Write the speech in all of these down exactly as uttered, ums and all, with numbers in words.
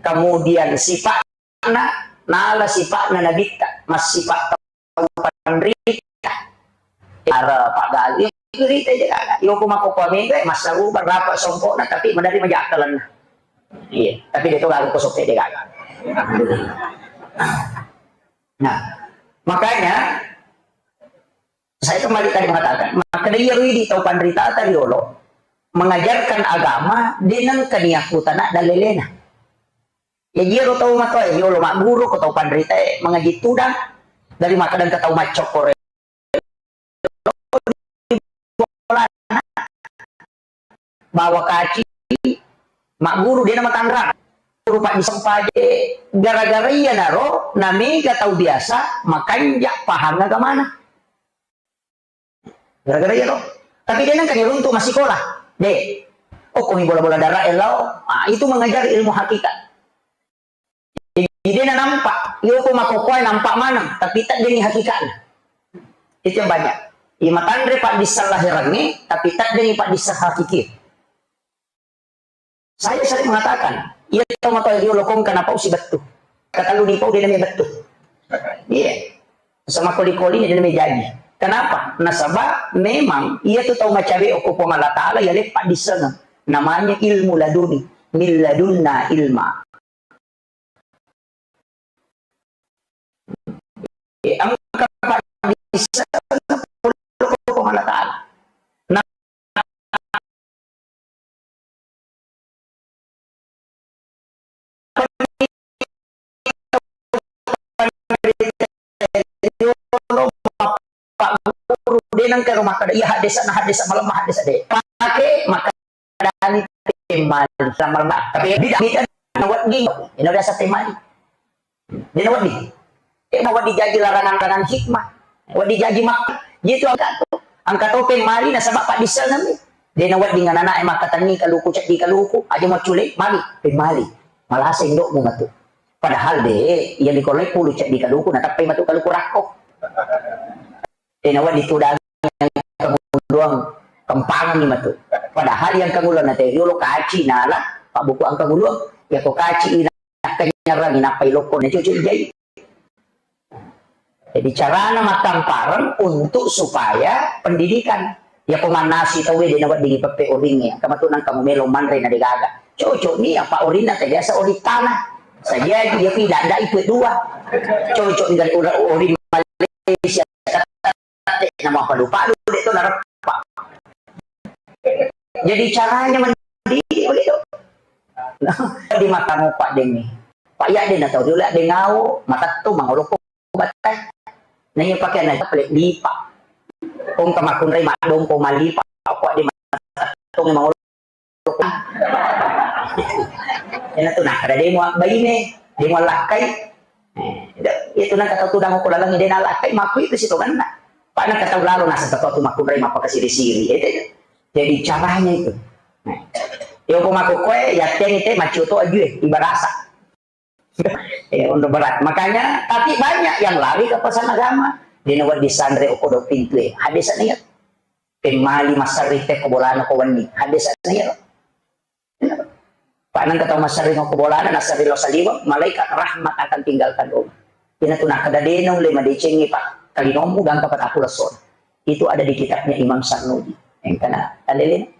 kemudian sifat na, nala sifa'na nabitta, massifa' tau panrita. Ara paggalu, iya, rita je gaga. Iyo, ko makkokkoe mega, massarupa, rapa songkokna, tapi maderri maja akkalenna. Iya, tapi de' to gaga ko sokke de' gaga. Nah, makanya saya kembali tadi mengatakan, makkeda iyaro idi tau panritata riolo mengajarkan agama, de' nengka niakkutana dalelena. Jaji iyaro tau matoa e riolo magguru ko tau panrita e mangaji tudang, dari makkeda engka tau maccokkoro bawa kaci, magguru de' namatanrang. Rupa disempaje, gara-gara iyanaro namega tau biasa makanja' pahang agamana. Gara-gara iya to. Tapi de' nengka niruntu' massikola. De'. Oh, okkomi bola-bola dara e lao. Ah, itu mengajari ilmu hakikat. Jadi de' nanampa'. Iyo ko makkokkoe nampa' maneng, tapi teddengngi hakikatna. Itu yang banyak. Iya matanre paddisseng lahirangnge, tapi teddengngi paddisseng hakiki. Saya sering mengatakan, iya tau matoa riolo ko engka napau sibettu. Katellu nipau de' namai bettu. Iya. Sama koli-koli de' namai jaji. Kenapa? Nasaba memang iya tu tau macawe' okko Puang Allah Ta'ala iya leppa dissengeng. Namanya ilmu laduni. Min ladunna ilma. Eh, engka paddissengeng pole ko Puang Allah Ta'ala. Na Pak guru, de' nengka ro makkeda, iya haddesa' na haddesa' malemma haddesa' de'. Pake makkeda ni pemmali, lama-lama. Tapi beda, beda na wedding, ina biasa pemmali. De' na wedding. Eh, na wedding jaji larangan-larangan hikmah. Wedding jaji mak-, gitu angka tu. Angka to pemmali nasaba' paddissengeng ni. De' na wedding anak-anak e makkatenni kaluku, ceddi kaluku, aja maccule, magi, pemmali. Malasa indo'mu matu. Padahal de', iya likolai pulu ceddi kaluku, natappai matu kaluku rakko. Eh, nawa ditudang yang kanguluang kempangan ni matu. Padahal yang kanguluang na teh riolo kaci nala, pabbuku ang kanguluang, ya ko kaci ina kenyerang, ina pai lokko, na cucu jai. Jadi carana makkampareng untuk supaya pendidikan. Ya ko mannasi tauwe de' nawedding peppe oringnge, engka matu nang kamu melo manre na degaga. Cocok ni apa orinna te biasa oring tanah. Saja dia tidak ada itu dua. Cocok dengan orang oring Malaysia, nama palu-palu de' to nareppa. Jadi caranya mendidik begitu. Nah, di makamu Pak Demi. Pak ya de' na tau dulu de' ngau, matettu mangoloko batai. Naiya pakeanna pale lipa. Kong ka makkunrai maddongko mallipa, apa de' matettu mangoloko. Ena tu nakkeda de' mua baine, de' mua lakkai. Eh, itu nang kata tudang ko lalang de' na lakkai, makku itu sitonganna. Pak nang kata lalo naseng kata tu makkunrai mappakasiri-siri. Itu. Jadi caranya itu. Nah, yo ko makkokkoe, yatteng ite, maccio to ajue, ibarasa. Eh, untuk berat. Makanya, tapi banyak yang lari ke pesan agama. De' nawedding sanre okko do pintu e. Hadis niat. Pemmali massarri te ko bolana ko wenni. Hadis niat. Pak nang kata massarri ko bolana, nassarri lo saliweng, malaikat rahmat akan tinggalkan rumah. Ina tu nakkeda de' naulle madecengi Pak. Kalinommu gangka patappulo sona. Itu ada di kitabnya Imam Sarnuji. Engkana talele.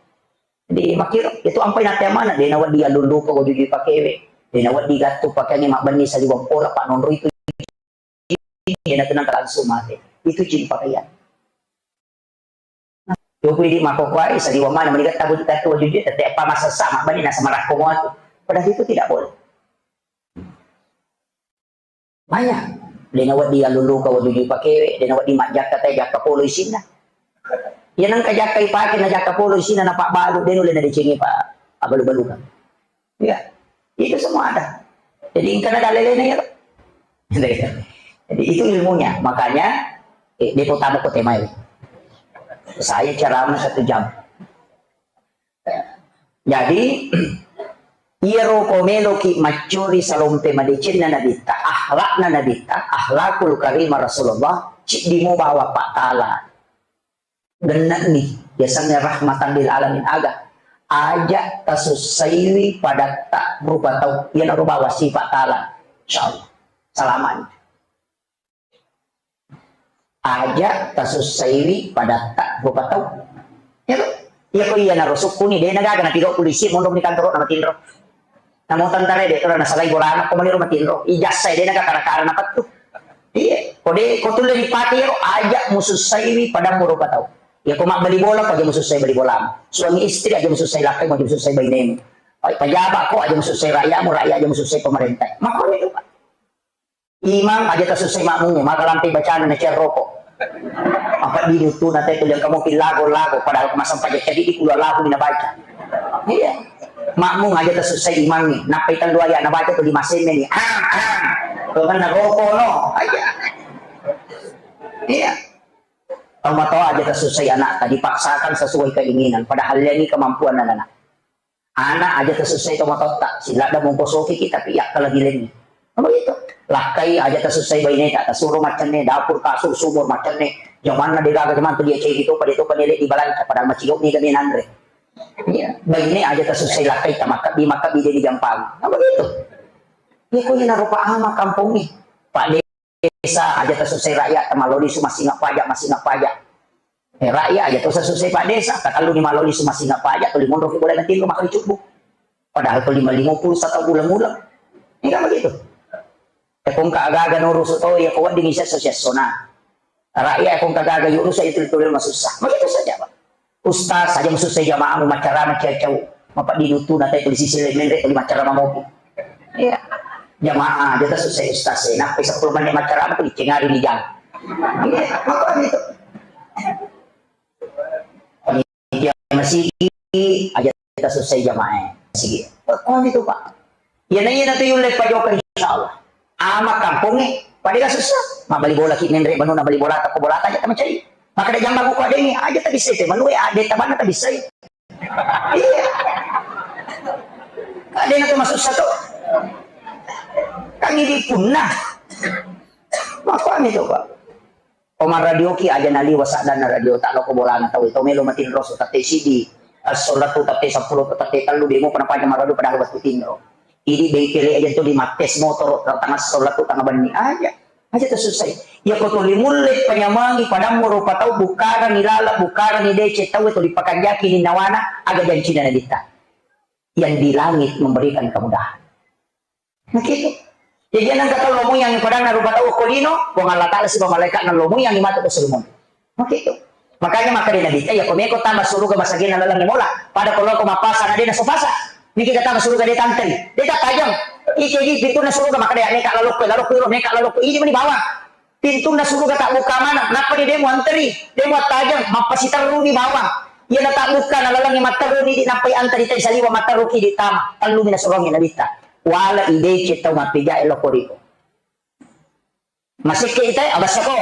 Jadi makkiro, itu ampai nate mana, de' nawedding allulluka wajujui pakewe, de' nawedding gattu pakeangnge mabbenni saliweng pola, Pak, nonro itu jin, de' natenang langsung mate. Itu jin pakaian. Yo pui di makkokkoe, saliweng mana, meni gattu, gattu wajujui, tette apa masessa, mabbenni nasa marakko muatu. Padahal itu tidak boleh. Maya, de' nawedding allulluka wajujui pakewe, de' nawedding majjakka te jakka polo isinna. Iya nengka jakka ipake na jakka polo isinna na pabbalu, de' nulle nadecengi pa abbalu-balukang. Iya, itu semua ada. Jadi engkana dalelena ya. Jadi itu ilmunya, makanya eh, de' potama ko temai. Saya ceramah satu jam. Jadi, iyaro ko meloki maccuri salompe madecenna Nabitta, akhlakna Nabitta, akhlakul karimah Rasulullah, ciddi mo bawa Pak Ta'ala. Genne'ni, yasengnge rahmatan lil alamin aga. Aja tasussaiwi padatta rupa tau. Iyanaro bawa sifat taala. Insyaallah. Salamani. Aja tasussaiwi padatta rupa tau. Iya to? Iya ko iyanaro sukkuni, de' nagaga napigau polisi, mondok ni kantoro na matinro. Namo tentara de' to nasalai bolana, ko maniro matinro. Ijazah de' naga kara-kara napettu. Iya, ko de', ko tulle ripake iyaro, aja musussaiwi padammu rupa tau. Iya ko mabbali bola, ko aja musussai bali bolamu. Suami istri aja musussai lakkai, aja musussai bainemu. Pejabat ko aja musussai rakyatmu, rakyat aja musussai pemerintah. Makanya itu, Pak. Imang aja tasussai makmungnge, maka lampe bacana na ciarroko. Apa di dutu na tetu yang kamu pillago-lago, padahal kemasan pajak jadi di kulo lagu na baca. Iya. Makmung aja tasussai imangnge, nappai tellu ayat na baca tu lima semme ni. Ah, ah. Tuh kan na roko no. Aja. Iya. Tomatoa aja tasussai anak, dipaksakan sesuai keinginan, padahal ini kemampuan anak-anak. Ana aja tasussai tomatoatta, siladda mongko sokiki tapi yakkalagi lenni. Apa gitu? Lakkai aja tasussai baineta, tasuro maccenne, dapur, kasur, sumur maccenne, jamanna degaga jaman tu dia cegi topa, dia topa nele di balanca, padahal macigau ni gane nanre. Iya, baine aja tasussai lakkai ta makkabbi, makkabbi dia digampang. Apa gitu? Iya ko ina rupa ama kampung ni. Pak desa aja tasussai rakyat, ta maloli su massinga pajak, massinga pajak. Eh, rakyat aja to susah Pak Desa, takallu ni maloli su massinga pajak, tuli monro ki boleh nanti rumah kali cukup. Padahal tuli lima puluh satu bulan-bulan. Ini kan begitu. Ya kong ka agaga nurusu to, ya ko wedding isi sosiasona. Rakyat ya kong ka agaga yurusu itu tuli masussa. Begitu saja, Pak. Ustaz aja masussa jamaah mu macara maciacau. Mapa di dutu na tuli sisi menre tuli macara mamopi. Iya. Jamaah aja tasussai ustaz e. Nappai sepuluh menit macara apa tu dicengari di jam. Iya, makanya itu. Panitia masigi aja tasussai jamaah e. Masigi. Makanya itu, Pak. Iya na iya na tu yulle pajoka insyaallah. Ama kampongnge, pada gak susah. Mabbali bola ki menre banuna bali bola ta ko bola ta aja ta macai. Maka ada jamba buku ada ini aja tak bisa itu. Malu ya ada tabanna tak bisa. Iya. Kadena tu masuk satu. Kan ini punna. Makanya coba. Poma radio ki aja naliwa saddanna radio tak loko bolana tau itu melo matin roso tette sidi. Assola tu tette sepuluh tu tette tellu demo pernah panjang radio padahal waktu tinro. Idi bengkele aja tu di mattes motor tengah sola tu tengah bani aja. Aja tersusai. Ya ko tuli mulle panyamangi padammu rupa tau bukarang ilala bukarang idece tau tuli pakanjaki ni nawana aga jancina naditta. Yang di langit memberikan kemudahan. Nah gitu. Jadi nang kata lomo yang padanna rupa tau ko lino, Puang Allah Taala siba malaikat na lomo yang matu ko sulumon. Makkitu. Makanya makkeda Nabitta, iya ko meko tama suruga masagena laleng mola. Pada ko loko mappasa na dena sopasa. Niki ka tama suruga de tanteri. De ta tajang. Ike gi pintunna suruga makkeda ya neka lalokko, lalokko iro, neka lalokko. Ini meni bawang. Pintunna suruga tabbuka maneng. Nappa ni demo anteri, demo attajang, mappasiterru ni bawang. Iya na tabbuka na laleng matterru ni di nappai anteri tai saliwa matterru ki di tama. Tellu mi na suruangi Nabitta. Wala idece tau mappeja e loko riko. Masekke ita, abassako.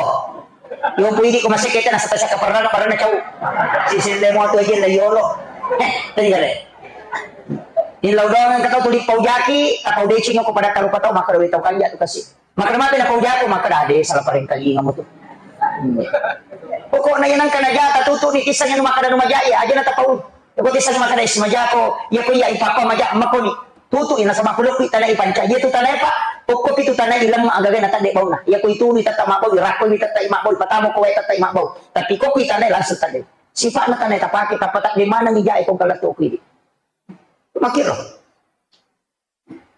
Yompu idi ko masekke ita, nasata saka parana, parana cau. Si sende mo tu aja la yolo. Eh, tadi kare. Ini lau doang kata tuli paujaki, tapau decing ko pada tarupa tau, maka dawe tau kanja tu kasi. Maka mate na paujako, maka dade salah parengkalinga mo tu. Pokokna yang nangka najata tutu ni kisah yang maka danu majai, aja na tapau. Ko tisseng makkeda, "Isi majako, iya ko iya ipappa maja makoni." Tutu ina sama kulokku tanai panca. Iya tu tanai, Pak. Kokko pitu tanai ilem agaga na tadde bauna. Iya ko itunu tetta mabau, irakko mi tetta mabau, patamo ko wae tetta mabau. Tapi kokko tanai langsung tadde. Sifat na tanai tapake, tappa tadde mana ni jae ko kala tu kuidi. Makiro.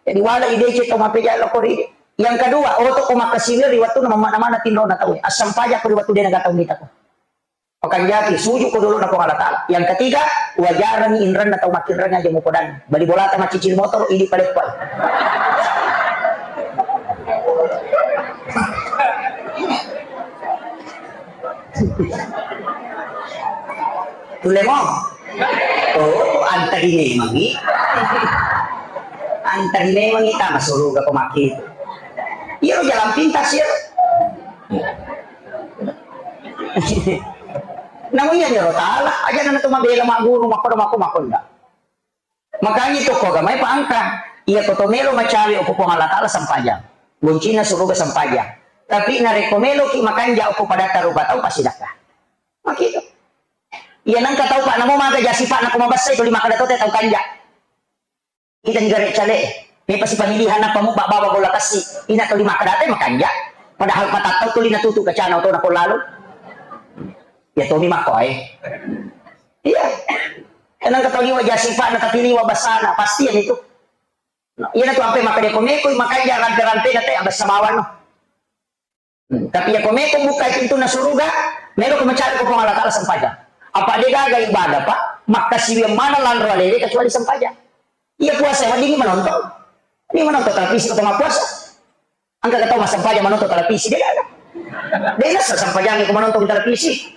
Jadi wala idece tau mapeja loko ri. Yang kedua, oto ko makkasiwir ri wattu na mamana-mana tinro na tau. Assampaja ko ri wattu dena gatau nita ko. Pakanjaki, suju ko dolo na Puang Allah Taala. Yang ketiga, wajarangi inranna tau makkinrang aja mupodangi. Bali bolata maccicil motor, idi paleppai. Tulemo. Oh, antari memangi. Antari memangi tama suruga ko makki. Iya jalan pintas ya. Namu iya jero tala, aja nana tu mabela maguru, makoda mako makonda. Makanya itu ko gamai pa angka. Iya ko to melo macawe ko Puang Allah Taala sampajang. Goncina suruga sampajang. Tapi nareko melo ki makanja ko pada tarupa tau pasti dakka. Makito. Iya nengka tau, Pak, namo maga ja sipa'na ko mabessai tuli makkeda to te tau kanja. Kita ni gare cale. Mepa si pamilihan apa mu baba bola kassi. Ina tuli makkeda te makanja. Padahal patattau tuli natutu kacana oto na ko lalo. Ya tomi makko ae. Iya. Nengka tau liwa ja sipa'na tapi liwa basana pasti ya itu. Iyana tu ampe makkeda ko meko makanja rampe-rampena te abessa bawang no. Hmm, tapi iya ko meko buka pintunna suruga, melo ko mencari ko Puang Allah Taala sempajang. Apa de gaga ibadah, Pak? Makkasiwiang mana lanro alele kecuali sempajang. Iya puasa weddingi menonton. Ini menonton televisi ko tengah puasa. Engka tau massempajang menonton televisi de gaga. De nasa sempajang ko menonton televisi.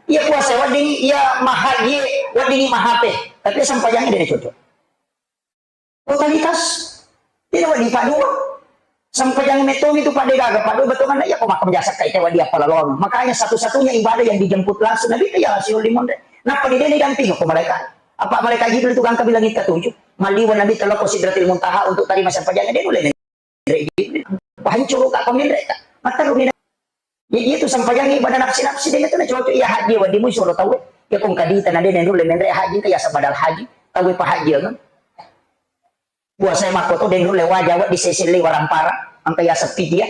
Iya puasa weddingi, iya mahaji weddingi mahape. Tapi sempajang de cocok. Totalitas. Tidak wadi padua. Sempajang metomi tu pada gaga padua betongan iya ko makkam jasa kai te wadi apa lalon. Makanya satu-satunya ibadah yang dijemput langsung Nabi itu ya siul limonde. Napa di dene damping ko malaikat? Apa malaikat Jibril itu gangka bilang kita tujuh. Maliwa Nabi teloko Sidratil Muntaha untuk terima sempajang dia boleh. Pahancuru ka pammenre ka. Mataru ni. Ya, iya tu sempajang ibadah nafsi-nafsi de tu na cocok iya haji wadi mu suro tau. Ya kong kadita na de nulle menre haji ka ya sabadal haji. Tau pa haji kan. Puasa makko to de nulle waja wadi seselle warampara. Angka ya sepi dia.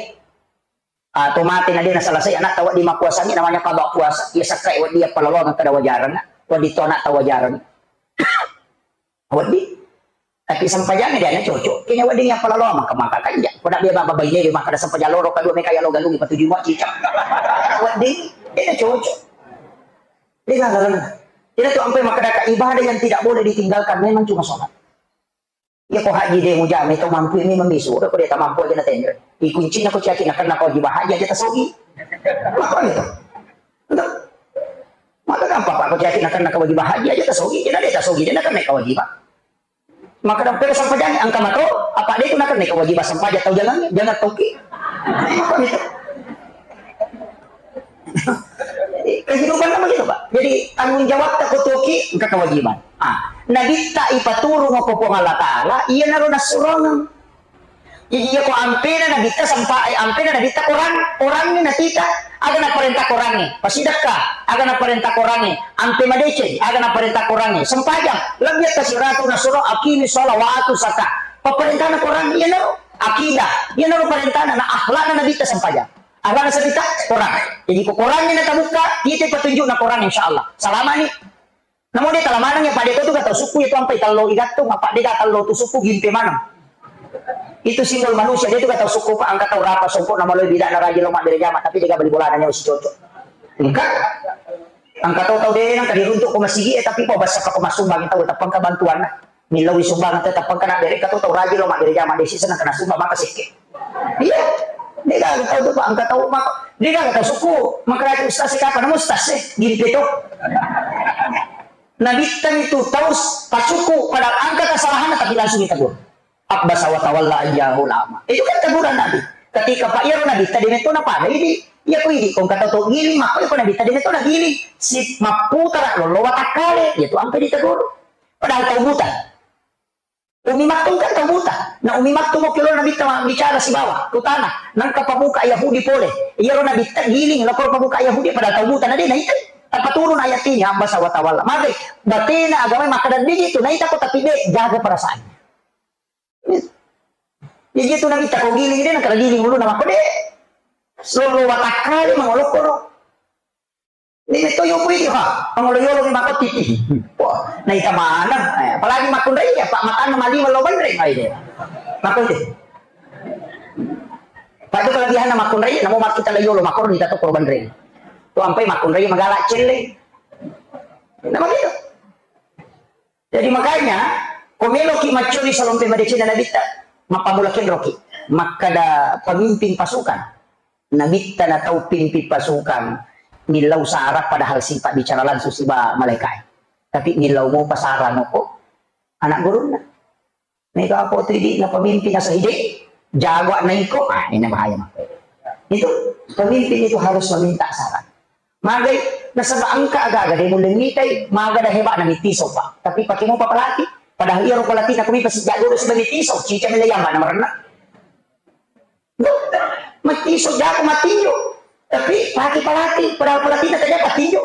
Atau mate na de na selesai anak tau di mapuasangi namanya qada puasa. Ya sakkai wadi ya palolo kada wajaran. Wadi to anak tau wajaran. Wedding. Tapi sempajang dia na cocok. Kene wedding ya palalo maka maka kanja. Ko nak dia baba baine maka ada sempajang loro kedua meka ya lo galung patuju mo cicak. Wedding. Dia na cocok. Dia nggak ngerti. Tidak tu ampe maka ada ibadah yang tidak boleh ditinggalkan memang cuma sholat. Ya ko haji de mujame to mampu ini membisu. Udah ko dia tak mampu aja na tender. Di kuncinya ko caki nak kena ko jiwa haji aja tasogi. Maka itu. Enggak. Maka gampang Pak ko caki nak kena kewajiban haji aja tasogi. Dia ada tasogi dia nak kena kewajiban. Maka dampeng sempajang angka mato, apa de itu nak kena kewajiban sempajang tau jangan jangan toki. Apa itu? Kehidupan kan begitu, Pak. Jadi tanggung jawab tak kutuki engka kewajiban. Ah, Nabi tak ipaturung ko Puang Allah Taala, iya naro nasurong. Jadi iya ko ampena Nabitta sempa eh, ampena Nabitta Quran, Quranni natita, aga naparenta Quranni, pasidakka, aga naparenta Quranni, ampe madeceng, aga naparenta Quranni, sempajang, lebbi atta siratu nasuro akimi sholat wa atu zakat. Paparentana Quran, iya naro akidah, iya naro parentana na akhlakna Nabitta sempajang. Akhlakna Nabitta Quran. Jadi ko Quranni natabukka, kita petunjukna Quran insyaallah. Salamani. Namo de tala maneng ya pade to tu gatau suku itu ampai tello igattung apa de ga tello tu suku gimpe maneng. Itu simbol manusia de tu gatau suku pa angka tau rapa songko nama loi bida na rajin lo mabbere jama tapi de ga bali bolana nyawa si cocok. Engka angka tau tau de nang kadi runtuk ko masigi eh tapi po basa pa ko masumbang tau tappa engka bantuan na. Millau sumbang tau tappa engka na bere ka tau tau rajin lo mabbere jama de sisa nang kena sumbang maka sekke. Iya. De gaga tau tu, Pak, angka tau mako. De gaga tau suku, maka ustaz e kapan ustaz e, gimpe to. Nabitta itu tau s- pasuku, padahal angka kesalahan tapi langsung ditegur. Abbasa wa tawalla ayyahu lama. Itu kan teguran Nabi. Ketika Pak Yaro Nabitta de metto na pada ini, iya ko ini kong kata to giling, maka ko Nabitta de metto na giling. Si maputara lolo watakkale, itu ampe ditegur. Padahal tau buta. Umi Maktum kan tau buta. Na Umi Maktum okki lo Nabitta bicara sibawa utana. Nangka pabuka Yahudi pole. Iyaro Nabitta giling lokoro pabuka Yahudi padahal tau buta na de naitai. Tappa turun ayat ini abbasa wa tawalla. Magai batena agama makkeda digi tu naita ko tapi de jaga perasaan. Jadi itu Nabitta ko giling de nangka giling uluna makko de. Solo watakkale mangolokoro. Ini to yo kui ha, pangolo yolo ni mako titi. Wah, naita maneng. Eh, apalagi makunrai ya, Pak, makanna mali lo banreng ai de. Mako de. Pak itu kelebihan makunrai, namo mak kita lo yolo makor kita to koro banreng. Tu ampai makunrai magala celle. Nama gitu. Jadi makanya, ko meloki maccuri salompe madeceng Nabitta, mappamula kenroki. Makkada pemimpin pasukan. Nabitta na tau pimpin pasukan. Millau sara padahal sipa bicara langsung siba malaikat. Tapi millau mo pasara moko anak gurunna. Mega apa tu idi na pemimpin asa ide jago na iko. Ah, ini bahaya mah. Itu pemimpin itu harus meminta saran. Magai, nasaba engka aga-aga de mulle mitai, maga da hebat na mitiso, Pak. Tapi pake mupa pelatih. Padahal iya ro pelatih na kumi pasi jago do sudah mitiso, cica mele yang mana merenna. Matiso jago matinjo. Tapi pake pelatih, padahal pelatih na tanya patinjo.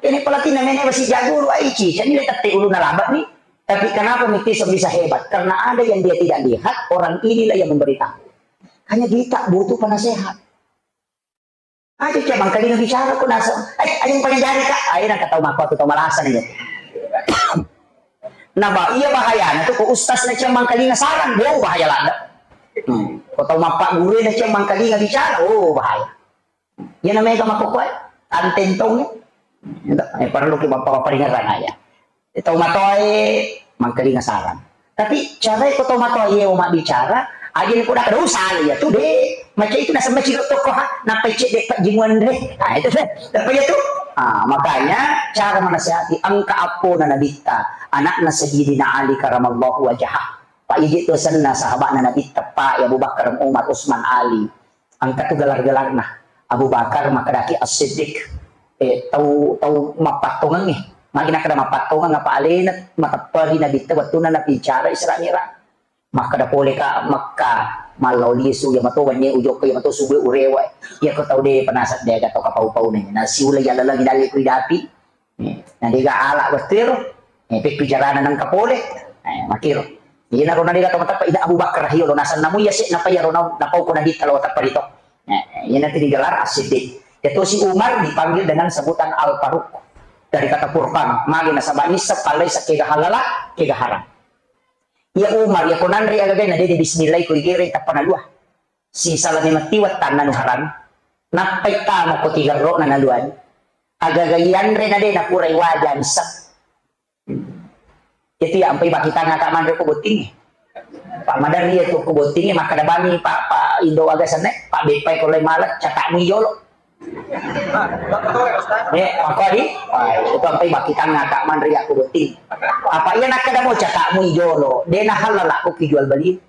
Ini pelatih namanya masih jago lu aici. Jadi dia tette ulu nalabak nih. Tapi kenapa Miki bisa hebat? Karena ada yang dia tidak lihat, orang inilah yang memberitahu. Hanya kita butuh penasehat. Aja cuma kali bicara pun asal. Eh, ayo pakai jari kak. Ayo nak ketawa mako atau tahu malasan ini. Nah, bah, iya bahaya. Nah, tuh kok ustaz na cuma kali saran, oh bahaya lada. Hmm. Kok tahu mapak guru na cuma kali bicara, oh bahaya. Iya namanya kama kok kue, antentong ya. Eh, perlu kita bapak peringatkan aja. Tau matoae mangkalinga sarang. Tapi carae ko tau matoae mabbicara, aja ni poda kada usah ya tu deh. Macam itu nasaba ciro toko ha, nappa cedde pajjimuan deh. Nah, itu deh. Apa ya tu? Ah, makanya cara menasihati engka appona nabitta, anakna Sayyidina Ali karamallahu wajhah. Pak Iji tu senna sahabatna nabitta, Pak Abu Bakar, Umar, Usman, Ali. Engka tu gelar-gelarna. Abu Bakar makkedaki As-Siddiq. Eh, tau, tau mappattongengngi. Magi nakkeda mappattongeng apa alena matepperi nabitta wettunna nabicara Isra Mi'raj. Makkeda pole ka Mekka, mallao lisu, iya mato wennie ujokka, iya mato subuh urewa. Iya ko tau de penasat de aga tau kapau-pau ne. Na siula iya lalengi dalle ku idapi. Eh, na dega ala wettu ero. Eh, pekku carana nengka pole. Eh, makiro. Iyana ro na dega tau mateppa ida Abu Bakar hiyo lo nasanna mu iya se napa iya ro nau napau ko nabitta lo teppa rito. Eh, iyana tu digelar As-Siddiq. Iya tosi Umar dipanggil dengan sebutan Al-Faruq. Dari kata Furqan, magi nasaba nisseng pallai sa kega halala, kega haram. Iya Umar, iya ko nanre agagae na dede bismillah ko igere tappa nalua. Sisalami matti wettanna nu haram. Nappai tama ko tigerro'na naluani. Agaga ianre na de napurai waja nisseng. Itu ya ampai bakitang ata manre ko bottingi. Pak Madar iya tu ko bottingi makkeda bami Pak, Pak Indo aga senne, Pak Beppai ko lai malet, catakmu ijolo. Eh, mako di? Wah, itu ampai bakitang ata manre ya ko botting. Apa iya nakkeda mo catakmu ijolo, de na halal aku ki jual beli.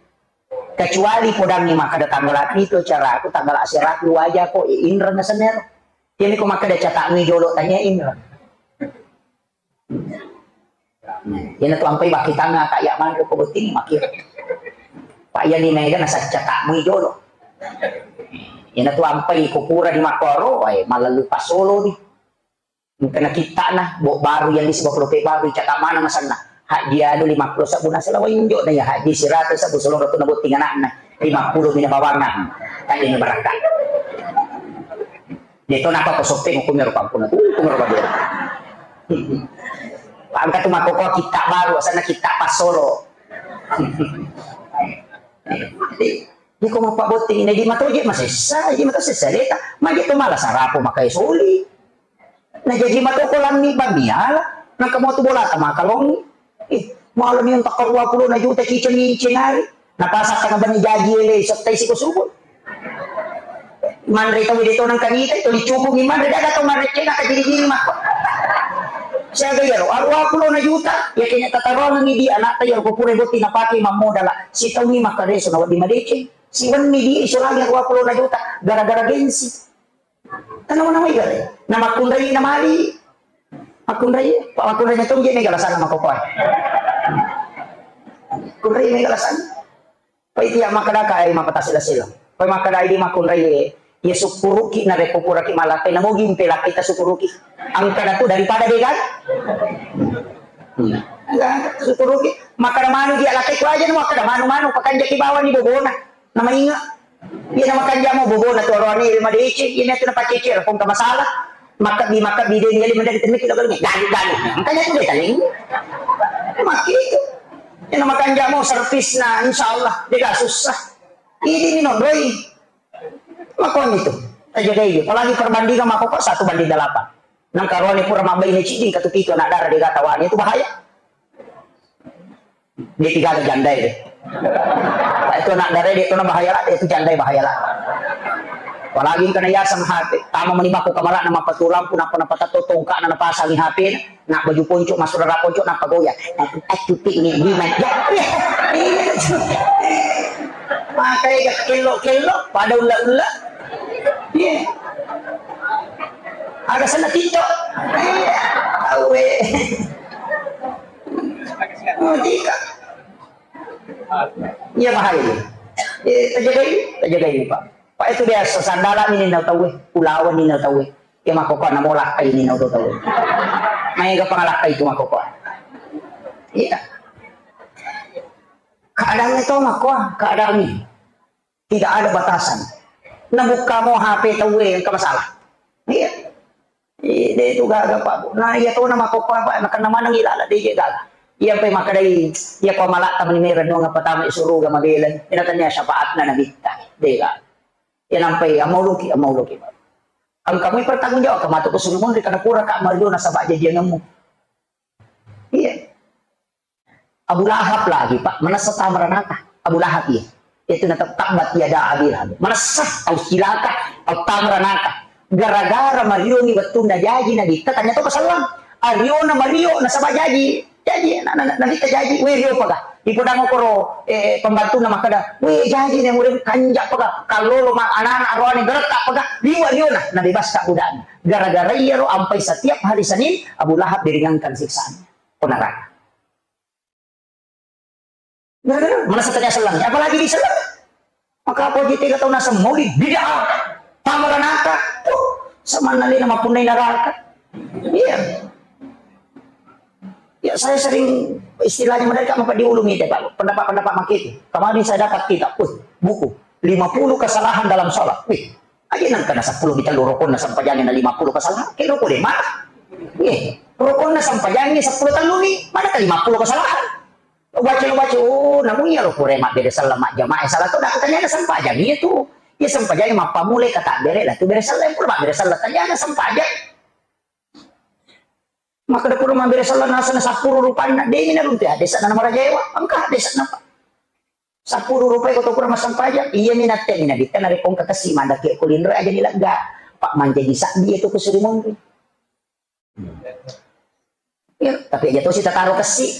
Kecuali podangngi makkeda tanggal itu caraku, tanggal asyaraku waja ko, eh, inreng senero. Iya ko makkeda catakmu ijolo tanya inreng. Nah, iyana tu ampai bakitanga kak ya manre ko botting makiro. Pak iyani mega nasacca takmu ijolo. Iyana tu ampai ko pura di makkoro, wae malallu pasolo di. Engka na kittana, bo baru yang di sebab lope baru, cakap mana masanna. Haji anu lima puluh sabbu nasala wainjo na ya haji siratu sabbu solo ratu na botting anakna. Lima puluh mina bawanna. Tadi ni barakka. Deto napa ko soppeng hukumnya rupa ampun. Hukumnya rupa dia. Pak angka tu makkoko kitta baru, asanna kitta passolo. Jadi, dia ko mappa botting ini di matoje masessa, di mato sessa deta. Magi tu malah sarapo makai soli. Na jaji matoko lammi bamiala, nangka motu bolata makalongi. Eh, malam yang takka dua puluh na juta ciceng inceng hari. Napasang tengah bani jaji ele, sottai siko subuh. Manre tau de tonang kanita, itu dicukupi manre, daga tau manre cena kajiri-jiri mako. Siaga iyaro, dua puluh na juta, ya kena tatarongi di anak tayo ko pura boti napake mammodala. Sitaungi makareso na wadi madeceng. Siwenni di isorangi dua puluh na juta, gara-gara gengsi. Tanawa-nawa igare. Na makkunrai na mali. Makkunrai, pa makkunrai na tongje mega lasanna makokoe. Kunrai mega lasanna. Pa itu ya makkeda ka ai mapatasi lasila. Pa makkeda ai di makkunrai ya sukkuruki na reppo puraki malape na mogi mpe laki ta sukkuruki. Angkana tu daripada de kan? Hmm. Sukkuruki. Makkeda manu dia laki ku aja makkeda manu-manu pakanjaki bawani bobona. Namainga. Iya, namakanjamo bobona tu aroane, iya madeceng, iya miatu napaceceng, kongka masalah. Makkabbi, makkabbi, de, iya madari temeki lalu, galu, galu. Makanya tu dia taling. Makkitu. Iya, namakanjamo servisna, insya Allah, dia gak susah. Ini ni nondoi. Makoni tu. Aja deh, apalagi perbandingan mako kok satu banding delapan. Nang karoane pura mabai ni cidi katu pitu anak darah dia gak tawani, itu bahaya. Dia tiga ada jandai deh. Pak itu anak dare dia tu na bahaya lah, dia tu jandai bahaya lah. Apalagi kena yasang hati, tama meni bako kamala nama patu lampu, napa napa tato tongka na pasangi H P, nak baju ponco masuk rara ponco napa goyang. Aku tak cuti ni di mana? Ya, ya. Makanya kelok-kelok pada ulah-ulah. Iya. Agak sana TikTok. Iya. Tahu eh. Oh, TikTok. Iya, bahaya ini. Eh, tajagai, tajagai ini, Pak. Pak, itu biasa, sandala ini nau tahu, eh. Ulawan ini nau tahu, eh. Iya makkokkoe na molakkai ni na udo tau. Maega pangalakkai tu makkokkoe. Iya. Keadaanna to makkokkoe, keadaanna. Tidak ada batasan. Nabukkamo H P tauwe engka masalah. Iya. Ih, de tu gaga, Pak, Bu. Nah, iya to na makkokkoe, Pak, nakenna maneng ilala de je gaga. Iya pe makkedai, iya ko malakka meni merennuang apa tama suruga mabela. Ina tania syafaatna nabitta. De gaga. Iya nampai amauluki, amauluki, Pak. Engka mui pertanggung jawab, ka matu ko suruh munri karena pura ka mario nasaba jajianmu. Iya. Abu Lahab lagi, Pak, manessa tama ranaka. Abu Lahab, iya. Itu na tabbat yada Abi Lahab. Manessa, tau cilaka, tau tama ranaka. Gara-gara marioni wettunna jaji Nabitta, tanya to pasallang. Ariona mario nasaba jaji. Jaji, na, na, na, Nabitta jaji, we rio paga. Ipodang okoro, eh, pembantunna makkeda, we jaji ne murid kanja paga. Kallolo ma anak-anak roane geretta paga. Liwa riona, nabebas ka budakna. Gara-gara iyaro ampai setiap hari Senin, Abu Lahab diringankan siksaan. Ko neraka. Gara-gara mana setengah selang, apalagi di selang. Maka apa aja tiga tahun asam maulid, bid'ah, tama ranaka. Tuh, sama nalina mapunai neraka. Iya. Ya, saya sering istilahnya mereka apa diulumi itu, Pak. Pendapat-pendapat makin itu. Kemarin saya dapat kitab, uh, buku lima puluh kesalahan dalam sholat. Wih, aja nang kena sepuluh di telur rokon na sempajangnya na lima puluh kesalahan. Kira rokon deh mana? Iya, rokon na sempajangnya sepuluh telur nih, mana ke lima puluh kesalahan? Baca, baca, oh, namu iya ro pura mabbere sella majjamaah, salah to, dak tanya ada sempajang iya tu. Iya sempajang mappamulai kata bere lah tu bere sella, pura mabbere sella tanya ada sempajang. Maka da pura mabbere sella nasana sappuru rupanna, demi na runtu ya, desa na marajaewa, engka desa napa. Sappuru rupai ko to pura massempajang, iya mi natte mi nabitta narekko engka kessi mandake ko linro aja ni lega. Pak mancaji sabbi itu ko suri monri. Ya, tapi aja tosi tataro kessi.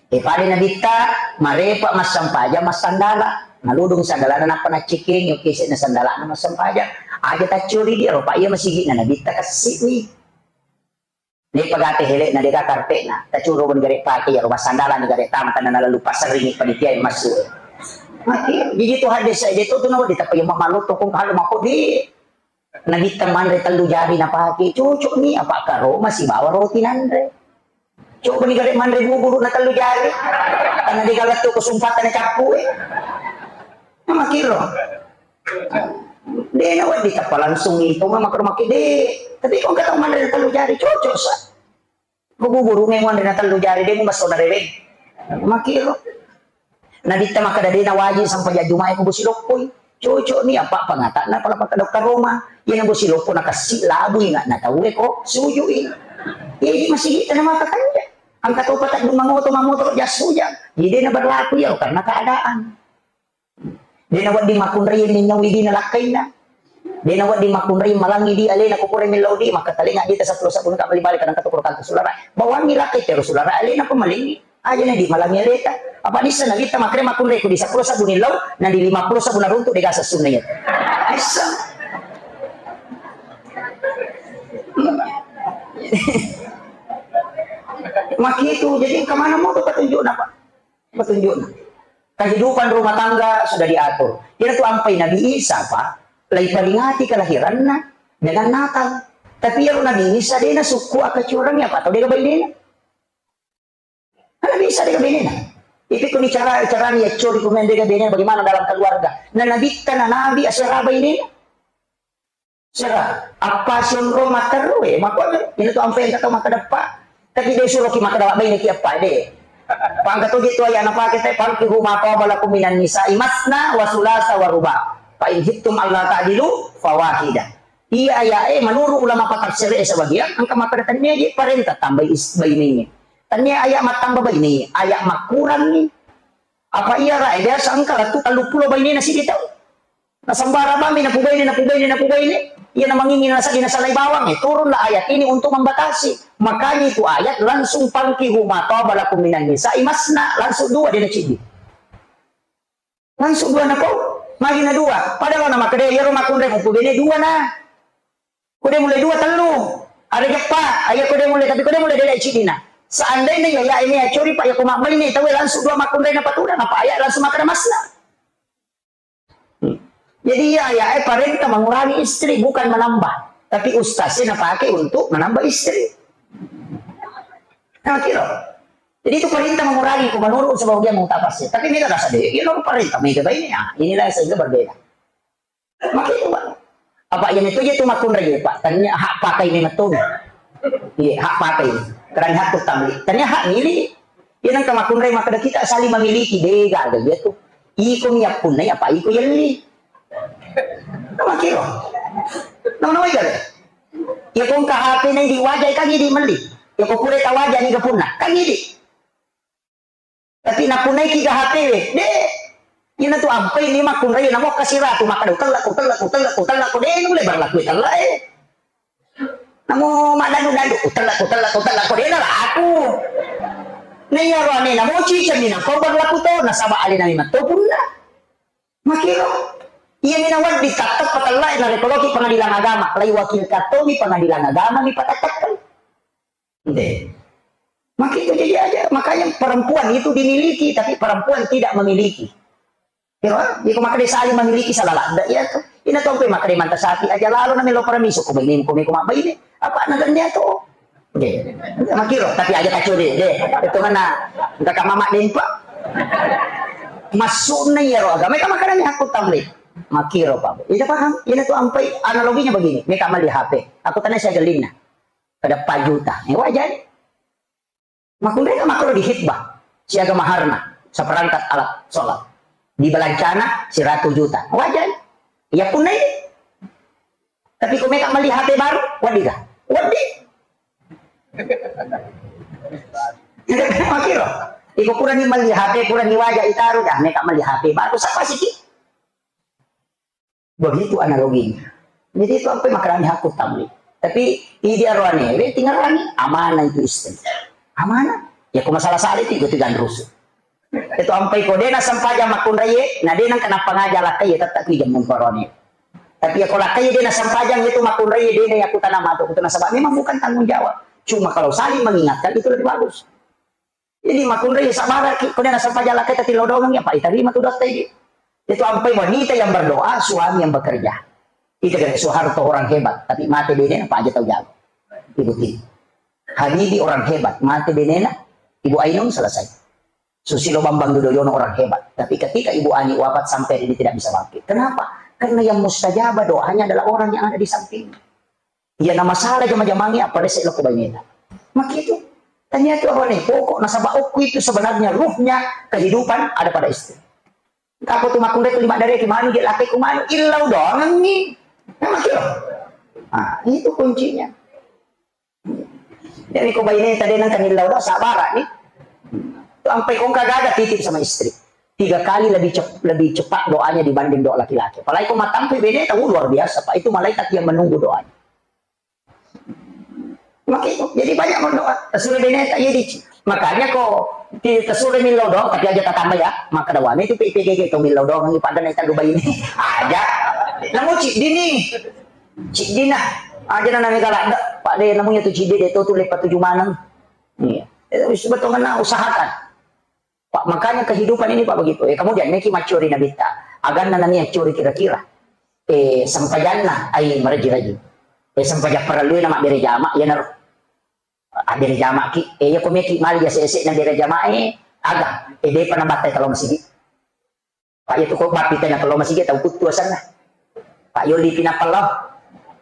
Eh, pada nabitta, marepa massempajang massandala. Naludung sandalana nappa naccikiring, yoke sena sandalana massempajang. Aja taccuri dia, ropa iya masigi na nabitta kessi ni. Ni pagate hele na deka karpet na, tacuro ni gare pake ya, roba sandala ni gare tama, karena nalalu pasering ni panitia yang masuk. Mati, jadi tu hadis saya dia tu, tu nawa ditapa yang malu tu kong kalau mako di. Nabitta manre tellu jari napake, cocok ni, apa karo masih bawa roti nanre. Coba ni gare manre buburu na tellu jari. Karena dia galat tu kesumpatan cappu eh. Nama kiro. Dena wadi tapa langsung itu mama ke rumah kide. Tapi kok kata manre na tellu jari, cocok sa. Ko buburu memang dena tellu jari de mu basso na reweng. Makiro. Nabitta makkeda dena wajib sampajang Jumae ko bosi loppoi. Cocok ni apa pangatakna pala makkeda karoma. Iya na bosi loppo na kassi labui na na tauwe ko sujui. Iya di masigi tana maka kanja. Angka topa tak duma moto mamoto jas sujang. Jadi dena berlaku ya karena keadaan. Dena wedding makkunrai minnyau idi nalakkainna. Dena wedding makkunrai malangi di alena ko pura millau di, makkatalenga dita seppulo sabbu ka mali bale kadang kata pura kantu sulara. Bawangi lakkai tero sulara alena ko malingi. Aja na di malangi aleta. Apa nissa na kita makre makkunrai ko di seppulo sabbu nillau, na di lima puluh sabbu naruntu dega sessunna iya. Aissa. Makitu, jadi kemana mau tuh petunjuk apa? Petunjukna. Kehidupan rumah tangga sudah diatur. Iyaro tu ampai Nabi Isa, Pak, laiperingati kelahiranna dengan Natal. Tapi iyaro Nabi Isa dena sukku akacurangnya, Pak, atau dega bainena. Nabi Isa dega bainena. Ipi kuni cara, carani ya curi kumendega bainena bagaimana dalam keluarga. Nah, Nabi kan Nabi asera bainena. Sera, apa sionro materru e, makkuami, ina tu ampe engka tau makkeda eppa. Tapi de suroki makkeda baineki eppa de. Pangka toje tu ayana pake te, "Fankihu ma taba lakum minan nisa'i masna wa sulasa wa ruba. Fa in khiftum alla ta'dilu fawahida." Iya ayat e menurut ulama patafsir e sebagian engka makkeda tania je parenta tambai is-, bainengnge. Tania ayat mattamba baine, ayat makkurangngi. Apa iya ra e biasa engka lettu telluppulo bainena siddi tau. Nasembara mami napubaine, napubaine, napubaine. Iya namangingi nasaddi nasalai bawang, eh, turunlah ayat ini untuk membatasi. Makanya itu ayat langsung, "Fankihu ma taba lakum minan nisa'i masna." Langsung dua dia naciddi. Langsung dua napau. Magi na dua. Padahal nama kede iyaro makkunrai mupubaine dua na. Kode mulai dua tellu. Are jeppa, ayah kode mulai, tapi kode mulai dari cidina. Seandainya ya, ya ini ya curi pak ya ko mabbaine tahu langsung dua makkunrai napatuna, apa ayat langsung makkeda masna. Hmm. Jadi iya, iya, eh, parenta mengurangi istri, bukan menambah. Tapi ustaz sih napake untuk menambah istri. Nah, kira. Jadi itu perintah mengurangi, ku menurut sebagian mutafasir. Tapi mega rasa deh, ya, menurut perintah mega baik ini, ah, inilah sehingga berbeda. Maka itu, Pak. Apa yang itu aja tuh makun raja, Pak. Tanya hak pakai ini betul. Iya, hak pakai. Kerana hak utama. Tanya hak milik. Ya, nang kamakun raja, maka kita saling memiliki, dega, gitu. Iko miyak punai, apa iko yelli. Nama kiro. Nama-nama aja deh. Ya, kong ke H P nai di wajah, kan ini meli. Ya, kok pura tak wajah nih ke punna. Kan ini. Tapi napunaiki ga H P we, de. Ina tu ampai ni makkunrai, namo kasiratu, makkada, "Utella, utella, utella, utella, ko de nulle berlaku utella, eh." Namo maddandu-dandu, "Utella, utella, utella, ko de nalaku." Na iyaro ane namo ciceng ni nako berlaku to, nasaba alena memang to punna. Makiro. Iya mina wedding tatteppa tellae narekko loki pengadilan agama, lai wakil katomi pengadilan agama mi patatteppang. Deh. Maka itu jadi aja. Makanya perempuan itu dimiliki, tapi perempuan tidak memiliki. Kira, iko makkeda saling memiliki salah ladde, iya to. Ina to maka manta sapi aja lalo na melo paramiso ko baine, ko meko mabbaine. Apa na gandeng to? Oke. Makiro, tapi aja kacau deh, deh. Itu mana? Enggak mama dempa. Masukna iyaro agama, itu makanya aku tamlik. Makiro, Pak. Itu paham? Ini tuh ampai analoginya begini. Meka mali H P. Aku tanya saya gelinna. Pada empat juta. Eh, wajar. Makkunrai ka makkoro di khitbah, siaga maharna, seperangkat alat sholat. Di belancana seratus juta. Wajar. Iya punna ini. Tapi ko meka mali H P baru, wedding ga? Wedding. Makiro. Iko purani mali H P, purani waja itaru, dah meka mali H P baru, siapa sih ki? Begitu analoginya. Jadi itu ampai makarani hakku tamli. Tapi idi aroane, we tingarani, amanah itu istri. Amanah. Ya, ko masalah sale itu, itu ganrusu. Itu ampai ko dena sempajang makkunraie, na dena kenapa ngaja lakkai, tetap ki jammung korone. Tapi ya ko lakkai dena sempajang itu makkunraie, dena ya kutana matu, kutana sebab memang bukan tanggung jawab. Cuma kalau saling mengingatkan itu lebih bagus. Jadi makkunrai sabaraki, ko dena sempajang lakkai tati lodongengi, apa itarima tu dotta idi. Itu ampai wanita yang berdoa, suami yang bekerja. Itu kan Soeharto orang hebat, tapi mate benena, apa aja tahu jago. Ibu Tini. Habibie orang hebat, mate benena, Ibu Ainun selesai. Susilo Bambang Yudhoyono orang hebat, tapi ketika Ibu Ani wafat sampai hari ini tidak bisa bangkit. Kenapa? Karena yang mustajabah doanya adalah orang yang ada di samping. Iya, na masalah jama-jamangnge, apa rese loko baineta. Makitu. Tanya tu apa nih? Pokok nasaba okku itu sebenarnya ruhnya kehidupan ada pada istri. Kapo tu makkunrai tu lima dari ki manu, dia lakai ku manu, illau doangengi. Nah, makitu. Ah, itu kuncinya. Jadi ko baineta de nangka illau doang, sabara ni. Tu ampai kongka gaga titip sama istri. Tiga kali lebih cep-, lebih cepat doanya dibanding doa laki-laki. Apalagi ko matampu beneta, uh, luar biasa, Pak. Itu malaikat yang menunggu doanya. Makanya, jadi banyak berdoa. Tasure beneta, iya dici. Makanya ko ti-, tasure millau doang, tapi aja tatamba ya. Maka dawane itu P P G G itu millau doang, ini pada naik tandu bayi ini. Aja. Namu cik dini. Cik dina. Aja nana mega ladde. Pak de, namunya tu cik de, de tu, tu lepa tuju maneng. Iya. Itu sebetulnya usahakan. Pak, makanya kehidupan ini, Pak, begitu. Eh, kemudian, meki maccori Nabitta. Aganna nani accori kira-kira. Eh, sempajanna, ai meraji-raji. Eh, sempajang parellui na mabbere jama, iya naro. Abbere jama ki. Eh, iya ko meki mali ase-ase na bere jama, eh, aga. Eh, depa na battai talo masigi. Pak, iya tu ko bappi tena talo masigi, tau kuttu asanna. Pak, yolli pi nappa lao.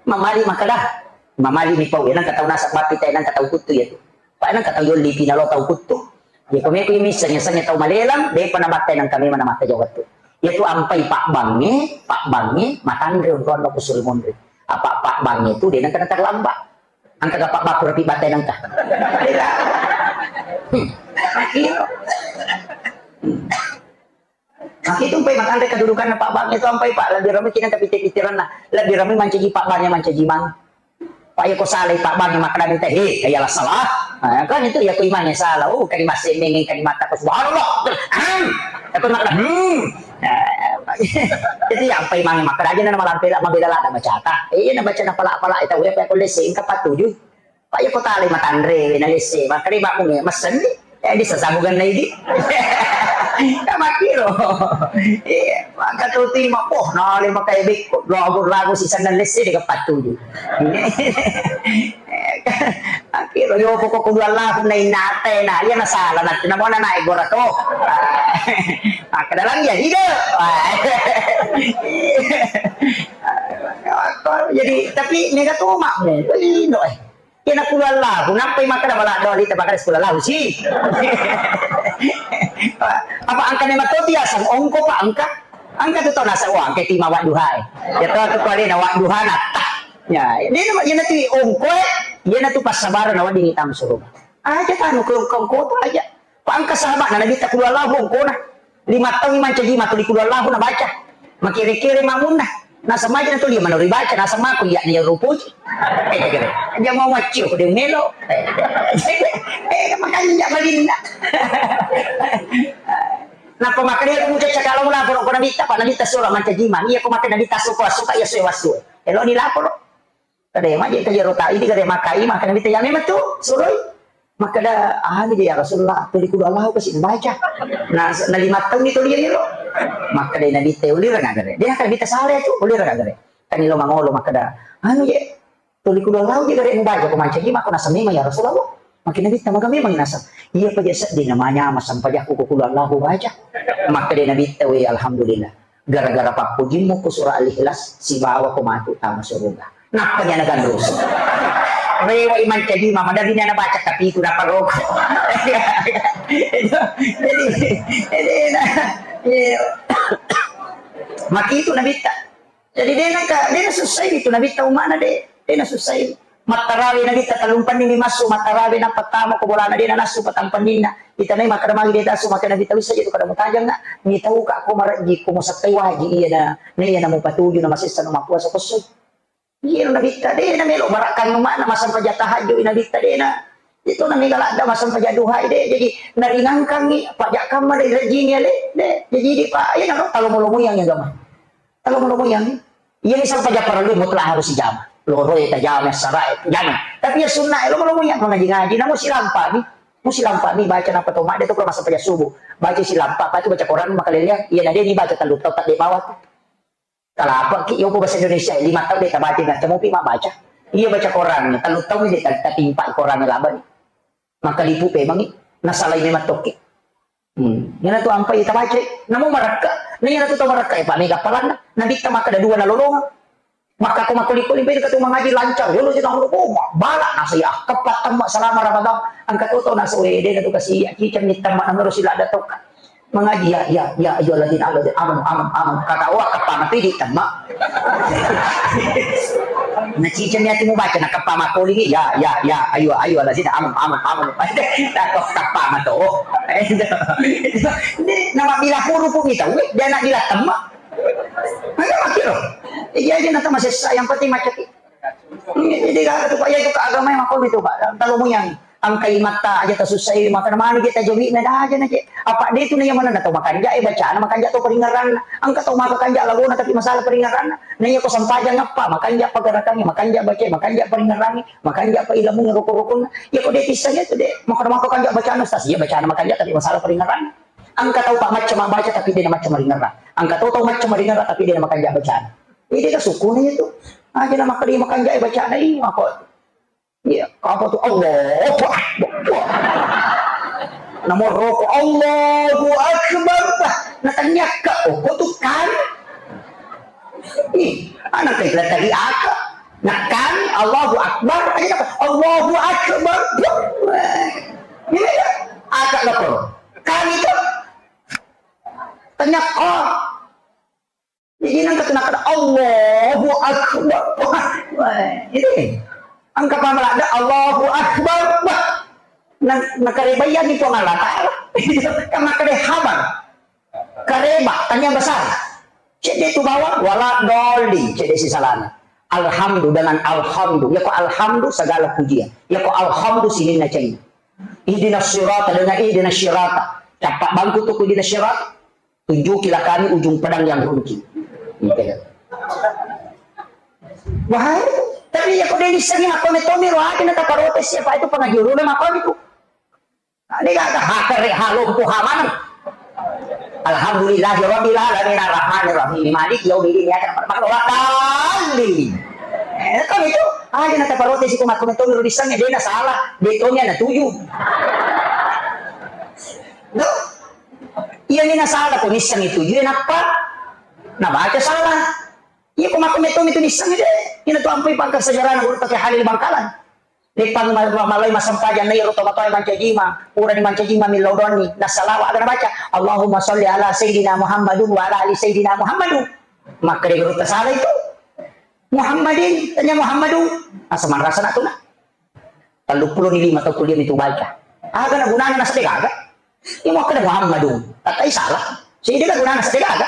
Mamali makkeda. Mamali mi pau, nangka tau naseng bappi te, nangka tau kuttu iya tu. Pak, nangka tau yolli pi nalo tau kuttu. Iya, ko meko misseng, yasengnge tau malelang, depa nabattai nangka memang namatta jawab tu. Iya tu ampai Pak Bangnge, Pak Bangnge, matanre onronna kusuri monri. Apa Pak Bangnge tu, de nangka terlambat. Angka ga Pak Baku rapi battai nangka. Hmm. Iya. Nah, itu mpai matanre kedudukanna Pak Bang itu ampai, Pak, lebih ramai kita tapi pikiranna. Lebih ramai mancaji Pak Bang yang mancaji Mang. Pak, iya ko salai Pak Bang yang makkeda minta, "He, kaya lah salah." Nah, kan itu iya ko imangnya salah. Oh, kali masih mengeng kali mata ko subhanallah. Hmm. Tapi makkeda, hmm. Nah, itu ya ampai imangnya makkeda aja nama lampe lah mabela lah ada baca ta. Eh, iya na baca na pala-pala itu udah apa ko lese engka patuju. Pak, iya ko talai matanre, na lesse, makkeda, "Pak, mung, messenni." Eh, di sesambungan na idi. Makkiro. Iya, maka tu ti mappo, nale makai bekko, lagu-lagu si sandal lesse de pattuju. Makkiro yo pokok kudu Allahu na innate na, iya na sala na, na mona naik gora to. Maka dalam ya hidup. Jadi tapi mega tu makmu, ino eh. Iya na kudu Allahu, nappai makkeda bala doli te makkeda kudu Allahu si. Apa angka ne matoti asang ongko pa angka. Angka tu tau nasang, oh, angka tima wadduha e. Ya to tu kualena wadduha na. Ya, ini nama iya na tu ongko e, iya na tu passabareng na wedding tama suruga. Aja tanu ke ongko-ongko tu aja. Pa engka sahabatna Nabitta kudu Allahu ongkona. Lima taung mancaji ma tuli kudu Allahu nabaca. Makere-kere mamunna. Naseng maja na tuli manori baca, naseng mako iya na rupuji. Eh, kere. Dia mau maccio ko de melo. Eh, makanja malinna. Napa makanya aku mucak cakala mula poro ko Nabitta, pa Nabitta sura mancaji ma. Iya ko maka Nabitta suka-suka iya suwe wasu. Elo ni laporo. Kada maje ka jero ta idi kada makai maka Nabitta ya memang tu suroi. Makkeda, "Anu je ya Rasulullah, tuli kudu Allahu kasi baca." Nah, na lima taung itu dia lo. Makkeda Nabitta ulira nagare. Dia kan Nabitta sale tu, ulira nagare. Kan lo mangolo makkeda, "Anu je, tuli kudu Allahu je gare baca ko mancaji mako naseng memang ya Rasulullah." Makin Nabitta maga memang naseng. Iya pa je seddi namanya masampajakku ko kudu Allahu baca. Makkeda Nabitta, "We alhamdulillah." Gara-gara pappojimmu ko surah Al-Ikhlas, sibawa ko matu tama suruga. Nappa nyana gandoso. Rewa i mancaji ma, madari nyana baca tapi itu nappa roko. Jadi, jadi, na, iya. Maki itu Nabitta. Jadi, dia naka, dia na susah itu Nabitta umana de, dia na susah. Mattarawe Nabitta tallumpenni mi massu, mattarawe nappa tama ko bolana de na nassu patampenninna. Itanai makkeda magi de tassu, makkeda Nabitta wissa je tu kada mutajang na. Mitau ka ko marajji ko musakkai waji iya na, na iya na mupatuju na masessa na mappuasa kosso. Iya na Nabitta de na melo barakang mana masampaja tahajud Nabitta de na. Itu na mega ladda masampaja duha de. Jadi naringangkangi pajak kamma de rajini ale de. Jadi di pa iya na talomo-lomo yang agama. Talomo-lomo yang. Iya, misal paja parellu mutlak harus dijama. Loro ya tajama, sara ya tajama. Tapi ya sunnah ya lomo-lomo ya mengaji-ngaji. Namun silampa mi, mu silampa mi baca napa to mak de to masa paja subuh. Baca silampa, baca baca Quran makalele. Iya na de dibaca tellu tau tak de bawa tu. Kalapa ki yo bahasa Indonesia lima tau de tabaca na temu pi mak baca. Iya baca Quran tellu tau de tatimpa Quran laban. Maka lipu pemangi nasalai memang toki. Hmm. Iyana tu ampai tabacai. Namo marakka. Na iyana tu tau marakka, eh, pa mega appalanna. Nabitta makkeda dua nalolongang. Makka ko makkoli-koli beda katu mangaji lancar. Yolo je tau, oh, bala nasai akkeppa temma selama Ramadan. Angka toto naso, eh, de na tu kasi iya ciceng ni temma namero sila ada tokka. Mangaji ya, ya, ya, ayo lagi, ayo lagi, aman, aman, aman. Kata oh, akkeppa mati di temma. Na ciceng ni ati mu baca, na keppa makkoli ni. Ya, ya, ya, ayo, ayo lagi, aman, aman, aman. Takut keppa mato. Ini nama bila huruf ni tau, dia nak bila temma. Maka makkiro. Iya aja na tama sessa, yang penting macet. Jadi gak tu Pak, ya itu agama yang makko itu Pak. Kalau mau yang angkai mata aja tak susah, maka mana kita jadi nada aja na je. Apa dia itu nih yang mana na tau makanja, eh, bacana makanja tau peringaran. Angka tau maka kanja lagona tapi masalah peringaran. Na iya ko sampajang apa? Makanja pagarakannya, makanja baca, makanja peringaran, makanja apa ilmu rukun-rukun. Ya ko dia kisahnya itu deh. Maka maka kanja bacana sas, iya bacana makanja tapi masalah peringaran. Angka tau tak macam baca tapi dia macam ringerra. Angka tau tau macam ringerra tapi dia makanja bacana. Ini dia suku ni itu. Ah, dia makanja bacana ini apa? Iya, apa tu? Allahu Akbar. Wah. Nomor rokok Allahu Akbar. Bah, natanya ke oh, kok tu kan? Ih, anak kecil tadi aka. Nah kan Allahu Akbar, aja apa? Allahu Akbar. Wah. Ini ya, agak lapor. Kami tuh tanya kok. Jadi nang kata nakada Allahu Akbar. Wah, ini angka pamalada Allahu Akbar. Wah. Nah, nakarebayan itu Allah Ta'ala. Kan nakada habar. Kareba, tanya besar. Cedde tu bawang, wala doli, cedde si salana. Alhamdu dengan alhamdu. Ya ko alhamdu segala pujian. Ya ko alhamdu sininna cai. Ihdinas sirata dengan ihdinas sirata. Capak bangku tu ihdinas sirata. Tunjukilah kami ujung pedang yang runcing. Gitu ya. Wah, tapi ya ko deni seni apa metoni rohati na taparotes siapa itu pengaji ulama apa itu. Nah, ini gak ada hakare halompo hamanang. Alhamdulillahirabbil alamin, arrahmanirrahim, maliki yaumiddin, iyyaka na'budu wa iyyaka nasta'in. Eh, kan itu, aja na taparoti siko makko metto ro dissengnge, de' na salah, de' to mi na tuju. Duh. Iya ni na salah ko nissengnge tuju, nappa nabaca salah. Iya ko makko metto mi tu nissengnge de'. Ina tu ampai pangka sejarah guru pakai Halil Bangkalan. Leppang ma-, ma-, malai massempajang na iyaro tomatoae mancaji imang, purani mancaji imang millau doanni, nassalawa aga nabaca, "Allahumma sholli ala Sayyidina Muhammadun wa ala ali Sayyidina Muhammadun." Makkeda gurutta salah itu. Muhammadin, tanya Muhammadun. Asa manrasa nak tuna. Telluppulo ni lima tau kuliah itu baca. Aga na gunana nasa de' gaga. Iya makkeda Muhammadun. Tatai salah. Sidi ga gunana nasa de' gaga.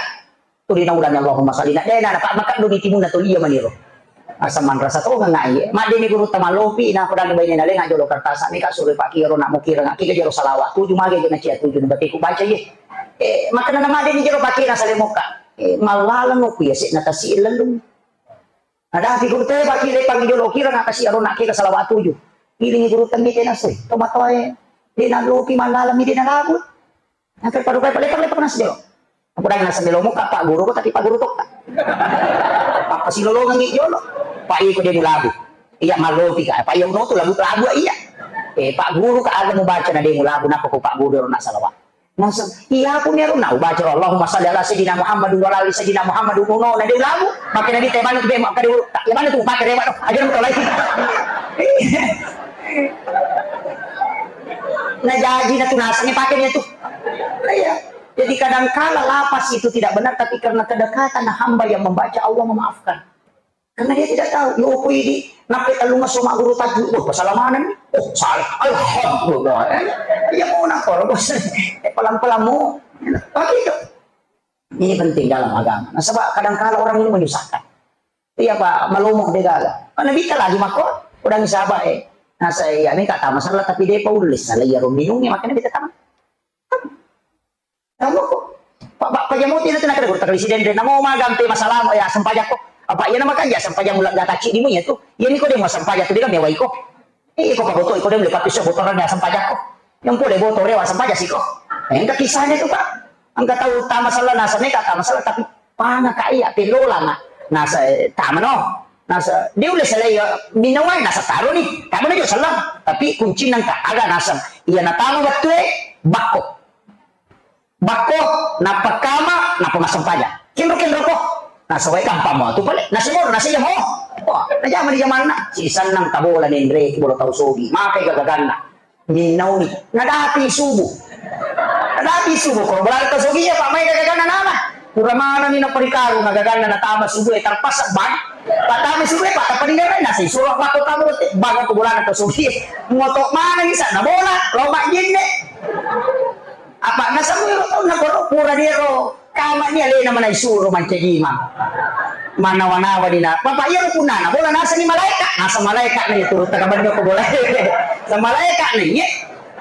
Tuli naulani Allahumma shalli na, de' na, na, pa-, maka doni timunna tuli iya maniro. Asa manrasa tongeng ngai. Maddeni gurutta malopi, na kodang bainena lenga jolo kertas, ni ka suro pakiro na mukireng, ki jero salawa tuju mage je na cia tuju, berarti ku baca ye. Eh, makana na maddeni jero pakiro sale mokka. Eh, malaleng ku ya sik na tasi lelung. Ada fi gurutta pakiro pagi jolo kireng, na kasi aro na ke salawa tuju. Ilingi gurutta mi tena soi. Tomatoae, de' na lopi malaleng mi de' na labu. Engka parupai, palepang-lepang nasi jolo. Aku dang nasa melo muka Pak Guru, tapi Pak Guru tokka. Apa silolongengi jolo. Pak iko de' mulabu. Iya malopi ka. Pak iya uno tu labu, labu iya. Eh, Pak Guru ka aga mubaca na de' mulabu, napa ko Pak Guru ro na salawa. Nasa, iya aku mero na ubaca Allahumma shalli ala Sayyidina Muhammad wa ala ali Sayyidina Muhammad uno na de' labu. Maka nabi te mana tu be, maka de' tak, ya mana tu pakai dewa tu. Aja mu tolai. Nah, jadi na tu nasa ni pakai dia tu. Iya. Jadi kadangkala lafaz itu tidak benar, tapi karena kedekatan hamba yang membaca, Allah memaafkan. Karena dia tidak tahu, yo, ko idi, nape tellungesso magguru tajwid, wah, salah mana nih? Oh, salah. Alhamdulillah. Ya mau nak koro, bos. Eh, pelan-pelan mu. Begitu. Ini penting dalam agama. Nah, sebab kadangkala orang ini menyusahkan. Iya, Pak, malomo de' gaga. Mana kita lagi mako? Udah sabar, eh. Nah, saya ini kata masalah, tapi dia Paulus, salah iya, minumnya, makanya kita tamat. Kamu kok? Pak, Pak, Pak Jamuti itu nak kerja guru presiden deh. Namo magang pe masalah ya sempajakko. Apa iya nama kan ya sempajak mulak gata cik di munya tu. Iya ni ko dia mau sempajak tu dia kan mewah iko. Eh, iko paboto iko dia beli papi so botoran ya sempajakko. Yang boleh botore wa sempajak siko. Eh, enggak kisahnya tu, Pak. Enggak tahu tak masalah nasa mereka tak masalah tapi pana kak iya pelola nak. Nasa eh, tak mano. Nasa dia udah selai ya minawai nasa taruh ni. Tak mana juga salah. Tapi kunci nang tak ada nasa. Iya na tamu betul eh bakko. Bakko, nappa kama, nappa massempajang. Kenro-kenro ko. Nasawai gampang mo tu pale. Nasi mo, nasi mo. Wah, najama di jamanna. Si sennang tabola nenre, bola tau sogi. Makai gagaganna. Minnauni. Nadapi subuh. Nadapi subuh. Kalau bola tau sogi ya, Pak, mai gagaganna nama. Pura mana ni naparikaru, gagaganna natama subuh, eh, terpaksa bang. Pak tama subuh, eh, Pak, tak paling nasi. Suruh bakko tamu, bang aku bola tau sogi. Moto mana ni sa, na bola, lomba jenne. Apa nasaba ero taunna koro pura diero kama ni alena manai suro mancaji imang. Manawa-nawa dina. Papa iyaro punnana bola nasani malaeka. Nasa malaeka ni turut takabanyo ko bola. Sa malaeka ni ye.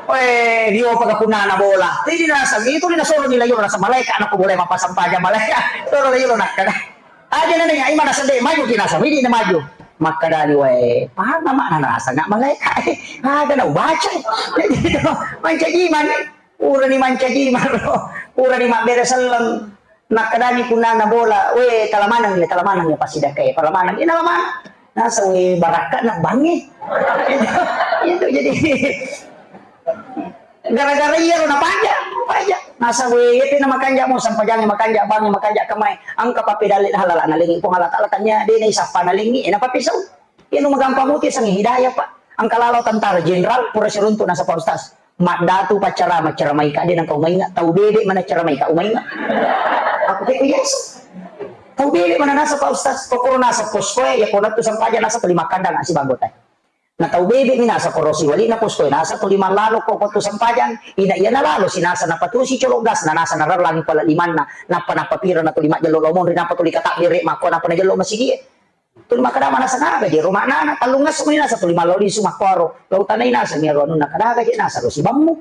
Oe, dio paga punnana bola. Jadi nasa itu ni nasoro ni layo nasa malaeka na ko bola mapasang paja malaeka. Soro layo nakkada. Aja na nanya imana sede maju ki nasa widi na maju. Makkadani wae, paham mak nasa nggak malaeka. Ada na ubaca. Jadi itu mancaji imang. Purani mancaji maro, purani mabbere selleng. Nakkedani punnana bola, "We, tala maneng ya, tala maneng ya, passidakkae, tala maneng." Ina tala maneng. Nasa, "We, barakka'na bangnge." Itu, itu jadi gara-gara iya ro napaja, paja. Nasa, "We, iya tena makanja mo sampajangnge, makanja bangnge, makanja kamae. Engka pappedalle halala nalengi Puang Allah Taala tanya, de na isappa nalengi, ena pappisau." Iya nu magampang muti sangi hidayah, Pak. Engka lalo tentara jenderal, pura siruntu nasa Pak Ustaz. Maddatu paccarama, caramaika, de nengka umainga, tau bebe mana caramaika umainga. Aku teko Yesu. Tau bebe mana nasa Pak Ustaz, kokoro nasa poskoe, ya kona tu sampaja nasa tuli makkandang asi banggotai. Na tau bebe mi nasa korosi wali na poskoe nasa tuli mallalo ko tu sampajang, ina iya na lalo si nasa napatusi colo gas na nasa narellangi pala limanna, nappa nappa pira na tuli majjello lomonri, nappa tuli katabbere makko nappa najello masigie. Tuli makkeda manaseng aga jero maknana, tellungesso meni naseng tuli mallau lisu makkoro, lau tanai naseng iyaro anunna, kada aga je naseng ro sibammu.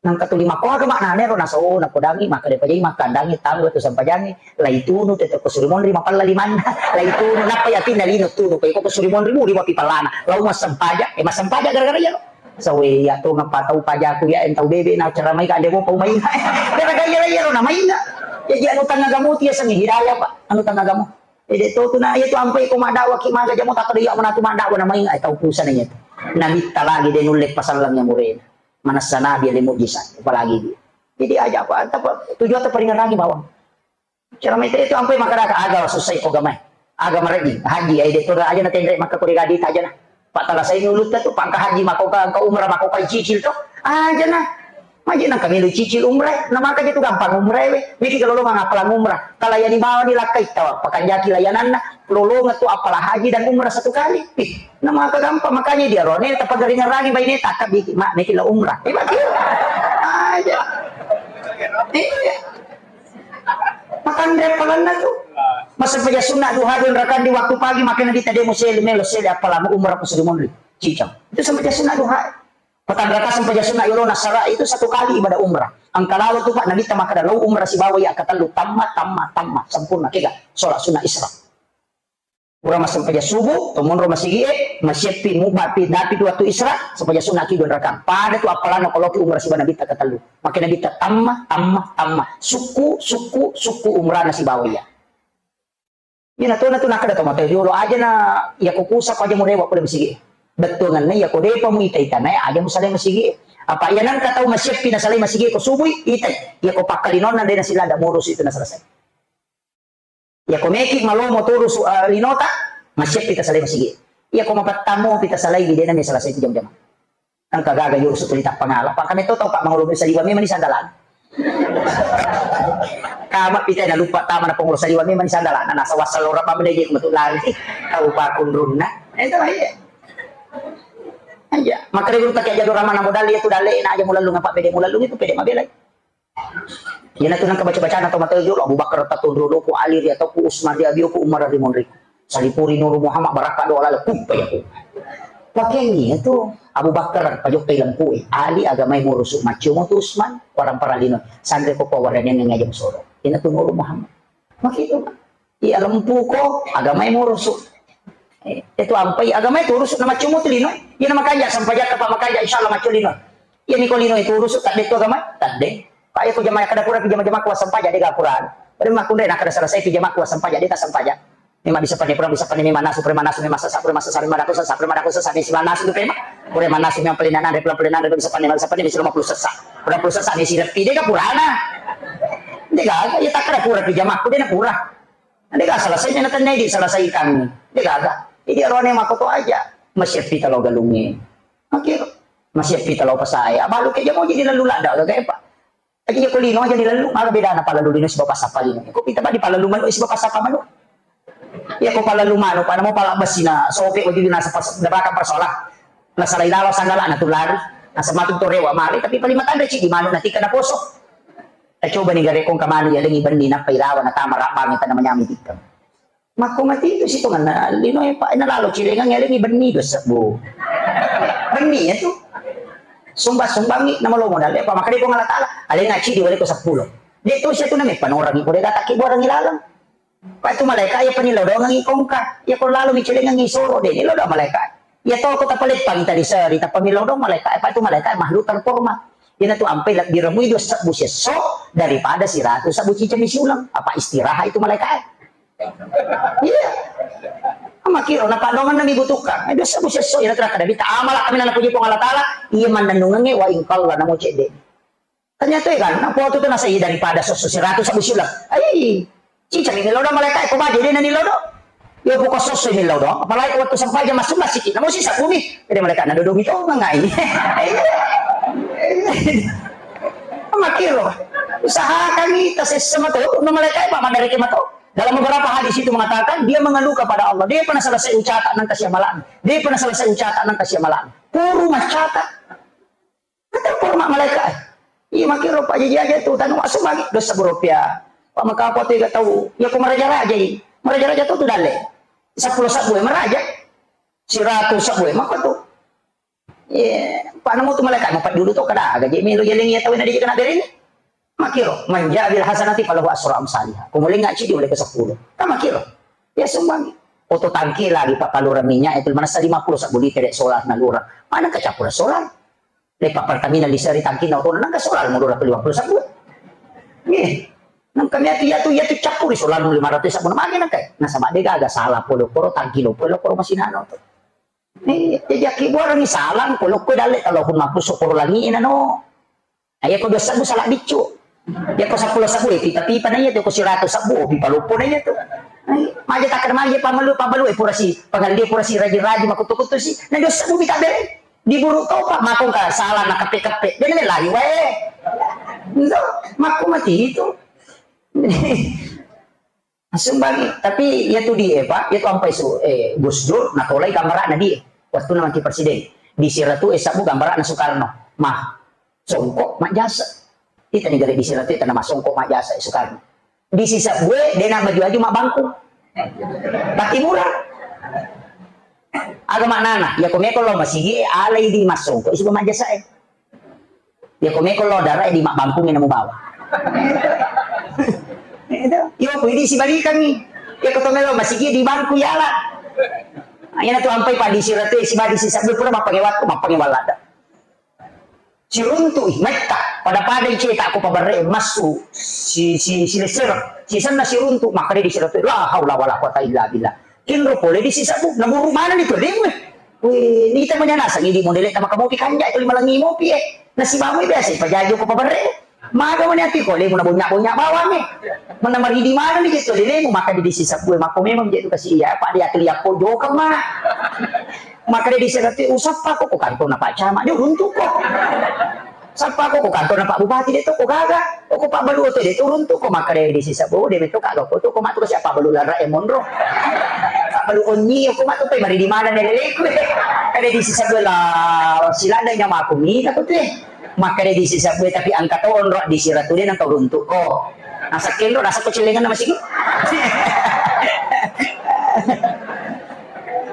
Nangka tuli makko aga maknana ero naseng, oh, napodangi, makkeda pajai makkandangi, tama tu sampajangi, laitunu tette ko suri monri mapella limanna, laitunu, nappa yatinna lino tunu, ko iko ko suri monri muri mapi pellana, lau massempajang, eh, massempajang gara-gara iyaro. Sawe iya to ngapa tau pajaku iya en tau bebe na ceramai ka de mo pau mainga. Gara-gara iya iya na mainga. Jadi anu tangga gamu tiya sengi hidayah, Pak. Anu tangga gamu. Ede to tu na iya tu ampai ko maddawa ki maga jamo tak ada iya mana tu maddawa na mainga tau pusana iya tu. Nabitta lagi de nulle pasallang yang murena. Manessa nabi le mujizat apalagi dia. Jadi aja apa apa tujuan tu paringarangi bawang. Cara mete itu ampai makkadaka aga susah ko gamai. Aga mareji, haji ai de to aja na tenre makka ko digadi aja na. Pak tala sai ulutta tu pangka haji mako ka engka umrah mako ka cicil to. Aja na. Maji nang kami lu cicil umrah, na maka je tu gampang umrah we. Miki kalau lo mangapala umrah. Kalau yani bawa ni lakkai tawa, pakanjaki layananna, lolonga tu apala haji dan umrah satu kali. Ih, na maka gampang makanya dia rone tapagari ngerangi baine takka biki mak miki la umrah. Iba aja. Iya. Makanre apalanna tu. Masa paja sunna duha dua rakaat di waktu pagi, makanya di tadi musel melo sele apalamu umrah ku suri monri. Cicang. Itu sama paja sunna duha. Patang rakaat sama paja sunna yolo nasara itu satu kali ibadah umrah. Engka lalo tu Pak Nabi ta makkada lo umrah sibawa ya katellu tamma tamma tamma sempurna kega sholat sunna isra. Pura massempajang subuh, to monro masigi'e, masieppi mubapi dapi tu wattu isra, sempajang sunna ki dua rakaat. Pada tu appalanna ko loki umrah siba Nabitta katellu. Makkeda Nabitta tamma, tamma, tamma. Sukku, sukku, sukku umrahna sibawa iya. Iya na tona tu nakkeda to mata jolo aja na iya ko kusa ko aja murewa pole masigi'e. Bettuanganna iya ko depa mu ita-itana aja musalai masigi'e. Apa iya nangka tau masieppi nasalai masigi'e ko subui, itai. Iya ko pakkalinonna de nasilada murusu itu naselesai. Iya ko meki malomo turusu, eh, linota, masieppi tasalai masigi. Iya ko mapettamu pi tasalai di dena mi selesai tu jam-jam. Engka gaga yuk supaya tappangala. Pak kami to tau Pak mangurumi saliwa memang ni sandalan. Kama pita na lupa tama na pengurus saliwa memang ni sandalan. Nah, nasa wasal ora pa mendege metu lari. Tau Pak kundrunna. Itu aja. Aja. Makanya guru tak kayak jadul ramana modal itu dalle na aja mulalung apa pede mulalung itu pede mabelai. Iyanatu nengka baca-bacana tau matoa jolo, Abu Bakar tatunru doku, Ali ri atauku, Usman ri abioku, Umar ri monriku. Salipuri Nuru Muhammad barakka doa lalo, kumpa yaku. Pakengi itu Abu Bakar pajokkai lempu e, Ali agamai murusu, maccio motu Usman, warang paralino, sanre ko warane nengajam soro. Iyanatu Nuru Muhammad. Makitu. Iya lempuko, agamai murusu. Eh, itu ampai agamai turusu na maccio motu lino. Iya na makanja sampajakka pa makanja insyaallah maccio lino. Iya niko lino itu urusu tadde tu agama, tadde. Pak iya ko jamaah kada pura pi jama-jama kuasa sampaja de ga pura. Pada makkunre na kada selesai pi jama kuasa sampaja de ta sampaja. Memang bisa pane pura bisa pane memang nasu pura nasu memang sasa pura sasa memang daku sasa pura daku sasa memang nasu tu pema. Pura nasu memang paling nana pura paling nana bisa pane bisa pane bisa lima puluh sasa. Pura puluh sasa ni silepi de ga purana. De ga iya tak kada pura pi jama ku de na pura. Ande ga selesai na tennai di selesaikan. De ga ga. Jadi arone makoto aja. Masih pita lo galungi. Oke. Masih pita lo pasai. Abalu ke jamo jadi lalu lada ga ga pa. Aja ko lino aja di lalu. Maka beda na palalu lino sebab pasapa lino. Ko pita pa di palalu manu sebab pasapa manu. Ya ko palalu manu pa namo pala basina sope wajib nasa pas dapaka persoalan. Nasalai lalo sanggala na tulari. Nasa matu to rewa male tapi paling matanda ci di manu nanti kena poso. Tacoba ni gare kong kamanu ya lengi benni nappa ilawa na tama rabang tana manyami tikka. Makko mati itu sitonganna lino e pa na lalo cilengang ya lengi benni dosa bu. Benni ya tu. Sumbang sumbangi nama lo modal ya pa makade kong Allah Taala. Alenga cidi wale ko sepuluh. Dia tu situ name panorangi ko dega takki borangi lalang. Pak itu malaikat ya penilodongangi kongka. Ya ko lalo micelengangi soro de nilodong malaikat. Ya to ko tapaleppangi tadi seri tapamilodong malaikat. Pak itu malaikat makhluk terhormat. Ina tu ampai lebbi remui dua sebbu sesso daripada siratu sebbu cicemi siulang. Apa istirahat itu malaikat? Iya. Makiro na padongan nami butuhkan. Dua sebbu sesso ina tu kada bita amala kami nana puji pong Allah Taala. Iya mannennungangi wa ingkalla namo cedde. Ternyata ya kan, apa waktu itu nasa iya daripada sesso siratu sebbu siulang. Ai, cicemi nilodong malaikat ko baje de nilodong. Yo buka sosso millau doang, apalagi waktu sampajang masuk masjid, namun sisa bumi, jadi mereka na dodongi to ngai. Makiro, usahakan kita sesama tu, na mereka apa mandari kema tu. Dalam beberapa hadis itu mengatakan dia mengeluh kepada Allah, dia pernah selesai ucata nang kasih amalan, dia pernah selesai ucata nang kasih amalan. Puru macata. Kata forma malaikat. Iya makiro Pak Jaji aja tu tanu masuk lagi dosa berupiah. Pak maka apa tu tau? Ya ko maraja-raja i. Maraja-raja tu tu dalle. Sepuluh sebbu maraja. Siratu sebbu maka tu. Iya, Pak namo tu malaikat mau Pak dulu tu kada aga je melo jaling ya tau na dia kena beri ni. Makiro manja bil hasanati falahu asra amsaliha. Kumuling ngaci di oleh ke sepuluh. Kan makiro. Ya sumbang. Oto tangki lagi Pak palura minyak itu mana lima puluh sebbu liter solar na lura. Mana kecampur solar? Lepa Pertamina liseri tangki na oto, nangka solar mo dua ratus lima puluh sabbu. Nggih. Nangka mi atu, iyatu, iyatu cappuri solar lima ratus sabbu, magi nangka. Nasaba de gaga sala pole koro tangki lo pole koro masinano to. Eh, jadi akkibuarangngi salang, ko lokko dalle talo pun mappusu koro langi nano. Ayo ko dua sabbu sala biccu. Ya ko seppulo sabbu, eh, pipa-pipa na iya tu, ko seratus sabbu, oh, pipa loppo na iya tu. Eh, maja takkada maja pamalu, pamalu, eh, purasi, pangalli purasi rajin-rajin, makuttu-kuttu si. Na dua sabbu mita bere. Diburu topa, makong ka salang na keppe-keppe. Dia na lari wae. Itu, makku mati itu. Langsung bagi. Tapi iya tu di, eh, Pak, iya tu ampai su, eh, Gus Dur, natolai gambarana di, eh, waktu na manti presiden. Di siratu, eh, sabbu gambarana Soekarno. Mah, songko majjasa. Ita ni gare di siratu, ita na masongko majjasa, eh, Soekarno. Di sisabbu, eh, de na baju-baju mabbangku. Pati murah. Aga maknana, iya ko meko lo masigi, eh, alai di masongko, isi majjasa, eh. Ya, ko meko lo dara, eh, di mabbangkung na mubawa. Itu. Yo, ko idi sibalikangngi. Ya, ko to melo masigi di bangku yala. Iyana tu ampai pa di siratu, eh, sibadi sisabbu pura mappangewa tu, mappangewa lada. Siruntu, metta, pada-pada cetak ko paberre massu, si, si, si lesser, si senna siruntu, makkeda di siratu, la haula wala quwata illa billah. Kinro pole di sisabbu, naburu mana ni tu demu, eh. Wih, nita manya nasang idi modele tama kamopi kanja, itu lima langi mopi, eh. Nasibamu biasa, pajajo ko paberre. Maga mani ati ko, lemu na bonya-bonya bawang, eh. Mana maridi mana ni gitu, lemu maka di sisabbu, eh, mako memang jadi kasih iya, Pak, dia keliapo jokang mana. Maka dia disiratu, usappa ko, ko kantor na Pak Camat, dia runtuk ko. Sappa ko, ko kantor na Pak Bupati, dia tu ko gaga. Ko, ko Pak Balu tu, dia tu runtuk ko, maka dia disisabbu, dia betul kagak ko tu, ko matu siapa Balu lara e monro. Pak Balu onyi, ko matu pe mari di mana nih leleku. Kada disisabbu lah, silada nyama aku mita ko tu, eh. Maka dia disisabbu, tapi angka to onro di siratu dia nang kau runtuk ko. Nasa kenro, nasa ko celengan nama siku.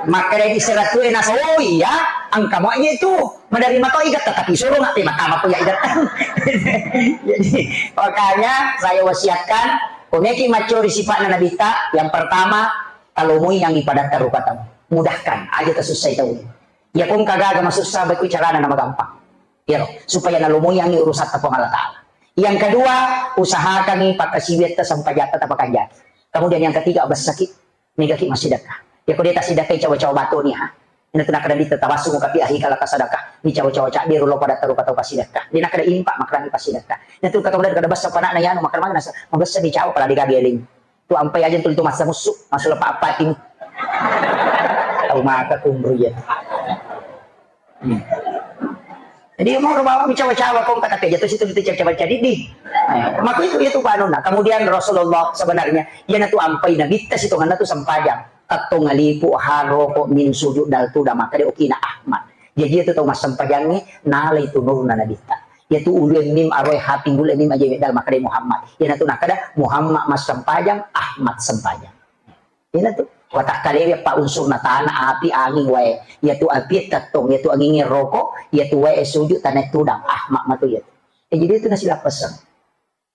Maka dia disiratu, eh, nasa, oh iya, angka mo aja itu. Menerima to igat, tapi suruh nggak terima, tama ko ya igat. Jadi, makanya saya wasiatkan, ko meki maccori sifatna Nabitta, yang pertama, talomoi yang ibadah taruka tamu. Mudahkan, aja tasusai tahu. Ya, ko engka gaga masussa, baik carana nama gampang. Iya, supaya nalomoiangngi urusatta Puang Allah Ta'ala. Yang kedua, usahakangngi pakkasiwiatta sempajatta tapakanjaki. Kemudian yang ketiga, bessaki, megaki massidekka. Ya, ko de tassidekkai cawa-cawa batu ni, ha. Ina tu nakkeda di tawassu mukapi ahi kala tasadekka. Ni cawa-cawa cabbiru lo pada taruka tau passidekka. Di nakkeda impa makrami passidekka. Ina tu kata kada bessa panakna yanu makrami nasa, mabessa ni cawa pala digageling. Tu ampai aja tu, tu masa musu, masuk lepak apa tim. Tahu maka kumru ya. Hmm. Jadi mau bawa cawa-cawa kong kata kerja tu situ, itu cawa-cawa jadi di. Eh, maka itu, itu panuna. Kemudian Rasulullah sebenarnya, iya na tu ampai Nabitta situ ngana tu sempajang. Tattong alipu haro ko min sujud dal tu da maka de okina Ahmad. Jadi itu tau massempajangnya nala itu nurna Nabitta. Iya tu ulu mim aroe hati ulu mim aja dal maka de Muhammad. Iya na tu nakada Muhammad massempajang, Ahmad sempajang. Ina tu, watakkalewi eppa unsurna, tana, api, anging, wae. Iya tu api tettong, iya tu anging roko, iya tu wae sujud tanah tudang. Ah, mak matu iya tu. Eh, jadi itu nasi lapasang.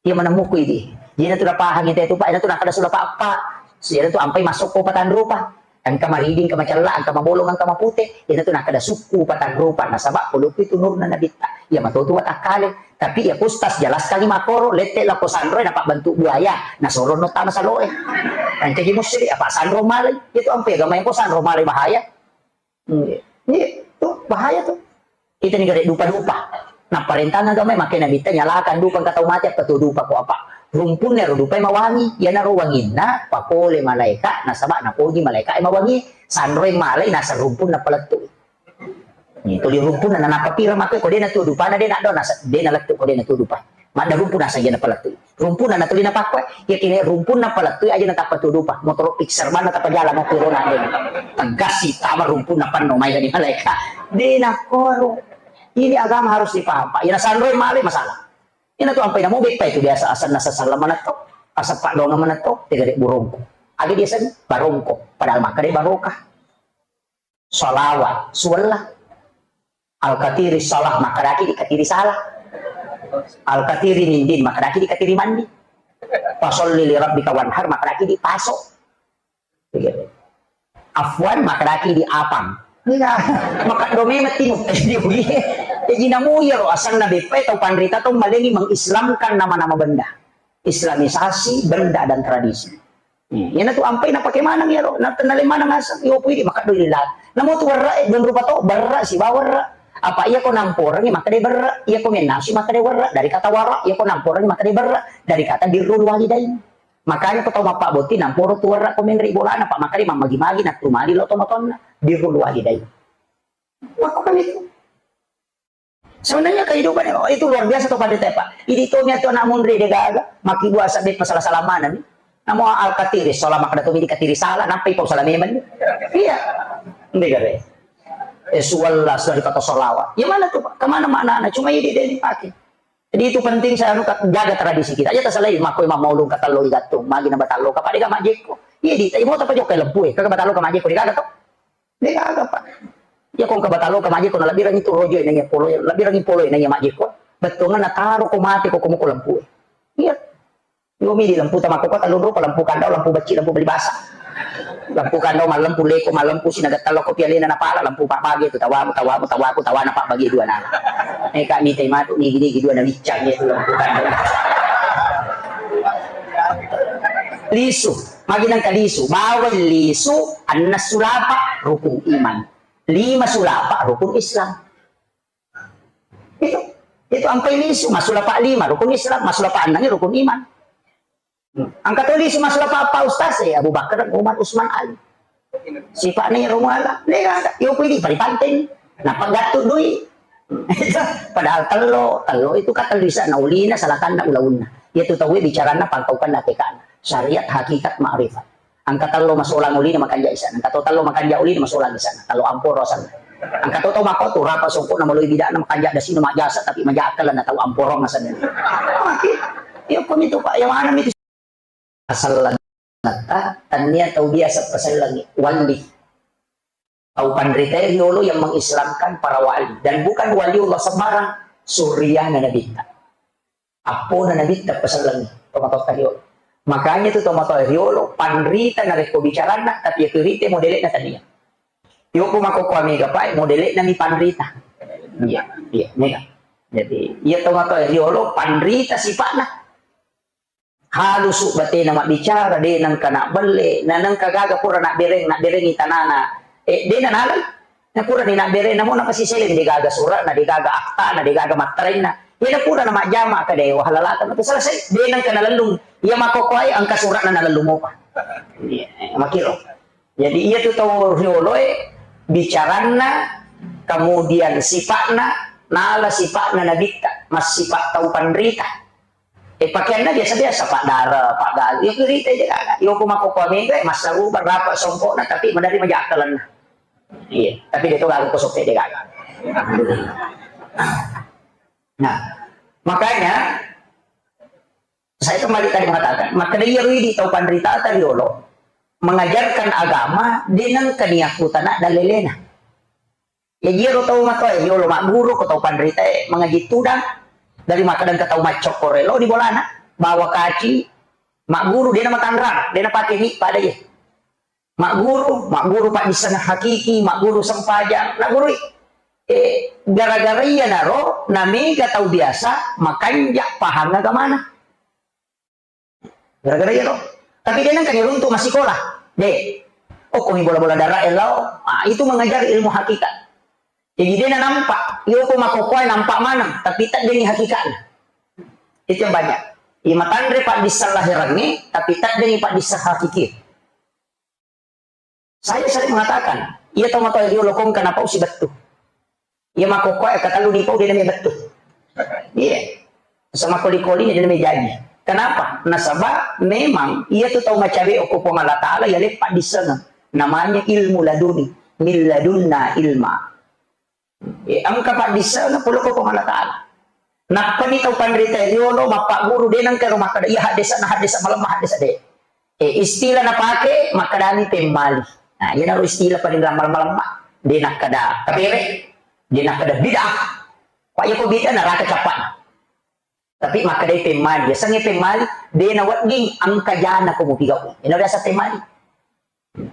Iya mana muku ini. Jadi itu dah paham itu, itu Pak, itu nak ada sudah Pak, Pak. Iya tu ampai masuk ko patan rupa. Engka mariding, engka macella, engka mabolong, engka mapute. Iya tu nak ada suku patan rupa. Nasaba puluh itu nurna Nabitta. Iya matu tu watakkale. Tapi iya, Ustaz, jelaskan lima koro, lette lako sanroe, nampak bentuk buaya. Nah, sorono tama saloe. Nanti di musri, apa sanro malai? Itu ampe agama yang ko sanro malai bahaya. Iya, iya, tuh bahaya tuh. Kita nih gare dupa-dupa. Nah, perintah agama makai Nabitta nyalakan dupa, engka tau mati apa tuh dupa ko apa? Rumpunna ro dupa mawangi, iya naro wanginna, pakole malaika, nasaba napoji malaika mawangi, sanroe malai, nasa rumpunna palettu. Nih, tuli rumpunna na napapira mako ko dena tu dupana dena do nasa dena lettu ko dena tu dupa. Madda rumpunna saja na palettu. Rumpunna na tuli na pakko, ya kini rumpunna palettu aja na tappa tu dupa. Motoro Pixar mana tappa jalan mau pirona dena. Tegas si tama rumpunna panno mai dari malaika. Dena koro. Ini agama harus dipaham, Pak. Ina sanroi male masalah. Ina tu ampai namo beppa itu biasa asal nasa salam mana to, asal pak dona mana to, tega dek burungku. Aga dia sen barongko, padahal maka dek barokah. Salawat, suwella. Al-katiri salah, makkedaki dikatiri salah. Al-katiri mindin, makkedaki dikatiri mandi. Fasalli li rabbika wanhar, makkedaki dipaso. Begitu. Afwan, makkedaki diapang. Iya, makaddo memang timu. Jadi namo iyaro asanna beppa tau panrita tau malengi mengislamkan nama-nama benda. Islamisasi benda dan tradisi. Hmm, iyana tu ampai napake maneng iyaro, na-, nale maneng aseng, iyo pui di makaddo lila. Namo tu werra e, don rupa to, berra sibawa werra. Apa iya ko namporengi maka de berra, iya ko mennasu maka de werra, dari kata wara, iya ko namporengi maka de berra, dari kata birrul walidain. Makanya ko tau mappabbotting namporo tu werra ko menre bolana, Pak, makanya mammagi-magi nattumali lo tomatonna birrul walidain. Makko kan itu. Sebenarnya kehidupan itu luar biasa to pada tepa. Idi to mia to anak munri de gaga, maki dua sabbe pasala-sala mana ni. Namo alkatiri, sola makna to midi katiri sala, nampai pau sala memang ni. Iya. Ndegare. Eh, suwalla, sudah dikata solawat. Ya mana tuh, Pak? Kemana maknanya? Cuma ini dia dipakai. Jadi itu penting saya anu, jaga tradisi kita. Ya terserah makko imam maulung katallo igattung, magi na batallo ka pada ga majekko. Iya di, imo tapa jokka lempu e, kaga batallo ka majekko, de gaga to? De gaga, Pak. Ya ko ka batallo ka majekko, na lebih rangi tu rojo nanya polo, lebih rangi polo nanya majekko. Bettongan na taro ko mate ko komo ko lempu e. Iya. Yo midi lempu tama ko tallu rupa, lempu kandau, lempu becci, lempu beli basa. Lampu kandau mallempu, leko mallempu, sinaga tello ko pialena napala, lampu pabbage tu tawamu, tawamu, tawaku, tawana pabbage dua nala. Eh, kak, mitai matu, nigi-nigi dua nawiccang, iya tu lampu kandau. Lisu, magi nengka lisu, bawai lisu, anna sulapa, rukun iman. Lima sulapa, rukun Islam. Itu, itu ampai lisu, masulapa lima, rukun Islam, masulapa enneng, rukun iman. Engka to lisu masulapa pa ustaz e, Abu Bakar, Umar, Usman, Ali. Sipa'na ero muala, de gaga. Yo pui di pari panteng. Nappa gattu dui. Padahal tello, tello itu katellu isana ulina, salatanna ulaunna. Iya tu tauwe bicaranna pangkaukanna tekana. Syariat, hakikat, ma'rifat. Engka tello masolang ulina makanja isana. Engka to tello makanja ulina masolang isana. Tello amporo asanna. Engka to tau makko tu rapa songkokna maloi bidakna makanja dasina majasa tapi maja akkalanna tau amporong asanna. Maki. Iya ko mitu, Pak. Yang mana mitu? Paselleng. Tannia tau biasa pasellengi wali. Tau panrita riolo yang mengislamkan para wali. Dan bukan waliullah sembarang, suriyana Nabitta. Appona Nabitta pasellengi tomatoatta riolo. Makanya tu tomatoa riolo panrita narekko bicaranna, tapi iya tu rite modele'na tania. Iyo ko makkokkoe mega pae modele'na mi panrita. Iya, iya, mega. Jadi, iya tomatoa riolo panrita sipa'na. Halusu batena mabbicara, de nengka nabbelle, na nengka gaga pura nabbereng, nabberengi tanana. Eh, de nanalai. Na pura ni nabbereng, namo napasiseleng, de gaga sura'na, de gaga aktana, de gaga matterenna. Iya na pura na majjama ka de wahalalata, matu selesai. De nengka nalellung. Iya makkokkoe engka sura'na nalellung mopa. Iya, eh, makiro. Jadi iya tu tau rioloe bicaranna, kemudian sipa'na, nala sipa'na nabitta, massipa tau panrita. Eh, pakaianna biasa-biasa, Pak Dara, Pak Galuh. Iya, rita aja gaga. Iya, ko makkokkoe mega, massaruba, rapa songkokna, tapi maderri maja akkalenna. Iya, tapi de to gaga ko soppe de gaga. Alhamdulillah. Nah, makanya saya kembali tadi mengatakan, maka dari iya ridi tau panrita tadi riolo mengajarkan agama, de nengka niaku tanah dan lelena. Jaji iyaro tau matoa e riolo magguru ko tau panrita e mangaji tudang, dari makkeda engka tau maccokko relo di bolana, bawa kaci, magguru, de na matanrang, de na pake mi pada je. Magguru, magguru paddisseng hakiki, magguru sempajang, nagurui. Eh, gara-gara iyanaro namega tau biasa makanja pahang agamana. Gara-gara iya to. Tapi de nengka niruntu massikola. De. Oh, komi bola-bola darah e lao. Ah, itu mengajari ilmu hakikat. Jadi de nampak, iyo ko makkokkoe nampak maneng, tapi teddengi hakikatna. Itu yang banyak. Iya matanre paddisseng lahirangnge, tapi teddengi paddisseng hakiki. Saya sering mengatakan, iya tau matoa riolo kongka napau si bettu. Iya makkokkoe katellu ni pau de nami bettu. Iya. Sama koli-koli de nami jaji. Kenapa? Nasaba memang iya tu tau macawe okko Puang Allah Taala iya leppa dissengeng. Namanya ilmu laduni. Min ladunna ilma. Eh, engka paddissengeng pole ko Puang Allah Taala. Nappani tau panrita riolo mappagguru de nengka ro makkeda, iya haddesa na haddesa malemma haddesa de. Eh, istilah napake makkedani pemmali. Nah, iyanaro istilah paling malemma-lemma. De nakkeda kapere, de nakkeda bid'ah. Pak, iya ko bid'ah naraka cappa'na. Tapi makkedai pemmali, yasengnge pemmali, de nawedding engka jana ko mupigau. Ina biasa pemmali.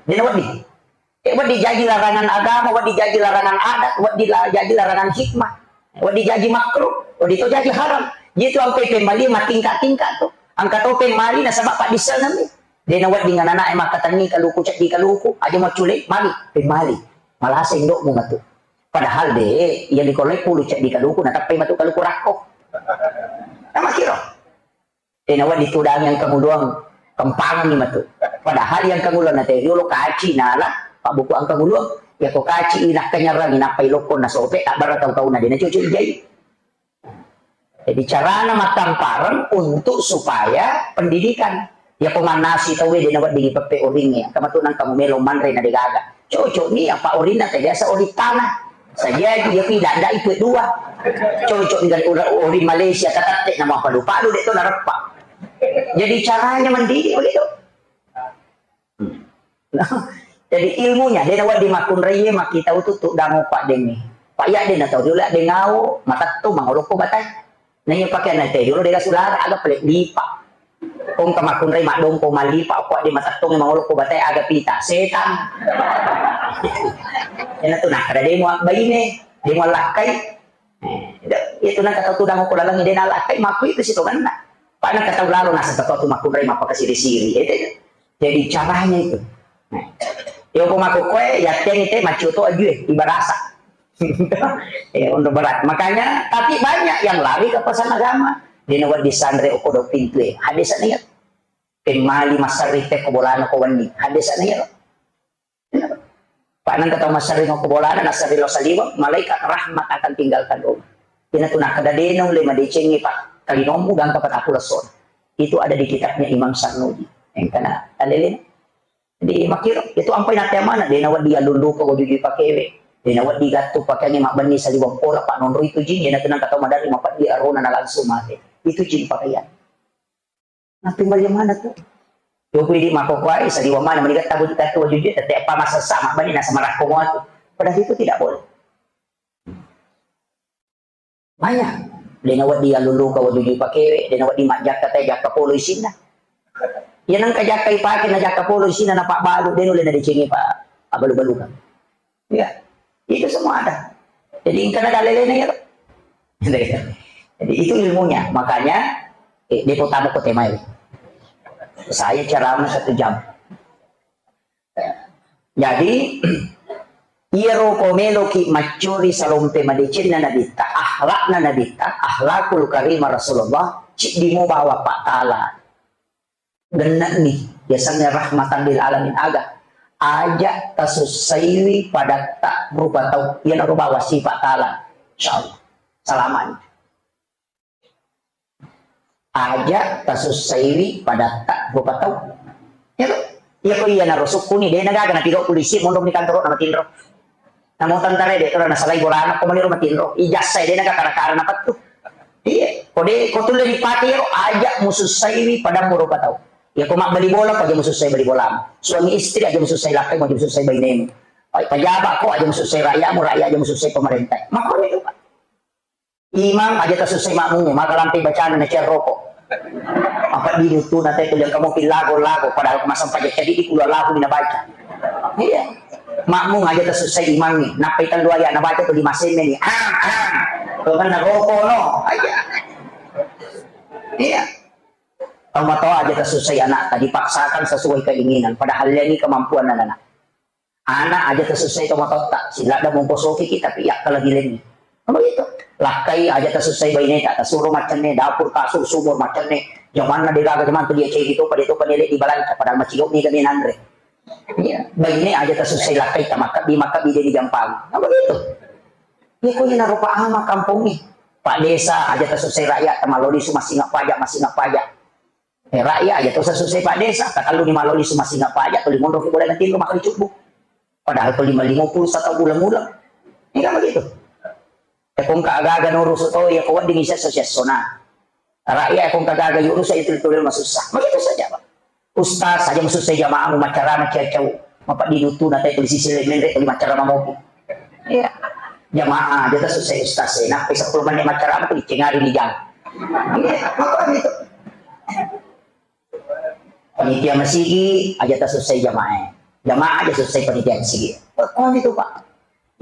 De nawedding. Eh, wedding jaji larangan agama, wedding jaji larangan adat, wedding la-, jaji larangan hikmah, wedding jaji makruh, wedding to jaji haram. Jadi tu ampe pemmali matingkat-tingkat tu. Engka to pemmali nasaba paddissengenni. De' nawedding anak-anak e makkatenni kaluku, ceddi kaluku, aja maccule, magi pemmali. Malasa indokmu matu. Padahal de', iya dikolai pulu ceddi kaluku, natappai matu kaluku rakko. Namakiro. De' nawedding tudangi engka muluang, kempangenni matu. Padahal iya engka muluang na tau riolo kaci nala, pabbuku engka muluang. Yako kaci i nakkanyarang, nappai lokko nasope, tabbara tau-tauna de' nacoco ijai. Jadi carana mattampareng untuk supaya pendidikan. Yako mannasi tauwe de' nawedding ipeppe oringnge, engka matu nangka mumelo manre na de' gaga. Cocok ni apa orinna te biasa oring tanah. Sajaji, ya, pi, danda ipe dua. Cocok dengan ora-, oring Malaysia, katatte nama padu-padu de' to nareppa. Jadi caranya mendidik begitu. Hmm. Jadi ilmunya, de' nawedding makkunraie makkitau tu tudang uppa dengngi. Pak ya de' natau diola dengau, matattu mangolokko batai. Naiya pakeanna te jolo de' gasulara, aga pale lipa. Kong ka makkunrai maddongko mallipa, ko de' matettongi mangolo ko batae aga pita, setang. Ena tu nakkada de' mua baine, de' mua lakkai. Eh, itu nang kata tudang ko lalang de' nalakkai, makku itu sitonganna. Pak nang kata lalo nasa tau tu makkunrai mappakasiri-siri. Itu. Jadi caranya itu. Nah, yo ko makkokoe, yatteni te maccoto ajue, ibarasa. Eh, untuk berat. Makanya, tapi banyak yang lari ke pesan agama. Dina wedding sanre okkodong pintu e. Hadis niat. Pemmali massarri te ko bolana ko wenni. Hadis niat. Pak nang kata massarri ko bolana, nassarri lo saliweng, malaikat rahmat akan tinggalkan rumah. Dina tu nakkada de' naulle madecengi, Pak. Kalinommu gangka patappulo sona. Itu ada di kitabnya Imam Sarnuji. Engkana alele. Jadi makkiro, itu ampai natte amana, de' nawedding allulluka wajujui pakewe, de' nawedding gattu pakeangnge mabbenni saliweng pora, pa nonroi tu jin, iyana tu nangka tau maderri mapeddi arona na langsung mate. Itu jin pakeang. Nappimali amana tu. Yo ku idi makkokkoe, saliweng mana, meni gatta gattu wajujui, tette apa masessa, mabbenni nasa marakko mua tu. Padahal itu tidak boleh. Maya, de' nawedding allulluka wajujui pakewe, de' nawedding majjakka te jakka polo isinna. Iya nengka jakka ipake na jakka polo isinna na pabbalu, de' nulle nadecengi pa abbalu-baluka. Iya. Itu semua ada. Jadi engkana dalelena ya. Jadi itu ilmunya. Makanya, eh, de' ko tamu ko temai. Saya ceramah satu jam. Jadi, iyaro ko meloki maccuri salompe madecenna Nabitta, akhlakna Nabitta, akhlakul karimah Rasulullah, ciddi mo bawa Pak Taala. Genne'ni, yasengnge rahmatan lil alamin aga. Aja tasussaiwi padatta rupa tau, iyanaro bawa sifat Taala. Insyaallah. Salamani. Aja tasussaiwi padatta rupa tau. Iya to? Iya ko iyanaro sukkuni, de' nagaga napigau polisi, monro ni kantoro na matinro. Namo tentara de' to nasalai bolana ko maniro matinro. Ijazah de' naga kara-kara napettu. Iya, ko de' ko tulle dipake iyaro, aja musussaiwi padammu rupa tau. Iya ko mabbali bola, ko aja musussai bali bolamu. Suami istri aja musussai lakkai, aja musussai bainemu. Pejabat ko aja musussai rakyatmu, rakyat aja musussai pemerintah. Makanya itu, Pak. Imang aja tasussai makmum, maka lampe bacana na cerroko. Apa di tu na tetu yang kamu pilago-lago, padahal kemasan pajak jadi di kula lagu na baca. Iya. Makmum aja tasussai imang ni, nappai tellu ayat na baca tu lima semme ni. Ah, ah. Bukan na roko no. Aja. Iya. Tau matoa aja tasussai anak, dipaksakan sesuai keinginan, padahal ini kemampuan anak-anak. Ana aja tasussai tomatoatta, siladda mongko sokiki tapi yakkalagi lenni. Kan begitu. Lakkai aja tasussai baineta, tasuro maccenne, dapur, kasur, sumur, maccenne. Jamanna degaga jaman tu dia cegi topa, dia topa nele di balanca, padahal macigau ni kami nanre. Iya, baine aja tasussai lakkai ta makkabbi, makkabbi dia dijampang. Kan begitu. Iya ko ina rupa ama kampung ni. Pak desa aja tasussai rakyat, tamalodi su masing pajak, masing pajak. Eh, rakyat aja tosa susai Pak Desa, takallu ni maloli sumasing apa aja, tuli monro ki boleh nanti rumah kali cukup. Padahal tuli lima puluh satu bulan-bulan. Ini kan begitu. Ya kong ka agaga nurusu to, ya ko wedding isa sosial sona. Rakyat ya kong ka agaga yurusu itu tuli masussa. Begitu saja, Pak. Ustaz aja masussa jamaah mu macara macau-cau. Mapeddi duttuna te tuli sisi menre tuli macara mamopi. Iya. Jamaah aja ta susai ustaz e. Nappai sepuluh menit macara tuli cengari di jam. Iya, apa gitu? Panitia masigi aja ta susai jamaah e. Jamaah aja selesai panitia sigi. Kau itu, Pak.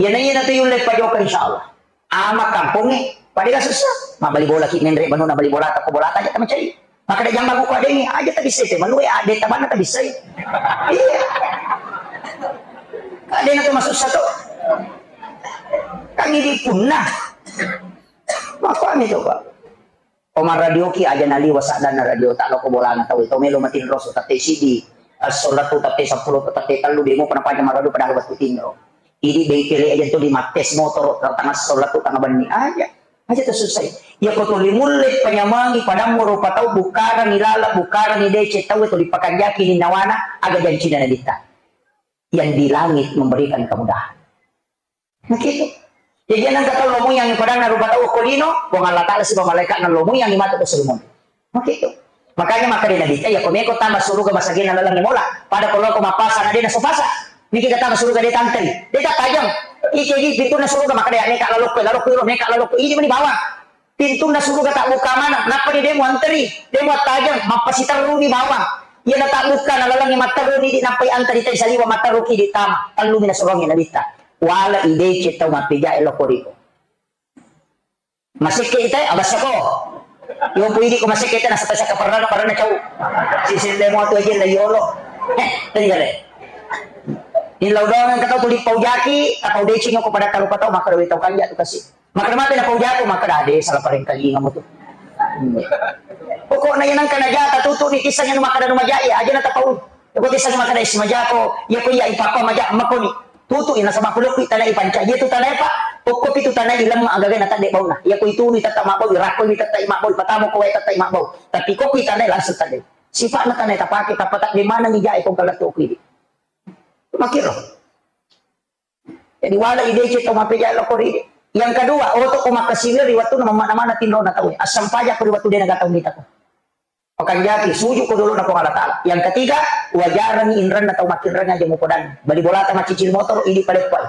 Iya, na iya na tu yulle pajoka, insyaallah. Ama kampongnge, pada gak susah. Mabbali bola ki menre, banuna bali bola, tako bola aja tama cai. Maka ada jamba buku adeni, aja tak bisa itu. Malu ya, ada tabanna tak bisa. Iya. Ada na tu masuk satu. Kami di punna. Maka itu, Pak. Ko marradioki aja naliwa saddanna radio, ta loko bolana tau, to melo matinro so tette sidi, esso lettu tette seppulo, tette tellu, bemo pada paja marradio padahal wettu tinro. Idi bei kele aja to di mattes motoro, tangah esso lettu tangah benni aja. Aja to susai. Iya ko tuli mulle panyamangi padammu rupa tau, bukarangi lala, bukarangi dece tau, to dipakanjaki ninnawana, aga jancina nabitta. Yang di langit memberikan kemudahan. Makitu. Jadi nang kata lo muyangi padanna rupa tau ko lino, Puang Allah Taala siba malaikatna lo muyangi matu ko sulumun. Makitu. Makanya maka di Nabi, ya ko meko tama suruga masagena laleng mola. Pada ko loko mapasa na dena sopasa. Niki kata suruga de tanteng. De tak tajam. Iki iki pintunna suruga maka de neka laloko laloko iro neka laloko ini meni bawang. Pintunna suruga tabbuka maneng, nappa ni de muanteri, de muattajeng, mappasiterruni bawang. Iyana tabbuka nalalengngi matterruni di nappai anteri tai saliwa matterruki di tama, tellumi nasurongi nabitta. Wala ideceng tau mappejae loko riko. Masekke ite, abassako. Yo pui di ko masekke ite nasata saka parana parana cau. Sisille mo tu aja la yolo. Eh, tadi kale. Illau doang engka tau tuli paujaki, tapau deceng ko pada tarupa tau maka dowe tau kanja tu kasi. Makkeda mate napaujako, makkeda, "Ade, salah parengkalinga mutu." Pokokna iya nengka najata tutu ni tissengi nu makkeda nu maja iya, aja natapau. Ko tissengi makkeda isi majako, iya ko iya ipapa maja makoni. Tutu ina sama kulo kui tanai panca. Iya tu tanai pa, pokok pitu tanai ilem agaga na tadde bauna. Iya ko itu ni tata mabau, rako ni tata mabau, patamo ko wae tata mabau. Tapi ko kui tanai langsung tadde. Sifat na tanai tapake, tapata de mana ni jae ko kala tu kui. Makiro. Jadi wala ideceng tau mappeja loko ri. Yang kedua, oto ko makkasiwir ri wattunna mamana-mana tinrona tau. Assampaja ko ri wattu dena gatau mitako. Pakanjaki suju ko dolo na Puang Allah Taala. Yang ketiga, wajarangi inrenna tau makkinreng aja mupodan. Bali bolata macicil motor idi paleppa.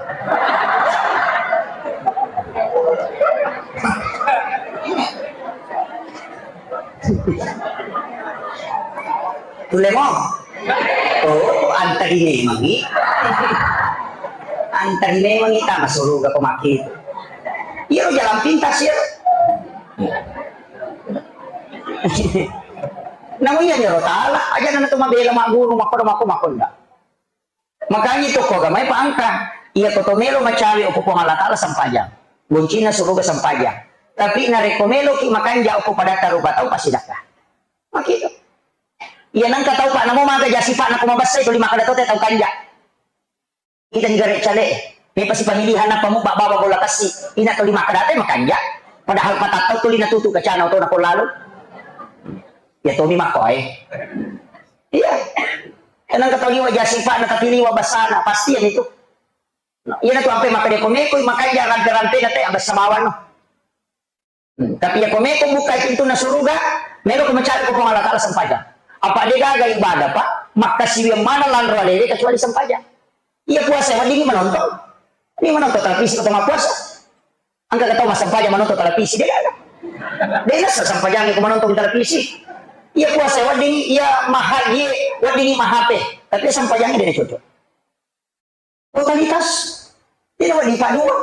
Tulle mo? Oh, antari memangi. Antari memangi tama suruga pemaki itu. Iya, jalan pintas ya. Namu iya nyero tala, aja nana tu mabela maguru, makoda mako makonda. Makanya itu ko gamai pa angka. Iya ko to melo macawe ko Puang Allah Taala sampajang. Goncina suruga sampajang. Tapi narekko melo ki makanja ko pada tarupa tau pasti dakka. Makitu. Iya nengka tau pa namo maga jasi pa nako mabessa itu lima kada tote tau kanja. Kita ni gare cale. Me pasi pamilihan apa mu baba bola kassi. Ina tau lima kada te makanja. Padahal patattau tuli natutu kacana oto nako lalu. Ya tomi makko eh. Iya. Tenang ketahui wajah sifat na tapi liwa basana pasti yang itu. Iya na tu ampe makkeda ko meko makanja rampe-rampena te abessa bawang no. Hmm, tapi iya ko meko bukai pintunna suruga, melo ko mencari ko Puang Allah Taala sempajang. Apa de gaga ibadah, Pak? Makkasiwiang mana lanro alele kecuali sempajang. Iya puasa wedding menonton. Ini menonton televisi atau nggak puasa? Angka ketawa massempajang menonton televisi de gaga. De nasa sempajang ko menonton televisi. Iya puasa wedding, iya mahaji wedding mahape. Tapi sempajangnya de cocok. Totalitas. Tidak wadi padua.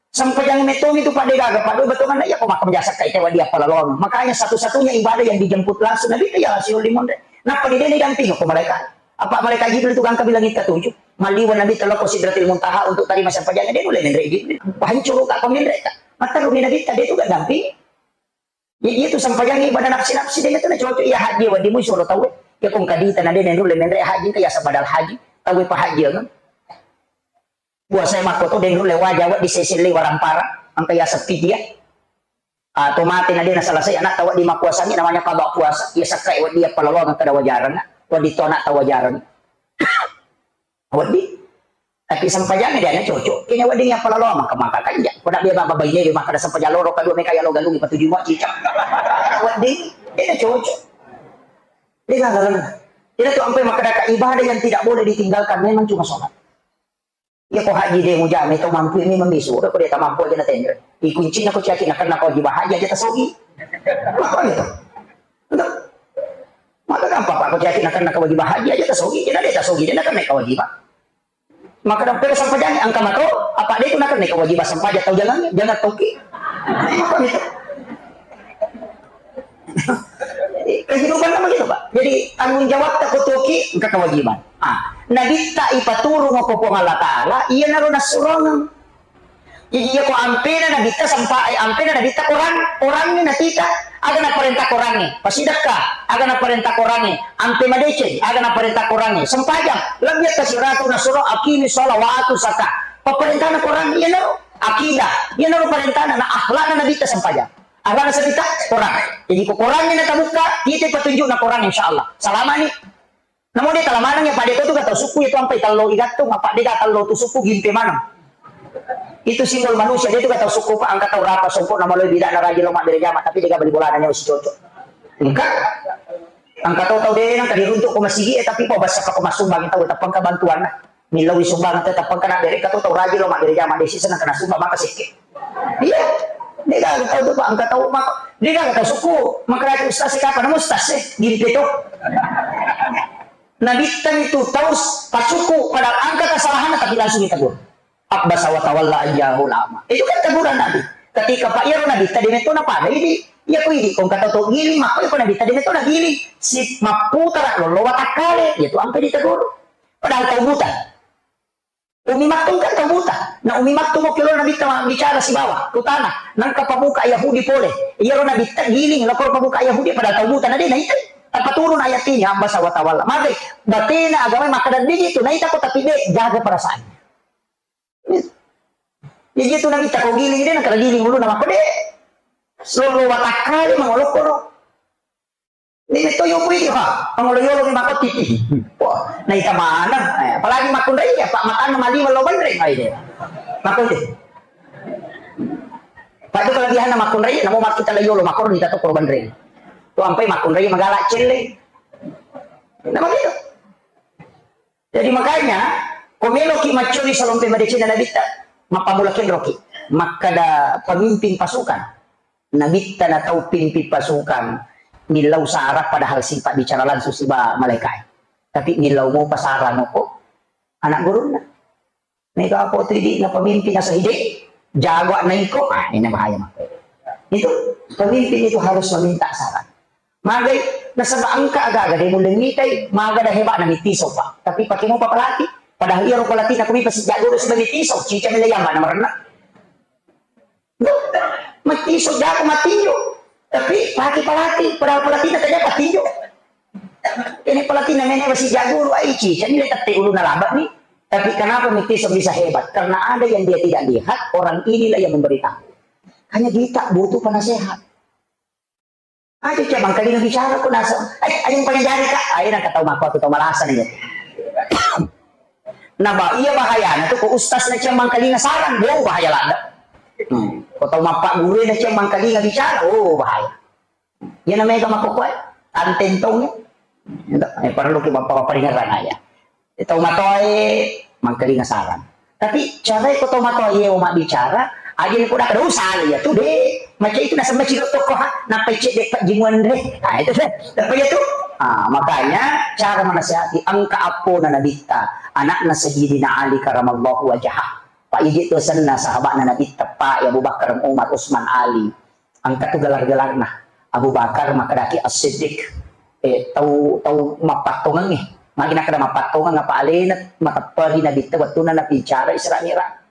Sempajang metong itu pada gaga padua betul mana ya kok makam jasa kai tewa dia palaloang. Makanya satu-satunya ibadah yang dijemput langsung Nabi itu ya Rasul limon deh. Napa di deni damping kok mereka? Apa mereka Jibril tukang kabilang kita tujuh. Maliwa Nabi teloko Sidratil Muntaha untuk terima sempajangnya dia mulai menrek Jibril. Hancur kak pemenrek kak. Maka rumi Nabi tadi itu gak damping. Ya, iya tu sempajang ibadah nafsi-nafsi de tu na cocok iya haji wadi mu suro tau. Ya kong kadita na de nendru le menre haji ka ya sabadal haji. Tau pa haji kan. Puasa makko to deng rulle waja wadi seselle warampara angka ya sepi dia. Atau mate na de na selesai anak tau di mapuasa ni namanya qada puasa. Ya sakkai wadi ya palawang kada wajarang. Wadi to anak tau wajarang. Wedding. Tapi sempajangnya dia cocok. Kayaknya wedding yang pala loa maka maka kan ya. Kau nak biar bapak bayi dia maka ada sempajang loro kedua mereka ya lo galung patuju mau cicak. Wedding. Dia cocok. Dia nggak ngerti. Tidak tuh sampai maka ada ibadah yang tidak boleh ditinggalkan memang cuma sholat. Ya kok haji dia mau jamai tau mampu ini memang bisu. Kok dia tak mampu aja na tender. Di kuncinya kok caki nak kena kau jiwa haji aja tasogi. Maka gitu. Enggak. Maka gampang Apa jadi nakenna kewajiban haji aja tasogi, jadi dia tasogi, dia nakenna kewajiban. Maka dampeng sampajang angka mato, apa dia itu nakenna kewajiban sampajang tau jangan, jangan toki. Apa itu? Kehidupan kan begitu, Pak. Jadi tanggung jawab tak kotoki ke kewajiban. Ah, Nabitta ipaturu ko Puang Allah Taala, iya naro nasurong. Jadi iya ko ampena Nabitta sempa, eh, ampena Nabitta Quran, Qurannya natita, aga naparenta Qurannya, pasidakka, aga naparenta Qurannya, ampe madeceng, aga naparenta Qurannya, sempajang, lebih atas siratu nasuro akimi sholawatu saka, paparentana Quran, iya naro akidah, iya naro parentana, na akhlakna Nabitta sempajang. Apa nasabita? Korang. Jadi ko korangnya natabukka, kita petunjuk na korang, insya Allah. Salama ni. Namun dia talamanang ya pada itu gak tahu suku itu sampai tello igattung apa dia gak tello tu suku gimpe mana? Itu simbol manusia dia itu gak tahu suku pak angkat tahu rapa suku nama lo bida na raja lo mak dari jama tapi dia gak beli bola nanya usi cocok. Enggak. Angkat tahu tahu deh nang kadi runtuk ko masigi eh tapi kok bahasa kok masuk bang tahu tapang kebantuan nah. Millau sumbang tetap kena beri katu tau rajin lo mak gereja mak desi senang kena sumbang maka sekke. Iya. Dia gak tahu tuh pak angkat tahu mak dia gak tahu suku maka rajin ustaz sih kapan ustaz sih gini gitu. Nabi itu tahu pasuku pada angkat kesalahan tapi langsung ditegur. Abbasa wa tawalla ayyahu lama. Itu kan teguran Nabi. Ketika pak iya Nabi tadi metona pada ini iya ku ini kong kata tuh giling maka iya Nabi tadi metona giling si maputar lo lo watakale itu sampai ditegur. Padahal tau buta. Umi Maktum kan tau buta. Nah, Umi Maktum oke lo Nabi tama bicara si bawa, ku tanah. Nang kapabuka Yahudi pole. Iya lo Nabi tak giling, lo kor pabuka Yahudi padahal tau buta. Nah, dia naita. Apa turun ayat ini, hamba sawa tawalla. Maka, batena agama maka dan begitu. Naita ko tapi dia jaga perasaan. Ya gitu Nabi tak kau giling dia, nang kena giling dulu nama ko deh. Solo watakali mangolok-olok. Ni metto yo pui ha, angolo yolo ni makotti ti. Wah, naita maneng. Eh, apalagi makkunrai ya, Pak, matanna maliwa lo benreng ai de. Makkunrai. Pak itu kelebihan makkunrai, namo mak kita yolo makor ni tato koro benreng. Tu ampai makkunrai magala celle. Nama gitu? Jadi makanya, ko meloki maccuri salompe madeceng Nabitta, mappamula kenroki. Makkada pemimpin pasukan. Nabitta na tau pimpi pasukan millau sara padahal sipa bicara langsung siba malaikae. Tapi millau mopa sara moko anak gurunna. Mega apa tu idi na pemimpin na sahide jago na iko, ah ini bahaya mah. Itu pemimpin itu harus meminta saran. Magai nasaba engka aga-aga de mulle mitai, maga da hebat na mitiso pak. Tapi pakai mopa pelatih. Padahal iya ro pelatih na kumi pasti jago sudah mitiso, cica milai yang mana merenang. Matiso jago matinjo. Tapi pake pelatih, padahal pelatih na tanya patinjo. Ini pelatih namanya masih jago lu aici. Jadi dia tette ulu nalabak nih. Tapi kenapa Mitiso bisa hebat? Karena ada yang dia tidak lihat, orang inilah yang memberitahu. Hanya kita butuh penasehat. Aja cuma kali bicara kok nasa. Eh, ayo paling jari kak. Ayo nak tahu mako atau tahu malasan ini. Nah, bah, iya bahayana tu ko ustaz na cemmang kalinga sarang, oh bahaya lada. Hmm. Ko tau mappagguru na cemmang kalinga bicara, oh bahaya. Iya namanya kama kokoe, tantentong. Eh, perlu ki mapparingerang aya. Tau matoe mangkalinga sarang. Tapi cara ko tau matoe ye mabbicara, aja ni ko dak dosa ya tu de. Macam itu nasaba ciro toko ha, nappa cedde pajjimuan re. Nah, itu deh. Apa ya tu? Ah, makanya cara menasihati engka appona Nabitta, anakna Sayyidina Ali karamallahu wajhah. Pak iji tu senna sahabatna Nabitta, Pak Abu Bakar, Umar, Utsman, Ali. Engka tu gelar-gelarna. Abu Bakar makkedaki As-Siddiq. Eh, tau tau mappattongengngi. Magi nakkeda mappattongang apa alena matepperi Nabitta wettunna nabicara Isra Mi'raj.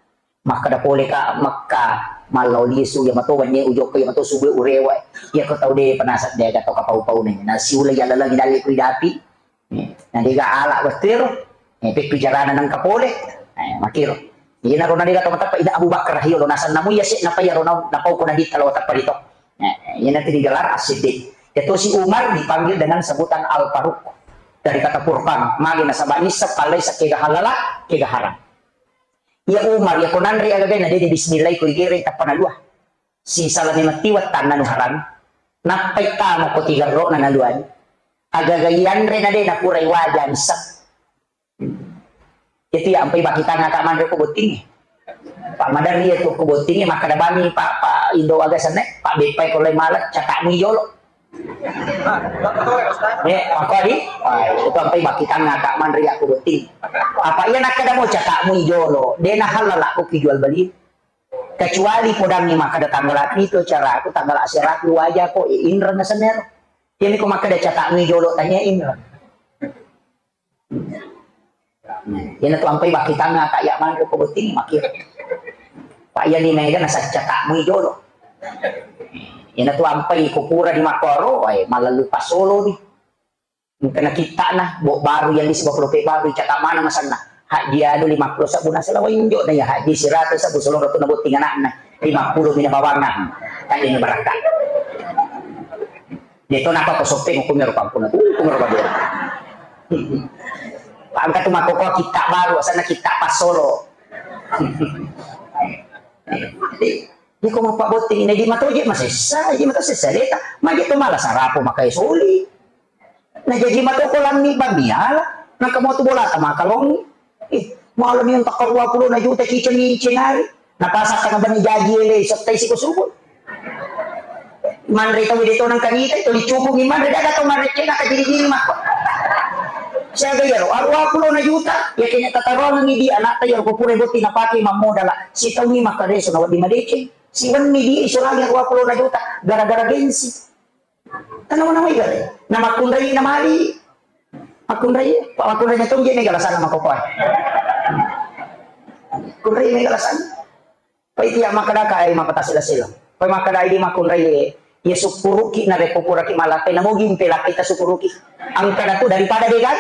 Makkeda pole ka Mekka, mallao lisu, iya mato wennie ujokko, iya mato subue urewe. Iya ko tau de penasat de aga tau kapau-pau ne. Na siuleng iya laleng dalle ku idapi. Eh, na dega ala wettu ero. Eh, peppicarana nengka pole. Eh, makiro. Iya naro na dega tau mateppa ida Abu Bakar hiyo lo nasenna mu iya se napa iya ro na napau ko Nabitta lo teppa rito. Eh, iya nanti digelar As-Siddiq. Iya tosi Umar dipanggil dengan sebutan Al-Faruq. Dari kata Furqan, magi nasaba nisseng pallai sakkega halala, kega haram. Iya Umar, iya ko nanre agagae na dede bismillah ko igere tappa nalua. Sisala memang tiwa tanna nu haram. Nappai tama ko tigerro na naluani. Agaga ianre na de napurai waja nisseng. Itu ya ampai bakitang aka manre ko botting. Pak Madar iya tu ko botting makkeda bami Pak Pak Indo aga senne, Pak Beppai ko lai malet catak mi jolo. Eh, apa di? Ah, itu sampai baki tangga kak manri aku botting. Apa iya nakkeda mo catakmu jolo, de nahallala aku ki jual beli. Kecuali podangi makkeda tanggal itu cara aku tanggal asyiraku aja ko inreng senero. Ini ko makkeda catakmu jolo tanya inreng. Iyana tu ampai baki tangga kak ya manre ko botting maki. Pak iya ni mega nasacca takmu jolo. Iyana tu ampai ko pura di makoro, eh, malallu pasolo di. Engkana kittana, bo baru yang di sebab lope baru, cakap mana masanna. Hak dia anu lima puluh sabu nasala wenjo na ya hak di seratus sabu solo tu na botting anakna. Lima puluh mina bawangan. Tadi ni barangkat. Deto napa ko soppeng hukum ero pampuna tu hukum ero bagian. Angka tu makkoko kitta baru, asana kitta pasolo. Jadi, di ko mappa botting ini di matoje masessa, di mato sessa deta, magi to mala sarapo makai soli. Na jaji mato ko lammi bamiala, nangka mo tu bolata makalongi. Ih, malam yang tak dua puluh na juta cicing-cicing hari. Napasakka na bani jaji ele, settai siko subuh. Manre tau de to nang kanita, to dicukupi manre, daga tau manre cena ka jiri-jiri makko. Siaga iyaro, aruwa pulona juta, ya kene tatarongi di anak ta iyaro ko pura botting napake mammodala. Sitaungi makkareso na wedding madeceng. Siwenni di iso lagi aruwa pulona juta, gara-gara gengsi. Tanawa-nawa igare. Na makkunrai na mali. Makkunrai, pa makkunrai na tongge mega lasana makokoa. Kunrai mega lasana. Pai tiya makkadaka ai mapatasi lasila. Pai makkadai di makkunrai, ya sukkuruki na rekko puraki malakai na mogi mpe lakai ta sukkuruki. Angkana tu daripada degan.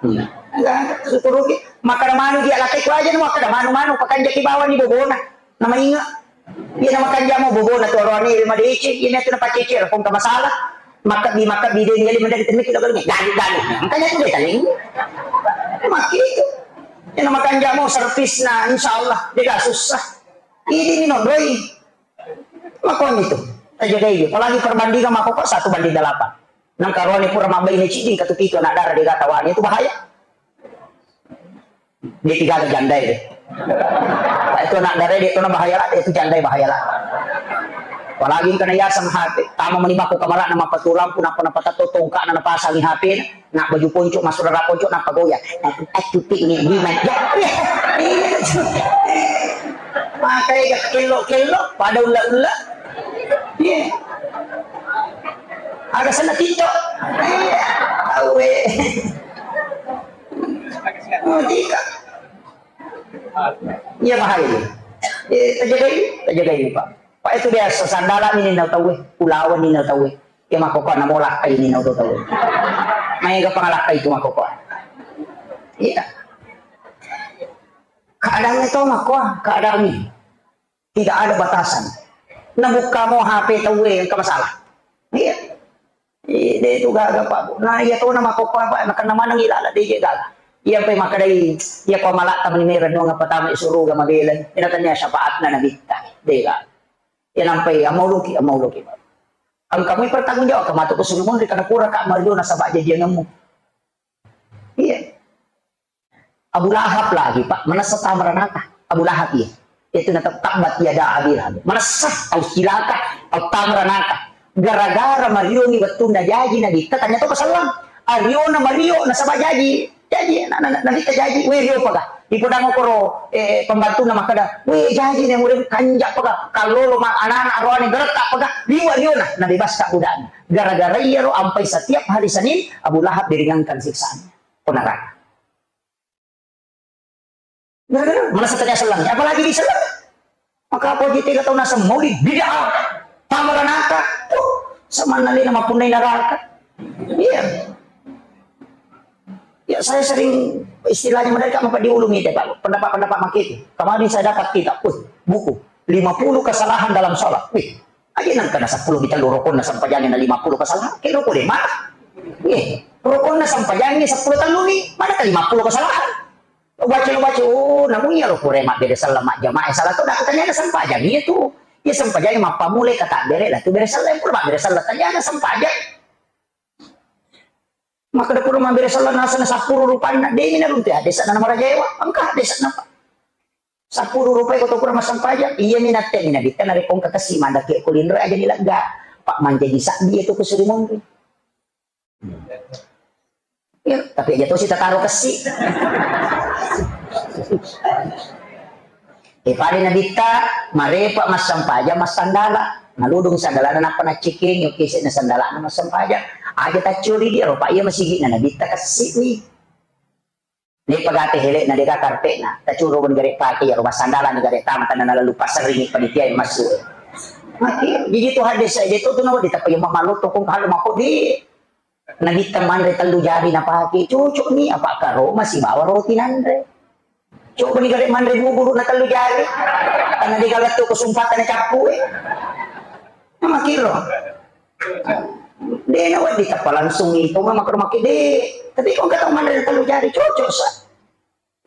Iya. Sukkuruki. Makkada manu dia lakai ku aja nu makkada manu-manu pakanjaki bawani bobona. Namainga. Iya, namakanjamo bobona tu aroane, iya, madeceng, iya, tu napacece, lapong ka masalah. Makkabbi, makkabbi, de, iya, mendaki temmi, kilo, kilo, galu, galu. Makanya tu de, taling. Makkitu. Iya, namakanjamo servisna, insya Allah, de, gak susah. Ini, ini, no, doi. Makanya itu. Terjadi ini. Apalagi perbandingan, mako kok satu banding delapan. Nang karoane pura mabbaine ciddi, katu pitu anak dara, de, gak tawane, itu bahaya. Dia tiga ada janda itu. Pak itu anak dara dia itu bahaya lah, itu janda bahaya lah. Apalagi kena yasang H P, tama meni bako kamar nama patu lampu, napa napa tato tongka, napa pasangi H P, nak baju ponco, masuk darah ponco, napa goyang. Aku, aku piknik di mana? Ya, iya, iya. Makanya kelok-kelok, pada ulla-ulla. Iya. Ada sana TikTok. Iya. Tahu, eh. Oh, tika. Iya, bahaya. Eh, tajagai, tajagai, Pak. Pak itu biasa, sandala ini nau tahu, eh. Ulawan ini nau tahu, eh. Ya, makkoko na mola ini nau tahu. Maega pangalakka itu makkoko. Iya. Keadaannya tahu makkoko, keadaannya. Tidak ada batasan. Nabukkamo H P tauwe engka masalah. Iya. Ide itu gaga, Pak. Nah, iya to nama koko apa, makanna maneng ilala de gaga. Iya pe makkadai, iya ko malak tamani mera nonga patama suruga mabela. Ina tanya syafaatna nabitta. De gaga. Iya nampai amauluki, amauluki. Engka mui pertanggung jawab, kematu ke sulumun di kana pura ka mario nasaba jajianmu. Iya. Abu Lahab lagi, Pak, manessa tamaranaka. Abu Lahab iya. Itu na tabbat yada Abi Lahab. Manessa tau cilaka, tau tamaranaka. Gara-gara mariongi wettunna jaji Nabitta, tanya to pasallang. Ariona mario nasaba jaji. Jaji na, na, na, Nabitta jaji, we rio paga. Ipodang koro, eh, pembantu na makkada, we jaji ne murid kanja paga. Kallolo ma anak-anak roane geretta paga. Liwa riona, na bebas ka budakna. Gara-gara iyaro ampai setiap hari Senin, Abu Lahab diringankan siksaan. Ko neraka. Gara-gara mana setengah selang, apalagi di selang. Maka apa kita tahu nasa maulid bid'ah, tamaranaka. Tuh, sama nali nama punai neraka. Iya. Ya, saya sering istilahnya mereka apa diulungi deh, Pak. Pendapat-pendapat makin. Kemarin saya dapat kitab, uh, buku lima puluh kesalahan dalam sholat. Wih, aja nang kena sepuluh kita rokonna sampajangna lima puluh kesalahan. Kayak rokok deh, Mak. Iya, rokonna sampajangna sepuluh tellu nih. Mana ke lima puluh kesalahan? Lo baca, lo baca, oh, namu iya lo pure mabbere sella majjamaah salah tu, dah tanya ada sampajang iya tu. Iya sampajang mappamule kata bere lah tu bere sella, pura mabbere sella tanya ada sampajang. Makkeda pura mabbere sella nasana sappuru rupanna, demi naruntu hadesana namarajaewa, engka hadesana, Pak. Sappuru rupai ko to pura massampajang, iya mi natte mi nabitta narekko engka kessi mandake ko linro aja ni lega. Pak mancaji sabbi itu ke suri monri. Ya, tapi aja tosi tataro kessi. E, pada nabitta, marepa massampaja massandala. Naludung sandalana nappa naccikiring, yoki sena sandalana massampaja. Aja taccuri dia, ropa iya masigi na nabitta kessi ni. De'pa gate hele'na, de'ga karpe'na. Tacuro ni gare pake, iyaro massandala ni gare tama, tanna nalalu passerringi panitia yang masuk. Mati, jadi tu hadis saja tu, tu nawa ditapa yang mamalotto kong kalau mako di. Nabitta manre tellu jari napake, cocok ni, apa karoma sibawa roti nanre. Coba ni gare manre buburu na tellu jari. Tanna de'ga lettu kesumpatan na cappu, eh. Namakiro. De' nawedding tappa langsung itu mah makro makke de'. Tapi kok kata manre na tellu jari cocok sa.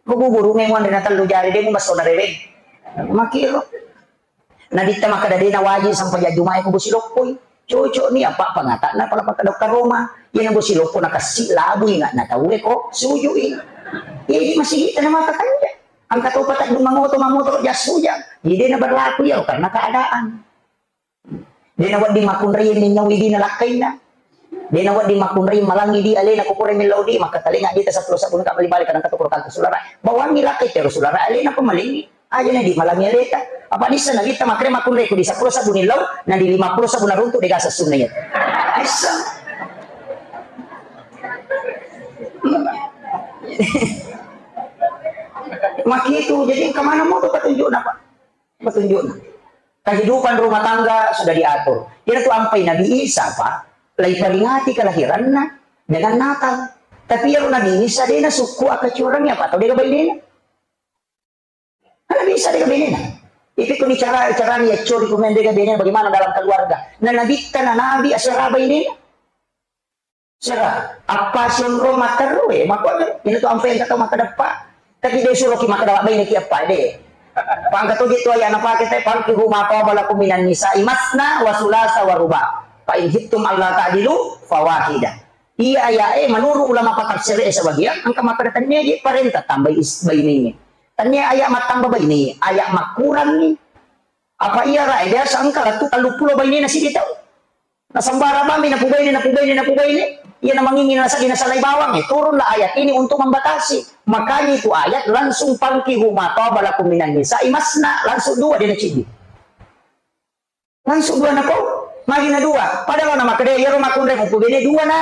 Ko guru-guru memang manre na tellu jari de' mu basso na reweng. Makiro. Nabitta makkeda de' na wajib sampai jaju mae ko bosi loppoi. Cocok ni apa pangata'na pala pakkeda karoma. Iya na bosi loppo na kassi labu inga na tau e ko sujui. Iya di masigi tana maka kanja. Angka topa tak mangoto mamoto jas sujang. Jadi de' na berlaku ya karena keadaan. De' nawedding makkunrai minnyau idi nalakkainna. De' nawedding makkunrai malangi di alena ko pura millau di, maka talenga di ta seppulo sabbu ka bali-bali kadang katu kurang sulara. Bawangi lakkai tero sulara alena ko malingi. Aja na di malangi aleta. Apa nissa nabitta makkeda makkunrai ko di seppulo sabbu nillau, na di lima puluh sabbu naruntu de' gasa sunna iya. Nissa. Makitu, jadi kemana mau tuh petunjukna, Pak? Petunjukna. Kehidupan rumah tangga sudah diatur. Iyaro tu ampai Nabi Isa, Pak, laiperingati kelahiranna dengan Natal. Tapi iyaro Nabi Isa de' na sukku akacurang ya, Pak, tau de' ga bainena. Nabi Isa de' ga bainena. Itu kuni cara, cara ni ya curi kumendega bainena bagaimana dalam keluarga. Nah, Nabi kan Nabi asera bainena. Sera, apa sionro matteru e, makkuaga, ina tu ampe engka tau makkeda, Pak. Tapi de' suroki makkeda baineki apa, de'. Pangka toje tu ayat napake te, "Fankihu ma taba lakum minan nisa'i masna wa sulasa wa ruba. Fa in khiftum alla ta'dilu fawahida." Iya ayat e, menurut ulama pakar syariat sebagian, engka makkeda tennia je parenta tambai is-, bainengnge. Tennia ayat mattamba baine, ayat makkurangngi. Apa iya ra e, biasa engka lettu telluppulo bainena siddi tau. Nasembara bammi, napubaine, napubaine, napubaine. Iya namangingi nasaddi nasalai bawang, eh, turunlah ayat ini untuk membatasi. Makanya itu ayat langsung, "Fankihu ma taba lakum minan nisa'i masna." Langsung dua de' naciddi. Langsung dua napau. Magi na dua. Padahal na makkeda, iyaro makkunrai mupubaine dua na.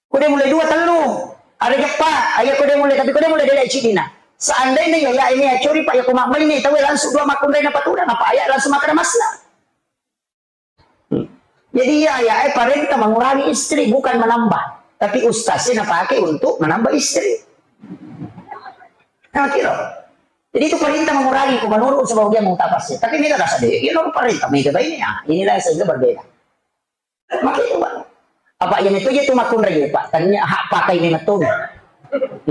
Ko de' mulle dua, tellu. Are jeppa, ayat ko de' mulle, tapi ko de' mulle de' ciddina. Seandainya ya, ya ini ya curi, Pak, ya ko mabbaine tau langsung dua makkunrai napatudang, apa ayat langsung makkeda masna. Jadi iya, iya, eh, parenta mengurangi istri, bukan menambah. Tapi ustaz sih napake untuk menambah istri. Nah, kira. Jadi itu perintah mengurangi, ko menurut sebab dia mau tapas sih. Tapi mega rasa deh, ya, lo perintah mega baik ini, ya. Inilah sehingga berbeda. Maka itu, Pak. Apa yang itu aja tuh makunrai, Pak. Tanya hak pakai ini betul.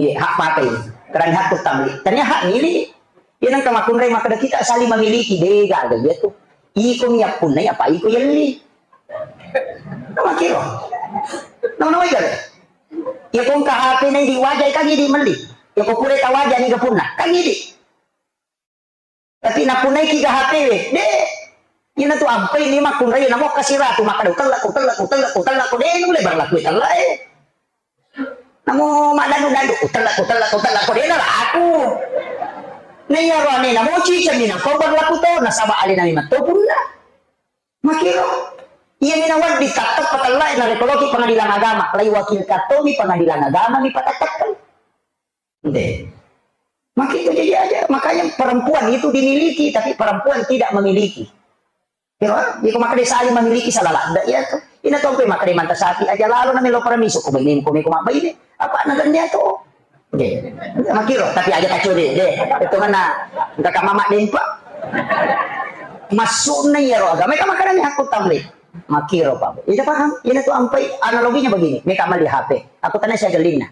Iya, hak pakai. Karena hak utang. Tanya hak milik. Iya, nang kamakunrai maka kita saling memiliki, dega ada dia tuh. Iko miak punai apa iko yelli. Nama kiro. Nama nama ikan. Ya kong H P nai di wajah kan ini meli. Ya kok pura tawaja ni kepunna kan ini. Tapi napunaiki ga H P we, de. Ina tu ampai ni makkunrai namo kasiratu makkeda utella, utella, utella, utella, ko de nulle berlaku utella e. Namo madanu-danu utella, utella, utella, ko de nalaku. Na iyaro ane namo ciceng ni napau berlaku to, nasaba alena memang to punna. Makiro. Iya mina waddi tattap patella e narekoloki pengadilan agama, lai wakil katomi pengadilan agama mi patattakkan. Nde. Maka itu jadi aja. Makanya perempuan itu dimiliki, tapi perempuan tidak memiliki. Ya, ya, maka dia saling memiliki salah ladda, ya, tuh. Ina tompe maka dia manta sapi aja lalu nami lo paramiso, ko baine, ko meko mabbaine. Apa na dia tuh? Oke. Makiro, tapi aja kacau deh, deh. Itu mana? Enggak kama mak dempa. Masukna ya roh agama, kamu kadang aku tamri. Makiro, Pak. Ina paham? Ina tuh ampai analoginya begini. Meka mali H P. Aku tanya saya gelinna.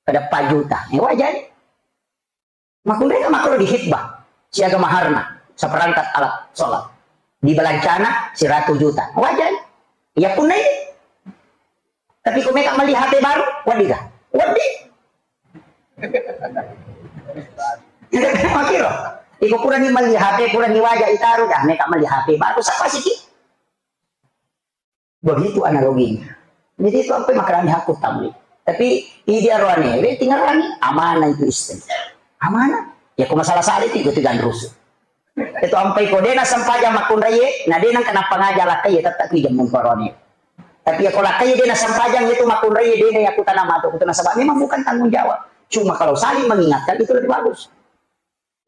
Kada empat juta. Eh, wajar. Makkunrai kan makro di khitbah. Siaga maharna, seperangkat alat sholat. Di belancana, seratus juta. Wajar. Ya punna ini. Tapi ko meka meli H P baru, waddi kah? Waddi. Makiro. Iko purani meli H P, purani waja itaru, dah meka meli H P baru. Siapa sih? Begitu analoginya. Jadi itu apa maknanya hakku tamli. Tapi idi aroane, we tingarani, amanah itu istri. Amanah. Ya, ko masalah sale itu, itu gandrusu. Itu ampai ko dena sempajang makkunraie, na dena kenapa ngaja lakkai, ya tetap ki jamun korone. Tapi ya ko lakkai dena sempajang itu makkunraie, dena ya kutana matu, kutana, sebab memang bukan tanggung jawab. Cuma kalau saling mengingatkan itu lebih bagus.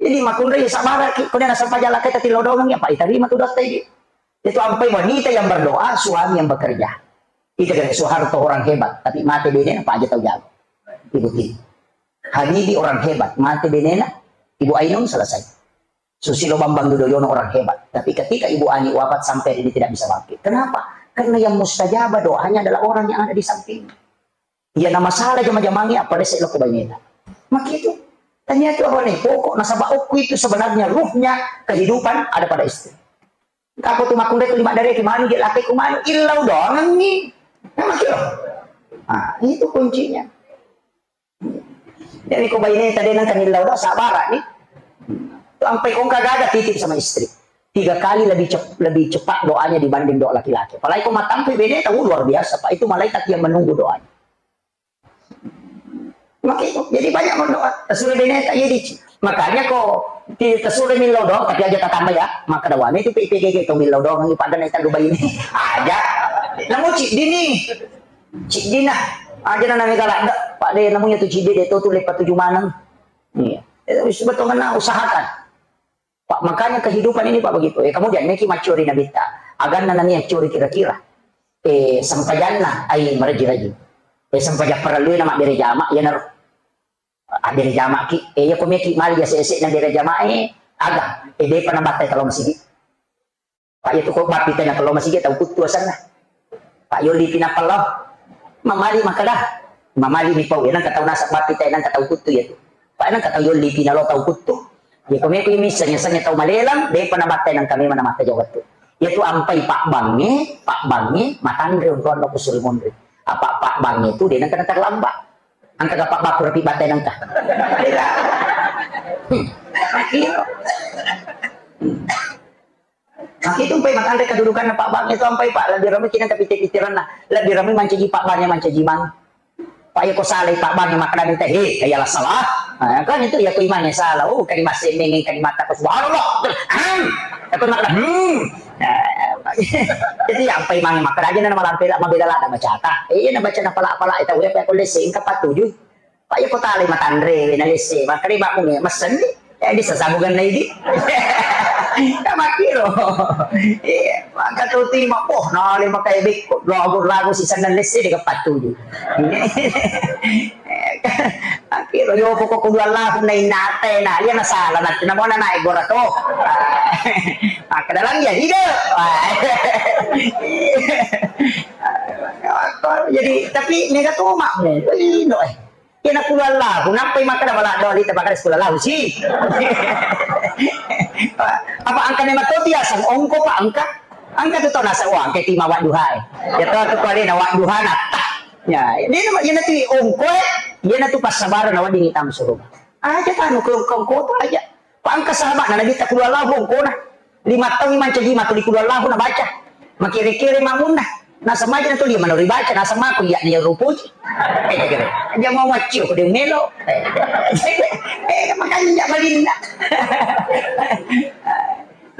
Jadi makkunrai sabaraki, ko dena sempajang lakkai tati lodongengi, apa itarima tu dotta idi. Itu ampai wanita yang berdoa, suami yang bekerja. Itu kira Soeharto orang hebat, tapi mate benena, apa aja tau jago. Ibu Tini. Habibie orang hebat, mate benena, Ibu Ainun, selesai. Susilo Bambang Yudhoyono orang hebat, tapi ketika Ibu Ani wafat sampai hari ini tidak bisa bangkit. Kenapa? Karena yang mustajabah doanya adalah orang yang ada di samping. Iya, na masalah jama-jamangnge, apa rese lo ko baineta. Makitu. Tanya itu apa nih? Pokok nasaba okku itu sebenarnya ruhnya kehidupan ada pada istri. Engka ko tu makkunrai tu lima dareki manu je lakaiku manu illau doangengi. Nah, makitu. Nah, itu kuncinya. Jadi ko baineta de nengka nillau doang, sabara ni. Sampai ko engka gaga titip sama istri. Tiga kali lebih cep-, lebih cepat doanya dibanding doa laki-laki. Apalagi ko matampu beneta, uh, luar biasa, Pak. Itu malaikat yang menunggu doanya. Makanya, jadi banyak berdoa. Tasure beneta, iya dici. Makanya ko ti-, tasure millau doang, tapi aja tatamba ya. Maka dawane itu P P G G to millau doang, ini pada naik tandu bayi ini. Aja. Namu ci dini. Ci dina. Aja na nami galak dah. Pak de namunya tu ci de, de to tu lepa tuju maneng. Iya. Itu sebetulnya usahakan. Pak, makanya kehidupan ini, Pak, begitu. Eh, kemudian meki maccuri nabitta. Aganna nami accuri kira-kira. Eh, sempajanna ai maraji-raji. Eh, sempajang parellui na mabbere jama, iyanaro. Abbere jama ki. Eh, iya ko meki mali ase-ase na bere jama, eh, aga. Eh, depa nabattai talo masigi. Pak, iya tu ko bappi tena talo masigi tau kuttu asanna. Pak, yolli pi nappa lao. Mamali makkeda. Mamali mi pau, nengka tau naseng bappi te, nengka tau kuttu iya tu. Pak, nengka tau yolli pi nalo tau kuttu. Iya ko meko iya misseng, yasengnge tau malelang, depa nabattai nengka memang namatta jawab tu. Iya tu ampai pabbangnge, pabbangnge, matanre onronna kusuri monri. Apa pabbangnge tu de nengka terlambat. Engka ga pabbaku rapi battai nengka. Hmm. Iya. Hmm. Nah, itu mpai matanre kedudukanna pabbangnge tu ampai, Pak, lebbi ramai kita tapi pikiranna, lebbi ramai mancaji pabbangnge mancaji mang. Pak, iya ko salai pabbangnge makkeda minta, "He, iya la salah." Nah, kan itu iya ko imangnge salah. Oh, kalimat semeng, kalimat apa, subhanallah. Hmm. Apa makkeda, hmm. Nah, jadi ampai mang makkeda aja nama lampe la mabela lada bacata. Eh, iya na baca na pala-pala itu udah apa ko lesse engka patuju. Pak, iya ko talai matanre, na lesse, makkeda bakku nge, messenni. Eh, di sasabugan na idi. Ka makkiro. Iya, maka tu timma, poh, nale makai bekko, lagu-lagu si sandal lesse de ka patuju. Makkiro, yo pokok kudu Allahu na innate, na, iya na salah, na, na mona na egora to. Maka dalam ya hidup. Jadi, tapi mega tu makmu, ino, eh. Iya na kudu Allahu, nappai makkeda bala doang lita makkeda kudu Allahu si. Apa engka memang to biasa ongko, Pak, engka? Engka tu tau naseng, wah, engka tima wadduha, eh. Ya to tu ko alena wadduha na. Ya, ini nama, iya na tu ongko, eh. Iya na tu passabareng na wedding itam suruga. Aja tanu ke ongko, ongko tu aja. Pak, engka sahabatna Nabitta kudu Allahu ongkona. Lima taung mancaji ma tuli kudu Allahu nabaca. Makere-kere mamunna. Naseng maja na tuli manori baca, naseng mako iya na iya rupuji. Eh, kere. Aja mau maccio ko de melo. Eh, eh, makanya nja balinna.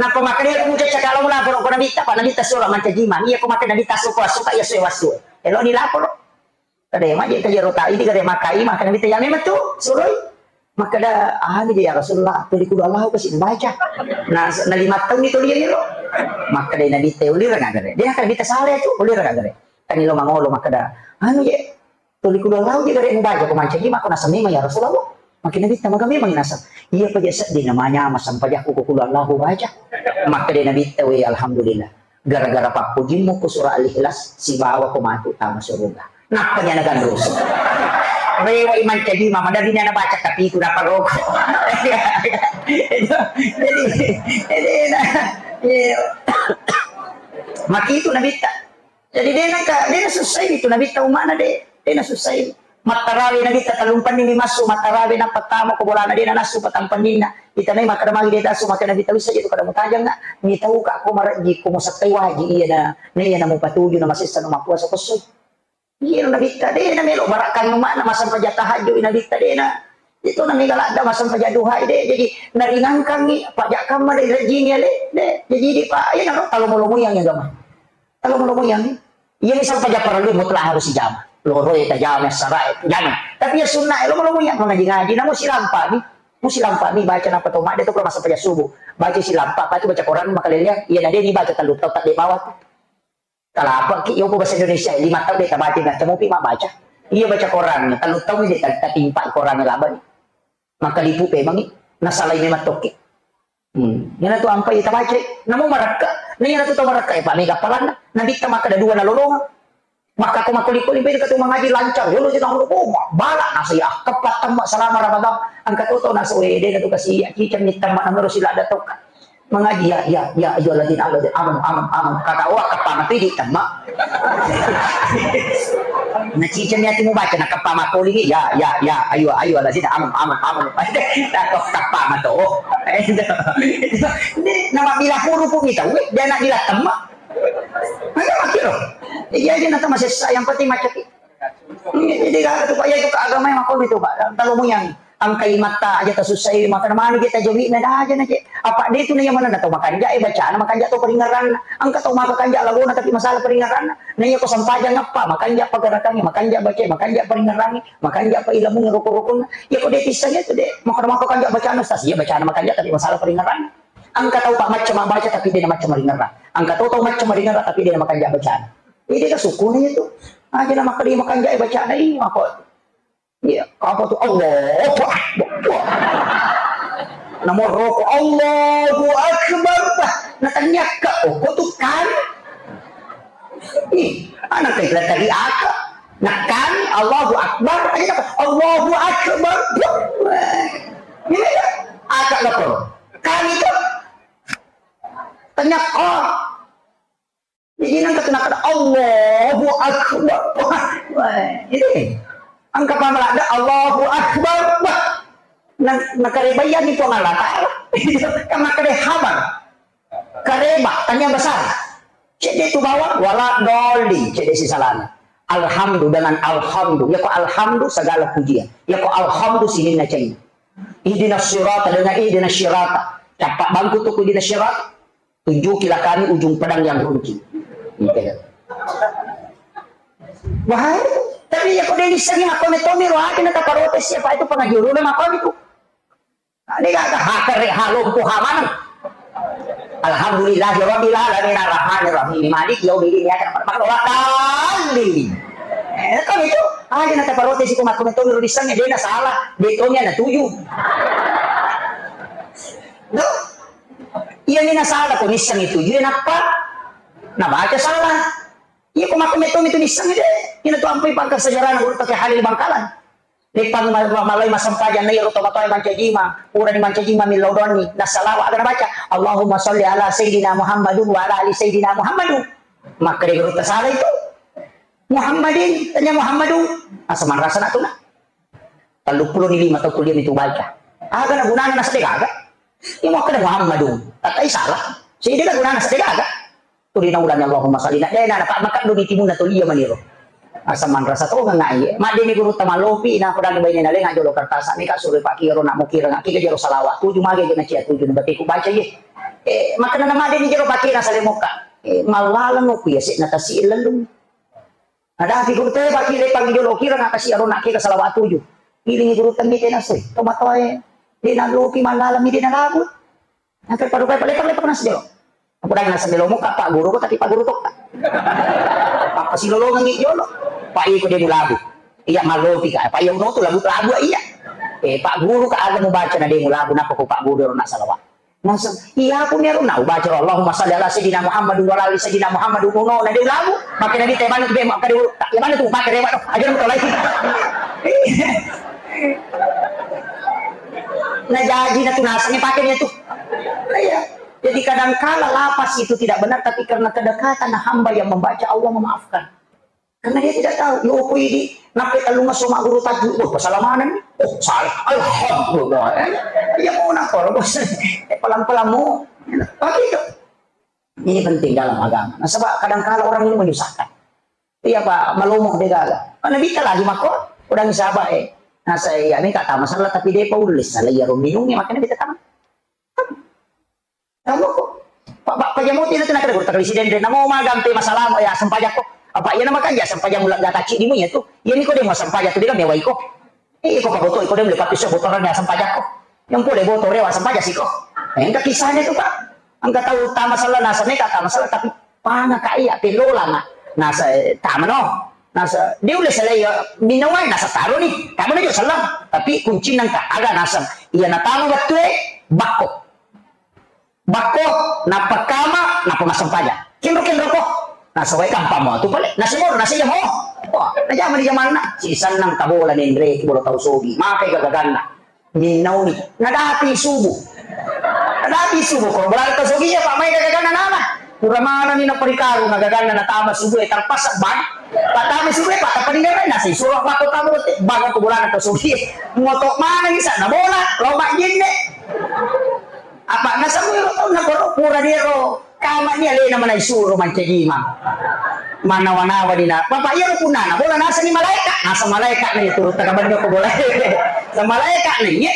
Napa makanya aku cakap kalau lapor ko Nabitta, Pak, Nabitta sura mancaji ma. Iya ko makkeda Nabitta suka, suka iya suwe wasu. Elo ni lapor. Kada maje ka jero ta idi kada makai, makkeda Nabitta, ya memang tu suroi. Makkeda, anu je ya Rasulullah, tuli kudu Allahu kasi baca. Nah, na lima taung itu dia lo. Makkeda Nabitta, ulira nggak gare? Dia kan Nabitta salah itu, ulira nggak gare? Kan lo mangolo makkeda, anu je, tuli kudu Allahu je gare baca ko mancaji ma ko naseng memang ya Rasulullah. Makkeda Nabitta, maga memang naseng. Iya pa je seddi namanya ma sampajakku ko kudu Allahu baca. Makkeda Nabitta, we alhamdulillah. Gara-gara pappojimmu ku surah Al-Ikhlas, sibawa ko matu tama suruga. Nappa nyana ganrusu. Rewa i mancaji ma, maderri nyana baca tapi itu dapat roko. Jadi, jadi, nah, iya. Maki itu Nabitta. Jadi de nangka, de na susah itu Nabitta umana de, de na susah. Mattarawe Nabitta tellumpenni mi massu, mattarawe nappa tama ko bolana de' nanassu patampenninna. Itanai makkeda magi de' tassu, makkeda Nabitta wissa je tu kada mutajang na. Mitau ka ko marejji, ko musettai waji iya na, na iya na mupatuju na masessa na mappuasa ko esso. Iya Nabitta de' na melo barakkan umana massempajang tahajud Nabitta de' na. Itu na mega ladda massempajang duha de'. Jadi naringangkangi pajak kamma de' rejjini ale de'. Jadi di pa iya na ro talomo-lomo yang agama. Talomo-lomo yang. Iya misal pajak parellu mutlak harus dijama. Loro ya tajama, sara ya jama. Tapi ya sunnah ya lomo-lomo yang mengaji-ngaji. Namun silampa ni. Mu silampa ni baca napa to mak de' to kalau massempajang subuh. Baca silampa, apa itu baca Quran makaleleng. Iya na de' ni baca tellu tau tak de' bawah. Kalapaki, iya ko bahasa Indonesia, lima tau de' tabaca, na temupi mabbaca. Iya baca Quran, tellu tau de' ta-, tatimpa Quran laba ni. Maka lipu pemangi, nasalai memang tokki. Hmm. Iyana tu ampai tabaca, namo marakka, na iyana tu tau marakka, eh, pa mega palanna, Nabitta makkeda dua nalolongang. Maka ko makkoli-koli beda katu mangaji lancar, yolo je nang oh, bala nasa ya, keppat temma selama Ramadan, engka to to nasa wede na tu kasi, ya, ciceng ni temma nang ro sila ada tokka. Mengaji, ya, ya, ya, ayyuhalladzina amanu, amanu, amanu, amanu. Kata, oh, kappa matu idi temma. Naciceng ni ati mubaca, na kappa makoli ni, ya, ya, ya, ayu, ayyuhalladzina amanu, amanu, amanu. Takut kappa matu. Ini nama bila huruf ni tahu, eh, dia nak bila temma. Mana makkiro. Iya aja nanti masih sayang pati macam itu. Jadi gak ada tuh, Pak, ya itu ke agama yang makam itu, Pak. Kalau mau yang angkai mata aja tak susah, mata mana kita jawab, nah, dah aja, nah, Cek. Apa dia itu nih yang mana, nah, tau makanja, eh, bacaan, makanja tau peringaran. Angka tau maka kanja lagu, nah, tapi masalah peringaran. Nah, ya kau sampajang apa, makanja apa gerakannya, makanja baca, makanja peringaran, makanja apa ilmu rukun-rukun. Ya kau dia kisahnya itu deh, maka maka kanja bacaan, Ustaz, ya bacaan makanja, tapi masalah peringaran. Angka tau, Pak, macam baca, tapi dia macam ringaran. Angka tau, tau macam ringaran, tapi dia makanja bacaan. Jadi dia suku nih itu. Aja nama kali makanja bacaan, eh, apa? Iya, apa tuh? Allahu Akbar. Wah. Nomor rokok, Allahu Akbar. Bah, natanya ke, oh, kok tuh kan? Ih, anak kecil tadi apa? Nekan, Allahu Akbar. Aja apa? Allahu Akbar. Wah. Ini ya, agak lapor. Kan itu? Tanya, oh. Jadi nang kata nakada Allahu Akbar. Wah, ini. Angka pamalada Allahu Akbar. Wah. Nang nakarebayani Puang Allah Ta'ala. Kan makade habar. Kareba, tanya besar. Cedde tu bawang, wala doli, cedde si salana. Alhamdu dengan alhamdu. Ya ko alhamdu segala pujian. Ya ko alhamdu sininna cai. Ihdinas sirata dengan ihdinas sirata. Capak bangku tu ihdinas sirata. Tunjukilah kami ujung pedang yang runcing. Gitu. Wah, tapi ya kok dia lisengi makko metomi rohati na taparotes siapa itu pengaji ulama makko itu. Nah, ini gak ada hakar halo ku hamanang. Alhamdulillahirabbil alamin arrahmanir rahim maliki yaumiddin iyyaka na'budu wa iyyaka nasta'in. Eh, kan itu aja na taparotes siku makko metomi ro lisengi dia na salah, dia tomi na tuju. Duh. Iya ni nasala ko nisseng itu, iya nappa nabaca salah. Iya ko mako metto mitu nisseng de. Ina tu ampui pangka sejarah na guru pakai Halil Bangkalan. Leppang ma-, ma-, malai massempajang na iyaro tomatoa mancajima, purani mancajima millau donni, nassalawa aga nabaca, Allahumma salli ala Sayyidina Muhammadun wa ala ali Sayyidina Muhammadun. Makkeda guru tasala itu. Muhammadin, tanya Muhammadun. Asa marasa na tuna. Telluppulo ni lima tau kuliah mitu baca. Aga na gunana na sedde gaga. Iya makkeda Muhammadun. Tatai salah. Sedde ga gunana sedde gaga. Tuli naulani Allahumma salli na dena na pak makan duni timunna tuli iya maniro. Asa manrasa to ngai. Madde ni guru tamalopi na pedang baine na lenga jolo kertas ni kasuru pakiro na mukira ngaki ke jero salawat tuju mage na cia tuju na batiku baca ye. Eh, makkeda na madde ni jero pakira sale mokka. Eh, mallalang ku ya se na tasi lelung. Nadapi guru te baki lepang jolo kira na kasi aro na kira salawat tuju. Ilingi guru temmi tena sui. Tomatoe. De na loki mandala mi de na labu. Angka parupai palepang lepang nasi jolo. Aku dang nasa melo muka pak guru ko tapi pak guru tokka. Apa silolongan ni jolo. Pak iko de labu. Iya malopi ka. Pak iya uno tu labu labu iya. Eh pak guru ka aga mubaca na de labu napa ko pak guru na salawat. Langsung, iya aku ni arunna ubaca Allahumma salli ala sayyidina Muhammad wa ala ali sayyidina Muhammad uno na de lagu, makkeda ni tebana tu bema kade tak tebana tu pakai rewa tu aja tu lagi. Nah jadi na tunasang pakai dia tu. Iya. Jadi kadangkala lapas itu tidak benar tapi karena kedekatan hamba yang membaca Allah memaafkan. Karena dia tidak tahu, yo, ko idi, nappa tellung esso magguru tajwid, oh, salah mana nih? Oh, salah. Alhamdulillah. Iya, mau nak kalau bos, eh, pelan-pelan mau. Begitu. Ini penting dalam agama. Nah, sebab kadang kala orang ini menyusahkan. Iya, Pak, malomo de gaga. Mana bisa lagi mako? Udah bisa apa, eh? Nah, saya, iya, ini kata masalah, tapi dia Paulus, salah, iya, minumnya, makanya kita tamat. Kamu kok? Pak, Pak, pajamu tidak kena kena guru tak presiden deh. Namo magampe masalah, ya, sempajakko. Apa iya nama kan ya sempajak mulak gata cik di munya tuh. Iya, ini kok dia mau sempajak tuh, dia kan mewah iko. Eh, iko paboto, iko dia beli papi sio botoran ya sempajakko. Yang boleh boto rewa sempajak sih kok. Nah, engka kisahnya tuh, Pak. Engka tahu tak masalah, nasa neka tak masalah, tapi pana kak iya, pelola, Mak. Nasa, eh, tak meno. Nasa, dia udah selai ya, minawai, nasa taruh nih. Tak meno juga salah. Tapi kunci nang tak ada nasa. Iya, na tamu betul, eh, bakko. Bakko, nappa kama, nappa massempajang. Kenro-kenro ko. Nasawai gampang mo tu pale. Nasi moro, nasi jamo. Wah, najama di jamanna. Si sennang tabola nenre, bola tau sogi. Makai gagaganna. Minnauni. Nadati subuh. Nadati subuh. Ko bola tau sogi ya, Pak, mai gagaganna nana. Pura mana ni naparikarung gagaganna natama subuh, eh, terpaksa bang. Patama subuh, eh, Pak, tapaninga nasi suruh Pak tamu, bang, ko bola tau sogi. Ngotok mana ni sana bola, lomba jenne. Apa nasabui ro taunna koro pura diero kama ni alena manai suro mancaji imang. Manawa-nawa dina. Bapak iya ro punana bola nasa ni malaeka. Nasa malaeka ni turut takabannya ko bola. Sa malaeka ni ye.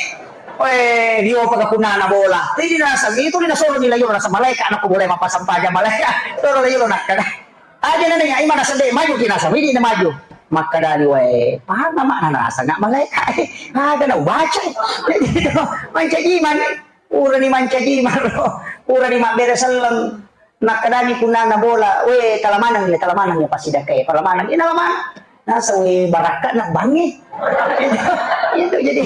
Oe, dio paka punana bola. Tidi nasa itu ni nasoro ni layo nasa malaeka na ko bola mapasang paja malaeka. Soro layo nakkada. Aja na nanya ima nasa de maju ki nasa widi na maju. Makkadani wae, paham mak nasa nggak malaeka. Ada na ubaca. Jadi itu mancaji imang. Purani mancaji maro, purani mabbere selleng. Nakkadangi punnana bola, "We, tala maneng ya, tala maneng ya, pasti dakka ya, tala maneng ya, tala maneng." Nasa, "We, barakka na bangi." Itu, itu jadi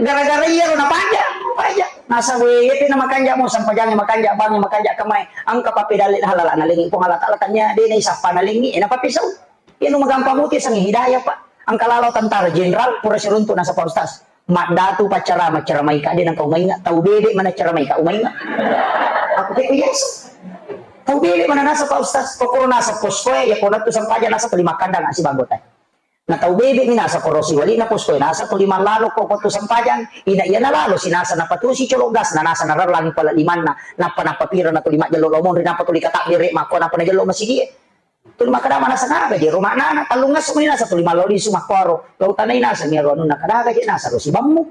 gara-gara iya ro napaja, paja. Nasa, "We, iya na makanja mo sampajang, makanja bangi, makanja kemai." Angka papedalle halala nalengi Puang Allah Taala tanya, de na isappa nalengi, eh, na papisau. Iya nu magampang muti sangi hidayah, Pak. Angka lalo tentara jenderal, pura siruntu nasa Pak Ustaz. Maddatu paccarama, caramaika de nengka umainga, tau bebe mana caramaika umainga. Aku pekko biasa. Tau bebe mana nasa Pak Ustaz, kokoro nasa poskoe, ya kona tu sampaja nasa tuli makkandang asi banggota. Na tau bebe mi nasa korosi wali na poskoe nasa tuli mallalo ko kotu sampajang, ina iya nalalo si nasa napatusi colok gas na nasa narerlangi pala limanna, nappa nappa pira na tuli majjello lomonri nappa tuli katabbere makko nappa najello masigie. Tuli makkeda manaseng aga je ro maknana, tellung esso meni naseng tuli mallo lisu makkuaro. Lau tanai naseng iyaro anunna, kadaga je naseng ro sibammu.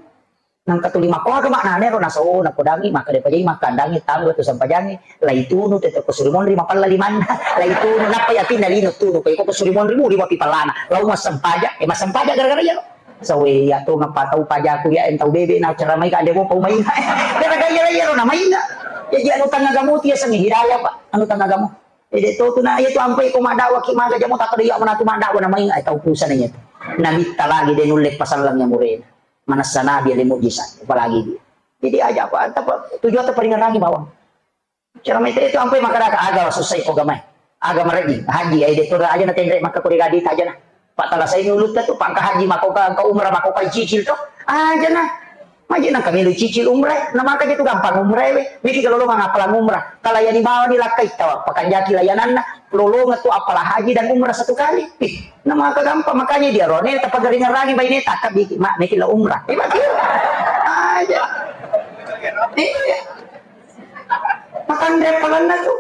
Nangka tuli makkuaga maknana ero naseng, oh, napodangi, makkeda pajai makkandangi, tanggo tu sampajangi, laitunu tette ko suri monri mapella limanna, laitunu, nappa yapinna lino tunu, ko iko ko suri monri muli wapi pellana, lau massempajang, eh, massempajang gara-gara iyaro. Sawe, iya tongeng patau pajaku, iya entau bebe na cara mai ka ande mopa umainga. Gara-gara iyaro, iyaro na mainga. Jaji anu tangagamu tu yasengnge hidayah, Pak. Anu tangagamu. Ede to tu na, iya tu ampai ko maddawa ki maga jamo, takkeda iya manatu maddawa na mainga, eh, tau pusana iya tu. Nabitta lagi de nulle pasalleng ya murena. Manessa nabi ale mujizat, apalagi dia. Jadi aja apa, apa tujuan tu paringerangi bawang. Cara mai itu ampai makkeda aga susai ko gamai. Aga mareji, haji, ai de to aja na tenre makka ko de gadi aja na. Pak tala sai ulutta tu, pangka haji mako ka, ka umrah mako ka cicil to. Aja na. Maji nang kami lu cicil umrah, na maka je tu gampang umrah we. Miki kalau lo mangapala umrah. Kalau yani bawa ni lakkai tawa, pakanjaki layananna, lolonga tu apala haji dan umrah satu kali. Ih, na maka gampang makanya dia rone tapagaringerangi baine takka biki, mak miki la umrah. Eh, maki. Aja. Iya. Makanre palanna tu.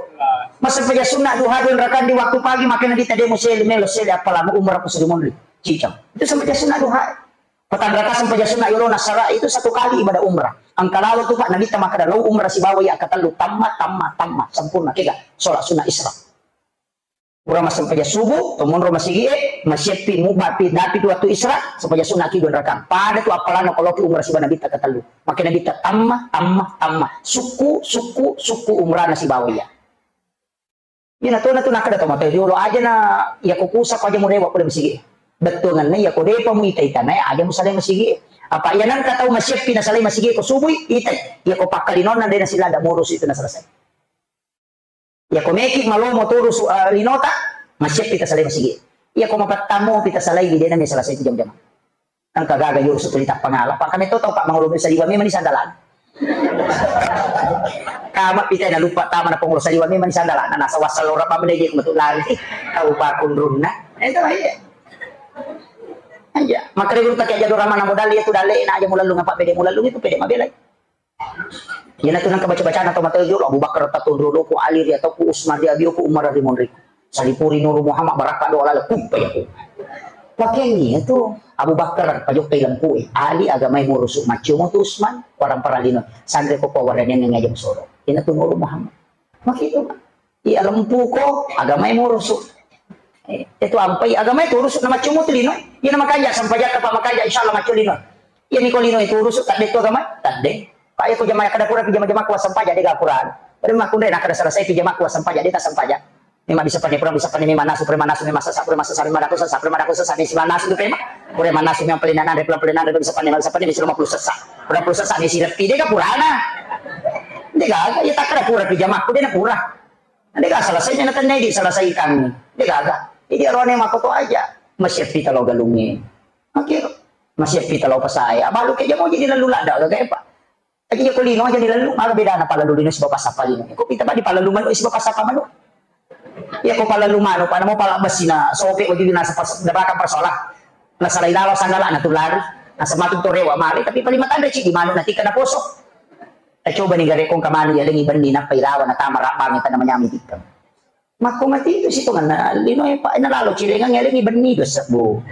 Massempajang sunna duha dua rakaat di waktu pagi, makanya Nabitta de museli melo seli apalagi umrah ko suri monri. Cicang. Itu sempajang sunna duha. Patang rakaat sempajang sunna yolo nasara itu satu kali ibadah umrah. Angka lalo tu Pak Nabitta makkeda lau umrah sibawa iya katellu tamma, tamma, tamma, sempurna kega sholat sunna Isra. Pura massempajang subuh, to monro masigie, masieppi mubbapi dapi tu waktu Isra, sempajang sunna ki dua rakaat. Pada tu appalanna ko loki umrah sibawa Nabitta katellu. Maka Nabitta tamma, tamma, tamma. Sukku, sukku, sukku umrahna sibawa iya. Iya na to, na tu nakkeda to mate jolo aja na, iya ko kusa ko aja murewa pole masigie. Bettuanna iya ko depa mu ita-ita na aja musalai masigie. Apa iya nangka tau masieppi nasalai masigie ko subui, itai. Iya ko pakkalinonna de nasilada murus itu na selesai. Iya ko meki malomo turu su, eh, linota, masieppi tasalai masigi. Iya ko mapattammu pi tasalai, de nami selesai tu jam-jam. Engka gaga yolo sutuli tappangala. Pak kami to tau Pak mangolo bisa liwa memang ni sandalan. Kama pitai na lupa tama na pengurus saliwa memang sandala na nasa wasal ora pa mendege metu lari. Tau pakunrunna. Itu iya. Aja. Makanya guru tak aja dorama na modal itu dale na aja mulallung apa pede mulallung itu pede mabelai. Iyana tu nangka baca-bacana tau matoa jolo, Abu Bakar tatunru ku Ali ri atau ku Usman ri abi ku Umar ri monri. Salipuri Nuru Muhammad barakka doa lala kuppa ya ku. Pakengi itu Abu Bakar pajokkai lempu e. Ali agamai murusu maccio mo tu Usman parang-parang lino. Sanre ko pawaranian ngaja musoro. Iyana tu Nuru Muhammad. Makitu. Iya lempu ko agamai murusu. Eh, itu ampai agamai turusu na maccio mo tu lino. Iyana makanja sampajatta pa makanja insyaallah maccio lino. Iya ni ko lino itu urusu tadde tu agama? Tadde. Kaya ko jamaah kada pura pi jama-jama ku wassempajang de ga purana. Pada makkunre na kada selesai pi jama ku wassempajang de ta sempajang. Memang bisa pane pura bisa pane memang nasu pura nasu memang sesa pura sesa memang dako sesa pura dako sesa ni sila nasu tu pema. Pura nasu memang pelina nare pura pelina nare bisa pane bisa pane bisa lima puluh sesa. Pura puluh sesa ni sila pi de ga purana. De ga ya tak kada pura pi jama ku de na pura. De ga selesai na tennai di selesaikan. De ga ga. Jadi arone makoto aja. Masih pita lo galungi. Oke. Masih pita lo pasai. Abalu ke jamo jadi lalu lada gaga pa. Aja ko lino aja dilalu, maga bedana palalu lino sibawa passappa lino. Ko pita badi palalu manu sibawa passappa manu. Iya ko palalu manu, pada mau pala basina sope wajib nasa pas dapaka persoalan. Nasalai lalo sanggala na tulari. Nasa matu to rewa male tapi paling matanda ci di manu nanti kena poso. Eh coba ni gare kong kamanu ya lengi benni nappa ilawa na tama rabang tana manyami tikka. Makko mati itu sitonganna lino e pa ena lalo cilengang elengi benni dosa bu.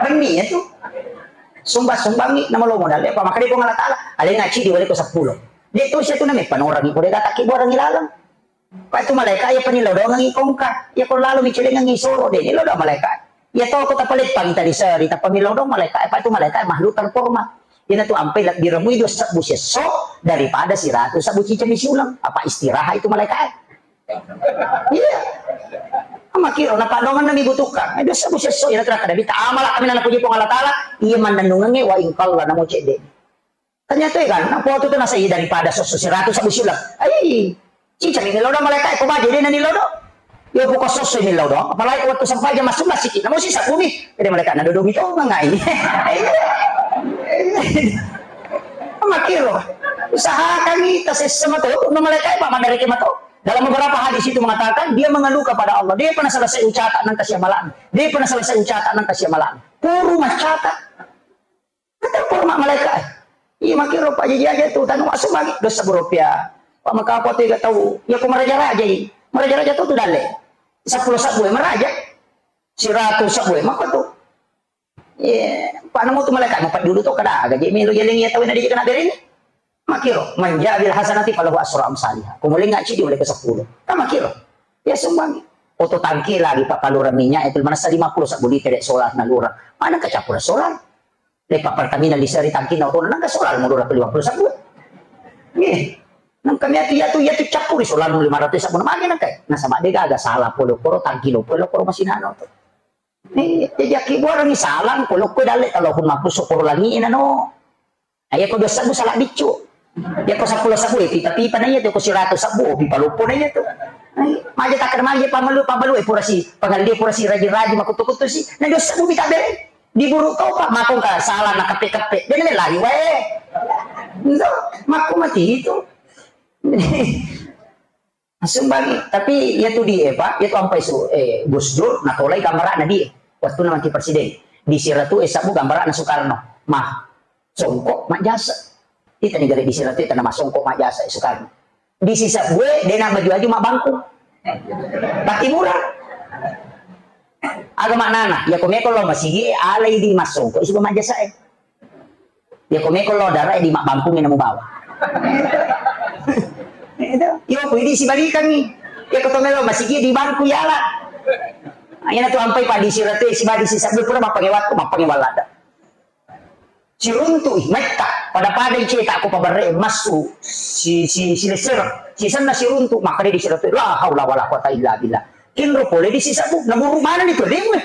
Benni ya tu. Sumbang-sumbangi nama lo modal apa maka dia Allah Taala. Alenga cidi wale ko sepuluh. Dia tu situ name panorangi ko dia kata ki borangi lalang. Pak itu malaikat ya pani lo dongangi kongka. Ya ko lalo mi cilengangi soro de ni lo do malaikat. Ya to ko tapaleppang tadi seri tapami lo do malaikat. Pak itu malaikat makhluk terhormat. Ina tu ampai lebbi ramui dua sebbu sesso daripada siratu sebbu cicami siulang. Apa istirahat itu malaikat? Iya. Makiro na padongan na mibutuhkan. Ada sebbu sesso ina tu kada bita amala kami na puji Puang Allah Taala. Iya mannennungangnge wa ingkalla namo cedde. Ternyata kan, na potu tu nasai daripada sesso siratu sebbu siulang. Ai, cicami ni lodo malaikat ko baje de na ni lodo. Yo poko sesso ni lodo. Apalagi waktu sempajang masuk masjid. Namo si sebbu mi. Jadi malaikat na dodo mi to ngai. Makiro. Usahakan kita sesama tu, no malaikat apa mandari kema tu. Dalam beberapa hadis itu mengatakan dia mengeluh kepada Allah. Dia pernah selesai ucapan nang kasih amalan. Dia pernah selesai ucapan nang kasih amalan. Puru macata. Kata puru mak malaikat. Iya makiro pak jaji aja tu tanu masuk lagi dosa berupiah. Pak maka apa tu gak tahu. Ya ku meraja-raja i. Meraja-raja tu tu dale. Sepuluh sebbu meraja. Siratu sebbu maka tu. Iya, pada mau tu malaikat mau dulu tu kada gaji melo jaling ya tahu nadi kena beri ni. Makiro, manja bil hasanati falahu asra amsalih. Kumulai ngaji di oleh ke sepuluh. Kan makiro. Ya sumbang. Oto tangki lagi pak palura minyak itu mana lima puluh sebbu liter solar na lura. Mana kecampur solar? Lepa Pertamina di seri tangki na oto nang solar mau lura lima puluh sebbu. Nih. Nang kami atu ya tu ya tu campur solar lima ratus sebbu mana nangkai. Nasaba de gaga salah polo koro tangki lo polo koro masih nano tu. Ni, jadi aki buarang ni salang, ko lokko dalle kalau pun maku syukur langi ina no. Ayo ko dosa bu salah biccu. Ya ko sepuluh sebbu, eh, pipa-pipa na iya tu, ko siratu sebbu, oh, pipa loppo na iya tu. Ai, maja takkan maja pamalu, pamalu, eh, pura si, pangalli pura si, rajin-rajin, makutu-kutu si. Na dosa bu minta bere. Di buru topa, makong ka salah na kepe-kepe. Dia lari wae. Ndo, maku mati itu. Langsung bagi. Tapi iya tu di, eh, Pak, iya tu ampai su, eh, Gus Dur, natolai gambarana di, eh, waktu na manti presiden. Di siratu, eh, sabbu gambarana Soekarno. Mah, songko, majjasa. Ita ni gare di siratu, ita nama songko, majjasa, eh, Soekarno. Di sisabbu, eh, dena baju-baju mabangku. Pati murah. Aga maknana, ya ko meko lo masigi, eh, alai di masongko, isi majjasa, eh. Ya ko meko lo dara di mabbangkung ina mubawa. Itu. Yo ko idi sibalikangi. Ya ko to melo masigi di bangku yala. Ina tu ampai padi siratu sibadi sisabbu pura mappange waktu mappange walada. Siruntu metta pada-pada cetak ko pabarre massu si si si leser. Sisenna siruntu makare di siratu la haula wala quwata illa billah. Kinro pole di sisabbu, naburu mana ni tu demu.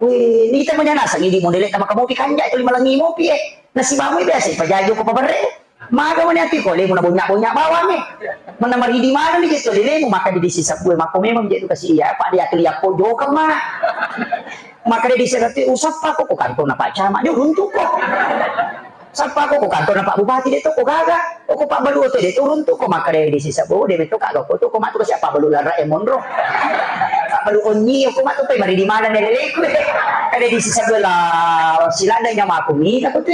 Wih, nita manya nasang idi modele tama kamopi kanja itu lima langi mopi eh. Nasi bamu biasa pajajo ko pabarre. Maga mani ati ko lemu na bonya-bonya bawang eh. Mana maridi mana ni gitu lemu maka di sisabbu mako memang jadi kasih iya pak dia keliak ko jokang mana. Maka dia diserati usap pak ko kantor na pak camat dia runtuk ko. Sappa ko, ko kantorna Pak Bupati de' to ko gaga, ko Pak Balu oto de' to runtu ko, makkeda di sisebbu de' metto ka ko tu ko matu ko siapa Balu lara e monro. Pak Balu onni ko matu pe mari di mana ne leleku. Kada di sisebbu la silanda nyamaku mi aku tu.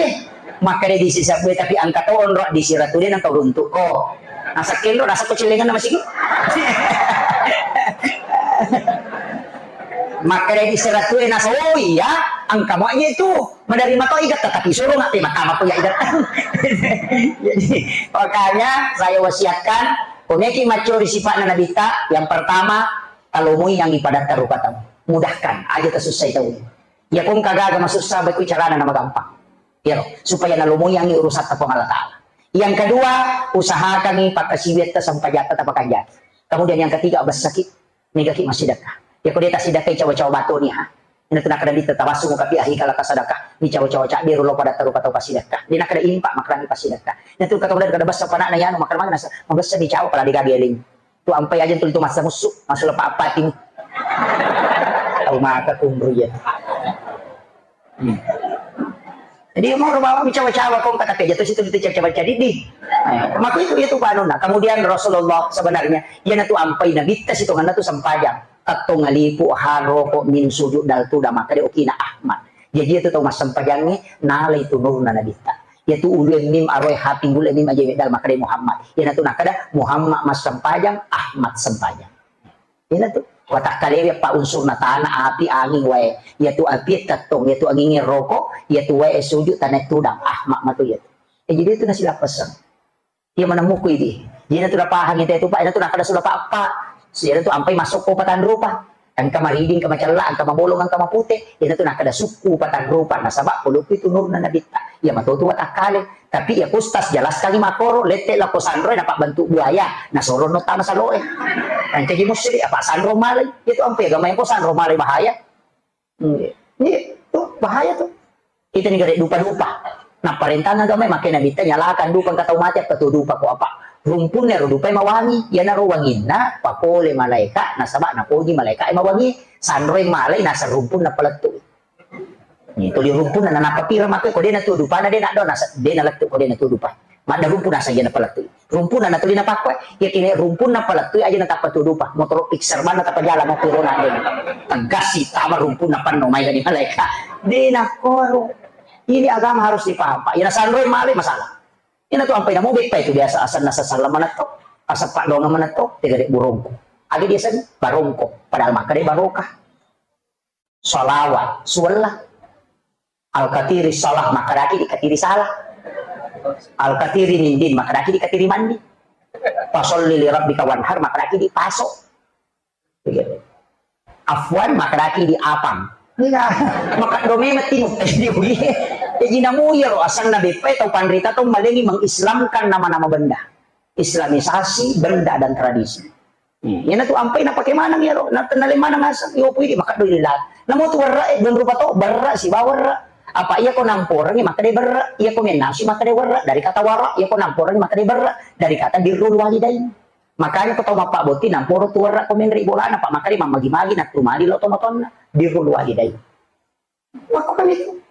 Makkeda di sisebbu tapi angka to onro di siratu de' nang to runtu ko. Nasakke ro, nasakke celengan nama sini. Makkeda di siratu e nasa, oh iya, angka mo aja itu. Menerima to iga, tetapi suruh nggak terima tama ko ya iga. Jadi, makanya saya wasiatkan, koneki macuri sifat Nabi ta, yang pertama, talomoi yang ibadah terukatau. Mudahkan, aja tersusah itu. Ya pun kagak masussa, baik carana nama gampang. Ya, supaya nalomoyangi urusan Puang Allah Ta'ala. Yang kedua, usahakan pakkasiwiatta sempajatta tapakanjaki. Kemudian yang ketiga, besaki, megaki massidekka. Ya, ko de' tassidekka, cawa-cawa batu nih, ha. Ini tu nakada di tetawasu muka pi ahi kala kasadaka. Ni cawa-cawa cak biru lo pada taru kata pasidekka. Di nakada impak makrani pasidekka. Ini tu kata udah kada basa panak na yanu makan mana nasa. Mabasa ni cawa pala di gageling. Tu ampai aja tu, tu masa musu, masa lepa apa tim. Tahu maka kumru ya. Hmm. Jadi mau bawa mi cawa-cawa kong kata kerja tu situ itu cawa-cawa jadi di. Eh, maka itu, itu panuna. Kemudian Rasulullah sebenarnya, ya na tu ampai Nabi ta situ ngana tu sempajang. Katto ngalipu haro ko min sujud dal tu da maka de' okina Ahmad. Jadi itu tau massempajangnge nalai tu nurna Nabi ta. Ya tu ulu mim aroi hati gule mim aja medal maka de' Muhammad. Ya na tu nakada Muhammad massempajang, Ahmad sempajang. Ina tu, watakkalewe pa unsurna tanah, api, angin, wae. Iyatu api tettong, iyatu angin roko, iyatu wae sujud tanah tudang. Ah, mak matu iyatu. Eh, jadi itu nasilappesseng. Iya maneng muku idi. Ina tu napahang itu, itu, ina tu nakkada sudah apa-apa. Ina tu ampai masuk ko patan rupa. Engka mariding, engka macella, engka mabolong, engka mapute. Ina tu nakkada sukku patan rupa. Nasaba puluku itu nurna nabitta. Iya matu tu watakkale. Tapi iya ku Ustaz jelaskangi makkoro, lette lako sanroe napabbentuk buaya, nasoro no tama saloe. Engkaji musyrik, apa sanro malai? Itu ampe agama yang ko sanro malai bahaya. Iya, iya, tuh bahaya tuh. Kita ni gare dupa-dupa. Nah, parentana agama make nabitta nyalakan dupa engka tau mati apa tuh dupa ko apa? Rumpunna ro dupa mawangi, iya naro wanginna pakole malaika, nasaba napoji malaika mawangi, sanroe malai nasa rumpunna palettu. Ni tuli rumpunna na napapira mako ko dena tu dupana dena do nasa dena lettu ko dena tu dupa. Madda rumpunna saja na palettu. Rumpunna na tuli napakko, ya kene rumpunna palettu aja na tappa tu dupa. Motoro Pixar mana tappa jalan mau pirona dena. Tegas si tama rumpunna panno mai di malaika. Dena koro. Ini agama harus dipaham, Pak. Ya sanroe male masalah. Ina tu ampai namo beppa itu biasa asal nasa salam manetto. Asal pak donga manetto, tega de burongko. Agi dia sen barongko, padahal maka de barokah. Salawat, suwella. Al-katiri salah, makkedaki di katiri salah. Al-katiri nindin, makkedaki di katiri mandi. Fasalli li rabbika wanhar, makkedaki di paso. Afwan, makkedaki di apang. Iya, maka do memang tinu. Jadi namo iya ro asanna beppa tau panrita tau malengi mengislamkan nama-nama benda. Islamisasi benda dan tradisi. Hmm, iyana tu ampai napake maneng iyaro, na tennale maneng aseng, iyo pui di maka doi lila. Namo tu werra, eh, don rupa to, berra sibawa werra. Apa iya ko namporengi maka de berra, iya ko mennasu maka de werra, dari kata wara, iya ko namporengi maka de berra, dari kata birrul walidain. Makanya ko tau mappabbotting namporo tu werra ko menre bolana, Pak, maka de mammagi-magi nattu mali lo to matonna, birrul walidain. Makko kami tu.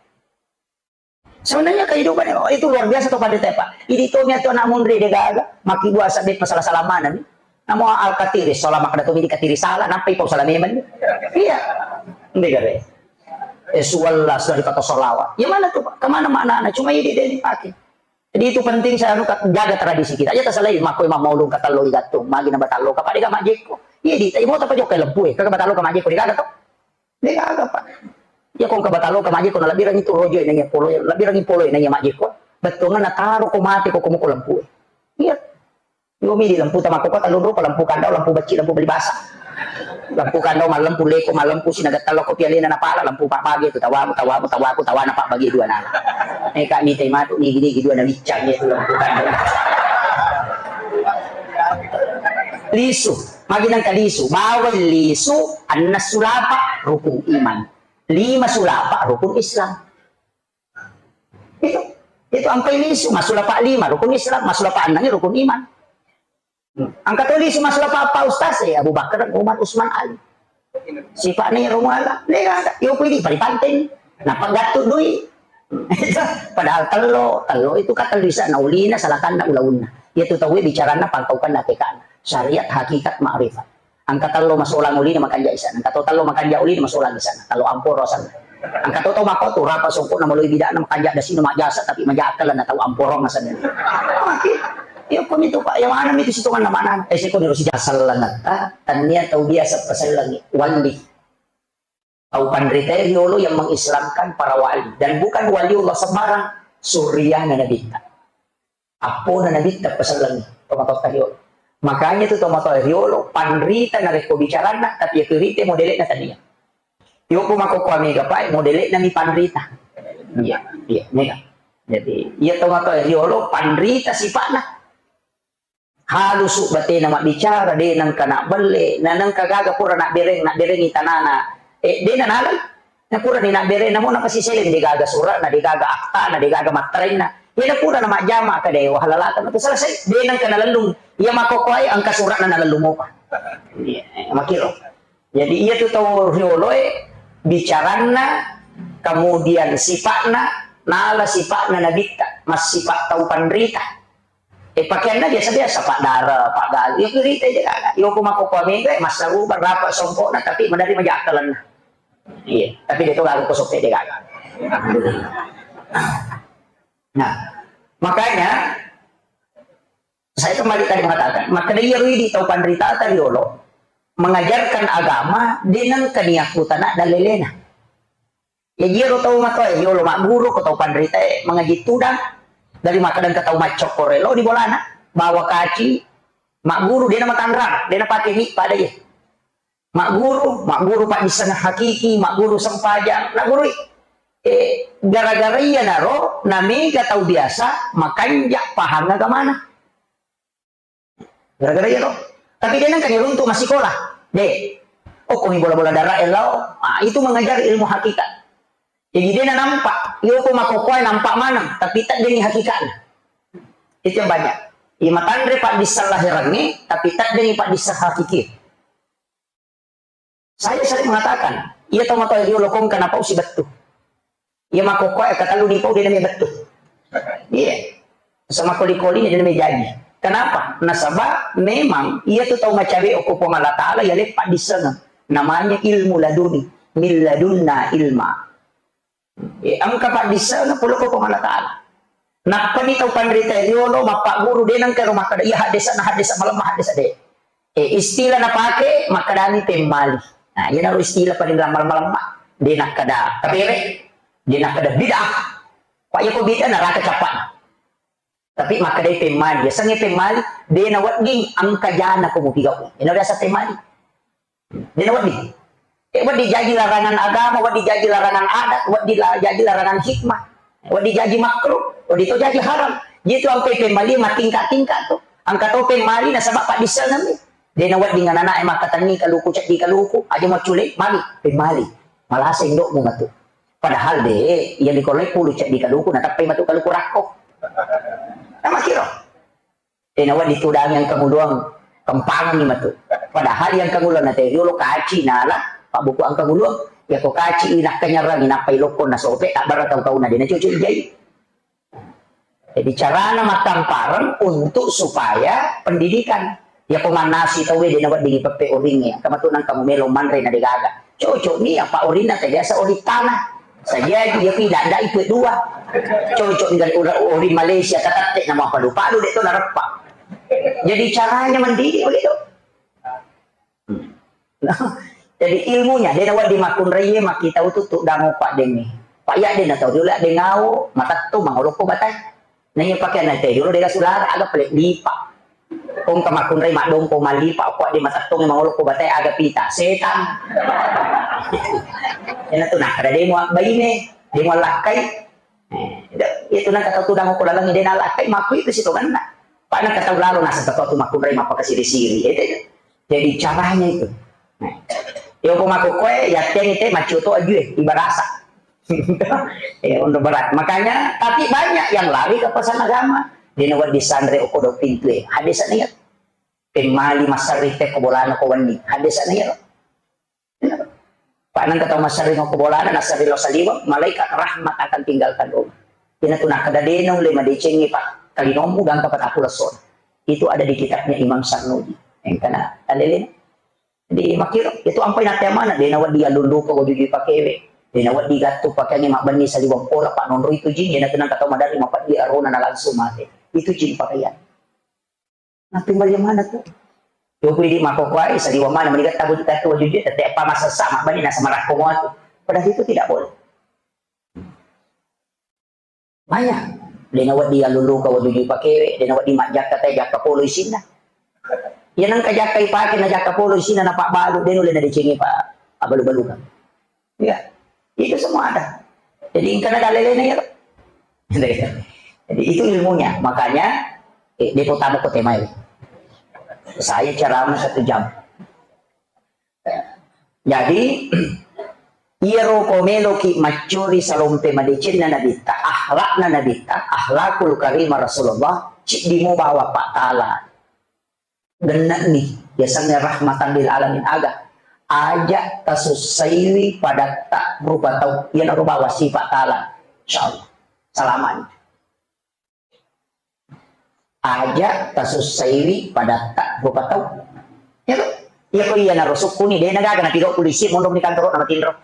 Sebenarnya kehidupan itu luar biasa to, Pak, Pak. Idi to mi atu anak munri de gaga, makkibua sabbe pasala-sala maneng. Namo al-katiri, salah makna to mi di katiri salah, nampai pau salah memang. Iya. Ndegare. Eh, suwalla, sudah dikata salawat. Ya mana tuh, Pak? Kemana maknanya? Cuma ini dia dipakai. Jadi itu penting saya anu, jaga tradisi kita. Aja tasalai makko imam maulung katallo igattung, magi na batallo ka, Pak, de ga majjekko. Iya di, tapi mau tapa jokka lempu, eh. Kagak batallo ka majjekko, de gaga to. De gaga, Pak. Iya, ko engka batalo ka majjekko, na lebbirangi tu rojo nanya polo, lebbirangi polo nanya majjekko. Bettuanna taro ko mate ko komo ko lempu. Iya. Yo mi di lempu tama ko kota loro ko lempu kandau, lempu becci, lempu beli basa. Lempu kandau malempu leko, malempu sinaga talo ko pialena na pala, lempu pak bagi tu tawamu, tawamu, tawaku, tawana pak bagi dua nana. Eh, kak mite matu, nigi-nigi dua na wiccang itu lempu kandau. Lisu. Magi nengka lisu, bawang lisu, annas sulapa, rukun iman. Lima sulapa, rukun Islam. Itu, itu ampai lisu, masulapa lima, rukun Islam, masulapa annang, rukun iman. Hmm. Angka to lisu, masulapa apa Ustaz? Eh, Abu Bakar, Umar, Usman, Ali. Sifat ni Romuala, lega ada. Yo pui di pari panten. Napa gattu dui? Padahal tello, tello itu kan tellu isa'na ulina, salakanna ulaunna. Iyatu tauwe bicaranna pangkaukanna akeka'na. Syariat, hakikat, ma'rifat. Engka tello masolang ulina makanja isa'na. Engka to tello makanja ulina masolang isa'na. Tello amporo asenna. Engka to tau makko tu rapa songko'na maloi bida'na makanja dasina majasa tapi maja akkalenna tau amporong asenna. Maki. Iya ko mitu, Pak, iya maneng mitu sitonganna maneng. Eh, siko niro sijaselleng. Ah, tania tau biasa pasellengi. Wali. Tau panritae riolo yang mengislamkan para wali. Dan bukan wali Allah sembarang, suriyana Nabitta. Appona Nabitta pasellengi, tomatoatta riolo. Makanya tu tomatoa riolo, panrita narekko bicaranna, tapi iyatu rite modele'na tania. Yoko makkokkoe mega pae, modele'na mi panrita. Iya, iya, mega. Jadi, iya tomatoa riolo, panrita sipa'na. Halusu batena mabbicara, de nengka nabbelle, na nengka gaga pura nabbereng, nabberengi tanana. Eh, de nanalai. Na pura ni nabbereng, namo napasiseleng, de gaga sura'na, de gaga aktana, de gaga matterenna. Iya na pura na majjama ka dewa halalata, matu selesai. De nengka nalellung. Iya makkokkoe engka sura'na nalellung mopa. Iya, eh, makiro. Jadi, iya tu tau rioloe, bicaranna, kemudian sipa'na, nala sipa'na Nabitta, massipa tau panrita. Eh, pakaianna biasa-biasa, Pak Dara, Pak Gali, ya, rita aja kagak. Yo, ko makkokkoe mega, eh, massaruba, rapa songkokna, tapi madari maja akkalenna. Iya, tapi dia tu gaga ko soppe dia kagak. Nah, makanya, saya kembali tadi mengatakan, maka dia ridi tau panrita tadi riolo, mengajarkan agama, de nengka niakkutana dalelena. Jaji iyaro tau matoa e riolo magguru ko tau panrita e mangaji tudang, dari makkeda engka tau maccokko relo di bolana, bawa kaci, magguru, de namatanrang, de napake mi pada je. Magguru, magguru paddissengeng hakiki, magguru sempajang, nagurui. Eh, gara-gara iyanaro, namega tau biasa makanja pahang agamana. Gara-gara iya to. Tapi de nengka niruntu massikola. De. Oh, ko mi bola-bola dara e lao. Ah, itu mengajari ilmu hakikat. Jadi de nampak, yo ko makkokkoe nampak maneng, tapi teddengi hakikatna. Itu yang banyak. Iya matanre paddisseng lahirangnge, tapi teddengi paddisseng hakiki. Saya sering mengatakan, iya tau matoa e riolo kongka napau sibettu. Iya makkokkoe, eh, katellu nipau de name bettu. Iya. Sama koli-koli de name jaji. Kenapa? Nasaba memang iya tu tau macawe okko Puang Allah Taala iya leppa dissengeng. Namanya ilmu laduni. Min ladunna ilma. Eh, engka paddissengeng pole ko Puang Allah Taala. Nappani tau panrita riolo mappagguru de nengka ro makkeda, iya haddesa na haddesa malemma haddesa de. Eh, istilah napake makkedani pemmali. Nah, iyanaro istilah paling malemma-lemma. De nakkeda kapere, de nakkeda bid'ah. Pak, iya ko bid'ah naraka capana. Tapi makkedai pemmali, yasengnge pemmali, de nawedding engka jana ko mupigau. Ina biasa pemmali. De nawedding. Eh, wedding jaji larangan agama, wedding jaji larangan adat, wedding la-, jaji larangan hikmah, wedding jaji makruh, wedding to jaji haram. Jitu engka pemmali matingka-tingka tu. Engka to pemmali nasaba paddissengeng mi. De nawedding anana e makkatenni kaluku ceddi kaluku, aja maccule, magi pemmali. Malasa indokmu matu. Padahal de, iya likolai pulu ceddi kaluku, natappai matu kaluku rakko. Namakiro. Eh, nawa ditudang yang kanguluang, kempangan ni matu. Padahal yang kanguluang na teri riolo kaci nala, pak buku ang kanguluang. Ya ko kaci ina kenyerang, ina pai lokon na sope, tak bara tau-tau na dena cucu jai. Jadi carana mattampareng untuk supaya pendidikan. Ya ko mannasi tauwe de naweddingi peppe oringnge, engka matu nang kamu melo manre na degaga. Cocok ni apa orinna te biasa oring tanah. Sajaji ya pi danda itu dua. Cocok ni ori, oring Malaysia katatte nama padu-padu de to nareppa. Jadi caranya mendidik begitu. Jadi ilmunya, de nawedding makkunraie makkitau tu tudang upa dengnge. Pak ya de natau diola dengau, matettu mangolokko batai. Naiya pakeanna te diola dega sulara aga pale lipa. Kongka makkunrai maddongko mallipa ko de matettungi mangolokko batai aga pita. Setan. Ena tu nakkeda de mua baine, de mua lakkai. Eh, itu nang kata tudang ko lalang de nalakkai makku itu sitonganna. Pak nang kata lalo nasa kata tu makkunrai mappakasiri-siri. Itu. Jadi caranya itu. Nah, yo ko makkokkoe, ya teni te maccoto ajue, ibarasa. Ya, untuk berat. Makanya, tapi banyak yang lari ke pesan agama. Dina wedding sanre okodo pintu e. Hadis niat. Pemmali massarri te ko bolana ko wenni. Hadis niat. Pak, nengka tau massering ko bolana, nassering lo saliweng, malaikat rahmat akan tinggalkan rumah. Ina tu nakkeda de naulle madecengi, Pak, kalinommu gangka patappulo essona. Itu ada di kitabnya Imam Sarnuji. Engkana talele. Jadi makkiro, itu ampai natte mana, de nawedding allulluka wajujui pakewe. De nawedding gattu pakeangnge mabbenni saliweng pora, Pak, nonro itu jin, ina tu nengka tau maderri mapeddi arona na langsung mate. Itu jin pakaian. Nappi bagaimana tu? Yoku idi makokoai, saliweng mana, meniga tabu tatu wajujui, tette apa masessa, mabbenni nasa marakko muatu. Padahal itu tidak boleh. Maya, de nawedding allulluka wajujui pakewe, de nawedding majjakka te jakka polo isinna. Iya nengka jakka ipake na jakka polo isinna na pabbalu, de nulle nadecengi pa abbalu-balukan. Iya, itu semua ada. Jadi engkana dalelena ya. Jadi itu ilmunya. Makanya, eh, depo tamu ko temai. Saya ceramah satu jam. Jadi, iyaro ko meloki maccuri salompe madecenna Nabitta, akhlakna Nabitta, akhlakul karimah Rasulullah, ciddi mo bawa Pak Taala. Genne'ni, yasengnge rahmatan lil alamin aga. Aja tasussaiwi padatta rupa tau, iyanaro bawa sifat Taala. Insyaallah. Salamani. Aja tasussaiwi padatta rupa tau. Iya to? Iya ko iyanaro sukkuni, de nagaga napigau polisi, monro ni kantoro na matinro.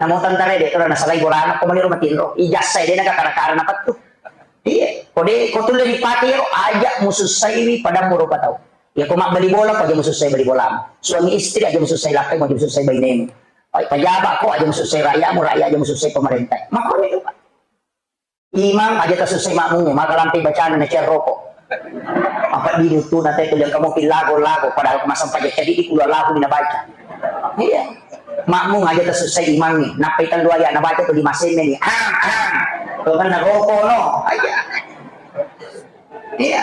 Namo tentara de to nasalai bolana ko maniro matinro. Ijazah de naga kara-kara napettu. Iya, ko de ko tulle dipake iyaro, aja musussaiwi padammu rupa tau. Iya ko mabbali bola ko aja musussai bali bolamu. Suami istri aja musussai lakkai, aja musussai bainemu. Pejabat ko aja musussai rakyatmu, rakyat aja musussai pemerintah. Makanya itu, Pak. Imang aja tasussai makmum, maka lampe bacana na cerroko. Apa di itu nanti tulian kamu pillago-lago, padahal kemasan pajak jadi di kula lagu mina baca. Iya. Makmum aja tasussai imang ni, nappai tellu ayat na baca tu lima senne ni. Ah, ah. Tuh kan na roko no. Aja. Iya.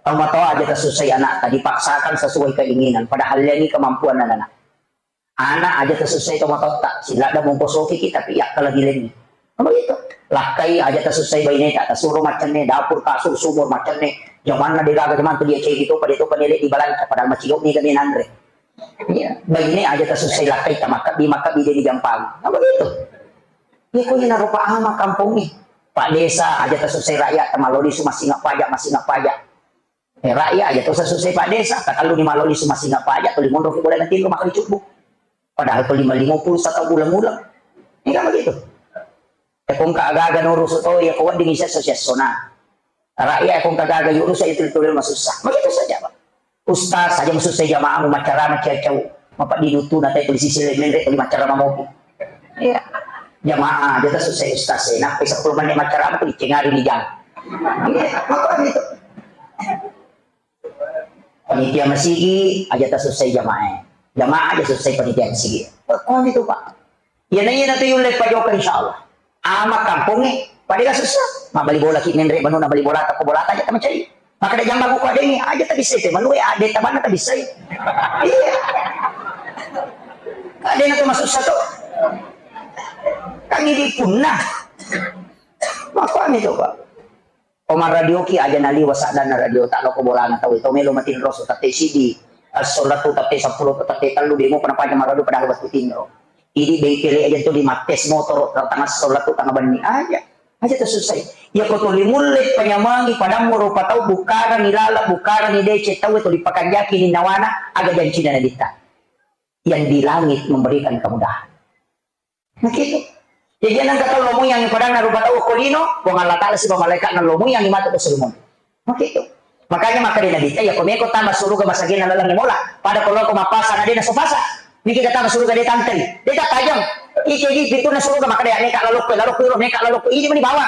Tau matoa aja tasussai anak, dipaksakan sesuai keinginan, padahal ini kemampuan anak. Anak aja tasussai tomatoatta, siladda mongko sokiki tapi yakkalagi lenni. Kan begitu. Lakkai aja tasussai baineta, tasuro maccenne, dapur, kasur, sumur, maccenne. Jamanna degaga jaman tu dia cegi topa, de topa nele di balanca, padahal macigo ni kami nanre. Iya, baine aja tasussai lakkai ta makkabi, makkabi de ni jampang. Kan begitu. Iya ko ina rupa ama kampung ni. Pak Desa aja tasussai rakyat, tamalodi su masing pajak, masing pajak. Eh, rakyat aja to susah Pak Desa, takallu ni maloli sumasing apa aja, tuli monro ki boleh nanti rumah kali cukup. Padahal tuli lima puluh satu bulan-bulan. Ini kan begitu. Ya kong ka agaga nurusu to, ya ko wedding isa sosial sona. Rakyat ya kong ka agaga yurusu itu tuli masusah. Begitu saja, Pak. Ustaz saja masusah jamaah mu macara macacau. Mapeddi duttuna, tapi polisi sile menre tuli macara mamopi. Iya. Jamaah aja ta susah ustaz, eh. Nappai sepuluh menit macara tu dicengari di jam. Iya, apa gitu? Panitia masigi aja ta susah jamaah, eh. Jamaah aja susah panitia masigi. Kok gitu, Pak? Iya, nah, iya, nanti yulle pajoka, insya Allah. Ama kampongnge, pada gak susah. Mabbali bola ki menre, manu na bali bola, tako bola aja ta mencari. Makkeda jamba buku adengnge, aja tabissai te manue, ade tabanna tabissai. Iya. Adena to masussa to. Kan idi punna. Makuami to, Pak. Oma radio ki aja naliwa saddanna radio, tak loko bolana tau to melo matinro so tette sidi. Assolatu tette seppulo tette tellu demo pernah panjang radio padahal waktu tinro. Idi bei kele aja to di mattes motoro tengah solatu tengah benni aja. Aja tasussai. Iya ko tuli mulle panyamangi padammu rupa tau, bukarangi lala, bukarangi dece tau, tuli pakanjaki ninnawana, aga jancina Nabitta. Yang di langit memberikan kemudahan. Nah gitu. Jadi nang kata lo muyangi padanna rupa tau ko lino, Puang Allah Ta'ala siba malaikatna lo muyangi matu ko sulmon. Makitu. Makanya makkeda Nabitta, iya ko meko tama suruga masagena laleng mola. Pada ko loko mapasa na dena sopasa. Niki ka tama suruga de tantei. De ta tajang. Ike gi pintunna suruga makkeda ya neka lalokko, lalokko iro, neka lalokko. Ini meni bawang.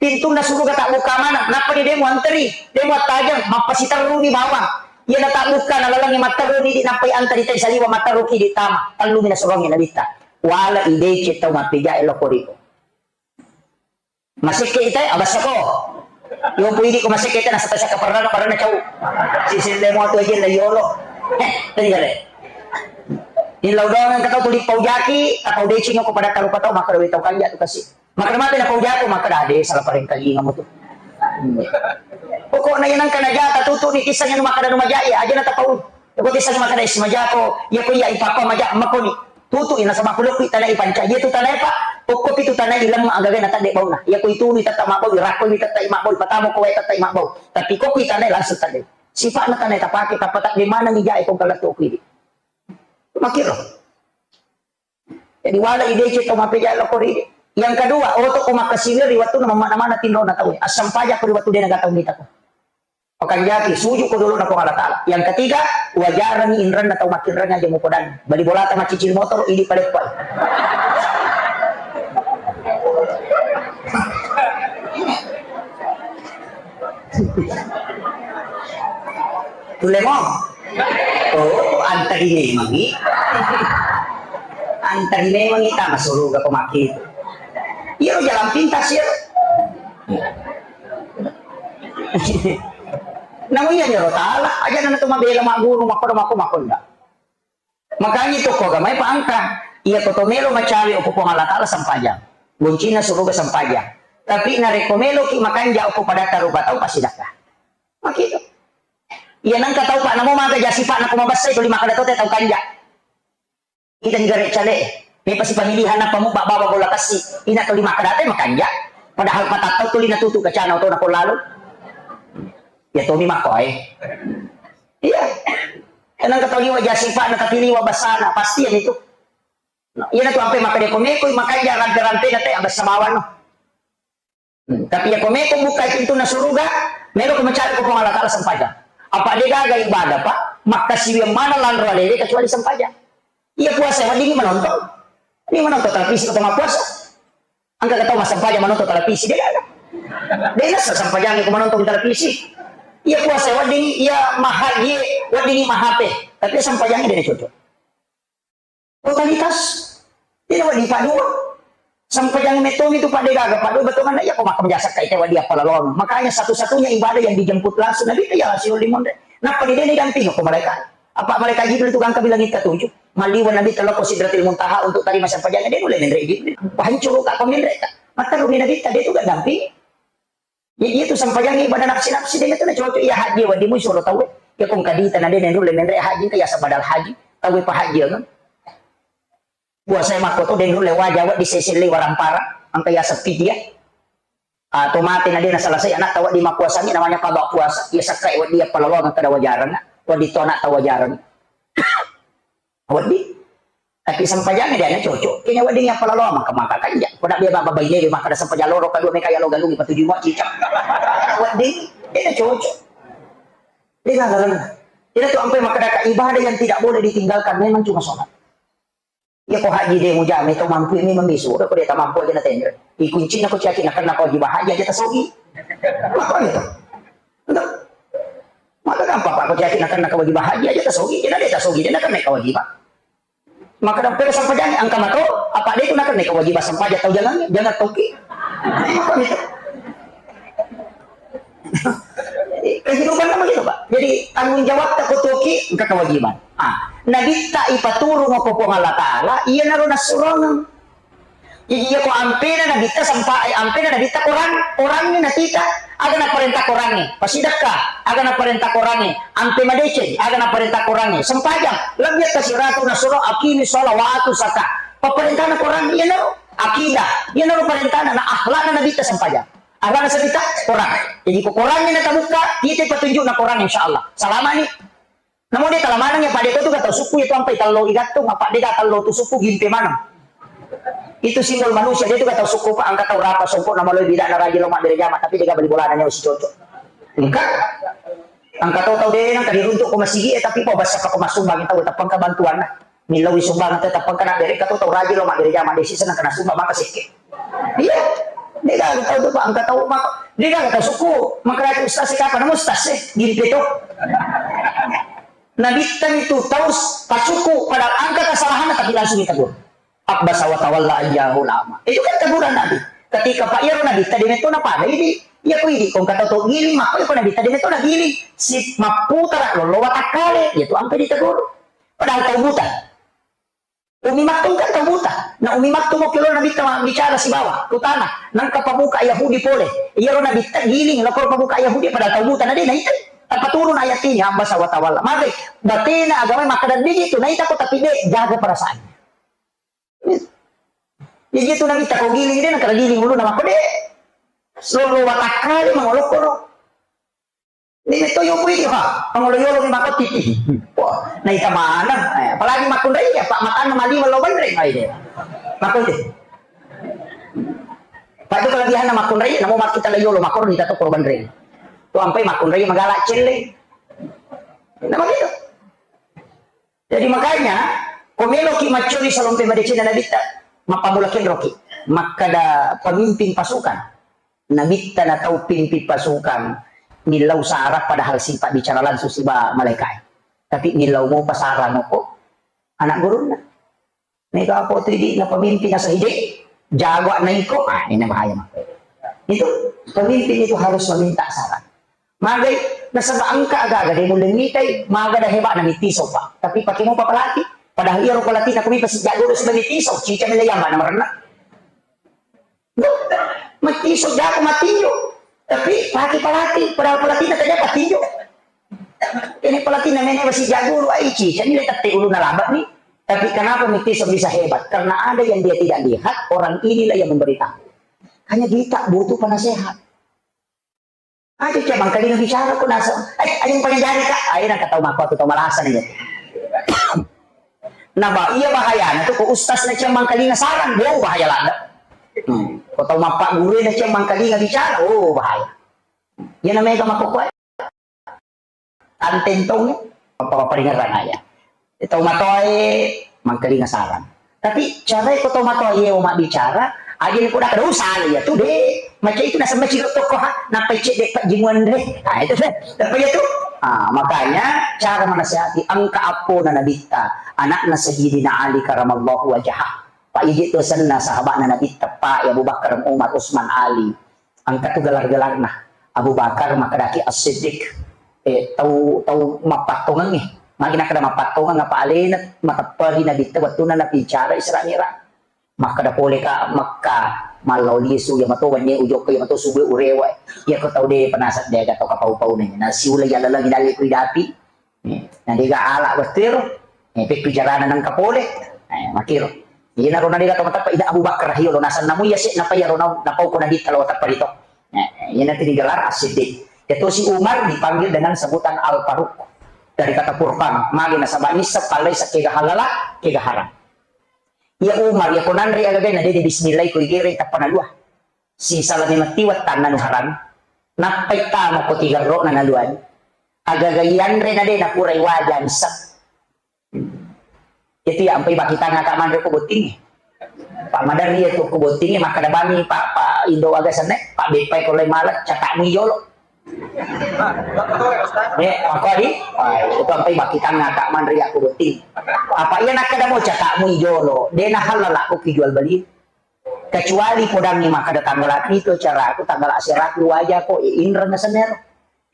Pintunna suruga tak buka mana. Nappa di demo anteri. Demo tajang. Mappasiterru di bawang. Iya na tak buka na laleng matterru di nappai anteri tai saliwa matterru ki di tama. Tellu mina suruangi Nabitta. Wala idece tau mappeja loko riko. Masekke ita, abassako. Yo pu idi ko masekke ita, nasaba saka parana, parana cau. Si sille mo tu aja la yolo. Eh, tadi kale. Ini lau doang yang kata tuli paujaki, atau decing ko pada tarupa tau, maka dawe tau kanja tu kasi. Maka mate na paujako, maka dade salah pareng kali ngamu tu. Pokokna yang nangka najata tutu ni kisah yang maka danu majai, aja na tapau. Ko kisah maka dai si majako, ya ko iya ipapa maja makoni. Tutu i nasaba pole ko itanai pancaji tu tanai, Pak. Okko pi tu tanai lemme agaga na tadde bauna. Iya ko itunu tetta mabbau, irakko mi tetta mabbau, patamo ko wae tetta mabbau. Tapi ko itanai langsung tadde. Sipa'na tanai tapake, tappa tadde maneng ijae ko galettu ko idi. Makkiro. Jadi wala ideceng to mappeja lo ko ridi. Yang kedua, oto ko makkasiwir ri wettunna mamana-mana tinrona tauwe. Assampaja ko ri wettu dena gatau mita ko. Pakanjaki, suju ko dolo na Puang Allah Taala. Yang ketiga, wajarangi inrenna tau makkinreng aja mupodangi. Bali bolata maccicil motor, idi paleppai. Tulemo. Oh, antari memangi. Antari memangi tama suruga pemaki itu. Iya, jalan pintas ya. Namu iya nyoro tala, aja nana tu mabela maguru, makoda mako makonda. Makanya itu ko gamai paangka. Iya ko to melo macawe ko Puang Allah Taala sampajang. Kuncina suruga sampajang. Tapi narekko melo ki makanja ko pada tarupa tau pasti dakka. Makitu. Iya nangka tau pak namo maga jasi pak nako mabassa itu lima kada tote tau kanja. Kita ni gare cale. Me pasti pemilihan apa mu baba bola kassi. Ina to lima kada te makanja. Padahal patattau tuli natutu kacana oto nako lalu. Ya tomi mako ai. Iya. Nangka tau liwa jasi pak na tapi liwa basana pasti yang itu. Iya na tu ampe maka deko meko makanja rampe-rampe na te abassa bawang no. Hmm, tapi iya ko meko buka pintunna suruga, melo ko mencari ko Puang Allah Taala sempajang. Apa de gaga ibadah pak, makkasiwiang mana lanro alele kecuali sempajang. Iya puasa wedding menonton. Ini menonton televisi atau puasa? Angka kata massempajang menonton televisi de gaga. De nasa sempajang ko menonton televisi. Iya puasa wedding, iya mahaji wedding mahape. Tapi sempajang de cocok. Totalitas. Tidak wadi padua. Sampajang metomi tu pada gaga padua betul mana ya kok makam jasa kai teh wadi apa lalu. Makanya satu-satunya ibadah yang dijemput langsung Nabi itu ya langsung lima menre. Napa di dene damping kok malaikat? Apa malaikat Jibril tu kan bilang kita tujuh. Maliwa Nabi teloko Sidratil Muntaha untuk terima sampajang dia boleh menre Jibril. Hancur kak pemenre kak. Maka rumi Nabi tadi tu gak damping. Jadi itu sampajang ibadah nafsi-nafsi de itu na cocok iya haji wadimu suro tau. Ya kong kadita na de nendru le menre haji ka ya sabadal haji. Tau pa haji kan. Puasa makko to nendru le waja wadi sesele warampara angka ya sepi dia. Atau mate na de na selesai anak tawa di mapuasa ni namanya qada puasa. Ya sakai wadi ya palalongan kada wajaran. Wadi to anak tawajaran. Wedding. Tapi sampajang dia na cocok. Kene wedding ya palalo maka maka kanja. Koda biasa baba ini maka ada sampajang loro kedua mereka ya lo galungi patuju mo cicak. Wedding. Dia na cocok. Dia na galungi. Tidak tu ampai maka ada ibadah yang tidak boleh ditinggalkan memang cuma sholat. Ya ko haji de mujame to mampu ini membisu. Ko dia tak mampu aja na tender. Di kuncinya ko caki na kena ko jiwa haji aja tasogi. Maka itu. Entah. Maka gampang pak ko caki na kena kewajiban haji aja tasogi. Dia na dia tasogi dia na kena kewajiban. Maka dampeng sampajang angka mato, apa de itu nakan neka wajib sampajang tau jangan, jangan toki. Kehidupan nama gitu pak. Jadi tanggung jawab tak toki engka kewajiban. Ah, Nabitta ipaturu mako Puang Allah Taala, iya naro nasurongeng. Jadi iya ko ampena Nabitta sempa, eh, ampena Nabitta Quran, Quranni natita, aga naparenta Quranni, pasidakka, aga naparenta Quranni, ampe madeceng, aga naparenta Quranni, sempajang, lebbi atta siratu nasuro akimi sholawatu saka, paparentana Quranni, iyanaro akidah, iyanaro parentana na akhlakna Nabitta sempajang, akhlakna Nabitta Quran. Jadi ko Quranni natabukka, kita petunjukna Quran insyaallah, salamani. Namo de tala maneng ya, pade to tu gatau sukku ya tu ampai tello igattung, apa de ga tello tu sukku gimpe maneng. Itu simbol manusia, de tu gatau sukku pak angka tau rapa songko nama lo bida na rajin lo mabbere jama, tapi de ga bali bolana nyawa si cocok. Engka angka tau tau de nang ka diruntuk ko masigi e, tapi pa basa pa ko masumbang tau tappa engka bantuan na. Millau sumbang tau tappa engka na bere ka tau tau rajin lo mabbere jama de sisa nang kena sumbang maka sekke. Iya. De ga tau tu pak angka tau maka de ga tau sukku maka rajin ustaz e, kapan ustaz e gimpe to. Nabitta itu tau pasuku padahal angka kesalahan tapi langsung ditegur. Abbasa wa tawalla an ja'ahul a'ma. Itu kan teguran Nabi. Ketika pak iyaro Nabitta de metto na pada idi, iya ko idi kong kata to giling maka ko Nabitta de metto na giling. Si mapputara lollo watakkale, itu ampe ditegur. Padahal tau buta. Umi Maktum kan tau buta. Na Umi Maktum okki lo Nabitta ma-, bicara sibawa, kutana, nangka pamuka Yahudi pole. Iyaro Nabitta giling, lokoro pamuka Yahudi padahal tau buta, na de naitai. Tappa turun ayat ini, abbasa wa tawalla. Maka batena agama makkeda digi tu, naita ko tapi de, jaga perasaan. Jadi itu Nabitta ko giling de, nangka giling ulunna makko de. Solo watakkale mangolokkoro. Ini metto yopo idi, ha, mangolo yolo mi makko titi. Wah, naita maneng. Eh, apalagi makkunrai, apa matanna maliwa lo banreng, ai de. Makko de. Pak itu kelebihanna makkunrai, namo makkita la yolo makko nita to ko banreng. Tu ampai makkunrai magala celle. Nama gitu? Jadi makanya, ko meloki macconi salompe madecenna Nabitta, mappammula kenroki. Makkada pemimpin pasukan. Nabitta na tau pimpin pasukan, millau sara padahal sipa bicara langsung siba malaikae. Tapi millau mopa sara moko anak gurunna. Mega apa tu idi na pemimpin asa ide, jago na iko, ah, ini bahaya mah. Itu pemimpin itu harus meminta saran. Magai, nasaba engka aga-aga de mulle mitai, maga da hebat na mitiso, Pak. Tapi pake mopa pelatih, padahal iyaro pelatih na kumi pasi jago do sudah mitiso, cica mele yamba na merenna. Matiso jago matinjo. Tapi pake pelatih, padahal pelatih na tadi apa tinjo. Ini pelatih na mene pasi jago do, ai cica ni le tette ulunna laba ni. Tapi kenapa mitiso bisa hebat? Karena ada yang dia tidak lihat, orang inilah yang memberitahu. Hanya kita butuh penasehat. Aja cemang kalinga bicara ko nasa. Eh, aja pangajari ka. Ayo na katau mako tu tau malasa ni. Na ba iya bahayana tu ko ustaz na cemang kalinga saran, oh bahaya lada. Hmm. Ko tau mappa guru na cemang kalinga bicara, oh bahaya. Iya na mega mako ko. Tanten tong, apa paringerang aja. Tau matoae mangkalinga saran. Tapi carae ko tau matoae o mabbicara, aja ni poda kada usah ya tu de. Macam itu nasaba ciro toko ha, nappa cedde pajimuan de. Ah, itu deh. Apa ya tu? Ah, makanya cara menasihati engka appona Nabitta, anakna Sayyidina Ali karamallahu wajhah. Pak iji tu senna sahabatna Nabitta, Pak Abu Bakar, Umar, Usman, Ali. Engka tu gelar-gelarna. Abu Bakar makkedaki As-Siddiq. Eh, tau, tau mappattongengngi. Magi nakkeda mappattongeng apa alena mateppa ri Nabitta wettunna nabicara Isra Mi'raj. Makkeda pole ka Mekka, mallao lisu, iya mato wennie ujokka, iya mato subuh urewa. Iya ko tau de penasat de aga tau kapau-pau ne. Nasiula iya laleng dalle ku idapi. Eh, na dega ala wettu ero. Eh, pekku jarana nengka pole. Eh, makiro. Iyana ro na dega to mateppa ida Abu Bakar hiyo lo nasanna mu iya se napa iya ro na napau ko Nabitta lo teppa rito. Eh, iyana tu digelar As-Siddiq. Iya tosi Umar dipanggil dengan sebutan Al-Faruq. Dari kata furqan, magi nasaba nisseng pallai sa kega halala, kega haram. Iya Umar, iya ko nanre aga gana dede bismillah ko igere tappa nalua. Sisala memang tiwa tanna nu haram. Nappai tama ko tigerro na naluani. Agaga ianre na de napurai waja nisseng. Itu ya ampai bakitang aka manre ko botting. Pak Madar iya tu ko botting makkeda bami Pak, Pak Indo aga senne, Pak Beppai ko lai malet catakmu ijolo. Eh, mako di? Wah, itu ampai bakitang aka manre ya ko botting. Apa iya nakkeda mo catakmu ijolo, de na halal aku ki jual beli. Kecuali podangngi makkeda tanggal pitu caraku, tanggal aseraku waja ko, eh, inreng senero.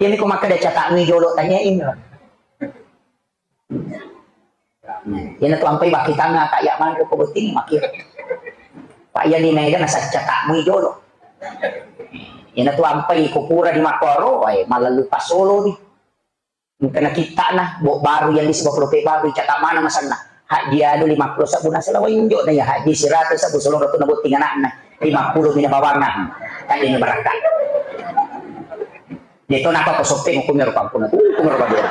Iya ko makkeda catakmu ijolo tanya inreng. Nah, iyana tu ampai bakitang aka iya manre ko botting makiro. Pak iya ni mega nasacca takmu ijolo. Iyana tu ampai ko pura di makkoro, wae malallu pasolo ni. Engka na kittana, bo baru yang di sebab lope baru, cakap mana masanna. Haji anu lima puluh sabbu nasala wainjo na ya haji seratus sabbu solo ratu na botting anakna. Lima puluh mina bawanna. Tadi ni barakka. Deto napa ko soppeng hukumnya rupa ampun. Hukumnya rupa dia.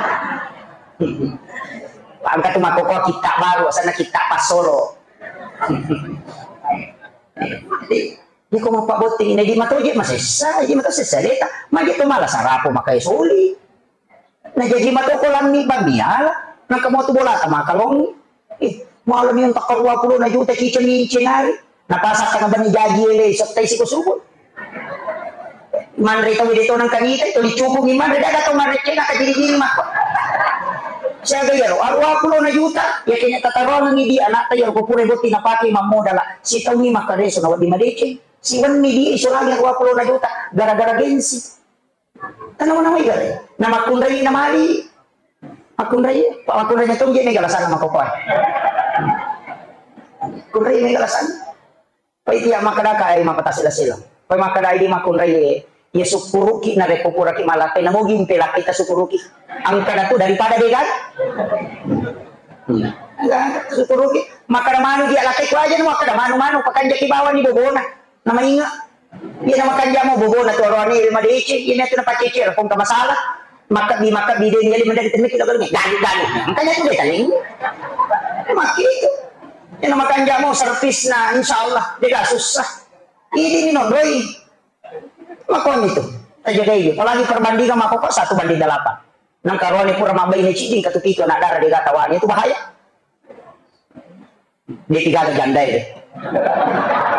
Angkat tu makoko kitta baru, sana kitta pasolo. Jadi, dia ko mappa botting ini di matoje masessa, di mato sessa deta. Magi tu malah sarapo makai soli. Na jaji mato ko lammi bamiala, na kamu tu bola tama kalong. Eh, malam yang tak dua puluh na juta cica mincin hari. Napasakka na bani jaji ele, sottai siko subuh. Manre tau de tonang kanita, itu dicukupi manre, daga tau manre cena ka jiri-jiri makko. Siaga iyaro, aruwa pulo na juta, ya kenya tatarongengi di anakta iyaro ko pura botting napake mammodala. Sitaungi makkareso na wedding madeceng. Siwenni di iso lagi aruwa pulo na juta, gara-gara gengsi. Tanawa-nawa igare. Na makkunrai na mali. Makkunrai, pa makkunrai na tongge mega lasanna makokoe. Kunrai mega lasanna. Pai tiya makkeda ka ai mapatasi lasila. Pai makkeda idi makkunrai, ya sukkuruki narekko puraki malape, namogi mpe lape ta sukkuruki. Angkana tu daripada degan. Hmm. Sukkuruki. Makkeda manu dia lakkai ku aja, makkeda manu-manu, pakanjaki bawani bobona. Namainga. Iya, namakanja mo bobona tu aroane, iya madece, iya miatu napacece, rakong ka masalah. Makkabbi, makkabbi, de, iya, mendaki temeki, lalu, galu, galu. Makanya tu dia taling. Makkitu. Iya, namakanja mo servisna, insya Allah, de, gak susah. Ini, ini nonroi. Makoni tu. Tajagai dia. Apalagi perbandingan makkokkoe satu banding delapan. Nang karoane pura mabbaine ciddi, katu pitu anak dara de, gak tawani, itu bahaya. De, tiga ke jandai de.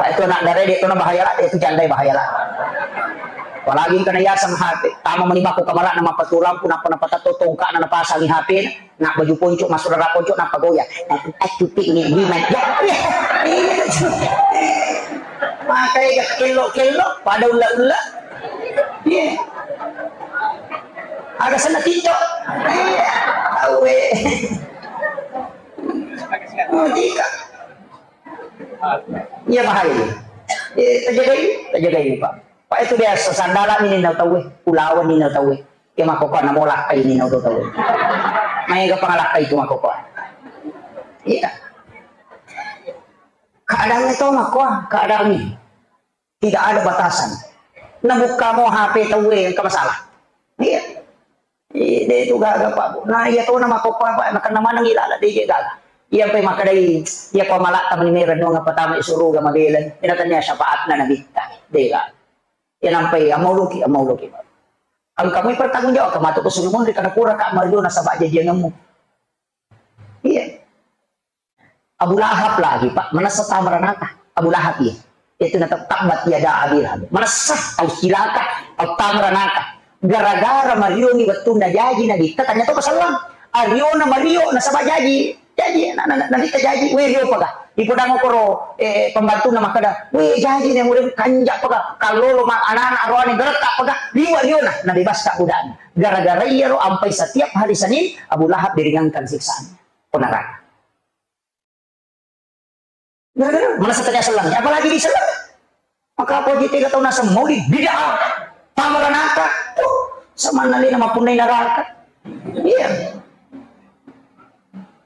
Itu anak dara de, itu na bahaya lah, itu jandai bahaya lah. Apalagi engka na yaseng H P, tama mani bako kamara na mappatu lampu, nappa nappa tatto tongka na napasangi H P na, na baju ponco, masuk rara ponco, nappa goyang. Aku, aku piknik di mana? Ya, ya. Iya, itu. Makanya gak kello-kello, pada ulla-ulla. Iya. Aga senna TikTok. Iya. Tahu, eh. Oh, tika. Iya, bahaya. Eh, tajagai, tajagai, Pak. Pak, itu biasa, sandala ini nau tahu, eh. Ulawan ini nau tahu, eh. Iya, makkokkoe na molakkai ini nau tahu, eh. Maega pangalakkai itu makkokkoe. Iya. Keadaannya tahu makkokkoe, keadaannya. Tidak ada batasan. Nabukka mo H P tauwe, engka masalah. Iya. Iya, de itu gaga, Pak, Bu. Nah, iya to na makkokkoe, Pak, nakenna maneng ilala de je gaga. Iya, pe makkedai, iya ko malak tamani mera nuang apa tama suruga mabela. Ina tania syafaatna nabitta. De gaga. Iya nampai amauluki, amauluki, Pak. Engka moi pertanggung jawab, kematu ke suruh munri karena pura kak marjo nasaba jajianmu. Iya. Abu Lahab lagi, Pak, manessa tama ranaka. Abu Lahab, iya. Itu na tabbat yada Abi Lahab. Manessa, tau cilaka, tau tama ranaka. Gara-gara mariomi wettunna jaji Nabitta, tanya to pasallang. Ariona mario nasaba jaji. Jaji, na, na, na, Nabitta jaji, we rio paga. Ipodang okoro, eh, pembantunna makkeda, we jaji ne murid kanja paga. Kallolo ma, anak-anak roane geretta paga. Liwa riona, nabebas ka budana. Gara-gara iyaro ampai setiap hari Senin, Abu Lahab diringankan siksaan. Ko neraka. Gara-gara mana setengah selang, apalagi di selang. Maka apa aja tiga tahun asam mau di bid'ah, tama ranaka. Tuh, sama nali nama punai neraka. Iya.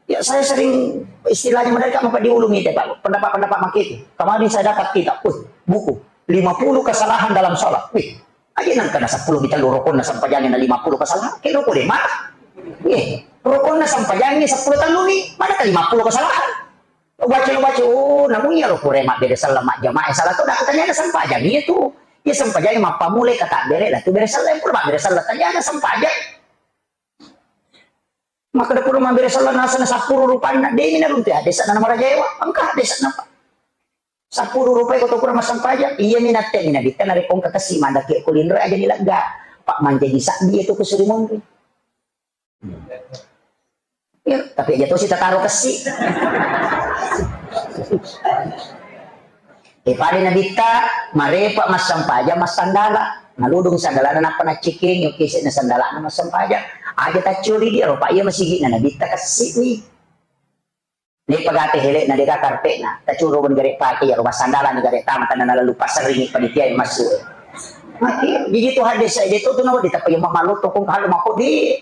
Ya, saya sering istilahnya mereka apa diulungi deh, Pak. Pendapat-pendapat mak itu. Kemarin saya dapat kitab, uh, buku lima puluh kesalahan dalam sholat. Wih, aja nang kena sepuluh kita lurukun na sempajangi na lima puluh kesalahan. Kira boleh mah. Iya, rukun na sempajangi sepuluh tahun ini, mana ke lima puluh kesalahan? Lo baca, lo baca, oh, namu iya lo pura mabbere sella majjamaah, salah tu dah katanya ada sempajang, iya tu. Iya sempajang mappamulai kata bere lah tu bere sella, pura mabbere sella tanya ada sempajang. Maka dapur mabbere sella nasana sappuru rupanna, demi na runtu ya, desa na marajaewa, engka desa napa. Sappuru rupai ko to pura massempajang, iya mi natte mi nabitta narekko engka kessi mandake ko linro aja ni lega. Pak mancaji sabbi itu ko suri monri. Ya, tapi aja tosi tataro kessi. Eh, pada nabitta, marepa massempajang, massandala. Naludung sandalana, nappa naccikiring, yoke sena sandalana massempajang. Aja taccuri dia, ropa iya masigi na nabitta kessi ni. Ni pagate hele na deka karpet na, tacuro bani gare pake ya, roba sandala ni gare tama, tanna nalalu pasering panitia yang masuk. Mati, jadi tu hadis saya dia tu, tu nawa ditapa yang malu tokong kalau mako di.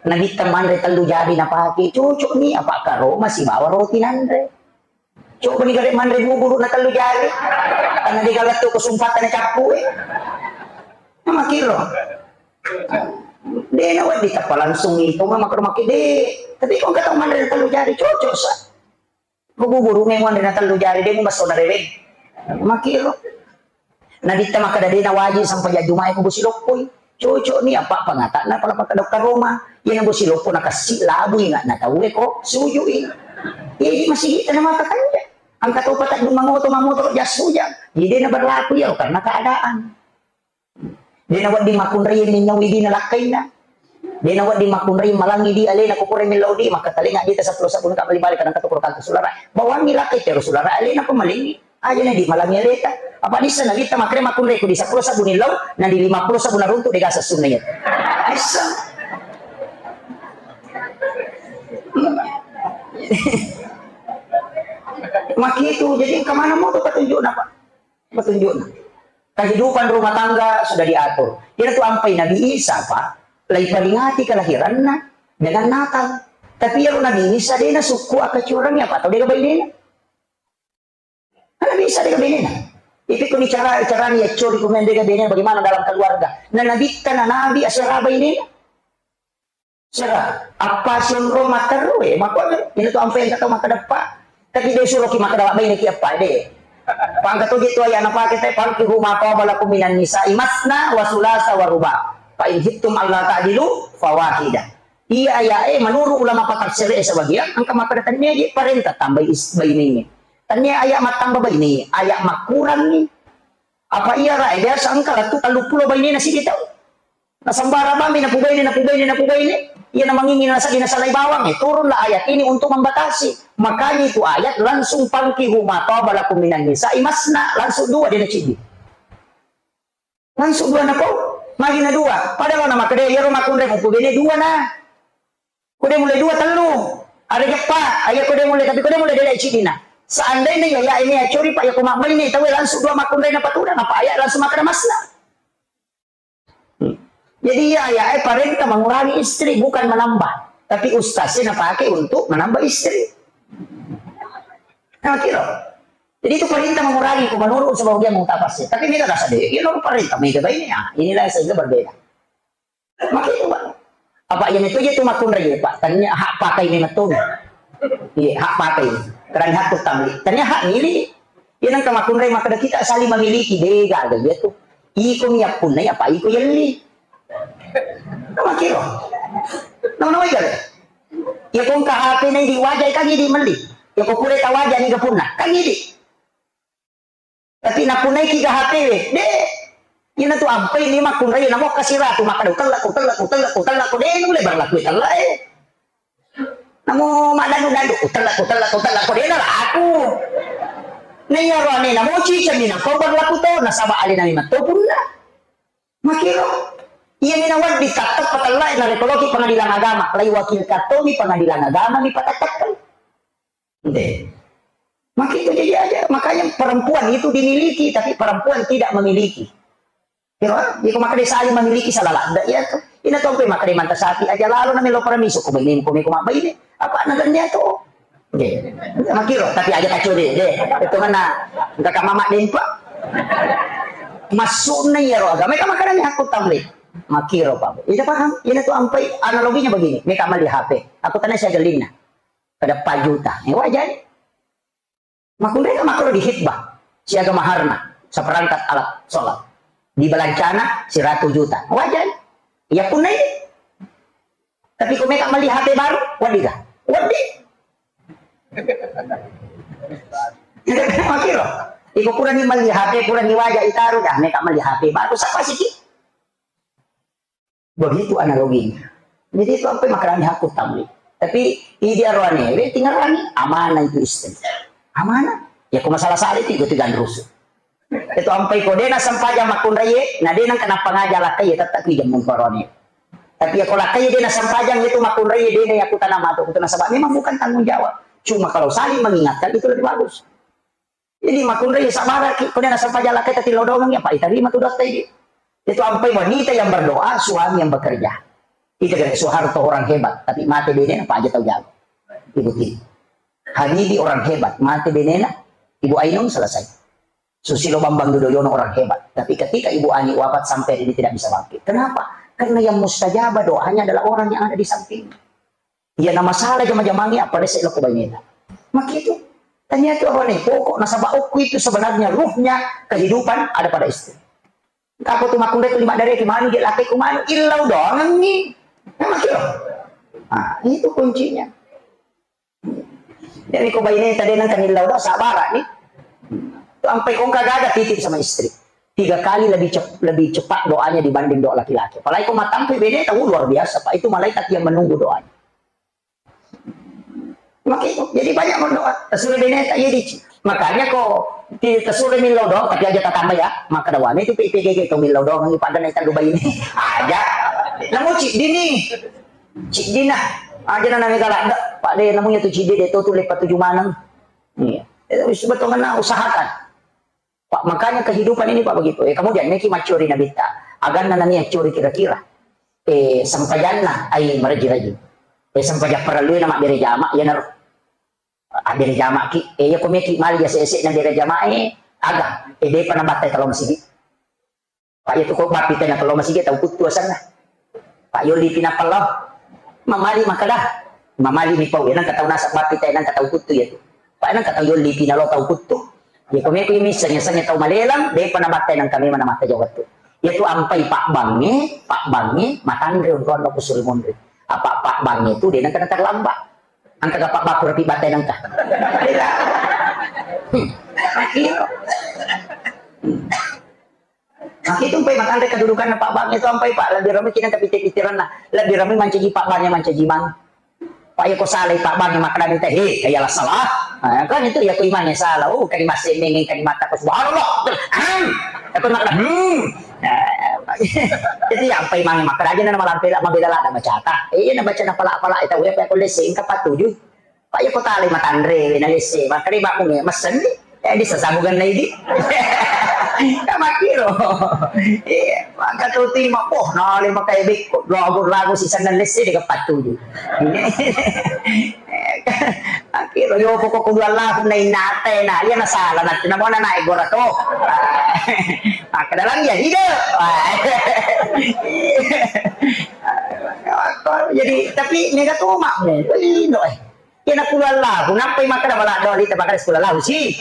Nabitta manre tellu jari napake, cocok ni, apa karo masih bawa roti nanre. Coba ni gare manre buburu na tellu jari. Karena di galattu kesumpatan na cappu, eh. Na makiro. De na wedding tappa langsung itu mah makro maki de. Tapi kok kata manre na tellu jari, cocok sa. Ko buburu memang na tellu jari, de mu basso na reweng. Makiro. Nabitta makkeda de na wajib sampajang Jumae ko bosi loppoi. Cocok ni apa pangatakna pala pakkeda ka Roma. Iya na bosi loppo na kassi labui na, na tauwe ko sujui. Iya di masigi tana maka kanja. Angka to patak duma moto mamoto jas sujang. Jadi na berlaku ya karena keadaan. De na wedding makkunrai minnyau idi na lakkainna. De na wedding makkunrai malangi di alena ko pura millau di, maka talenga di ta seppulo sabun ka bali-bali kadang kata kurang sulara. Bawangi lakkai terus sulara alena pemalingi. Aja na di malangi aleta. Apa nissa na kita makre makkunrai ku di seppulo sabun illau, na di lima puluh sabun naruntu de gasa sunna ya. Aissa. Makitu, jadi kemana mau tuh petunjuk apa? Petunjukna. Kehidupan rumah tangga sudah diatur. Iyatu ampai Nabi Isa, Pak, laiperingati kelahiranna dengan Natal. Tapi iyaro Nabi Isa de' nasukku akkacurangi apa tau de' ga bainena. Kan Nabi Isa de' ga bainena. Ipi kuni cara, carani yaccori kumeng de' ga bainena bagaimana dalam keluarga. Na Nabitta na Nabi asera bainena. Sera, apa sionro matteru e, mako ina tu ampe engka tau makkeda eppa. Tapi de' suroki makkeda baineki eppa de'. Pangka toje tu ayat napake te, "Fankihu ma taba lakum minan nisa'i masna wa sulasa wa ruba. Fa in khiftum alla ta'dilu fawahida." Iya ayat e menurut ulama patafsir e sebagian engka makkeda tennia je parenta tambai is-, bainengnge. Tennia ayat mattamba baine, ayat makkurangngi. Apa iya ra e biasa engka lettu telluppulo bainena sidi tau. Nasembara bammi napubaine, napubaine, napubaine. Iya namangingi nasaddi nasalai bawang e. Turunlah ayat ini untuk membatasi. Makanya itu ayat langsung, "Fankihu ma taba lakum minan nisa'i masna." Langsung dua de' naciddi. Langsung dua napau. Magi na dua. Padahal na makkeda iyaro makkunrai mupubaine dua na. Ko de' mulle dua, tellu. Are jeppa, ayat ko de' mulle, tapi ko de' mulle de' ciddina. Seandainya ya, ya ini ya curi, Pak, ya ko mabbaine tau langsung dua makkunrai napatudang, apa ayat langsung makkeda masna. Hmm. Jadi iya, iya, eh, parenta mengurangi istri, bukan menambah. Tapi ustaznya napake untuk menambah istri. Nah, kira. Jadi itu parenta mengurangi, ku menurut sebagian mutafasir. Tapi mega rasa deh, ya, menurut parenta mega bainena. Inilah sehingga berbeda. Maka itu, Pak. Apa iya itu aja tuh makkunrai, Pak. Tanya hak pakai ini metu. Iya, hak pakai. Kerana hak utang. Tanya hak milik. Iya, nang makkunrai makkeda kita saling memiliki, de' gaga iya tu. Iko mi yappunnai apa iko yelli. Nama kiro. Nama nama iya. Iya, ko engka H P na idi' waja kan idi' melli. Iya, ko pura tawaja ni ga punna. Kan idi'. Tapi napunnai ki ga H P we. De'. Iya na tu ampai ni makkunrai namo kasiratu makkeda utella, utella, utella, utella ko de' nulle berlaku utella e. Namo maddandu-dandu, "Utella, utella, utella," ko de'na laku. Na iyaro anena moci cemmi na kau berlaku to, nasaba alena memang to punna. Makiro, iya mina wedding tattap patella e narekoloki pengadilan agama, lai wakil katomi pengadilan agama mi patattapkan. De'. Maka itu jadi aja, makanya perempuan itu dimiliki, tapi perempuan tidak memiliki. Kira, iko makkeda saling memiliki salah ladde, iya tu. Ina tompe makkeda manta sapi aja lalo na melo paramiso ko bainemu ko meko mabbaine. Apa na gande to? Oke. Makiro, tapi aja kacau deh, deh. Itu mana? Enggak kama mak dempa. Masukna iyaro agama, itu makanya aku tamri. Makiro, Pak. Itu paham? Ina tu ampai analoginya begini. Meka mali H P. Aku tanya saya gelinna. Pada empat juta. Eh, wajar. Makkunrai ka makkoro di khitbah, siaga maharna, seperangkat alat sholat. Di belancana seratus juta. Wajar. Iya punna ini. Tapi ko meka meli H P baru, wedding ka? Wedding. Makiro. Iko purani meli H P, purani waja itaru, dah meka meli H P baru, sapa siki? Begitu analoginya. Jadi itu ampai makarani hakku tamli. Tapi idi aroane we tingarani amanah itu istri. Amanah. Ya ko masalah sale itu ikut tiga rusu. Itu ampai ko dena sempajang makkunrai, na dena kenapa ngaja lakkai tetap ijam mungkorone. Tapi ya ko lakkai dena sempajang itu makkunrai dena ya kutana matu kutana sebab memang bukan tanggung jawab. Cuma kalau saling mengingatkan itu lebih bagus. Jadi makkunrai sabaraki, ko dena sempajang lakkai tati lodongang ya, Pak, itarima tu dotta idi. Itu ampai wanita yang berdoa, suami yang bekerja. Itu kira Soeharto orang hebat, tapi mate benena Pak aja tahu jago. Ibu Tini. Habibie orang hebat, mate benena Ibu Ainun selesai. Susilo Bambang Yudhoyono orang hebat, tapi ketika Ibu Ani wafat sampai hari ini tidak bisa bangkit. Kenapa? Karena yang mustajabah doanya adalah orang yang ada di samping. Iya, na masalah jama-jamangi apa rese loko baineta. Makitu. Tanya tu apa nih? Pokok nasaba okku itu sebenarnya ruhnya kehidupan ada pada istri. Engka ko tu makkunrai tu lima dari ke manu je lakai ku manu illau doangangi. Nah, makitu. Nah, itu kuncinya. Jadi ko baineta de nang kan illau doang sabara nih. Tu ampai kongka gaga titip sama istri. Tiga kali lebih cep-, lebih cepat doanya dibanding doa laki-laki. Apalagi ko matampu beneta, uh, luar biasa, Pak. Itu malaikat yang menunggu doanya. Makanya, jadi banyak berdoa. Tasure beneta, iya dici. Makanya ko ti-, tasure millau doang, tapi aja tatamba ya. Maka dawane itu P P G G itu millau doang, ini pada naik tandu bayi ini. Aja. Namu cik dini. Cik dina. Aja na nami galak dah. Pak de, namunya tu cik de, de tu tu lepat tujuh maneng. Iya. Itu sebetulnya usahakan. Pak, makanya kehidupan ini, Pak, begitu. Eh, kemudian, niki maccori Nabitta. Aganna nani accori kira-kira. Eh, sempajanna, ai meraji-raji. Eh, sempajang parellui na mabbere jama, iyanaro. Abbere jamaki, eh, iya ko meki mali ase-ase na bere jamae, aga, eh, depa nabattai talo masigi. Pak, iya tu ko bappi tena talo masigi tau kuttu asanna. Pak, yolli pina palo. Mamali makkada. Mamali mi pau, nang katau nasab bappi tena nang katau kuttu iya tu. Pak, nang katau yolli pina lo tau kuttu. Iya ko meki misseng-seng tau malelang, depa nabattai nang kami mana mata jawab tu. Iya tu ampai pak bangnge, pak bangnge, matanre untuk anu kusuri monri. Apa pak bangnge tu, de nang kena terlambat. Engka ga pabbakku rapi batai nengka. Hmm. Makiro. Hmm. Makkitu mpai matanre kedudukanna Pak Bang itu ampai Pak lebih ramai kita tapi pikiranna lebih ramai mancaji Pak Bang yang mancaji mang. Pak ya ko salai Pak Bang yang makan minta he kaya lah salah. Nah, kan itu ya ko imangnya salah. Oh, kali masih mengeng kali mata ko subhanallah. Hmm. Aku nak hmm. Nah, jadi ya, ampai mangi makkeda aja na malampe la mabela lada bacata. Eh, iya na baca na pala-pala, eh, tau ya, pa ko lesse, engka pattuju. Pak, ya ko tale matanre, na lesse, makkeda ba mung, eh, messen di. Eh, di sasabungan na idi. Ka makkiro. Iya, maka tu ti ma, oh, na le makai bekko, lagu-lagu si sana lesse di ka pattuju. Akhirnya yo pokok kudu Allahu na innate na iya na salah nanti na mona naik gora to. Maka dalam ya hidup. Jadi tapi mega tu makmu. Ino eh. Iya na kudu Allahu nampai maka da bala doli te maka kudu Allahu si.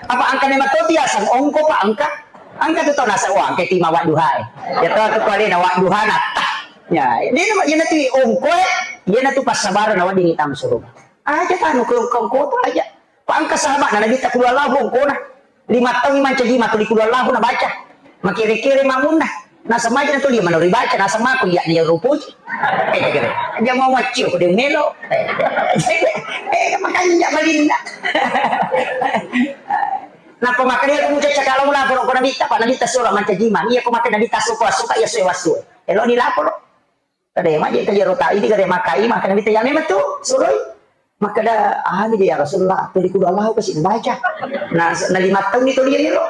Apa angka ne matoti asang ongko pa angka. Angka tu tau nasa wa angka tima wa duha. Ya to tu kali na wa duha na. Ya, dia nama dia nanti ongko eh, dia nanti pas sabar na wa dingin tam suruh. Aja tanu ke ongko ongko tu aja. Pangka sahabat na Nabi tak kudu Allahu ongko na. Lima tahun mancaji matu di kudu Allahu na baca. Makire-kire mamunna. Nasa maja na tu lima nuri baca nasa maku iya dia rupuji. Eh, kira. Dia mau wacci ko dia melo. Eh, makanya dia malinda. Napa makanya aku muncul cakap lalu lah kalau Nabi tak Pak Nabi tak surah mancaji mang. Iya ko makan Nabi tak suka suka ya sewa suwe. Elo ni lapor. Kada maje ka jero ta idi kada makai maka Nabi tanya memang tu suroi. Makkeda anu je ya Rasulullah tuli kudu Allahu kasi baca. Nah, na lima tahun itu dia lo.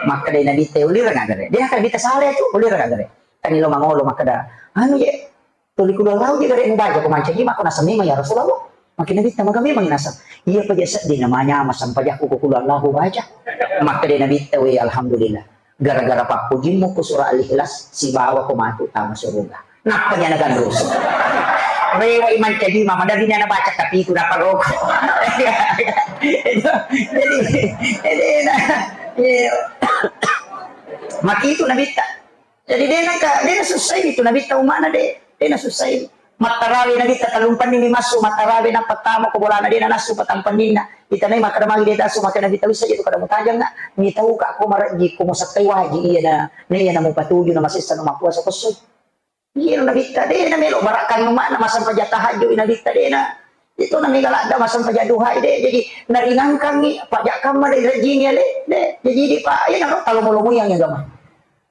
Makkeda Nabi te ulira nagare. Dia kan kita sare tu ulira nagare. Kan lo mangolo makkeda anu je tuli kudu Allahu je gare baca ko mancaji maka nasa memang ya Rasulullah. Makin Nabi ta maga memang nasa. Iya paja sedih namanya masampajaku ko kudu Allahu baca. Makkeda Nabi te we alhamdulillah. Gara-gara pappojimmu ku surah Al-Ikhlas, sibawa ko matu tama suruga. Nappa nyana gandoso. Rewa iman cadi mama dari nyana baca tapi itu dapat rokok. Jadi, jadi, nah, iya. Maki itu Nabi tak. Jadi dia nak, dia nak susah itu Nabi tahu mana deh. Dia nak susah itu. Mattarawe Nabitta tellumpenni mi massu, mattarawe nappa tama ko bolana de nanassu patampenninna. Itanai makkeda magi de tassu, makkeda Nabitta wissa je tu kada mutajang na, mitauka ko marejji ko musakkai waji iya na, na iya na mupatuju na masessa na mappuasa ko esso. Iya Nabitta de na melo barakkan umma'na massempajang tahajud Nabitta de na. Itu na mega ladda massempajang duha de. Jadi naringangkangi pajak kamma de rejjini ale de. Jadi di pa iya na talomo-lomo yang agama.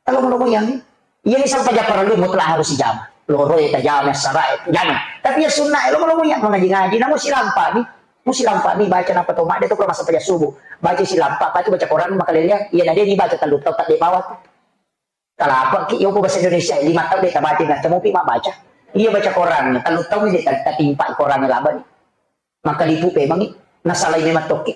Talomo-lomo yang iya ni sampai parellu mutlak harus ijama. Loro e tajama, sara e tajama. Tapi ya sunnah e lomo-lomo yang mengaji-ngaji. Namu silampa ni, mu silampa ni baca napa to mak de to masa paja subuh. Baca silampa, apa tu baca Quran makalele. Iya na de ni baca tellu tau tak de bawah tu. Kalapa ki yo bahasa Indonesia lima tau de tabaca na temupi mak baca. Iya baca Quran tellu tau ni de tatimpa Quran laban. Maka lipu pe mangi. Nasalai memang tokki.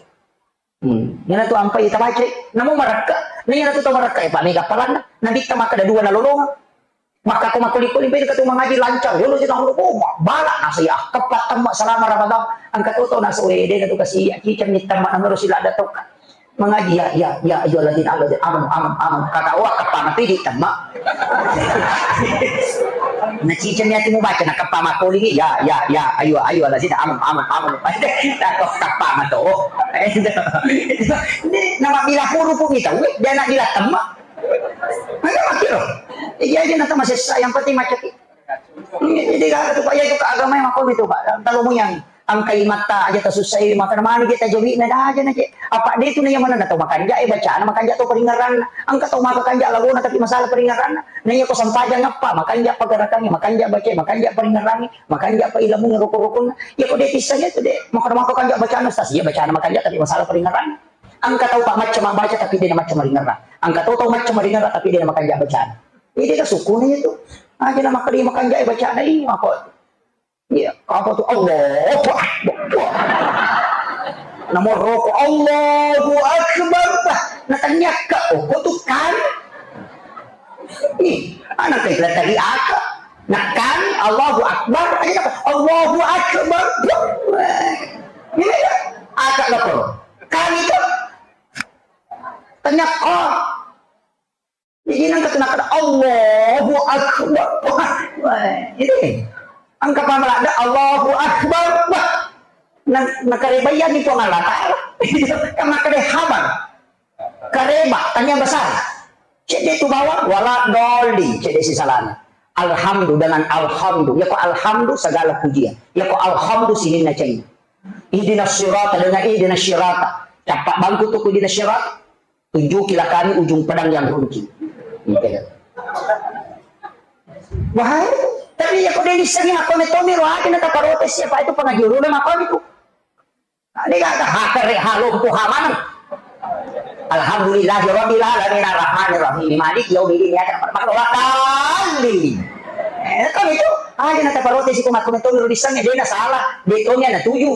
Hmm. Iyana tu ampai tabacai. Namo marakka. Na iyana tu tau marakka, eh, Pak, mega palanna. Nabitta makkeda dua nalolongeng. Makka ko makkoli-koli beda katu mangaji lancar. Yolo je tahu, oh, bala nasa ya. Kepat temma selama Ramadan. Angka toto nasa, eh, de tu kasi ya. Cicam ni temma namero sila ada toka. Mangaji ya, ya, ya, ayyuhalladzina amanu, amanu, amanu. Kata, oh, kepat mati di temma. Naciceng ni ati mubaca, nakeppa makkolingi, ya, ya, ya, ayo, ayo, alazina, aman, aman, aman. Nakko kappa mato. Ini nama bila huruf ni tau, dia nak bila temma. Maka makiro. Iya aja nanti masih sa-, yang penting macam itu. Jadi kalau tu Pak, ya itu agama yang aku itu Pak. Kalau mau yang Engka imatta aja tasussai, makkeda manu je tajawi'na, daja na je. Apa de tu na iya manenna tau makanja e bacana, makanja tau paringerranna. Engka tau maka kanja lagona tapi masalah paringerranna. Na iya ko sampajang appa, makanja pa gerakangnge, makanja bacae, makanja paringerrangnge, makanja pa ilamungnge rukun-rukunna. Iya ko de tissengnge tu de, makkeda maka kanja bacana, ustaz, iya bacana makanja tapi masalah paringerranna. Engka tau pa macca mabbaca tapi de na macca maringerrang. Engka tau tau macca maringerrang tapi de na makanja bacana. Jadi ka sukuna itu. Aja na makkeda makanjai bacana, ih, apa? Iya, apa tu? Allahu Akbar. Wah. Namo roko, Allahu Akbar. Wah, natanyakka, oh, ko tu kan? Ih, anak kita tadi aka. Nakan, Allahu Akbar. Aja na, Allahu Akbar. Wah. Ini ya, aka lapor. Kan itu. Tanyakka. Jadi nang kata nakada, Allahu Akbar. Wah, ini. Engka pamalada, Allahu Akbar. Wah. Nang, nakarebayani Puang Allah Ta'ala. Kan makkeda habar. Kareba, tanya besar. Cedde tu bawang, wala doli, cedde si salana. Alhamdu dengan alhamdu. Ya ko alhamdu segala pujian. Ya ko alhamdu sininna cai. Ihdinas sirata dengan ihdinas sirata. Capak bangku tu ihdinas sirata. Tunjukilah kami ujung pedang yang runcing. Gitu. Wahai, tapi ya kau dari sini aku netomi rohati na taparotes siapa itu pengaji ulama kau itu. Ini gak ada hakare halompo hamaneng. Alhamdulillahi rabbil alamin arrahmanir rahim maliki yaumiddin iyyaka na'budu wa iyyaka nasta'in. Eh, kan itu aja na taparotes siku makku netomi ro disang ya dia salah, dia tomi ana tuju.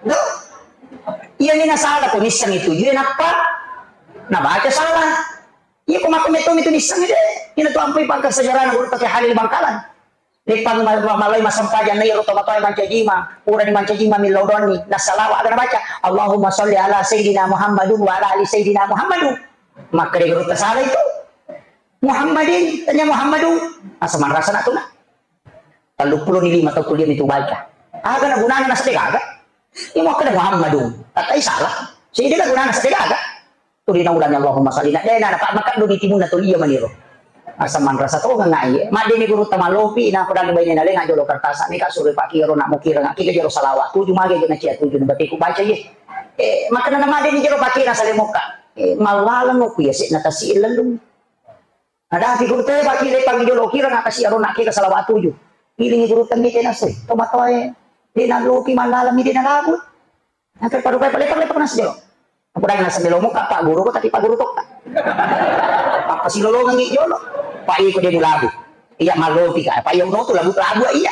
Tuh. Iya, ini na salah, ko nisseng itu. Iya, napa? Na baca salah. Iya, ko mako metto itu nisseng deh. Ini tu ampui pangkat sejarah guru pakai Halil Bangkalan. Leppang ma-, ma-, malai massempajang na iyaro tomatoa mancajima. Purani mancajima millau doanni. Nassalawa aga nabaca. Allahumma salli ala Sayyidina Muhammadun wa ala ali Sayyidina Muhammadun. Makkeda guru tasala itu. Muhammadin, tanya Muhammadun. Asa marrasa nak tu nak. Telluppulo ni lima tau kuliah itu baca. Aga na gunana nasa degaga. Ini mau kena Muhammadun. Tatai salah. Sini dia gunana nasa degaga. Tuli naulangi Allahumma salli. Nak dena dapat makan dulu timun atau iya maniro. Asa manrasa to ngai. Mak deni guru tamalopi na pedang bayi na lenga jolo kertas ni kak suruh pakiro nak mukira nak kira jero salawat tujuh mage jena cia tujuh berarti ku baca ye. Eh, makana nama deni jero pakira salemoka. Eh, mawalang aku ya sik natasi lelung. Ada si guru teh bagi lepang jolo kira nak kasi arona kira salawat tujuh. Ilingi guru temi tena soi. Tomatoe. Dena lopi malalami dena labu. Nanti paru kai palepang lepang nasi jolo. Aku dah nasa melo muka pak guru ko tapi pak guru tokka. Apa si lolongan ni jolo. Pak iko demu labu. Iya malopi ka. Pak iya uno tu labu labu iya.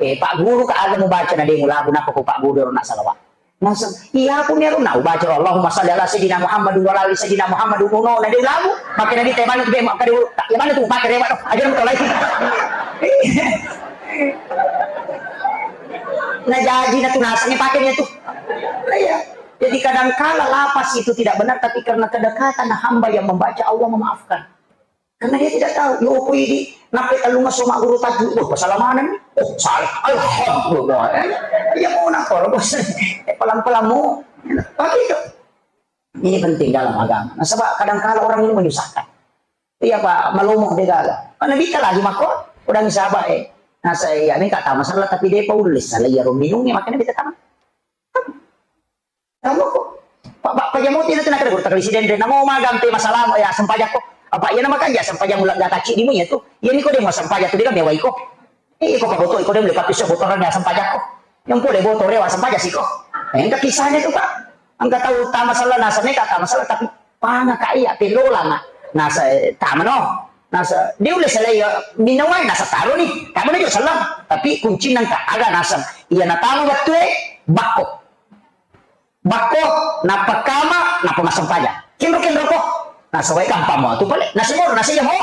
Eh pak guru ka aga mubaca na demu labu napa ko pak guru nak salawat. Naseng, iya aku ni arona ubaca Allahumma salli ala sayyidina Muhammad wa ala ali sayyidina Muhammad uno na de lagu. Pakai nabi teh mana tu be maka de tak ya mana tu pakai rewa aja tu lagi. Nah jadi na tu nasengnya pakai dia tu. Nah, iya. Jadi kadangkala lapas itu tidak benar tapi karena kedekatan hamba yang membaca Allah memaafkan. Karena dia tidak tahu, yo ko idi, nape tellung esso magguru tajwid, oh, salah mana nih? Oh, salah. Alhamdulillah. Eh, iya mau nak koro, bos. Eh, pelan-pelan mau. Begitu. Ini penting dalam agama. Nah, sebab kadang kala orang ini menyusahkan. Iya, Pak, malomo de gaga. Mana bisa lagi mako? Udah sabar, eh. Nah, saya ini kata masalah tapi dia paulis salah iya rombinungnya makanya kita tamat. Kamu kok? Pak, Pak, Pak Jamuti nanti nak ada guru tak presiden deh. Namo magang pe masalah ya sempajakko. Apa iya nama kan ya sempajak mulak gata cik dimu ya tu. Iya ni kok dia mau sempajak tu dia kan mewah iko. Eh, iko pak botol iko dia beli papi so botolan ya sempajakko. Yang boleh botol rewa sempajak siko. Eh, enggak kisahnya tu pak. Enggak tahu tak masalah nasa mereka tak masalah tapi panah kak iya pelola nak nasa eh, tak mano. Nasa dia udah selai ya minawai nasa taruh nih. Tak mana juga salah. Tapi kunci nang tak ada nasa. Iya nak tahu betul eh bakko. Bakko, nappa kama, nappa massempajang. Kenro-kenro ko. Nasawai gampang mo tu pale. Nasi mo, nasi mo.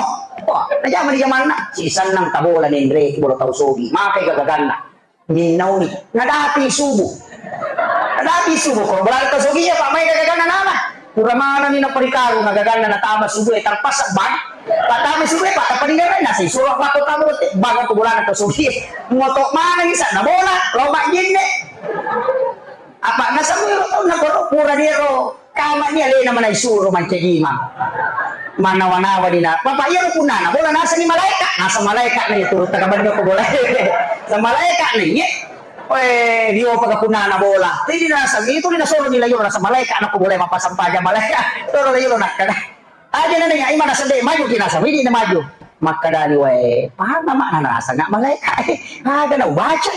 Wah, najama di jamanna. Si sannang tabola nenre, bola tau sogi. Makai gagaganna. Minnauni. Nadapi subuh. Nadapi subuh. Ko bola tau sogi ya, Pak, mai gagaganna nana. Pura mana ni naparikaru, nagaganna natama subuh, eh, terpaksa bang. Patama subuh, eh, patama di nasi. Suruh bakko tamu, bang tu bola tau sogi. Moto mana ni sana bola, lomba jenne. Apa nasaba ero taunna koro pura diero kama ni alena manai suro mancajima. Manawa-nawa dina. Bapak iyaro punnana bola nasani malaeka. Nasa malaeka ni turu takabannya ko bola. Sa malaeka ni ye. Oe, dio pagapunana bola. Jadi nasa itu ni nasoro ni layo nasa malaeka na ko bola mapasang paja malaeka. Toro layo nakkada. Aja na nanya imana sede maju ki nasa widi na maju. Makkadani wae, paham mak nasa nggak malaeka. Ada na ubaca.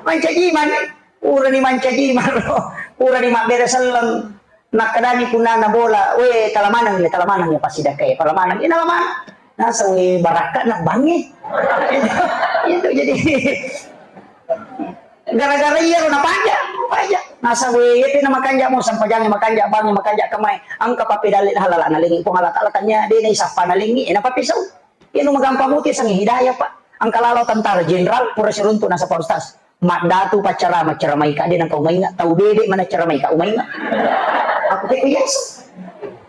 Mancajima ni. Purani mancaji maro, purani mabbere selleng. Nakkedani punnana bola, "We, talamaneng, talamaneng ya pasidakkae, talamaneng." Ina lamaneng. Nasa, "We, barakka na bangi." Itu, itu jadi gara-gara iya ro napaja, paja. Nasa, "We, iya pe na makanja mo sampajang, makanja bangi, makanja kemai. Engka papedalle halala nalengi Puang Allah Taala tanya de na isappa nalengi, ina papesau." Iya nu magampang muti sangi hidayah, Pak. Engka lalo tentara jenderal pura siruntu nasa Pak Ustaz. Maddatu paccarama, caramaika de nengka umainga, tau bebe mana caramaika umainga. Aku teko, "Yes."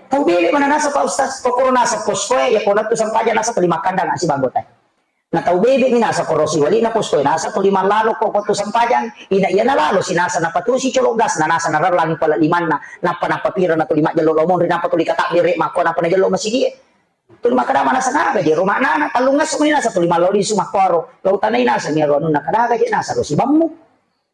Tau bebe mana nasa Pak Ustaz, kokoro nasa poskoe, ya kona tu sampaja nasa tuli makkandang si banggotai. Na tau bebe mi nasa koro siwali na poskoe nasa tuli mallalo ko tu sampajang, ina iya nalalo si nasa napatusi colok gas na nasa narellangi pala limanna, nappa nappa pira na tuli majjello lomonri nappa tuli katabbere makko nappa najello masigie. Tuli makkeda manaseng aga je ro maknana, tellung esso meni nasa tuli mallau lisu makkuaro, lau tanai nasa mi ro anunna, kada aga je nasa ro sibammu.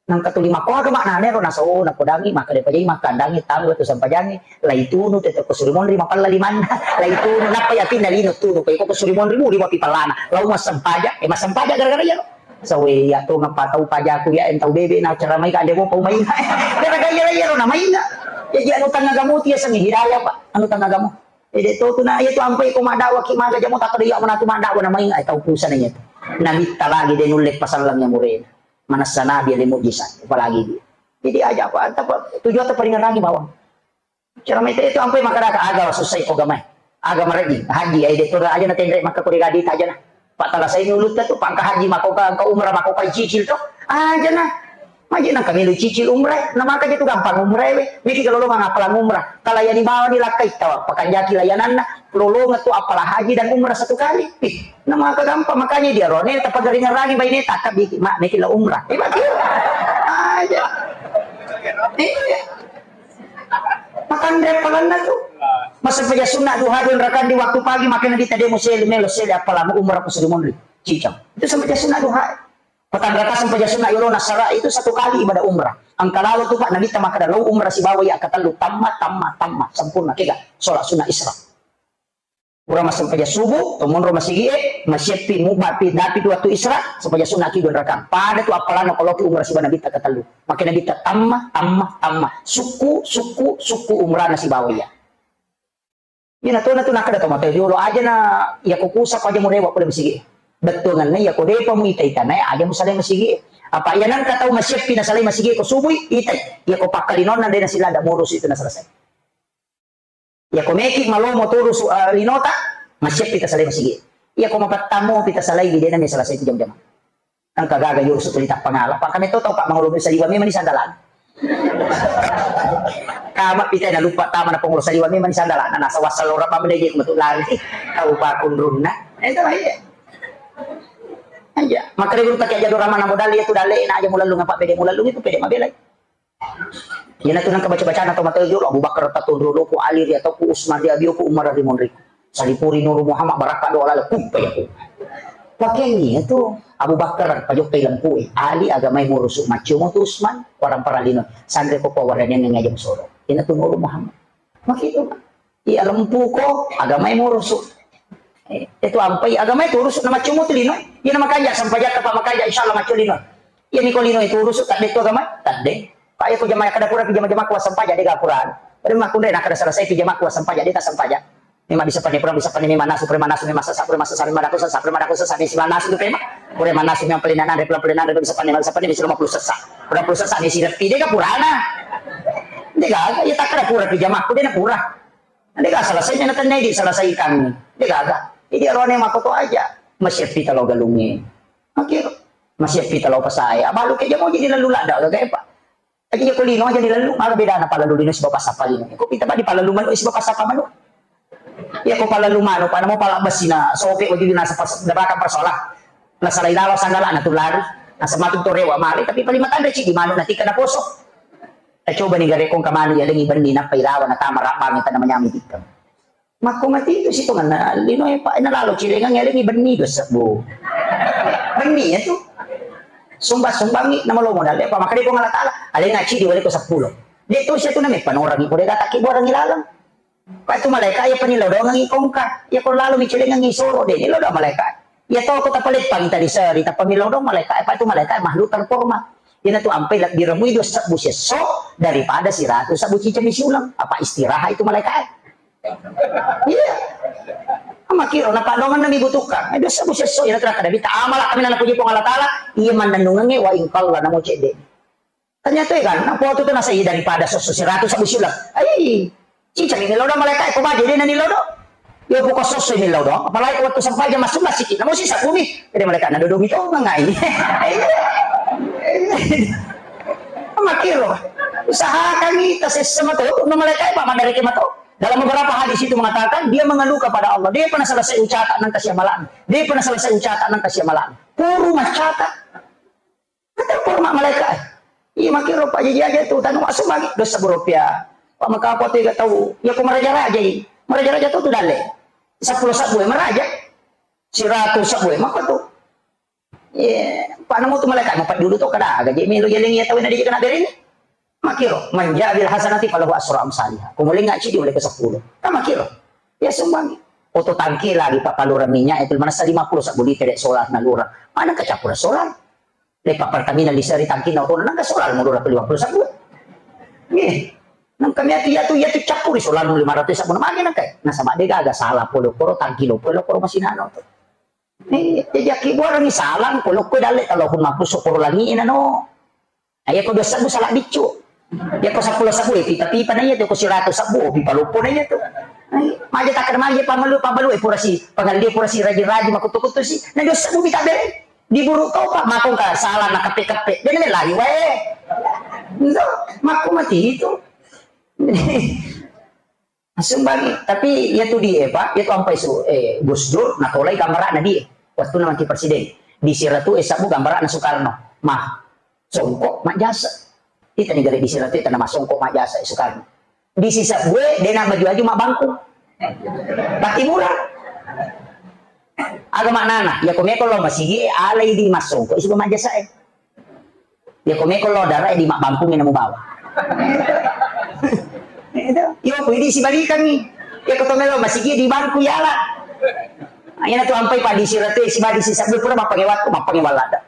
Nangka tuli makko aga maknana ro nasa, oh, napodangi makkeda pajai makkandangi tau tu sampajangi, lai tunu tete ko suri monri mapalla limanna, lai tunu nappa yakinna lino tunu ko iko ko suri monri muri mapi pallana, lau massempajang, eh, massempajang gara-gara iya ro. Sawe iya to ngapa tau pajaku ya entau bebe na cara mai ka ande mo pau mai. Gara-gara iya iya ro na mai na. Jadi anu tengah gamu tiaseng hidayah, Pak. Anu tengah gamu. Ede to tu na, iya tu ampai ko maddawa ki maga jamo tak ada iya mana tu maddawa na mai, eh, tau pusana iya tu. Nabitta lagi de nulle pasallang yang murena. Manassa nabi ada mujizat, apalagi dia. Jadi aja apa, apa tujuan tu paling rangi bawang. Cara mete itu ampai makkadaka aga susai ko gamai. Aga mareji, haji, ai de tu aja na tenre makka kuri gadi aja na. Pak tala sai ulutta tu pangka haji mako ka, ka umrah mako ka cicil to. Aja na. Maji nang kami lu cicil umrah, na maka je tu gampang umrah we. Miki kalau lo mangapala umrah. Kalau yang dibawa di lakkai tawa, pakanjaki layananna, lolonga tu apala haji dan umrah satu kali. Ih, na maka gampang makanya dia rone tapagari ngerangi baine takka biki mak miki la umrah. Eh, bagi. Aja. Iya. Makanre apalanna tu. Masa paja sunna duha dua rakaat di waktu pagi makanya di tadi musel melo sel apalamu umrah ku suri monri. Cicang. Itu sama paja sunna duha. Patang rakaat sempaja sunna yolo nasara itu satu kali ibadah umrah. Engka lalo tu Pak Nabi ta makkeda lo umrah sibawa ya katellu tamma tamma tamma sempurna kega sholat sunna isra. Pura massempajang subuh, to monro masigie, masieppi mubba pi dapi tu waktu isra, sempajang sunna ki dua rakaat. Pada tu appalanna ko loki umrah sibawa Nabi ta katellu. Makkeda Nabi ta tamma tamma tamma. Sukku sukku sukku umrahna sibawa iya. Iyana tona tu nakkeda to mate jolo aja na iya ko kusa ko aja murewa pole masigi. Bettuanganna iya ko depa muita-ita nae aja musalai masigi. Apa iya nangka tau masieppi nasalai masigi ko subui itai. Iya ko pakkalinonna de nasilada murusu itu naselesai. Iya ko meki malomo turusu, eh, linota masieppi tasalai masigi. Iya ko mapattamu pita salai di dena me selesai itu jam-jam. Engka gaga jurus tuli tappangala. Pak kami to tau Pak mangolo saliwa memang ni sandalan. Kama pita na lupa tama na pengurus saliwa memang ni sandalan. Nah, nasa wasal ora pa mendege metu lari. Tau Pak kunrunna. Itu lah iya. Aja. Makare guru tak aja dorama na modal itu dalle na aja mulalung apa pede mulalung itu pede mabelai. Iyana tu nengka baca-bacana tau mate jolo, Abu Bakar tatunru ku Ali ri atau ku Usman ri abio ku Umar ri monri. Salipuri Nuru Muhammad barakka doa lalo kuppe ya ku. Pakeangi tu Abu Bakar pajokkai lempu e. Ali agamai murusu maccio mo tu Usman, warang paralino. Sanre ko ko warane neng aja musoro. Iyana tu Nuru Muhammad. Makitu. Iya lempuko, agamai murusu. Eh, itu ampai agamai turusu na maccomo tu lino. Iya na makanja sampajatta pa makanja insyaallah macco lino. Iya niko lino itu urusu tadde tu agama, tadde. Pak iya ko jamaah kada pura pi jama-jama kuwa sampaja de gapuran. Pada makunde na kada selesai pi jama kuwa sampaja de ta sampaja. Memang bisa pane pura bisa pane memang nasu preman nasu memang sasa preman sasa memang daku sasa preman daku sasa di sila nasu tu preman. Pura manasu memang pelenan andre pura pelenan andre bisa pane bisa pane bisa lima puluh sasa. Pura puluh sasa di sila pi de gapurana. De gaga iya tak kada pura pi jama ku de na pura. De'ga selesai na tennai di selesaikan. De'gaga. Jadi arone makkoko aja. Masiappi talo galungnge. Oke. Masiappi talo pasae. Abalu ke jamo jadi lalu ladda gaga, Pak. Aja ko lino aja di lalu, maga bedana palalu lino sibawa passappa lino. Ko pita pa di palalu manu sibawa passappa manu. Iya ko palalu manu, pa namo pala basina sope wajudina sepas debaka persoalan. Nasalai lalo sanggala na tulari. Nasematu to rewa male tapi paling matanda ci di manu natika naposo. Tacobani gare ko engka manu yalengi benni nappa ilawa natama rabbangi tana manyami tikkeng. Makko mati itu sitonganna linoe pa ena lalo cilengang yalengi benni dua sebbu. Benni ya tu. Sumbang-sumbangi namalomo dalle apa makade Puang Allah Taala. Alenga cidi wale ko seppulo. De tu sia tu name panorangi ko de gataki borangi laleng. Pa itu malaika iya pani lodongangi kongka. Iya ko lalo micelengangi soro de ni lodo malaika. Iya to ko tapaleppangi tadi seri tapamilodong malaika. Pa itu malaika makhluk terhormat. Iyana tu ampai lebbi remui dua sebbu siesso, daripada siratu sabbu ciceng mi siuleng. Apa istirahat itu malaikat? Iya. Makkiro, napaddongenna mi butuhkan. Eh, dosa bu sesso, ina terakhir kita amal kami nana puji Puang Allah Taala. Iya mannennungengnge wa ingkalla namo cedde. Ternyata ya kan, apa waktu itu nasa iya daripada sosso siratu sabbu siuleng. Ai, ciceng ini lodo malaikat, ko baje dena ni lodo. Yo buka sosso ini lodo. Apalagi waktu sampai jam masuk masih kita, mau sisa bumi. Jadi malaikat nado domi to mengai. Makkiro, usahakan kita sesama tu, no malaikat pak madari kema tu. Dalam beberapa hadis itu mengatakan dia mengeluh kepada Allah. Dia pernah selesai ucapan nang kasih amalan. Dia pernah selesai ucapan nang kasih amalan. Puru macata. Kata poro ma malaika, eh. Iya makkiro pak jaji aja tu tanu masuk lagi dosa berupiah. Pak maka apa tu tau? Ya ko maraja-raja i. Maraja-raja tu tu dalle. Sepuluh sabbu maraja. Siratu sabbu maka tu. Iya, pak namo tu malaika mau pak dulu tu kada aga je melo jaling ya tau nadi kena beri ni. Makkiro, manja bil hasanati falahu asru amsaliha. Kemudian ngaji di oleh ke sepuluh. Kan makkiro. Ya sumbang. Oto tangki lagi pak palura minyak itu mana sa lima puluh sabbu liter solar nalura. Mana kecampur solar? Lepa Pertamina listrik tangki na oto nangka solar mulu rapi lima puluh sabbu. Nih, nang kami atu ya tu ya tu campur solar mulu lima ratus sabbu magi nangka. Nah sama dega aga salah polo poro tangki lo polo poro masih nano tu. Nih, jadi aki buah ni salah polo ko dalle kalau pun mampu sokoro lagi nano. Ayo ko dua sabbu salah biccu. Ya ko sepuluh sabbu eh pipa-pipa na iya tu ko siratu sabbu oh pipa loppo na iya tu. Maja takar maja pamalu pamalu eh purasi pangaldi purasi rajin-rajin makutu-kutu si. Nah dua sabbu mita bere. Diburu kau pak makong ka salah na kepe-kepe. Dia nilai wae. Itu makku mati itu. Sumbangi, tapi iya tu di eh pak, iya tu ampai su eh Gus Dur natolai gambarana di eh. Waktu na manti presiden di siratu eh sabbu gambarana Soekarno. Mah, songkok majjasa. Ita ni gare di siratu ita nama songkok majjasa eh Soekarno. Di sisa gue dena baju-baju mak bangku. Pati murah. Aga maknana, ya ko meko lo masigi alai di masongko isi majjasa eh. Ya ko meko lo dara eh di mak bangku ngena mu bawa. Itu, yo ko idi sibalikangi. Ya ko to melo masigi di bangku yala. Ina tu ampai padi siratu eh sibadi sisa gue pura mapangewakku mapangewalada.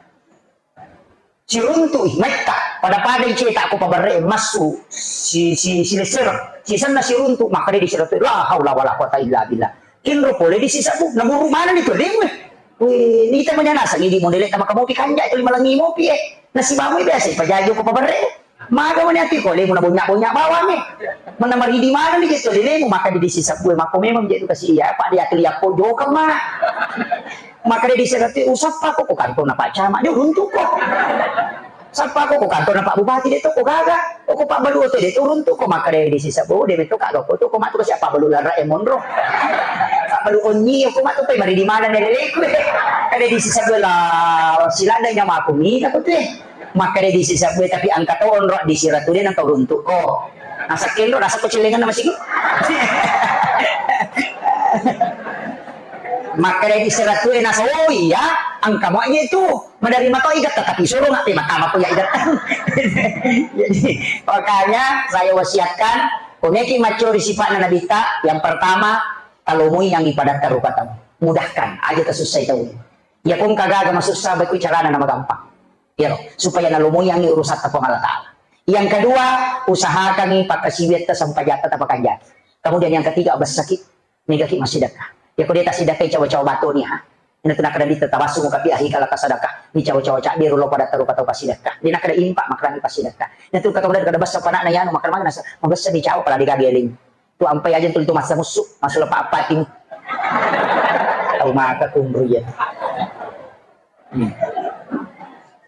Siruntu'i, metta, pada-pada cetak ko paberre massu, si, si, si lesser, sisenna siruntu, makkeda di siruntu, la haula wala quwata illa billah. Kinro pole di sisabbu, naburu mana di pole gue. Wih, nita manya nasang idi modele tama kamu pi kanja itu lima langi mopi eh. Nasi bamu biasa pajajo ko paberre. Maga mani ati ko lemu na bonya-bonya bawang eh. Mana maridi mana di gitu lemu maka di sisabbu, mako memang jadi kasih iya, Pak, dia keliapo jokang mana. Makkeda di siratu, "Usappa ko ko kantorna Pak Camat, de uruntuko. Sappa ko ko kantorna Pak Bupati, de to ko gaga. Ko ko pabbalu oto, de to uruntuko." Makkeda di sisabbu, "De meto ka ko to ko matu siapa balu lara e monro. Pabbalu onni ko matu pe mari di mana ne leleku." Kada di sisabbu la silanda nyamaku mi ko tu. Makkeda di sisabbu, "Tapi engka to onro di siratu de nang uruntuko." Nasakkenro, nasakko celengan nama siku. Makkeda di siratu e nasa, "Oh iya, engka mo aja itu. Menerima to igat, tapi suruh nggak terima tama ko ya igat." Jadi, makanya saya wasiatkan, komeki macori sifatnya Nabi ta, yang pertama, kalau mau yang ibadat terukatang, mudahkan aja kesusah itu. Ya pun kagak masusah, baik carana nama gampang. Ya, supaya nalomoyangi urusan Puang Allah Taala. Yang kedua, usahakan pakkasiwiatta sempajatta tapakanjaki. Kemudian yang ketiga, bessaki megaki massidekka. Ya ko de tassidekka cawa-cawa batu ni ha. Ina tu nakkeda di tawassu mukapi ahi kala tasadekka. Ni cawa-cawa cabbiru lo pada taru kata passidekka. Di nakkeda impa makrami passidekka. Ina tu kata kada bessa panakna yanu makrami nasa mabessa di cawa pala di gageling. Tu ampai aja tu itu masa musu, masuk lepak apa tim. Tahu maka kumru ya. Hmm.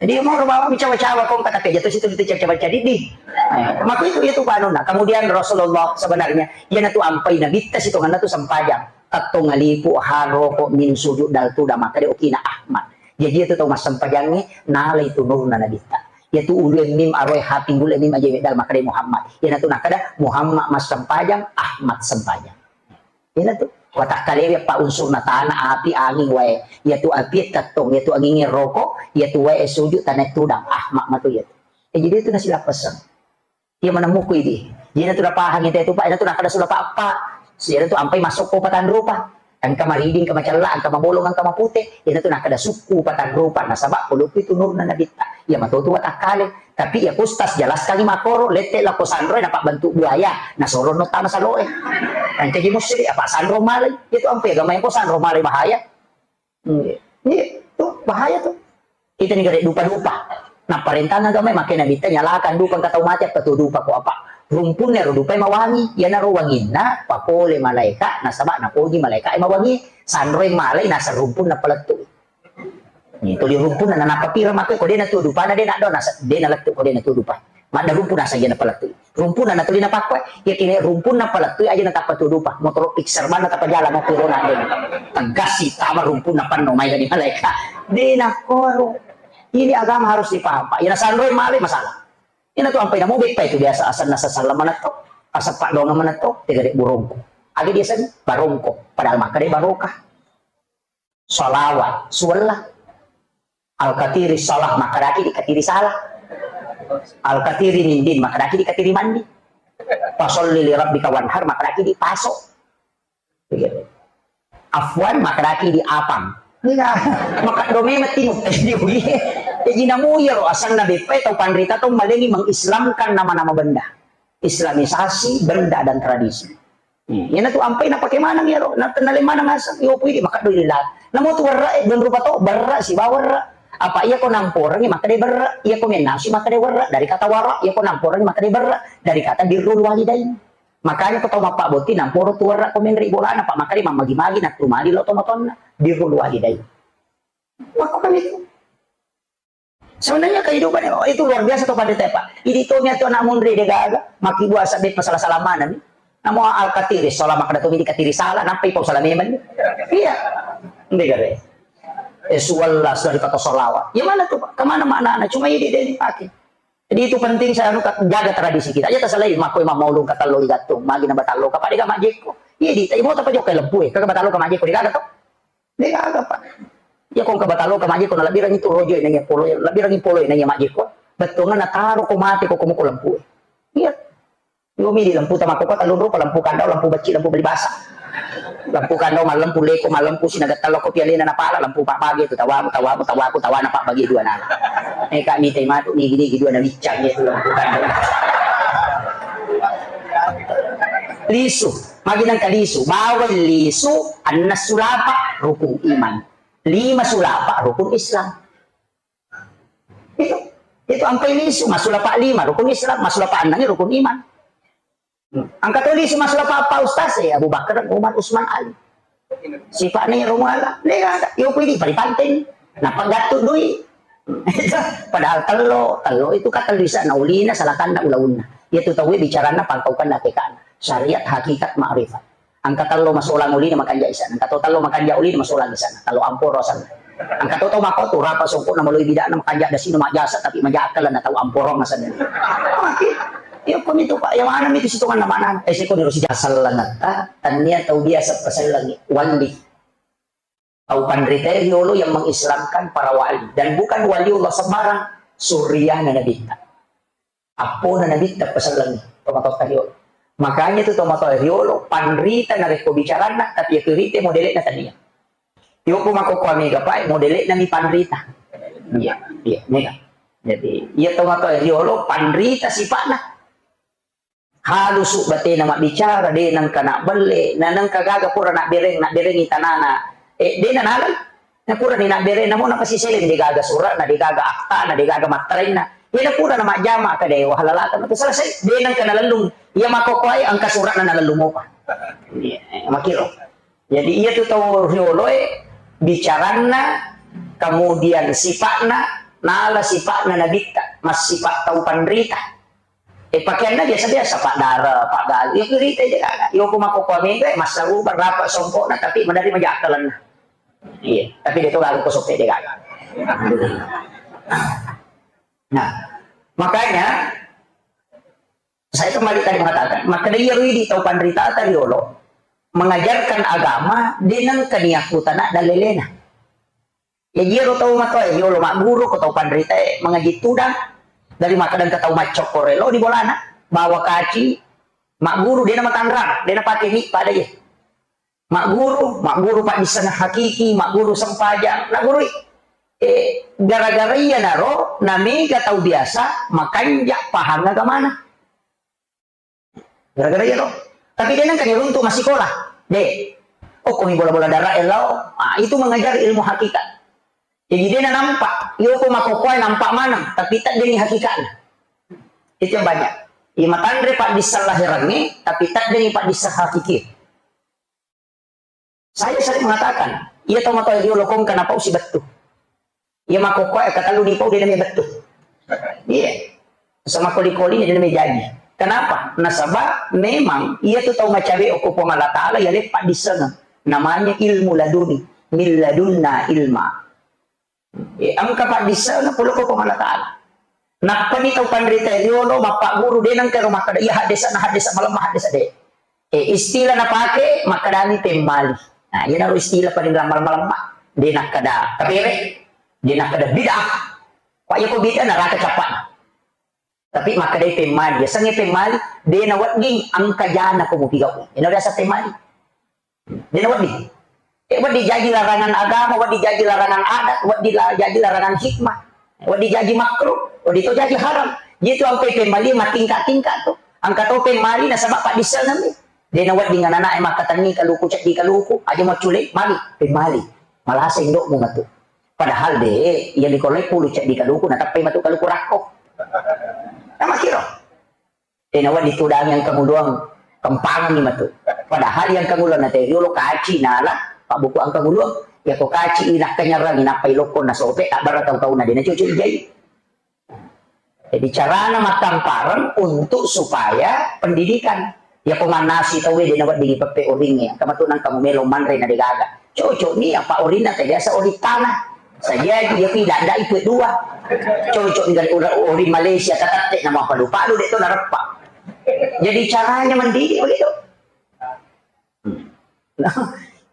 Jadi mau bawa cawa-cawa kong kata kerja tu situ itu cawa-cawa jadi di. Eh, maka itu itu panuna. Kemudian Rasulullah sebenarnya ia tu ampai Nabi tas itu karena tu sempajang. Tatto ngalipu haro ko min sujud dal tu dah maka dia okina Ahmad. Jadi itu tahu mas sempajangi nala itu nurna Nabi ta. Yaitu ulue mim aroe hati bule mim aja medal makade Muhammad. Ina tu nakada Muhammad mas sempajang, Ahmad sempajang. Ina tu. Watakkalewe pa unsur na tana, api, anging, wae. Yaitu api tettong, yaitu anging roko, yaitu wae sujud tanah tudang, Ahmad matu yaitu. Eh, jadi itu nasi lapasang. Iya maneng muku idi. Jadi tu napahang itu, Pak, itu nakada sudah apa-apa. Siapa tu ampai masuk ko patan rupa. Engka mariding, engka macella, engka mabolong, engka mapute. Ina tu nakkeda sukku patan rupa nasaba puluku itu nurna Nabitta. Iya matotu watakkale. Tapi ya ustaz jelaskan makkoro, lette lako sanro, napabbentuk buaya, nasoro no tama saloe. Nanti di musri, apa sanro malai? Itu ampe agama yang ko sanro malai bahaya. Iya, iya, tuh bahaya tuh. Kita nih gare dupa-dupa. Nah, parentana agama makkeda nabitta nyalakan dupa engka tau mate apa tuo dupa ko apa. Rumpunna ro dupa mawangi, iyanaro wanginna pakole malaika, nasaba napoji malaika e mawangi, sanroi malai nasa rumpunna palettu. Nih, tuli rumpunna nanappa pira makkeda ko dena tuo dupana dena do nasa dena lettu ko dena tuo dupa. Madda rumpunna saja napalettu. Rumpunna natuli napakkua, iya kene rumpunna palettui aja natappa tuo dupa. Motoro Pixar bana tappa jala mau pirona de. Tegassi tama rumpunna panno mai dari malaika. De nakkoro. Ini agama harus dipaham, Pak. Ina sanroi male masalah. Ina tu ampai namo beppa itu biasa asanna sasalla manetto, asappa donga manetto, tegare burongko. Aga dia sen barongko, padahal makkeda barokah. Salawat, suwella. Al-katiri salah, makkadaki di katiri salah. Al-katiri nindin, makkadaki di katiri mandi. Fasalli li rabbika wanhar, makkadaki di paso. Begitu. Afwan, makkadaki di apang. Iya, maka dome matimu. Jadi, namu iya ro, asanna beppa tau panrita tau malengi mengislamkan nama-nama benda. Islamisasi benda dan tradisi. Hmm, iyana tu ampai napake maneng iyaro, na-, nale maneng aseng, iyo pui di maka doi lila. Namo tu werra e, don rupa to, berra sibawa werra. Apa iya ko namporengi maka de berra, iya ko mennasu maka de werra, dari kata wara, iya ko namporengi maka de berra, dari kata birrul walidain. Makanya ko tau mappa boti namporo tu werra ko menri bolana, Pak, maka de mamagi-magi na tu mali lo tomatonna, birrul walidain. Lakukan itu. Sebenarnya kehidupan, oh, itu luar biasa tuh pada tepa. Ini tuh niat tuh anak munri de gaga, maki buasa be pasala-sala mana nih. Namo al-katiri, salah maka tuh ini katiri salah, nampai pau salah memang nih. Iya. Ini gare. Eh, suwalla, sudah dikata salawat. Ya mana tuh, Pak? Kemana maknanya? Cuma ini dia dipakai. Jadi itu penting saya anu, jaga tradisi kita. Ya terserah mako imam maulung kata lo digatung, magi na batallo, kapak dia gak majeko. Iya di, mau apa jokka lempu ya, kagak batallo ke majeko, dia gaga tuh. De gaga, Pak. Iya, ko engka batalo ka majeko, na lebbirangi tu rojo nanya polo, lebbirangi polo nanya majeko. Bettuanna nataro ko mate ko komo ko lempu. Iya. Yo mi di lempu tama ko kota lunro ko lempu kandau, lempu becci, lempu beli basa. Lempu kandau, malempu leko, malempu sinaga talo ko pialena na pala, lempu pak bagi tu tawamu, tawamu, tawaku, tawana pak bagi dua nala. Eh, kak, mite matu, nigi, nigi dua na biccang, iya tu lempu kandau. Lisu. Magi nengka lisu, bawang lisu, anna sulapa rukun iman. Lima sulapa rukun Islam. Itu, itu ampai lisu, masulapa lima rukun Islam, masulapa annang rukun iman. Hmm. Angka to lisu masulapa apa ustaz, eh, Abu Bakar, Umar, Usman, Ali. Sipa'na iyaro muala, de gaga. Yo kui di pari panteng. Nappa gattu dui. Padahal tello, tello itu kata bisa na ulina, salatanna ulaunna. Iya tu tauwe bicaranna pangkaukanna tekana. Syariat, hakikat, ma'rifat. Angka tello masolang ulina makanja isana. Angka to tello makanja ulina masolang isana. Tello amporo asanna. Angka to tau mako tu rapa songko na maloi bidana makanja dasina majasa tapi maja akkalanna tau amporo asanna. Maki. Iya ko mitu Pak, yang mana mitu sitongan na mana? Eh, siko diro sijak sellengetta, tania tau biasa pasellengi, wali. Tau panrita riolo yang mengislamkan para wali. Dan bukan waliullah sembarang, suriyana nabitta. Appona nabitta pasellengi, tomatoa riolo. Makanya tu tomatoa riolo, panrita narekko bicaranna, tapi ya kirite modele na tania. Yo ko mako ko mega pae, modele na mi panrita. Iya, iya, mega. Jadi, iya tomatoa riolo, panrita sipa'na. Halusu batena mabbicara, de nengka nabbelle, na nengka gaga pura nabbereng, nabberengi tanana. Eh, de nanalai. Na pura ni nabbereng, namo napasiseleng, de gaga surana, de gaga aktana, de gaga matterenna. Iya na pura na majjama ka de wahalalaka, na selesai, de nengka nalellung. Iya makokkoe engka surana nalellung mopa. Iya, eh, makiro. Jadi iya tu tau rioloe, bicaranna, kemudian sipa'na, nala sipa'na nabitta, massipa tau panrita. Eh, pakeanna biasa-biasa, Pak Dara, Pak Galuh. Iya, kirita aja gaga. Yo ko mako ko mega, eh, massaruba, rapa songkokna, tapi menerima jakalanna. Iya, tapi dia tu gaga ko sope dia gaga. Nah, makanya saya kembali tadi mengatakan, maka dia ridi tau panrita tadi dulu mengajarkan agama dengan keniakutan dan lelena. Jaji iyaro tau matoa riolo magguru ko tau panritae mangaji tudang, dari makkeda engka tau maccokkore lao di bolana, bawa kaci, magguru, dena matanrang, dena pake mi pada ye. Magguru, magguru paddisseng hakiki, magguru sempajang, nagurui. Eh, gara-gara iyanaro, namega tau biasa makanja pahang agamana. Gara-gara iyaro. Tapi de nengka diruntu massikola. De. Okkomi bola-bola dara lao. Ah, itu mengajari ilmu hakikat. Jadi de nampak. Iyo ko makkokkoe nampak maneng, tapi teddengi hakikatna. Itu yang banyak. Iya matanre paddisseng lahirangnge, tapi teddengi paddisseng hakiki. Saya sering mengatakan, iya tau matoa riolo kongka napau sibettu. Iya makkokkoe katellu dipau de namai bettu. Iya. Sama koli-koli de namai jaji. Kenapa? Nasaba memang iya tu tau macawe okko Puang Allah Taala iya leppa dissengeng. Namanya ilmu laduni. Min ladunna ilma. Eh, engka paddissengeng pole ko Puang Allah Taala. Nappani tau panrita riolo mappagguru de nengka ro makkeda, iya haddesa na haddesa malemma haddesa de. Eh, istilah napake makkedani pemmali. Nah, iyanaro istilah paling malemma-lemma. De nakkeda, tapi re, de nakkeda bid'ah. Pak yako bid'ah naraka cappana. Tapi makkedai pemmali, yasengnge pemmali, de nawedding engka jana ko mupigau. Ina biasa pemmali. De nawedding. Eh, wedding jaji larangan agama, wedding jaji larangan adat, wedding la-, jaji larangan hikmah, wedding jaji makruh, wedding to jaji haram. Jitu ampai pemmali matingka-tingka tu. Engka to pemmali nasaba paddissengeng mi. De nawedding anak-anak e makkatenni kaluku ceddi kaluku, aja maccule, magi pemmali. Malasa indokmu matu. Padahal de, iya dikolai pulu ceddi kaluku, natappai matu kaluku rakko. Namakiro. De nawedding tudangi engka muluang, kempangenni matu. Padahal iya engka muluang na teri riolo kaci nala, pabbuku engka muluang, yako kaci i nakkanyarang i nappai lokko nasope, tabbara tau-tauna de nacoco ijai. Jadi carana mattampareng untuk supaya pendidikan. Yako mannasi tauwe de nawedding ipeppe oringnge, engka matu nengka mumelo manre na degaga. Cocok ni apa orinna te biasa oring tanah. Sajaji dia tidak ada ipe dua. Cocok dengan ora-, oring Malaysia tatette nama palu-palu de to nareppa. Jadi caranya mendidik begitu. Nah,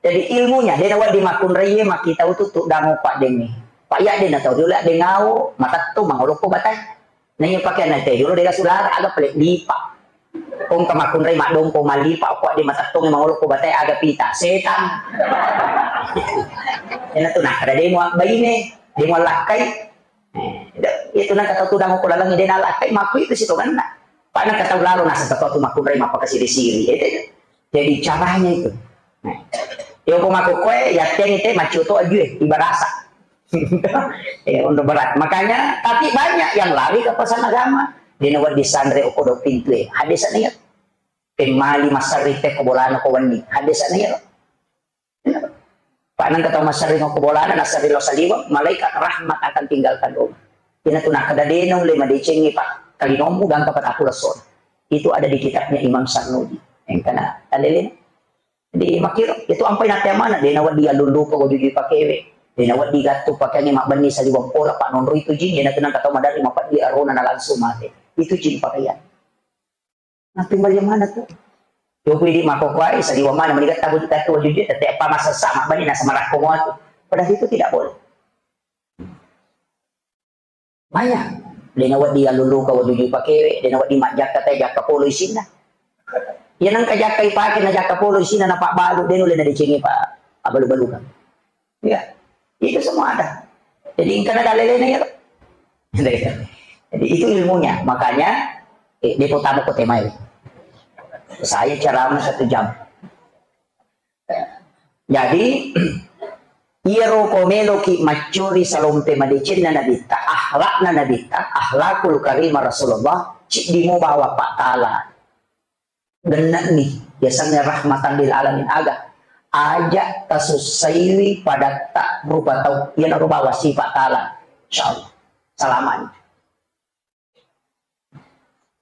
jadi ilmunya, de nawedding makkunraie makkitau tu tuddango paddengnge. Pak iya de natau diola de ngau, matettu mangolokko batai. Naiya pakeanna te diola de gasu lara aga pale lipa. Kongka makkunrai maddompo mallipa ko de matettungnge mangolokko batai aga pita. Setan. Ena tu nakkeda de mua baine, de mua lakkai. Eh, itu nengka tau tudang ko lalengnge de nalakkai makku itu sitongenna. Pak nengka tau lalo naseng tau tu makkunrai mappakasiri-siri. Itu. Jadi caranya itu. Nah, yo ko makkokkoe yatteni te maccoto ajue ibarasa. Eh, untuk berat. Makanya tapi banyak yang lari ke pesan agama. De nawedding sanre okko do pintue. Hadesana iya. Pemmali masserri te ko bolana ko wenni. Hadesana iya. Pak nengka tau masserring okko bolana, nasserring lao saliweng, malaikat rahmat akan tinggalkan rumah. Ina tu nakkeda de naulle madecengngi Pak kalinommu gangka pataku lessona. Itu ada di kitabnya Imam Sarnudi. Engkana talele. Jadi makkiro, itu ampai natte mana, de nawedding allulluka wajujui pakewe. De nawedding gattu pakeangnge mabbenni saliweng pora Pak nonroi tu jin, ina tu nengka tau maderri mapeddi arona na langsung mate. Itu jin pakaian. Nah, timbal yang mana tu? Yo ku idi makkokkoe, saliweng mana meni gatta buju tattu wajujui, tette apa masessa mabbani nasa marakko mua tu. Padahal itu tidak boleh. Banyak. De nawedding allulluka wajujui pakewe, de nawedding majjakka te jakka polo isinna. Iya nengka jakka ipake na jakka polo isinna napabbalu, de nulle nadecengi pa abbalu-balukan. Iya. Itu semua ada. Jadi engkana dalilnya ya. Jadi itu ilmunya. Makanya eh, de ko tamu ko tema ini. Saya ceramah satu jam. Jadi iyaro ko meloki maccuri salompe madecenna nabitta, akhlakna nabitta, akhlakul karimah Rasulullah, ciddi mubawa Pak Taala. Genne'ni, yasengnge rahmatan lil alamin aga. Aja tasussaiwi padatta rupa tau. Iyanaro bawa sifat Taala. Insyaallah. Salamani.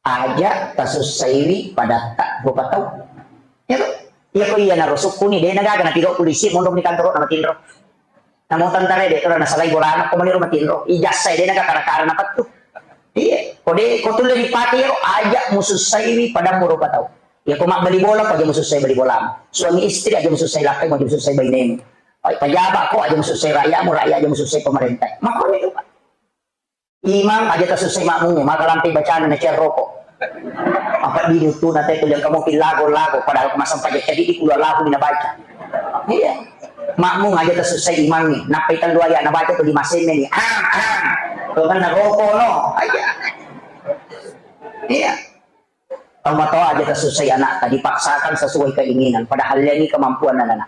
Aja tasussaiwi padatta rupa tau. Iya to? Iya ko iyanaro sukkuni, de nagaga napigau polisi, mondok ni kantor na matinro. Namo tentara de, ora nasalai bolana, ko maniro matinro. Ijazah de naga kara-kara napettu. Iya, ko de, ko tulle dipake iyaro, aja musussaiwi padammu rupa tau. Iya ko mabbali bola, ko aja musussai bali bolamu. Suami istri aja musussai lakkaimu, aja musussai bainemu. Pejabat ko aja musussai rakyatmu, rakyat aja musussai pemerintah. Makko ni rupa. Imang aja tasussai makmummu, maka lampe bacana na cerroko. Apa di itu na te tuliang kamu pilago-lago, padahal kemasan pajak jadi di kula lagu mina baca. Iya. Makmum aja tasussai imangnge, nappai tellu ayat nabaca tu lima semme ni. Ah, ah. Tuh kan naroko no. Aja. Iya. Tau matoa aja tasussai anakta, dipaksakan sesuai keinginan, padahal leni kemampuan anak-anak.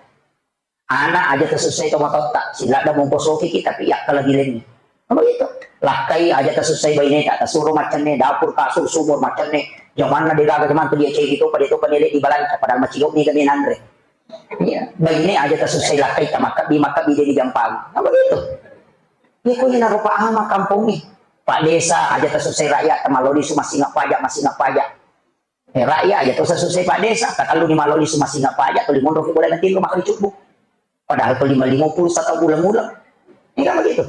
Anak aja tasussai tau matoatta, siladda mongko soki ki, tapi yakkalagi leni. Kan begitu. Lakkai aja tasussai baineta, tasuro maccenne, dapur, kasur, sumur, maccenne. Jamanna degaga jaman tu dia cegi topa, dia topa nele di balanca, padahal macigo ni kami nanre. Iya, baine aja tasussai lakkai, tamakabbi, makabbi dia digampang. Kan begitu. Iya, ko ina rupa ama kampongnge. Pak Desa aja tasussai rakyat, tamalodi su masing apa aja, masing apa aja. Eh, rakyat aja to susah Pak Desa, katallu ni maloli sumasing apa aja, tuli monro ki boleh nanti rumah kali cubu. Padahal tuli lima puluh satu bulan-bulan. Ini kan begitu.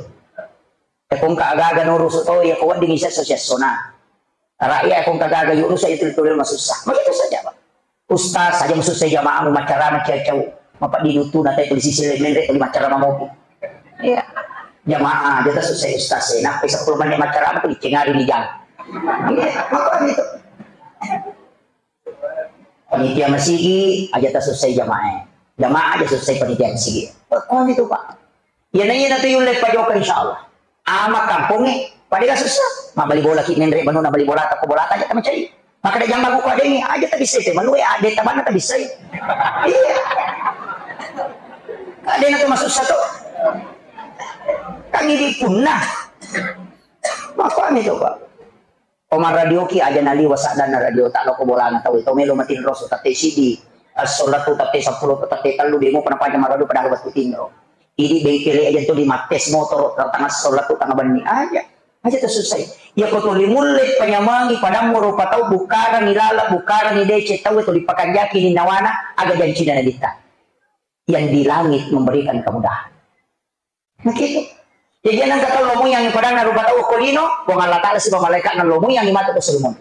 Eh, kong ka aga-aga nurus to, ya, ko wedding isa sosial sona. Rakyat, eh, kong ka aga-aga yurus, itu tuli masussa. Begitu saja, Pak. Ustaz saja masussa jamaah, mau macara, macacau. Mapa di dutu, na tai polisi sile, menre, tuli macara mamopi. Iya. Jamaah, dia tak susah ustaz, eh. Nappai sepuluh menit macara, apa dicengari di jam. Iya, apa gitu. Panitia masigi, aja tak susah jamaah, eh. Jamaah aja susah panitia masigi. Apa gitu, Pak? Iya, na iya, na tu yulle pajoka, insya Allah. Ama kampongnge, pada gak susah. Ma bali bola ki menre, banu na bali bola, tak bola, tak aja tak mencari. Makkeda jamma ku kuadengngi, aja tabissai te manue, ade tabanna tabissai. Iya. Adena tu masussa to. Kan idi punna. Makkami to, Pak. Oma radio ki aja naliwa saddanna radio, tak loko bolana tau, to melo matinro so, tatte sidi. Assolatu tatte seppulo, tatte tellu, demo pernah panjang radio padahal waktu tinro. Idi bengkele aja tu di mattes motor, tengah assolatu tengah benni aja. Aja tersusai. Iya ko tuli mulle panyamangi padammu rupa tau, bukarangi lala, bukarangi dece tau, tuli pakanjaki ni nawana, aga jancina Nabitta. Yang di langit memberikan kemudahan. Nah, gitu. Jadi, nang kata lo muyang padanna rupa tau ko lino, Puang Allah Ta'ala siba malaikat na lo muyang matu ko sulmon.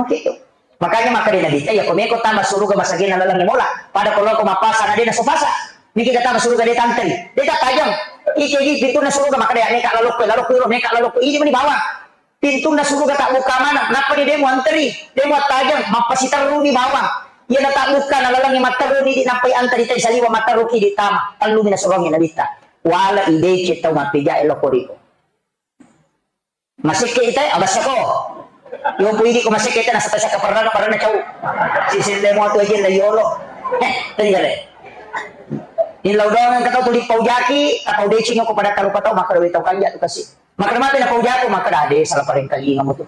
Makkitu. Makanya makkeda Nabitta, iya ko meko tama suruga masagena laleng mola. Pada ko loko mapasa na dena sopasa. Niki ka tama suruga de tantei. De ta tajang. Ike gi pintunna suruga makkeda ya meka lalokko, lalokko iro meka lalokko. Ini meni bawang. Pintunna suruga tabbuka maneng. Nappa ni demo anteri. Demo tajang. Mappasiterru ni bawang. Iya na tabbuka na laleng matterru ni di nappai anteri tai saliwa matterru ki di tama. Tellu mi na suruga Nabitta. Wala idece tau mappeja e loko riko. Masekke ita, abasako. Yompu idi ko masekke ita, nasata saka parana, parana cau. Si sille mo tu aja la yolo. Eh, tenggale. Ini lau doang kata tuli paujaki, atau decing ko pada tarupa tau, maka dewe tau kanja tu kasi. Maka mate na paujako, maka dade, salah pareng kalinga mo tu.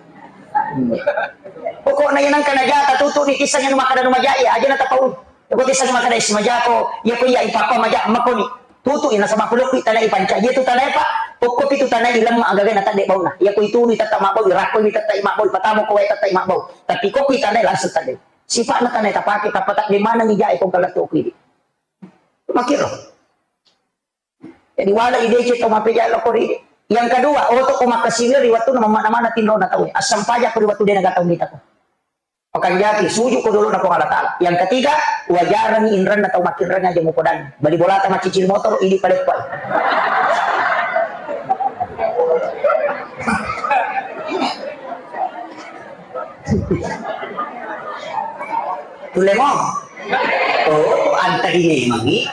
Pokokna yang nangka najata tutu ni kisah yang maka danu majai, aja na tapau. Ko tisseng makkeda, "Isi majako, iya ko iya ipappa maja makoni." Tutu ina sama kulokku tanai panca. Iya tu tanai, Pak. Kokko pitu tanai ileng agaga na tadde bauna. Iya ko itunu tetta mabbau, irakko mi tetta mabbau, patamo ko wae tetta mabbau. Tapi kokko tanai langsung tadde. Sipa'na tanai tapake, tappa tadde maneng ijae ko galatto ku idi. Makiro. Jadi wala idece to mapeja lo kori. Yang kedua, oto ko makkasiwir ri wettunna mamana-mana tinrona tauwe. Assampaja ko ri wettu dena gatau mitako. Pakanjaki, suju ko dolo na Puang Allah Ta'ala. Yang ketiga, wajarani inranna tau makinrang aja mupodangi. Bali bolata macicil motor, idi paleppai. Tulle mo? Oh, antari memangi.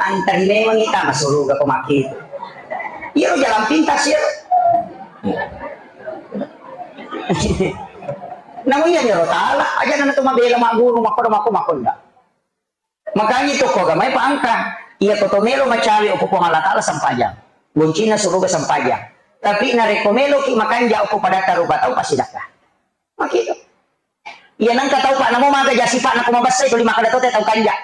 Antari memangi tama suruga ko maki. Iya, jalan pintas ya. Namu iya nyoro tala, aja nana tu mabela maguru, makoda, mako, makonda. Makanya itu ko gamai pangka, iya ko to melo macawe ko Puang Allah Ta'ala sampajang. Goncina suruga sampajang. Tapi narekko melo ki makanja ko pada tarupa tau pasti dakka. Makito. Iya nangka tau pak namo maga jasi pak nako mabassa itu lima kada tote tau kanja.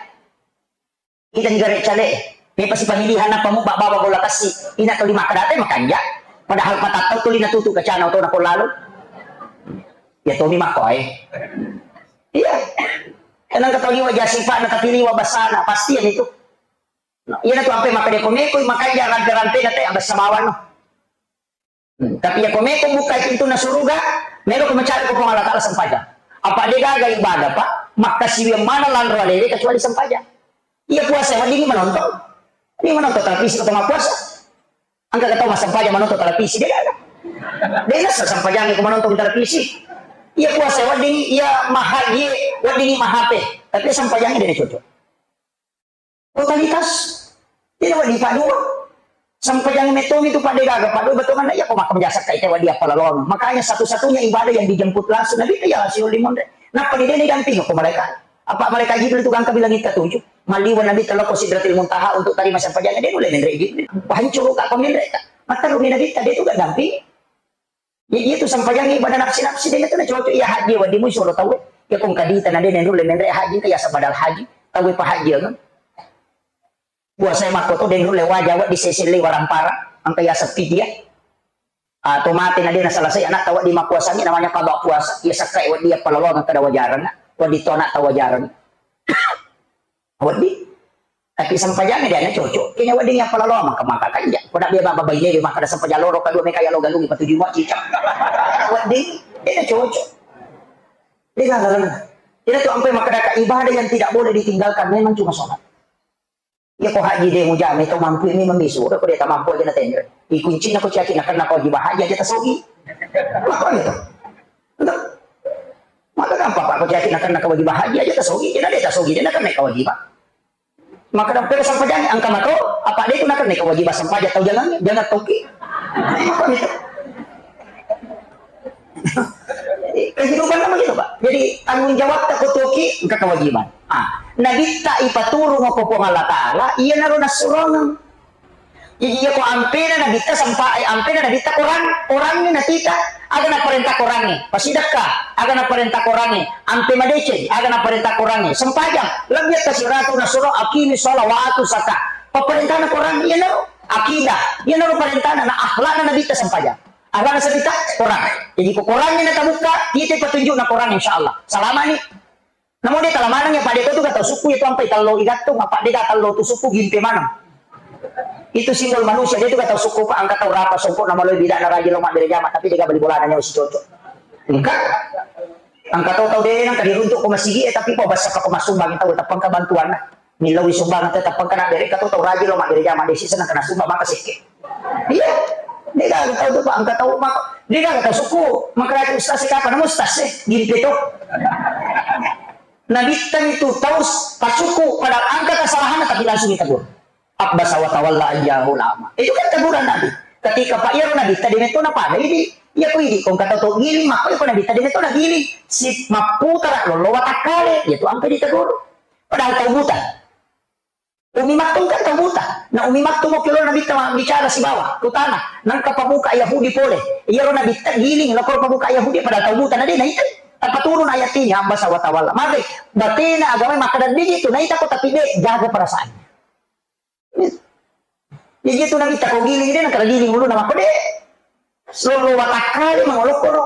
Ita ni gare cale, me pasi pamilihan apa mu baba bola kasi, ina to lima kada te makanja. Padahal patattau tuli natutu kacana oto nako lalo. Ya tomi mako ae. Iya. Enang kata liwa jasi pak na tapi liwa basana pasti yang itu. Iya na tu ampe maka dia komeko makanja rampe-rampe na te abasa bawano. Hmm, tapi ya ko meko buka pintunna suruga, melo ko mencari ko Puang Allah Ta'ala sempajang. Apa dia gaga ibadah, Pak? Makkasiwiang mana lanro alele kecuali sempajang. Iya puasa, weddingi menonton. Ini menonton televisi ko tengah puasa. Angka kata mas sempajang menonton televisi, dia gaga. Dia nasa sempajang ko menonton televisi. Iya puasa, weddingi, iya maha, iya, weddingi mahape. Tapi sempajangnya dia cocok. Totalitas. Jadi, wedding paddua. Sempajang metong itu pada gaga paddua betongan, iya ko makkeda jasa kai te wedding appalaloang. Makanya satu-satunya ibadah yang dijemput langsung Nabi itu ya siulli monre. Nappa di dene damping ko malaikat. Apa malaikat Jibril itu gangka bilang kita tujuh. Maliwa Nabi teloko Sidratil Muntaha untuk terima sempajang, de nulle menre Jibril. Hancur ka ko menre ka. Maka rumi Nabi tadi itu gak damping. Ya, iya tu sempajang ibadah nafsi-nafsi, de tu na cocok. Iya haji, wedding mu suro tau. Ya kong kadita na de nulle menre haji, ka ya sabadal haji. Tau pa haji kan. Puasa makko to de nulle waja, wedding seselle warampara. Angka ya sepi dia. Ah, to mate na de na selesai anak tau wedding mapuasangi namanya qada puasa. Ya sakkai wedding ya palolo kada wajaran. Wedding to anak tau wajaran. Wedding. Tapi sempajang dia na cocok. Kene wedding ya palalo maka maka kan ya. Ko nak dia baba baine maka ada sempajang loro kedua meka ya lo galung patuju mo cicak. Wedding. Dia na cocok. Dia kan. Tidak tu ampe maka ada ibadah yang tidak boleh ditinggalkan memang cuma sholat. Iya ko haji de mujame to mampu ini membisu. Ko dia tak mampu aja na tender. Ikunci na ko caki na kena ko jiba haji aja tasogi. Maka gitu. Betul. Maka gampang, Pak, ko caki na kena kewajiban haji aja tasogi, jadi dia tasogi, dia na kena kewajiban. Maka dampeng sempajang angka mato, apa dia itu na kena kewajiban sempajang tau jangan, jangan toki. Apa gitu? Kehidupan kan begitu, Pak. Jadi tanggung jawab tak ko toki, angka kewajiban. Ah, Nabitta ipaturung ko Puang Allah Taala, iya naro nassurongeng. Jadi iya ko ampena Nabitta sempa-, eh, ampena Nabitta Korang, Korangngi natita, aga naparenta Korangngi, pasidekka, aga naparenta Korangngi, ampe madeceng, aga naparenta Korangngi, sempajang, lebbi akka siratu nasuro akimi sholawatu saka, paparentana Korang, iyanaro akidah, iyanaro parentana, na akhlakna Nabitta sempajang, akhlakna Nabitta Korang. Jadi ko Korangngi natabukka, kita petunjukna Korang, insya Allah. Salamani. Namo de tala maneng ya, Pak, de ko tu ga tau sukku itu ampai tello igattung, apa de ga tello tu sukku gimpe maneng. Itu simbol manusia, de tu ga tau sukku, Pak, angka tau rapa songko nama loi bida na rajin lo mabbere jama, tapi de ga bali bolana nyawa si cocok. Engka, angka tau tau de nang ka diruntuk ko masigi, eh, tapi po basa ko masumbang tau tappa engka bantuan na. Millau sumbang tetap engka na bere ka tau tau rajin lo mabbere jama, de sisa nang kena sumbang maka sekke. Iya. De gaga tau tu, Pak, angka tau maka. De gaga tau sukku, maka lagi ustaz e, kapan ustaz e? Gimpe to. Nabitta itu tau s-, pasuku, padahal angka kesalahan tapi langsung ditegur. Abbasa wa tawalla an ja'ahul a'ma. Itu kan teguran Nabi. Ketika Pak Yaro Nabitta de metto na pada idi, iya ko idi, kong kata to giling, maka ko Nabitta de metto na giling. Si mapputara lollo watakkale, itu ampe ditegur. Padahal tau buta. Umi Maktum kan tau buta. Na Umi Maktum okki lo Nabitta ma-, bicara sibawa, kutana, nangka pabuka Yahudi pole. Iyaro Nabitta giling, lokoro pabuka Yahudi, padahal tau buta, na de naita. Tappa turun ayat ini, abbasa wa tawalla. Mage, batena agama makkeda digi tu, naita ko tapi de, jaga perasaan. Jadi itu Nabitta ko giling, de nangka giling uluna makko de. Lollo watakkale mangolokkoro.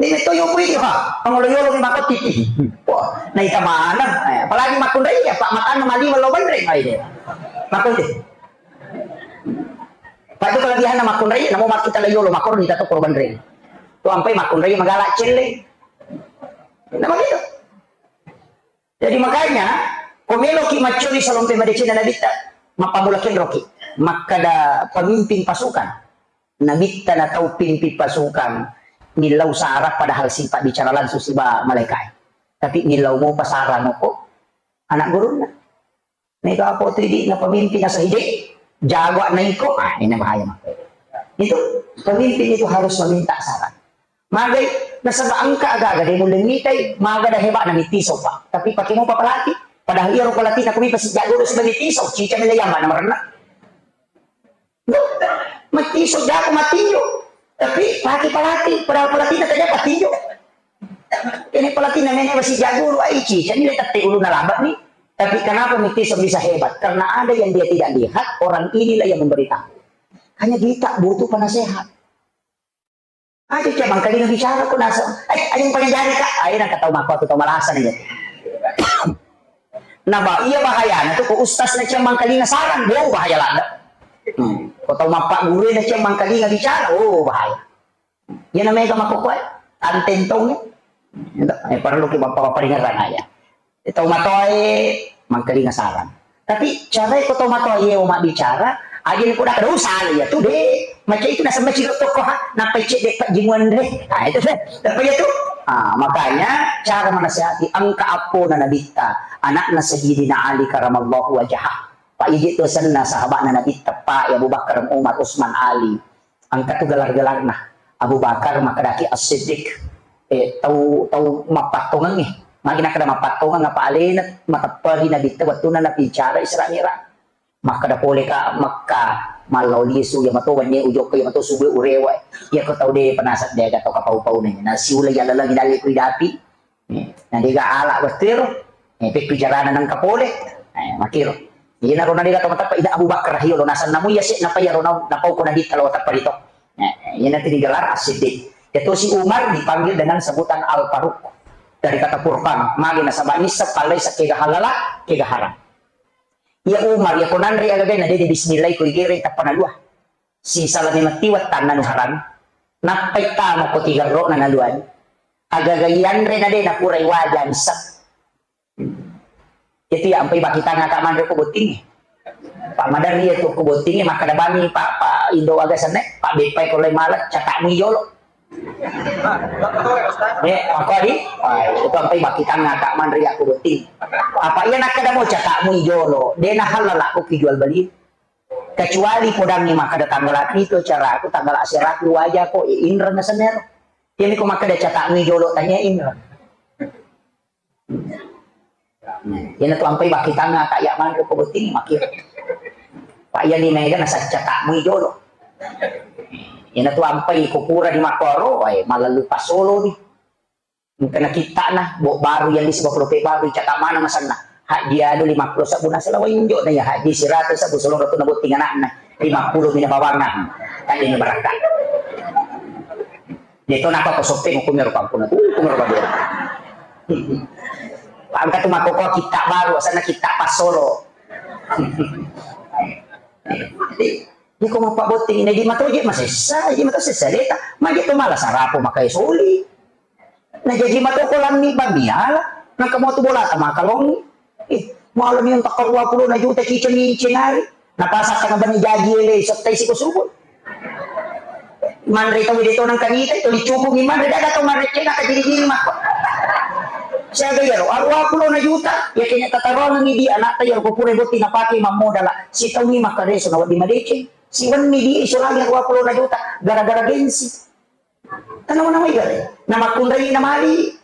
Ini to yo kui ha, pangolo yolo ni mako titi. Wah, naita maneng. Eh, apalagi makkunrai ya, Pak, matanna maliwa lo banreng ai de. Mako de. Pak, itu kelebihanna makkunrai, namo makkita la yolo makko ni tato koro banreng. Tu ampai makkunrai magala celle. Nama gitu. Jadi makanya, ko meloki maccuri salompe madeceng Nabitta, mappamula kenroki. Makkada pemimpin pasukan. Nabitta na tau pimpin pasukan, millau sarang padahal sempat bicara langsung siba malaikat. Tapi millau mopa sarang ko anak gurunna. Mega apa tu idi na pemimpin asa ide, jago na iko, ah, ini bahaya mah. Itu pemimpin itu harus meminta saran. Magai, nasaba engka aga-aga de mulle mitai, maga da hebat na mitiso, Pak. Tapi pakai mopa pelatih, padahal iya ro pelatih na kumi pasti jago do sudah mitiso, cica mele yang mana merenna. Matiso jago matinjo. Tapi pakai pelatih, padahal pelatih na kerja patinjo. Ini pelatih namanya masih jago lu aici, jadi le tette ulu na labak nih. Tapi kenapa Mitiso bisa hebat? Karena ada yang dia tidak lihat, orang inilah yang memberitahu. Hanya kita butuh penasehat. Aja cuma kali bicara pun asal. Eh, ayo pakai jari kak. Ayo nak tahu mako atau tahu malasan aja. Nah, bah, iya bahaya. Nah, tuh kok ustaz na cuma kali saran, wow bahaya lada. Hmm. Kau tahu mapak guru na cuma kali bicara, oh bahaya. Iya namanya kama kok kue, antentong ya. Eh, perlu kita bapak peringatan aja. Tau matoae mangkalinga sarang. Tapi carae ko tau matoae o mabbicara, aja ni poda kada usah ya tu de. Macam itu nasaba ciro toko ha, nappa cedde pajjimuan de. Ah, itu deh. Apa ya tu? Ah, makanya cara menasihati engka appona Nabitta, anakna Sayyidina Ali karamallahu wajhah. Pak Ijit tu senna sahabatna Nabitta, Pak Abu Bakar, Umar, Usman, Ali. Engka tu gelar-gelarna. Abu Bakar makkedaki As-Siddiq. Eh, tau, tau mappattongengngi. Magi nakkeda mappattongeng apa alena matepperi Nabitta wettunna nabicara Isra Mi'raj. Makkeda pole ka Mekka, mallao lisu, iya mato wennie ujokka, iya mato subuh urewa. Iya ko tau de penasat de aga tau kapau-pau ne. Na siula iya laleng dalle ku idapi. Eh, na dega ala wettu ero. Eh, pekku carana nengka pole. Eh, makiro. Iya naro na dega tau mateppa ida Abu Bakar hiyo lo nasanna mu iya se napa iya ro na napau ko Nabitta lo teppa rito. Eh, iya nanti digelar As-Siddiq. Iya tosi Umar dipanggil dengan sebutan Al-Faruq. Dari kata Furqan, magi nasaba nisseng pallai sa kega halala, kega haram. Iya Umar, iya ko nanre agagai na dede bismillah ko igere tappa nalua. Sisalami matti wettanna nu haram. Nappai tama ko tigerro na naluani. Agagai anre na de napura iwaja nisseng. Itu ya ampai bakitang aka manre ko botting. Pak Madar iya tu ko botting makkeda bami Pak Pak Indo aga senne, Pak Beppai ko lai malet catakmu ijolo. Eh, apa di? Wah, itu ampai bakitang aka manre ya ko botting. Apa iya nakkeda mo catakmu ijolo, de na halal aku ki jual beli. Kecuali podangngi makkeda tanggal pitu caraku, tanggal aseraku waja ko, eh, inreng senero. Iya ko makkeda catakmu ijolo tanya inreng. Nah, iyana tu ampai bakitang aka iya manre ko botting makiro. Pak iya ni mega nasacca takmu ijolo. Iyana tu ampai ko pura di makkoro, wae malallu pasolo ni. Engka na kittana, bo baru yang di sebab lope baru cakap mana masanna. Hak dia anu lima puluh sabu nasala wainjo na ya hak di seratus sabu solo ratu na botting anakna. Lima puluh mina bawanna. Kan ini barangka. Deto napa ko soppeng hukumnya rupa ampun. Uh, hukumnya rupa dia. Angkat tu makoko kitta baru, sana kitta pasolo. Jadi, dia kok mau pak botting ini di matoje masessa, di matoje sessa deta. Magi tu malah sarapo makai soli. Nah, jadi matoko lammi bamiala, nangka motu bolata makalongi. Eh, malami yang takka dua puluh na juta ciceng incin hari. Napasang tengah bani jaji ele, sottai siko subuh. Manre tau de tonang kanita, itu dicukungi manre, daga tau manre cena kajiri-jiri makko. Siaga iyaro, dua puluh na juta, ya kena tatarongi di anak ta iyaro ko pura botting napake mammodala. Sitaungi makkareso na wedding madeceng. Siwenni di iso lagi dua puluh na juta, gara-gara gengsi. Tanawa-nawa igare. Na makkunrai na mali.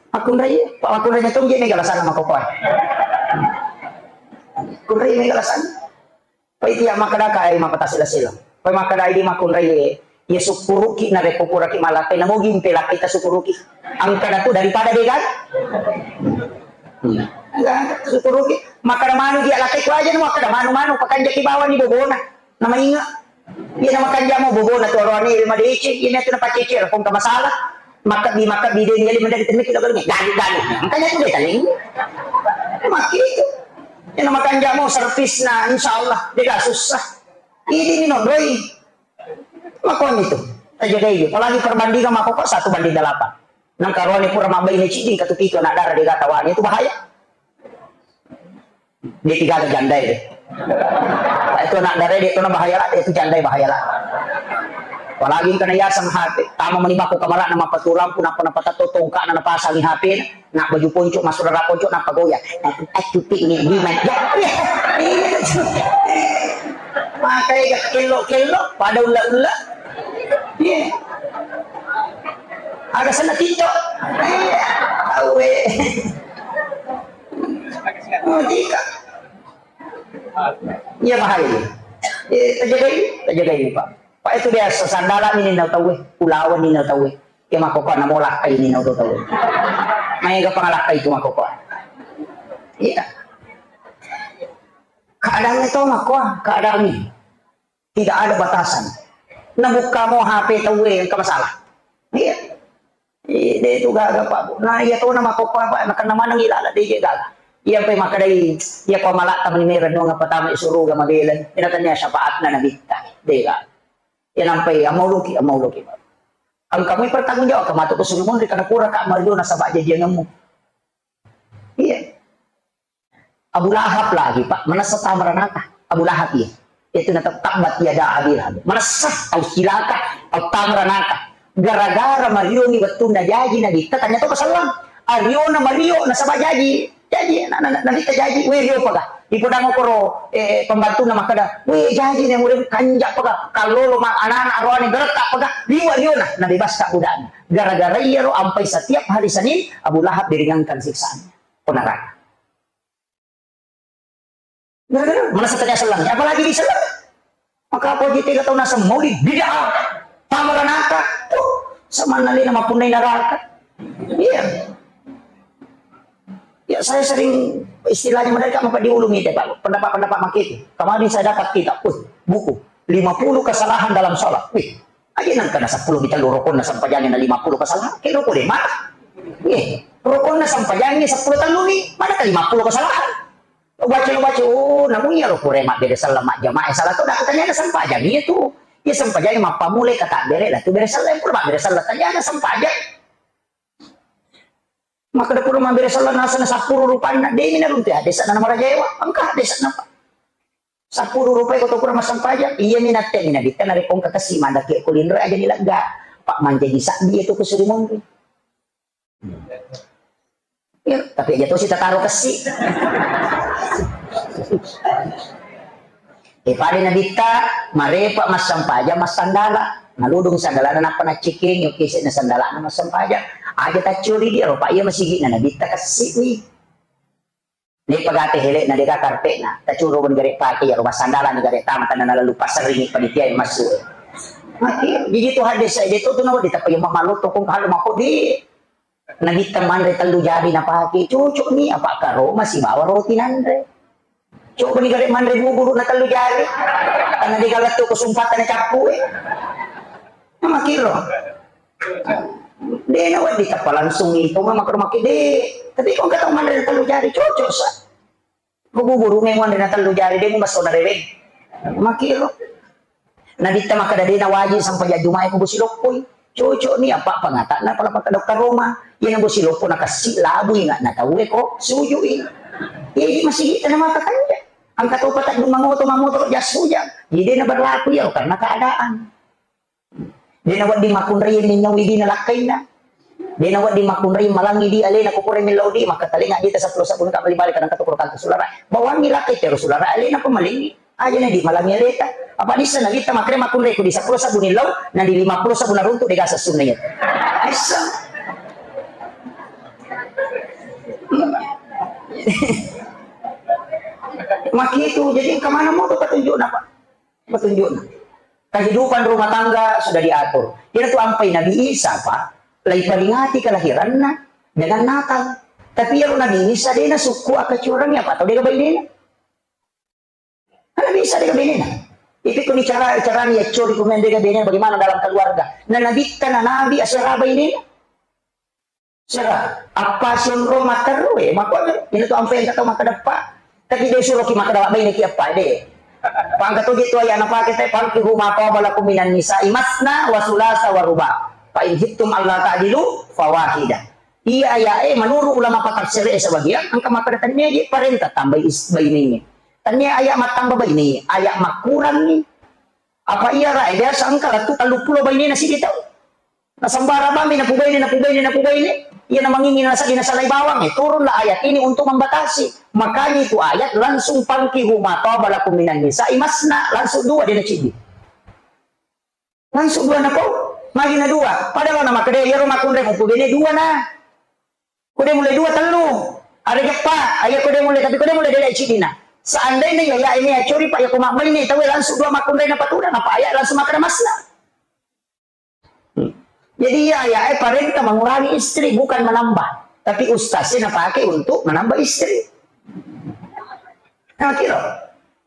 Makkunrai, pa makkunrai na tongge mega lasanna makokoa. Kunrai mega lasanna. Pa itu ya makkeda ka ai mapatasi lasila. Pa makkeda idi makkunrai ye. Ya sukkuruki na repo puraki malakai na mogi mpe lakai ta sukkuruki. Angkana tu daripada de kan? Hmm. Enggak, sukkuruki. Makkeda manu dia lakai ku aja nu makkeda manu-manu pakanjaki bawani bobona. Namainga. Iya na makanja mo bobona tu aroane ri madeceng, iya na tu napacece ra pong ka masalah. Makkabbi, makkabbi de ni ali mendaki temmi kilo galunge. Galu, galu. Makanya tu de taling. Makitu. Iya na makanja mo servisna insyaallah de ga susah. Idi ni nonroi. Makoni tu. Tajagai. Apalagi perbandingan makoko satu banding delapan. Nang karoane pura mabbaine ciddi katu pitu anak dara de ga tawane itu bahaya. Dia tiga ada janda itu. Itu anak dara dia tu bahaya lah, itu janda bahaya lah. Apalagi kena yasang H P, tama meni bako kamala nama patulang pun apa napa tato tongka na pasangi H P, nak baju ponco masuk rara ponco napa goyang. Aku cuti ini di mana? Ya, ya. Makanya gak kelok-kelok pada ulla-ulla. Iya. Agak sana TikTok. Iya. Tahu eh. Oh, tika. Iya bahaya. Eh, tajagai, tajagai, Pak. Pak itu biasa sandala ini nau tahu eh, ulawan ini nau tahu eh. Iya makoko na molakkai ini nau tahu eh. Maega pangalakkai itu makoko. Iya. Keadaannya tahu makko, keadaannya. Tidak ada batasan. Nabukka mo H P tauwe engka masalah. Iya. Iya, de tu gaga, Pak. Nah, iya tona makkokkoe, Pak, nakenna maneng ilala de je gaga. Iya pe makkedai, iya ko malak tamani mera nuang apa tama suruga mabela. Ina tania syafaatna Nabitta. De gaga. Iya nampai amauluki, amauluki, Pak. Engka mui pertanggung jawab, kematu ke suruh munri karena pura kak marjo nasaba jajianmu. Iya. Abu Lahab lagi, Pak, manessa tama ranaka. Abu Lahab iya. Itu na tabbat yada Abi Lahab. Manessa tau cilaka, tau tama ranaka. Gara-gara mariongi wettunna jaji Nabitta, tanya to pasallang. Ariona mario nasaba jaji. Jaji, na, na, na, Nabitta jaji, we rio paga. Ipodang okoro, eh, pembantunna makkeda, we jaji ne murid kanja paga. Kallolo ma anak-anak roane geretta paga. Liwa riona, nabebas ka budakna. Gara-gara iyaro ampai setiap hari Senin, Abu Lahab diringankan siksaannya. Ko neraka. Gara-gara mana setengah selang, apalagi di selang. Maka apa aja tiga tahun asam mau di bid'ah, tambah neraka. Tuh, sama nali nama punai neraka. Iya. Ya, saya sering istilahnya mereka apa diulungi deh, Pak. Pendapat-pendapat mak itu. Kemarin saya dapat kitab, uh, buku lima puluh kesalahan dalam sholat. Wih, aja nang kena sepuluh kita lu rokonna sampajangi na lima puluh kesalahan. Kira rokok deh, mana? Iya, rokonna sampajangi sepuluh tahun nih, mana ke lima puluh kesalahan? Lo baca, lo baca, oh, namu iya lo pura mabbere sella majjamaah, salah tu dah katanya ada sempajang, iya tu. Iya sempajang mappamulai kata bere, lah tu bere sella, pura mabbere sella, tanya ada sempajang. Maka da pura mabbere sella nasana sappuru rupanna, demi na runtu ya, desa na marajaewa, engka desa napa. Sappuru rupai ko to pura massempajang, iya mi natte mi nabitta na rekong kakasi mandake ko linro aja ni lega. Pak mancaji sabbi itu kusuri monri. Ya, tapi aja tosi tataro kessi. Eh, pada nabitta, marepa massempajang massandala. Naludung sandalana nappa naccikiring, yoki sena sandalana massempajang. Aja taccuri dia, ropa iya masigi na nabitta kessi ni. Ni pagate hele na deka karpet na, tacuro bani gare pake ya, roba sandala ni gare tama, tanna nalalu pasering panitia yang masuk. Mati, jadi tu hadis saya, dia tu, tu nawa ditapa yang malu tokong kalau mako di. Nabitta manre tellu jari napake, cocok ni, apa karo masih bawa roti nanre. Coba ni gare manre buburu na tellu jari. Karena di galattu kesumpatan cappu, eh. Nama kiro. De na wedding tappa langsung itu, mama ke rumah ki, de. Tapi kok kata manre na tellu jari, cocok sa. Ko buburu memang na tellu jari, de mu basso na reweng. Makiro. Nabitta makkeda de na wajib sampai jaju mae ko bosi loppoi. Cocok ni apa pangatakna pala pakkeda karoma. Iya na bosi loppo na kassi labu inga na tau e ko sujui. Iya di masigi tana mata kanja. Angka topa taddu mangoto mangoto jas hujan. Jadi de na berlaku ya karena keadaan. De na wedding makkunrai minnyau idi na lakkainna. De na wedding makkunrai malangi di alena ko pura millau di, maka talenga di ta seppulo sabun ka bali-bali kadang kata kurang sulara. Bawangi lakkai terus sulara alena pemalingi. Aja na di malangi aleta. Apa nissa na kita makre makkunrai ku di seppulo sabun illau, na di lima puluh sabun naruntuk de gasa sunna iya. Aissa. Makitu, jadi kemana mau tuh petunjuk apa? Petunjukna. Kehidupan rumah tangga sudah diatur. Iyana tu ampai Nabi Isa, Pak, laiperingati kelahiranna dengan Natal. Tapi iyaro Nabi Isa de nasukku akkacurangi apa tau dega bainena. Kan Nabi Isa dega bainena. Ipi kuni cara, carani yaccori kumeng dega bainena bagaimana dalam keluarga. Na Nabitta na Nabi asera bainena. Sera, apa sionro materru e, makkuami, ina tu ampe engka tau makkeda eppa. Tapi de suroki makkeda baineki eppa, de. Pangka toje tu ayana pake te, "Fankihu ma taba lakum minan nisa'i masna wa sulasa wa ruba. Fa in khiftum alla ta'dilu fawahida." Iya aya e, menurut ulama patafsir e sebagian, engka makkeda tania je parenta tambai is-, bainengnge. Tania aya mattamba baine, aya makkurangi. Apa iya ra e, biasa engka lettu telluppulo bainena siddi tau. Nasembara bammi, napubaine, napubaine, napubaine. Iya namangingi nasaddi nasalai bawang, eh, turunlah ayat ini untuk membatasi. Makanya itu ayat langsung, "Fankihu ma taba lakum minan nisa'i masna." Langsung dua dia naciddi. Langsung dua napau. Magi na dua. Padahal nama kede, iyaro makkunrai mupubaine dua na. Kode mulai dua, tellu. Are jeppa, aya kode mulai, tapi kode mulai dele ciddina. Seandainya ya, ya ini ya curi, Pak, ya ko mabbaine, tahu langsung dua makkunrai napatuna, apa ayat langsung makkeda masna. Jadi iya, iya, eh, parenta mengurangi istri, bukan menambah. Tapi ustaznya napake untuk menambah istri. Nah, kira.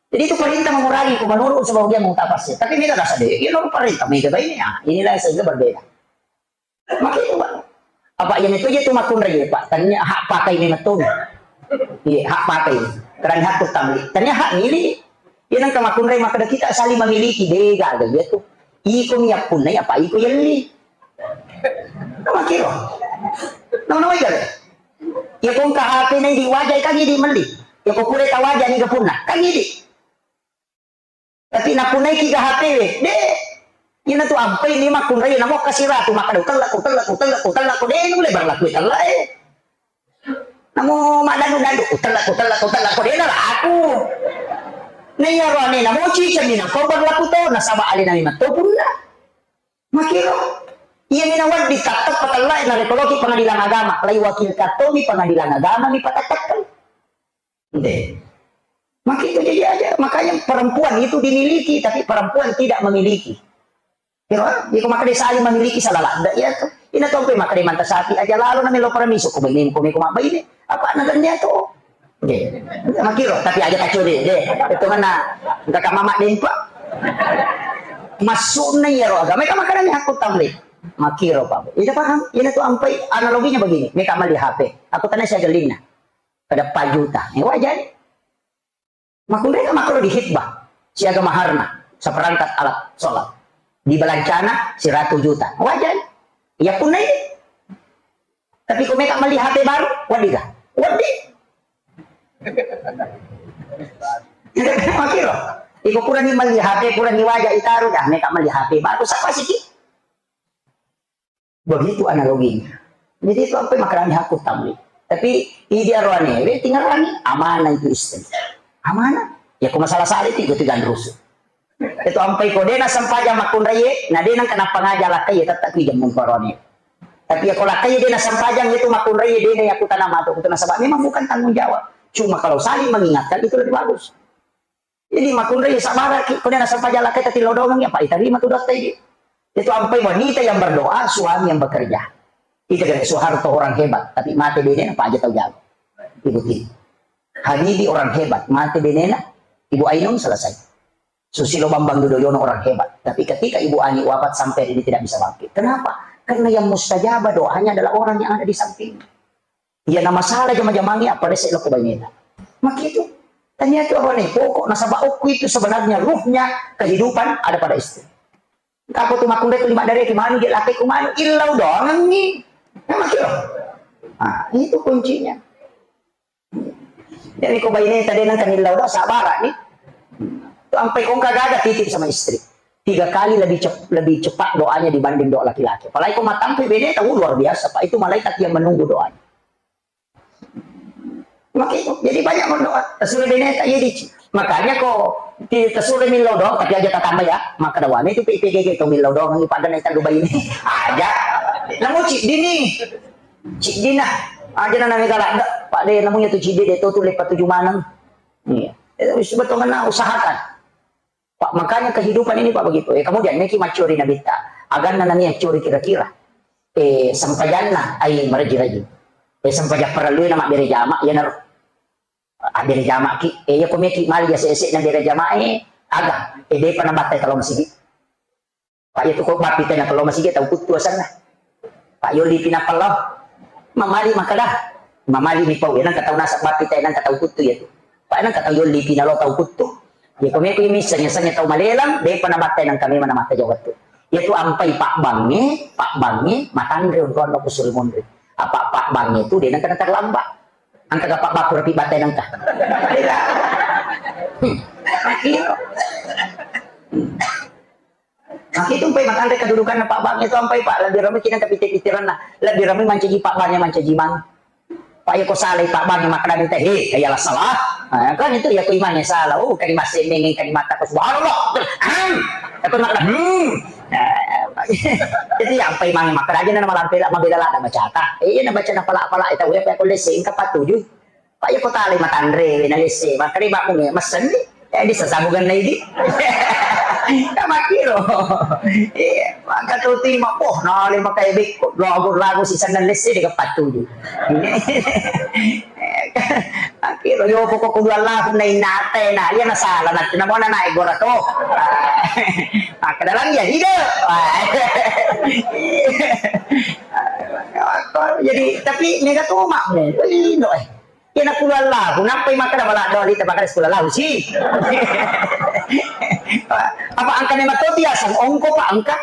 Jadi itu parenta mengurangi, ku menurut sebagian mutafasir. Tapi mereka rasa deh, ya, menurut parenta, mereka ini, ah, inilah yang sehingga berbeda. Maka itu, Pak. Apa yang itu aja tuh makkunrai, Pak. Tanya hak pakai ini betul. Iya, hak pakai. Kerana hak utang. Tanya hak milik. Iya, nangka makkunrai, maka kita saling memiliki. Dega, ada dia tuh. Iko mi yappunnai, apa iko yelli. Nama kiro. Nama, nama iko. Ya, kong ka H P nai di wajah, kan ini melli. Ya, kok kure ta wajah ni kepunna. Kan ini. Tapi napunaiki ga H P we, de. Iyana tu ampai ni makkunrai namo kasiratu makkeda, "Utella, utella, utella, utella, ko de nulle berlaku utella e." Namo maddandu-dandu, "Utella, utella, utella, ko de nalaku." Na iyaro ane namo ciceng ni nako berlaku to, nasaba alena memang to punna. Makiro. Iya mina wedding tatteppa tellae narekko loki pengadilan agama, lai wakil kattomi pengadilan agama mi patatteppang. Nde. Maka itu jadi aja, makanya perempuan itu dimiliki, tapi perempuan tidak memiliki. Kira, iko makkeda saling memiliki salah ladde iya to. Ina to pe makkeda manta sapi aja lalo na melo paramiso ko bainemu ko meko mabbaine. Apa na gande to? Nde. Makiro, tapi aja kacau de, de. Itu mana? Enggak kama mak dempa. Masukna iyaro agama, meka makkeda ni hakku tamlik. Makiro, Pak. Ina paham? Ina tu ampai analoginya begini. Meka mali H P. Aku tanya saya gelinna. Pada empat juta. Eh, wajar. Makkunraika makkoro di khitbah, siaga maharna, seperangkat alat sholat. Di belancana seratus juta. Wajar. Iya punna ini. Tapi ko meka meli H P baru, wedding ga? Wedding. Makiro. Iko purani meli H P, purani waja itaru, dah meka meli H P baru, siapa sih ki? Begitu analoginya. Jadi itu ampai makkeda ni hakku tamlik. Tapi idi aroane, we tingerani, amanah itu istri. Amanah. Ya ko masalah sale itu, itu ganrusu. Itu ampai ko dena sempajang makkunraie, na dena kenapa ngaja lakkai, tetap ki jammung korone. Tapi ya ko lakkai dena sempajang itu makkunraie, dena ya kutana matu, kutana sebab memang bukan tanggung jawab. Cuma kalau saling mengingatkan itu lebih bagus. Jadi makkunrai sabaraki, ko dena sempajang lakkai tati lodongengi, apa itarima tu dotta idi. Itu ampai wanita yang berdoa, suami yang bekerja. Itu kan Soeharto orang hebat, tapi mate benena apa aja tau jago. Ibu Tini. Habibie orang hebat, mate benena, Ibu Ainun selesai. Susilo Bambang Yudhoyono orang hebat, tapi ketika Ibu Ani wafat sampai hari ini tidak bisa bangkit. Kenapa? Karena yang mustajabah doanya adalah orang yang ada di samping. Iya na masalah jama-jamangi apa dese loko baineta. Makitu. Tanya tu apa nih? Pokok nasaba okku itu sebenarnya ruhnya kehidupan ada pada istri. Kapo tu makkunrai tu lima dari ki manu je lakai ku manu illau doangengi. Nah, makiro. Ah, itu kuncinya. Jadi ko baineta de nangka nillau do sabara ni. Tu ampai kongka gaga titip sama istri. Tiga kali lebih cep-, lebih cepat doanya dibanding doa laki-laki. Apalagi ko matampu beneta, uh, luar biasa, Pak. Itu malaikat yang menunggu doanya. Makanya, jadi banyak berdoa. Tasure beneta, iya dici. Makanya ko ti-, tasure millau doang, tapi aja tatamba ya. Maka dawane itu P P G G to millau doang, ini pada naik tandu bayi ini. Aja. Namu cik dini. Cik dina. Aja na nami galak dak. Pak de, namunya tu cik de, de tu, tu lepa tujuh maneng. Iya. Itu sebetulnya usahakan. Pak, makanya kehidupan ini, Pak, begitu. Ya, kemudian meki maccuri Nabitta. Aganna nani accuri kira-kira. Eh, sempajanna ai maraji-raji. Eh, sempajang parellui na mabbere jama, iyanaro. Abbere jamaki. Eh, iya ko meki mali ase-ase na bere jama, eh, aga. Eh, depa nabattai talo masigi. Pak, iya tu ko bappi tena talo masigi tau kuttu asenna. Pak, yolli pina pello. Mamali makkeda. Mamali mi pau, nangka tau naseng bappi te, nangka tau kuttu iya tu. Pak, nangka tau yolli pina lo tau kuttu. Iya ko meko misseng, seng tau malelang, depa nabattai nangka memang namatta jawab tu. Iya tu ampai Pak Bangnge, Pak Bangnge, matanre onronna kusuri monri. Apa Pak Bangnge tu de nangka terlambat. Angka ga Pak Bapu rapi battai nangka. Hmm. Iya. Nah, itu mpai matanre kedudukanna Pak Bang itu ampai, Pak, lebih ramai kita ke pitir-pitiranna. Lebih ramai mancaji Pak Bang yang mancaji mang. Pak, ya ko salai Pak Bang yang makkeda minta, "He, ya lah salah." Nah, kan itu ya ko imangnya salah. Oh, kadi masih mengeng kadi mata ko subhanallah. Hmm. Apa makkeda, hmm. Nah, itu ya ampai mang makkeda aja nama lampe lah mabela lah ada baca ta. Eh, iya na baca na pala-pala itu ya ko lese engka patuju. Pak, iya ko talai matanre, na lesse, makkeda makkunge, messenni, eh, di sasabugan na idi. Ka makkiro. Iya, maka tu tima, oh, nale makai bekko, lagu-lagu si sandal lesse, de kapattuju. Makkiro, yo, pokok kudu Allahu na innate, na, iya na salah, na, na mona naik gora to. Maka dalam ya, hidup. Jadi, tapi mega tu makmu, ino, eh. Iya, na qul huwallahu, nappai makkeda wala doli, ta makkeda qul huwallahu si. Apa engka memang to biasa ongko, Pak, engka?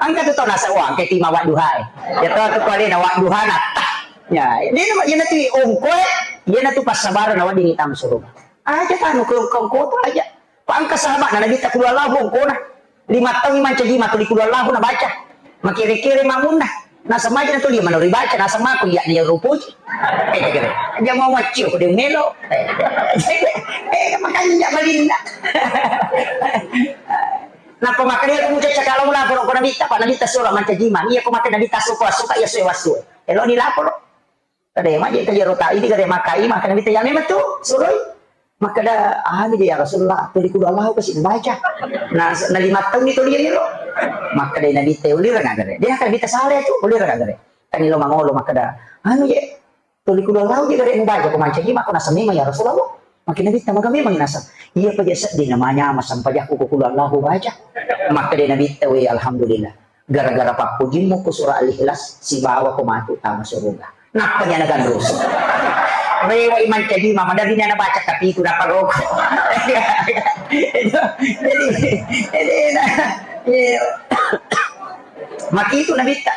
Engka tu tau naseng, wah, engka tima wadduha e. Ya to, tu kualena wadduha na. Ya, dia nama, iya na tu ongko e, iya na tu passabaran na wedding tama suruga. Aja tanu ke ongko, ongko tu aja. Pak, engka sahabat na Nabi ta qul huwallahu ongko na. Lima taung mancaji ma tuli kulo Allahu nabaca. Makere-kere mamunna. Naseng maja na tuli manori baca, naseng mako iya na iyaro upoji. Eh, tegere. Dia mau maccio ko de melo. Eh, eh, makanja malinna. Napa makanya aku mucak cakala ula poro ko nabitta, Pak, nabitta sura mancaji ma. Iya ko maka nabitta suka suka iya suwe wasu. Elo ni laporo. Kada maje ka jero ta idi kada makai, maka nabitta ya memang tu suroi. Makkeda, "Anu je ya Rasulullah, tuli kulo Allahu kasi baca." Nah, na lima taung ni tuli iyaro. Makkeda nabitta ulira nagare. Dia kan nabitta sare tu, ulira nagare. Kan ilo mangolo makkeda, "Anu je, tuli kulo Allahu je gare mubaca ko mancaji ma ko naseng memang ya Rasulullah." Makkeda nabitta maga memang naseng. Iya paja seddi namanya masampajakku ko kulo Allahu baca. Makkeda nabitta, "We alhamdulillah." Gara-gara pappojimmu ko surah Al-Ikhlas, sibawa ko matu tama suruga. Nappa nyana gandoso. Rewa iman caji mama dari nyana baca tapi itu dapat rokok. Jadi, jadi, nah, iya. Maki itu nabitta.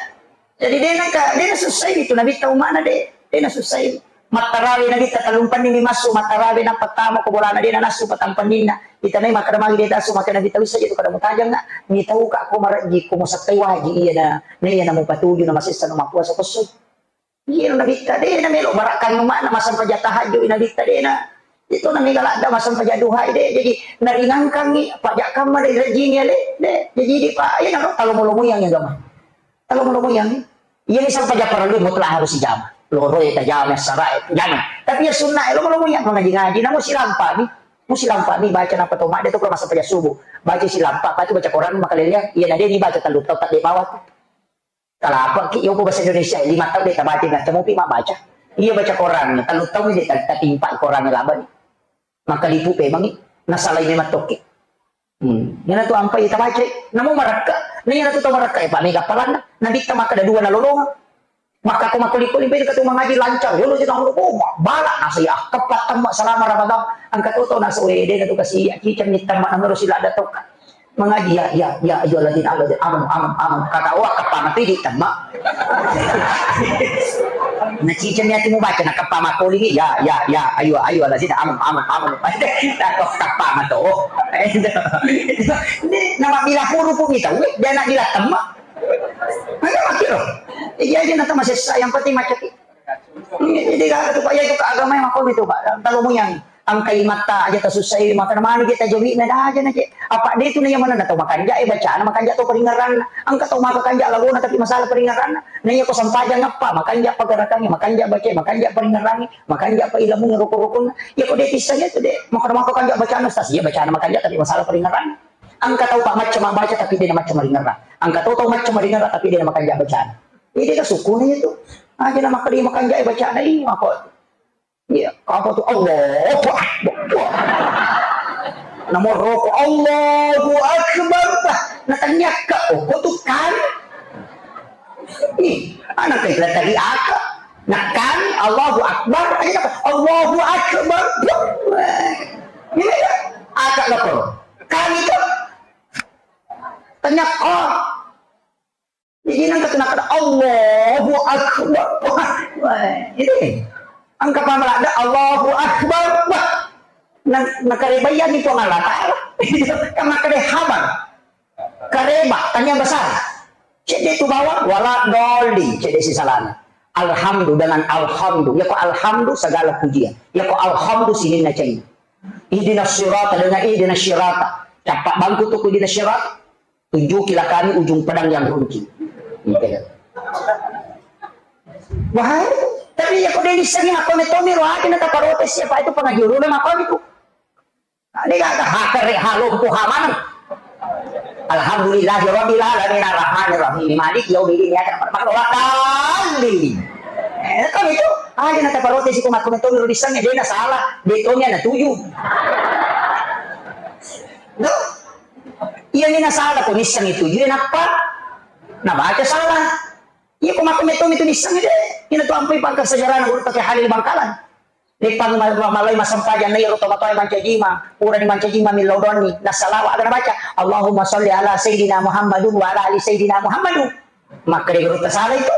Jadi dia nangka, dia susah itu nabitta umana deh. Dia susah. Mattarawe nabitta tellumpenni mi massu, mattarawe nappa tama ko bolana de' nanassu patampenninna. Itanai makkeda magi de' tassu, makkeda nabitta wissa je tu kada mutajang na. Mitauka ko marejji ko musakkai waji iya na, na iya na mupatuju na masessa na mappuasa ko esso. Iya nabitta de' na melo barakkang umana massempajang tahajud nabitta de' na. Itu na mega ladda massempajang duha de'. Jadi naringangkangi pajak kamma de' rejjini ale de'. Jadi di pa iya na ro talomo-lomo yang agama. Talomo-lomo yang iya misal paja parellu mutlak harus dijama. Loro ya tajama, sara ya tajama. Tapi ya sunnah ya lomo-lomo yang mengaji-ngaji. Namu silampa mi, mu silampa mi baca napa to mak de' tu kalau masa paja subuh. Baca silampa, apa tu baca Quran makalele. Iya na de' dibaca tellu tau tak de' bawa tu. Kalapa ki yo bahasa Indonesia lima tau de' tabaca na temu pi mak baca. Iya baca Quran tellu tau mi de' ta-, tatimpa Quran laban. Maka lipu pe mangi nasalai memang tokki. Hmm. Iyana tu ampai tabacai, namo marakka. Na iyana tu tau marakka, eh, pa mega palanna. Nabitta makkeda dua nalolongang. Maka ko makkoli-koli beda katu mangaji lancar. Yolo je tahu, oh, bala nasa ya. Kepat temma selama Ramadan. Angka toto nasa, eh, de' tu kasi ya. Cicam ni temma namero sila ada toka. Mangaji ya, ya, ya, ayo ladin Allah, aman, aman, aman. Kata, oh, kepat mati di temma. Na ciceng ni ati mubaca, na kappa makoli ni, ya, ya, ya, ayo, ayo, ala sida, aman, aman, aman. Na kappa mato. Ni nama bila huruf ni tau, dia nak bila temma. Maka makiro. Iya aja na tama sessa, yang penting macam ni. Jadi kalau tu pak ya itu agama yang aku itu pak, kalau mau yang Engka imatta aja tasussai, maka manu je tajawi na daja na je. Apa de tu na iya manenna tau makanja e bacana, makanja tau paringerranna. Engka tau maka kanja lagona tapi masalah paringerranna. Na iya ko sampajang appa, makanja pa gerakangnge, makanja bacae, makanja paringerrangnge, makanja pa ilamungnge rukun-rukunna. Iya ko de tissengnge tu de. Maka maka kanja bacana, ustaz, iya bacana makanja tapi masalah paringerranna. Engka tau pa macca mabbaca tapi de na macca maringerrang. Engka tau tau macca maringerrang tapi de na makanja bacana. Iya de ka sukuna itu. Aja na maka de makanja e bacana, iya mako. Iya, apa tu? Allahu Akbar. Wah. Nomor roko, Allahu Akbar. Wah, na tanyakka, oh, ko tu kan? Ih, anak kita tadi aka. Nah kan, Allahu Akbar. Aja apa? Allahu Akbar. Wah. Ini kan? Aka lapor. Kan itu? Tanyakka. Jadi nang kata nakada Allahu Akbar. Wah, ini. Angka pamala ada Allahu Akbar. Wah. Nang nakarebayani Puang Allah Taala. Kan nakada habar. Kareba, tanya besar. Cedde tu bawang, wala doli, cedde si salana. Alhamdu dengan alhamdu. Ya ko alhamdu segala pujian. Ya ko alhamdu sininna cai. Ihdinas sirata dengan ihdinas sirata. Capak bangku tu ihdinas sirata. Tunjukilah kami ujung pedang yang runcing. Gitu. Wahai, tapi ya kau dari sini aku netomi rohati na taparotes siapa itu pengaji ulama kau itu. Ini gak ada hakare halom tuhaman. Alhamdulillahirabbil alamin arrahmanirrahim maliki yaumiddin iyyaka na'budu wa iyyaka nasta'in. Eh, kan itu aja na taparotes siku aku netomi rohati sana dia salah, dia tomi na tuju. Tuh. Iya ni na salah ko nisseng itu. Iya nappa nabaca salah. Iya ko mako metto itu nisseng de. Ina tu ampui pangka sejarah guru pakai Halil Bangkalan. Leppang ma-, ma-, malai massempajang na iyaro tomatoa mancajima, purani mancajima millau doanni, nassalawa aga nabaca, Allahumma salli ala Sayyidina Muhammadun wa ala ali Sayyidina Muhammadun. Makkeda guru tasala itu.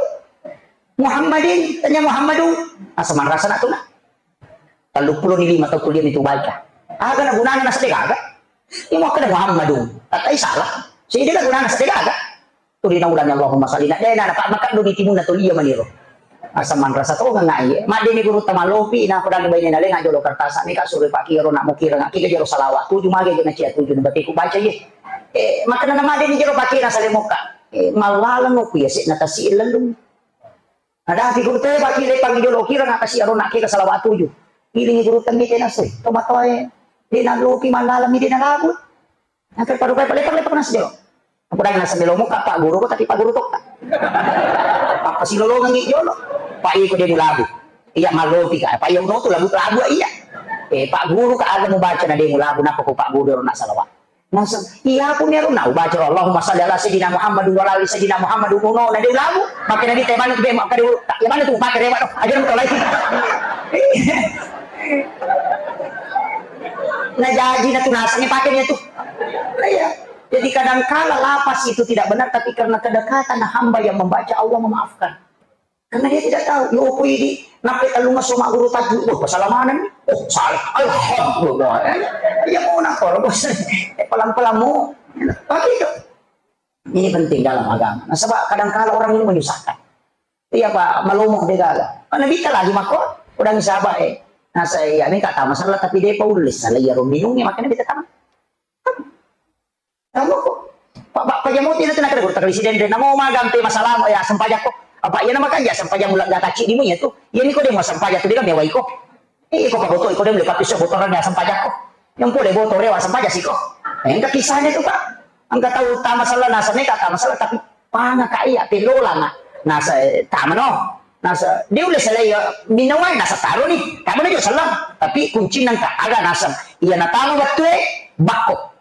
Muhammadin, tanya Muhammadun. Asa marasa nak tuna. Telluppulo ni lima tau kuliah itu baca. Aga na gunana nasa de gaga. Ini mau kena Muhammadun. Tatai salah. Sidi ka gunana sedekah ka? Tuli naulangi Allahumma shalli. Na dena na pak makan doni timunna tuli iya maniro. Asa manrasa to ngai. Madde ni guru tamallopi na pedang baine na lenga jolo kertas ni ka sure pakiro na mukira ngaki ke jero salawat tuju mage na cia tuju na batiku baca ye. Eh, makana na madde ni jero pakina sale mokka. Eh, malaleng ku ya sik na tasi lelung. Ada fi guru te baki le pangi jolo kira ngaka si arona kira salawat tuju. Ilingi guru temmi tena sui. Tomatoe. Dena lopi malaleng mi dena labu. Nangka parupai palepang-lepang nasi jolo. Aku dai nasa melo muka pak guru ko tapi pak guru tokka. Apa si lolongan ngi jolo. Pak iko demu labu. Iya malopi ka. Pak iya uno tu labu labu iya. Eh pak guru ka aga mubaca na demu labu napa ko pak guru na salawat. Naseng, iya aku mero na ubaca Allahumma shalli ala sayyidina Muhammad wa ala ali sayyidina Muhammad uno na de lagu. Maka nabi te manuk be maka de tak ya mana tu pakai rewa aja nonton lagi. Na jaji na tu nasengnya pakai dia tu. Iya. Jadi kadangkala lapas itu tidak benar tapi karena kedekatan hamba yang membaca Allah memaafkan. Karena dia tidak tahu, yo ko idi nape tellungesso magguru tajwid, wah, salah mana nih? Oh, salah. Alhamdulillah. Ya mau nak orang bos. Eh, pelan-pelan mau. Pakai itu. Ini penting dalam agama. Nasaba kadangkala orang ini menyusahkan. Iya pak, malomo de gala. Mana bita lagi mako? Udah sabar eh. Nah saya ini kata masalah tapi dia paulis salah ya rombinungnya makanya bita tamat. Kamu kok. Pak, Pak, pajamu tidak kena kena gurta presiden deh. Namo magampe masalah ya sempajakko. Apa iya nama kan ya sempajak mulak gata cik dimu ya tuh. Iya niko demo sempajak tuh dia kan mewah iko. Eh, iko paboto iko demo lepas pisau botoran ya sempajakko. Yang boleh botol rewa sempajak siko. Yang ke kisahnya tuh pak. Angka tahu tak masalah nasa neka tak masalah tapi panah kak iya pelola nak. Nasa eh, tak mano. Nasa dia udah selai ya minawai nasa taruh nih. Tak mana juga salah. Tapi kunci nangka ada nasa. Iya natamu betul eh bakko.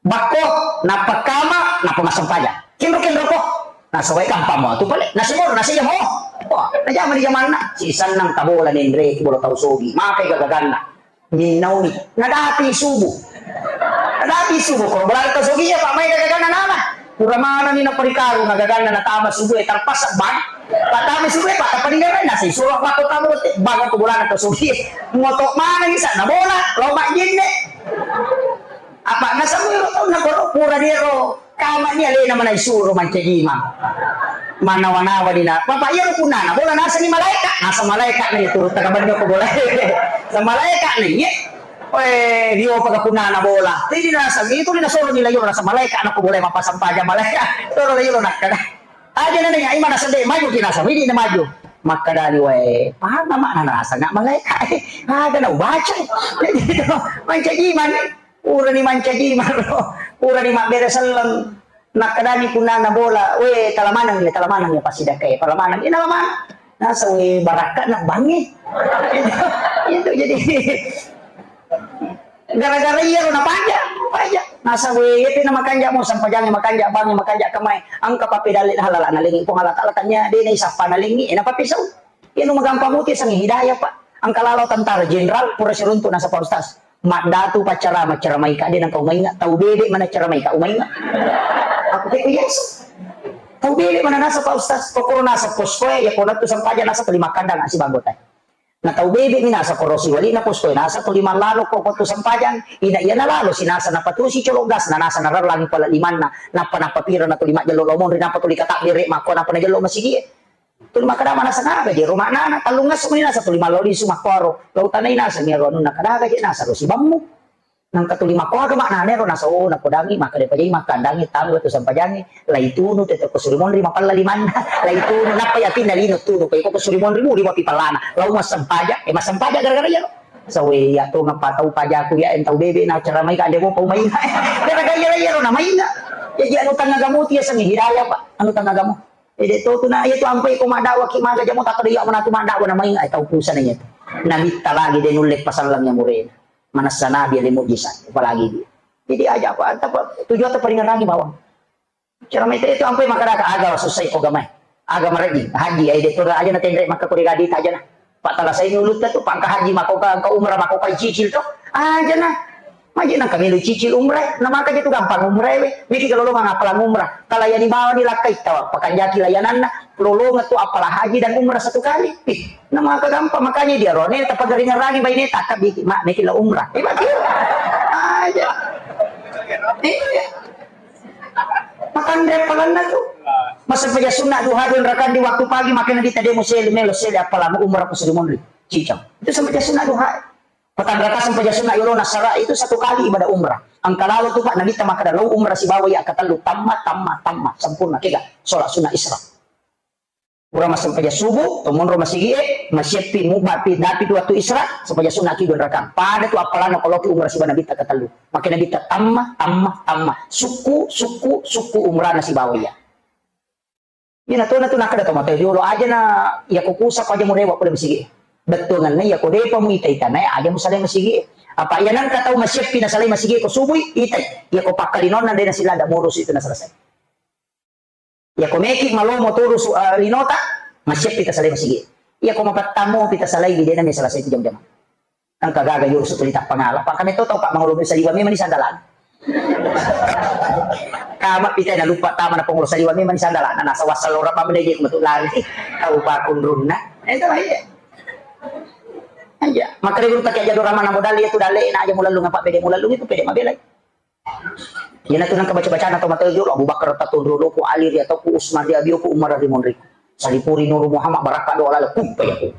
Bakko, nappa kama, nappa massempajang. Kenro-kenro ko. Nasawai gampang mo tu pale. Nasimoro, nasijamo. Wah, najama di jamanna. Si sannang tabola nenre, bola tau sogi. Makai gagaganna. Minnauni. Nadapi subuh. Nadapi subuh. Ko bola tau sogi ya, Pak, mai gagaganna nana. Pura manani na perikaru, na gaganna na tama subuh, eh, terpaksa bang. Pak tama subuh, eh, Pak, tak paling nasi. Suruh Pak tama, bang, aku bola tau sogi. Moto mana ni sana bola, lomba jenne. Apa nasaba ero taunna koro pura diero kamani alena manai suro mancaji imang. Manawa-nawa dina. Bapak iyaro punnana bola nasengi malaeka. Nasa malaeka ni turu takabanyo ko bola. Sa malaeka ni ye. Oe rio paga punnana bola. Tidi nasa itu ni nasoro ni layo nasa malaeka na ko bola mapasang paja malaeka. Toro layo nakkada. Aja na nanya imana sedde maju ki nasa widi na maju. Makkadani wae. Paham mak nasa nggak malaeka. Ada na ubaca. Mancaji imang. Purani mancaji maro, purani mabbere selleng. Nakkedani punnana bola, "We, tala maneng le, tala maneng ya pasidakkae, tala maneng." Ina maneng. Nasa we barakka na bangi. Itu, itu jadi gara-gara iya ro napaja, paja. Nasa we yete na makanja mo sampajangi makanja bangi makanja kemai. Angka papedalle halala nalengi Puang Allah Taala tanya de na isappa nalengi, ena papesau. Iya nu magampang muti sangi hidayah, Pak. Angka lalo tentara jenderal pura siruntu nasa Pak Ustaz. Maddatu paccarama, caramaika de nangka umainga, tau bebe mana caramaika umainga. Aku teko Yesus. Tau bebe mana nasa Pak Ustaz, kokoro nasa poskoe, ya kona tu sampaja nasa terima kandang si banggotai. Na tau bebe mi nasa korosi wali na poskoe nasa tuli mallalo ko tu sampajang, ina iya na lalo si nasa napatusi colok gas na nasa narellang pala limanna, napa napa pira na tuli majjello lomong ri napa tuli katabbere makko napa najello masigie. Tuli makkeda manaseng aga je ro maknana, tellung esso meni nasa tuli mallau lisu makkoro, lau tanai nasa mi ro anunna kadaga je nasa ro sibammu. Nangka tuli makko aga maknana ero nasa, oh, napodangi makkeda pajai makkandangi tanu wettu sempajangi, lai tunu tette ko suri monri mapella limanna, lai tunu nappa yatinna lino tunu ko iko ko suri monri muri mapi pellana, lau massempaja, eh, massempaja gara-gara iyaro. Sawe iya to ngappa tau pajaku ya entau bebe na cara mai ka ande mo pau mai. Gara-gara iyaro na mai. Jadi anu tangga gamu tiasengi hidayah, Pak. Anu tangga gamu. Eh, de' to tu na, iya tu ampai ko maddawa ki maga jamo tak ada iya mana tu maddawa na mai, eh, tau pusana iya tu. Nabitta lagi de' nulle pasalleng ya murena. Manessa nabi ada mujizat, apalagi dia. Jadi aja apa, apa tujuan tu paling rangi bawang. Cara mai itu ampai makkada aga susah ko gamai. Aga maraji, haji, eh, de' to aja na tenre makka ko rigadi aja na. Pak tala sai ulutta tu pangka haji mako ka, ka umrah mako ka cicil to. Aja na. Maji nang kami lu cicil umrah, na maka je tu gampang umrah we. Miki kalau lo mangapala umrah. Kalau yang dibawa di lakkai tawa, pakanjaki layananna, lolonga tu apalah haji dan umrah satu kali. Ih, na maka gampang makanya dia rone tapa garing rangi baine takka biki mak miki la umrah. Eh, bagi. Aja. Iya. Matanre appalanna tu. Massempajang sunna duha dua rakaat di waktu pagi, makanya kita demo sele, melo sele appalanna umrah ku suri monri. Cicang. Itu sempajang sunna duha. Patang rakaat sempajang sunna yolo nasara itu satu kali ibadah umrah. Engka lalo tu, Pak, Nabitta makkeda, "Lao umrah sibawa iya katellu, tamma, tamma, tamma, sempurna." Kega? Sholat sunnah Isra. Pura massempajang subuh, to monro masigi'e, masiappi mubba pi, dapi tu waktu Isra, sempajang sunna ki dua rakaat. Pada tu appalanna ko loki umrah sibawa Nabitta katellu. Makkeda Nabitta, "Tamma, tamma, tamma. Sukku, sukku, sukku umrahna sibawa iya." Iyana tona tu nakkeda to mate jolo, "Aja na, iya ko kusa ko aja murewa pole masigi'e." Bettuanganna iya ko depa muita-ita nae aja musalai masigi'e. Apa iya nangka tau masiappi nasalai masigi'e ko subui, itai. Iya ko pakkalinonna de nasilada murusu itu naselesai. Iya ko meki malomo turusu, eh, linota, masiappi tasalai masigi'e. Iya ko mapattamu pi tasalai di dena me selesai tu jam-jam. Engka gaga yurusu tuli tappangala. Pak, kami to tau, Pak, mangolo saliwa memang ni sandalana. Kama pitai na lupa tama na pangolo saliwa memang ni sandalana. Nasa wasal ora pa mendege metu lari. Tau pakunrunna. Itu lah iya. Aja. Makare guru tak aja dorama na modal iya tu dalle na aja mulalung apa pede mulalung itu pede mabelai. Iyana tu nengka baca-bacana tau mate jolo, Abu Bakar tatunru doku, Ali ri atauku, Usman ri abioku, Umar ri monriku. Salipuri Nuru Muhammad barakka doa lalo, kuppa ya ku.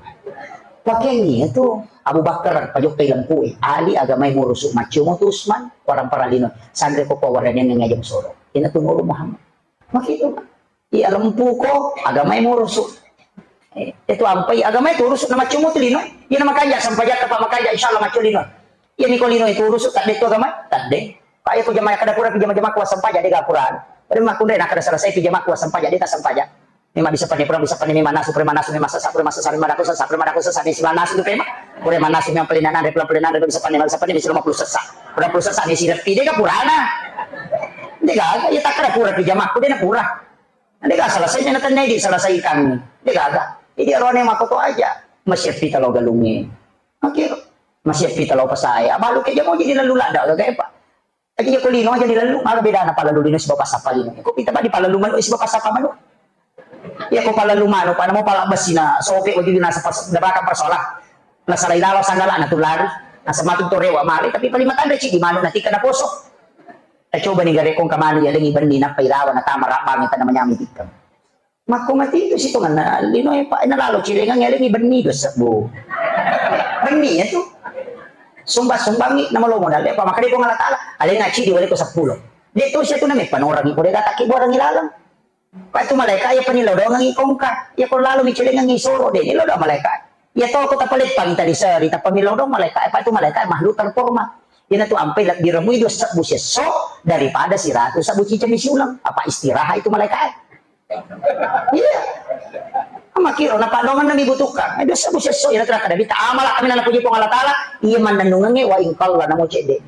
Pakeangi tu Abu Bakar pajokkai lempu e, Ali agamai murusu, maccio mo tu Usman, warang paralino, sanre ko ko waranian ngaja musoro. Iyana tu Nuru Muhammad. Makitu. Iya lempuko, agamai murusu. Eh, itu ampai agamai turusu na maccio mo tu lino. Iyana makanja sampajatta pa makanja insyaallah maccio lino. Iya niko lino itu urusu tadde tu agama, tadde. Pak, iya ko jamaah kada pura pi jama-jama kuasa sampaja de ga pura. Pada makkunre na kada selesai pi jama kuasa sampaja de ta sampaja. Memang bisa pane pura, bisa pane memang nasu, pura manasu, memang sasa, pura sasa, memang daku sasa, pura daku sasa, memang nasu tu pema. Pura manasu memang paling nanre, pura paling nanre, bisa pane, bisa pane, bisa lima puluh sasa. Pura puluh sasa, bisa leppi de ga purana. De ga, iya tak kada pura pi jamaku de na pura. De ga selesai na tennai di selesaikan. De ga ga. Jadi arone mako ko aja. Masih pita lo galungi. Oke. Masih pita lo pasai. Abalu ke jamo jadi lalu lada ga ga, Pak. Aja ko lino aja di lalu, maga bedana palalu lino sibawa pasappa lino. Ko pita pa di palalu manu sibawa pasappa manu. Iya ko palalu manu, pa namo pala basina, sope wajib nasa pas, dapakan persoalan. Nasalai lalo sanggala na tulari. Nasa matu to rewa male, tapi paling matanda ci di manu nanti kena poso. Tacoba ni gare kong kamanu ya lengi benni nappa ilawa na tama rabang tana manyami tikka. Makko mati itu sitonganna lino e, Pak, ena lalo cilengang elengi benni dua sebbu. Benni ya tu. Sumbang-sumbangi nama lo modal e, Pak, makanya Puang Allah Taala, alenga cidi wale ko seppulo. De tu sia tu name panorangi ko de gataki borangi laleng. Pak, itu malaikat ya penilodongangi kongka. Ya ko lalo mi cilengangi soro de ni lodo malaikat. Ya to ko tapaleppangi tadi seri tapamilodong malaikat. Pak, itu malaikat makhluk terhormat. Ina tu ampai lebbi remui dua sebbu sesso daripada siratu sebbu cicemi siulang. Apa istirahat itu malaikat? Iya. Makiro na padongan nami butuhkan. Eh, dosa bu sesso ina tera kada bita amala kami nana puji Puang Allah Taala. Iya mannennungange wa ingkalla namo cedde.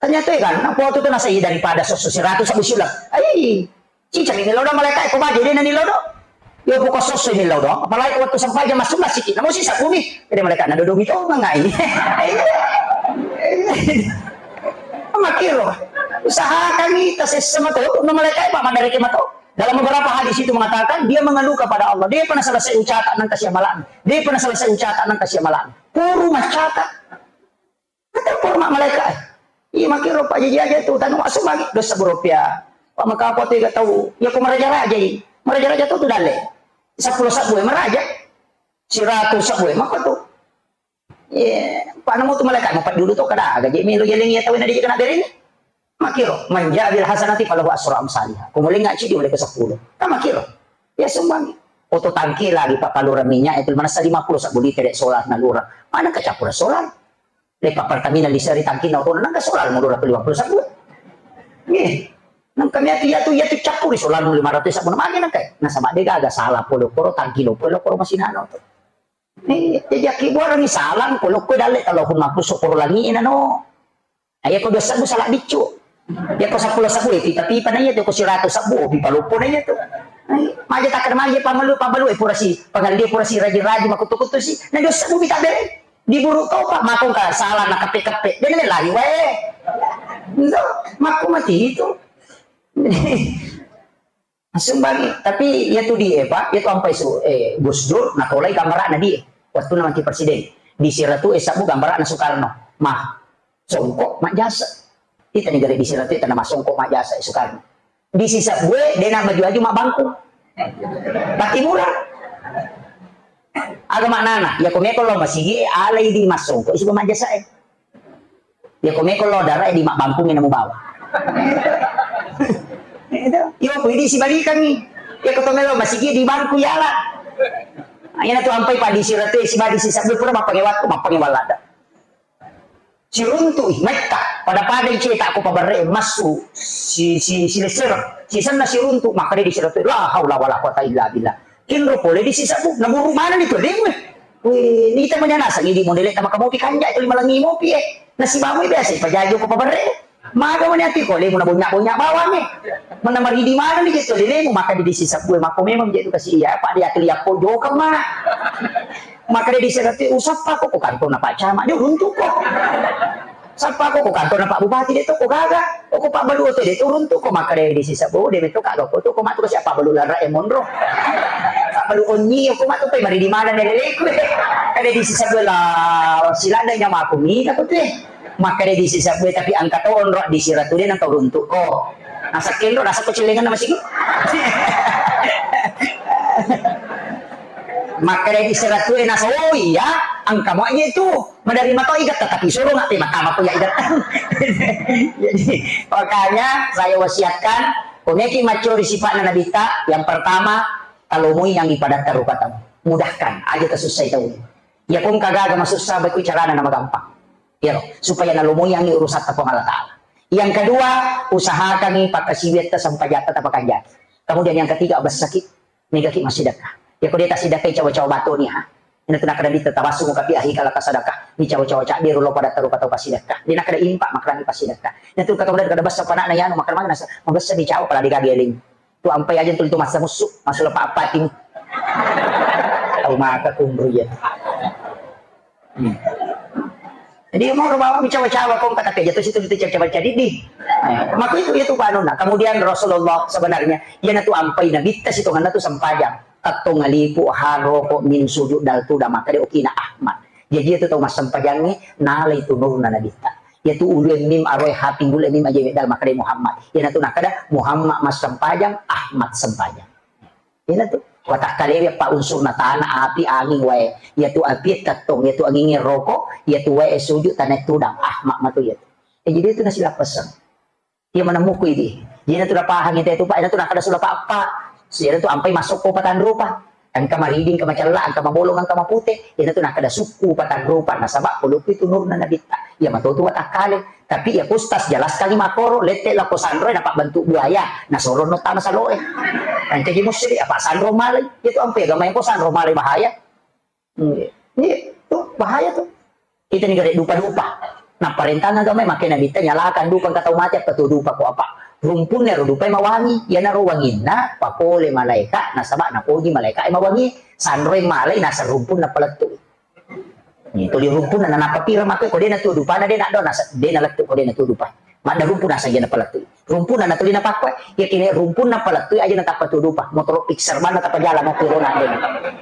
Ternyata ya kan, apa waktu itu nasa iya daripada sosso siratu sebbu siulang. Ai, cica ni lodo malaikat ko baje de nani lodo. Yo poko sosso ni lodo. Apalagi waktu sampai jam masuk masih kita mau sisa bumi. Jadi malaikat na dodo gitu ngai. Makiro. Usahakan kita sesama tu, no malaikat Pak mandari kemato. Dalam beberapa hadis itu mengatakan, dia mengeluh kepada Allah. Dia pernah selesai ucata nang kasih amalan. Dia pernah selesai ucata nang kasih amalan. Puru macata. Kata puru mak malaikat. Iya makiro Pak jaji aja tu. Tanu masuk lagi. Dosa berupiah. Pak maka apa tu tau. Ya aku meraja-raja i. Meraja-raja tu tu dale. Sepuluh sabu ya meraja. Siratu sabu ya maka tu. Iya, Pak namo tu malaikat mau Pak dulu tu kada. Gaji melo jaling ya tahu nanti kena beri ni. Makiro, manja bil hasanati falahu asra amsaliha. Kumuling ngaji di oleh ke sepuluh. Kan makiro. Ya sumbang. Oto tangki lagi Pak palura minyak itu mana lima puluh sabu liter solar na lura. Mana kecampur solar? Lepa Pertamina di seri tangki na oto nang ke solar mau lura ke lima puluh sabu. Nih. Nang kami atu ya tu ya tu campur solar lima ratus sabu magi nang kai. Nah sama dega aga salah polo koro tangki lo polo koro masih nano tu. Eh, jadi aki buarang ni salang ko lokko dalle talo pun maku sokoro langi ina no. Ayo ko dua sabu salah biccu. Ya ko sepuluh sabu e pipa-pipa na iya tu ko siratu sabu o pipa loppo na iya tu. Ai, maja takar maja pamalu pamalu e purasi pangaldi purasi rajin-rajin makutu-kutu si. Na dua sabu mita bere. Diburu kau Pak makong ka salah na kepe-kepe. Dene lari wae. Ndo, maku mati itu. Sumbangi, tapi iya tu di, eh, Pak, iya tu ampai su, eh, Gus Dur, natolai gambarana di, eh, waktu na manti presiden. Di siratu, eh, sabu gambarana Soekarno. Mah, songkok majjasa. Ita ni gare di siratu, ita nama songkok majjasa, eh, Soekarno. Di sisebbue, de' na maju-aju mabbangku. Pati mura. Aga maknana, ya ko meko lao masigi, alai di massongko, isi pemajasa e. Ya ko meko lao dara e di mabbangku ngena mubawa. Itu, yo, ko idi sibalikangi. Ya ko to melo masigi di bangku yala. Ina tu ampai padi siratu, sibadi sisebbue pura mappangewa, mappangewa lada. Siruntu'i, metta, pada-pada cetak ko paberre massu, si, si, si lesser, sisenna siruntu, makkeda di siratu, la haula wala quwata illa billah. Kinro pole di sisebbu, naburu mana di tolemu e. Wih, nita manya nasang, idi modele tama kamu pi kanja, itu lima langi mopi e. Nasibamu biasa, pajajo ko paberre. Maga mani ati ko, lemu na bonya-bonya bawang e. Mana maridi mana ni gitu, lemu maka di sisebbu e, mako memang jadi kasih iya, Pak, dia keliapo jokang mana. Makkeda di siratu, usappa ko, ko kantona Pak Camat, de' uruntu ko. Sappa ko, ko kantona Pak Bupati, de' to ko gaga. Ko, ko Pak Balu oto, de' to uruntu ko. Makkeda di sisebbu, de' metto ka gako to, ko matu ko siapa Balu lara e monro. Pak Balu onni, ko matu pe mari di mana ne leleku. Kada di sisebbu la, silanda nyamaku mi, aku tu e. Makkeda di sisebbu, tapi angka to onro di siratu de' nangka uruntu ko. Nasa kenro, nasa ko celengan nama siku. Makkeda di siratu e nasa, oh iya, angka mo aja itu. Menerima to igat, tapi suruh nggak terima, tama ko ya igat. Jadi, makanya saya wasiatkan, ko meki maccori sipatna Nabitta, yang pertama, talomoi yang ipadatkan rupatamu. Mudahkan, aja tasussai tau. Ya ko engka gaga masussa, baik carana nama gampang. Iya, supaya nalomoiangngi urusatta Puang Allah Ta'ala. Yang kedua, usahakangi pakkasiwiatta sempajatta tapakanjaki. Kemudian yang ketiga, bessaki, megaki massidekka. Ya, ko de' tassidekkai cawa-cawa batoni, ha. Ina tu nakkeda di tawassu mukapi ahi kala tasadekka. Ni cawa-cawa cabbiru lo pada taru kata passidekka. De' nakkeda impa makrani passidekka. Ina tu kata kada bessa panakna yanu makrani nasa. Mabessa ni cawa pala digageling. Tu ampai aja tu, tu masa musu, masuk lepak apa tim. Tahu maka kumru ya. Hmm. Jadi mau bawa cawa-cawa kong kata kerja tu situ itu cawa-cawa jadi di. Eh, maka itu, itu panuna. Kemudian Rasulullah sebenarnya, iya na tu ampai Nabitta situ karena tu sempajang. Tattong alipu, haro ko min sujud dal tu da maka de' okina Ahmad. Jadi itu tau massempajangnge nala itu nurna Nabitta. Iyatu ulue mim aroe ha tinggule mim aje medal makkeda Muhammad. Iyanatu nakkeda Muhammad massempajang, Ahmad sempajang. Iyanatu. Watakkalewe eppa unsurna, tana, api, anging, wae. Iyatu apie tettong, iyatu anginge roko, iyatu wae sujud, tanae tudang, Ahmad matu iyatu. Eh, jadi itu nasilappesseng. Iya maneng muku idi. Iyanatu napahang ite tu, Pak. Iyanatu nakkeda sula, Pak, Pak. Iyanatu ampai masuk ko patanrupa. Engka maridi, engka macella, engka mabolong, engka mapute. Iyanatu nakkeda sukku patanrupa. Nasaba pulukku itu nurna Nabitta. Iya matotu watakkale. Tapi iya ku Ustaz jelaskan makkoro, lette lako sanroe napabbentuk buaya. Nasoro no tama saloe. Engka ji musri, apa sanro malai. Itu ampai agama yang ko sanro malai bahaya. Iya. Iya, tuh bahaya tuh. Kita ni gare dupa-dupa. Napparentang agama make Nabitta nyalakan dupa engka tau mate apa tu dupa ko apa. Rumpunna ro dupa mawangi, iyanaro wanginna papole malaeka nasaba napoji malaeka mawangi. Sanroi malai nasa rumpunna palettu. Ni tuli rumpunna nanappa pira make ko dena tu dupana dena do nasa dena lettu ko dena tu dupa. Madda rumpu naseng jana palettu. Rumpuna natuli napakkue, yakini rumpuna palettu aja natappa tudupa, motoro Pixar bana tappa jala mau pirona dena.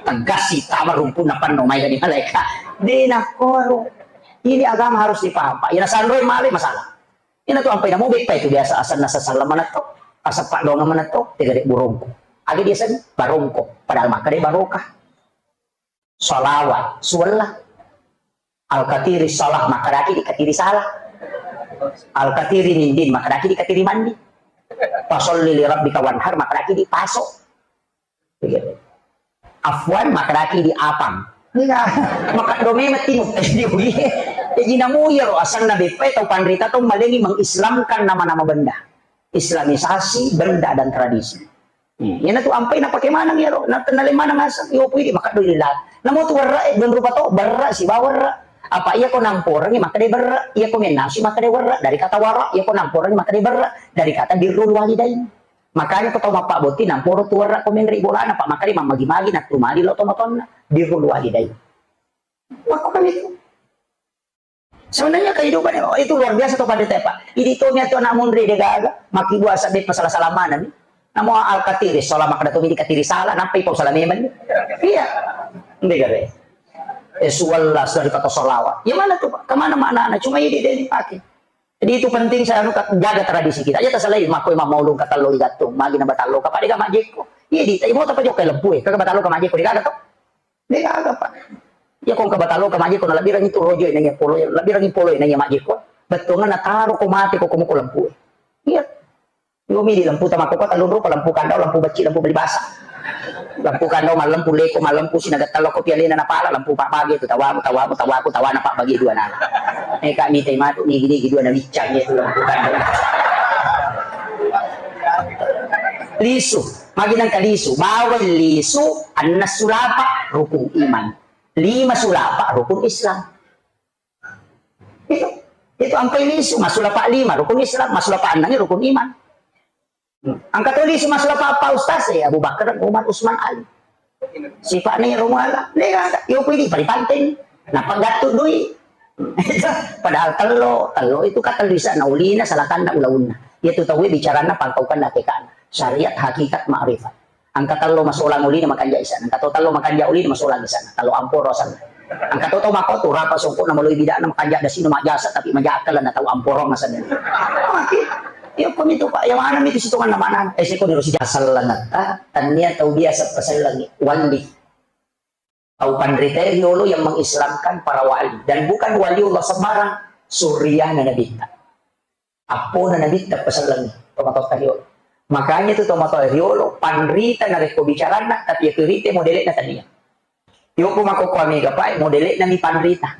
Tegas si tama rumpuna panno mai gani malaika. Dena koro. Ini agama harus dipaham, Pak. Ina sanroi male masalah. Ina tu ampai namo beppa itu biasa asanna sasalla manetto, asappa donga manetto, tegare burongko. Aga biasa ni barongko, padahal makkeda barokah. Salawat, suwella. Al-katiri salah, makkedaki dikatiri salah. Al-katiri mindin, makkedaki dikatiri mandi. Fasolli li rabbika wanhar, makkedaki dipaso. Afwan, makkedaki diapang. Iya, makkeddo memang timu. Jadi namuyaro asanna beppa tau panrita tau malengi mengislamkan nama-nama benda. Islamisasi benda dan tradisi. Hmm, iyanatu ampai napake maneng iyaro, na-, nale maneng aseng, iyo pui di makkeddo lillah. Namo tu werra e, don rupa to, berra sibawa werra. Apa iya ko namporengi makkeda berra, iya ko mennasi makkeda werra, dari kata wara, iya ko namporengi makkeda berra, dari kata birrul walidain. Makanya ko tau mappabbotting namporo tu werra ko menre bolana, Pak, makkeda mammagi-magi nattumali lo tomatoanna, birrul walidain. Makko kan itu. Sebenarnya kehidupan, oh, itu luar biasa tuh pada tepa. Ini tuh niat tuh anak munri de gaga, maki buasa be pasala-sala mana nih. Namo al-katiri, salah makkeda tuh ini katiri salah, nampai pau salah memang nih. Iya. Ini gare. Eh, suwalla, sudah dikata salawat. Ya mana tuh, Pak? Kemana maknanya? Cuma ini dia dipakai. Jadi itu penting saya anu, jaga tradisi kita. Aja tasalai makko Imam Maulung katello digattung, magi na batallo ka, pada ga majjekko. Iya di, tapi mau tapa jokka lempu e, kaga batallo ka majjekko, degaga to? Degaga, Pak. Iya, ko engka batallo ka majjekko, na lebbirangi tu rojo nanya polo, lebbirangi polo nanya majjekko. Bettuanna na taro ko mate ko komo ko lempu e. Iya. Yo midi lempu tama ko kota lunro, lempu kandau, lempu becci, lempu beli basa. Lempu kandau, mallempu leko, mallempu sinaga tello ko pialena na pala, lempu pak bagi tu tawamu, tawamu, tawaku, tawana pak bagi dua nala. Eh, kak mite matu, nigi, nigi dua na biccang itu lempu kandau. Lisu, magi nangka lisu, bawang lisu, anna sulapa, rukun iman. Lima sulapa, rukun Islam. Itu, itu ampai lisu, masulapa lima, rukun Islam, masulapa annang, rukun iman. Hmm. Angka to lisu masulapa apa ustaz, eh, Abu Bakar, Umar, Usman, Ali. Sifat ni Romuala, ni kata, yo kui di pari panteng. Napa gattu dui? Padahal tello, tello itu kata bisa na ulina, salatanna ulaunna. Iya tu tauwe bicarana pangkaukan na tekana. Syariat, hakikat, ma'rifat. Angka tello masolang ulina makanja isana. Angka to tello makanja ulina masolang isana. Tello amporo asanna. Angka to tau mako tu rapa songko na maloi bidana makanja dasina majasa tapi maja akal na tau amporo asanna. Mati. Iya ko mitu, Pak. Yang mana mitu sitongan na mana? Eh, siko ni rosi asal langatta. Tania tau biasa pasallangi. Wali. Tau panrita riolo yang mengislamkan para wali. Dan bukan waliullah sembarang. Suriana Nabitta. Appona Nabitta pasallengi tomatoatta riolo. Makanya tu tomatoa riolo, panrita narekko bicaranna, tapi iya kirite modele'na tania. Iyo ko makkokkoe mega pae, modele'na mi panrita.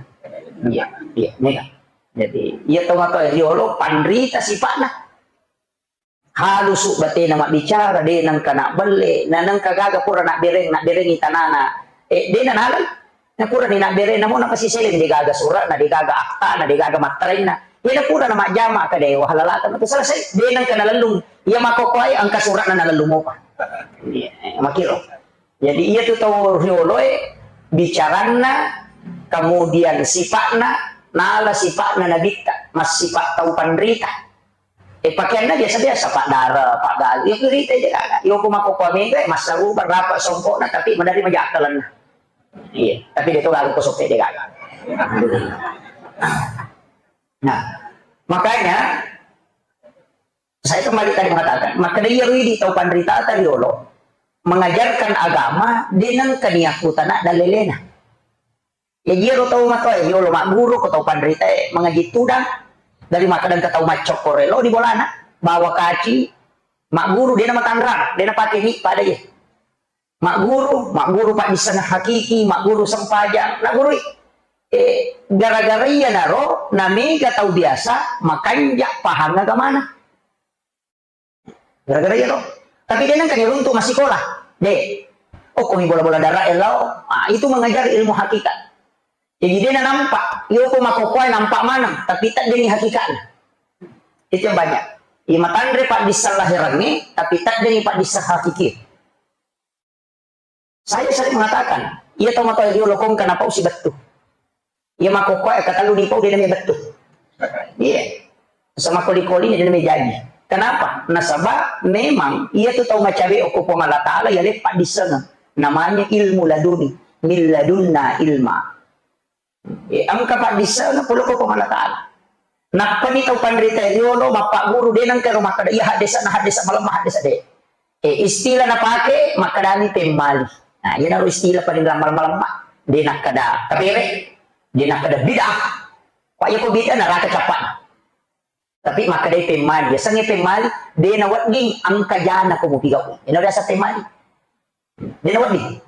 Iya, iya, mega. Jadi, iya tomatoa riolo, panrita sipa'na. Halusu batena mabbicara, de nengka nabbelle, na nengka gaga pura nabbereng, nabberengi tanana. Eh, de nanalai. Na purani nabbere, namo napasiseleng, degaga sura'na, degaga aktana, degaga matterenna. Iya na pura na majjama ka de wahalalaka, na selesai, de nengka nalellung. Iya makkokkoe engka sura'na nalellung mopa. Iya, eh, makiro. Jadi iya tu tau rioloe, bicaranna, kemudian sipa'na, nala sipa'na nabitta, massipa tau panrita. Eh, pakeanna biasa-biasa, Pak Dara, Pak Galu. Iya kirita aja kagak. Iyo ko makkokkoe mega, eh, massarupa, rapa songkokna, tapi menerima jakalanna. Iya, tapi dia tu galu ko sope dia gagal. Nah, makanya saya kembali tadi mengatakan, maka dia ridi tau panrita tadi dulu mengajarkan agama, dia nengka niaku tanah dan lelena. Jaji iyaro tau matoa, eh, yolo magguru ko tau panrita, eh, mangaji tudang, dari makkadang ke tau maccokko relo di bolana, bawa kaci, magguru, dena matanrang, dena pake mi pada ye. Magguru, magguru paddisseng hakiki, magguru sempajang, nagurui. Eh, gara-gara iya naro, namega tau biasa, makanja pahang agamana. Gara-gara iya to. Tapi de nengka niruntu massikola. De. Oh, komi bola-bola darah elau. Ah, itu mengajar ilmu hakikat. Jadi de nampak, iyo ko makkokkoe nampak maneng, tapi tak deni hakikatnya. Itu yang banyak. Iya matanre paddisseng lahirangnge, tapi tak deni paddisseng hakiki. Saya sering mengatakan, iya tau matoa riolo kong kenapa usi bettu. Iya makkokkoe katellu dipau de namia bettu. Iya. Sama koli-koli de namia jaji. Kenapa? Nasaba memang iya tu tau macawe okko Puang Allah Taala iya leppa dissengeng. Namanya ilmu laduni, min ladunna ilma. Eh, engka paddissengeng pole ko Puang Allah Taala. Nappani tau panrita riolo mappagguru de nengka ro makkeda, iya haddesa na haddesa malemma haddesa de. Eh, istilah napake makkedani pemmali. Nah, iyanaro istilah paling malemma-lemma. De nakkeda kapere, de nakkeda bid'ah. Pak yako bid'ah naraka cappana. Tapi makkedai pemmali, yasengnge pemmali, de nawedding engka jana ko mupigau. Ina biasa pemmali. De nawedding.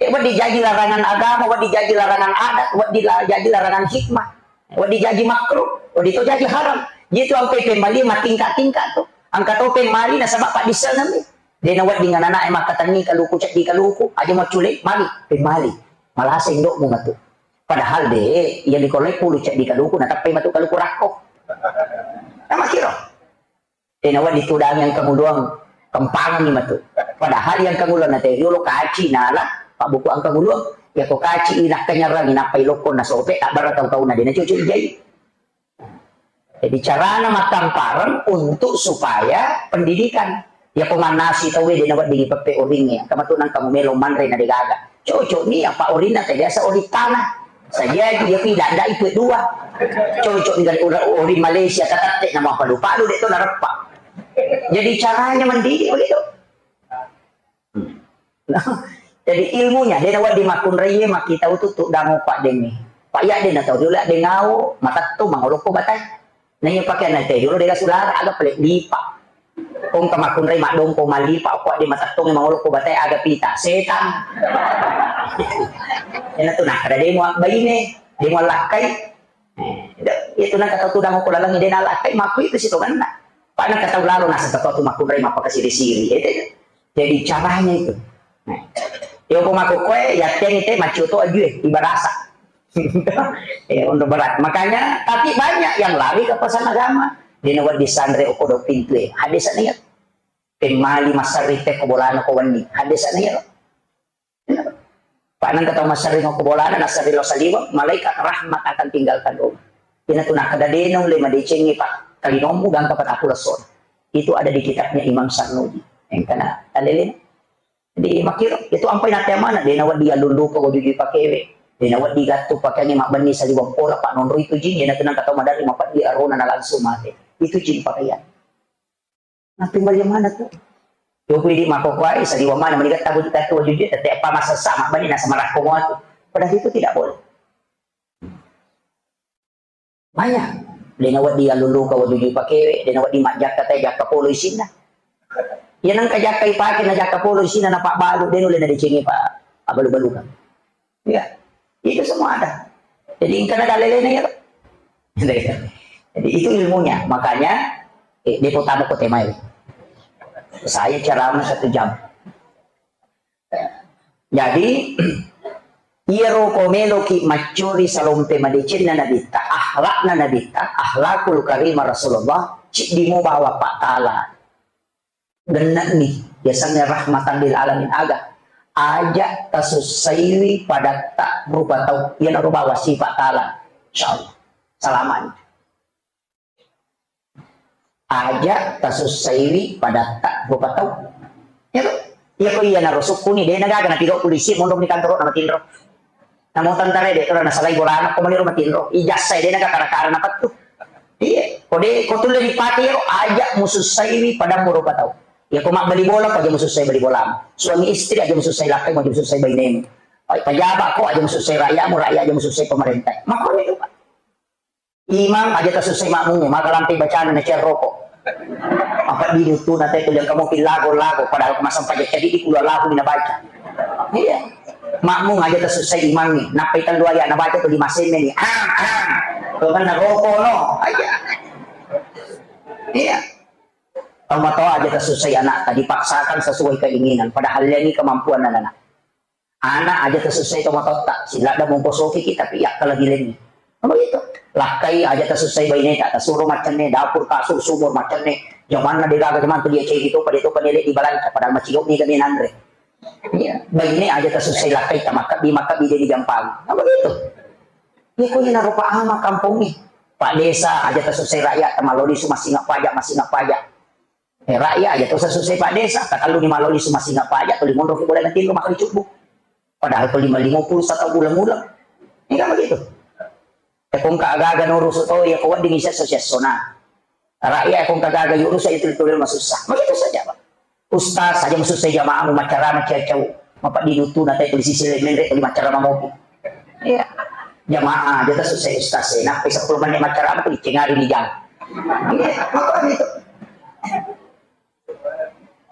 Eh, wedding jaji larangan agama, wedding jaji larangan adat, wedding la-, jaji larangan hikmah, wedding jaji makruh, wedding to jaji haram. Jitu ampe pemmali matingka-tingka tu. Engka to pemmali nasaba paddissengeng mi. De nawedding anana e makkatenni kaluku ceddi kaluku, aja maccule, magi pemmali. Malasa indokmu matu. Padahal de, iya dikolloi pulu ceddi kaluku, natappai matu kaluku rakko. Namakiro. Tena wedding tudangi engka muluang, kempangangi matu. Padahal iya engka muluang na teri olo kaci nala, pabbuku engka muluang, iya ko kaci inakkanyarangi nappai lokko na sope, tabbara tau-tauna de na cocok ijai. Jadi carana makkampareng untuk supaya pendidikan. Iya ko mannasi tauwe de naweddingi peppe oringnge, engka matu nengka mumelo manre na degaga. Cocok ni apa orinna te biasa oring tanah. Saja dia tidak ada itu dua. Cocok dengan orang, orang Malaysia, tetapi nama palu-palu dia tu narappa. Jadi caranya mendidik begitu. Nah, jadi ilmunya, de' nawedding makkunraie makkitau tu tuddango paddenne. Pa' iya de' natau riolo de' ngau, matettu mangolo ko batai. Naiya pakeanna te riolo de' gasulara, aga pale lipa. Kongka makkunrai maddompo mallipa, ko de' matettungi mangolo ko batai aga pita, setang. Iyana tu nakkeda de' mua baine, de' mua lakkai. Eh, itu nangka tau tudang ko lalengnge de' nalakkai, makku itu sitongenna. Pa' nangka tau lalo naseng tau tu makkunrai mappakasiri-siri. Itu. Jadi caranya itu. Nah, yo ko makkukkoe, yatteni te maccoto ajue, ibarasa. Eh, untuk berat. Makanya, tapi banyak yang lari ke pesan agama. De' nawedding sanre okko do pintu e. Hadis niat. Pemmali massarri te ko bolana ko wenni. Hadis niat. Pa' nangka tau massarri ko bolana, nassarri lo saliweng, malaikat rahmat akan tinggalkan rumah. Ina tu nakkeda de' naulle madecengi pa' kalinommu gangka pataku lessona. Itu ada di kitabnya Imam Sarnuji. Engkana talele. Jadi makkiro, itu ampai nate amana, de' nawedding allunduka wajujui pakewe, de' nawedding gattu pakeangnge mabbenni saliweng pora, pa' nonroi tu jin, ina tu nangka tau maderri mapeddi arona na langsung mate. Itu jin pakaian. Nah, timbal yang mana tu? Yo ku idi makkokkoe, saliweng mana meni gatta wajujui, tette apa masessa, mabbenni nasamarakko mua tu. Padahal itu tidak boleh. Banyak. De' nawedding allulluka wajujui pakewe, de' nawedding majjakka te jakka polo isinna. Iya nangka jakka ipake na jakka polo isinna na pabbalu, de' nulle nadecengi pa' abbalu-baluka. Iya. Itu semua ada. Jadi engkana dalelena ya. Jadi itu ilmunya. Makanya, eh, de' potama ko temae. Saya ceramah satu jam. Jadi, iyaro ko meloki maccuri salompe madecenna Nabitta, akhlakna Nabitta, akhlakul karimah Rasulullah, ciddi mubawa pattala. Genne'ni, yasengnge rahmatan lil alamin aga. Aja tasussaiwi padatta rupa tau, iyanaro bawa sipa tala. Insyaallah. Salamani. Aja tasussaiwi padatta rupa tau. Iya to? Iya ko iyanaro sukkuni, de' nagaga napigau polisi, monro ni kantoro namatinro. Namo tentara de' to nasalai bolana, ko maniro matinro. Ijazah de' naga kara-kara napettu. Iya, ko de', ko tulle dipake iyaro, aja musussaiwi padammu rupa tau. Iya ko mabbali bola, ko aja musussai bali bolamu. Suami istri aja musussai lakkai, aja musussai bainemu. Pejabat ko aja musussai rakyatmu, rakyat aja musussai pemerintah. Makko ni rupa. Imang aja tasussai makmummu, maka lampe bacana na cerroko. Apa di dutu na te tuliang kamu pillago-lago, padahal kemasan pajak jadi di kulo lagu mina baca. Iya. Makmum aja tasussai imangnge, nappai tellu ayat na baca tu lima semme ni. Ah, ah. Tuh kan na roko no. Aja. Iya. Tomatoa aja tasussai anak, dipaksakan sesuai keinginan, padahal ini kemampuan anak-anak. Ana aja tasussai tomatoatta, siladda mongko sokiki tapi yakkalengi-lengi. Kan begitu. Lakkai aja tasussai baineta, tasuro maccenne, dapur, kasur, sumur, maccenne. Jamanna degaga jaman tu dia cegi topa, dia topa nele di balanca, padahal macigau ni kami nanre. Iya, baine aja tasussai lakkai, ta makkabbi, makkabbi dia dijampang. Kan begitu. Iya, ko ina rupa ama kampongnge. Pak Desa aja tasussai rakyat, ta malodi su massinga pajak, massinga pajak. Eh, rakyat aja to susai Pak Desa, katelluni maloli sumasinga pajak, tuli monro ki boleh nanti rumah kali cubu. Padahal tuli lima puluh satu bulan-bulan. Ini kan begitu. Eh, kongka aga-aga nurusu to, ya ko wedding isa sosiasona. Rakyat kongka aga-aga yurusu itu tuli masussa. Begitu saja, Pak. Ustaz aja masussa jamaah mau macara macacau. Mapa di dutu nanti polisi sile menre tuli macara mamopi. Iya. Jamaah aja ta susai ustaz e. Nappai sepuluh menit macara tu dicengari di jam. Iya, apa gitu?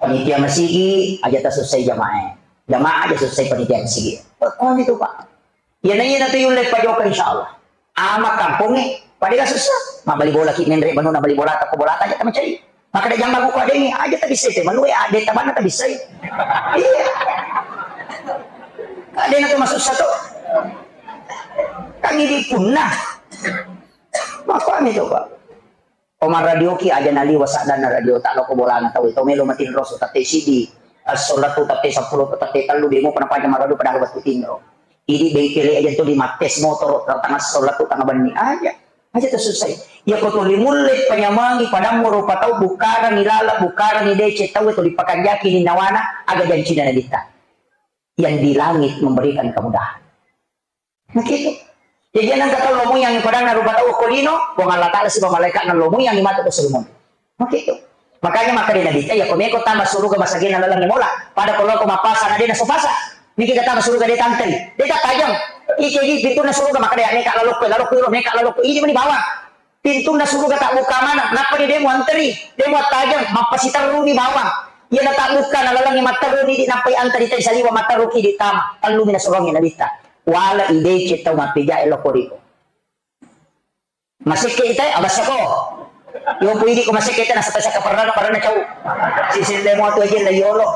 Panitia masigi aja ta susai jamaah e. Jamaah aja susai panitia masigi. Apa gitu, Pak? Iya, na iya na tu yulle pajoka insyaallah. Ama kampongnge, pada gak susah. Mabbali bola ki menre banuna bali bola ta ko bola ta aja ta macai. Makkeda jamma ko adengnge, aja tabissai te manue, ade tabanna tabissai. Iya. Adenna tu masussa to. Kan idi punna. Makkuami to, Pak. Oma radio ki aja naliwa saddanna radio ta loko bolana tau to melo matinro so tate sidi. Assolatu tate seppulo tate tellu demo pernah panjang radio padahal waktu tinro. Idi bengkele aja tu di mattes motor tengah assolatu tengah benni aja. Aja tersusai. Ya ko tuli mulle panyamangi padammu rupa tau bukarang ilala bukarang idece tau tuli pakanjaki ni nawana aga jancina nabitta. Yang di langit memberikan kemudahan. Nah gitu. Jadi, nengka tau lomoiangngi padanna rupa tau okko lino, Puang Allah Ta'ala siba malaika'na lomoiangngi matu ko sulumonri. Makkitu. Makanya makkeda Nabitta, iya ko meko tama suruga masagenna lalengnge mola. Pada ko loko mappasa na de naso pasa. Niki ka tama suruga de tanteri. De tattajeng. Ike gi pintunna suruga makkeda ya meka lalokko, lalokko iro, meka lalokko. Ini meni bawang. Pintunna suruga tabbukka maneng, nappani de muanteri, de muattajeng, mappasiterruni bawang. Iyana tabbukka na lalengnge matterruni di nappai anteri tai saliwa matterruki di tama. Tellumi nasuroangngi Nabitta. Wala ideceng tau mappejae lokko riko. Masekke ita, abassako. Yompu idi ko masekke ita, nasata saka perrana, perrana cau. Sisille mo tu aja la yolo.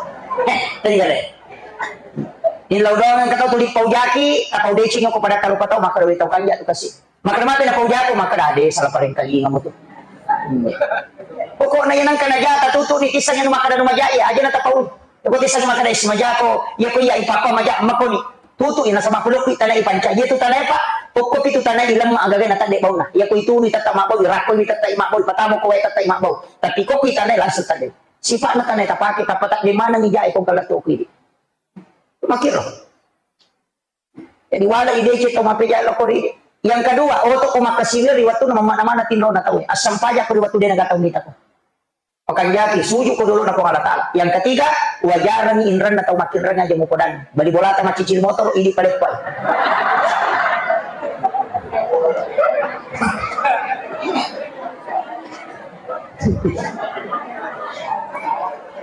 Eh, tadi kale. Ini lau doang kata tuli paujaki, atau deceng ko pada tarupa tau, maka dewe tau kanja tu kasi. Maka mate na paujako, maka dade salah parengkalinga mo tu. Pokokna iya nengka najata tutu ni kisah yang maka danu majai, aja na tapau. Ko tissengngi makkeda isi majako, iya ko iya ipappa maja makoni. Tutu ina sama kulokku tanai panca. Iya tu tanai pa, kokko pitu tanai ilem agaga na tadde bauna. Iya ko itunu tetta mabbau, irakko mi tetta mabbau, patamo ko wae tetta mabbau. Tapi kokko tanai langsung tadde. Sipatna tanai tapake, tappa tadde maneng ijae ko galatto ku idi. Makiro. Jadi wala ideceng tau mappejae lokko ri. Yang kedua, oto ko makkasiwir ri wattunna mammana-mana tinrona tauwe. Assampajako ri wattu de nagatau mitako. Pakanjaki, suju ko dolo na Puang Allah Ta'ala. Yang ketiga, wajarangi inranna tau makkinrang aja mupodangi. Bali bolata maccicil motor, idi paleppai.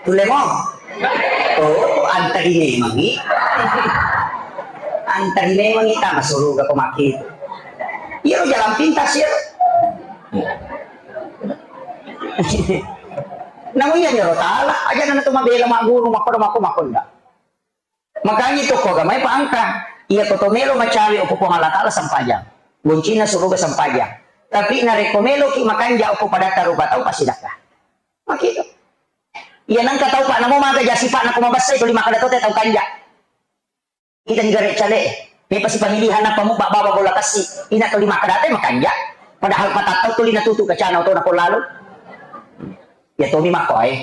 Tulle mo. Oh, antari memangi. Antari memangi tama suruga ko makkitu. Iyaro jalan pintas ya. Namu iya nyoro tala, aja nana tu mabela maguru, makoda mako makonda. Makanya itu ko gamai pa angka. Iya ko to melo macawe okko Puang Allah Ta'ala sampajang. Goncina suruga sampajang. Tapi narekko melo ki makanja okko padatta rupa tau pasti dakka. Makito. Iya nangka tau pa namo maga ja sipatna ko mabessai tuli makkeda tote tau kanja. Ita ni gare cale, me pasi pamilihan apa mu baba bola kassi. Ina tuli makkeda te makanja. Padahal patattau tuli natutu kacana oto na ko lalo. Ya tomi makko ae.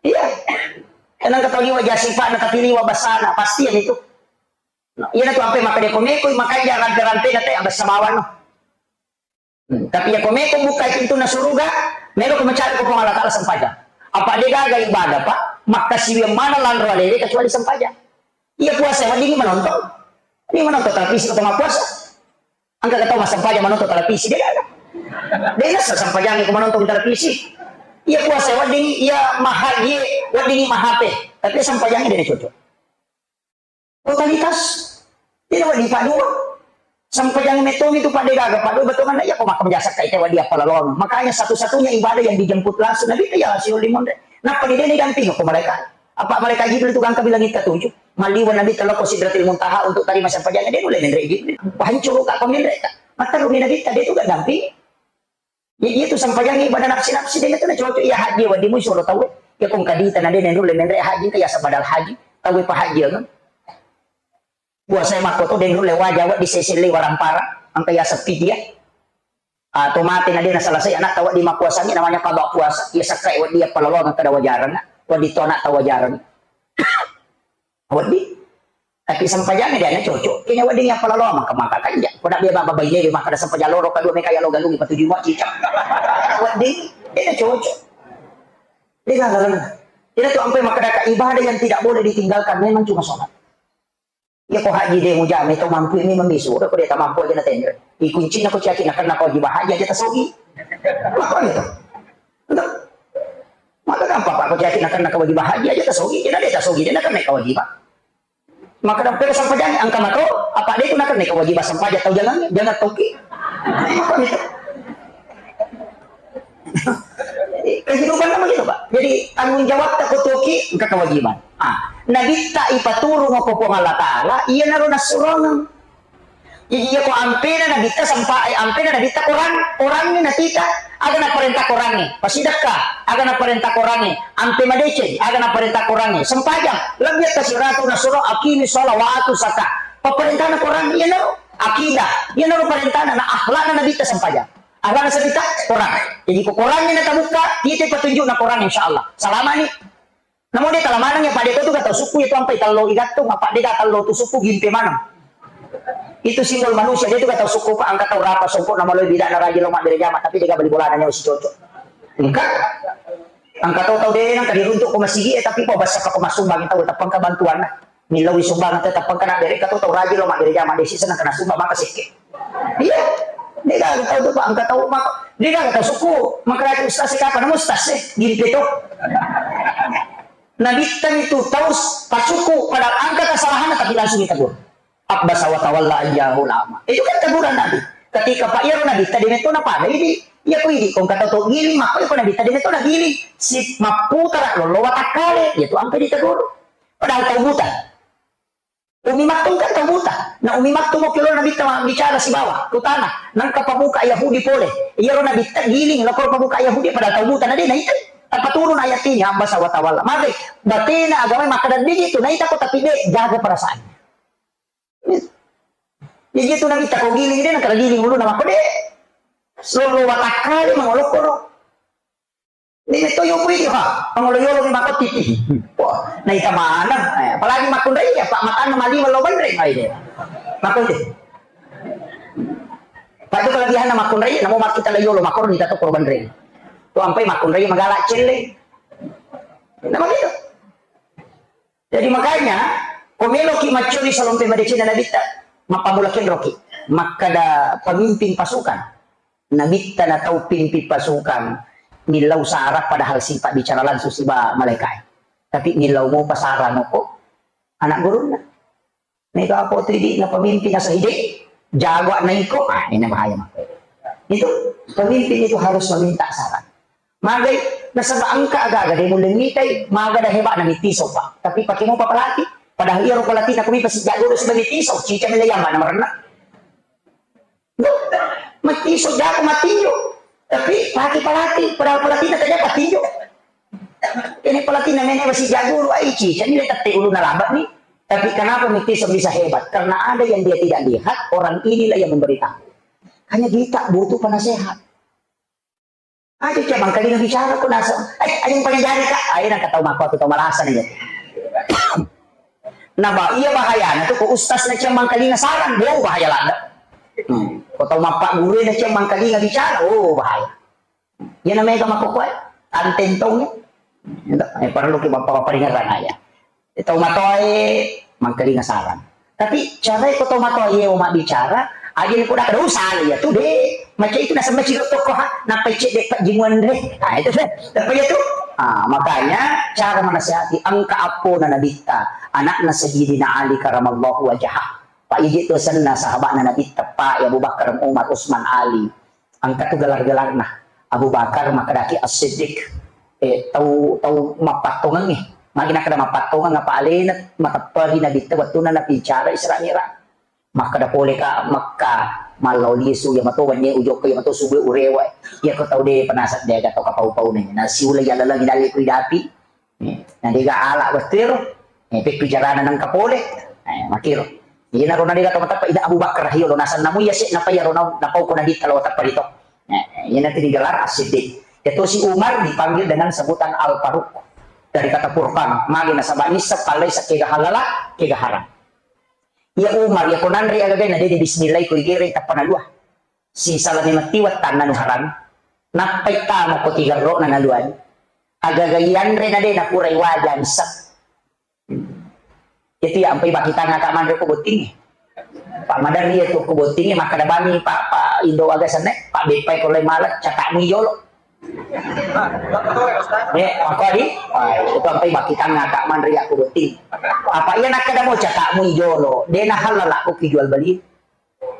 Iya. Enang kata liwa ja sipatna tapi liwa basana pasti ya itu. Iya na tu ampe makkeda ko meko makanja rampe-rampe na te abessa bawang no. Hmm, tapi iya ko meko bukkai pintunna suruga, melo ko mencari ko Puang Allah Ta'ala sempajang. Apa de gaga ibadah, Pak? Makkasiwiang mana lanro alele kecuali sempajang. Iya puasa weddingi menonton. Ini menonton televisi ko tengah puasa. Angka kata massempajang menonton televisi, de gaga. De nasa sempajang ko menonton televisi. Iya puasa weddingi, iya mahaji weddingi mahape. Tapi sempajangnya de cocok. Totalitas. Tidak wedding paddua. Sempajang metong itu pada gaga paddua betul mana ya kok makan biasa kayak wedding apa lawan. Makanya satu-satunya ibadah yang dijemput langsung Nabi itu ya Rasulullah monre. Napa di dene damping ko malaikat? Apa malaikat Jibril itu gangka bilang kita tujuh. Maliwa Nabi teloko Sidratil Muntaha untuk terima sempajangnya dia mulai menre Jibril. Hancur kak peminre kak. Maka rumi Nabi tadi itu gak damping. Ya, iya tu sempajang ibadah nafsi-nafsi de tu na cocok iya haji wedding mu suro tau. Ya kong kadita na de nulle menre haji ka ya sabadal haji. Tau pa haji kan. Puasa makko to de nulle waja wedding seselle warampara angka ya sepi dia. Atau mate na de na selesai anak tau di mapuasangi namanya qada puasa. Ya sakkai wedding ya palolo kada wajaran. Wedding to anak tau wajaran. Wedding. Tapi sempajang dia na cocok. Ini wedding yang palalo maka maka kan ya. Kau nak biar bapak ini maka ada sempajang loro kedua mereka ya lo galung patuju mau cicak. Wedding. Dia na cocok. Dia kan kan. Tidak tu ampe maka ada ibadah yang tidak boleh ditinggalkan memang cuma sholat. Ya kok haji deh mujame tau mampu ini membisu. Udah kok dia tak mampu aja na tender. Ikunci na kok caki na kena kau jiwa haji aja tasogi. Maka gitu. Enggak. Maka gampang pak kau caki na kena kau jiwa haji aja tasogi. Dia ada tasogi dia na kena kau jiwa. Maka dampero sempajang angka mato, apa de tu nakenne kewajiban sempajang tau jangan, jangan toki. Kehidupan kan begitu, Pak. Jadi tanggung jawab tak toki engka kewajiban. Ah, Nabitta ipaturung ko Puang Allah Ta'ala, iya naro nasurongeng. Jadi iya ko ampena Nabitta sempa, eh, ampena Nabitta Quran, Quranni natita. Aga naparenta Qurangnge, pasidekka. Aga naparenta Qurangnge, ampe madeceng. Aga naparenta Qurangnge, sempajang. Lebbi akka siratu nasuro aqimi sholawatu zaka. Paparentana Quran iyanaro akidah, iyanaro parentana na akhlakna Nabitta sempajang. Akhlakna Nabitta Quran. Jadi ko Qurangnge natabukka, kita petunjukna Quran insyaallah. Salamani. Namo de tala maneng ya pade ko tu kata suku itu ampai tello igattung apa de tello tu suku gimpe maneng. Itu simbol manusia, de' tu ka tau sukku, Pak, engka tau rapa songko' na maloi bida'na rajin lao mabbere jama, tapi de' ga bali bolana nyawa si cocok. Engka. Engka tau, tau de' nengka diruntu' ko masigi e, tapi pa bassa ka ko massumbang tau, tappa engka bantuanna. Millau sumbang tau, tappa engka nabbere, engka tau, tau rajin lao mabbere jama, de' sisa nengka nasumbang maka sekke'. Iya. De' ga tau tu, Pak, engka tau maka, de' ga tau sukku, maka ustaz e, kapan ustaz e, gimpe to. Nabitta itu tau s-, pasukku, padahal engka kesalahan tapi langsung ditegur. Abbasa wa tawalla an ja'ahul a'ma. Itu kan teguran Nabi. Ketika Pak Yaro Nabi tadi metto na pada ini, iya ko ini, kong kata to giling, maka ko Nabi tadi metto na giling, si mapputara lolo watakkale, itu ampe ditegur. Padahal tau buta. Umi Maktum kan tau buta. Na Umi Maktum mo kilo Nabi ta bicara sibawa, kutana, nangka pabuka Yahudi pole. Iyaro Nabi ta giling, loko pabuka Yahudi padahal tau buta, na de' na itu. Apa turun ayat ini, abbasa wa tawalla. Maka batena agama makkada digi tu, na ita ko tapi de' jaga perasaan. Jadi itu Nabi ta ko giling de', nangka giling uluna mako de'. Solo watakkale mangolo koro. Ini to yo pui ha, mangolo yolo ni mako titi. Wah, na ita mana? Eh, apalagi makkunrai ya, Pak, matanna mali lo banre ngai de'. Mako de'. Pak itu kelebihanna makkunrai, namo mak kita la yolo makor ni tato koro banre. Tu ampai makkunrai magala celle. Nama gitu. Jadi makanya, ko meloki maccuri salompe madeceng Nabitta, mappamula kenroki. Makkada pemimpin pasukan. Nabitta na tau pimpin pasukan. Millau sara padahal sipa bicara langsung siba malaikat. Tapi millau mopa sara moko anak gurunna. Mega apa tu idi na pemimpin asa ide, jago na iko, ah, ini bahaya mah. Itu pemimpin itu harus meminta saran. Magai, nasaba engka aga-aga de' mulle mitai, maga da hebat na mitiso, Pak. Tapi pake mopa pelatih, padahal iyaro pelatih na kumi pasi jago do sudah mitiso, cica mele yang mana merenna. Matiso jago matinjo. Tapi pake pelatih, padahal pelatih na tanya patinjo. Ini pelatih na mene pasi jago do ai cica mele tette uluna laba ni. Tapi kenapa mitiso bisa hebat? Karena ada yang dia tidak lihat, orang inilah yang memberitahu. Hanya kita butuh penasehat. Aja cia mangkalinga bicara ko nasa. Eh, aja pangajari ka. Ayo nang katau mako tu tau malasa ni. Naba iya bahayana tu ko ustaz na cia mangkalinga saran, wow bahaya lada. Hmm. Ko tau mappa guru na cia mangkalinga bicara, oh bahaya. Iya na mega mako koe, antentong. Eh, perlu ki bappa paringerang aja. Tau matoae mangkalinga saran. Tapi carae ko tau matoae yewa mabbicara, aja ni poda kada usah ya tu de. Macam itu nasaba ciro toko ha, napai cedde pajimuan re. Ah, itu deh. Tapi ya tu. Ah, makanya cara menasihati engka appona Nabitta, anakna Sayyidina Ali karamallahu wajhah. Pak Iji tu senna sahabatna Nabitta, Pak Abu Bakar, Umar, Usman, Ali. Engka tu gelar-gelarna. Abu Bakar makkedaki As-Siddiq. Eh, tau, tau mappattongengngi. Magi nakkeda mappattongeng apa alena mateppa ri Nabitta wettunna nabicara Isra Mi'raj. Makkeda pole ka Mekka, mallao lisu, iya mato wennie ujokka, iya mato subuh urewa. Iya ko tau de penasat de aga to kapau-pau ne. Nasiula iya laleng dalle ku idapi. Eh, na dega ala wettu ero. Eh, pekku carana nengka pole. Eh, makiro. Iyanaro na dega to mateppa ida Abu Bakar riolo, nasenna mu iya se napa iyaro na, napau ko Nabitta lao teppa rito. Eh, iyana tu digelar As-Siddiq. Iya tosi Umar dipanggil dengan sebutan Al-Faruq. Dari kata furqan, magi nasaba nisseng pallai sa kega halala, kega haram. Iya Umar, iya ko nanre agagae na dede bismillah ko igere tappa nalua. Sisalami matti wettanna nu haram. Nappai tama ko tigerro'na naluani. Agaga iyanre na de napurai waja nisseng. Itu ya ampai bakitang aka manre ko botting. Pak Madar iya tu ko botting, makkeda bami Pak, Pak Indo aga senne, Pak Beppai ko lai malet, catakmu ijolo. Eh, mako di? Ah, itu ampai bakitang aka manre ko botting. Apa iya nakkeda mo catakmu ijolo, de na halal aku ki jual beli.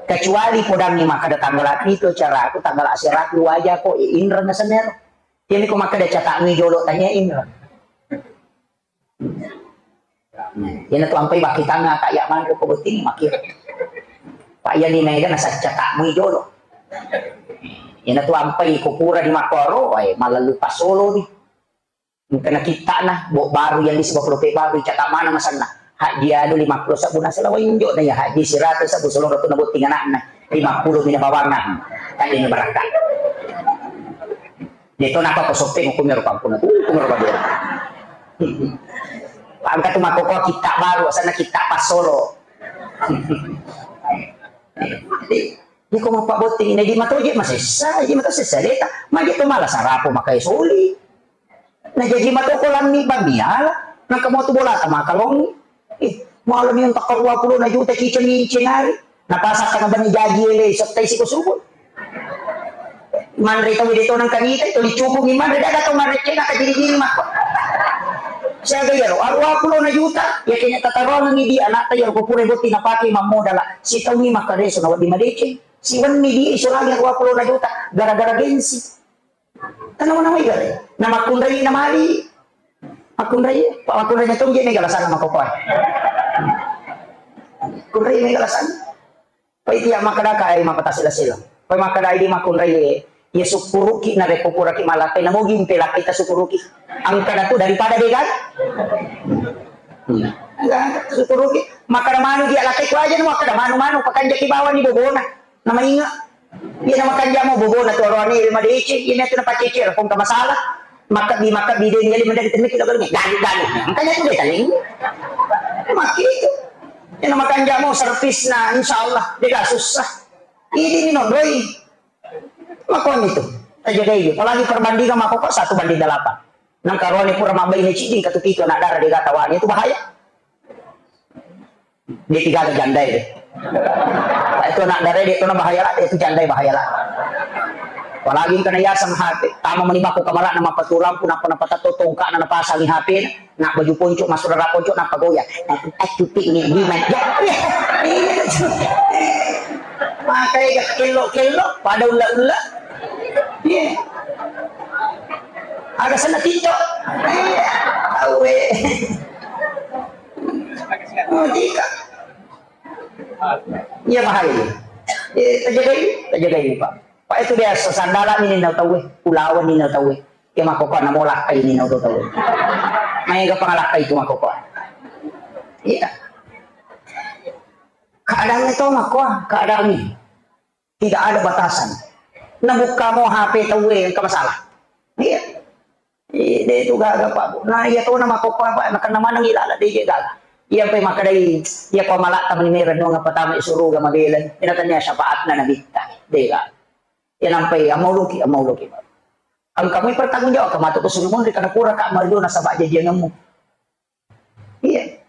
Kecuali podangngi makkeda tanggal pitu caraku, tanggal aseraku waja ko, eh, inreng sennero. Iya mi ko makkeda catakmu ijolo tanya inreng. Nah, iyana tu ampai bakitang aka iya manre ko botting makiro. Pak iya ni mega nasacca takmu ijolo. Iyana tu ampai ko pura di makkoro, wae malallu pasolo ni. Engka na kitta'na, bo baru yang di sebab lope baru, caka mana masanna. Haji anu lima puluh sabbu nasala wainjo na ya haji seratus sabbu solo ratu na botting anakna. Lima puluh mina bawanna. Kan ini barakka. Deto napa ko soppeng hukumnya rupa ampun. Hukumnya rupa dia. Angka tu makoko kitta baru, asana kitta pasolo. Iko mappabotting, na idi matoje masessa, idi mato sessa deta, maje to mala sarapo makai soli. Na jaji mato ko lammi bamiala, na kamu tu bolata makalongi. Eh, malam yang tak dua puluh na juta cicing incin hari. Na pasang tengah bani jaji ele, sottai siko subuh. Manre tau de to nang kanita, to licukungi manre, daga to manre cena ka jiri-jiri makko. Siaga iyaro, dua puluh na juta, ya kenya tatarongi di anak ta iyaro ko pura botti na pake mammodala. Sitaungi makkareso na wedding madeceng. Siwenni di iso lagi dua puluh na juta gara-gara gengsi. Tanawa-nawa igare. Na makkunrai na mali. Makkunrai, pa makkunrai na tongge mega lasana makokoa. Kunrai mega lasana. Pa itu ya makkada kai mapatasi lasila. Pa makkada idi makkunrai, ya sukkuruki na rekko puraki malate na mogi impelaki ta sukkuruki. Angkada tu daripada degan. Hmm. Enggak, sukkuruki. Makkada manu dia lakai ku aja nu makkada manu-manu pakanjaki bawani bobona. Namainga. Iya namakanjamo bobona tu aroane iya madeceng, iya tu napacece rakong ka masalah. Makkabbi, makkabbi de iya mendaki temmi kilo galung. Galu, galu. Makanya tu de taling. Makki itu. Iya namakanjamo servisna insyaallah de ga susah. Ini ni nondoi. Makoni tu. Tajagai. Apalagi perbandingan makoko satu banding delapan. Nang karoane pura mabbaine ciddi katu pitu anak dara de ga tawani itu bahaya. Dia tiga ada janda itu. Pak itu anak dara dia itu bahaya lah, dia itu janda bahaya lah. Apalagi kena yasang H P, tama meni bako kamar nama patulampu napa napa tato tongka napa pasangi H P, nak baju ponco masuk darah ponco napa goyang. Aku cuti ini di mana? Ya, iya, iya, itu. Makanya kelok-kelok pada ulla-ulla. Iya. Agak sana TikTok. Iya. Tahu eh. Oh, tika. Iya bahaya. Eh, tajagai, tajagai, Pak. Pak itu biasa sandala ini nau tahu eh, ulawan ini nau tahu eh. Ya makoko na molakkai ini nau tahu. Maega pangalakkai itu makoko. Iya. Keadaan itu makko, keadaan ini. Tidak ada batasan. Nabukkamo H P tauwe engka masalah. Iya. Iya, de tu gaga Pak. Na iya tona makkokko apa, nakenna maneng ilala de je gaga. Iya pe makkedai, iya ko malak tamani mera nuang apa tama suruga mabela. Ina tania syafaatna nabitta. De gaga. Iya nampai amauluki, amauluki. Engka mui pertanggung jawab, kamato ko sulumun ri kana pura ka mariona saba jajianmu. Iya.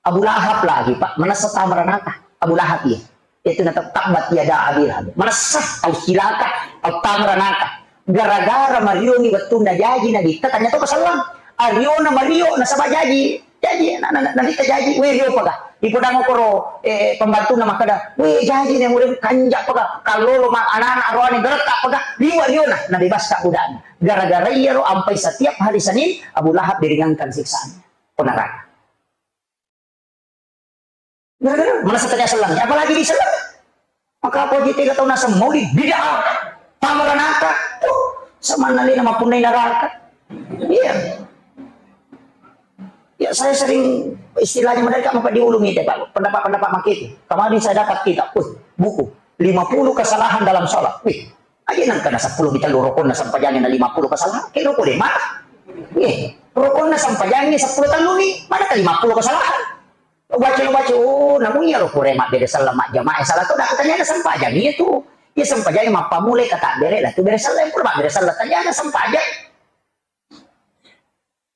Abu Lahab lagi, Pak, manessa tama ranaka. Abu Lahab iya. Itu na tabbat yada Abi Lahab. Manessa tau cilaka, tau tama ranaka. Gara-gara marioni wettunna jaji Nabitta, tanya to pasallang. Ariona mario nasaba jaji. Jaji, na, na, na, Nabitta jaji, we rio paga. Ipodang okoro, eh, pembantu na makkada, we jaji ne murid kanja paga. Kallolo ma anak-anak roane geretta paga. Liwa riona, na bebas ka budana. Gara-gara iyaro ampai setiap hari Senin, Abu Lahab diringankan siksaan. Ko neraka. Gara-gara mana setengah selang, apalagi di selang. Maka apa aja tiga tahun asam maulid, bid'ah, tama ranaka. Tuh, sama nali nama punai neraka. Iya. Ya, saya sering istilahnya mereka apa diulungi deh, Pak. Pendapat-pendapat mak itu. Kemarin saya dapat kitab, uh, buku lima puluh kesalahan dalam sholat. Wih, aja nang kena sepuluh kita lu rokon na sampajangi na lima puluh kesalahan. Kira rokon deh, mana? Eh, rokon na sampajangi sepuluh tahun ni, mana ke lima puluh kesalahan? Lo baca, lo baca, oh, namu iya lo pure mak bere sella mak jamaah salah tu dah katanya ada sampajang iya tu. Iya sampajang mak pamule kata bere lah tu bere sella yang pura mak bere sella tanya ada sampajang.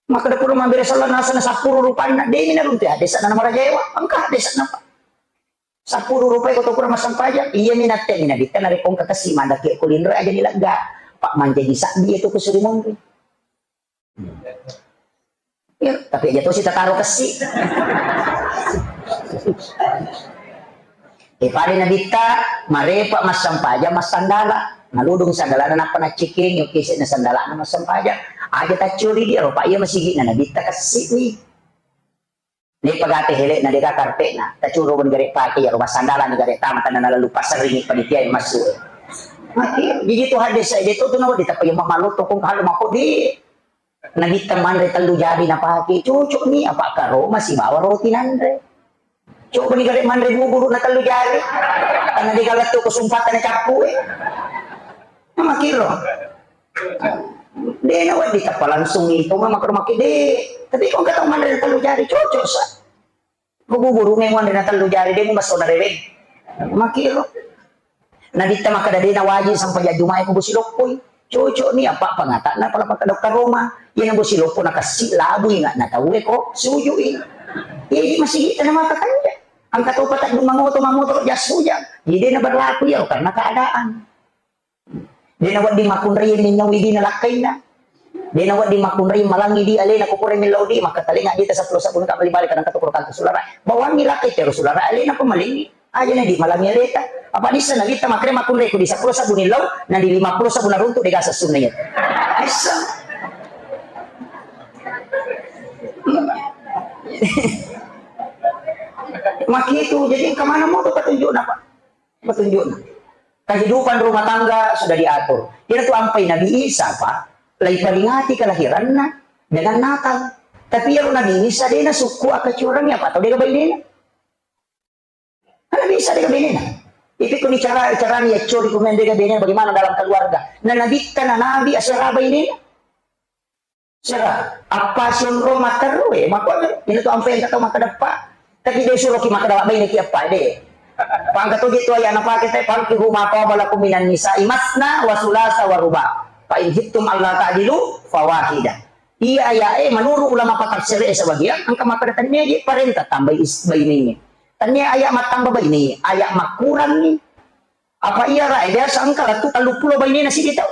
Maka dapur mak bere sella nasa na sapuru rupanna demi na runte ada sana nama raja ewa angka ada sana. Sapuru rupai ko to pura masampajang, iya mi natte mi nabitta narekko engka kessi mandake ko linro aja ni lega. Pak mancaji sabbi itu ko suri monri. Ya, tapi aja to si tataro kessi. Eh, pada nabitta marepa massampajang massandala. Naludung sandalana nappa naccikiring yoke sena sandalana massampajang. Aja taccuri dia ropa iya masigi na nabitta kessi ni. Ni pagate hele na deka karpet na, tacuro bani gare pake ya rumah sandala ni gare tama tanah na lalu pasar ini panitia yang masuk. Mati, jadi tu hadis saya dia tu tu nawa ditapa yang malu tokong kalau mako di. Nabi teman dari telu jari na pake cucuk ni apa karo masih bawa roti nandre. Coba ni gare manre buburu na telu jari. Karena di galat tu kesumpatan capu eh. Nama kiro. De na wedding tappa langsung itu mama ke rumah kide. Tapi kok kata manre telu jari cocok sa. Ko buburu memang dengan telu jari de mu baso na reweng. Makiro. Nabitta makkeda, "De' nawaji' sempajang Jumae ko bosi loppoi." Cocok ni, apa' pangata'na pala makkeda karoma. Iyana bosi loppo nakassi' labu ingatna tauwe ko suju'i. Iya, di masigi'ta na maka kanja. Engka tau pateddu mangoto, mangoto jas hujan. Jadi de' na berlaku iya karena keadaan. De' nawedding makkunrai minnyau idi nalakkainna. De' nawedding makkunrai malangi di alena ko pura millau di, makkatalinga dita seppulo sabbu ka bali-bali kadang katu kurang sulara. Bawangi lakkai tero sulara alena ko malingi. Aja na di malangi aleta. Apa nissa nabitta makkeda makkunrai ko di seppulo sabbu nillau, na di lima puluh sabbu naruntu de' gaga sunna iya. Aissa. Makitu, jadi kemana mau tuh petunjuk apa? Petunjukna. Kehidupan rumah tangga sudah diatur. Iyana tu ampai Nabi Isa, Pak, laiperingati kelahiranna dengan Natal. Tapi iyaro Nabi Isa de' nasukku akkacurangi apa' tau de' gaga bainena. Kan Nabi Isa de' gaga bainena. Ipi kuni cara, carani yaccori kumeng de' gaga bainena bagaimana dalam keluarga. Na Nabitta na Nabi asera bainena. Sera, apa sionro matteru e, makko ina tu ampe engka tau makkeda eppa. Tapi de' suroki makkeda baineki eppa de'. Pangka toje tu ayana pake te, "Fankihu ma taba lakum minan nisa'i masna wa sulasa wa ruba'. Fa in khiftum alla ta'dilu fawahida." Iya aya e, menurut ulama patafsir e sebagian, engka makkeda tennia je parenta tambai is-, bainengnge. Tennia aya mattamba baine, aya makkurangi. Apa iya ra e biasa engka lettu telluppulo bainena siddi tau.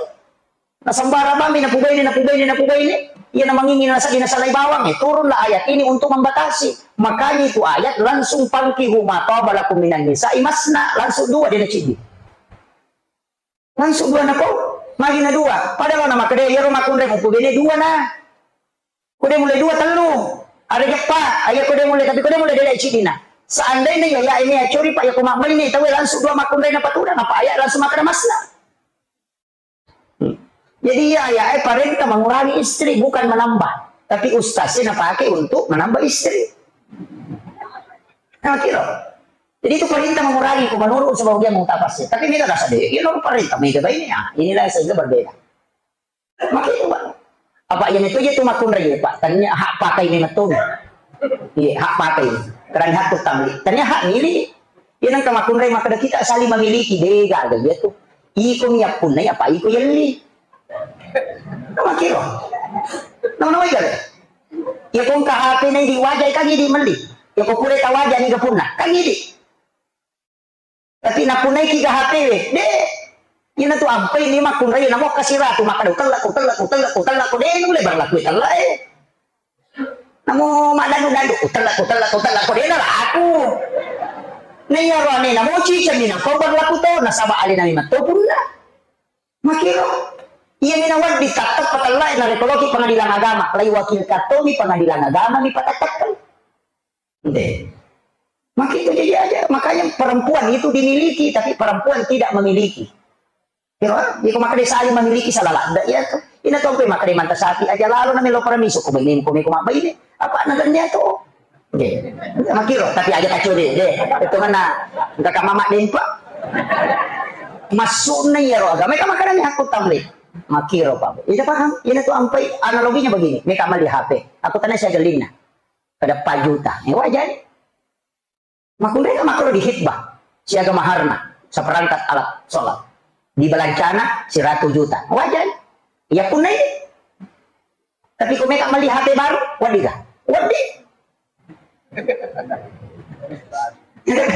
Nasembara bammi napubaine, napubaine, napubaine. Iya namangingi nasaddi nasalai bawang, eh, turunlah ayat ini untuk membatasi. Makanya itu ayat langsung, "Fankihu ma taba lakum minan nisa'i masna," langsung dua de' naciddi. Langsung dua napau, magi na dua. Padahal na makkeda iyaro makkunrai mupubaine dua na. Ko de' mulle dua, tellu. Are jeppa, aya ko de' mulle, tapi ko de' mulle de' naciddina. Seandainya ya, ya ini ya curi, Pak, ya ko mabbaine tau langsung dua makkunrai napatudang, apa ayat langsung makkeda masna. Jadi iya, iya, eh, parenta mengurangi istri, bukan menambah. Tapi ustaz ini pakai untuk menambah istri. Nah, kira. Jadi itu perintah mengurangi, ku menurut sebagian mutafasir. Tapi ini rasa deh, ini parenta, ini, ah, inilah sehingga berbeda. Maka itu, Pak. Apa yang itu aja tuh makkunrai, Pak. Tanya hak pakai ini betul. Iya, hak pakai. Kerana hak utang. Tanya hak milik. Iya, nang kamakkunrai maka kita saling memiliki. Dega, ada dia tuh. Iko mi yappunnai apa iko yelli. Nama kiro. Nama-nama aja deh. Ya kong ka H P nai di wajah kan ini meli. Ya kok kulit wajah ni kepunna. Kan ini. Tapi napunaiki ga H P we, de. Ina tu ampai ni makkunrai namo kasiratu makkeda, "Utella, utella, utella, utella," ko de nulle berlaku utella e. Namo madanu-danu, "Utella, utella, utella," ko de nalaku. Na iyaro ane namo ciceng ni nako berlaku to, nasaba alena memang to punna. Makiro. Iya mina wedding tattap patella e narekoloki pengadilan agama, lai wakil katomi pengadilan agama mi patattap. Deh. Maka itu jadi aja. Makanya perempuan itu dimiliki, tapi perempuan tidak memiliki. Kira, iko maka dia saling memiliki salah ladde, iya tuh. Ina tuh maka dia manta sapi aja lalu na melo paramiso ko bainemu ko meko mabbaine. Apa na dia tuh? Deh. Makiro, tapi aja kacau deh, deh. Itu mana? Enggak kamama dempa. Masukna iyaro agama, meka makanannya aku tamli. Makiro, Pak. Ina paham? Ina tuh ampai analoginya begini. Meka mali H P. Aku tanya saya gelinna. Pada empat juta. Eh, wajar. Makkunrai ka makkoro di khitbah, siaga maharna, seperangkat alat sholat. Di balancana, seratus juta. Wajar. Iya punna ini. Tapi ko meka meli H P baru, wedding ga? Wedding.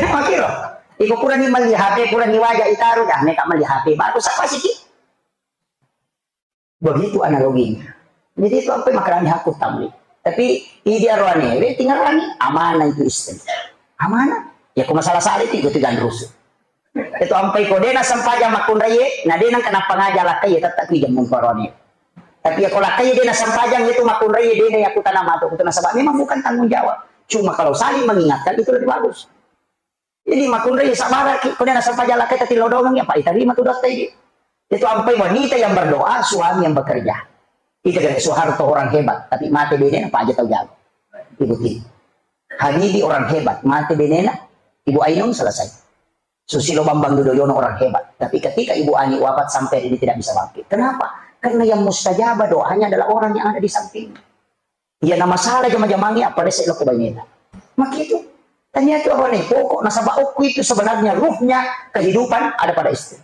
Makiro. Iko purani meli H P, purani waja itaru, dah meka meli H P baru, siapa sih ki? Begitu analoginya. Jadi itu ampai makanannya hakku tamli. Tapi idi aroane, we tingarani, amanah itu istri. Amanah. Ya ko masalah sale itu, itu tiga rusu. Itu ampai ko dena sempajang makkunrai, na dena kenapa ngaja lakkai, tetap ija mumparone. Tapi ya ko lakkai dena sempajang itu makkunrai, dena ya kutana matu, kutana sebab memang bukan tanggung jawab. Cuma kalau saling mengingatkan itu lebih bagus. Jadi makkunrai sabaraki, ko dena sempajang lakkai tati lodongang ya, Pak, itarima tu dotta idi. Itu ampai wanita yang berdoa, suami yang bekerja. Itu kan Soeharto orang hebat, tapi mate bene apa aja tahu jago. Ibu Tini. Habibie orang hebat, mate benena, Ibu Ainun selesai. Susilo Bambang Yudhoyono orang hebat, tapi ketika Ibu Ani wafat sampai ini tidak bisa bangkit. Kenapa? Karena yang mustajabah doanya adalah orang yang ada di sampingnya. Iya, na masalah jama-jamangnge, apa rese loko bainena. Makitu. Tania tu apa nih pokok nasaba okku itu sebenarnya ruhnya kehidupan ada pada istri.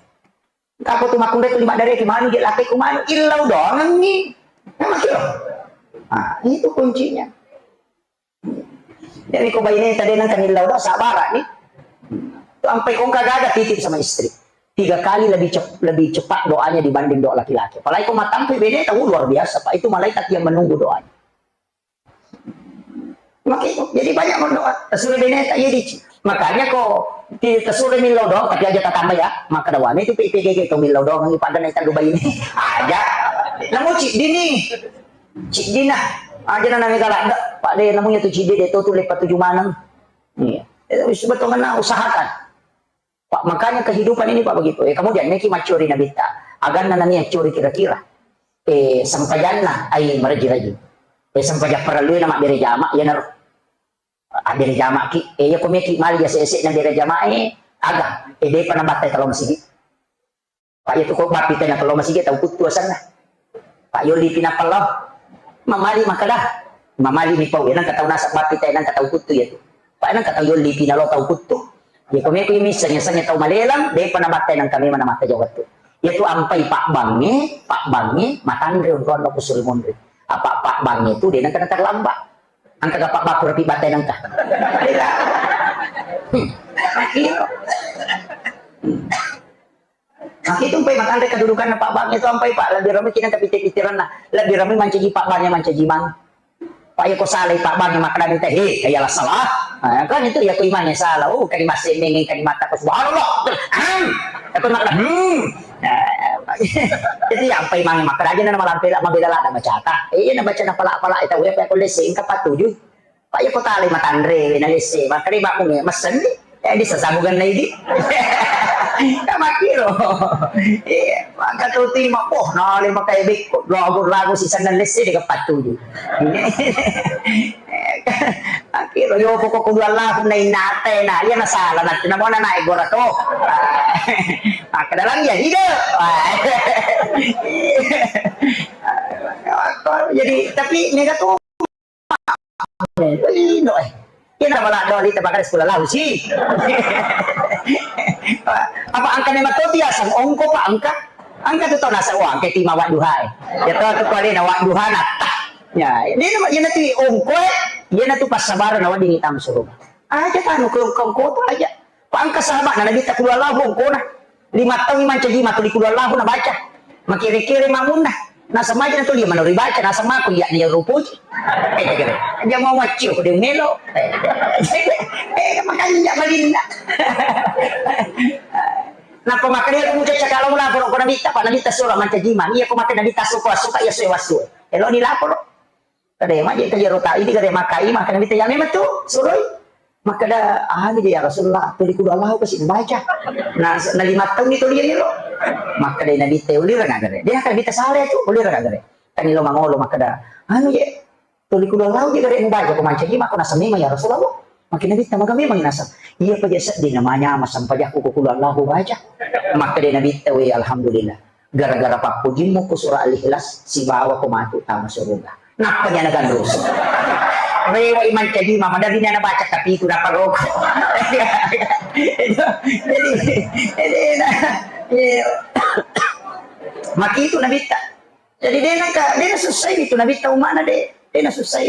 Kapo tu makkunrai tu lima dari ki manu je lakai ku manu illau doangengi. Nama kilo? Ah, itu kuncinya. Jadi ko baine tadi nang kan illau doang sabar ni. Tu ampai kongka gaga titip sama istri. Tiga kali lebih cep- lebih cepat doanya dibanding doa laki-laki. Apalagi ko matampu bene tahu luar biasa, Pak. Itu malaikat yang menunggu doanya. Makanya, jadi banyak berdoa. Tasure bene tak jadi. Makanya ko ti- tasure millau doang, tapi aja tatambah ya. Maka dawane itu P P G G itu millau doang, ini pada naik tandu bayi ini. Aja. Namu cik dini. Cik dina. Aja nana mega ladda. Pak de namanya tu cik de, de tu tu lepa tujuh maneng. Iya. Itu sebetulnya usahakan. Pak, makanya kehidupan ini, Pak, begitu. Ya, kemudian, niki maccori Nabitta. Aganna nani accori kira-kira. Eh, sempajanna, ai meraji-raji. Eh, sempajang parellui na mabbere jama, ya naro. Abbere jama ki, eh, ya komeki mali ya sese na bere jama, eh, aga, eh, depa na batta talo masigi. Pak, iya tu ko bappi tena kello masigi tau kuttu asenna. Pak, yolli pi nappa lao. Mamali makkeda. Mamali mi pau, nangka tau naseng bappi tena nangka tau kuttu iya tu. Pak, nangka tau yolli pi nalo tau kuttu. Iya, ko meko iya misseng, yasengnge tau malelang, depa nabatta nangka memang namatta jawab tu. Iya tu ampai pabbangnge, pabbangnge, matanre onronna kusuri monri. Apa pabbangnge tu de nangka naterlambat. Angka ga pabbaku rapi batta nangka. Hmm. Iya. Nah, itu mpai matanre kedudukanna Pak Bang itu ampai, Pak, lebih ramai kita ke pitir-pitiranna, lebih ramai mancaji Pak Bang yang mancaji mang. Pak, ya ko salai Pak Bang yang makkeda minta, "He, ya lah salah." Nah, kan itu ya ko imangnya salah. Oh, kadi masih mengeng kadi mata ko subhanallah. Hmm. Apa makkeda, hmm. Nah, jadi ya ampai mang makkeda aja nama lampe lah mabela lah ada baca ta. Eh, iya na baca na pala-pala itu ya ko lese engka patuju. Pak, iya ko talai matanre, we nalesse, makkeda makkunge, messenni, eh, di sasabugan na idi. Ka makkiro. Iya, maka tu tima, oh, nale makai bekko, lagu-lagu si sandal lesse, de kapatuju. Makkiro, yo, pokok kudu Allahu na innate, na, iya na salah, na, na mona naik gora to. Makkeda lang ya, ide. Jadi, tapi, mega tu, Lino, eh. Iya, na bala doli tabakar sekolah lau si. Apa angka memang to biasa ongko, Pak, angka? Angka tu tau nasa, wah, angka tima wadduha, eh. Ya to tu kali na wadduha na tah. Ya, ini nama iya na tu ongko, eh. Iya na tu passabaran na wedding itam suruh. Aja tanu ke ongko tu aja. Pak, angka sahabat na Nabitta kudu Allahu ongkona. Lima taung mancaji ma tuli kudu Allahu nabaca. Makere-kere mamunna. Naseng maja na tuli manori baca, naseng mako iya na iya rupuji. Eh, kere. Aja mau maccio ko de melo. Eh, makanya ndak malinna. Napa makanya aku muja cakalo lapor ko Nabitta, Pak, Nabitta sura mancaji ma. Iya ko makkeda Nabitta suka, suka iya sewa su. Elo ni lapor. Kada maje ka jero ta idi kada makai, makkeda Nabitta ya memang tu suroi. Makkeda, "Anu je ya Rasulullah, tuli kudu Allahu kasi baca." Nah, na lima taung ni tuli lo. Makkeda Nabitta ulira nagare. Dia kan Nabitta saleh tu, ulira nagare. Kan lo mangolo makkeda, "Anu je, tuli kudu Allahu je gare baca ko mancaji mako naseng memang ya Rasulullah." Makkeda Nabitta maga memang naseng. Iya pa je seddi namanya masampajakku ko kudu Allahu baca. Makkeda Nabitta, "We, alhamdulillah." Gara-gara pappojimmu ku surah Al-Ikhlas, sibawa ko matu tama suruga. Nappa nyana ganrusu. Rewa iman caji mama dari nyana baca tapi ku dapat rokok. Jadi, jadi, nah, iya. Maki itu Nabitta. Jadi, dia nangka, dia susah itu Nabitta umana deh. Dia susah.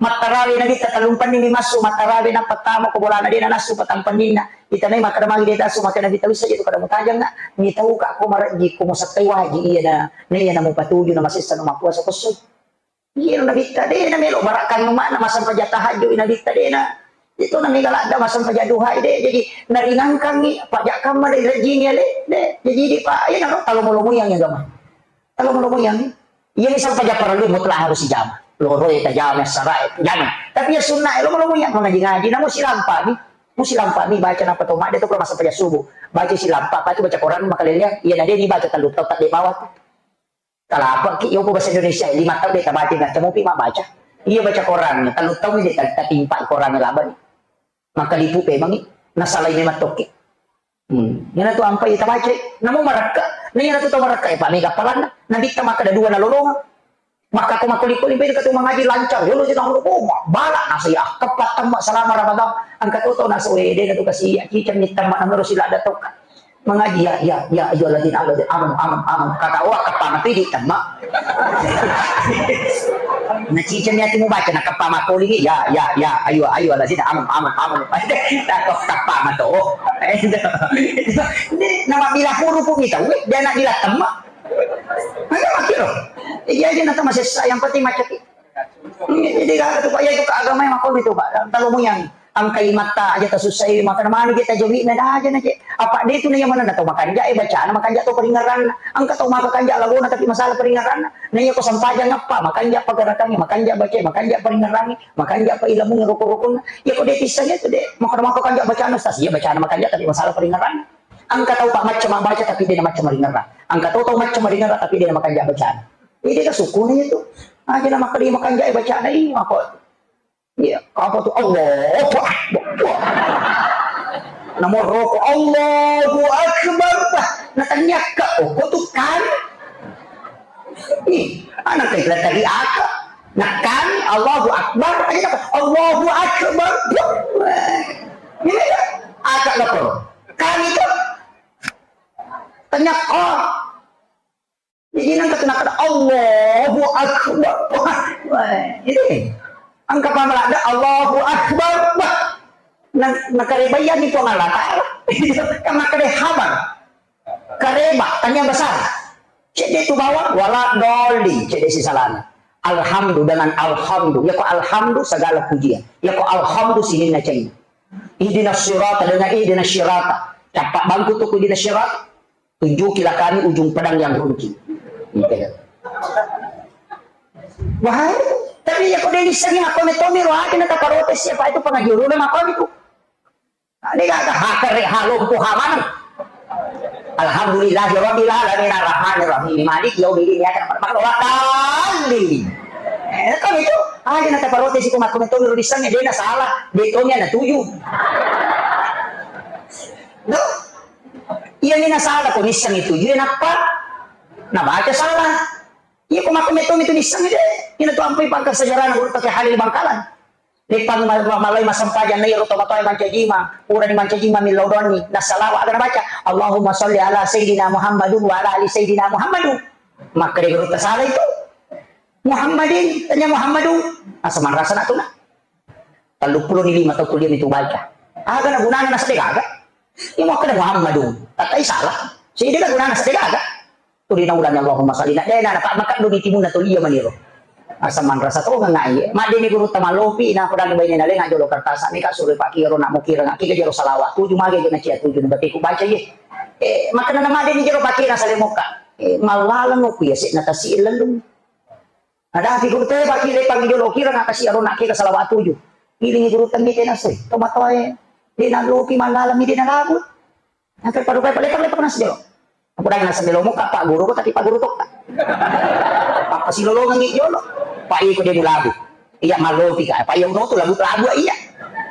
Mattarawe Nabitta tellumpenni mi massu, mattarawe nappa tama ko bolana de nanassu patampenninna. Itanai makkeda magi de tassu, makkeda Nabitta wissa je tu kada mutajang na. Mitauka ko marejji ko musettai waji iya na, na iya na mupatuju na masessa na mappuasa ko su. Iya Nabitta de na melo barakkan umana massempajang tahajud Nabitta de na. Itu na mega ladda massempajang duha de. Jadi naringangkangi pajak kamma de rejjini ale de. Jadi di pa iya na ro talomo-lomo yang agama. Kalau mau yang iya misal pajak parallu mutlak harus dijama. Loro ya tajama, sara ya tajama. Tapi ya sunnah lo mau yang mengaji-ngaji, namun silampa mi. Mau silampa mi baca napa tomat dia tu kalau masa pajak subuh. Baca silampa, apa tu baca Quran makalele. Iya nade ni baca telu tau tak di bawah tu. Kalau apa ki yo bahasa Indonesia lima tau dia tabaca nggak temu pi mak baca. Iya baca Quran, telu tau ni dia tak timpa Quran laban. Maka lipu pe mangi, nasala ini matoki. Hmm. Yana tu ampai tabaca, namu marakka, na yana tu tau marakka, eh, Pak, mega palanna, Nabitta makkeda dua nalolongang. Maka ko makkoli-koli beda katu mangaji lancar. Yolo sina hulu, oh, ma-, bala nasa ya. Keppa temma selama Ramadan. Angka toto nasa wede katu kasi ya. Ciceng ni temma namero sila ada toka. Mangaji ya, ya, ya, ayo ladin, ayo ladin, aman, aman, aman. Kata wa keppa mapidi temma. Na ciceng ni ati mubaca na keppa makkoli ni. Ya, ya, ya, ayo, ayo ladin, aman, aman, aman. Na keppa mato. Ini nama bila huruf ni tahu, dia nak bila temma. Maka makkiro. Iya aja nata masessa, yang penting macet. Jadi kata tu, ya itu agama yang makkoni tu, Pak. Kalau muyang angkai mata aja tasussai, maka mana kita jawi na aja na je. Apa dia tu na yang mana na tau makanja, eh, bacana makanja tau paringerranna. Angka tau maka kanja lagona tapi masalah paringerranna. Na iya ko sampajang apa, makanja pagarakannya, makanja baca, makanja paringerrangi, makanja pa ilmu rukun-rukun. Ya ko dia tisanya tu deh, maka maka kanja bacana, ustaz, iya bacana makanja tapi masalah paringerranna. Angka tau pa macca mabaca tapi dia na macca maringerrang. Angka tau tau macca maringerrang tapi dia na makanja bacana. Jadi ka sukuna itu. Aja na makkeda makanja bacana, ih, apa? Iya, apa tu? Allahu Akbar. Wah. Namo roko, Allahu Akbar. Bah, na tanya ka, oh, ko tu kan? Ih, anak kita tadi aka. Nah kan, Allahu Akbar. Aja na, Allahu Akbar. Wah. Ini ya, aka lapor. Kan itu. Tanya ka. Jadi nang kata nakada Allahu Akbar. Wah, wah, ini. Angka pamalada Allahu Akbar. Wah. Nang nakarebayani Puang Allah Taala. Kan makade habar. Kareba, tanya besar. Cedde tu bawang, wala doli, cedde si salana. Alhamdu dengan alhamdu. Ya ko alhamdu segala pujian. Ya ko alhamdu sininna cai. Ihdinas sirata dengan ihdinas sirata. Capak bangku tu ihdinas sirata. Tunjukilah kami ujung pedang yang runtuh. Gitu. Wah, tapi ya kau dari sini aku netomi rohani na taparotes siapa itu pengaji rumah apa itu. Nah, ini gak ada hakar halo ku hamanang. Alhamdulillahirabbil alamin arrahmanirrahim maliki yaumiddin iyyaka na'budu wa iyyaka nasta'in. Eh, kan itu. Ah, dia na taparotes siku makku netomi ro disang dia na salah. Dia tomi na tuju. Duh. Iya ni nasala ko nisseng itu, iya nappa nabaca salah. Iya ko mako metto mitu nisseng de. Ina tu ampai pangka sejarah na guru pakai Halil Bangkalan. Leppang ma-, ma-, malai massempajang na iyaro tomatoa mancajima, purani mancajima millau doanni, nassalawa aga nabaca, Allahumma sholli ala sayyidina Muhammadun wa ala ali sayyidina Muhammadun. Makkeda guru tasala itu. Muhammadin, tanya Muhammadun. Asa marasa na tuna. Telluppulo ni lima tau kuliah mitu baca. Aga na gunana na sedde gaga? Iya makkeda Muhammadun. Tatai salah. Sedde ga gunana sedde gaga? Tuli na ulani Allahumma salli na dena na pak makkaddu ni timunna tuli iya maniro. Asa manrasa to ngai. Madde ni guru tamalopi na pedang baine na lenga jolo kertas ni ka sure pakiro na mukira ngaki ke jolo salawat tuju mage na cia tuju na batiku baca ye. Eh, makkeda na madde ni jolo pakira sale mokka. Eh, mallalang ku ya se na tasi lellung. Ada fi guru te baki le pangi jolo kira na kasi arona ke salawat tuju. Ilingi guru temmi tena se. Tomatoe. De na lopi mandalam de na labu. Angka parupai pale pale pernah sejolo. Aku dah nasa melo muka pak guru ko tapi pak guru tokka. Apa silolongan ni jolo. Pak iko de labu. Iya malopi ka. Pak iya uno tu labu labu iya.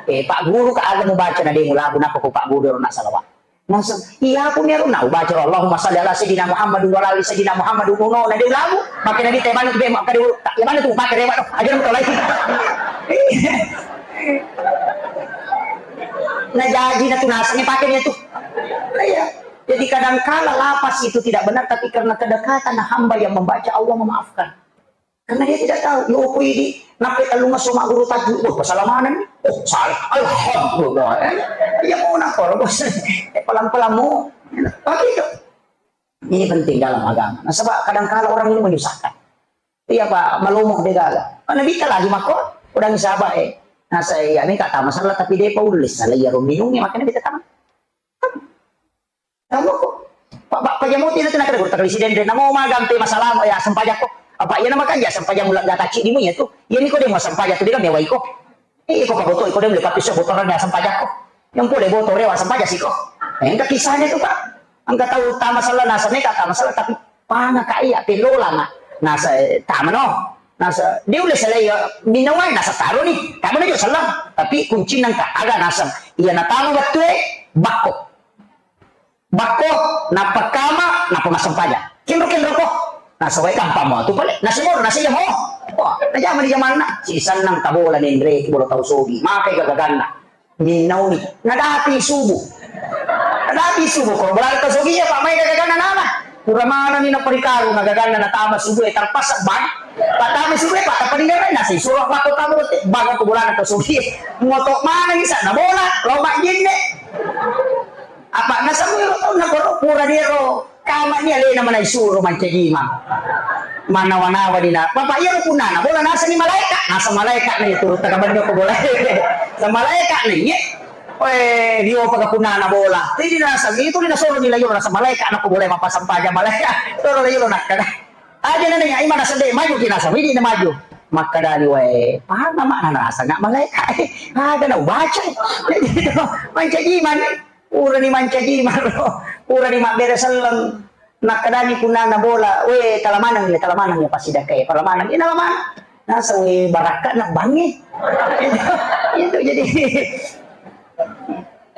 Eh pak guru ka aga mubaca na de labu napa ko pak guru na salawat. Naseng, iya aku mero na ubaca Allahumma salli ala sayyidina Muhammad wa ala ali sayyidina Muhammad uno na de labu. Makkeda ni te balik be makkeda tak ya mana tu makkeda mana aja mu tolai. Nah jadi na tu nasengnya pakai dia tu. Iya. Jadi kadangkala lapas itu tidak benar tapi karena kedekatan hamba yang membaca Allah memaafkan. Karena dia tidak tahu, yo opo idi, nape tellung esso magguru tajwid, oh, pasala maneng. Oh, salah. Alhamdulillah. Eh, iya mau napa, bos? Eh, pelan-pelan mu. Begitu. Ini penting dalam agama. Nah, sebab kadangkala orang ini menyusahkan. Iya, Pak, malomo de gaga. Karena kita lagi mako, udah sabar, eh. Nah, saya ini kata masalah, tapi dia paulis, salah iya, minumnya, makanya kita tamat. Kamu ko. Pak, Pak, Pak Jamoti nanti nak ada guru tak presiden deh. Namo magang te masalah ya sempajakko. Apa iya nama kan ya sempajak mulak gata cik di munya tu. Iya ni ko dia mau sempajak tu dia kan mewah iko. Eh, iko Pak Boto, iko dia boleh pakai sok botoran ya sempajakko. Yang boleh boto rewa sempajak siko. Eh, enggak kisahnya tu Pak. Enggak tahu tak masalah nasa neka tak masalah tapi pana ka iya pelola na. Nasa eh, tak mano. Nasa dia boleh selai ya minawai nasa taruh ni. Tak mana juga salah. Tapi kunci nangka aga nasa. Iya na tamu betul eh bakko. Bakko, nappa kama, nappa massempajang. Kenro-kenro ko. Nasaba gampang mo tu pale. Nasi moro, nasi jamo. Wah, najama di jamanna. Sisennang tabola nenre, bola tau sogi. Makai gagaganna. Minnauni. Nadapi subuh. Nadapi subuh. Ko bola tau sogi ya, Pak, mai gagaganna nama. Pura manani na perikaru, gagaganna natama subuh, eh, terpaksa bang. Pak, tama subuh, eh, Pak, tapi dengar nasi suruh Pak, kau tamu, bang, aku bola tau sogi. Ngotok mana bisa, na bola, lomba jenne. Apa nasabui ro taunna koro pura diro kamani alena manai suro mancaji imang. Manawa-nawa dina. Bapak iya ro punnana bola nasani malaeka. Nasa malaeka na iya turut tagabanni ko bola. Sa malaeka na iya. Oe, rio paga punnana bola. Tidi nasa itu dina soro ni layo nasa malaeka na ko bola mapasang paja malaeka. Soro layo nakkada. Aja na iya imana sede maju ki nasa widi na maju. Makkadani wae, paham makna nasa nggak malaeka. Aga na ubaca. Mancaji imang. Purani mancaji maro, purani mabbere selleng. Nakkedani punnana bola, "We, tala maneng ya, tala maneng ya, pasti dakka ya, tala maneng ya, tala maneng." Nasa, "We, barakka na bangi." Itu, itu jadi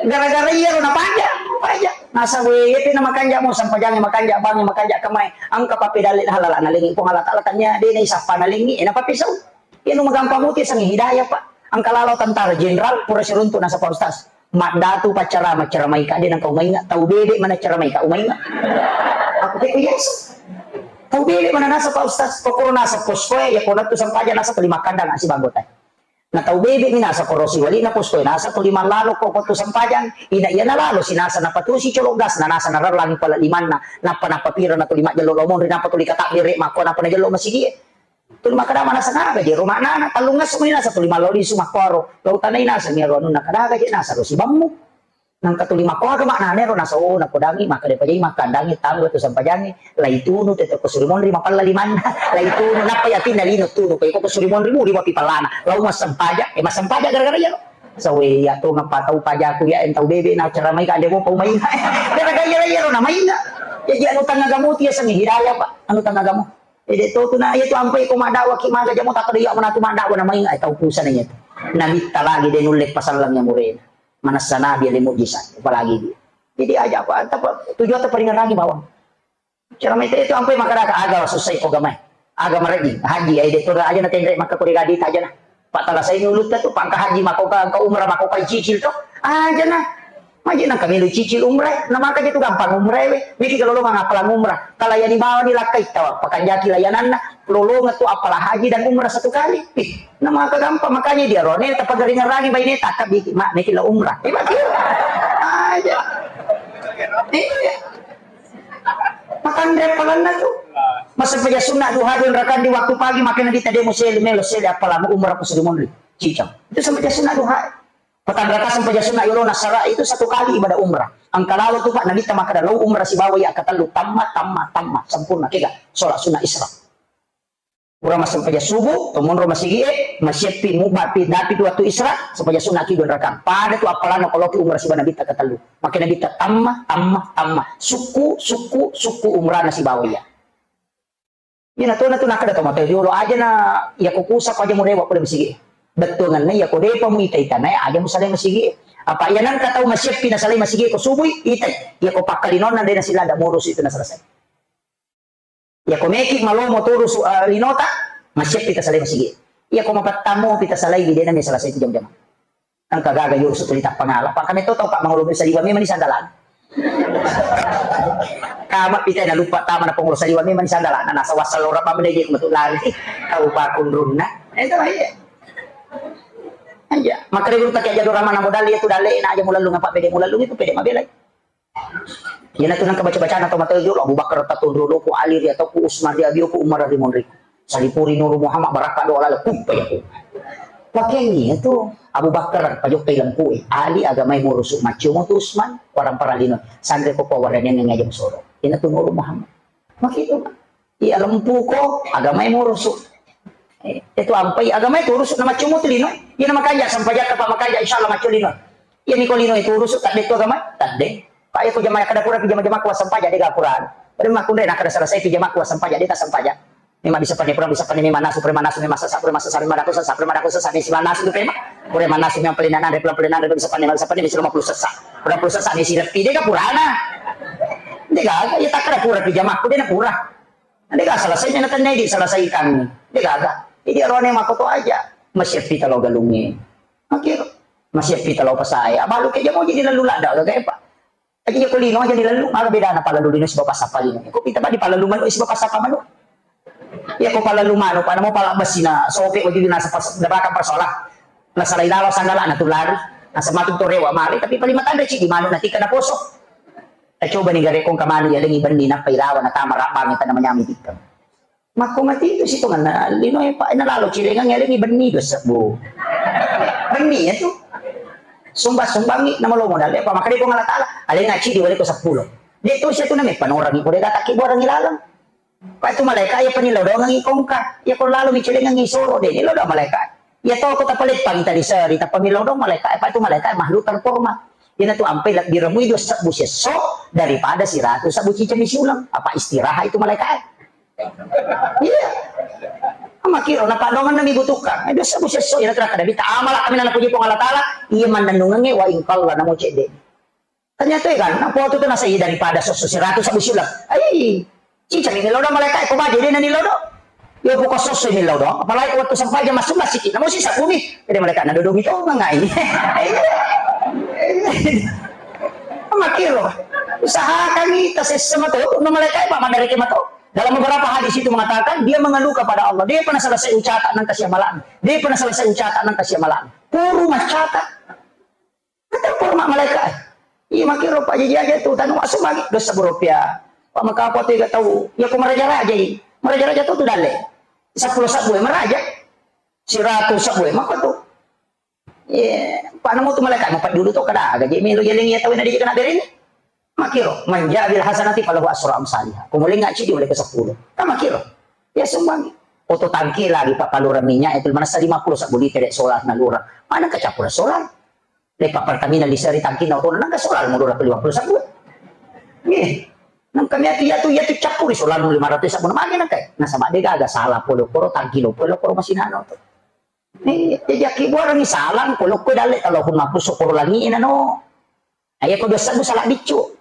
gara-gara iya ro napaja, paja. Nasa, "We, iya pi na makanja mo, sampajang makanja, bangi makanja, kemai." Engka papedalle halala nalengi Puang Allah Taala tanya, de na isappa nalengi, eh, na papisau. Iya nu magampang muti sangi hidayah, Pak. Engka lalo tentara jenderal, pura siruntu nasa Pak Ustaz. Maddatu paccarama, caramaika de nengka umainga, tau bebe mana caramaika umainga. Aku teko biasa. Tau bebe mana nasa Pak Ustaz, kokoro nasa poskoe, ya kona tu sampaja nasa tuli makkandang asi banggota. Na tau bebe mi nasa korosi wali na poskoe nasa tuli mallalo ko kotu sampajang, ina iya nalalo si nasa napatusi colok gas na nasa narellangi pala limanna, nappa nappa pira na tuli majjello lomonri nappa tuli katabbere makko nappa najello masigi. Tuli makkeda manaseng aga je ro maknana, tellungngesso meni nasa tuli mallo lisu makkuaro, lo utanai naseng iyaro anunna, kadaga je nasa ro sibammu. Nangka tuli makkuaga maknana ero nasa, oh, napodangi, makkeda pajai makkandangi, tanggo tu sampajangi, laitunu tette ko suri monri mapella limanna, laitunu, nappa yatinna lino tunu, ko iko ko suri monri muri wapi pellana, lau massempaja, eh, massempaja gara-gara iyaro. Sawe iya to ngappa tau pajaku ya, en tau bebe na cara mai ka demo pau mai. Gara-gara iyaro, iyaro na mai na. Jadi anu tangga gamu tiya seni hidayah, Pak. Anu tangga gamu. Ede to tu na, iya tu ampai ko maddawa ki maga jamo, tak ada iya mana tu maddawa na mai, eh, tau pusana iya tu. Nabitta lagi de nulle pasallang ya murena. Manassa nabi le mujizat, apalagi dia. Jadi aja apa, apa tujuan tu paringan lagi bawang. Cara mai itu ampai makkadaka aga susai ko gamai. Aga maredding, haji, ai de to aja na tenre makka ko de gadi aja na. Pak tala sai ulutta tu, pangka haji mako ka, ka umrah mako ka cicil to. Aja na. Maji nang kami lu cicil umrah, na maka je tu gampang umrah we. Miki kalau lo ngapala umrah. Kalau yani bawa di lakkai tawa, pakanjaki layananna, lolonga tu apala haji dan umrah satu kali. Ih, na maka gampang, makanya dia rone tapagaringan rangi baine takka biki, mak, miki la umrah. Eh, maki. Aja. Iya. Makanre palanna tu. Masa paja sunna duha dua rakaat di waktu pagi, makanya di tadi musel melo sel apalagi umrah ku suri monri. Cicang. Itu sama paja sunna duha. Patang rakaat sama paja sunna yolo nasara itu satu kali ibadah umrah. Engka lalo tu Pak Nabi ta makkada lau umrah sibawa ya katellu tamma tamma tamma sempurna kega sholat sunnah Isra. Pura massempajang subuh, to monro masigi'e, masieppi mubba pi dapi tu wattu Isra, sempajang sunna ki dua rakang. Pada tu appalanna ko loki umrah sibawa Nabitta katellu. Makkeda Nabitta tamma, tamma, tamma. Sukku, sukku, sukku umrana sibawa iya. Iyana tona tu nakkeda to mate riolo aja na iya ko kusa ko aja murewa pole masigi'e. Bettuanganna iya ko depa muita-ita nae aja musalai masigi'e. Apa iya nangka tau masieppi nasalai masigi'e ko subui, itai. Iya ko pakkalinonna de nasilada murus itu na selesai. Iya ko meki malomo turusu, eh, linota, masieppi tasalai masigi. Iya ko mapattamu pi tasalai, dena mi selesai tu jam-jam. Engka gaga yurusu tuli tappangala. Pak kami to tau Pak mangolo saliwa memang ni sandalana. Kama pita na lupa tama na pangolo saliwa memang ni sandalana. Nasa wasal ora pa mende je matu lari. Tau pakunrunna. Eh, itu aja. Aja. Makare guru tak aja dorama na modal itu dale na aja mulalung apa pede mulalung itu pede mabelai. Iyanatu nengka baca-bacana tau matoa jolo, Abu Bakar tatunru ku Ali ri atau ku Usman ri abio ku Umar ri monri. Salipuri Nuru Muhammad barakka doa lalo kuppa ya ku. Pakengi itu Abu Bakar pajokkai lempue, Ali agamai murusu, maccio mo tu Usman, warang paralino, sanre ko ko warane ngaja musoro. Iyanatu Nuru Muhammad. Makitu. Iya lempuko, agamai murusu. Eh, itu ampai agamai turusu na maccio mo tu lino. Iya na makanja sampajatta pa makanja insyaallah maccio lino. Iya ni ko lino itu urusu tadde tu agama, tadde. Pak iya ko jamaah kada pura pi jamaah-jamaah kuasa sampaja de ga pura. Pada makunre na kada selesai pi jamaah kuasa sampaja de ta sampaja. Memang bisa pane pura bisa pane memang nasu pura manasu memang sasa pura masasa memang dako sasa pura madako sasa de sila nasu tu pema. Pura manasu memang paling nanre pura paling nanre bisa pane bisa pane bisa lima puluh sasa. Pura puluh sasa de silepi de ga purana. De ga iya takada pura pi jamaah ku de na pura. Dega selesai na tennedi selesaikan. Dega ga. Jadi arone makoto aja. Masiappi talo galungnge. Makiro. Masiappi talo pasae. Abalu ke jamo jadi lalu ladda gaga, Pak. Aja ko lino aja dilalu, maga bedana palalu lino sibawa passappa lino. Ko pita pa dipalalu manu sibawa passappa manu. Iya ko palalu manu, pada mau pala besi na sope wajib nasa pas debaka persoalan. Nasala ilalo sanggala na tulari. Nasa matu to rewa male, tapi paling matandre ci di manu nanti kena poso. Eh, coba ni gare kong kamani ya lengi benni nappa ilawa na tama rabang tana manyami tikka. Makko mati itu sitonganna lino e, Pak, ena lalo cilengang elengi benni dua sebbu. Benni ya tu. Sumbang-sumbangi nama lo modal e, Pak, maka dia kong Allah Ta'ala, alena cidi wale ko seppulo. Dia tu sia tu name panorangi, ko dia kata ki borangi lalang. Pak, itu malaikat ya penilo doangi kongka. Ya ko lalo mi cilengangi soro de, ni lo doang malaikat. Ya to ko tapaleppangi tadi seri, tapamilo doang malaikat. Pak, itu malaikat makhluk terhormat. Ina tu ampai lebbi remui dua sebbu sesso daripada siratu sebbu cicami siulang. Apa istirahat itu malaikat? Iya. Makiro na padongan nami butuhkan. Eh, dosa bu sesso ina tera kada bita amala kami nana puji Puang Allah Taala. Iya mannennungangnge wa ingkalla namo cedde. Ternyata kan, apa waktu itu nasa iya daripada sosso siratu sebbu siulang. Ai, cica ini lodo malaikat ko baje dena ni lodo. Yo buka sosso ini lodo. Apalagi waktu sampai jam masuk masih kita. Namo si sebbu mi. Jadi malaikat na dodo mi to ngai. Makiro. Usahakan kita sesama tu. Malaikat apa mandare kema tu. Dalam beberapa hadis itu mengatakan, dia mengeluh kepada Allah. Dia pernah selesai ucapan nang kasih amalan. Dia pernah selesai ucapan nang kasih amalan. Puru macata. Kata puru mak malaikat. Iya, makiro pak jaji aja tu. Tanu masuk lagi. Dosa berupiah. Pak maka apa tu gak tahu. Ya, aku meraja-raja ini. Meraja-raja tu tu dale. Sepuluh sabu meraja. Seratus sabu maka tu. Iya, panamo tu malaikat, mau dulu tu kada gaji melo jaling ya tahu nadi kena beri ni. Makiro, manja bil hasanati falahu asra amsalih. Kumuling ngaji di oleh ke sepuluh. Kan makiro. Ya sumbang. Oto tangki lagi pak paluran minyak itu mana lima puluh sabu liter solar nalura. Mana kecampur solar? Lepa Pertamina di seri tangki na oto nang solar mulu lima puluh sabu. Nih, nang kami atu ya tu ya tu campur solar lima ratus sabu magi nang kai. Nah sama dega aga salah polo koro tangki lo polo koro masih nano tu. Eh, jajaki buarangi salang, ko lokko dalle, kalau pun mappusu koro langi ina no. Ayo ko dua sabu salah biccu.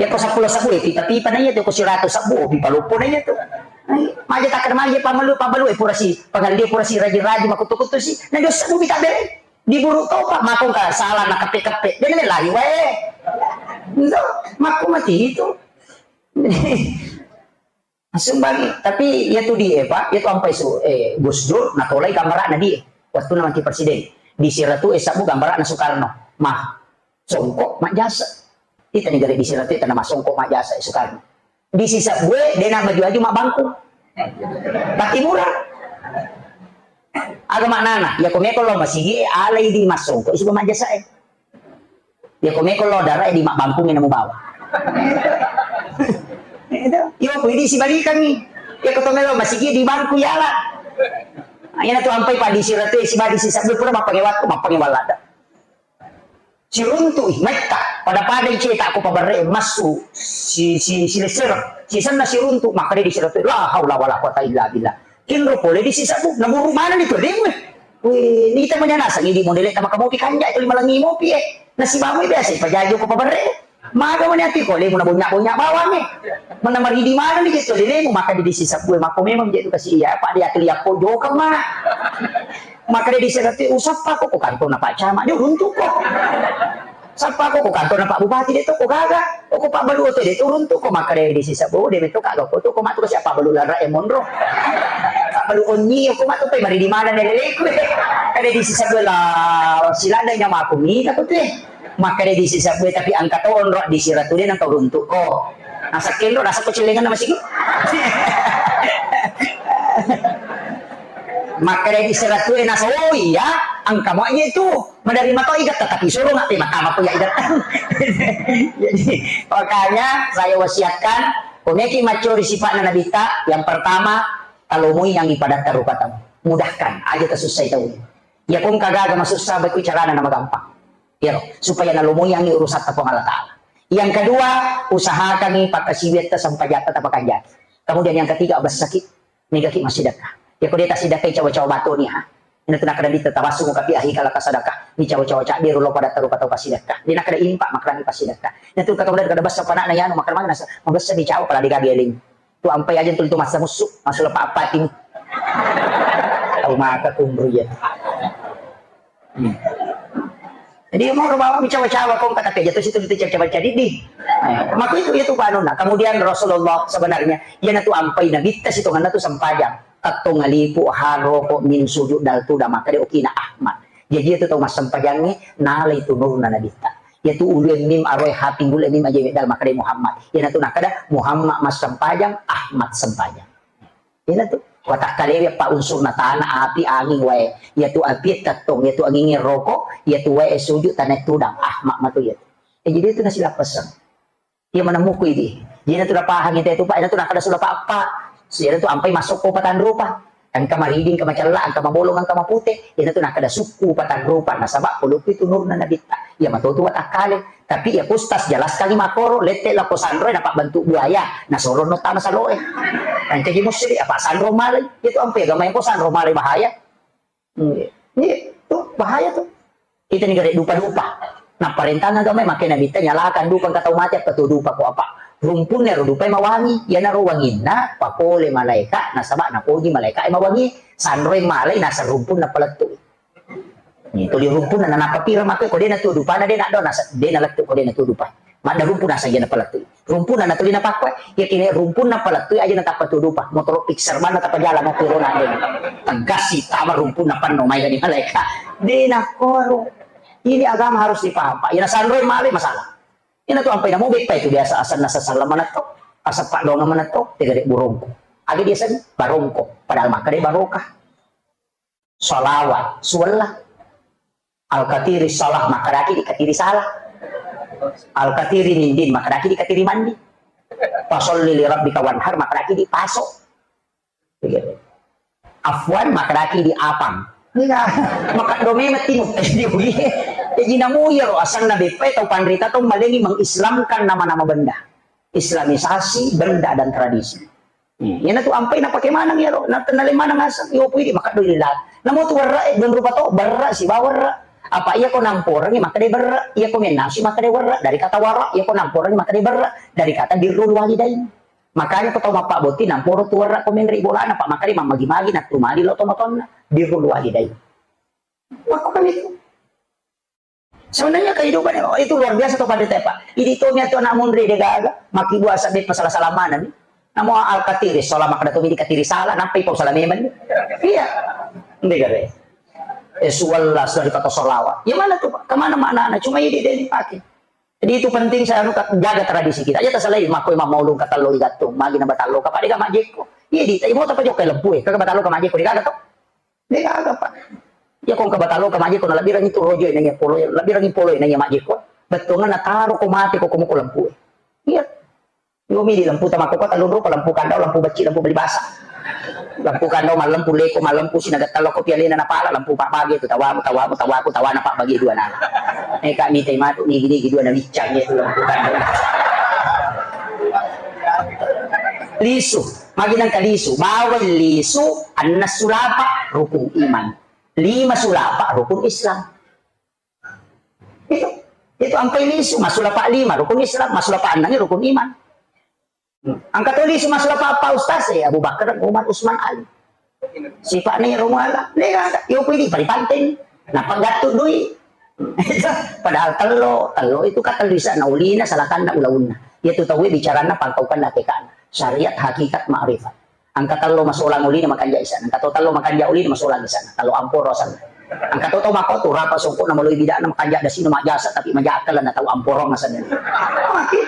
Ya ko sepuluh sabu, eh, pipa-pipa na iya tu, ko seratus sabu, oh, pipa loppo na iya tu. Eh, maja takkan maja pamalu, pamalu, eh, purasi, pangaldi purasi, rajin-rajin, makutu-kutu si. Na dua sabu mita bere. Di buru topa, makong ka salah na kepe-kepe. Dia nene lari wae. Ndo, makku mati itu. Langsung bagi. Tapi iya tu di, eh, Pak, iya tu ampai su, eh, Gus Dur, natolai gambarana di, eh. Waktu na manti presiden. Di siratu, eh, sabu gambarana Soekarno. Mah, songkok majjasa. Kita ni gare di siratu, tana masongkok majjasa, eh, Soekarno. Di sisabue, dena maju-aju mabangku. Pati murah. Aga maknana, ya komeko lo masigi, alai di masongkok, isi majjasa, eh. Ya, ko meko lo dara di mabbangkungi namu bawa. Itu. Yo, ko idi sibalikangi. Ya, ko to melo masigi di bangku yala. Iyana tu ampai pa di siratu sibadi sisabbu pura mappange waktu, mappange walada. Siruntu i, metta. Pada-pada i cetak ko pabarre massu si, si, si lesser. Sisenna siruntu, makkeda di siratu, la haula wala quwata illa billah. Kenro pole di sisabbu, naburu mana ni tu deng. Wih, nita manya nasang idi modele tama kamopi kanja itu lima langi mopi eh. Nasi bamu biasa pajajo ko pabarre. Maga mani ati ko lemu na bonya-bonya bawang eh. Mana maridi mana ni gitu lemu maka di sisabbu eh, mako memang jadi kasih iya pak dia keliak ko jokang mana. Maka dia diserati usap pak ko kantor na pak camat dia runtuh ko. Sappa ko, ko kantor na Pak Bupati de to ko gaga. Ko Pak Balu oto de to runtu ko makkeda di sisebbu de metto ka gokko to ko matu ko siapa Balu lara e monro. Pak Balu onni ko matu pe mari di mana ne leleku. Kada di sisebbu la silanda nyamaku mi ta ko te. Makkeda di sisebbu tapi angka to onro di siratu de nang to runtu ko. Nasakke lo rasa ko celengan na masiku. Makkeda di siratu e nasa, oh iya, angka mo aja itu. Menerima to igat, tetapi suruh nggak terima tama ko ya igat. Jadi, makanya saya wasiatkan, komeki macori sifatnya Nabi ta, yang pertama, talomoi yang ibadat taruh kata, mudahkan aja kesusah itu. Ya kong kagaga masussa baku carana nama gampang. Ya, supaya nalomoi yang urusan ta Puang Allah Ta'ala. Yang kedua, usahakan nih pakai siwet ta sampajata ta pakai jati. Kemudian yang ketiga, besaki. Mega ki massidekka. Ya ko de ta sidekka cawa-cawa batu ni ha. Ina tu nakkeda ditta tabassung kapi ahi kala ka sadaka. Ni cawa-cawa cadde ro lo pada taru katau passidekka. Di nakkeda impa makkeda ni passidekka. Ina tu kata kada kada bassa panakna yanu makkeda magi nasa mabessa ni cawa pala de gaga eling. Tu ampai aja tu, tu masa musu, masa lepa apa tim. Tau maka kumru ya. Hmm. Jadi mau bawa cawa-cawa kong kata peja tu situ, itu cawa-cawa jadi di. Eh, maka itu, itu panuna. Kemudian Rasulullah sebenarnya, iya na tu ampai nabitta situ ngana tu sempajang. Tettong alipu haro ko min sujud dal tu da maka de okina Ahmad. Jadi itu tau massempajangnya nala itu nurna nabitta. Iyatu ulue mim aroe ha pinggul mim aja medal makkeda Muhammad. Iyanatu nakkeda Muhammad massempajang, Ahmad sempajang. Iyanatu. Watakkalewe eppa unsurna, tana, api, anging, wae. Iyatu api tettong, iyatu anging roko, iyatu wae sujud, tana tudang. Ahmad matu iyatu. Eh, jadi itu nasilappesseng. Iya maneng muku idi. Iyanatu napahang ita itu, Pak. Iyanatu nakkeda sula, Pak, Pak. Iyanatu ampai masuk ko patang rupa. Engka mariding, engka macella, engka mabolong, engka mapute. Iyanatu nakkeda sukku patang rupa. Nasaba poloku itu nurna nabitta. Iya matotu watakkale. Tapi iya Ustaz jelaskangi makkoro, lette lako sanroe napabbentuk buaya. Nasoro no tama saloe. Engka ji musri, apa sanro malai. Itu ampai agama yang ko sanro malai bahaya. Iya. Iya, tuh bahaya tuh. Kita ni gare dupa-dupa. Nah, parentana agama make nabitta nyalakan dupa engka tau mate apa tu dupa ko apa. Rumpunna ro dupa mawangi, iyanaro wanginna pakole malaika, nasaba napoji malaika mawangi, sanroi malai nasa rumpunna palettu. Ni tuli rumpunna nanappa pira make ko dena tu dupana dena do nasa dena lettu ko dena tu dupa. Madda rumpunna saja napalettu. Rumpunna natuli napakkue, iya kini rumpunna palettui aja natappa tudupa, motoro Pixar mana tappa jalan mau pirona deh. Tegas sih tama rumpunna panno mai gani malaika. Dena koro. Ini agama harus dipaham, Pak. Iya sanroi malai masalah. Ina tu ampai namo beppa itu biasa asal nasa salam manetto, asal pak donga manetto, tega dek burongko. Agi dia sen barongko, padahal maka dek barokah. Salawat, suwella. Al-katiri salah, makkedaki dikatiri salah. Al-katiri nindin, makkedaki dikatiri mandi. Fasalli li rabbika wanhar, makkedaki di paso. Afwan, makkedaki di apang. Iya, makkeddo memang timu. Jadi namu iyaro asanna beppa tau panrita tau malengi mengislamkan nama-nama benda. Islamisasi benda dan tradisi. Hmm, iyanatu ampai napake maneng iyaro, na-, nale maneng aseng, iyo pui di makaddo lila. Namo tu werra, eh, dua rupa to, berra sibawa werra. Apa iya ko namporengi makkeda berra, iya ko mennasu makkeda werra, dari kata wara, iya ko namporengi makkeda berra, dari kata birrul walidain. Makanya ko tau mappabbotting namporo tu werra ko menre bolana, Pak, makkeda mammagi-magi nattumali lo tomatoanna, birrul walidain. Makko kami itu. Sebenarnya kehidupan itu luar biasa tuh pada tepa. Ini tuh niat tuh anak munri deh gaga. Maki buasa deh pasal salah mana nih? Namo al katiri, salah makna tuh ini katiri salah, nampai pau salah memang. Iya. Ini gare. Eh, suwalla, sudah dikata solawat. Ya mana tuh, Pak? Kemana makna? Cuma ini deh dipakai. Jadi itu penting saya anu, jaga tradisi kita. Aja tersalah makoi mau ulung katallo igattung, magi nambah tallo, kapade ga majekko. Iya di, tapi mau tapa jokka lempu eh, kagak batalo ka majekko, di gaga tuh. Degaga, Pak. Iya ko engka batalo ka majjekko, na lebbirangi tu rojo nanya polo, lebbirangi polo nanya majjekko. Bettuanna nataro ko mate ko komo ko lempu. Iya. Yo mi di lempu tama ko kota lunro ko lempu kandau, lempu becci, lempu beli basa. Lempu kandau mallempu leko, mallempu sinaga talo ko pialena napala, lempu pak bagi tu tawamu, tawamu, tawaku, tawana pak bagi dua nala. Eh, kak mite matu nigi-nigi dua na miccang itu lempu kandau. Lisu. Magi nengka lisu, bawang lisu, anna sulapa rukun iman, lima sulapa rukun Islam. Itu, itu ampai lisu, masulapa lima rukun Islam, masulapa annang rukun iman. Hmm. Angka to lisu masulapa apa Ustaz? Eh, Abu Bakar, Umar, Usman, Ali. Sipakna iyaro muala, lega, iyo pidi pari panteng. Nappa gattu dui. Padahal tello, tello itu kan tello isana ulina, salakanna ulaunna. Iya tu tauwe bicaranna pangkaukanna tekana. Syariat, hakikat, ma'rifat. Angka tello masolang ulina makanja isana. Angka to tello makanja ulina masolang isana. Tello amporo asanna. Angka to tau makko tu rapa songkokna maloi bidakna makanja dasina majasa tapi maja akkalanna tau amporong asanna. Maki.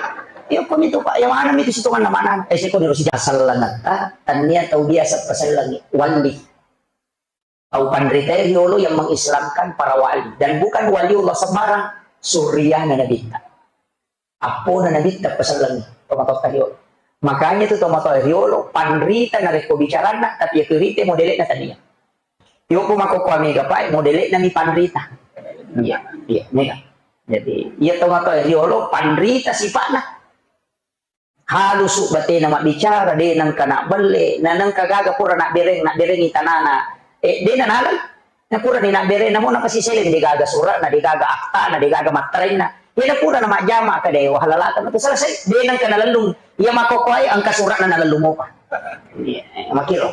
Iya ko mitu Pak, iya mana mitu sitonganna mana? Eh siko niro sija sellengetta, tania tau biasa pasellengi. Wali. Tau panrita riolo yang mengislamkan para wali. Dan bukan waliullah sembarang, suriyana nabitta. Appona nabitta pasellengi, tomatoatta riolo. Makanya tu tomatoa riolo, panrita narekko bicaranna, tapi iya kirite modelekna tania. Yoko makoko mega pae, modelekna mi panrita. Iya, iya, mega. Jadi, iya tomatoa riolo, panrita sipakna. Halusu batena mabbicara, de nengka nabbelle, na nengka gaga pura nabbereng, nabberengi tanana. Eh, de nanalai. Na pura ni nabbereng, namo napasiseleng de gaga surana, de gaga aktana, de gaga matterenna. Iya na pura na majjama ka de wahalalata, na selesai, de nengka nalellung. Iya makkokkoe engka sura'na nalellung mopa. Iya, makkiro.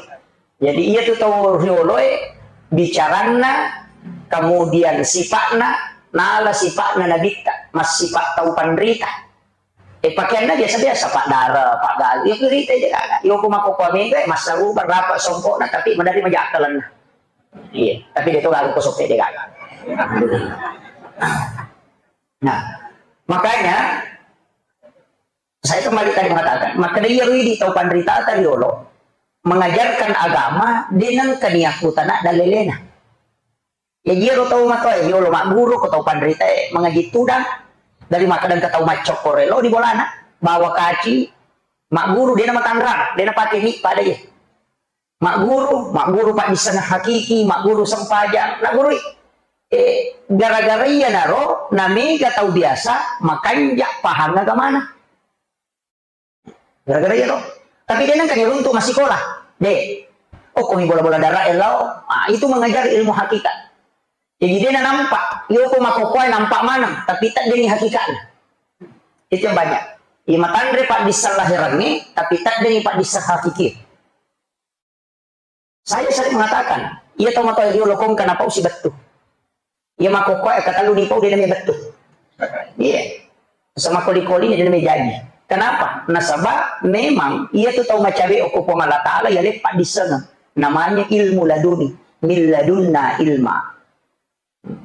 Jadi iya tu tau rioloe bicaranna, kemudian sipa'na, nala sipa'na nabitta, massipa' tau panrita. Eh, pakeanna biasa-biasa, Pak Dara, Pak Galuh, iya panrita aja kan. Iya ko makkokkoe mega, massaruba, rapa songkokna, tapi maderri majakkalenna. Iya, tapi dia tu gaga ko soppe dia gaga. Nah, makanya saya kembali tadi mengatakan, maka dia ridi tau panrita tadi olo mengajarkan agama dengan keniakutan dan lelena. Ya, iyaro tau matoa riolo magguru ko tau panritae mangaji tudang, dari makkeda engka tau maccokko relo di bolana, bawa kaci, magguru, dena matanrang, dena pake mi pada ye. Magguru, magguru paddisseng hakiki, magguru sempajang, nagurui. Eh, gara-gara iyanaro, namega tau biasa makanja pahang agamana. Gara-gara iya to. Tapi dia nengka niruntuk massikola. De. Oh, komi bola-bola darah lao. Ah, itu mengajar ilmu hakikat. Jadi dia nampak, yo ko makokoe nampak maneng, tapi tak dengi hakikatnya. Itu yang banyak. Iya matanre paddisseng lahirangnge, tapi tak dengi paddisseng hakiki. Saya sering mengatakan, iya tau matoa riolo kong kenapa usi bettu. Iya makkokkoe, eh, katelluni pau de namai bettu. Iya. Sama koli-koli de namai jaji. Kenapa? Nasaba memang iya tu tau macawe okko Puang Allah Taala iya leppa dissengeng. Namanya ilmu laduni, min ladunna ilma.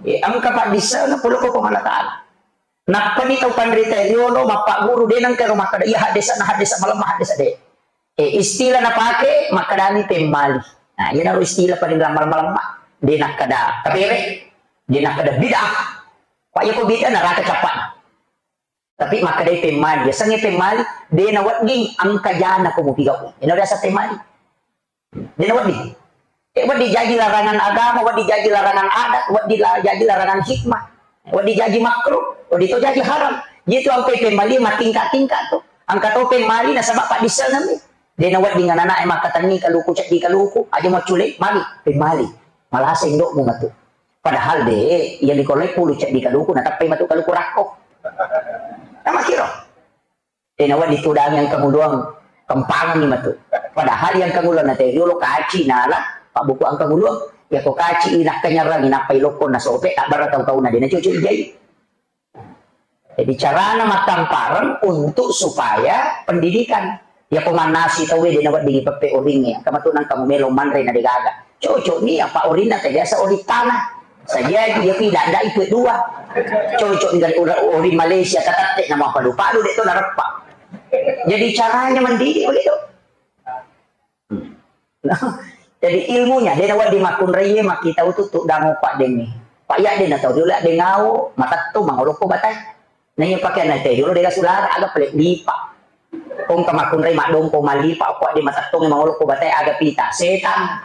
Eh, engka paddissengeng pole ko Puang Allah Taala. Nappani tau panrita riolo mappagguru de nengka ro makkeda iya haddesa na haddesa malemma haddesa de. Eh, istilah napake makkedami pemmali. Nah, iyanaro istilah paling malemma-lemma. De nakkeda kapere, de nakkeda bid'ah. Pak yako bid'ah naraka cappa. Tapi makkedai pemmali, yasengnge pemmali de nawedding engka jana ko mupigau. Ina biasa pemmali. De nawedding. Eh, wedding jaji larangan agama, wedding jaji larangan adat, wedding la-, jaji larangan hikmah, wedding jaji makruh, wedding to jaji haram. Jadi tu angkai pemmali matingkat-tingkat tu. Angka to pemmali nasaba paddissengenni. De nawedding anak-anak e makkatenni kaluku ceddi kaluku, aja maccule, magi pemmali. Malasa indokmu matu. Padahal de, iya dikolai pulu ceddi kaluku, natappai matu kaluku rakko. Namakiro. De nawedding tudangi engka muluang, kempangenni matu. Padahal iya engka muluang na teri riolo kaci nala pabbuku engka muluang. Yako kaci i nakkanyarang i nappai lokko nasope, tabbara tau-tauna de nacocok ijai. Jadi carana mattampareng untuk supaya pendidikan. Yako mannasi tauwe de nawedding ipeppe oringnge, engka matu nangka mumelo manre na de gaga. Cocok ni apa orinna te biasa orin tanah. Sajaji iya pi dada ipe dua. Cocok ni ori, ori Malaysia tatette nama padu-padu de to nareppa. Jadi caranya mendidik begitu. Hmm. Jadi ilmunya de nawedding makkunraie makkitau tu tudang opa dengngi. Pak ya de natau diola dengau matatto mangolokko batai. Naiya pakeanna te jolo dega sulara aga pale lipa. Kong ka makkunrai maddompo malipa ko de matettongi mangolo ko batai aga pita. Setang.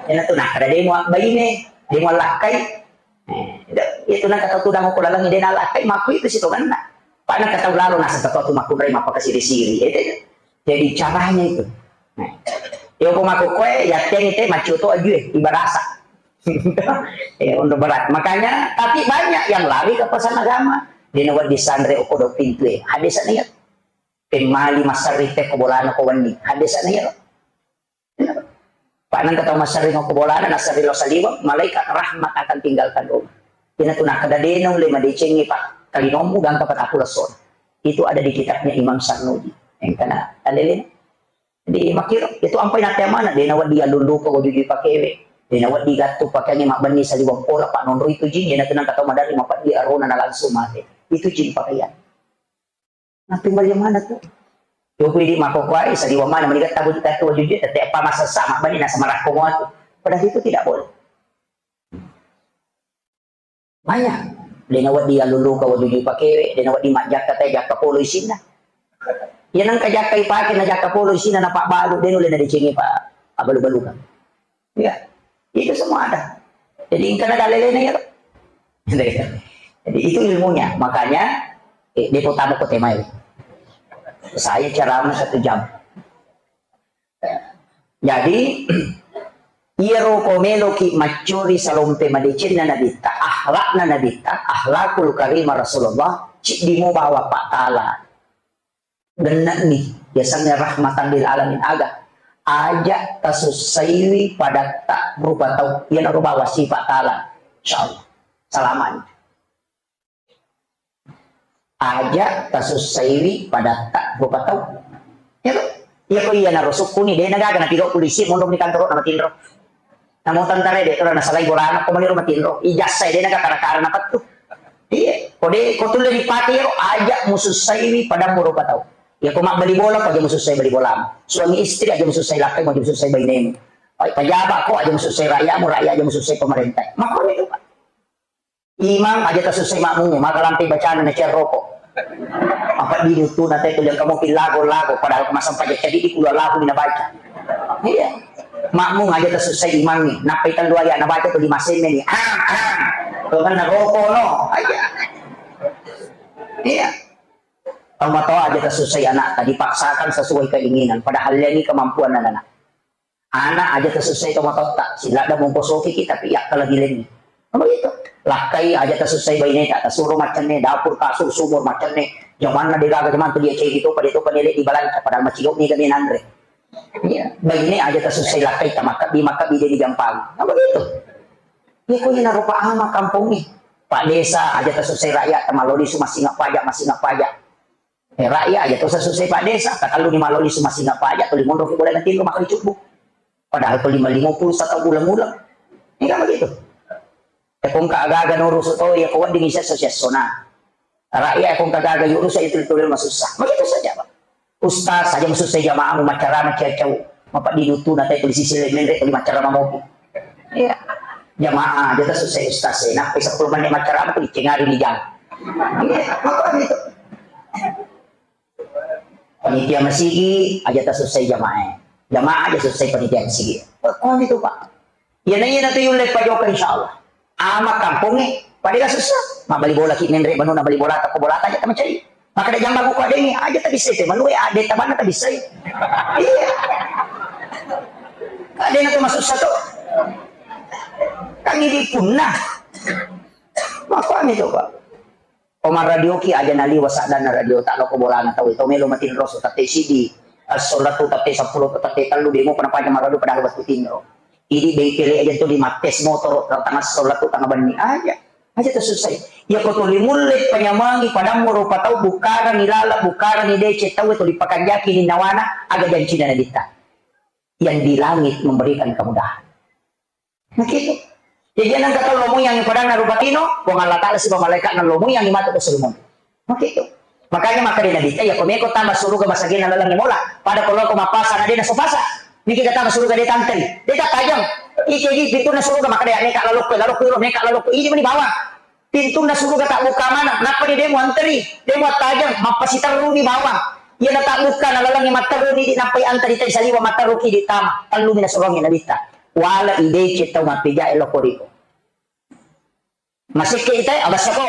Ena tu nakkeda demo baine, demo lakkai. Eh, itu nang kata tudang ko lalang de nalakkai makku itu sitonganna. Pak nang kata lalo nasa kata tu makkunrai mapakasiri-siri. Itu. Jadi caranya itu. Nah, yo ko makkokoe yatteni te maccoto ajue ibarasa. Eh, untuk berat. Makanya, tapi banyak yang lari ke pesan agama. Dina wedding sanre okko do pintu e. Hadis niat. Pemmali massarri te ko bolana ko wenni. Hadis niat. Pak nang kata massarri ko bolana, nassarri lo saliweng, malaikat rahmat akan tinggalkan rumah. Dina tu nakkeda dena ulle madecengi pak kalinommu gangka patappulo sona. Itu ada di kitabnya Imam Sarnuji. Engkana alele. Jadi makkiro, itu ampai natte mana, dena wedding allulluka wajujui pakewe, dena wedding gattu pakeangnge mabbenni saliweng pora, pak nonro itu jin, dena tenang kata maderri mapeddi arona na langsung mate. Itu jin pakaian. Nah, timbal yang mana tuh? Yo kui di makokoai saliweng mana, meni gatta gattu wajujui, tette apa masessa mabbenni nasa marakko muatu. Padahal itu tidak boleh. Manya, dena wedding allulluka wajujui pakewe, dena wedding majjakka te jakka polo isinna. Iya nengka jakka ipake na jakka polo isinna na pabbalu, dena ulle nadecengi pa abbalu-balukan. Iya, itu semua ada. Jadi engkana dalelena ya. Jadi itu ilmunya, makanya eh, depo tamu ko temai. Saya ceramah satu jam. Jadi, iyaro ko meloki maccuri salompe madecenna Nabitta, akhlakna Nabitta, akhlakul karimah Rasulullah, ciddi mo bawa pattala. Genne'ni, yasengnge rahmatan lil alamin aga. Aja tasussaiwi padatta rupa tau. Iyanaro bawa sifat taala. Insyaallah. Salamani. Aja tasussaiwi padatta rupa tau. Iya to? Iya ko iyanaro sukkuni, de' nagaga napigau polisi, monro ni kantoro na matinro. Namo tentara de' to nasalai bolana ko maniro matinro. Ijazah de' naga kara-kara napettu. Iya, ko de' ko tulle dipake iyaro, aja musussaiwi padammu rupa tau. Iya ko mabbali bola ko aja musussai bali bolamu. Suami istri aja musussai lakkai, aja musussai bainemu. Pejabat ko aja musussai rakyatmu, rakyat aja musussai pemerintah. Makko itu, Pak. Imang aja tasussai makmum, maka lampe bacana na cerroko. Apa di itu nanti tuliang kamu pillago-lago, padahal masa paja jadi di kulo lagu mina baca. Iya. Makmum aja tasussai imang ni, nappai tellu aya na baca tu lima semme ni. Ah, ah. Tuh kan na roko no, aja. Iya. Tau matoa aja tasussai anak, dipaksakan sesuai keinginan, padahal ini kemampuan anak. Anak aja tasussai tomatoatta, siladda mongko sokiki tapi yakkalagi lengi. Kan begitu. Lakkai aja tasussai baineta, tasuro maccenne, dapur, kasur, sumur, maccenne. Jamanna degaga jaman tu dia cegi topa, dia topa nele di balanca, padahal macigau ni kami nanre. Iya, baine aja tasussai lakkai, tamakkabi, makkabi dia digampang. Kan begitu. Iya ko ina rupa ama kampongi. Pak desa aja tasussai rakyat, tamaloli su masingak pajak, masingak pajak. Eh, rakyat aja to sasussai Pak Desa, takallu ni maloli sumasingak pajak, tuli monro ki boleh nanti rumah kali cukup. Padahal tuli malimo puluh satu ulang-ulang. Ini kan begitu. Ya kongka agaga nurusu to, ya ko wedding isi esso-esso na. Rakyat ya kongka agaga yurusu itu tuli masussa. Begitu saja, Pak. Ustaz aja masussa jamaah mu macara macacau. Mapa di dutu na tuli sisi lemen tuli macara mamopi. Iya. Jamaah aja tasussai ustaz e. Nappai sepuluh menit macara, aku dicengari di jam. Iya, apa itu? Panitia masigi aja tasussai jamaah e. Jamaah aja sussai panitia masigi. Kok itu, Pak? Iya na iya na tu yulle pajoka insyaallah. Ama kampongnge pada gak susah. Mabbali bola ki menre manu na bali bola ta ko bola ta aja tamacai. Makkeda jamba buku adengnge, aja tabissai te manue, ade tabanna tabissai. Iya. Adena tu masussa to. Kan idi punna. Makkoni to, Pak. Oma radio ki aja naliwa saddanna radio ta loko bolana tau to melo matinro so tette sidi. Assolatu tette seppulo tette tellu demo pernah paja maradio padahal waktu tinro. Idi bengkele aja tu di mattes motor tengah assolatu tengah benni aja. Aja tasussai. Iya ko tuli mulle panyamangi padammu rupa tau, bukarangi lala, bukarangi dece tau, tuli pakanjaki ninnawana, aga jancina Nabitta. Yang di langit memberikan kemudahan. Nah gitu. Jadi nang kata lomu yang padanna rupa tino, Puang Allah Ta'ala siba malaikat na lomu yang matu ke sulmon. Nah gitu. Makanya maka di Nabitta, ya komeko tambah suruga masagena lalang mola. Pada kalau ko mapasa na dena sopasa. Niki kata suruga de tantei. De tak tajam. Iki di pintu na suruga maka de neka lalokko, lalokko iro, neka lalokko. Ini meni bawang. Pintunna suruga tabbukka maneng, nappa ni demo anteri, demo attajeng, mappasiterruni bawang. Iyana tabbukka nalalengngi matterruni di nappai anteri tai saliwa matterruki di tama. Tellumi nasurungngi Nabitta. Wala ideceng tau mappejae loko riko. Masekke ite, abassako.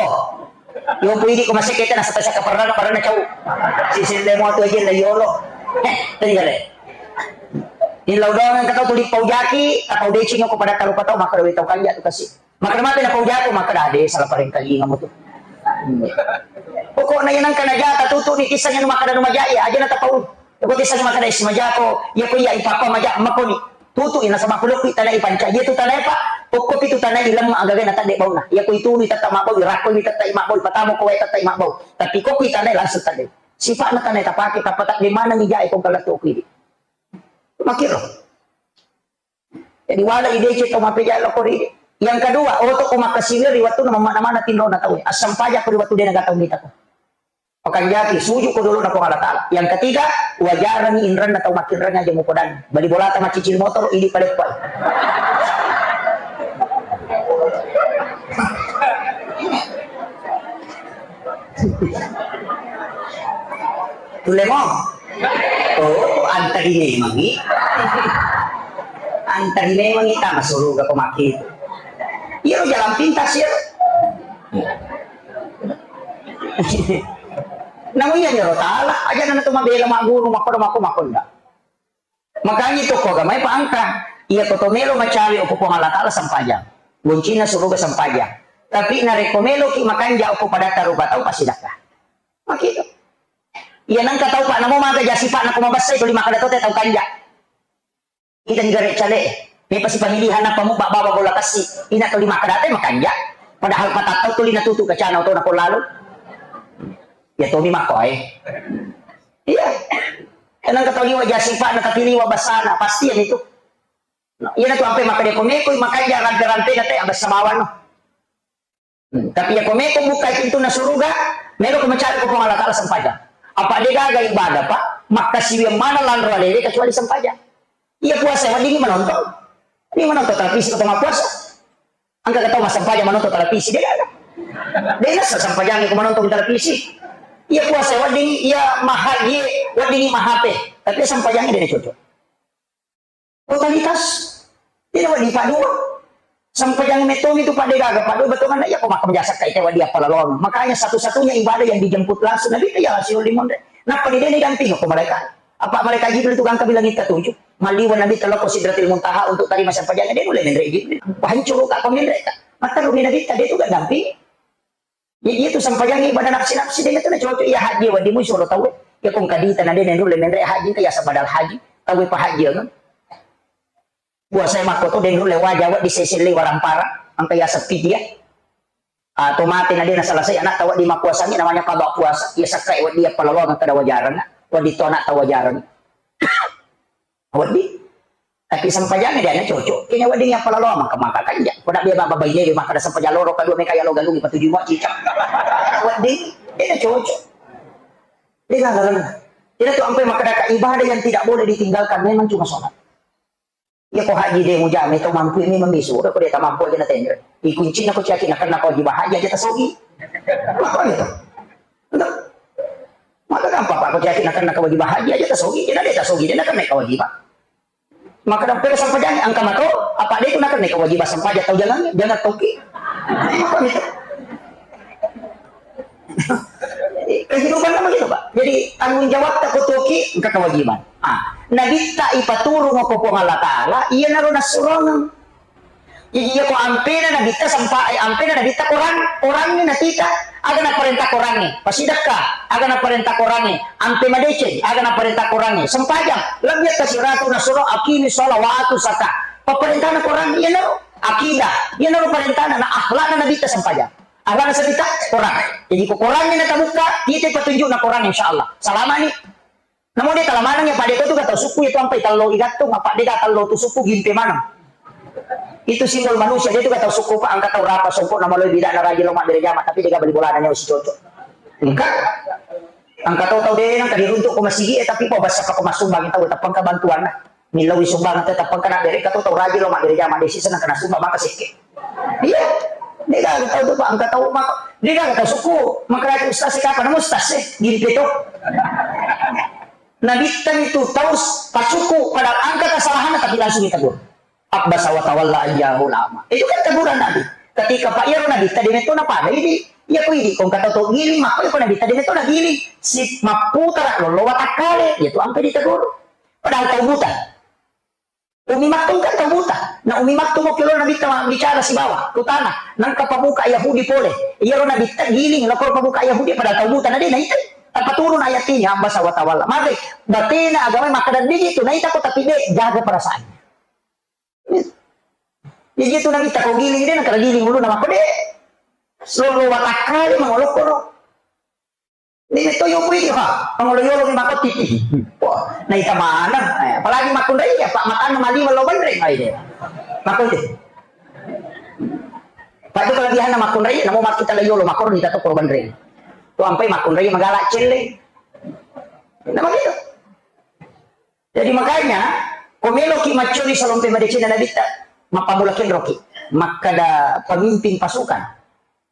Yompu idi ko masekke ite nasata saka perrana, perrana cau. Siselle mo tu ejeng la yolo. Eh, tadi kale. Ni lau doang kata tuli paujaki, tapau deceng ko pada tarupa tau, maka doi tau kanja tu kasi. Makkeda mate napau jako, makkeda, "Ade, sala parengkalinga mutu." Pokokna iya nengka najata tutu ni tissengi nu makkeda nu maja iya, aja na tapau. Ko tissengi makkeda isi majako, iya ko iya ipapa maja makoni. Tutu ina sama kulokku tanai panca, iya tu tanai pa, kokko pitu tanai lemma agaga na tadde bauna. Iya ko itu ni tetta mabau, irakko ni tetta mabau, patamo ko wae tetta mabau. Tapi kokko tanai langsung tadde. Sifat na tanai tapake, tappa tadde mana ni jae ko galatto ku idi. Makiro. Jadi wala ideceng tau mappejae loko ri. Yang kedua, oto ko makkasiwir ri wattunna mamana-mana tinrona tau. Assampajako ri wattu dena gatau mitako. Pakanjaki, suju ko dolo na Puang Allah Ta'ala. Yang ketiga, wajarangi inranna tau makkinrang aja mukodangi. Bali bolata macicil motor, idi paleppai. Tulle mo? Oh, antari memangi. Antari memangi tama suruga ko maki. Iya, jalan pintas ya. Namu iya ni ro tala, aja nana tu mabela maguru, makoda, mako, makonda. Makanya itu ko gamai pa angka. Iya ko to melo macawe ko Puang Allah Ta'ala sampajang. Goncina suruga sampajang. Tapi narekko melo ki makanja ko pada tarupa tau pasti dakka. Makito. Iya nengka tau, Pak, namo maga ja sipa'na ko mabessai tuli makkeda to te tau kanja. Ita ni gare cale. Mepa si pamilihan apa mu baba golla kassi. Ina tuli makkeda te makanja. Padahal patattau tuli natutu kacana oto na ko lalo. Ya tomi makko ae. Iya. Nengka tau liwa ja sipa'na tapi liwa basana pasti ya itu. Iyana tu ampe makkeda ko meko makanja rampe-rampena te abessa bawang no. Hmm, tapi iya ko meko bukai pintunna suruga, melo ko mencari ko Puang Allah Taala sempajang. Apa de gaga ibadah, Pak? Makkasiwiang mana lanro alele kecuali sempajang. Iya puasa weddingi menonton. Ini menonton televisi ko tengah puasa. Angka ketau massempajang menonton televisi de gaga. De nasa sempajang ko menonton televisi. Iya puasa weddingi, iya mahaji weddingi mahape. Tapi sempajang de cocok. Totalitas. Tidak wadi padua. Sempajang metomi tu pada gaga padua betul kan ya kok makan jasa kai teh wadi apa lalu. Makanya satu-satunya ibadah yang dijemput langsung Nabi itu ya siul limonre. Napa di dene damping kok malaikat? Apa malaikat Jibril itu kan bilang kita tujuh. Maliwa Nabi teloko Sidratil Muntaha untuk terima sempajang dia boleh menre Jibril. Hancur kak pemenre. Maka rumi Nabi tadi itu kan damping. Jadi itu sempajang ibadah nafsi-nafsi dengan itu cocok iya haji wadimu suruh tahu. Ya kong kadita nade nendule menre haji kayak sabadal haji. Tahu apa haji ya kan? Puasa makko to dendule waja wa di sesele warampara angka ya sepi dia. Atau mati nade na selesai anak tawa di mapuasangi namanya qada puasa. Ya sakai wa dia palolong kada wajaran. Wa di to anak tawajaran. Wedding. Tapi sempajang dia na cocok. Kene wedding yang palalo maka maka kan ya. Kau nak dia baba bayi dia maka ada sempajang loro kedua mereka ya lo galung patuju mau cicak. Wedding. Dia na cocok. Dia nggak ngerti. Tidak tuh sampai maka ada ibadah yang tidak boleh ditinggalkan memang cuma sholat. Ya kau haji deh mujame tau mampu ini membisu. Udah kau dia tak mampu aja na tender. Di kuncinya kau caki nak kena kau jiwa haji aja tasogi. Apa gitu? Entah. Maka gampang Pak, kau caki nak kena kau jiwa haji aja tasogi. Dia ada tasogi dia nak kena kau jiwa. Maka dampere sempajang angka mato, apa dia itu nak kena kewajiban sempajang tau jangan, jangan toki. Kehidupan kan begitu, Pak. Jadi tanggung jawab tak toki engka kewajiban. Ah, Nabi tak ipaturung ko Puang Allah Taala, iya naro nasurong. Jadi iya ko ampena Nabitta sempa, eh, ampena Nabitta Quran, Quranni natita, aga naparenta Quranni, pasidekka, aga naparenta Quranni, ampe madeceng, aga naparenta Quranni, sempajang, lebbi atta siratu nasuro aqimi sholawatu zaka. Paparentana Quran, iyanaro akidah, iyanaro parentana na akhlakna Nabitta sempajang. Akhlakna Nabitta Quran. Jadi ko Quranni natabukka, kita petunjukna Quran insyaallah. Salamani. Namo de tala maneng ya, pada itu tau suku itu sampai tello igattung, apa de tello tu suku gimpe maneng. Itu simbol manusia, de tu tau suku Pak, angka tau rapa songko nama lo bida na rajin lo mabbere jama, tapi de bali bolana nyawa si cocok. Engka angka tau tau de nang kadi runtuk ko masigi, eh, tapi po basa ko masumbang tau tapang ka bantuan na. Millau sumbang tetap kena bere, kata tau rajin lo mabbere jama, de sisa nang kena sumbang maka sekke. Iya. De gaga tau tu Pak, angka tau maka de gaga tau suku, maka rajin ustaz, eh, kapan ustaz, eh, gimpe tu. Nabitta itu tau pasuku pada angka kesalahan tapi langsung ditegur. Abbasa wa tawalla an ja'ahul a'ma. Itu kan teguran Nabi. Ketika Pak Iyaro Nabitta de metto na pada idi, iya ko idi kong kata to giling, maka ko Nabitta de metto na giling. Si mapputara lollo watakkale, itu ampe ditegur. Padahal tau buta. Umi Maktum kan tau buta. Na Umi Maktum mo kilo Nabitta ma bicara sibawa tu tanah. Nangka pabuka Yahudi pole. Iyaro Nabitta giling, lokor pabuka Yahudi padahal tau buta. Na de naitai. Apa turun ayat ini, abbasa wa tawalla. Maka batena agama maka dan itu naita ko tapi de jaga perasaan. Jadi itu Nabitta ko giling de, nangka giling ulu nama ko de. Solo watakkale mangolokoro. Ini to yo pui ha, pangolo yolo ni mako titi. Wah, naita mana? Eh, apalagi makunrai ya, Pak, matanna mali lo banre ngai de. Mako de. Pak itu kelebihan makunrai, namo mak kita lo yolo makor ni tato korban re. Tu ampai makunrai magala celle. Nama gitu. Jadi makanya, ko meloki maccuri salompe madeceng Nabitta, mappamula kenroki. Makkada pemimpin pasukan.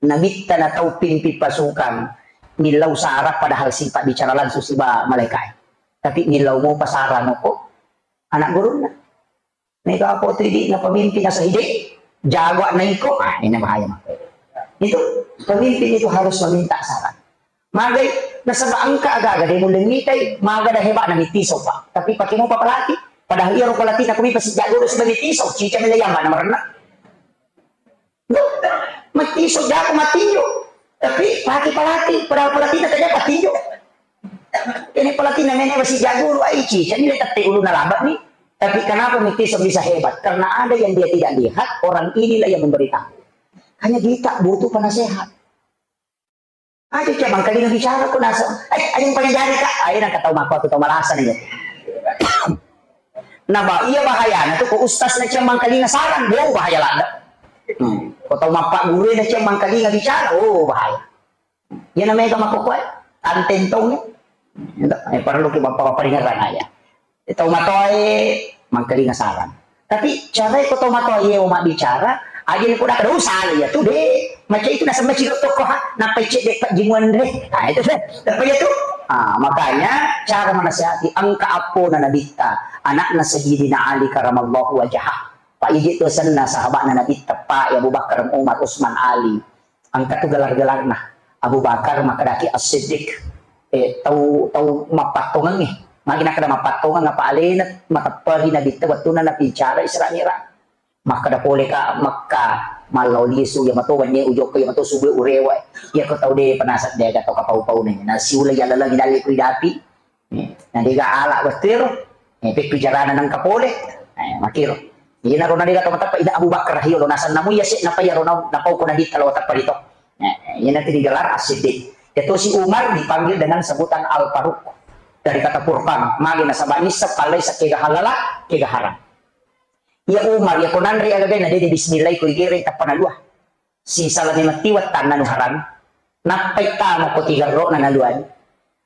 Nabitta na tau pimpin pasukan. Millau sara padahal sipa bicara langsung siba malaikat. Tapi millau mo pasara moko anak gurunna. Mega apa tu idi na pemimpin asa hide, jago na iko, ah, ini bahaya mah. Itu pemimpin itu harus meminta saran. Magai, nasaba engka aga-aga de mulle mitai, maga da hebat na mitiso, Pak. Tapi pakai mau pelatih, padahal iya ro pelatih na kumi pasti jago do sudah mitiso, cica mele yang mana merenna. Matiso jago matinjo. Tapi pakai pelatih, padahal pelatih na kerja patinjo. Ini pelatih namanya masih jago lu aici. Jadi dia tette uluna labak nih. Tapi kenapa Miki bisa hebat? Karena ada yang dia tidak lihat, orang inilah yang memberitahu. Hanya kita butuh penasehat. Aja cuma kali bicara ko nasa. Eh, ayo paling jari kak. Ayo nak ketawa mako atau malasan ini. Nah, bah, iya bahaya. Nah, tuh ko ustaz na cuma kali saran, wow bahaya lada. Hmm. Ko tau mappa guru na cuma kali bicara, oh bahaya. Iya namanya kama kokoe, antentong. Eh, perlu ki bapak-bapak dengeran aja. Tau matoae mangkalinga sarang. Tapi carae ko tau matoae mabbicara, aja ni ko dak kada usah ya tu deh. Macam itu nasaba ciro toko ha, napa cek dek Pak Jimuan deh. Nah, itu deh. Apa ya tu? Ah, makanya cara menasihati engka appona nabitta, anakna Sayyidina Ali karamallahu wajhah. Pak Iji tu senna sahabatna nabitta, Pak Abu Bakar, Umar, Usman, Ali. Engka tu gelar-gelarna. Abu Bakar makkedaki As-Siddiq. Eh, tau, tau mappattongengngi. Magi nakkeda mappattongeng apa alena matepperi nabitta wettunna nabicara Isra Mi'raj. Makkeda pole ka Mekka, mallao lisu, iya mato wenni ujokka, iya mato subuh urewa. Iya ko tau de penasat de aga to kapau-pauna. Nasiula iya laleng dalle ku idapi. Eh, na dega ala wettu ero. Eh, pekku carana nengka pole. Eh, makiro. Iyana ro na dega to mateppa ida Abu Bakar hiyo lo nasenna mu iya se napa iya ro na napau ko nabitta lo teppa rito. Eh, iyana tu digelar As-Siddiq. Itu si Umar dipanggil dengan sebutan Al-Faruq. Dari kata Furqan, magi nasaba nisseng pallai sa kega halala, kega haram. Iya Umar, iya ko nanre aga bena de bismillah ko igere tappa nalua. Sisala memang tiwa tanna nu haram. Nappai tama ko tigerro na naluani.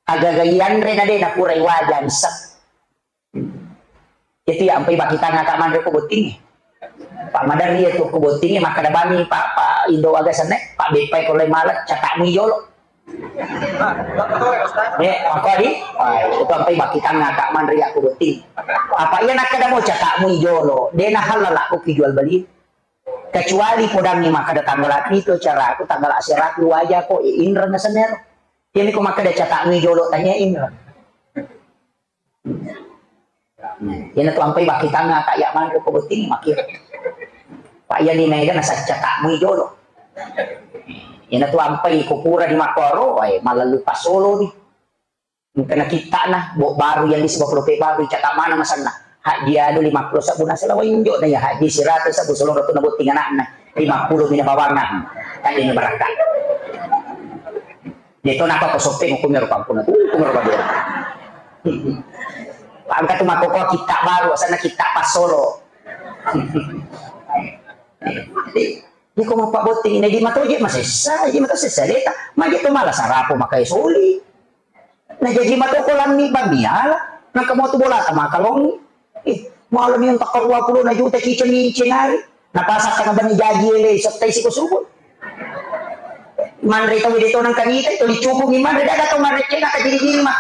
Agaga ianre na de napurai waja nisseng. Itu ya ampai bakitang aka manre ko botting. Pak Madar iya tu ko botting makkeda bani Pak, Pak Indo aga senne, Pak Beppai ko lai malet catak mui jolo. Eh, apa di? Wah, itu ampai bakitang aka manre ya ko botting. Apa iya nakkeda mo catak mui jolo, de na halal aku ki jual beli. Kecuali podangngi makkeda tanggal itu acara aku, tanggal asera aku waja ko, eh, inreng senero. Iya ko makkeda catak mui jolo tanya inreng. Nah, iyana tu ampai bakitanga kak ya manre ko botting makiro. Pak iya ni mega nasacca tak mui jolo. Iyana tu ampai ko pura di makoro, wae malallu pasolo ni. Engka na kittana, bo baru yang di sebab lope baru cakap mana masanna. Haji anu lima puluh sabu nasala wainjo na ya haji seratus sabu solong ratu na botting anakna. Lima puluh mina bawanna. Tadi ni barakka. Deto napa ko soppeng hukumnya rupa ampun aku hukum rupa dia. Angka tu makoko kitta baru, asana kitta pasolo. Jadi, di ko mappa botting ini di matoje masessa, di mato sessa deta. Maje to mala sarapo makai soli. Na jaji mato ko lammi bamiala, na kamu tu bola tama kalong. Ih, malam yang tak dua puluh na juta cicil ni cinari. Na pasakka na bani jaji ele, sottai siko subuh. Manre tau de tonang kanita, itu dicukupi manre, daga tau manre cena ka jiri-jiri mah.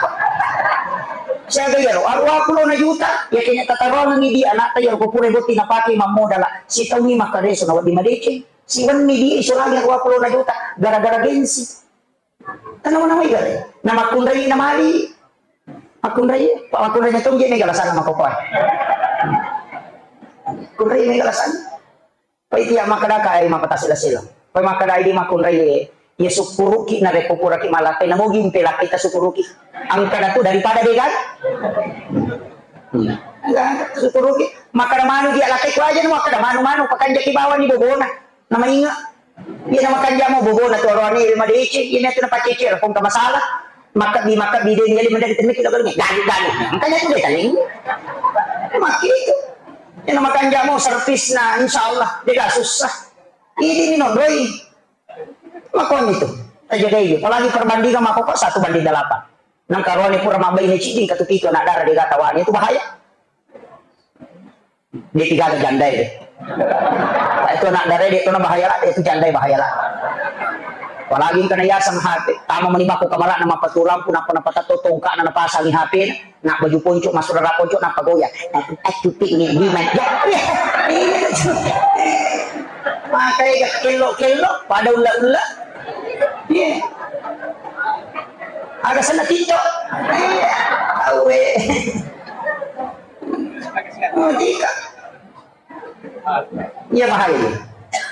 Siaga iyaro, aru aku lo na juta, ya kenya tatarongan ni di anak ta iyaro ko pura botti na pake mammodala. Si tau ni makareso na wadi madeceng. Si wenni di iso lagi aru aku lo na juta, gara-gara gengsi. Tanawa-nawa igare. Na makkunrai na mali. Makkunrai, makkunrai na tongge mega lasana makokoa. Kunrai mega lasana. Pai tiya makkeda ka ai mappatasi lasila. Pai makkeda idi makkunrai, ye sukkuruki narekko puraki malappai namogi mpe lappai tasukkuruki. Angkana tu daripada degan. Hmm. Enggak, sukkuruki. Makkeda manu dia lappai ku aja nu makkeda manu-manu pakanjaki bawani bobona. Namainga. Iya namakanja mo bobona tu aroane madeceng, iya tu napacece pong ka masalah. Makkabbi, makkabbi de ni ali mendali temeki lo galunge. Galu, galu. Makanya tu de taling. Maki itu. Iya namakanja mo servisna, insyaallah de ga susah. Ini ni nonroi. Makoni tu. Tajagai. Apalagi perbandingan mako satu banding delapan. Nang karoane pura mabbaine ciddi katu pitu anak dara de ga tawane itu bahaya. Dia tiga ada jandai deh. Itu anak dara dia tu bahaya lah, itu jandai bahaya lah. Apalagi kena yasang hati, tama meni bako kamara nama patulampu napa napa tato tongka na pasangi H P. Nak baju ponco, masuk rara ponco, napa goyang? Aku cupi ini, gimana? Ya, ya, iya, itu. Makanya kelok-kelok, pada ulla-ulla. Iya. Ada sana TikTok. Iya. Awe. Oh, tidak. Iya, bahaya.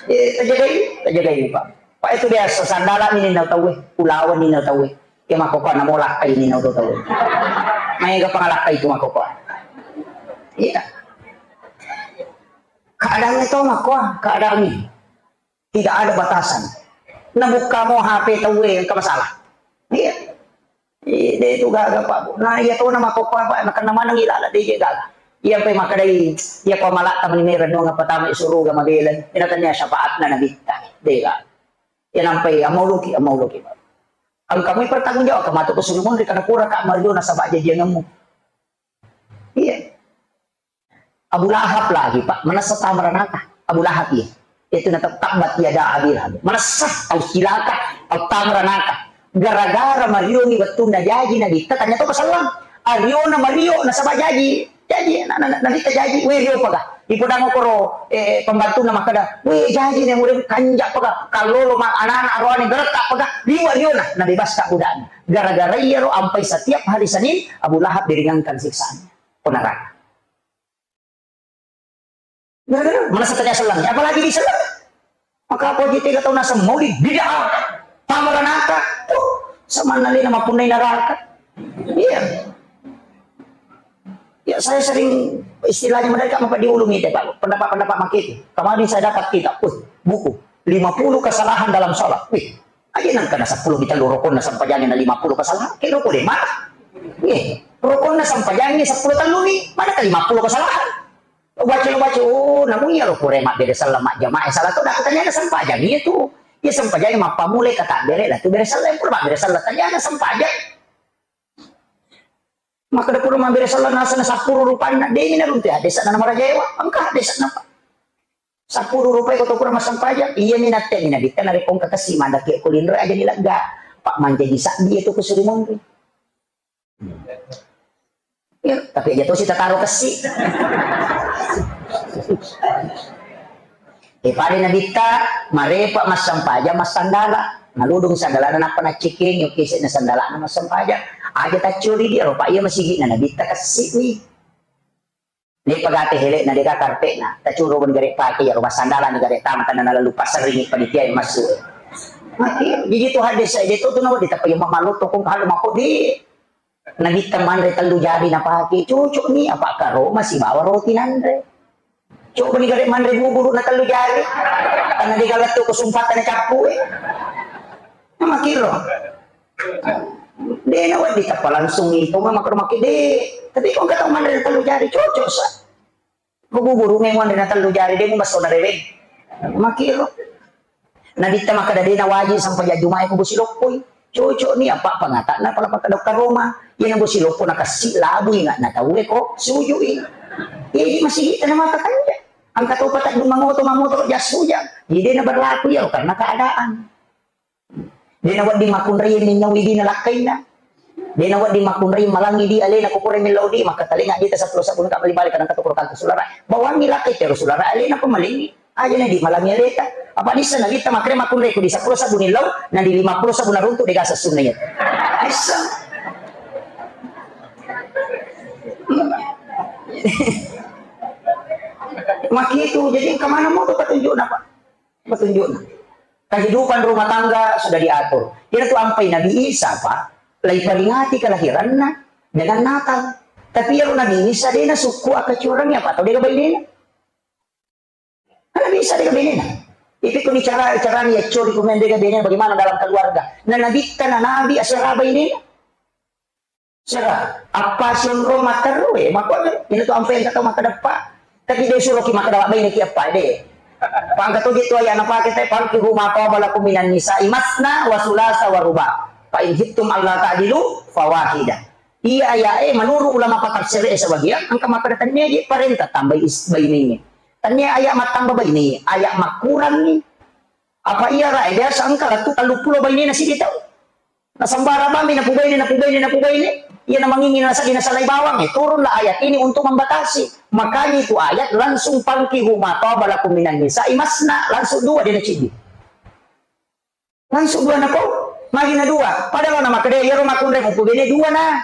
Eh, tajagai, tajagai, Pak. Pak, itu biasa, sandalan ini nau tahu, eh. Pulauan ini nau tahu, eh. Iya makkokkoe namo lakkai ni nau tau. Maega pangalakkai tu makkokkoe. Iya. Keadaannya tau makkokkoe, keadaannya. Tidak ada batasan. Nabukkamo H P tauwe engka masalah. Iya. Ih, de tu gaga, Pak. Nah, iya to na makkokkoe, Pak. Nakenna maneng ilala de je gaga. Iya pe makkedai, iya ko malak tamani mera nuang apa tama suruga mabela. Ina tania syafaatna nabitta. De gaga. Iya nampai amauluki, amauluki, Pak. Engka moi pertanggung jawab, ka matu ko suruh munri karena pura ka mariona saba jajianmu. Iya. Abu Lahab lagi, Pak, manessa tama ranaka. Abu Lahab, iya. Itu na tabbat yada Abi Lahab. Manessa tau cilaka, tau tama ranaka. Gara-gara marioni wettunna jaji Nabitta, tanya to pasallang. Ariona mario nasaba jaji. Jaji, na, na, na, Nabitta jaji, we rio paga. Ipodang koro, eh, pembantunna makkeda, we jaji ne murid kanja paga. Kallolo ma anak-anak aroane geretta paga. Liwa riona, nabebas ka budakna. Gara-gara iyaro ampai setiap hari Senin, Abu Lahab diringankan siksaannya. Ko neraka. Gara-gara mana satanya selang, apalagi di selang. Maka apa aja tiga tahun asam mau di bid'ah, tambah neraka. Tuh, sama nali nama punai neraka. Iya. Ya, saya sering istilahnya mereka apa diulungi deh, Pak. Pendapat-pendapat makin itu. Kemarin saya dapat kitab, uh, buku lima puluh kesalahan dalam sholat. Wih, aja nang kena sepuluh kita lurukun na sampajangnya na lima puluh kesalahan. Kayak rukun lima. Iya, rukun na sampajangnya sepuluh tellu nih. Mana ke lima puluh kesalahan? Lo baca, lo baca, oh, namu iya lo pure mak bere salah mak jamaah salah tuh dah katanya ada sampajang iya tuh. Iya sampajang mak pamule kata bere lah tuh bere salah pura mak bere salah tanya ada sampajang. Maka dapur mak bere salah nasa na sapuru rupanna demi na runtu ya desa na marajewa angka desa na pak. Sapuru rupai ko to pura masampajang iya mi natte mi nabitta na rekong kakasi manda ke kulindro aja ni lega. Pak manjaji sabbi itu kusuruh monri. Ya, tapi aja tuh si tataro kesi. Eh, pada nabitta, marepa massampaja massandala. Naludung sandalana nappa naccikeng, oke, sih na sandalana massampaja. Aja taccuri dia, ropa iya masigi na nabitta kesi nih. Dia pagate hele na deka karpet na, tacuru ben gare pake ya rumah sandala ni gare tama tanah lalu pasar ini panitia yang masuk. Mati, jadi tuh hadis saya dia tuh tuh nawa ditapa yang malu tuh kong kalau mau di Nabitta manre tellu jari napake, cocok ni, apa karo masibawa roti nanre. Coba ni gare manre buburu na tellu jari. Karena dia galat tuh kesempatan cappu eh. Nama kiro. Dena wadi tapa langsung itu mama ke rumah kide. Tapi kok kata manre tellu jari cocok sa. Ko buburu memang dena tellu jari demu maso na reweng. Makiro. Nabitta makkeda dena wajib sampajang Jumae ko bosi loppoi. Cocok ni apa pangatana pala makkeda karoma. Iya na bosi loppo na kassi labu inga na tauwe ko sujui. Iya di masigi tana mata kanja. Angka to pata duma moto mamoto jas sujang. Jadi dena berlaku ya karena keadaan. Dena wedding makkunrai minnyau idi nalakkainna. Dena wedding makkunrai malangi di alena ko pura millau di, maka talenga di ta seppulo sabun ka bali-bali kadang katu kuro kantu sulara. Bawangi lakkai tero sulara alena ko malingi. Aja na di malangi aleta. Apa nissa na kita makre makkunrai ko di seppulo sabun illau, na di lima puluh sabun naruntu de gasa sunna iya. Essa. Makitu, jadi kemana mau tuh petunjuk apa? Petunjukna. Kehidupan rumah tangga sudah diatur. Iyana tu ampai Nabi Isa, Pak, laiperingati kelahiranna dengan Natal. Tapi iyaro Nabi Isa dena sukku akacurang ya, Pak, atau dega bainena. Kan Nabi Isa dega bainena. Itu kuni cara, cara ni ya curi kemudian dega bainena bagaimana dalam keluarga. Nah, Nabi kan Nabi asera bainena. Sera, apa sionro matteru e, makkuaga, ina tu ampe engka tau makkeda, Pak. Tapi de suroki makkeda, baineki apa de. Pangka toje tu ayana pake te, "Fankihu ma taba lakum minan nisa'i masna wa sulasa wa ruba. Fa in khiftum alla ta'dilu fawahida." Iya ayat e, menurut ulama pakar syariah sebagian, engka makkeda tania je parenta tambai is-, bainengnge. Tania ayat mattamba baine, ayat makkurangngi. Apa iya ra, e, biasa engka lettu telluppulo bainena sidi tau. Nasembara bami napubaine, napubaine, napubaine. Iya namangingi nasaddi nasalai bawang, e, turunlah ayat ini untuk membatasi. Makanya itu ayat langsung, "Fankihu ma taba lakum minan nisa'i masna." Langsung dua dia naciddi. Langsung dua napau. Magi na dua. Padahal na makkeda, "Iyaro makkunrai mupubaine dua na."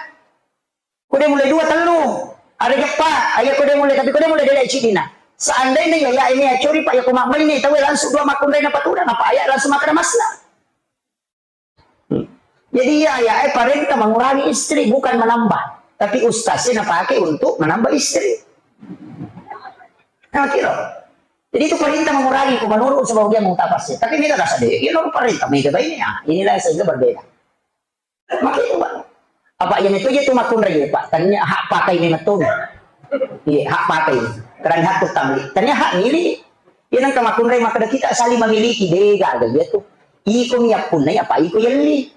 Ko de mulle dua, tellu. Ada jeppa, aja ko de mulle, tapi ko de mulle dede cidina. Seandainya ya, ya ini ya curi, Pak, ya ko mabbaine, tahu langsung dua makkunrai na patudang, apa ayat langsung makkeda masna. Hmm. Jadi iya, iya, eh, parenta mengurangi istri, bukan menambah. Tapi ustaz sih napake untuk menambah istri. Nah, kira. Jadi itu parenta mengurangi, kok menurut sebagian mau tapas sih. Tapi ini rasa deh, ini parenta mega ini. Ah, inilah sehingga berbeda. Maka itu, Pak. Apa yang itu aja tuh makkunrai, Pak. Tania hak pakai memang tuh. Iya, hak pakai. Kerana hak utang. Tania hak milik. Iya, nang kamakkunrai maka kita saling memiliki. Dega ada dia tuh. Iko mi yappunnai apa iko yelli.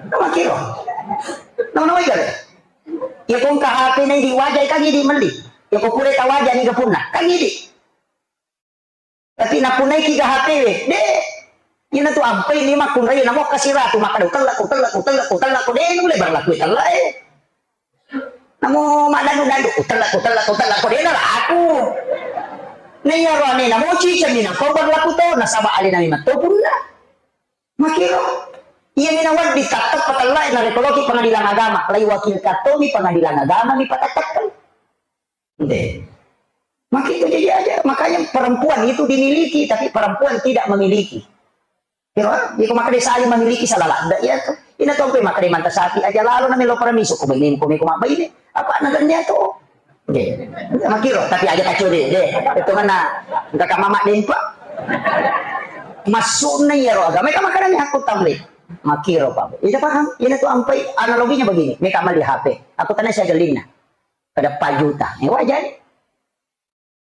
Nama kiro. Nama nama iga. Ya kong ka H P nai di wajah kan ini meli. Ya kok kure ta wajah ni kepunna. Kan ini. Tapi napunnai ki ga H P we, de. Ina tu ampai ni makkunrai namo kasiratu makkada utella, utella, utella, utella ko de nulle berlaku utella eh. Namo madanu-danu utella, utella, utella ko de na laku. Na iya roane namo ciceng ni napau berlaku to nasaba ale nami matto punna. Makiro. Iya ni nawaddi tattap patella na rekoloki pengadilan agama, lai wakil katomi pengadilan agama ni patattap. Deh. Maka itu jadi aja. Makanya perempuan itu dimiliki, tapi perempuan tidak memiliki. Kira, iko maka dia saling memiliki salah ladda ya tuh. Ina tuh maka dia manta sapi aja lalu nami lo permiso ko ini ko miko mabai ini. Apa naga dia tuh? Deh. Makiro, tapi aja kacau deh, deh. Itu mana? Enggak kama mak dempa. Masuknya ya roh agama, kamu kadang aku tamri. Makiro, Pak. Iya paham? Ini tuh ampai analoginya begini. Mereka mali H P. Aku tanya saya gelinna. Pada empat juta. Ya wajar.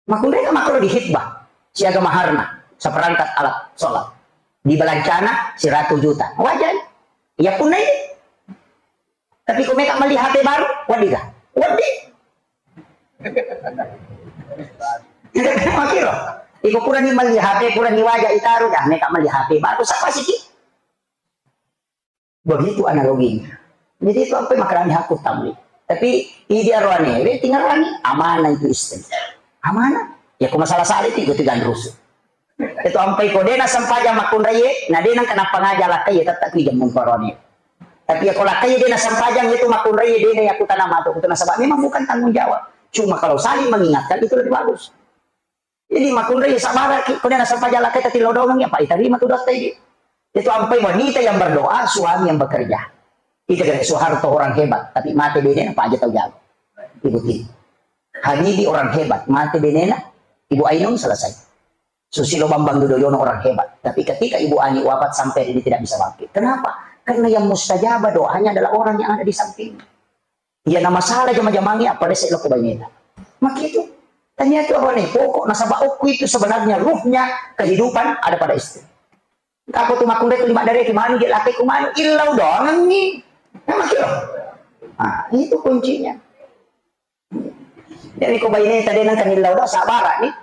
Makkunrai kan makro di khitbah. Siaga maharna, seperangkat alat sholat. Di belancana, seratus juta. Wajar. Ya punna ini. Tapi kau mereka meli H P baru, waddi kah? Waddi. Makiro. Iko pura ni meli H P, pura ni wajah itaru dah. Mereka meli H P baru, siapa sih? Begitu analoginya. Jadi itu apa makarani hakku tamli. Tapi idi aroane, we tinggalani, amanah itu istri. Amanah. Ya, kok masalah sale itu, itu gandrusu. Itu ampai ko dena sempajang makkunrai, na dena kenapa ngaja lakai, tetap ki jamu aroane. Tapi ya, ko lakai dena sempajang itu makkunrai, dena ya kutana matu, kutana sebab memang bukan tanggung jawab. Cuma kalau saling mengingatkan itu lebih bagus. Jadi makkunrai sabaraki, ko dena sempajang lakai tati lodongang ya, Pak, itarima tu dotta idi. Itu ampai wanita yang berdoa, suami yang bekerja. Itu kira Soeharto orang hebat, tapi mate benena, apa aja tahu jago. Ibu Tini. Habibie orang hebat, mate benena, Ibu Ainun selesai. Susilo Bambang Yudhoyono orang hebat, tapi ketika Ibu Ani wafat sampai ini tidak bisa bangkit. Kenapa? Karena yang mustajabah doanya adalah orang yang ada di samping. Iya, na masalah jama-jamangnya apa desa lo kebanyakan. Makitu. Tanya itu apa nih? Pokok nasaba okku itu sebenarnya ruhnya kehidupan ada pada istri. Aku tuh makkunrai tu lima dari ke manu, dia lakai ku manu, illau doang nih. Nah, makiro. Nah, itu kuncinya. Jadi ko baine tadi nang kanillau doang, sabar nih.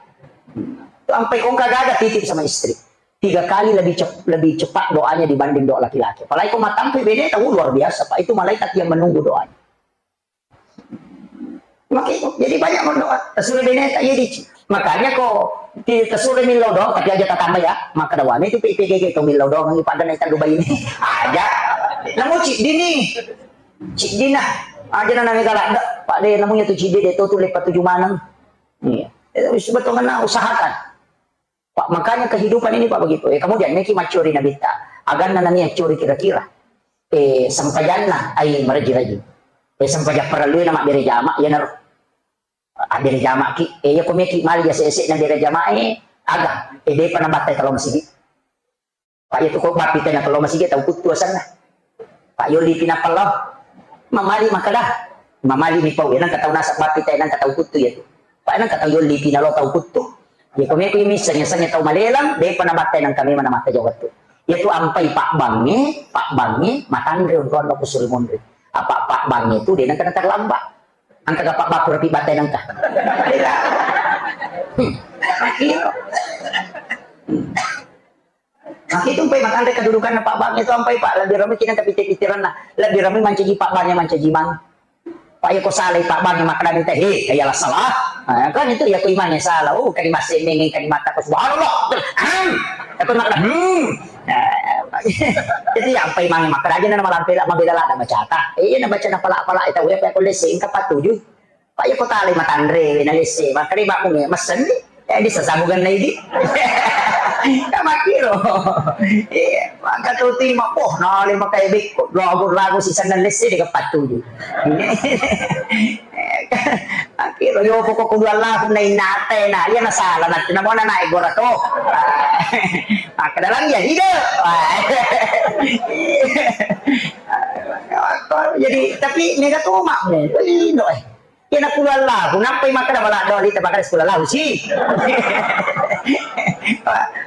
Tuh sampai kong kagak titip sama istri. Tiga kali lebih cep-, lebih cepat doanya dibanding doa laki-laki. Apalagi kau matampu bene tahu luar biasa, Pak. Itu malaikat yang menunggu doanya. Makanya, jadi banyak berdoa. Tasure bene tak jadi. Makanya kok ti-, tasure millau doang, tapi aja tatambah ya. Maka dawane itu P P G G kau millau doang, ini pada naik tangguh bayi ini. Aja. Namun cik dini. Cik dina. Aja nana mega ladda. Pak de, namanya tuh cik de, de tuh lepat tujuh maneng. Iya. Itu sebetulnya usahakan. Pak, makanya kehidupan ini, Pak, begitu. Eh, kemudian, niki maccuri Nabitta. Aganna nani accuri kira-kira. Eh, sempajanna, ai meraji-raji. Eh, sempajang parellui na mabbere jama, ya naro. Abbere jama ki. Eh, ya komeki mali ya sese na bere jama, eh, aga. Eh, depa na battai kalau masigi. Pak, ya tu ko bappi tena kalau masigi tau kuttu asanna. Pak, yolli pina pallau. Mamali makada. Mamali mi pau, ya nang katau nasa bappi tena nang katau kuttu ya tu. Pak, nang katau yolli pina lo tau kuttu. Ya, ko meko misseng, ya, seng tau malelang, depa na battai nang kami mana mata jawab tu. Ya tu ampai Pak Bangnge, Pak Bangnge, matanre untuk anda kusuri munri. Apa Pak Bangnge tu, dia nang kena terlambat. Angka Pak Baku rapi battai nangka. Hmm. Nah, itu ampai matanre kedudukan Pak Bangnge tu ampai Pak. Lebih ramai kita tapi pikiran lah. Lebih ramai mancaji Pak Bangnge mancaji mang. Pak, iya ko salai Pak Bangnge makkeda minta, "He, iya lah salah." Nah, kan itu iya ko imangnge salah. Oh, kalimat semeng, kalimat takut, "Subhanallah." Ahem. Tapi makkeda, "Hmm." Nah, itu iya ampai imangnge makkeda aja na malampe lah, mabela lah, ada baca ta. Eh, iya na baca na pala-pala, itu udah pakai kondisi, engka patuju. Pak, iya ko talai matanre, na lesse, makkeda imakmu nge, mesen ni. Eh, di sasabungan na idi. Kan makkiro. Iya, maka tu terima, oh, nale makai bekko, lagu-lagu si sandal lesse deka patuju. Makkiro, yo pokok kudu Allahu na innate na, iya na salah nanti na mona naik gora to. Maka dalam ya hidup. Jadi, tapi mega tu makmu. Ino, eh. Iya na kudu Allahu, nappai makkeda bala doli, ta makkeda kudu Allahu si.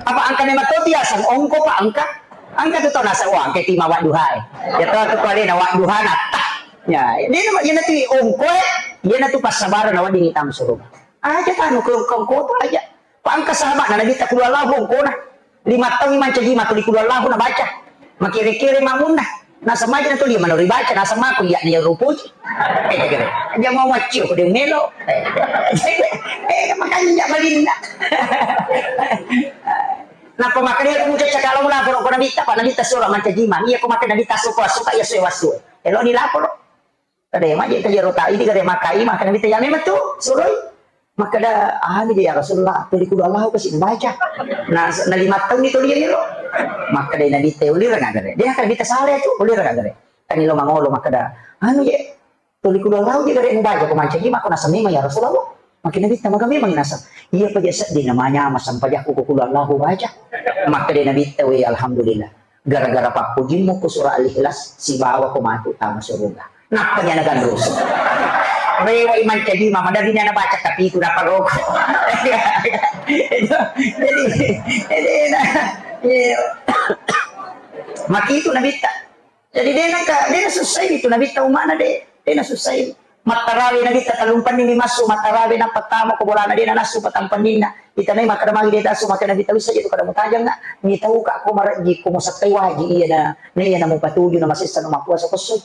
Apa engka memang to biasa ongko, Pak, engka? Engka tu tau nasa, wah, engka tima wadduha e. Ya to, tu kali na wadduha na, tah. Ya, dia na, iya na tu ongko e, iya na tu passabaran na wedding itam suruga. Aja tanu ke ongko, ongko tu aja. Pa engka sahabatna Nabitta kudu Allahu ongkona. Lima taung mancaji ma tuli kudu Allahu nabaca. Makere-kere mamunna. Naseng maja na tuli manori baca, naseng mako iya dia rupuji. Eh, kere. Dia mau maccio ko dia melo. Eh, eh, makanya malinna. Napa makanya aku cakala mula ko Nabitta, pa Nabitta sura mancaji ma. Iya ko maka Nabitta suka, suka iya suwe wasu. Elo ni laporo. Kade maje ka jero ta idi kade makai, maka Nabitta ya memang tu suroi. Makkeda, anu je ya Rasulullah, tuli kudu Allahu kasi baca. Na, na lima taung ni tuli ro. Makkeda Nabitta ulireng gare. Dia kan Nabitta sale tu, ulireng gare. Kan ilo mangolo makkeda, anu je, tuli kudu Allahu je gare baca ko mancaji mako naseng memang ya Rasulullah. Makkeda Nabitta maga memang naseng. Iya pa je seddi namanya masampajakku ko kudu Allahu baca. Makkeda Nabitta, we, alhamdulillah. Gara-gara pappojimmu ku surah Al-Ikhlas, sibawa ko matu tama suruga. Nappa nyana gandoso. Rewa i mancaji ma, madari nyana baca tapi itu dapat rokok. Jadi, jadi, nah, iya. Maki itu Nabitta. Jadi, dia nangka, dia susah itu Nabitta umana deh. Dia susah. Mattarawe Nabitta tallumpenni mi massu, mattarawe nappa tama ko bolana, de' nanassu patampenninna. Itanai makkeda magi de' tassu, makkeda Nabitta wissa je tu kada mutajangnga, mitauka ko marejji, ko musakkai waji, iya na, na iya na mupatuju na masessa na mappuasa ko esso.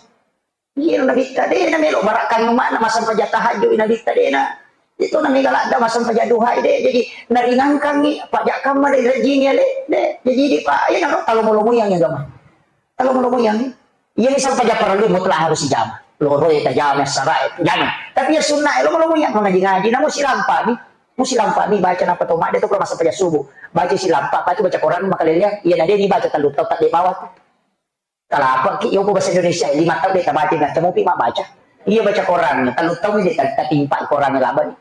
Iya Nabitta de' na melo barakkan umma'na massempajang tahajud Nabitta de' na. Itu na mega ladda massempajang duha de'. Jadi naringangkangi, pajakkamma de' rejjingi ale, de'. Jadi di pa, iya na ro talomo-lomo yang agama. Talomo-lomo yang, iya, misal paja parellu mutlak harus ijama. Loro ya tajama, sara ya tajama. Tapi ya sunnah ya, lomo-lomo yang mengaji-ngaji, namun silampami. Mu silampami baca napa to madde to kalau masa paja subuh. Baca silampa, apa itu baca Quran, maka lele, iya, na de' ni baca tellu tau tak de' bawa tu. Kalau apa ki, yo bahasa Indonesia, lima tau de' tabaca, nggak temu pi mak baca. Iya baca Quran, tellu tau de' ta-, tatimpa Quran labani.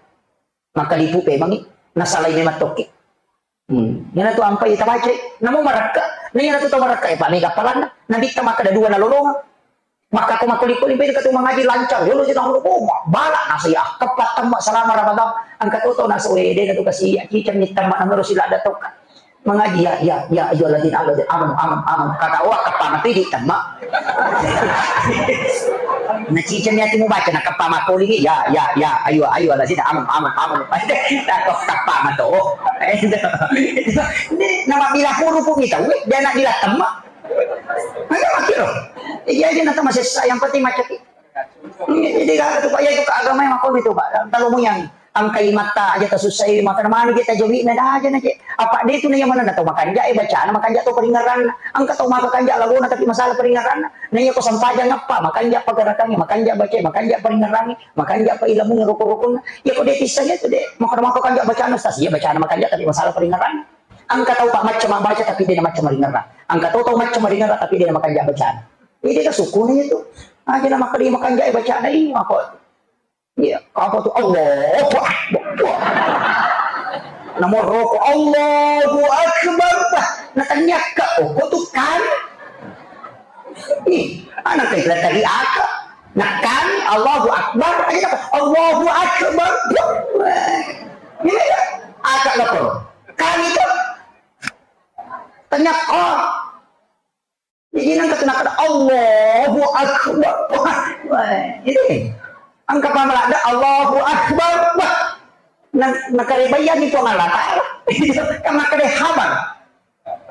Makkalipu pemangi, nasalai memang tokki. Hmm. Iyana tu ampai tabacai, namo marakka, na iyana tu tau marakka, eh, pa mega appalanna, Nabitta makkeda dua nalolongeng. Makka ko makkoli-koli, beda katu mangaji lancar, yolo sina hulu, oh, bala, nasa iya, keppa temma selama Ramadan, engka to tau nasa, eh, de' na tu kasi iya, ciceng ni temma, nangero siladda tokka. Mangaji, ya, ya, ya, ayyuhalladzina amanu, amanu, amanu, amanu. Kata, oh, keppa mati di temma. Naciceng ni ati mubaca, na keppa makkoli ni, ya, ya, ya, ayyuha, ayyuhalladzina amanu, amanu, amanu. Na kok keppa mato. Ini nama bila huruf ni tau, dia nak bila temma. Mana makkiro? Iya aja na temma sessa, yang penting maca ki. Jadi, kalau tu, Pak, ya, itu ke agama yang makkoni tu, Pak. Kalau mau yang angkai mata aja tak susah, eh, maka mana kita jawab, nah, dah aja, nah, cek. Apa dia tu, nah, yang mana, nah, tau makanja, eh, bacaan, makanja tau paringerranna. Engka tau maka kanja lagona, tapi masalah paringerranna. Nah, iya ko sempajang apa? Makanja apa gerakannya? Makanja baca, makanja paringerranna, makanja apa ilmu rukun-rukunna. Iya ko dia kisahnya tu, deh. Maka, maka kanja bacaan, Ustaz. Iya, bacaan makanja, tapi masalah paringerranna. Engka tau, Pak, macam baca, tapi dia macam maringerrang. Engka tau, tau macam maringerrang, tapi dia makanja bacaan. Ini dia sukuna itu. Ah, dia nama kali makanja, eh, bacaan, eh, apa? Iya, apa tu? Allahu Akbar. Nomor rokok, Allahu Akbar. Bah, na tanya ka, oh, ko tu kan? Ih, anak kita tadi aka. Nah kan, Allahu Akbar. Aja apa? Allahu Akbar. Wah. Ini kan? Aka lapor. Kan itu. Tanya ka. Jadi nang kata nak Allahu Akbar. Wah, ini. Angka pamala ada Allahu Akbar. Wah. Nang, nang karebayan itu Allah Ta'ala. Kan makkeda habar.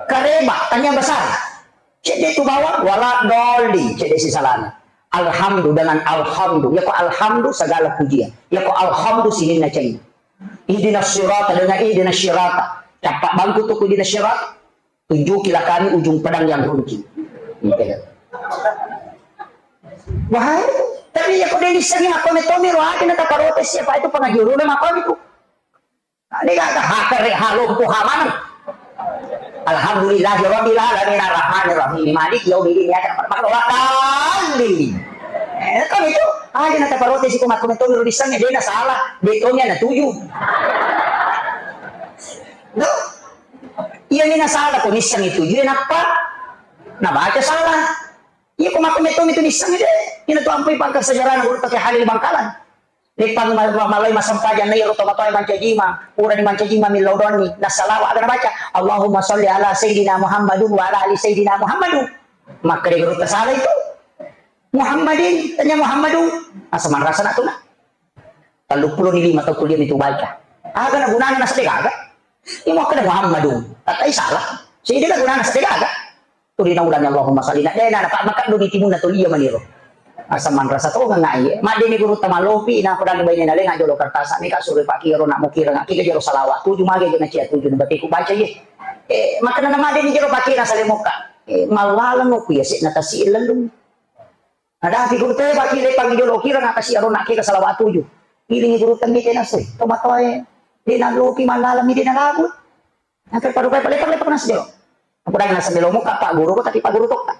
Kareba, tanya besar. Cedde tu bawang, wala doli, cedde si salana. Alhamdu dengan alhamdu. Ya ko alhamdu segala pujian. Ya ko alhamdu sininna cai. Ihdinas sirata dengan ihdinas sirata. Capak bangku tu ihdinas sirata. Tunjukilah kami ujung pedang yang runcing. Gitu. Wahai, tapi ya kau dari sini apa metome rohati na taparotes siapa itu pengaji ulama kau itu. Nah, ini gak ada hakar, halompo, hamaneng. Alhamdulillahi rabbil alamin, arrahmanir rahim, maliki yaumiddin, iyyaka na'budu wa iyyaka nasta'in. Eh, kan itu, aja na taparoti siko makko metto ro dissengnge, de na salah, de to na tuju. No? Iya ni na salah ko nissengnge tuju, nappa nabaca salah. Iya ko makko metto itu nissengnge de. Ina tu ampai pangka sejarah guru pakai Halil Bangkalan. Leppang ma-, ma-, malai massempajang na iyaro tomatoae mancajima, purani mancajima millau doanni, nassalawa aga nabaca, "Allahumma sholli ala Sayyidina Muhammadun wa ala ali Sayyidina Muhammadun." Makkeda gurutta salah itu. Muhammadin, tanya Muhammadun. Asa manrasa nak tuna. Telluppulo ni lima tau kuliah itu baca. Aga na gunana nasadde gaga. Ini makkeda Muhammadun. Tatai salah. Sehingga gunana sadde gaga. Tuli naulani Allahumma shalli na, de na, na, pa-, maka doni timunna tuli iya maniro. Asa manrasa to ngangai. Madde ni guru tamalopi, na kodang baine na lenga jolo kertas, ni ka sure pakiro na mukira, na kika jero salawa tuju, mage jero na cia tuju, na batiku baca ye. Eh, makana na madde ni jero pakira sale mokka. Eh, mallalang ku ya, se na tasi lelung. Ada ti guru te baki le pagi jolo kira, na kasi aro na kika salawa tuju. Ini guru temmi tena soi. Tomatoe, de na lopi mallalang mi de na lagu. Nake padukai pale pale pernah sejolo. Aku dah nasa melomo ka Pak Guru ko, tapi Pak Guru tokka.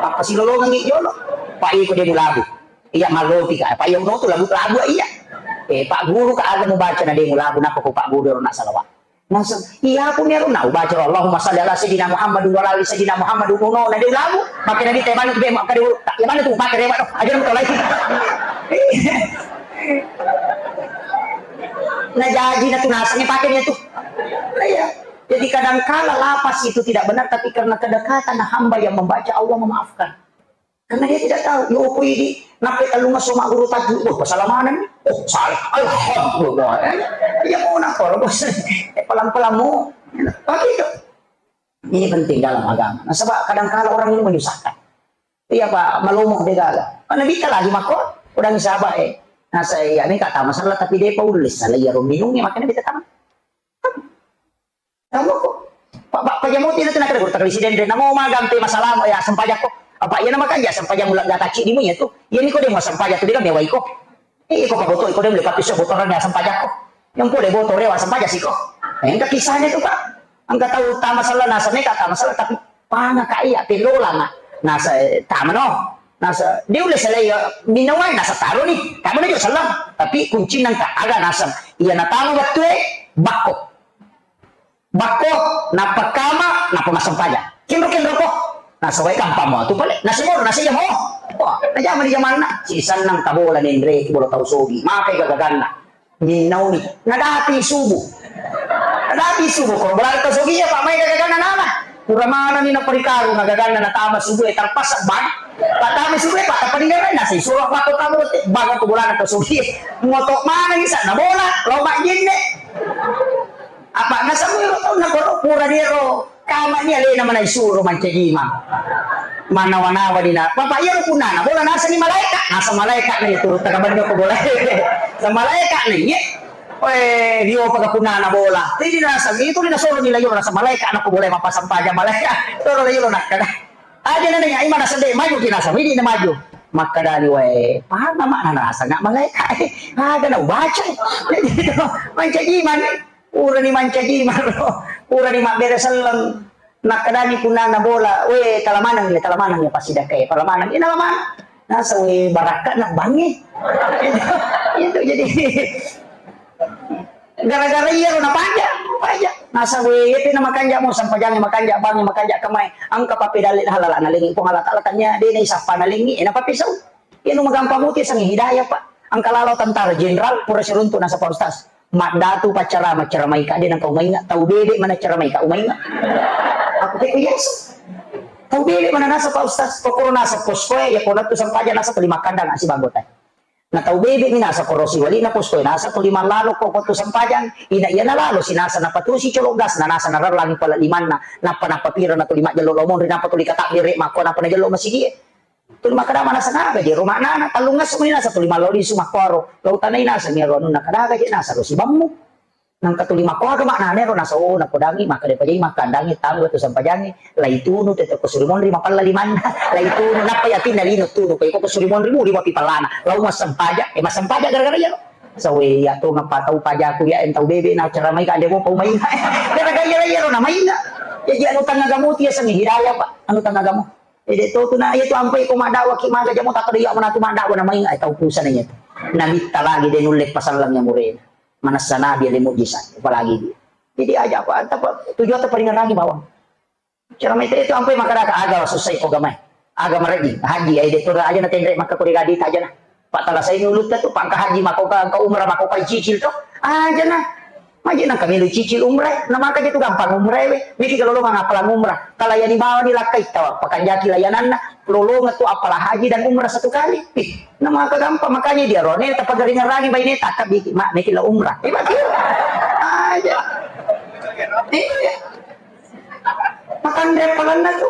Apa silolongan ngi jolo. Pak iko de mulabu. Iya malopi ka. Pak iya uno tu labu labu iya. Eh Pak Guru ka aga mubaca na de mulabu napa ko Pak Guru ro na salawa. Nasa iya aku ni ro na ubaca ro Allahumma shalli ala sayyidina Muhammad wa ala ali sayyidina Muhammad uno na de labu. Makin nabi tebang tu be makin de tak ya mana tu pakai rewa do. Aja nonton lagi. Nah, jadi na tu nasanya pakai dia tu. Nah, iya. Jadi kadangkala lafaz itu tidak benar, tapi karena kedekatan hamba yang membaca, Allah memaafkan. Karena dia tidak tahu. Yo, aku ini, nape talunga soma guru tajwid? Oh, pasala mana nih? Oh, salah. Alhamdulillah. Eh, ya mau nak kalau bos. Eh, pelan-pelan mau. Begitu. Ini penting dalam agama. Nah, sebab kadangkala orang ini menyusahkan. Iya, Pak, malomo de gaga. Mana bisa lagi mako? Udah bisa apa, eh? Nah, saya ini kata masalah, tapi dia paulis. Salah ya, minumnya, makanya bisa tamat. Kamu kok? Pak, Pak, Pak Jamuti itu nak kerja, guru tak presiden, dia namo magang, pe masalah, ya, sempajakko. Apa, iya, nama kan, ya, sempajak mulak gata cik di munya tuh. Iya, ini kok dia mau sempajak tuh, dia kan mewah iko. Eh, iko paboto, iko dia beli papi so botoran ya sempajakko. Yang boleh boto rewa sempaja siko. Eh, engka kisahnya tuh, Pak. Engka tahu tama salah, nasa meka tama salah, tapi pana ka iya, pelolanga. Nasa, eh, tama no. Nasa, dia udah salah ya, minawai nasa taruh nih. Tama no juga salah. Tapi kuncinya engka, ada nasa. Iya, na tama betul, eh, bakko. Bakko, nappa kama, nappa massempajang. Kenro-kenro ko. Nasawai kampamo tu pale. Nasimoro, nasijamo. Wah, najama di jamanna. Sisannang kabola nenre, bola tau sogi. Makai gagaganna. Minnauni. Nadapi subuh. Nadapi subuh. Ko bola tau sogi ya, Pak, mai gagaganna nana. Pura manani na perikaru, gagaganna natama subuh, eh, terpaksa bang. Patama subuh, eh, Pak, tapaningerai nasi. Suruh waktu tamu, bang, aku bola tau sogi. Moto mana ni sana bola, lomba jenne. Apa nasabui ro taunna koro pura diro kamani alena manai suro mancajima. Manawa-nawa dina. Papa iya ro punana bola nasani malaeka. Nasa malaeka ni turu takabanyo ko bola. Sa malaeka ni ye. Oe rio paka punana bola. Tidi nasa itu ni nasoro ni layo nasa malaeka na ko bola mapasang paja malaeka. Toro layo nakkada. Aja na denga imana sede maju ki nasa midi na maju. Makkadani wae, pana mak na nasa nggak malaeka. Aga na ubaca. Mancajima ni. Purani mancaji maro, purani mabbere selleng. Nakkedani punnana bola, "We, tala maneng ya, tala maneng ya, pasti dakka ya, tala maneng ya, tala maneng." Nasa, "We, barakka na bangi." Itu, itu jadi gara-gara iya lo napaja, paja. Nasa, "We, iya na makanja mo sampajang, makanja bangi, makanja kemai." Angka papedalle halala nalengi Puang Allah Taala tanya, "De na isappa nalengi, eh, na papisau." Iya nu magampang muti sangi hidayah, Pak. Angka lalo tentara jenderal pura siruntu nasa Pak Ustaz. Maddatu paccarama, caramaika de nengka umainga, tau bebe mana caramaika umainga. Aku teko biasa. Tau bebe mana nasa Pak Ustaz, pokoro nasa poskoe, ya kona tu sampaja nasa tuli makkandang asi banggota. Na tau bebe mi nasa korosi wali na poskoe nasa tuli mallalo ko ko tu sampajang, ina iya na lalo si nasa na patusi colo gas na nasa na rerlang pala limanna, nappa nappa pira na tuli majjello lomonri, nappa tuli katabbere makko nappa na jello masigie. Tuli makkeda manaseng aga je ro maknana, tellung esso meni naseng tuli mallau lisu makkoro. Lau tanai naseng iyaro anunna, kada aga je naseng ro sibammu. Nangka tuli makko aga maknana ero naseng, oh, napodangi, makkeda pajai makkandangi, tanggo tu sampajangi, laitunu tette ko suri monri mapella limanna, laitunu, nappa yatinna lino tunu, ko iko ko suri monri muri mapi pellana, lau massempajang, eh, massempajang gara-gara iyaro. Sawe iya to ngapa tau pajaku ya entau bebe na ceramai ka demo pau mai. Gara-gara iya iya na mai na. Ya ji anu tangga gamu tiya sami hidayah, Pak. Anu tangga gamu. Ede to tu na iya tu ampai ko maddawa ki maga jamu tak ada iya mana tu maddawa na mai ai tau pusana iya tu. Nabi ta lagi de nulle pasallang ya murena. Manassa nabi le mujizat apalagi dia. Jadi aja apa tujuan tu paringan lagi bawang. Cara mete itu ampai makkadaka aga susai ko gamai. Aga mareji, haji ai de to aja na tenre makka ko digadi aja na. Pak tala sai nulutta tu pangka haji mako ka engka umrah mako ka cicil to. Aja na. Maji nang kami lu cicil umrah, na maka je tu gampang umrah we. Miki kalau lo mangapala umrah. Kala yani bawa ni lakkai tawa pakanjaki layananna, lolonga tu apala haji dan umrah satu kali. Ih, na maka gampang makanya dia rone tapagaringan rangi baine takka biki mak miki la umrah. Eh, maki. Aja. Iya. Makanre appalanna tu.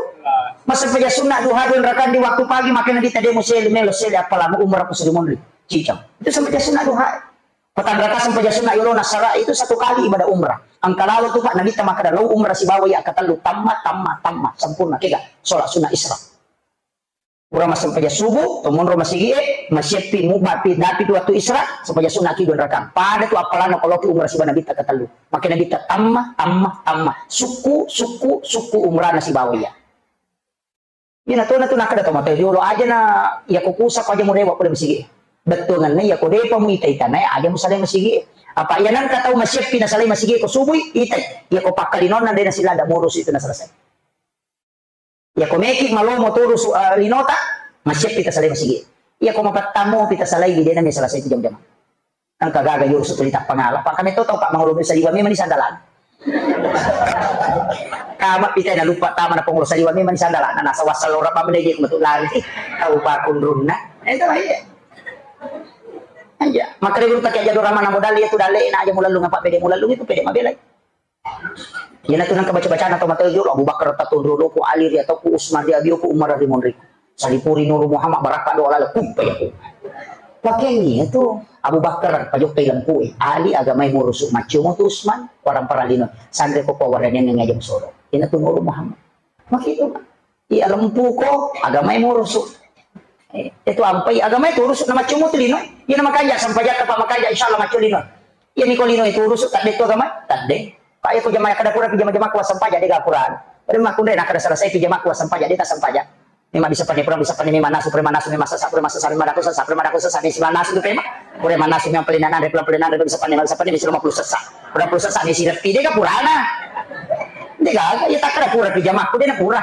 Masa paja sunna duha dua rakaat di waktu pagi, makanya di tadi musel melo sele appalanna umrah ku sudah monri. Cicang. Itu sampai sunna duha. Patang rakaat sampai sunna yolo nasara itu satu kali ibadah umrah. Angka lalo tu Pak Nabi ta makkada lo umrah sibawa ya katellu tamma, tamma, tamma, sempurna kega. Sholat sunnah Isra. Pura massempajang subuh, to monro masigi'e, masieppi mubbapi dapi tu wattu Isra, sempajang sunna ki dua rakaat. Pada tu appalanna ko loki umrah siba Nabitta katellu. Makkeda Nabitta tamma, tamma, tamma. Sukku, sukku, sukku umrahna sibawa iya. Iyana tona tu nakkeda to mate jolo aja na iya ko kusa ko aja murewa pole masigi'e. Bettuanganna iya ko depa muita-itanae aja musalai masigi'e. Apa iya nengka tau masieppi nasalai masigi'e ko subui, itai. Iya ko pakkalinonna de nasilada murusu itu naselesai. Iya ko meki malomo turusu, eh, linota, masieppi tasalai masigi. Iya ko mapettamu pi tasalai, dena mi selesai tu jam-jam. Engka gaga yurusu tuli tappangala. Pak kami to tau Pak mangolo saliwa memang ni sandalan. Kama pita na lupa tama na pengurus saliwa memang ni sandalan. Nah, nasa wasal ora pa mendege metu lari. Tau Pak kunrunna. Itu iya. Aja. Makanya guru tak aja dorama na modal itu dale na aja mulalung apa pede mulalung itu pede mabelai. Iyana tu nengka baca-bacana tau mate jolo, Abu Bakar tatunru ku Ali ri atau ku Usman ri abio ku Umar ri monri. Salipuri Nuru Muhammad barakka doa lalo kuppa ya ku. Pakengi tu Abu Bakar pajokkai lempu e. Ali agamai murusu maccio mo tu Usman warang paralino. Sanre ko pawarane ngajam soro. Iyana tu Nuru Muhammad. Makitu. Iya lempuko, agamai murusu. Eh, itu ampai, agamai turusu na maccomo tu lino. Iya na makanja sampajatta pa makanja, insya Allah macco lino. Iya niko lino itu turusu, tadde tu agama, tadde. Pak iya ko jamaah kada pura pi jama-jama kuasa sampaja de gapuran. Pada makunde na kada selesai pi jama kuasa sampaja de ta sampaja. Memang bisa pani pura bisa pani memang nasu pura nasu memang sasa pura sasa memang daku sasa pura daku sasa di sembilan nasu tu pema. Pura nasu memang pelinanan dari pura pelinanan dari bisa pani bisa pani bisa lima puluh sasa. Pura puluh sasa di sirap pide gapurana. De gaga, iya tak kada pura pi jama ku de na pura.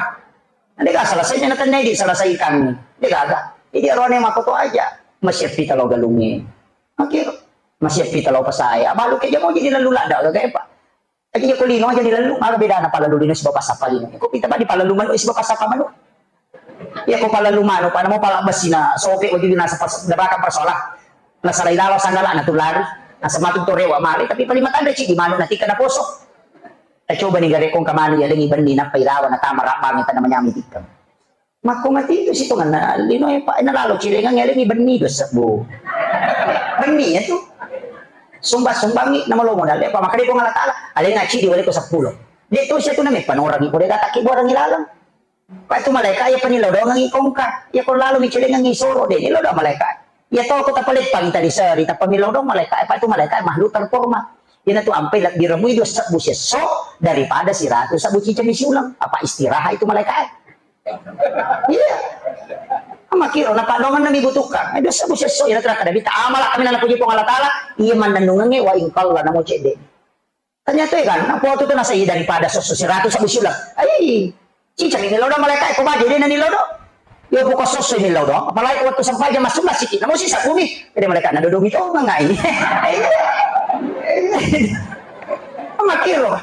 De'ga selesai na tennai diselesaikan. De'gaga. Jadi arone makoto aja. Masieppi talo galungnge. Oke. Masieppi talo pasai. Abalu ke jamo jadi lalu ladda gaga, Pak. Jadi ko lino jadi lalu, maga bedana palalu lino sibawa pasappa lino. Ko pita badi palalu manu sibawa pasappa manu. Ya ko palalu manu, pada mau pala basina sope wajib nasa pas debaka persoalan. Nasalai lalo sanggala na tu lari. Nasa matu to rewa male, tapi paling matandre cidi manu nanti kena poso. Eh, coba ni gare kong kamanu ya lengi benni nappa ilawa na tama rabbangi tana manyami tikka. Makko mati itu si tonganna lino e pa na lalo cilengang ya lengi benni dosa bu. Benni ya tu. Sumbang-sumbangi nama lo modal ya pa makade kong Allah Taala. Alenga cidi wale ko sepuluh. Dia tu sia tu name panorangi ko dega taki borangi lalang. Pa itu malaika iya panilodongangi kongka. Iya ko lalo micelengangi soro de nilodong malaika. Iya to ko tapaleppangi tadi seri tapamilodong malaika. Pa itu malaika makhluk terhormat. Ina tu ampai lebbi remui dua sebbu sesso daripada siratu sebbu cicami siulang. Apa istirahat itu malaika? Iya. Makiro na padongan nami butuhkan. Dua sebbu sesso ina tu kada bita amala kami nana puji pong Allah Taala. Iya mannennungange wa ingkalla namo cedde. Ternyata ya kan, nah, waktu itu nasa iya daripada sos seratus habis sulap. Ai, cincang ini lodo malaikat, kok aja dia nani lodo. Ya pokok sos ini lodo, apalagi waktu sampai aja masuk lah sikit, namun sisa bumi. Jadi malaikat nado domi to ngai. Makiro,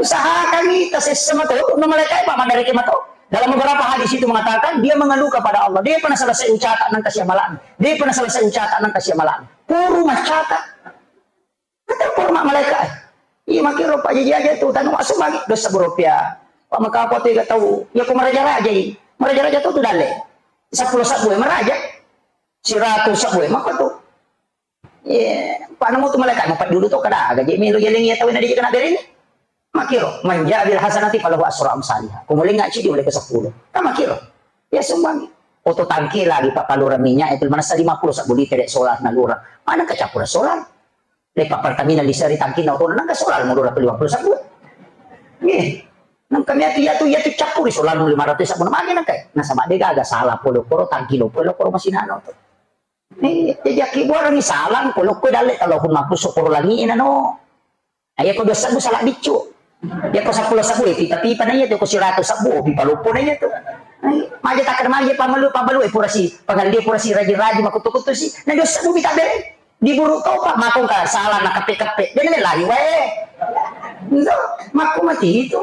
usahakan kita sesama tuh, no malaikat apa mandari kita tuh. Dalam beberapa hadis itu mengatakan dia mengeluh kepada Allah. Dia pernah selesai ucapan nang kasih amalan. Dia pernah selesai ucapan nang kasih amalan. Puru macata. Kata poro ma malaika e. Iya makiro pa jaji aja tu tanu masuk lagi dosa berupiah. Pa maka apa tu iga tau. Ya ko maraja-raja i. Maraja-raja tu tu dalle. Sepuluh sabbu e maraja. Seratus sabbu e maka tu. Iya, pa namo tu malaika mo pa dulu tu kada aga je melo jalengi ya tau na di kena beri ni. Makiro manja bil hasanati falahu asru amsaliha. Ko mulinga cidi oleh ke sepuluh. Ka makiro. Ya sumbang. Oto tangki lagi pa palura minyak itu mana sa lima puluh sabbu liter solar na lura. Mana kecampur solar? Lepa Pertamina liseri tangki na kono, nangka solar mulu rapi lima puluh sabbu. Nggih. Nangka miatu, iyatu, iyatu cappuri solar mulu lima ratus sabbu, na magi nangka. Nasaba de gaga sala pole koro tangki lo pole koro masinano to. Eh, jadi akkibuarangngi salang pole ko dalle kalau pun mapus sokoro langi nano. Iya ko dua sabbu sala biccu. Iya ko seppulo sabbu, eh, pipa-pipa na iya tu, ko seratus sabbu, oh, pipa loppo na iya tu. Eh, maja takkada maja pamalu, pamalu, eh, pura si, pangalli pura si rajin-rajin, makutu-kutu si. Na dua sabbu mita bere. Diburu topa, makong ka salah na kepe-kepe. Dia na lari wae. Itu, makku mati itu.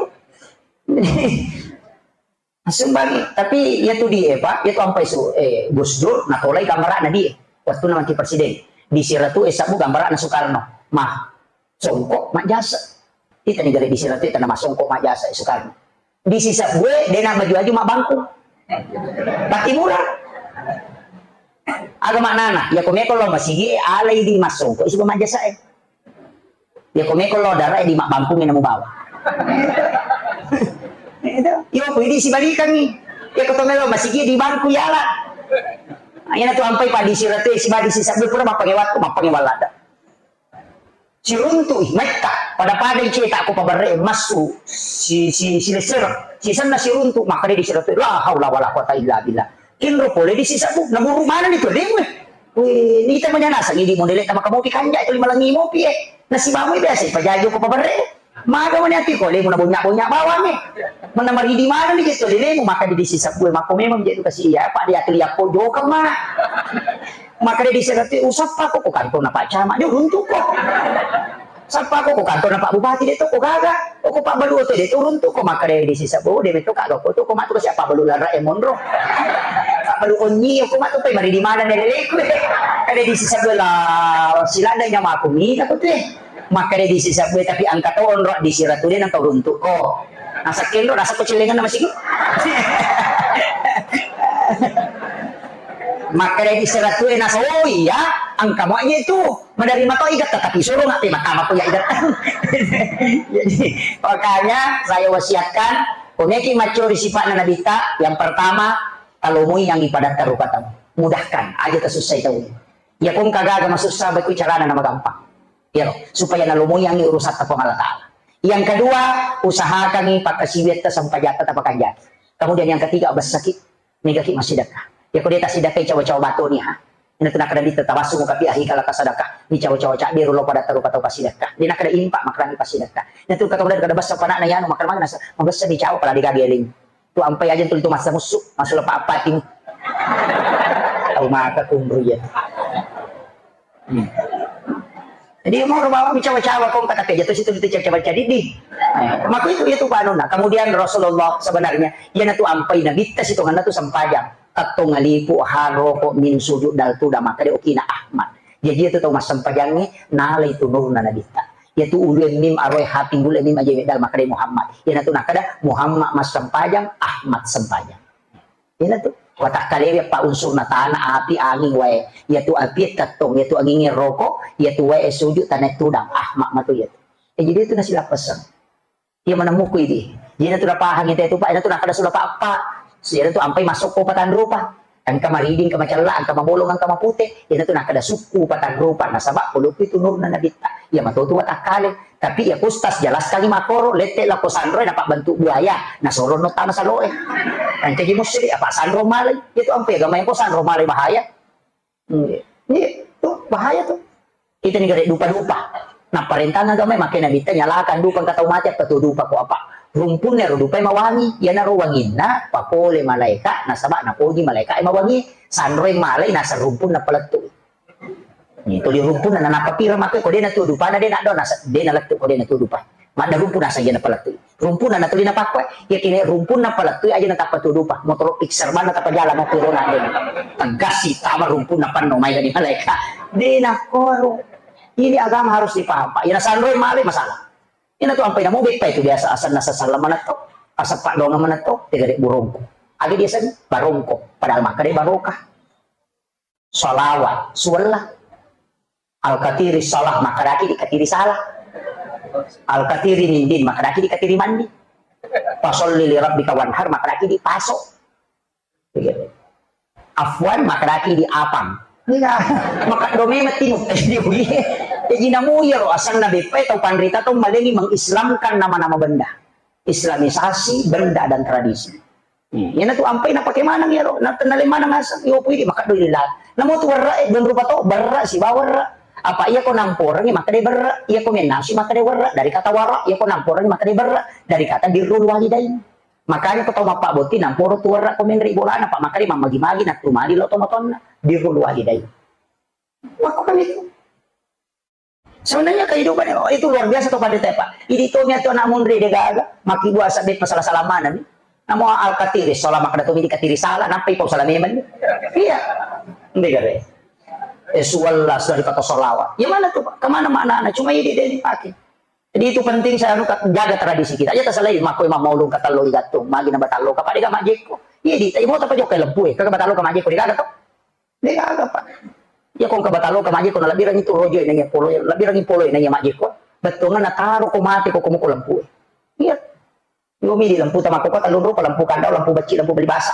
Asumbangi, tapi iya tu di, eh, Pak, iya tu ampai su, eh, Gus Dur, natolai gambarana di, eh, waktu na manti presiden. Di Siratu, eh, sabbu gambarana Soekarno. Mah, songkok majjasa. Ita ni gare di Siratu, ita nama songkok majjasa, eh, Soekarno. Di sisabbu e, de na maju-aju mabbangku. Pati murah. Aga maknana, iya ko meko lo masigi, alai di massongkok, isi majjasa, eh. Iya ko meko lo dara e di mabbangkungngi namu bawa. Itu. Iyo, ko idi sibalikangngi. Iya ko to melo masigi di bangku yala. Nah, iyana tu ampai pa di Siratu, eh, siba di sisabbu pura mappangewa tu, mappangewa lada. Siruntu i, metta, pada-pada i cetak ko pabarre e massu, si, si, si lesser, sisenna siruntu, makkeda di Siratu, la haula wala quwata illa billah. Kinro pole di sisabbu, naburu maneng ni tu lemu. Wih, nita manya nasang idi modele ta maka mopi kanja itu lima langi mopi, eh. Nasibamu biasa ipajaji ko pabarre. Maga mani ati ko lemu na bonya-bonya bawang, eh. Mana maridi maneng ni gitu lemu maka di sisabbu, eh, mako memang jadi kasi iya, Pak, dia keliapo jokang mana. Maka dia disegati usappa ko, ko kantor na Pak Camat, dia runtuk ko. Sappa ko, ko kantor na Pak Bupati, dia tu ko gaga. Ko Pak Balu tu dia tu runtuk ko, maka dia disisabbu, dia betul kak ko tu, ko matu siapa Balu lara e monro. Pak Balu onyi, ko matu pe mari di mana ne leleku. Kada disisabbu la silanda nyamaku mita ko tu, eh. Makkeda di sisabbu, tapi angka to onro di Siratu de nangka runtuk ko. Nasa kenro, nasa ko celengan nama siku. Makkeda di Siratu e nasa, oh iya, angka mo aja itu. Madari mato igat, tapi suruh nggak terima tama ko ya igat. Jadi, makanya saya wasiatkan, komeki macuri sifatnya Nabi ta, yang pertama, kalau mau yang ibadat taruh kata, mudahkan aja kesusah itu. Ya kong kagaga masussa, baik carana nama gampang. Iya, supaya nalomoiangngi urusatta Puang Allah Ta'ala. Yang kedua, usahakangngi pakkasiwiatta sempajatta tapakanjaki. Kemudian yang ketiga, bessaki, megaki massidekka. Ya ko de tassidekkai cawa-cawa batoni ha. Ina tu nakkeda ditta tawassu mukapi ahi kala tasadekka. Ni cawa-cawa cabberu lo pada tarupa tau passidekka. De nakkeda impa makrami passidekka. Ina tu kata kada kada bessa panakna yanu makrami nasa mabessa di cawa pala de gaga eling. Tu ampai aja tu, tu masa musu, masuk lepak apa tim. Tau maka kumru ya. Hmm. Jadi mau bawa cawa-cawa kong kata kerja tu situ tu cawa-cawa jadi di. Eh, maka itu, itu panuna. Kemudian Rasulullah sebenarnya, iya na tu ampai Nabi ta situ ngana tu sempajang. Tattong alipu haro ko min sujud dal tu da maka de okina Ahmad. Jadi itu tau massempajang ni nalai tu nurna Nabi ta. Iya tu ulu mim aroi hati gule mim aja dal maka de Muhammad. Iya na tu nakada Muhammad massempajang, Ahmad sempajang. Iyana tu. Watakkalewe pa unsurna tana, api, anging, wae. Iyatu api tettong, iyatu anging roko, iyatu wae sujud tanah tudang. Ah, mak matu iyatu. Eh, jadi itu nasi lapeseng. Iya mana muku ini. Jadi itu udah paham itu, itu Pak, itu nak ada sudah Pak, Pak. Iyana tu ampai masuk ko patanrupa. Engka mariding, engka macella, engka mabolong, engka mapute. Iyana tu nak ada suku patanrupa. Nasaba puluh itu nurna Nabi ta. Iya matu tu watakkale. Tapi iya ku Ustaz jelaskan ni makoro, lette lako sanroe napabbentuk buaya, nasoro no tama saloe. Engka ji musri, apa sanro malai? Itu ampe agama yang ko sanro malai bahaya. Iya, iya, tu bahaya tu. Kita ni gare dupa-dupa. Nah, parentana agama make Nabi ta nyalakan dupa, engka tau mate apa tu dupa ko apa? Rumpunna ro dupa mawangi, iya naro wanginna pakole malaika, nasaba napoji malaika mawangi, sanroe malai nasa rumpunna palettu. Ni tuli rumpunna nanappa pira makkoi ko de natu dupana de naddo nasa de nalettu ko de natu dupa. Madda rumpunna saja napalettu. Rumpunna natuli napakkoi. Iya kene rumpunna palettu aja natappa tu dupa. Motoro Pixar bana tappa jala mau piro na de. Tegas si tama rumpunna panno mai dari malaika. De nakoro. Ini agama harus dipaham, Pak. Iya nasanroi male masalah. Ina tu ampai namo beppa itu biasa asanna sasalla manetto. Asappa donga manetto. Tega de burongko. Aga biasa ni barongko. Padahal maka de barokah. Salawat, suwella. Al-katiri salah, makkedaki dikatiri salah. Al-katiri mindin, makkedaki dikatiri mandi. Fasalli li rabbika wanhar, makkedaki di paso. Afwan, makkedaki di apang. Iya, maka dome mati mu. Di uli. Jaji namo iyaro asenna beppa e tau panrita tau malengi mengislamkan nama-nama benda. Islamisasi benda dan tradisi. Hmm, iyanatu ampai napake maneng iyaro, na-, naleng maneng aseng, iyo pui di maka doi lila. Namo tu werra e, don rupa to, berra sibawa werra. Apa iya ko namporengi maka de berra, iya ko mennasu maka de werra, dari kata wara, iya ko namporengi maka de berra, dari kata birrul walidain. Makanya ko tau mappabbotting namporo tu werra ko menre bolana, pa maka de mammagi-magi nattu mali lo tomatonna, birrul walidain. Makko kami tu. Sebenarnya kehidupan itu luar biasa to panrita e, Pak. Idi tomi atau anak munri de gaga, maki buasa beppa sala-sala maneng. Namo alkatiri, sola maka datomi dikatiri sala, nampai pau sala memang. Iya. Ndegare. Eh, suwalla, sudah dipatau solawat. Ya mana tuh, Pak? Kemana maknanya? Cuma ini dia dipakai. Jadi itu penting saya anu, Kak, jaga tradisi kita. Ya terserah mako emang mau lu kata lo digatung, magi na batallo, Kak, pada gak majeko. Iya di, mau apa jokka lempu e, kagak batallo ka majeko, de gaga to. De gaga, Pak. Iya ko engka batallo ka majeko na lebbirengi tu rojo e nanya polo, lebbirengi polo e nanya majeko. Bettuanna taro ko mate ko komo ko lempu e. Iya. Yomi di lempu tama ko kota lunro ko lempu kandau, lempu becci, lempu beli basa.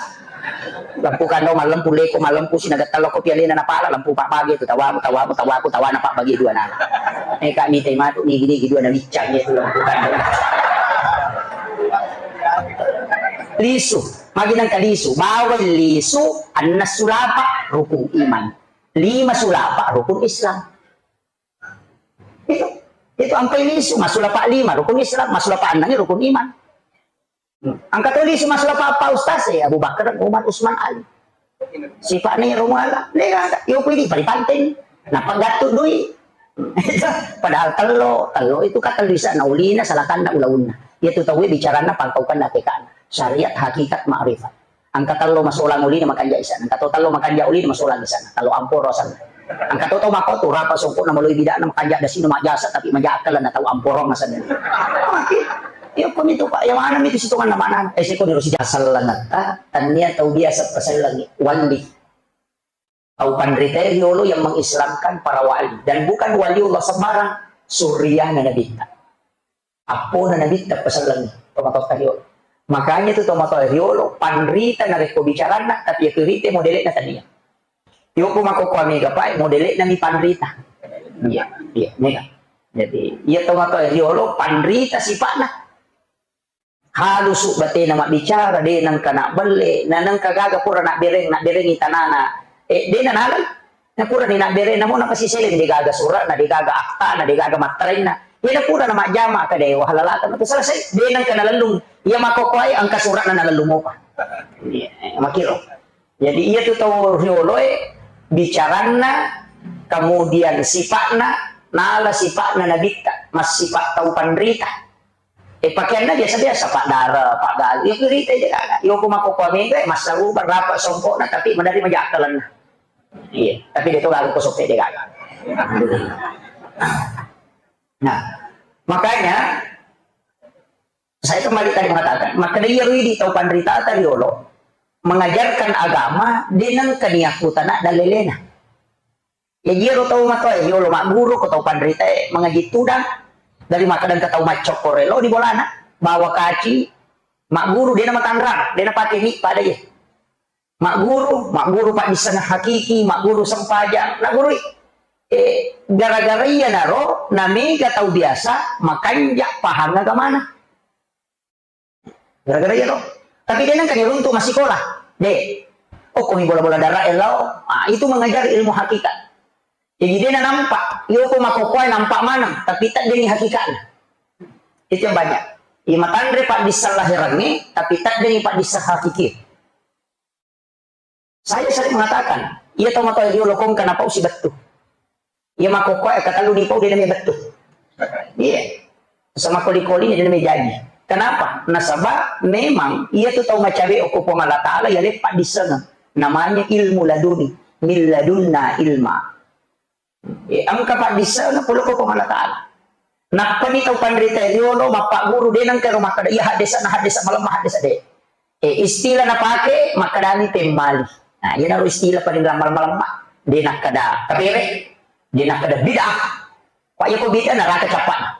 Lempu kandau mallempu leko, mallempu sinaga tello ko pialena napala, lempu pak bagi tu tawamu, tawamu, tawaku, tawana pak bagi dua nana. Eh, Kak, mitai matu, nigi-nigi dua na wiccang, ya, tu lempu kandau. Lisu. Magi nengka lisu, bawang lisu, anna sulapa rukun iman, lima sulapa rukun Islam. Itu, itu ampai lisu, masulapa lima rukun Islam, masulapa annang rukun iman. Hmm. Angka to lisu masulapa apa ustaz? Eh, Abu Bakar, Umar, Usman, Ali. Sipa'na iyaro muala. Lega, yo kui di pari panteng. Nappa gattu dui. Padahal tello, tello itu katellu isa'na ulina, salatanna ulaunna. Iya tu tauwe bicaranna pangkaukanna teka'na. Syariat, hakikat, ma'rifat. Angka tello masolang ulina makanja isa'na. Angka to tello makanja ulina masolang isa'na. Tello amporo asenna. Angka to tau mako tu rapa songkokna maloi bida'na makanja dasina majasa tapi maja akkalenna tau amporong asenna. Maki. Iya ko mitu Pak, iya maneng mitu sitonganna maneng. Eh, siko niro sija sellengetta, tania tau biasa pasellengi. Wali. Tau panrita riolo yang mengislamkan para wali. Dan bukan waliullah sembarang, suriyana Nabitta. Appona Nabitta pasellengi, tomatoatta riolo. Makanya tu tomatoa riolo, panrita narekko bicaranna, tapi iya kerita modele'na tania. Iyo ko makkokkoe mega pae, modele'na mi panrita. Iya, iya, mega. Jadi, iya tomatoa riolo, panrita sipa'na. Halusu batena mabbicara, de nengka nabbelle, na nengka gaga pura nabbereng, nabberengi tanana. Eh, de nanalai. Na purani nabbereng, namo napasiseleng, de gaga sura'na, de gaga aktana, de gaga matterenna. Iya na pura na majjama ka de wahalalata, na selesai, de nengka nalellung. Iya makkokkoe engka sura'na nalellung mopa. Iya, eh, makiro. Jadi iya tu tau rioloe bicaranna, kemudian sipa'na, nala sipa'na Nabitta, massipa tau panrita. Eh, pakeanna biasa-biasa, Pak Dara, Pak Galuh, iya kerita aja kan. Iyo ko makkokkoe mega, massaruba, rapa songkokna, tapi menerima jakkalanna. Iya, tapi dia tu galuh ko soppe de gaga. Nah, makanya saya kembali tadi mengatakan, maka dia ridi tau panrita tadi riolo mengajarkan agama, de nengka niakkutana dalelena. Jaji iyaro tau matoa riolo magguru ko tau panrita e, mangaji tudang, dari makkeda engka tau maccokkoro lao di bolana, bawa kaci, magguru, de namatanrang, de napake mi pada ye. Magguru, magguru paddisseng hakiki, magguru sempajang, nagurui. Eh, gara-gara iyanaro, namega tau biasa makanja pahang agamana. Gara-gara iya to. Tapi de nengka niruntu massikola. De. Oh, ko mi bola-bola darah e lao. Ah, itu mengajar ilmu hakikat. Jadi de nampak, iyo ko makkokkoe nampak maneng, tapi teddengi hakikatna. Itu yang banyak. Iya matanre paddisseng lahirangnge, tapi teddengi paddisseng hakiki. Saya sering mengatakan, iya tau matoa riolo ko engka napau sibettu. Iya makkokkoe engka tellu dipau de namai bettu. Iya. Sama koli-koli de namai jaji. Kenapa? Nasaba memang iya tu tau macawe okko Puang Allah Taala iya leppa dissengeng. Namanya ilmu laduni. Min ladunna ilma. Eh, engka paddissengeng pole ko Puang Allah Taala. Nappani tau panrita riolo mappagguru de nengka ro makkeda, iya haddesa na haddesa malemma haddesa de. Eh, istilah napake makkedani pemmali. Nah, iyanaro istilah paling malemma-lemma. De nakkeda kapere, de nakkeda bid'ah. Pak, iya ko bid'ah naraka cappana.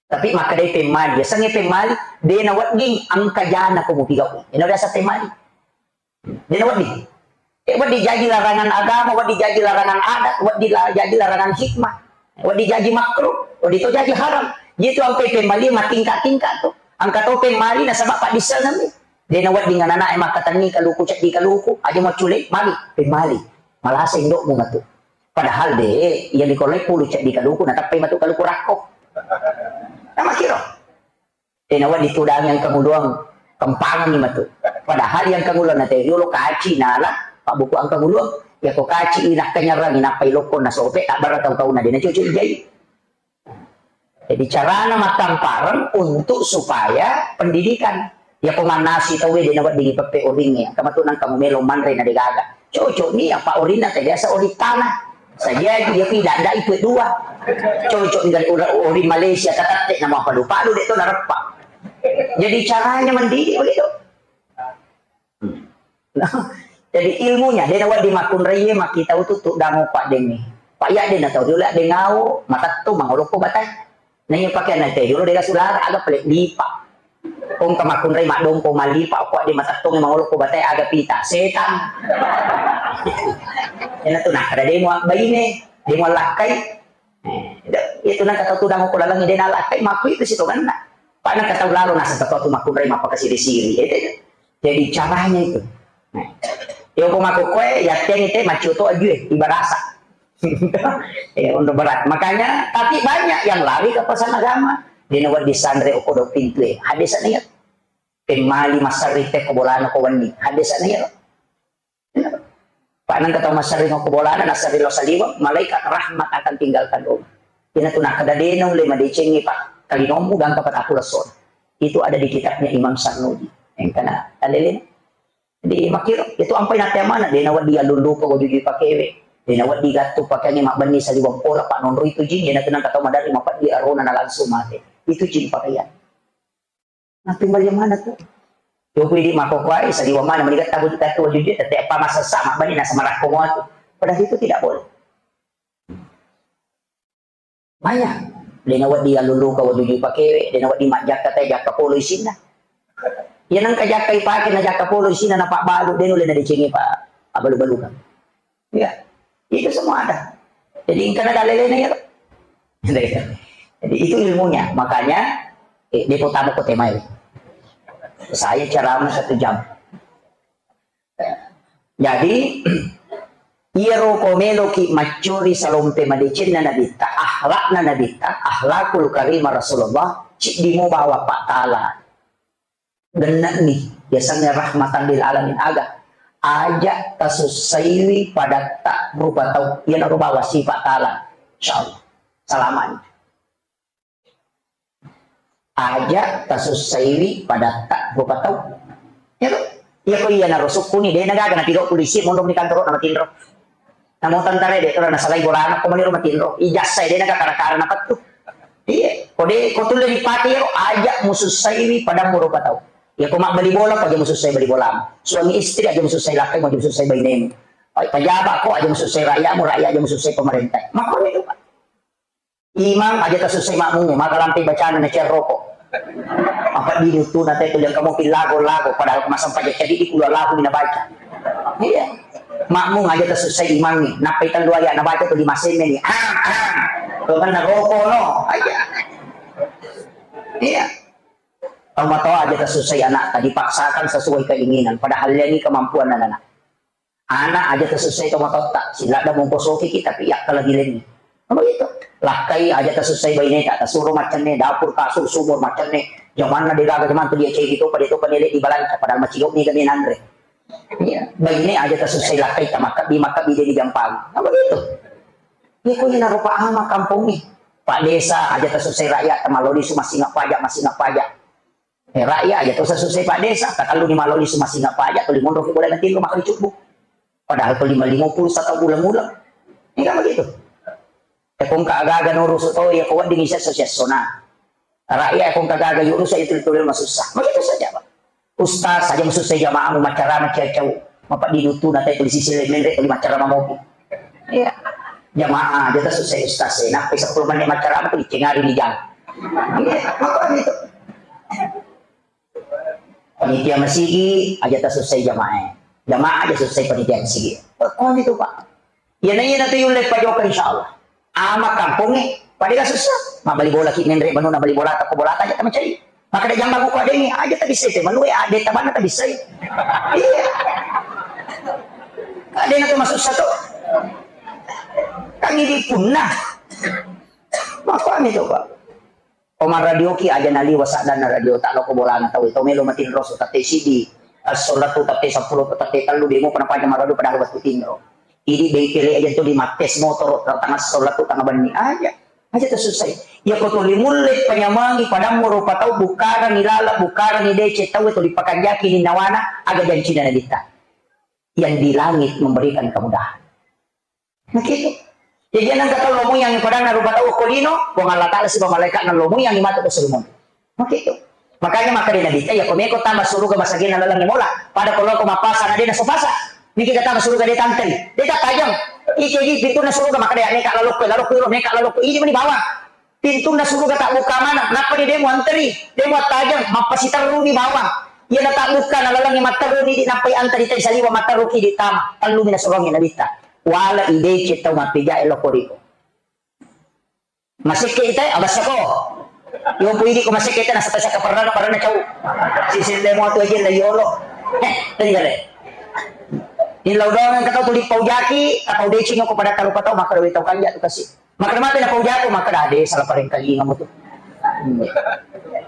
Tapi makkedai pemmali, yasengnge pemmali, de nawedding engka jana ko mupigau. Ina biasa pemmali. De nawedding. Eh, wedding jaji larangan agama, wedding jaji larangan adat, wedding la-, jaji larangan hikmah. Wedding jaji makruh, wedding to jaji haram. Jadi tu ampai pemmali matingkat-tingkat tu. Engka to pemmali nasaba paddissengenni. De' nawedding anak-anak e makkatenni kaluku ceddi kaluku, aja maccule, magi pemmali. Malasa indo'mu matu. Padahal de', iya dikolai pulu ceddi kaluku, natappai matu kaluku rakko. Namakiro. De' nawedding tudang yang kanguluang, kempangan ni matu. Padahal yang kanguluang na teh yolo kaci nala, pabbuku ang kanguluang. Ya ko kaci inakka nyerang, inappai lokko na sope, tak bara tau-tau na de' na cocok jai. Jadi carana makkampareng untuk supaya pendidikan. Ya ko mannasi tau de' nawedding ipeppe oringnge. Engka matu nang kamu melo manre na de' gaga. Cocok ni apa orinna teh biasa oring tanah. Saja dia tidak ada itu dua. Cocok dengan orang, orang Malaysia katatte nama palu-palu de' to nareppa. Jadi caranya mendidik begitu. Nah, jadi ilmunya de' nawedding makkunrai makkitau tu tudang upa' dengngi. Pak ya de' na tau diola dengau matattu mangolokko batai. Naiya pakeanna te yolo de' sulara aga pale lipa. Kong ka makkunrai maddompo mallipa ko de' matettongngi mangolo ko batai aga pita. Setang. Ena tu nakkeda de' muabbaine, de' muallakkai. Eh, itu nang kata tudang ko lalang de' nallakkai, makku itu sitongenna. Pak nang kata lalo naseng kata tu makkunrai mappakasiri-siri. Itu. Jadi caranya itu. Nah, yo ko makko koe, yatteni te maccio to ajue, ibarasa. Ya, untuk berat. Makanya, tapi banyak yang lari ke pesan agama. De' nawedding sanre okko do pintu e. Hadis nih ya. Pemmali masarri te ko bolana ko wenni. Hadis nih ya. Pak nang kata masarri ko bolana, nasarri lo saliweng, malaikat rahmat akan tinggalkan rumah. Ina tu nakkeda de' naulle madecengi pak kalinommu gangka pataku lesso. Itu ada di kitabnya Imam Sarnuji. Engkana talele. Jadi makkiro, itu ampai nate amana, de' nawedding allullupa wajujui pakewe, de' nawedding gattu pakeangnge mabbenni saliweng pora, pak nonro itu jin, ina tu nang kata maderri mapeddi arona na langsung mate. Itu jin pakaian. Nah, timbal yang mana tu? Yo kuli di makkokoai, saliweng mana, meni gattu, gattu wajujui, tette apa masa sama, mabbenni nasa marakko muatu. Padahal itu tidak boleh. Maya, de' nawedding allulluka wajujui pakewe, de' nawedding majjakka te jakka polo isinna. Iya nengka jakka ipake na jakka polo isinna na pabbalu, de' nulle nadecengi pa abbalu-baluka. Iya. Itu semua ada. Jadi engkana dalelena ya. Jadi itu ilmunya. Makanya eh, de' potama ko temai. Saya ceramah satu jam. Jadi, iyaro ko meloki maccuri salompe madecenna Nabitta, akhlakna Nabitta, akhlakul karimah Rasulullah, ciddi mubawa pattala. Genne'ni, yasengnge rahmatan lil alamin aga. Aja tasussaiwi padatta rupa tau, iyanaro bawa sifat tala. Insyaallah. Salamani. Aja tasussaiwi padatta rupa tau. Iya to? Iya ko iyanaro sukkuni, de' nagaga napigau polisi, monro ni kantoro na matinro. Namo tentara de' to nasalai bolana ko maniro matinro. Ijazah de' naga kara-kara napettu. Iya, ko de' ko tulle dipake iyaro, aja musussaiwi padammu rupa tau. Iya ko mabbali bola ko aja musussai bali bolamu. Suami istri aja musussai lakkai, aja musussai bainemu. Pejabat ko aja musussai rakyatmu, rakyat aja musussai pemerintah. Makko ni rupa. Imang aja tasussai makmungnge, maka lampe bacana na cerroko. Apa di dutu na tetu yang kamu pilago-lago, padahal masa paja jadi di kula lagu mina baca. Iya. Makmung aja tasussai imangnge, nappai tellu ayat na baca tu lima semme ni. Ah, ah. Bukan na roko no. Aja. Iya. Tau matoa aja tasussai anak, dipaksakan sesuai keinginan, padahal ini kemampuan anak-anak. Ana aja tasussai tomatoatta, siladda mongko sokiki tapi yakkalagi lenni. Kan begitu. Lakkai aja tasussai baineta, tasuro maccenne, dapur, kasur, sumur, maccenne. Jamanna degaga jaman tu dia cegi topa, dia topa nele di balanca, padahal macigo mega menanre. Iya, baine aja tasussai lakkai, tamakkabi, makkabi dia dijampang. Kan begitu. Iya, ko ina rupa ama kampongnge. Pak Desa aja tasussai rakyat, tamaloli su massinga pajak, massinga pajak. Eh, rakyat aja tosa susai Pak Desa, takallu ni maloli sumasing apa aja, tuli monro ki boleh nanti rumah kali cukup. Padahal tuli lima puluh satu bulan-bulan. Ini kan begitu. Ekong ka aga-aga nurusu to, ya ko wedding isa sosial sona. Rakyat ekong ka aga-aga yurusu itu tuli masussa. Begitu saja, Pak. Ustaz aja masussa jamaah mau macara macacau. Mapa di dutu na tuli sisi lemen rek tuli macara mamopi. Iya. Jamaah aja ta susah ustaz e. Nappai sepuluh menit macara tu dicengari di jam. Iya, makanya itu. Panitia masigi aja ta susah jamaah e. Jamaah aja susah panitia masigi. Makanya itu, Pak. Iya, na iya na tu yulle pajoka insyaallah. Ama kampongnge, pada gak susah. Mabbali bola ki menre, manu na bali bola, tako bola aja tama cai. Makkeda jambang ko adengnge, aja tabissai te manue, ade tabanna tabissai. Iya. Adena tu masussa tu. Kan ini punna. Makanya coba. Ko marradioki aja naliwa saddanna radio, tak loko bolana tau to melo matinro so tette sidi, esso lettu tette seppulo tette tellu, demo pernah paja marradio padahal wettu tinro. Idi bengkele aja tu di mattes motor, tengah esso lettu tengah benni aja. Aja tersusai. Ya ko tuli mulle panyamangi padammu rupa tau, bukarani lala, bukarani dece tau tuli pakanjaki ni nawana, aga jancina nabitta. Yang di langit memberikan kemudahan. Makitu. Jadi nengka tau lomoyangi padanna rupa tau ko lino, Puang Allah Ta'ala siba malaikatna lomoyangi matu ko surumonri. Makitu. Makanya makkeda Nabitta, iya ko meko tama suruga masagena lalengnge mola. Pada ko loko mappasa na dena sopasa. Niki ka tama suruga de tantei. De ta tajang. Ike ji pintunna suruga makkeda ya neka lalokko, lalokko iro, neka lalokko. Ini meni bawang. Pintunna suruga tabbukka maneng, nappani de muanteri, de muattajeng, mappasiterruni bawang. Iyana tabbukka nalalengngi matterruni, idi nappai anteri tai saliwa matterruki idi tama. Tellumi nasorongngi Nabitta. Wala ideceng tau mappejae loko riko. Masekke ite, abessako. Yompu idi ko masekke ite, nasata saka perrana, perrana cau. Sisille mo tu aja la yolo. Eh, tenggale. Illau doang engka tau tuli paujaki, tapau deceng ko pada tarupa tau, maka doi tau kanja tu kasi. Makkeda mate napau jako, makkeda, "Ade, salah parengkalinga mutu."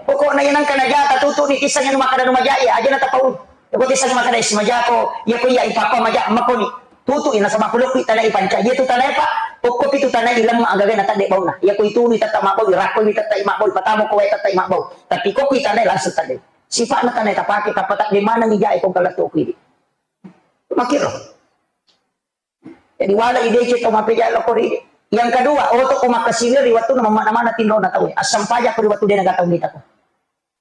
Pokokna iya nengka najata tutu ni tissengi nu makkeda nu maja iya, aja na tapau. Ko tissengi makkeda isi majako, iya ko iya ipapa maja mako ni. Tutu ina sama pulokku tanai panca, iya tu tanai pa, kokko pitu tanai lemma agaga na tadde bauna. Iya ko itu ni tetta mabau, irakko ni tetta mabau, patamo ko wae tetta mabau. Tapi kokko tanai langsung tadde. Sifat na tanai tapake, tappa tadde mana ni jae ko galatto ku idi. Makiro. Jadi wala ideceng tau mappejae loko ri. Yang kedua, oto ko makkasiwir ri wattunna mamana-mana tinrona tau. Assampajako ri wattu dena gatau mitako.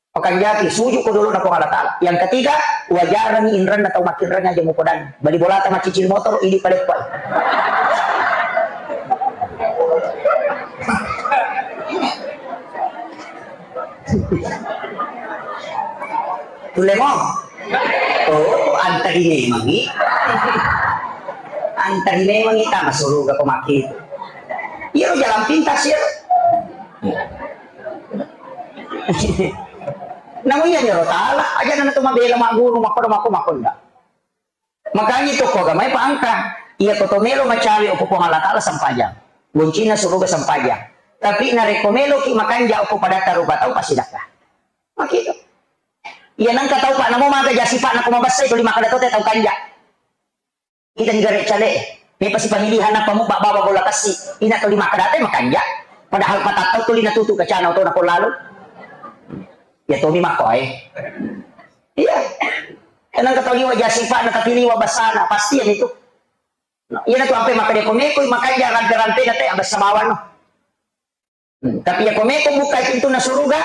Pakanjaki, suju ko dolo na Puang Allah Ta'ala. Yang ketiga, wajarangi inranna tau makkinrang aja mukodan. Bali bolata macicil motor, idi paleppai. Tulle mo? Oh, antari memangi. Antari memangi tama suruga ko maki. Iya jalan pintas ya. Namu iya nyoro tala, aja nana tu mabela maguru, makoda mako makonda. Makanya itu ko gamai pa angka. Iya ko to melo macawe ko Puang Allah Ta'ala sampajang. Goncina suruga sampajang. Tapi narekko melo ki makanja ko pada tarupa tau pasti dakka. Makitu. Iya nengka tau pa namo maga ja sifat na ko mabessai tuli makkeda tote tau kanja. Kita ni gare cale. Me pasti pemilihan apa mu baba bola kassi. Ina tuli makkeda te makanja. Padahal patattau tuli natutu kacana oto na ko lalu. Ya tomi makko ae. Iya. Enang kata liwa ja sifat na tapi liwa basana pasti yang itu. Iya na tu ampe makkeda ko meko makanja rampe-rampe na te abassa bawang no. Hmm, tapi iya ko meko buka pintunna suruga,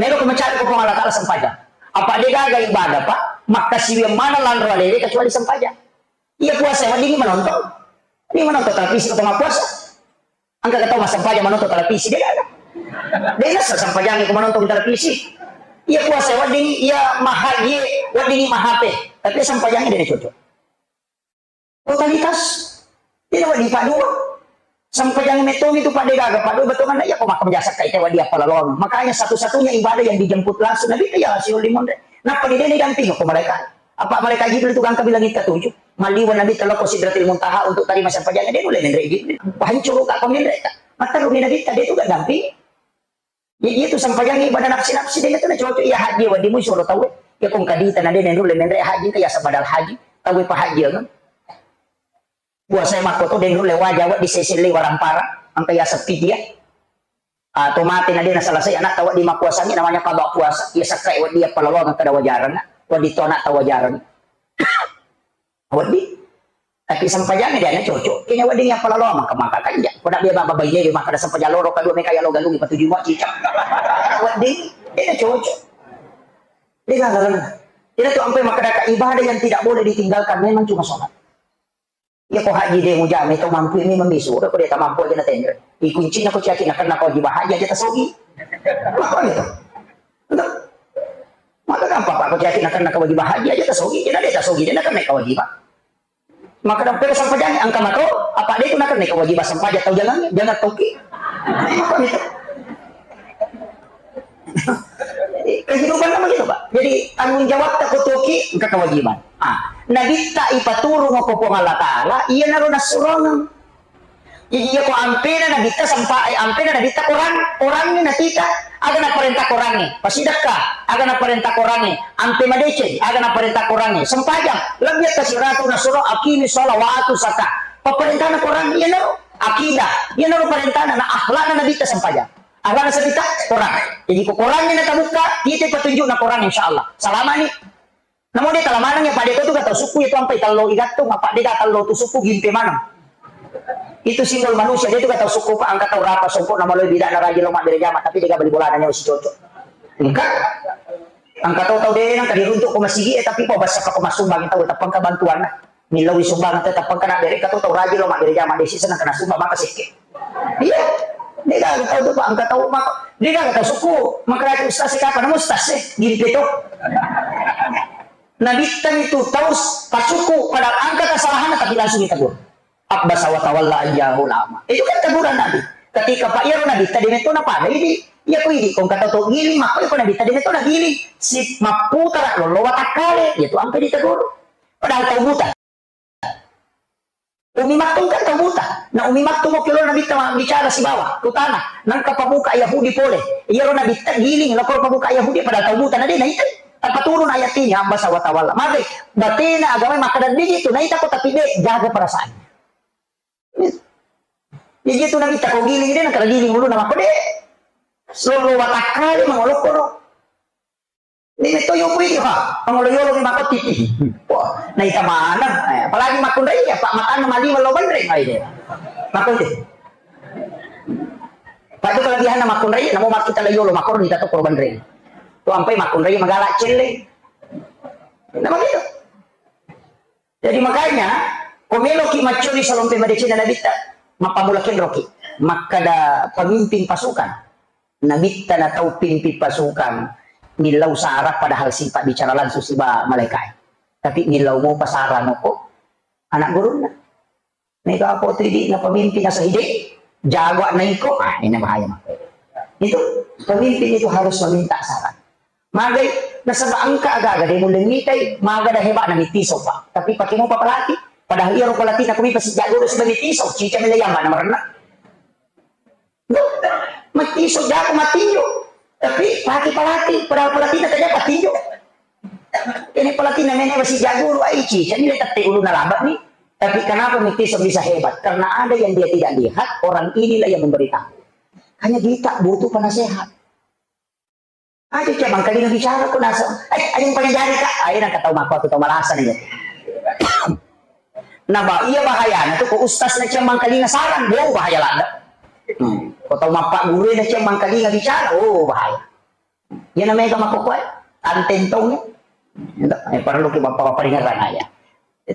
melo ko mencari ko Puang Allah Ta'ala sempajang. Apa de gaga ibadah, Pak? Makkasiwiang mana lanro alele kecuali sempajang. Iya puasa wedding manonton. Ini manonton televisi ko tengah puasa. Angka kata massempajang manonton televisi de gaga. De nasa sempajang ko manonton televisi. Iya puasa wedding, iya mahaji wedding mahape. Tapi sempajang de cocok. Totalitas. Tidak wadi padua. Sampajang metong itu pada gaga padua betul mana ya kok makan jasa kayak wadi apa lawan. Makanya satu-satunya ibadah yang dijemput langsung Nabi itu ya Rasulul Limonde. Napa di dene damping kok mereka? Apa mereka Jibril itu kan bilang kita tujuh. Maliwa Nabi teloko Sidratil Muntaha untuk tadi masa pajang dia boleh menre Jibril. Hancur kak pemenre. Maka Nabi tadi itu gak damping. Jadi itu sampajang ibadah nafsi-nafsi dengan itu cocok iya haji wadimu suruh tahu. Ya kong kadita nade nendule menre haji kayak sabadal haji. Tahu apa haji kan? Puasa makko to dendule waja wa di sesele warampara angka ya sepi dia. Atau mati nade na selesai anak tawa di mapuasangi namanya qada puasa. Ya sakai wa dia palolo angka da wajaran. Wa di to anak tawajaran. Wedding. Tapi sempajang dia na cocok. Kini wedding yang palalo maka maka kan ya. Kau nak biar bapak bayi dia maka ada sempajang loro kedua mereka ya lo galung patuju mau cicak. Wedding. Dia na cocok. Dia kan dalam. Tidak tu sampai maka ada ibadah yang tidak boleh ditinggalkan memang cuma sholat. Ya kau haji dia mujame tau mampu ini membisu. Udah kau dia tak mampu aja na tender. Di kuncinya kau cacing nak kena kau jiwa haji aja tasogi. Apa gitu? Entah. Maka gampang pak kau cacing nak kena kau jiwa haji aja tasogi. Dia ada tasogi dia nak kena kau jiwa. Maka dampeng sampajang, engka mato, apa de' tu nakenna kewajiban sampajang tau jangan, jangan toki. Kehidupan kan begitu, Pak. Jadi tanggung jawab tak ko toki, engka kewajiban. Ah, Nabitta ipaturung ko Puang Allah Taala, iya naro nasurongeng. Jadi, iya ko ampena Nabitta sempa-, eh, ampena Nabitta Korang, Korangngi natita, aga naparenta Korangngi, pasidekka, aga naparenta Korangngi, ampe madeceng, aga naparenta Korangngi, sempajang, lebbi atta siratu nasuro aqimi sholawatu zaka. Paparentana Korang, iyanaro akidah, iyanaro parentana, na akhlakna Nabitta sempajang. Akhlakna Nabitta Korang. Jadi, ko Korangngi natabukka, kita petunjukna Korang, insya Allah. Salamani. Namo de' tala maneng ya, pada itu tu kata suku itu sampai tello igattung, apa de' talo tu suku gimpe maneng. Itu simbol manusia, de' tu kata suku, Pak, angka tau rapa songko nama lo bida na rajin lo mabbere jama, tapi de' bali bolana nyawa si cocok. Engka. Angka tau tau de' nang kadi runtuk ko masigi, eh, tapi po basa ko masumbang tau tappa engka bantuan na. Millau sumbang tetap engka na bere, kata tau rajin lo mabbere jama, de' sisa nang kena sumbang maka sekke. Iya. De' gaga tau tu, Pak, engka tau maka. De' gaga tau suku, maka rajin ustaz, eh, kapan ustaz, eh, gimpe tu. Nabitta itu tau s-, pasuku, padahal angka kesalahan tapi langsung ditegur. Abbasa wa tawalla an ja'ahul a'ma. Itu kan teguran Nabi. Ketika Pak Iyaro Nabitta de' metto napada idi, iya ko idi, kong kata to giling, maka ko Nabitta de' metto na giling. Si mapputara lolo watakkale, itu ampe ditegur. Padahal tau buta. Umi Maktum kan tau buta. Na Umi Maktum okki lo Nabitta ma-, bicara sibawa, tu tanah. Nangka pabuka Yahudi pole. Iyaro Nabitta giling, lokor pabuka Yahudi, padahal tau buta. Na de' naitai. Tappa turun ayat ini, abbasa wa tawalla. Magai, batena agama makkada de' gitu. Naita ko tapi de', jaga perasaan. Jadi itu Nabitta ko giling, de' nangka giling uluna mako de'. Solo watakkale mangolokoro. Ini to yo kui ha, pangolo yolo ni mako titi. Wah, naita maneng. Eh, apalagi makkunrai ya, Pak, matanna maliwa lo banreng ai de'. Mako de'. Pak, itu kelebihanna makkunrai, namo makkita la yolo makoro ni tato koro banreng. Tu ampai makkunrai magala celle. Nama gitu. Jadi makanya, ko meloki maccuri salompe madecenna Nabitta, mappamula kenroki. Makkada pemimpin pasukan. Nabitta na tau pimpin pasukan, millau sarang padahal sipa bicara langsung siba malaikat. Tapi millau mopa sarang ko anak gurunna. Mega apa tu idi na pemimpin asa hide, jago na iko, ah, ini bahaya mah. Itu pemimpin itu harus meminta saran. Magai, nasaba engka aga-aga de' mulle mitai, maga da hebat na mitiso, Pak. Tapi pake mopa pelatih, padahal iyaro pelatih na kumi pasi jago do sudah mitiso, cica mele yamba na merenna. Matiso jago matinjo. Tapi pake pelatih, padahal pelatih na tanya patinjo. Ini pelatih namanya masih jago lu aici, jadi le tette uluna labak nih. Tapi kenapa Mitiso bisa hebat? Karena ada yang dia tidak lihat, orang inilah yang memberitahu. Hanya kita butuh penasehat. Aja cuma kali bicara ko nasa, eh, ayo paling jari kak, ayo nak ketawa mako atau tahu malasan aja. Nah, bah, iya bahaya, nah tuh ko ustaz na cuma kali sarang, dia bahaya lada. Hmm. Ko tahu mapak guru na cuma kali bicara, oh bahaya. Iyana mega makkokkoe, antentong. Eh, perlu ki bappa-bappa ringerrang aja.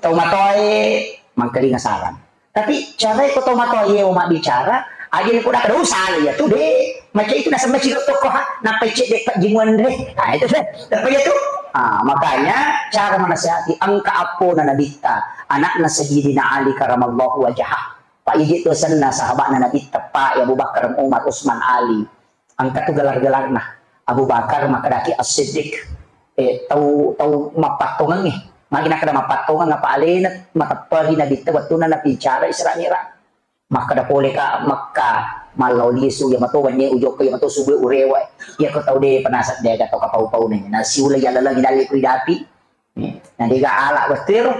Tau matoae mangkalinga sarang. Tapi carae ko tau matoae mabbicara, aja ni poda kada usah ya tu de. Macam itu nasaba ciro toko ha, napa cek de pajimuan de. Ah, itu deh. Apa ya tu? Ah, makanya cara menasihati engka appona Nabitta, anakna Sayyidina Ali karamallahu wajhah. Pak Iji tu senna sahabatna Nabitta, Pak Abu Bakar, Umar, Usman, Ali. Engka tu gelar-gelarna. Abu Bakar makkedaki As-Siddiq. Eh, tau, tau mappattongengnge. Magi nakkeda mappattongeng apa alena matepperi Nabitta wettunna nabicara Isra Mi'raj. Makkeda pole ka Mekka, mallau lisu, iya mato wennie ujokka, iya mato subuh urewa. Iya ko tau de penasat de aga tau kapau-pauna. Nasiula iya laleng dalle kui dapi. Eh, na dega ala wettu ero.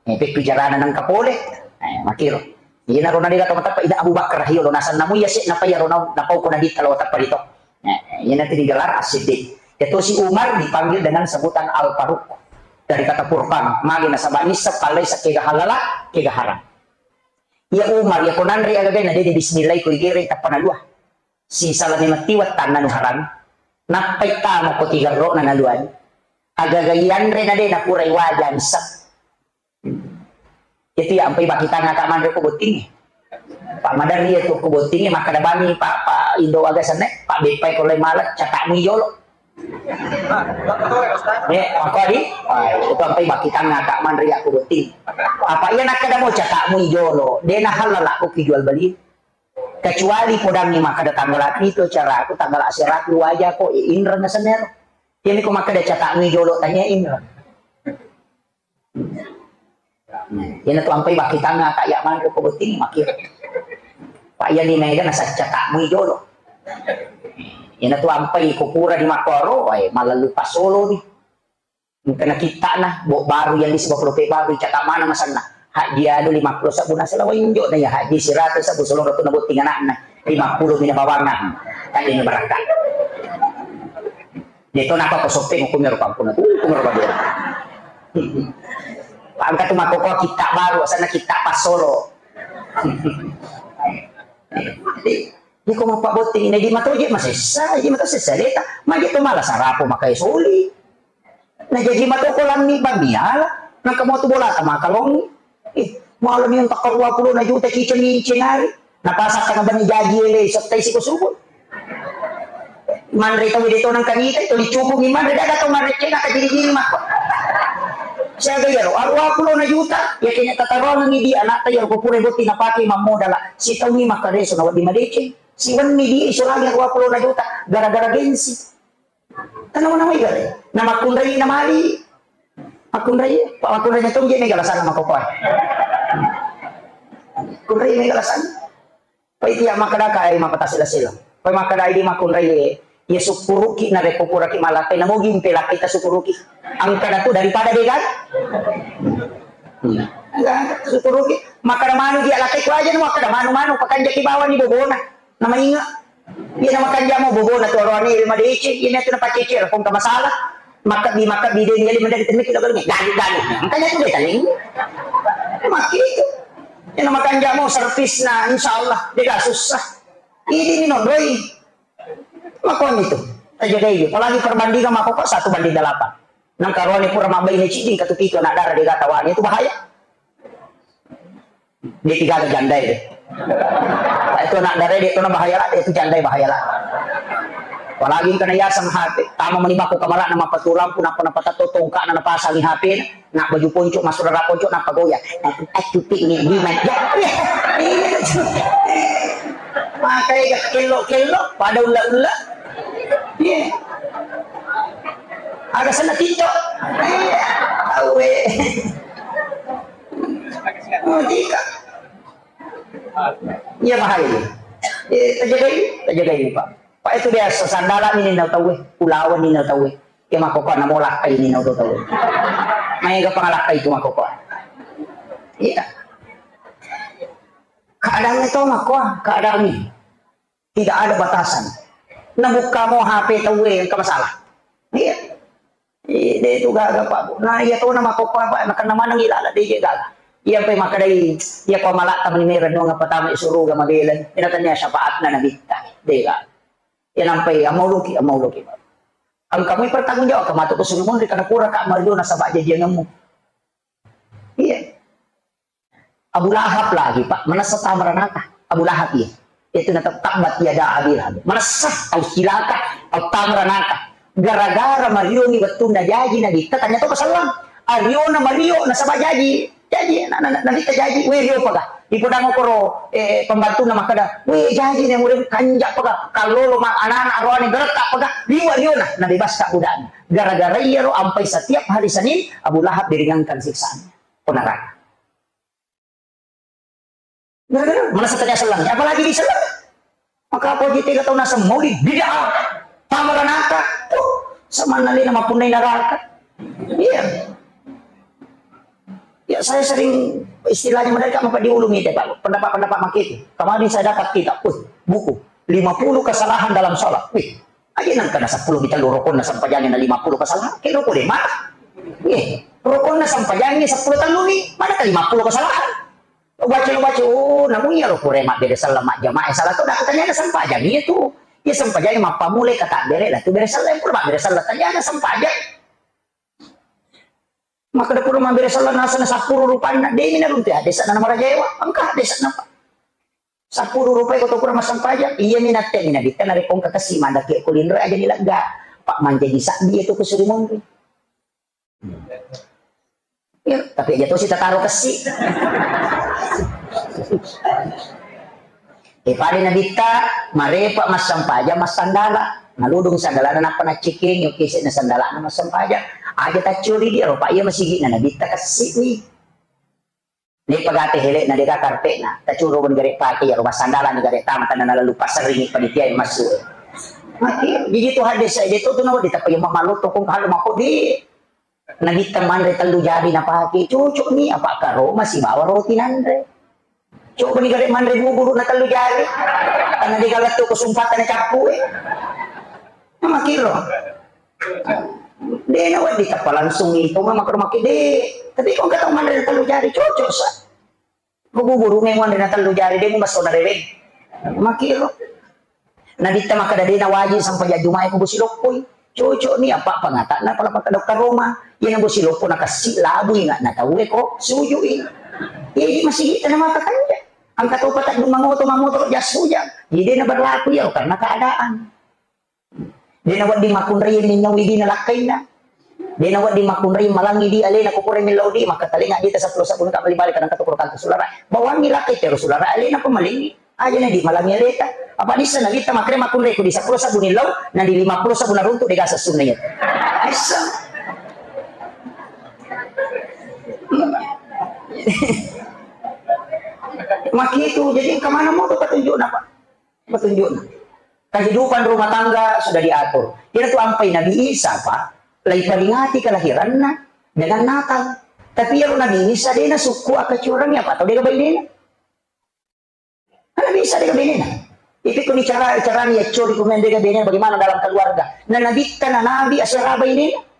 Eh, peppijarana nengka pole. Eh, makiro. Iyana ro na dega to mateppa ida Abu Bakar hiyo lo nasenna mu iya se napa iya ro na, napau ko Nabitta lo teppa rito. Eh, iyana tu digelar As-Siddiq. Itu si Umar dipanggil dengan sebutan Al-Faruq. Dari kata Furqan, magi nasaba nisseng pallai sa kega halala, kega haram. Iya Umar, iya ko nanre aga gena de bismillah ko igere tappa nalua. Sisala memang tiwa tanna nu haram. Nappai tama ko tiga ro na naluani. Agaga ianre na de napurai waja nisseng. Itu ya ampai bakitang aka manre ko bottingi. Pak Madar iya tu ko bottingi makkeda bani Pak, Pak Indo aga senne, Pak Beppai ko lai malet, catak mu jolo. Eh, mako di? Ai, itu ampai bakkitangnga ka manre iya ko botting. Apa iya nakkeda mo catakmu i jolo, de nahallala ko ki jual beli. Kecuali podangngi makkeda tanggal pitu acaraku, tanggal aseraku waja ko, eh, inreng senero. Iyami ko makkeda catakmu i jolo, tania inreng. Nah, iyana tu ampai bakkitangnga ka iya manre ko botting makkiro. Pak iya ni mega nasacca takmu i jolo. Iyana tu ampai ko pura di makkoro, wae malallu pasolo ni. Engka na kittana, bo baru yang di sebab lope baru caka mana masanna. Haji anu lima puluh sabbu nasala wainjo na ya haji seratus sabbu solo tu na botting anakna. Lima puluh mina bawanna. Tadi ni barakka. Deto napa ko soppeng hukumnya rupa ampun aku, hukum rupa dia. Angka tu makkoko kitta baru, asana kitta pasolo. Jadi, di ko mappa botting ini di matoje masessa, di mato sessa deta, maje to mala sarapo makai soli. Na jaji mato ko lammi bamiala, na kamu tu bola tama kalong. Ih, malam yang takar dua puluh na juta cicil ni cenari. Napasakka na bani jaji ele, sottai siko subuh. Manre tau de tonang kanita, itu dicukupi manre, daga tau manre cena ka jiri-jiri mako. Siaga iyaro, aruwa pulona juta, ya kenya tatarongengi di anakta iyaro ko pura botting napake mammodala. Sitaungi makkareso na wedding madeceng. Siwenni di iso lagi aruwa pulona juta, gara-gara gengsi. Tanawa-nawa igare. Na makkunrai na mali. Makkunrai, pa makkunrai na tongge mega lasana makokoa. Kunrai mega lasana. Pai tiya makkeda ka ai mapatasi lasila. Pai makkeda idi makkunrai, ye sukkuruki narekko puraki malakkai, namogi mpelakkai tasukkuruki. Angkana tu daripada de gaga. Hmm. Sukkuruki. Makkeda manu dia lakkai ku aja, makkeda manu-manu, pakanjaki bawani bobona. Namainga. Iya namakanja mo bobona tu aroane madeceng, iya tu napacece, kongka masalah. Makkabbi, makkabbi, de, iya, mendaki, temeki, lalu, galu, galu. Makanya tu de taling. Makkitu. Iya namakanja mo servisna, insya Allah, de gaga susah. Ini ni nonroi. Makoni tu. Tajagai. Apalagi perbandingan mako kok satu banding delapan. Nang karuani pura mabbaine ciddi, katu pitu anak dara de gatawane itu bahaya. Dia tiga ada jandai deh. Itu anak dara dia tu bahaya lah, itu jandai bahaya lah. Apalagi kena yaseng H P, tama meni bako kamala nama patulang pun apa napa tato tongka na napasangi H P, nak baju ponco masuk rara ponco napa goyang. Aku cupi ni di mana? Ya, iya, iya. Makanya kelok-kelok pada ulla-ulla. Iya. Aga sana TikTok. Iya. Awe. Oh, tika. Iya, bahaya. Eh, tajagai, tajagai, Pak. Pak, itu biasa sandala ini nau tahu, eh. Ulawan ini nau tahu, eh. Ya, makoko na mola ini nau tahu. Maega pangalakka itu makoko. Iya. Keadaannya tahu makoko, keadaannya. Tidak ada batasan. Nabukka mo H P tauwe engka masalah. Iya. Ide tu gaga, Pak. Nah, iya to nama koko apa, nakenna maneng ilala de gaga. Iya pe makkedai, iya ko malak tamani mera nuang apa tama suruga mabela. Ina tanya syafaatna nabitta. De gaga. Iya nampai amauluki, amauluki, Pak. Engka moi pertanggung jawab, kamu tu kesuruh munri karena pura kak marjo nasaba jajianmu. Iya. Abu Lahab lagi, Pak, manessa tama ranaka. Abu Lahab, iya. Itu na tabbat yada Abi Lahab. Manessa, tau cilaka, tau tama ranaka. Gara-gara mariomi wettunna jaji Nabitta, tanya to pasallang. Ariona mario nasaba jaji. Jaji, na, na, na, Nabitta jaji, we rio paga. Ipodang koro, eh, pembantunna makkeda, we jaji ne murid kanja paga. Kallolo ma anak-anak aroane geretta paga. Liwa riona, nabebaskan budakna. Gara-gara iyaro ampai setiap hari Senin, Abu Lahab diringankan siksaan. Ko neraka. Gara-gara mana setelah selang, apalagi di selang. Maka apa aja tiga tahun asam maulid bid'ah, tambah neraka. Tuh, sama nalina mapunai neraka. Iya. Ya, saya sering istilahnya mereka apa diulumi itu, Pak. Pendapat-pendapat makin itu. Kemarin saya dapat kitab, uh, buku lima puluh kesalahan dalam sholat. Wih, aja nang kena sepuluh kita lu rokon na sempajangnya na lima puluh kesalahan. Kayak rokok deh, mana? Iya, rokon na sempajangnya sepuluh tahun nih, mana ke lima puluh kesalahan? Lo baca, lo baca, oh, namu iya rokok deh, mak beda salah, mak jamaah salah tuh, dah tanya ada sempajang, iya tuh. Iya sempajang, mak pamule kata bere lah tuh, bere salah, yang pura bere salah, tanya ada sempajang. Maka dapur mabere salah nasa na sepuluh rupanna, demi na runtu ya, desa na marajewa, engkah desa napa? Sepuluh rupai ko tokura masempajang, iya mi natte mi nabitta narekko engka kasi mandake ko linro aja ni lega. Pak mancaji sabbi itu kusuri monri. Ya, tapi aja tosi tataro kessi. Eh, pada nabitta, marepa massampaja massandala. Naludung sandalana nappa nacciking, yoki sena sandalana massampaja. Aja taccuri dia, ropa iya masigi'na nabitta kessi ni. Depa gate hele'na, dega karpe'na. Tacuro bani gare pake, ya rumah sandala ni gare tama, tanna nalalu passerringi panitia yang masuk. Mati, jadi itu hadis saya, dia tuh tuh nawa ditapa yang malu tokong kalau mako di. Nabitta manre tellu jari napake, cocok ni, apa karoma sibawa roti nanre. Coba ni gare manre buburu na tellu jari. Karena dia galat tuh kesempatan cappu, eh. Nama kiro. De' nawedding tappa langsung itu mah makkoro makkeda de'. Tapi ko engka tau manre na tellu jari, cocok sa. Ko buburu me muanre na tellu jari, de' mubasso na reweng. Makkiro. Nabitta makkeda de' nawaji sampajang Jumae ko bosi loppoi. Cocok ni apa pangata'na pala makkeda karoma. Iya na bosi loppo na kassi labui na tauwe ko sujui. Iya di masigi tana maka kanja. Engka tau pateddung mamoto, mamoto jas hujan. Jadi de' na berlaku iya karena keadaan. De' nawedding makkunrai minnyau idi nalakkainna. De' nawedding makkunrai malangi di alena ko pura millau di, maka talenga di ta seppulo sabbu ka bali-bali kadang katu kurang sulara. Bawangi lakkai tero sulara alena ko malingi. Aja na di malangi aleta. Apa nissa nabitta makkeda makkunrai ko di seppulo sabbu nillau, na di lima puluh sabbu naruntu de' gasa sunna iya. Aissa. Makitu, jadi engka mana moto petunjukna, Pak? Petunjukna. Kehidupan rumah tangga sudah diatur. Iyana tu ampai Nabi Isa, Pak, laiperingati kelahiranna dengan Natal. Tapi iyaro Nabi Isa de' nasukku akkacurangi apa tau de' ga bainena. Kan Nabi Isa de' ga bainena. Itu kuni cara, cara ni accori kumeng de' ga bainena bagaimana dalam keluarga. Na Nabitta na Nabi asera bainena.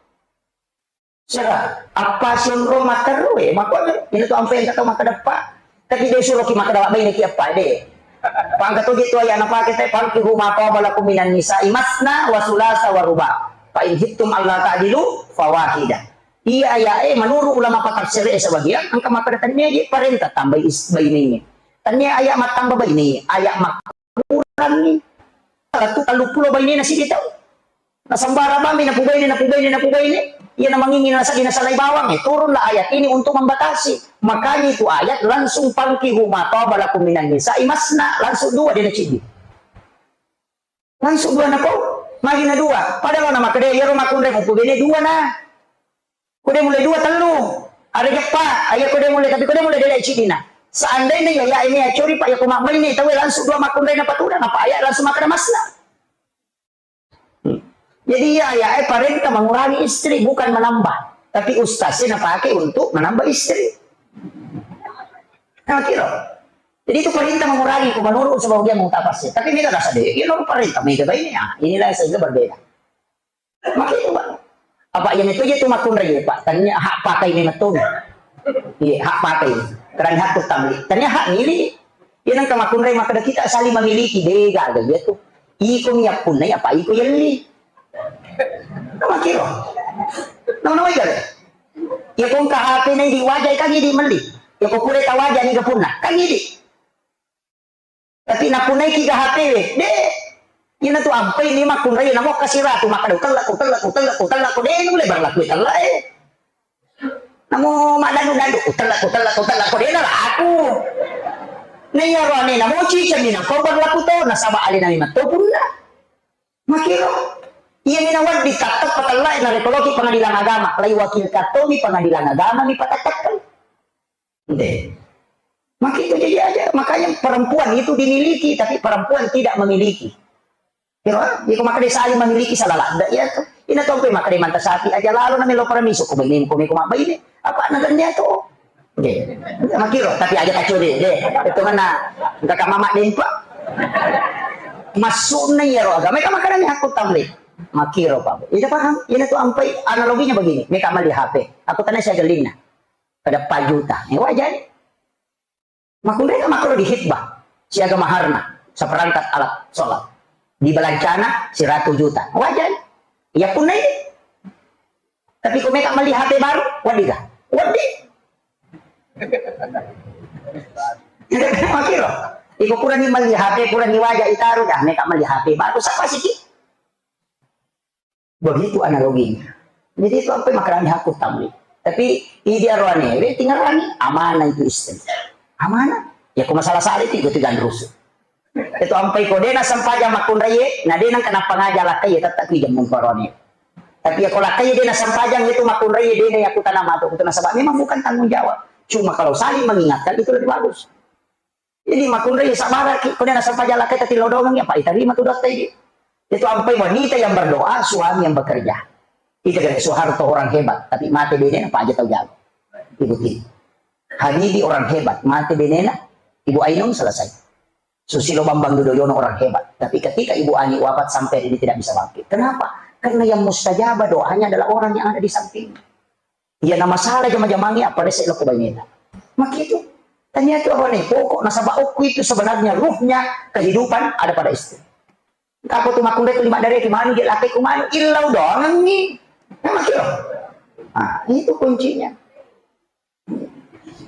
Sera, apa sionro matteru, eh, makkuaga, ina tu ampe engka tau makkeda, Pak. Tapi de' suroki makkeda, baineki apa, de'. Pangka toje tu ayat napake te, "Fankihu ma taba lakum minan nisa'i masna wa sulasa wa ruba. Fa in khiftum alla ta'dilu fawahida." Iya ayat, eh, menurut ulama tafsir, eh, sebagian, engka makkeda tania je parenta tambai is-, bainengnge. Tania ayat mattamba baine, ayat makkurangi. Satu telluppulo bainena sidi tau. Nasembara bammi, napubaine, napubaine, napubaine. Iya namangingi nasaddi nasalai bawang, eh, turunlah ayat ini untuk membatasi. Makanya itu ayat langsung, "Fankihu ma taba lakum minan nisa'i masna." Langsung dua de' naciddi. Langsung dua napau. Magi na dua. Padahal na makkeda, iyaro makkunrai mupubaine dua na. Ko de' mulle dua, tellu. Are jeppa, ayah ko de' mulle, tapi ko de' mulle de' ciddina. Seandainya ya, ya ini ya curi, Pak, ya ko mabbaine, tahu langsung dua makkunrai napatuna, apa ayat langsung makkeda masna. Jadi iya, iya, eh, parenta mengurangi istri, bukan menambah. Tapi ustaznya napake untuk menambah istri. Nah, kira. Jadi itu parenta mengurangi, ku menurut sebagian mutafasir. Tapi mega rasa deh, ya, menurut parenta mega baik. Nah, inilah yang sehingga berbeda. Maka itu, Pak. Apa yang itu aja tuh makkunrai, Pak. Tania hak pakai ini betul. Iya, hak pakai. Kerana hak utama. Tania hak milik. Iya, nang kamakkunrai maka kita saling memiliki. Dega, dega tuh. Iko mi yappunnai apa iko yelli. Nama kiro. Nama nama aja. Ya kong ka H P nai di wajah kan ini melli. Ya kok kure ta wajah ni punna. Kan ini. Tapi napunaiki ga H P we. De. Ina tu ampai ni makkunrai namo kasiratu makkeda utella, utella, utella, utella ko de nulle berlaku utella, eh. Namo madanu-danu, utella, utella, utella, ko dena laku. Na iyaro ane namo ciceng ni nako berlaku to, nasaba alena memang to punna. Makiro. Iya ni nawedding tattap patellai narekoloki pengadilan agama, lai wakil katomi pengadilan agama ni patattakkan. Deh. Maka itu jadi aja, makanya perempuan itu dimiliki, tapi perempuan tidak memiliki. Kira, iko makkeda saling memiliki salah ladde, iya to. Ina to, iko makkeda manta sapi aja lalo na melo paramiso ko baine, ko meko mabbaine. Apa na gandeng to? Oke. Makiro, tapi aja kacau deh, deh. Itu mana? Enggak kama mak dempa. Masukna iyaro agama, itu makanya aku tamlik. Makiro, Pak. Itu paham? Ina tu ampai analoginya begini. Meka mali H P. Aku tanya saya gelinna. Pada empat juta. Ya wajar. Makkunrai ka makkoro di khitbah, siaga maharna, seperangkat alat sholat. Di belancana seratus juta. Wajar. Iya punna ini. Tapi ko meka meli H P baru, wedding ga? Wedding. Makiro. Iko purani meli H P, purani waja itaru, dah meka meli H P baru, sapa siki? Begitu analoginya. Jadi itu ampai makkadani hakku tamli. Tapi idi aroane we tingerani amanah itu istri. Amanah. Ya ko masalah sale itu itu ganrusu. Itu ampai ko dena sempajang makkunraie, na dena kenapa ngaja lakkai tetap ijam mumparone. Tapi ya ko lakkai dena sempajang itu makkunraie dena ya kutana matu kutana sebab memang bukan tanggung jawab. Cuma kalau saling mengingatkan itu lebih bagus. Jadi makkunrai sabaraki, ko dena sempajang lakkai tati lodongengi apa itarima tu dotta idi. Itu ampai wanita yang berdoa, suami yang bekerja. Itu kira Soeharto orang hebat, tapi mate benena apa aja tau jago. Ibu Tini. Habibie orang hebat, mate benena, Ibu Ainun selesai. Susilo Bambang Yudhoyono orang hebat, tapi ketika Ibu Ani wafat sampai ini tidak bisa bangkit. Kenapa? Karena yang mustajabah doanya adalah orang yang ada di samping. Iya na masalah jama-jamangi apa dese lo kebaineta. Makitu. Tanya tu apa nih pokok nasaba okku itu sebenarnya ruhnya kehidupan ada pada istri. Kapo tu makkunrai tu lima dari ke manu je lakai ku manu illau doangi. Nah, makiro. Nah, itu kuncinya.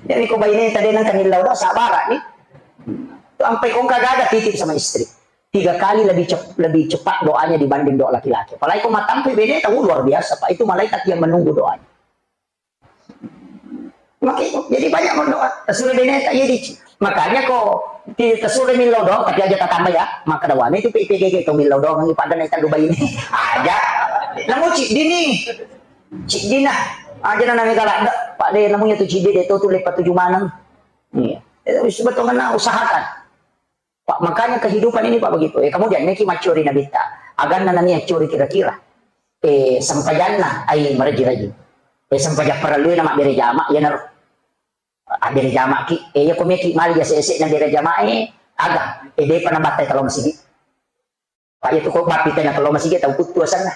Jadi ko baineta dena kan illau doang sabara nih. Tu ampai kongka gaga titip sama istri. Tiga kali lebih cep, lebih cepat doanya dibanding doa laki-laki. Apalagi ko matampu beneta, uh, luar biasa Pak. Itu malaikat yang menunggu doanya. Makanya, jadi banyak berdoa. Tasure beneta, iya di. Makanya ko ti tasure millau doang, tapi aja tatambah ya. Maka dawane itu P P G G itu millau doang, ini pada naik tandu bayi ini. Aja. Namu cik dini. Cik dina. Aja nana mega ladda. Pak de namunya tu cik de tu tu lepa tujuh maneng. Iya. Itu sebetulnya usahakan. Pak, makanya kehidupan ini, Pak, begitu. Eh, kemudian, niki maccori Nabitta. Aganna nani accori kira-kira. Eh, sempajanna, ai meraji-raji. Eh, sempajang parellui na mabbere jama, ya naro. Abbere jama ki, eh, ya komeki mali ya sese na bere jama, eh, aga. Eh, depa na battai kalau masigi. Pak, ya tu ko bappi tena kalau masigi tau kuttu asanna.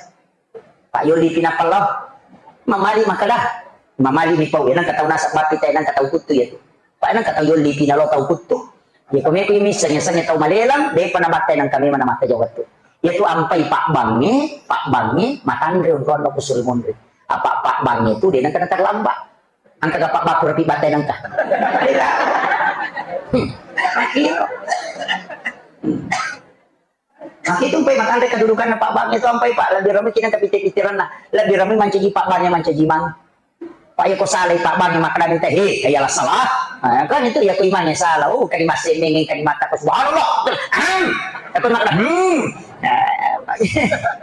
Pak yolli pinappa lao. Mamali makkeda. Mamali mi pau, enang katau nasab bappi ta, enang katau kuttu ya tu. Pak enang katau yolli pina lao tau kuttu. Ya ko meko misseng, seng tau malelang, depa na batta enang kami mana mata jawab tu. Ya tu ampai Pak Bangnge, Pak Bangnge, matanre untuk anda kusuri munri. Apa Pak Bangnge tu dia nang kena terlambat. Angka gapak baku rapi batta enang kah. Hmm. Nah, itu mpai matanre kedudukanna Pak Bang itu ampai Pak, lebih ramai kita kepikir-pikiran nah, lebih ramai mancaji Pak Bang yang mancaji mang. Pak ya ko salai Pak Bang yang makan minta, "Hei, ya lah salah." Nah, kan itu ya ko imangnya salah. Oh, kani masih mengeng kani mata ko subhanallah. Hmm. Aku nak hmm. Nah,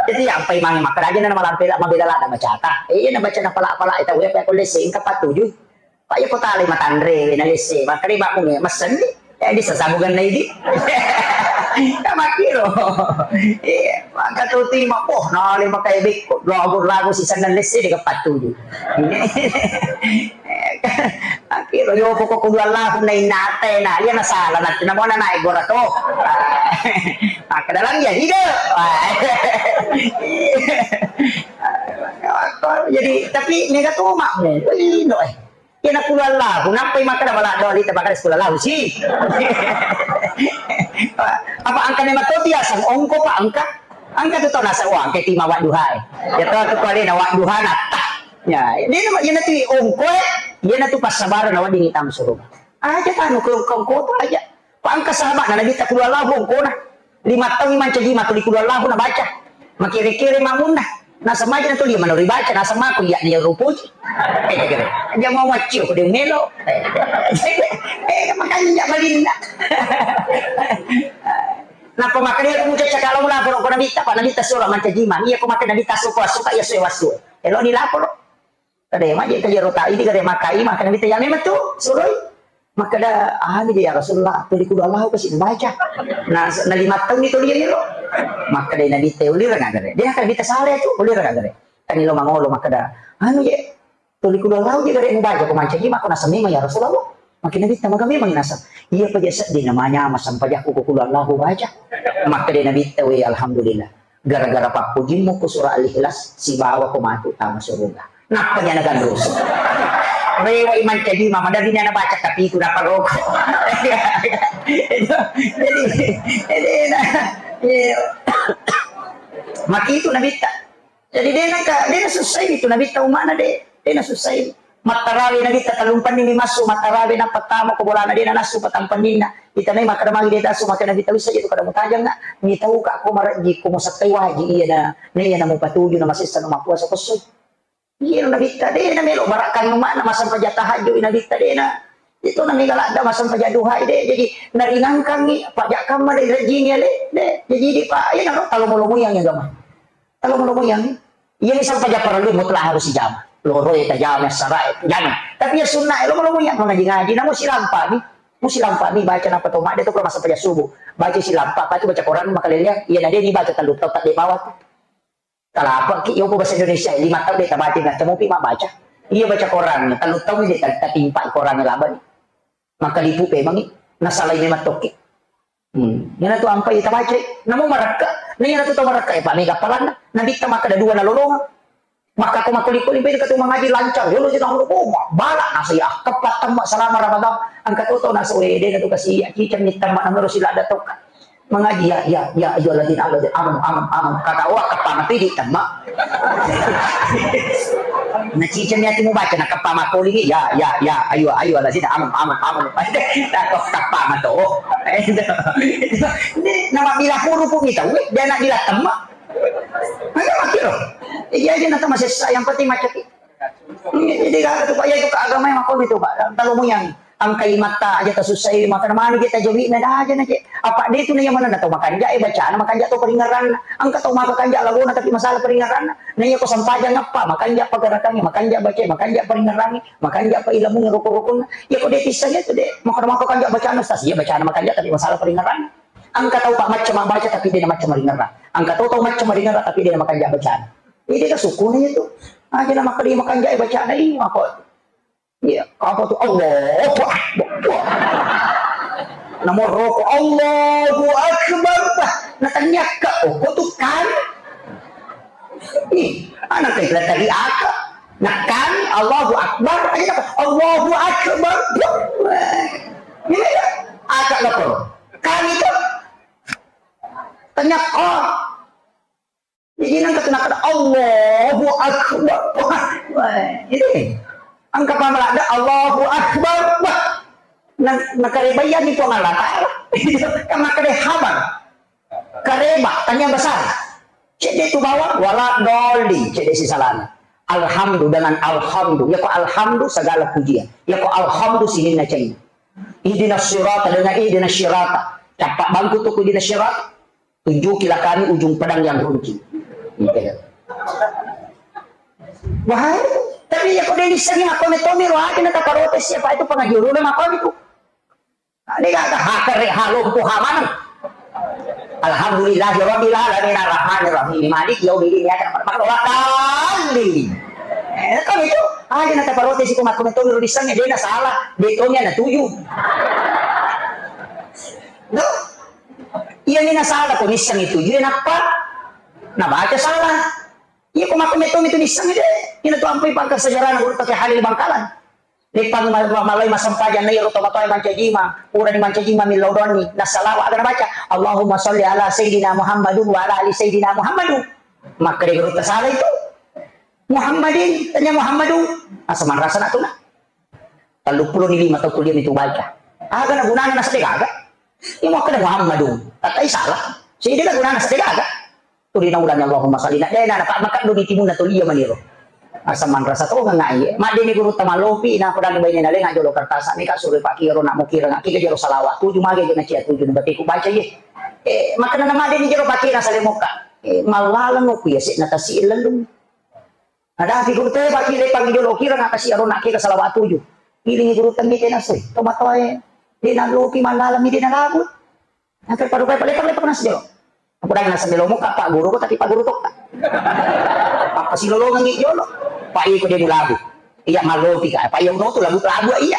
jadi ya ampai mang makan aja nama lampe lah mabela lah ada baca ta. Eh, iya na baca na pala-pala itu ya ko lese engka patuju. Pak ya ko talai matanre, na lesse, makkeda makkunge, messenni. Eh, di sasabugan na idi. Ka makkiro. Iya, maka tu tima, oh, nale makai bekko, lagu-lagu sisenna lesse di kepatuju. Makkiro, yo pokok kudu Allahu na innate, na, iya na salah, na, na mona naik gora to. Maka dalam ya, hidup. Jadi, tapi mega tu makmu, indo eh. Iya na kulo Allahu, nappai makkeda bala doli te makkeda kulo Allahu si. Apa angka ne matoti asang ongko Pak angka? Angka tu tau nasang wa angka tima wadduha e. Ya tau tu kualena wadduha na. Ya, dia nama dia nanti ongko e, dia nanti pas sabar na wedding itam suruh. Aja tanu ke ongko tu aja. Pak angka sahabat na Nabi tak kulo Allahu ongko na. Lima taung mancaji matu di kulo Allahu na baca. Makere-kere mamunna. Naseng maja na tuli manori baca, naseng mako iya dia rupuji. Eh, kira. Dia mau waccio, dia melo. Eh, makanya dia malinna. Napa makanya aku muncul cakap lalu lah, kalau kau Nabi tak, Pak Nabi tak suruh mancaji mang. Iya, kau makan Nabi tak suka, suka, iya, suwe wasu. Elo ni lapor. Kada maje ka jero ta idi kada makai makkeda mita ya memang tu suroi. Makkeda anu je ya Rasulullah, tuli kulo Allahu kasi baca. Nah, na lima taung itu dia lo. Makkeda Nabi te ulira nagare. Dia kan kita sare tu ulira nagare. Kan lo mangolo makkeda anu je tuli kulo Allahu je kada baca ko mancaji mako naseng memang ya Rasulullah. Makkeda Nabi te maga memang naseng. Iya paja seddi namanya masampajakku ko kulo Allahu baca. Makkeda Nabi te we alhamdulillah. Gara-gara pappujimmu ku surah Al-Ikhlas, sibawa ko matu tama suruga. Nappa nyana ganrusu. Rewai mancaji mama dari nyana baca tapi itu dapat rokok. Jadi, jadi, nah, iya. Maki itu Nabi tak. Jadi dia nak, dia nak susah itu Nabi tahu mana deh. Dia nak susah itu. Mattarawe Nabitta tellumpenni mi massu, mattarawe na pertama ko bolana de' na nassu patampenninna. Itanai makkeda magi de' tassu, makkeda Nabitta, "Wissa je tu kada mutajang na, mitauka ko marejji, ko musakkai waji iya na, na iya na mupatuju na masessa na mappuasa ko esso." Iya Nabitta de' na melo barakang mana massempajang tahajud Nabitta de' na. Itu na mega ladda massempajang duha de'. Jadi naringangkangi pajakkamma de' rejjini ale de'. Jadi di pa iya na ro talomo-lomo yang agama. Talomo-lomo yang iya misal paja parellu mutlak harus dijama. Loro ya tajama, sara ya jama. Tapi ya sunnah ya lomo-lomo yang ngaji-ngaji. Namu silampa mi, mu silampa mi baca napa to madde to masa paja subuh. Baca silampa apa itu baca Quran makalele. Iya na de' dibaca tellu tau tak de' bawa tu. Kalapa ki yo bahasa Indonesia lima tau de' tabaca nggak temu pi mak baca. Iya baca Quran tellu tau de' tatimpa Quran laban. Maka lipu pemangi nasalai memang tokki. Hmm. Iyana tu ampai tabacai. Namo marakka. Na iyana tu tau marakka, eh, Pak, mega palanna. Nabitta makkeda dua nalolongang. Makka ko makkoli-koli beda katu mangaji lancar. Yolo sita hulu, oh, bala nasa ya. Keppa temma selama Ramadan. Angka toto nasa, eh, de' tu kasi ya. Ciceng ni temma namero sila ada tokka. Mangaji ya, ya, ya, ayo lagi, lagi, aman, aman, aman. Kata, oh, keppa mati di temma. Na ciceng ni ati mubaca, na keppa makkoli ni. Ya, ya, ya, ayo, ayo lagi, aman, aman, aman. Takut keppa mato. Ini nama bila huruf ni tau, eh, dia nak bila temma. Maka makkiro. Iya aja nata masessa, yang penting macet. Jadi gak tuh Pak, ya itu agama yang aku itu Pak. Kalau mau yang angkai mata aja tak susah, mata mana kita jadi nada aja na je. Apa dia itu nih yang mana tau makanja, eh, bacaan makanja tau peringaran. Angka tau maka kanja lagona tapi masalah peringaran. Nah ya kok sampajang apa? Makanja apa gerakannya? Makanja baca, makanja peringaran, makanja apa ilmu rukun-rukun. Ya kok dia kisahnya itu deh. Maka maka kanja bacaan ustaz, ya bacaan makanja tapi masalah peringaran. Angka tau Pak macam baca tapi dia macam ringerra. Angka tau tau macam ringerra tapi dia makanja bacaan. Ini dia sukuna itu. Aja nama kali makanja bacaan ini apa? Iya, apa tuh? Allahu Akbar. Wah. Nomor rokok Allahu Akbar. Wah, natanya ke oh, kok tuh kan? Ih, anak kita tadi aka. Nah kan Allahu Akbar aja apa? Allahu Akbar. Wah. Ini ya, aka lapor. Kan itu tanya kok. Jadi nang kata nakada Allahu Akbar. Wah, ini. Angka pamalada Allahu Akbar. Wah. Nang nakarebayan itu Allah Ta'ala. Kan makade habar. Kareba, tanya besar. Cedde tu bawang, wala doli. Cedde si salana. Alhamdu dengan alhamdu. Ya ko alhamdu segala pujian. Ya ko alhamdu sininna cai. Ihdinas sirata dengan ihdinas sirata. Capak bangku tu ihdinas sirata. Tunjukilah kami ujung pedang yang runcing. Gitu. Wahai, tapi ya kau dari sini aku netomir wah kena tak protes siapa itu pengaji lu nama kau itu. Ini kata hakare halompo hamaneng. Alhamdulillahi rabbil alamin arrahmanir rahim maliki yaumiddin iyyaka na'budu wa iyyaka nasta'in. Eh, kan itu aja nata protes iku makku metto ro dissengnge dena salah, bettonya na tuju. No? Iya ni na salah ko nissengnge tuju nappa nabaca salah. Iya ko makku metto itu nissengnge de. Ina tu ampai pangka sejarah guru pakai Halil Bangkalan. Leppang ma-, ma-, malai massempajang na iyaro tomatoae mancajima, purani mancajima millau doanni, nassalawa aga nabaca, "Allahumma shalli ala Sayyidina Muhammadun wa ala ali Sayyidina Muhammadun." Makkeda guru tasala itu. Muhammadin, tanya Muhammadun. Asa manrasa nak tuna. Telluppulo ni lima tau kuliah itu baca. Aga na gunana nasa de gaga. Iya makkeda Muhammadun. Tatai salah. Sidi na gunana nasa de gaga. Tuli naulani Allahumma shalli na dena na pak makan doni timunna tuli iya maniro. Asa manrasa to ngai. Madde ni guru tamalopi na pedang baine na lenga jolo kertas ni ka sure pakiro na mukira ngaki ke jero salawat tuju mage na cia tuju na batiku baca ye. Eh, makana na madde ni jero pakira sale mokka. Eh, malaleng oku ya sik na tasi lelung. Ada fi guru te pakira pangi jolo kira ngaka si arona kira salawat tuju. Ilingi guru temi tena sui. Tomatoe. Dena lopi malaleng mi dena labu. Nangka parupai palepang-lepang nasi jolo. Aku dang nasa melo muka pak guru ko tapi pak guru tokka. Apa si lolongan ni jolo. Pak iko de mulabu. Iya malopi ka. Pak iya uno tu labu labu iya.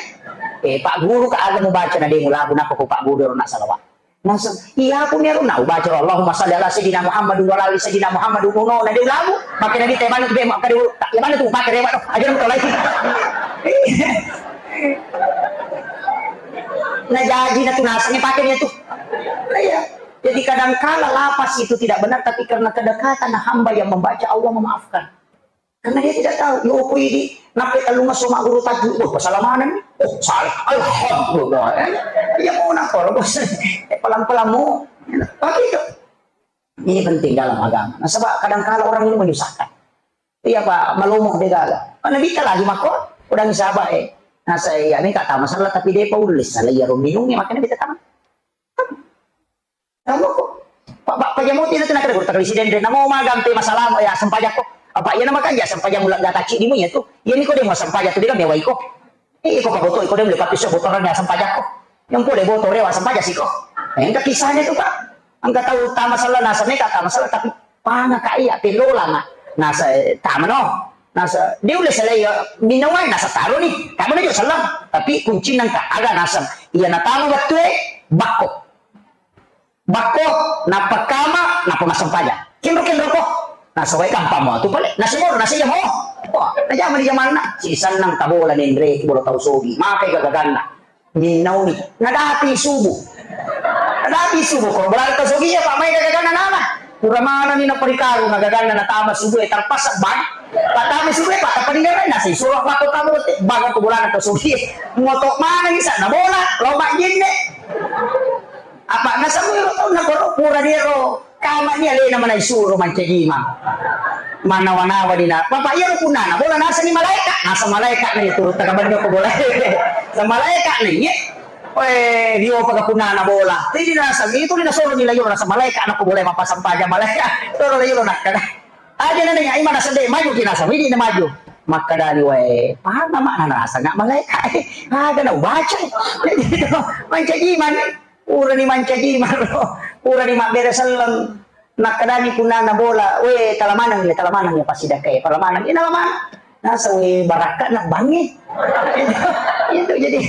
Eh pak guru ka aga mubaca na de mulabu napa ko pak guru nak salawat. Nasa iya aku mero na ubaca Allahumma shalli ala sayyidina Muhammad wa ala ali sayyidina Muhammad uno na de labu. Pakai nabi teh mana tu be maka de tak ya mana tu pakai rewa aja mu tolai. Na jaji na tu nasa ni pakai dia tu. Iya. Jadi kadangkala lafaz itu tidak benar, tapi karena kedekatan hamba yang membaca, Allah memaafkan. Karena dia tidak tahu, yo, ko idi, nappa tellungesso magguru tajwid, wah, salah mana nih? Oh, salah. Alhamdulillah. Eh, iya, mau nak koro, bos. Eh, pelan-pelan mu. Begitu. Ini penting dalam agama. Nasaba kadang kala orang ini menyusahkan. Iya, Pak, malomo de gaga. Mana bisa lagi mako? Udah sabar, eh. Nah, saya, iya, ini kata masalah, tapi dia paulis. Salah, iya, ro minumnya, makanya kita tamat. Kamu kok? Pak, Pak, pajamuti itu nak ada guru tak presiden deh. Namo magang pe masalah, ya, sempajakko. Apa iya nama kan ya sempajak mulak gata cik di munya tuh. Iya, ini kok dia mau sempajak tuh, dia kan mewah iko. Eh, iko paboto, iko dia beli papi so botoran ya sempajak ko. Yang pole boto rewa sempajak sih ko. Eh, engka kisahnya tuh, Pak. Engka tahu tama salah, nasa neka tama salah, tapi panga ka iya, pelola ma. Nasa, eh, tama no. Nasa, dia udah selai ya, minawai nasa taruh nih. Tama no juga salah. Tapi kunci nangka, aga nasa. Iya, na tama betul, eh, bakko. Bakko, nappa kama, nappa massempajang. Kenro-kenro ko. Nasawai gampang mo tu pale. Nasi moro, nasi jamo. Wah, najama di jamanna. Si sannang tabola nenre, bola tau sogi. Makai gagaganna. Minnauni. Nadapi subuh. Nadapi subuh. Ko bola tau sogi ya, Pak, mai gagaganna nana. Pura mana ni naparikaru, nagaganna natama subuh, eh, terpaksa bang. Patama subuh, eh, Pak, taparinga nasi. Suruh bakko tamu, bang, ko bola tau sogi. Moto mana ni sana bola, lomba jenne. Apa nasaba ero taunna koro pura diero kama ni alena manai suro mancaji imang. Manawa-nawa dina. Papa iyaro punnana bola nasani malaeka. Nasa malaeka ni turu takabanyo ko bola. Sa malaeka ni ye. Oe, dio paga punnana bola. Tidi nasa itu ni nasoro ni layo nasa malaeka na ko bola mapasang paja malaeka. Toro layo nakkada. Aja na nanya imana sede maju ki nasa widi na maju. Makkadani wae, paham mak nasa nggak malaeka. Aga na ubaca. Mancaji imang. Purani mancaji maro, purani mabbere selleng. Nakkedani punnana bola, "We, tala maneng ya, tala maneng ya, passidakkai, tala maneng." Ina tala maneng. Nasa, "We, barakka na bangi." Itu, itu jadi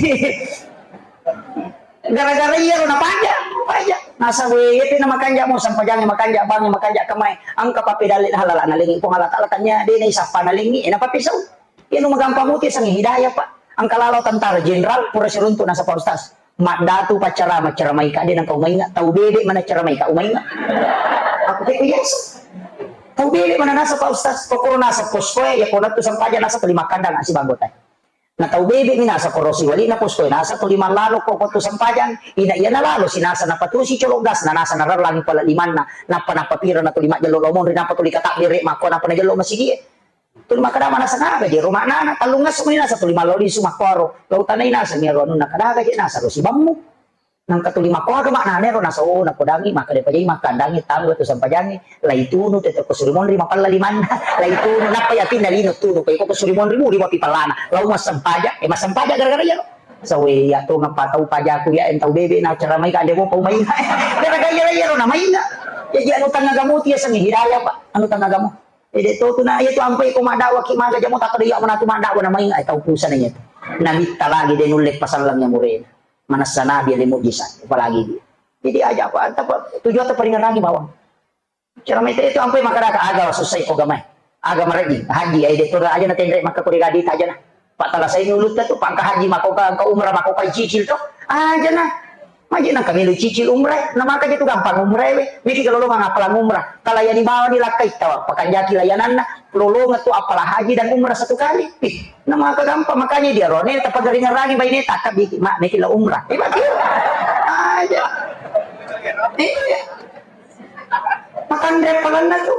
gara-gara iya lo napaja, paja. Nasa, "We, iya pina makanja mo sampajangi, makanja bangi, makanja kamai. Angka papedalle halala nalengi Puang Allah Taala tanya, de na isappa nalengi, ena papisau." Iya nu magampang muti sangi hidayah, Pak. Angka lalo tentara jenderal, pura siruntu nasa Pak Ustaz. Maddatu paccarama, caramaika, de nengka umainga, tau bebe mana caramaika umainga. Aku teko Yesus. Tau bebe mana nasa Pak Ustaz, kokoro nasa poskoe, ya kona tu sampaja nasa tuli makkandang si banggotai. Na tau bebe mi nasa korosi wali na poskoe nasa tuli mallalo ko tu sampajang, ina iya na lalo si nasa napatusi colok gas na nasa narerlang pala limanna, nappa nappa pira na tuli majjello lomong ri nappa tuli katabbere makko nappa najello masigie. Tuli makkeda manaseng aga je ro maknana, tellungesso mi nasa tuli mallau lisu makkoro. Lau tanai naseng iyaro anunna, kada aga je nasa ro sibammu. Nangka tuli makko aga maknana ero nasa, oh, napodangi makkeda pajai makkandangi tanu tu sampajangi, laitunu tette ko suri monri mapella limanna, laitunu nappa yatinna lino tunu ko iko ko suri monri muri mapi pellana. Lau massempajang, eh, massempajang gara-gara iyaro. Sawe iya to ngappa tau pajaku ya entau bebe na cara mai ka ande mo pau mai. Gara-gara iyaro iyaro na mai. Jadi anu tangga gamu tu ya sengi hidayah, Pak. Anu tangga gamu. Eh, de' to tu na, iya tu ampai ko maddawa ki maga jamo, takkeda iya manatu maddawa na mainga, eh, tau pusana iya tu. Namitta lagi de' nulle pasallang iya murena. Manessa nabi ale mujizat, apalagi dia. Jadi aja apa, apa tujuan tu paringerangi bawang. Cara mete itu ampai makkeda ka aga susai ko gamai. Aga mareji, haji, eh, de' to aja na tenre makka ko ri gadi aja na. Pattalasai ulutta tu, pangka haji mako ka, engka umrah mako ka cicil to. Aja na. Maji nang kami lu cicil umrah, na maka je tu gampang umrah we. Miki kalau lo mangapala umrah. Kalau yani bawa ni lakkai tawa, pakanjaki layananna, lolonga tu apala haji dan umrah satu kali. Ih, na maka gampang, makanya dia rone tapageringerangi baine takka biki, mak, miki la umrah. Eh, bagi. Aja. Iya. Makanre palanna tu.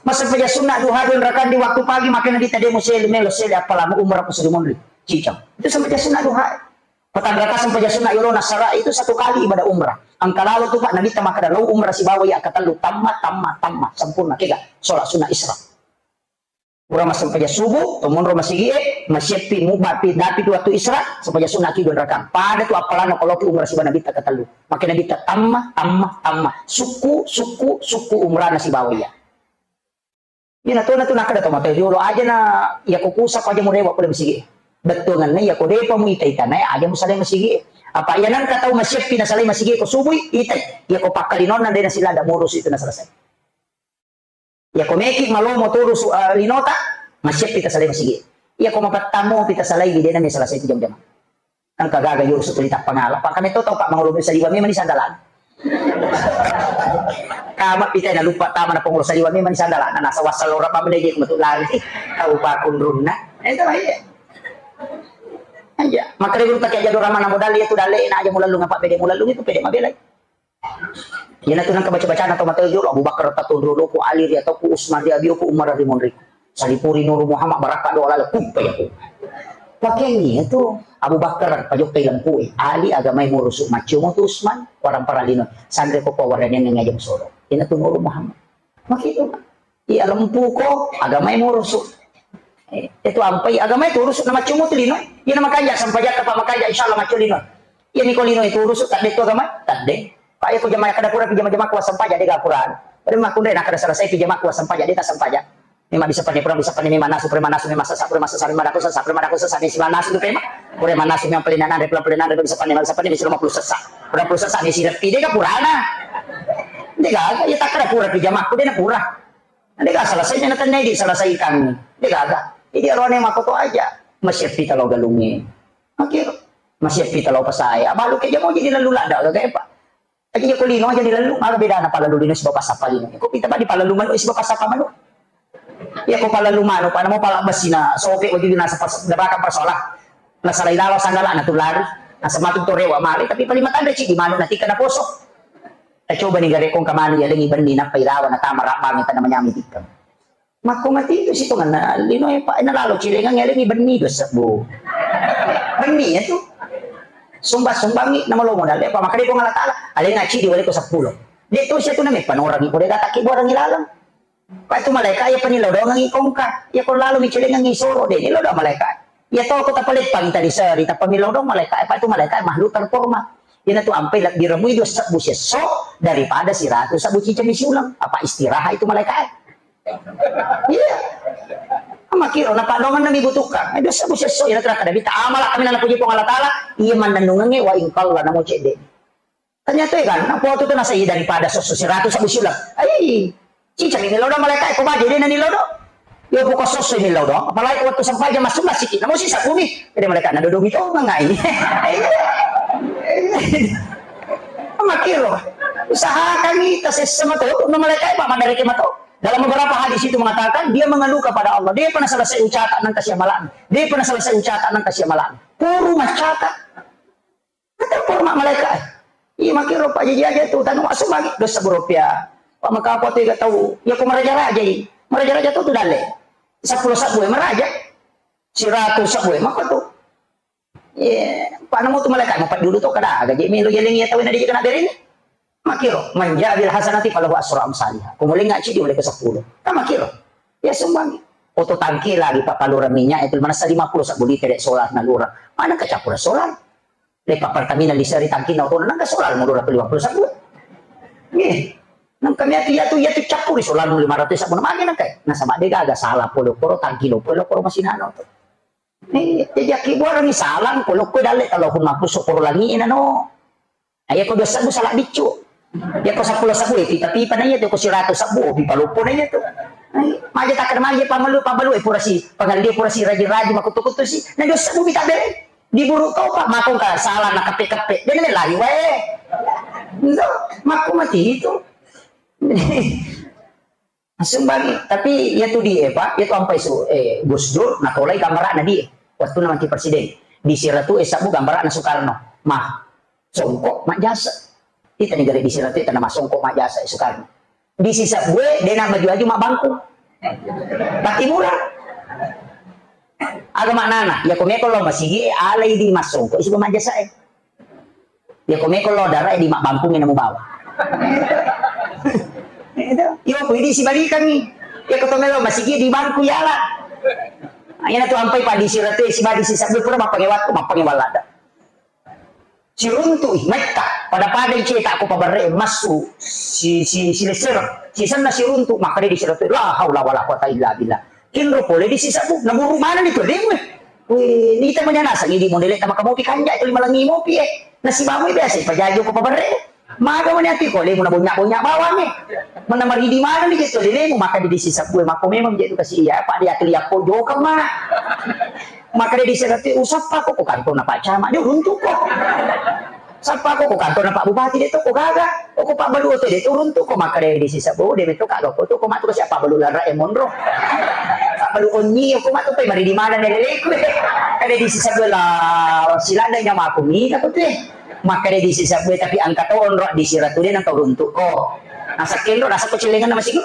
Masa paja sunna duha dua rakaat di waktu pagi, makanya kita demo sele, melo sele, apalagi umrah ku suri monri. Cicang. Itu sama paja sunna duha. Patang rakaat sama paja sunna yolo nasara itu satu kali ibadah umrah. Angka lalo tu, Pak, Nabi ta makkeda, "Lau umrah sibawa iya katellu, tamma, tamma, tamma, sempurna." Kega? Sholat sunnah Isra. Pura massempajang subuh, to monro masigie, masieppi mubba pi dapi tu waktu Isra, sempajang sunna ki dua rakaat. Pada tu appalanna ko loki umrah sibawa Nabitta katellu. Maka Nabitta tamma, tamma, tamma. Sukku, sukku, sukku umrahna sibawa iya. Iya na tona tu nakkeda to mate jolo aja na iya ko kusa ko aja murewa pole masigie. Bettuanna iya ko depa mu ita-ita na aja musalai masigie. Apa iya nangka tau masieppi nasalai masigie ko subui, itai. Iya ko pakkalinonna de nasilada murusu itu na selesai. Iya ko meki malomo turusu, eh, linota, masieppi tasalai masigi. Iya ko mapattamu pi tasalai, de na mi selesai tu jam-jam. Engka gaga yolo sutuli tappangala. Pak, kami to tau, Pak, mangolo bisa liwa memang di sandalan. Ama pitai na lupa tama na pengurus saliwa memang sandala na nasa wasal ora pa mendege metu lari. Tau pakunrunna. Itu lah iya. Aja. Makare guru tak aja dorama na modal itu dale na aja mulalung apa pede mulalung itu pede mabelai. Iyana tu nengka baca-bacana tau mate jolo, Abu Bakar tatunru ku Ali ri atau ku Usman ri abio ku Umar ri monri. Salipuri Nuru Muhammad barakka doa lalo kuppe ya ku. Pakengi itu Abu Bakar pajokkai lempu e. Ali agamai murusu maccio mo tu Usman, warang paralino. Sanre ko ko warane neng aja musoro. Iyana tu Nuru Muhammad. Makitu. Iya lempu ko agamai murusu. Eh, itu ampai agamai turusu na maccio mo tu lino. Iyana makanja sampajatta pa makanja insyaallah maccio lino. Iya, niko lino itu urusu, tadde tu agama, tadde. Pak, iya, ku jamaah kada pura pi jama-jama ku wassempajang, de ga pura. Pada makkunre na kada selesai pi jama ku wassempajang, de ta sempajang. Memang bisa pane pura, bisa pane memang nasu, pura nasu, memang sesa, pura sesa, memang daku sesa, pura daku sesa, memang sesa nasu tu pema. Pura nasu memang pelenan, pura pelenan, bisa pane, bisa pane, bisa lima puluh sesa. Pura puluh sesa, bisa pi, de ga purana. De ga, iya tak kada pura pi jama ku, de na pura. De ga selesai, na tennai di selesaikan. De ga, ga. Jadi arone makoto aja. Masih pita lo galungi. Oke. Masih pita lo pasai. Abalu ke jamo jadi lalu lada gaga, Pak. Aja ko lino aja di lalu, maga bedana palalu lino sibawa pasapa lino. Ko pita pa di palalu manu sibawa pasapa manu. Ya ko palalu manu, pa namo pala basina, sope wajib nasa pas, dapat persoalan. Nasalai lalo sandala na tulari. Nasa matu to rewa male, tapi paling matanda ci di manu nanti kena poso. Tacoba ni gare kong kamanu ya lengi benni nappa ilawa na tama rabang tana manyami tikka. Makko mati itu sitonganna lino e, Pak, ena lalo cilengang elengi benni dua sebbu. Benni ya tu. Sumbang-sumbangi nama lo modal e, Pak, makanya Puang Allah Taala, alenga cidi wale ko seppulo. De tu sia tu name panorangi ko de gata ki borangi laleng. Pak, itu malaikat ya penilodongangi kongka. Ya ko lalo mi cilengangi soro de nilodong malaikat. Ya to ko tapaleppangi tadi seri tapamilodong malaikat. Pak, itu malaikat makhluk terhormat. Ina tu ampai lebbi remui dua sebbu sesso daripada siratu sebbu cicemi siulang. Apa istirahat itu malaikat? Iya. Makiro na padongan nami butuhkan. Eh, dosa bu sesso ina tera kada bita amala kami nana puji Puang Allah Taala. Iya mannennungange wa ingkalla namo cedde. Ternyata ya kan, apa waktu itu nasa iya daripada sosso siratu sebbu siulang. Ai, cica ini lodo malaikat ko baje dia nani lodo. Yo buka sosso ini lodo. Apalagi waktu sampai jam masuk masih kita mau sisa bumi. Jadi malaikat nado domi to ngai. Makiro. Usahakan kita sesama tu, no malaikat apa mandari kemato. Dalam beberapa hadis itu mengatakan, dia mengeluh kepada Allah. Dia pernah selesai ucapan nang kasih amalan. Dia pernah selesai ucapan nang kasih amalan. Puru macata. Kata puru mak malaikat. Iya, makiro Pak Jaji aja tu. Tanu masuk lagi. Dosa berupiah. Pak maka apa tu tau. Ya, aku meraja-raja i. Meraja-raja tu, tu dalle. Sepuluh sabu ya, meraja. Seratus sabu ya, maka tu. Iya, Pak namo tu malaikat, mau Pak dulu tu kada. Gaji melo jaling ya, tahu nanti kena berin. Makiro, manja bil hasanati falahu asra amsaliha. Kemudian ngaji di oleh ke sepuluh. Kan makiro. Ya sumbang. Oto tangki lagi Pak palura minyak itu mana lima puluh sabu liter solar nalura. Mana kecampur solar? Lepa Pertamina di seri tangki na oto nang solar mau dua ratus lima puluh sabu. Nih. Nang kami atu ya tu ya tu campur solar lima ratus sabu magi nang kai. Nah sama dega aga salah polo poro tangki lo polo poro masih nano tu. Nih, jadi aki buah ni salang polo ko dalle kalau pun maku sokoro langi nano. Iya ko dua sabu salah biccu. Iya ko sepuluh sabu ya pipa-pipa na iya tu ko seratus sabu pipa lupo na iya tu. Ai, maja takar maja pamalu pamalu eh purasi pangaldi purasi rajin-rajin makutu-kutu si. Na dua sabu mita bere. Diburu kau Pak makong ka salah na kepe-kepe. Dan lari wae. Itu makku mati itu. Sumbangi, tapi iya tu di e, Pak, iya tu ampai su, eh, Gus Dur, natolai gambarana di e. Waktu na manti presiden. Di siratu e sabu gambarana Soekarno. Mah, songkok majjasa. Ita ni gare di siratu e tana masongkok majjasa e Soekarno. Di sisabue dena maju-aju mabbangku. Pati murah. Aga maknana, iya ko meko lo masigi e alai di masongkok isi majjasa e. Ya ko meko lo dara e di mabbangkung ina mubawa. Itu. Yo ko idi sibalikangi. Ya ko to melo masigi di bangku yala. Ina tu ampai padi sirate sibadi sisabbe pura mappange waktu mappange walada. Siruntu i metta pada-pada i cetak ko pabarre massu si si si lesser. Sisenna siruntu makkeda di sirate la haula wala quwata illa billah. Kinro pole di sisabbu, naburu maneng ni tu lemu e. Wih, nita manya nasang idi modele tama kamopi kanja itu lima langi mopi e. Nasibamu biasa pajajo ko pabarre. Maga mani ati ko lemu na bonya-bonya bawang e. Mana maridi maneng ni gitu lemu maka di sisabbu e mako memang jadi kasih iya apa dia keliak ko jokang ma. Maka dia disegati usap aku ko kantor na Pak Camat dia runtuh ko. Sappa ko, ko kantorna Pak Bupati de' to ko gaga. Ko Pak Balu oto de' to runtu ko, makkeda di sisebbu de' metto ka gau ko tu ko matu ko siapa Balu lara e monro. Pak Balu onni ko matu pe mari di mana ne leleku. Kada di sisebbu la silanda nyamaku mi ko tu. Makkeda di sisebbu tapi angka to onro di siratu de' nang kau runtu ko. Nasa kenro nasa ko celengan nama siku.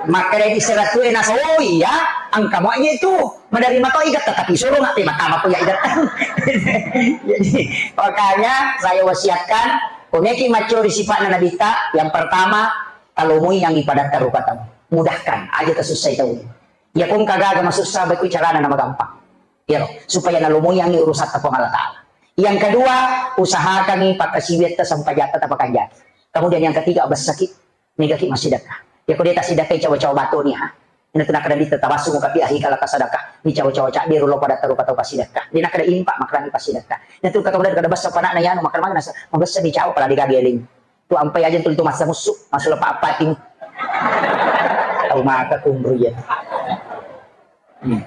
Makkeda di siratu e nasa, oh iya, angka mo aja itu. Menerima to igat, tetapi suruh nggak terima, tama pun ya igat. Jadi, makanya saya wasiatkan, ko meki maccori sifa'na Nabitta, yang pertama, talomoi yang ibadah terukatau. Mudahkan, aja tersusah itu. Ya, kong kagaga masussa, baik carana nama gampang. Ya, supaya nalomoi yang urusan Puang Allah Ta'ala. Yang kedua, usahakan pakkasiwiatta sempajatta tapakanjaki. Kemudian yang ketiga, besaki. Mega ki massidekka. Ya ko de' tassidekka, cawa-cawa batu ni ha. Ina tu nakkeda Nabitta, tabassum kafi akhika la tasaddaq. Ni cawa-cawa cadde ro lo pada terukatau passidekka. De' nakkeda impa makkeda ni passidekka. Ina tu kata kada kada bessa panakna yanu makkeda mana nasa. Mabessa ni cawa pala de' gaga eling. Tu ampai aja tu itu masa musu, masuk lepa apa tim. Tau maka kumru ya. Hmm.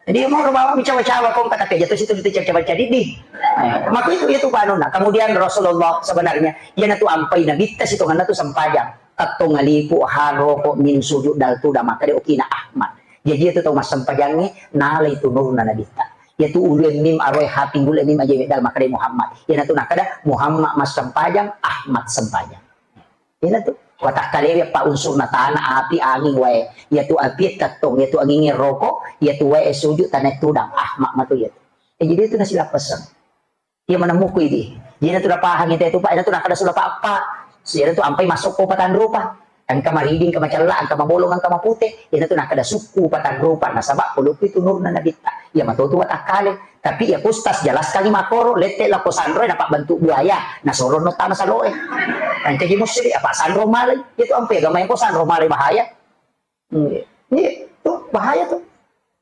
Jadi mau bawa mi cawa-cawa kong kata kerja tu situ itu cawa-cawa jadi di. Eh, maka itu itu panuna. Kemudian Rasulullah sebenarnya, iya na tu ampai Nabitta situ ngana tu sempajang. Tettong alipu, haro ko min sujud dal tu da maka de' okina Ahmad. Jadi itu tau massempajangnge nala itu nurna Nabitta. Iya tu ulue mim aroe hati ulue mim aja dal maka de' Muhammad. Iya na tu nakada Muhammad massempajang, Ahmad sempajang. Ina tu, watakkalewi eppa unsurna, tana, api, anging, wae. Iya tu api e tettong, iya tu angingnge roko, iya tu wae sujud, tana tudang. Ahmad matu iya tu. Eh, jadi itu nasilappesseng. Iya maneng muku idi. Jadi ina tu napahang itu, itu, Pak, ina tu nakkeda sula pa'pa. Ina tu ampai masuk ko patanrupa. Engka maridi, engka macella, engka mabolong, engka mapute. Ina tu nakkeda sukku patanrupa. Nasaba pulupi tu nurna Nabitta. Iya matu tu watakkale. Tapi iya ku Ustaz jelaskan makkoro, lette lako sanro e napabbentuk buaya, nasoro no tama salo e. Kan jadi musyrik apa sanro malai? Itu ampe agama yang ko sanro malai bahaya. Iya, iya, tu bahaya tu.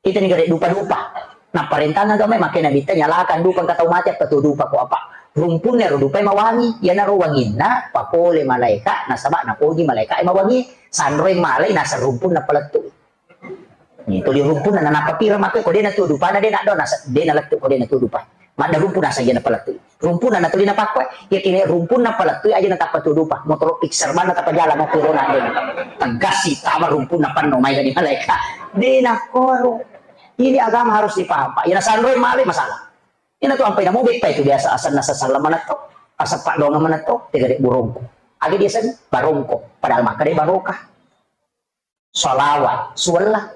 Kita ni gare dupa-dupa. Nah, parentana agama e, makanya Nabitta nyalakan dupa, engka tau mate apa tu dupa ko apa. Rumpunna ro dupa e mawangi, iya naro wanginna, pakole malaika, nasaba napoji malaika e mawangi, sanro e malai, nasa rumpunna palettu. Ni tuli rumpunna, nanappa pira makkoi, ko de' natu dupana, de' naddo nasa, de' nalettu ko de' natu dupa. Madda rumpunna saja napalettu. Rumpunna natuli napakkoi, iya kene rumpunna palettu aja natappa tu dupa. Motoro Pixar bana tappa jala mau pirona de'. Teggasi tama rumpunna panno mai dari malaika. De' nakkoro. Ini agama harus dipaham, Pak. Iya nasanroi malai masalah. Ina tu ampai namo beppa itu biasa asanna sasalla manetto, asappa donga manetto, tegare burongko. Aga dia sen barongko, padahal makkeda barokah. Salawat, suwella.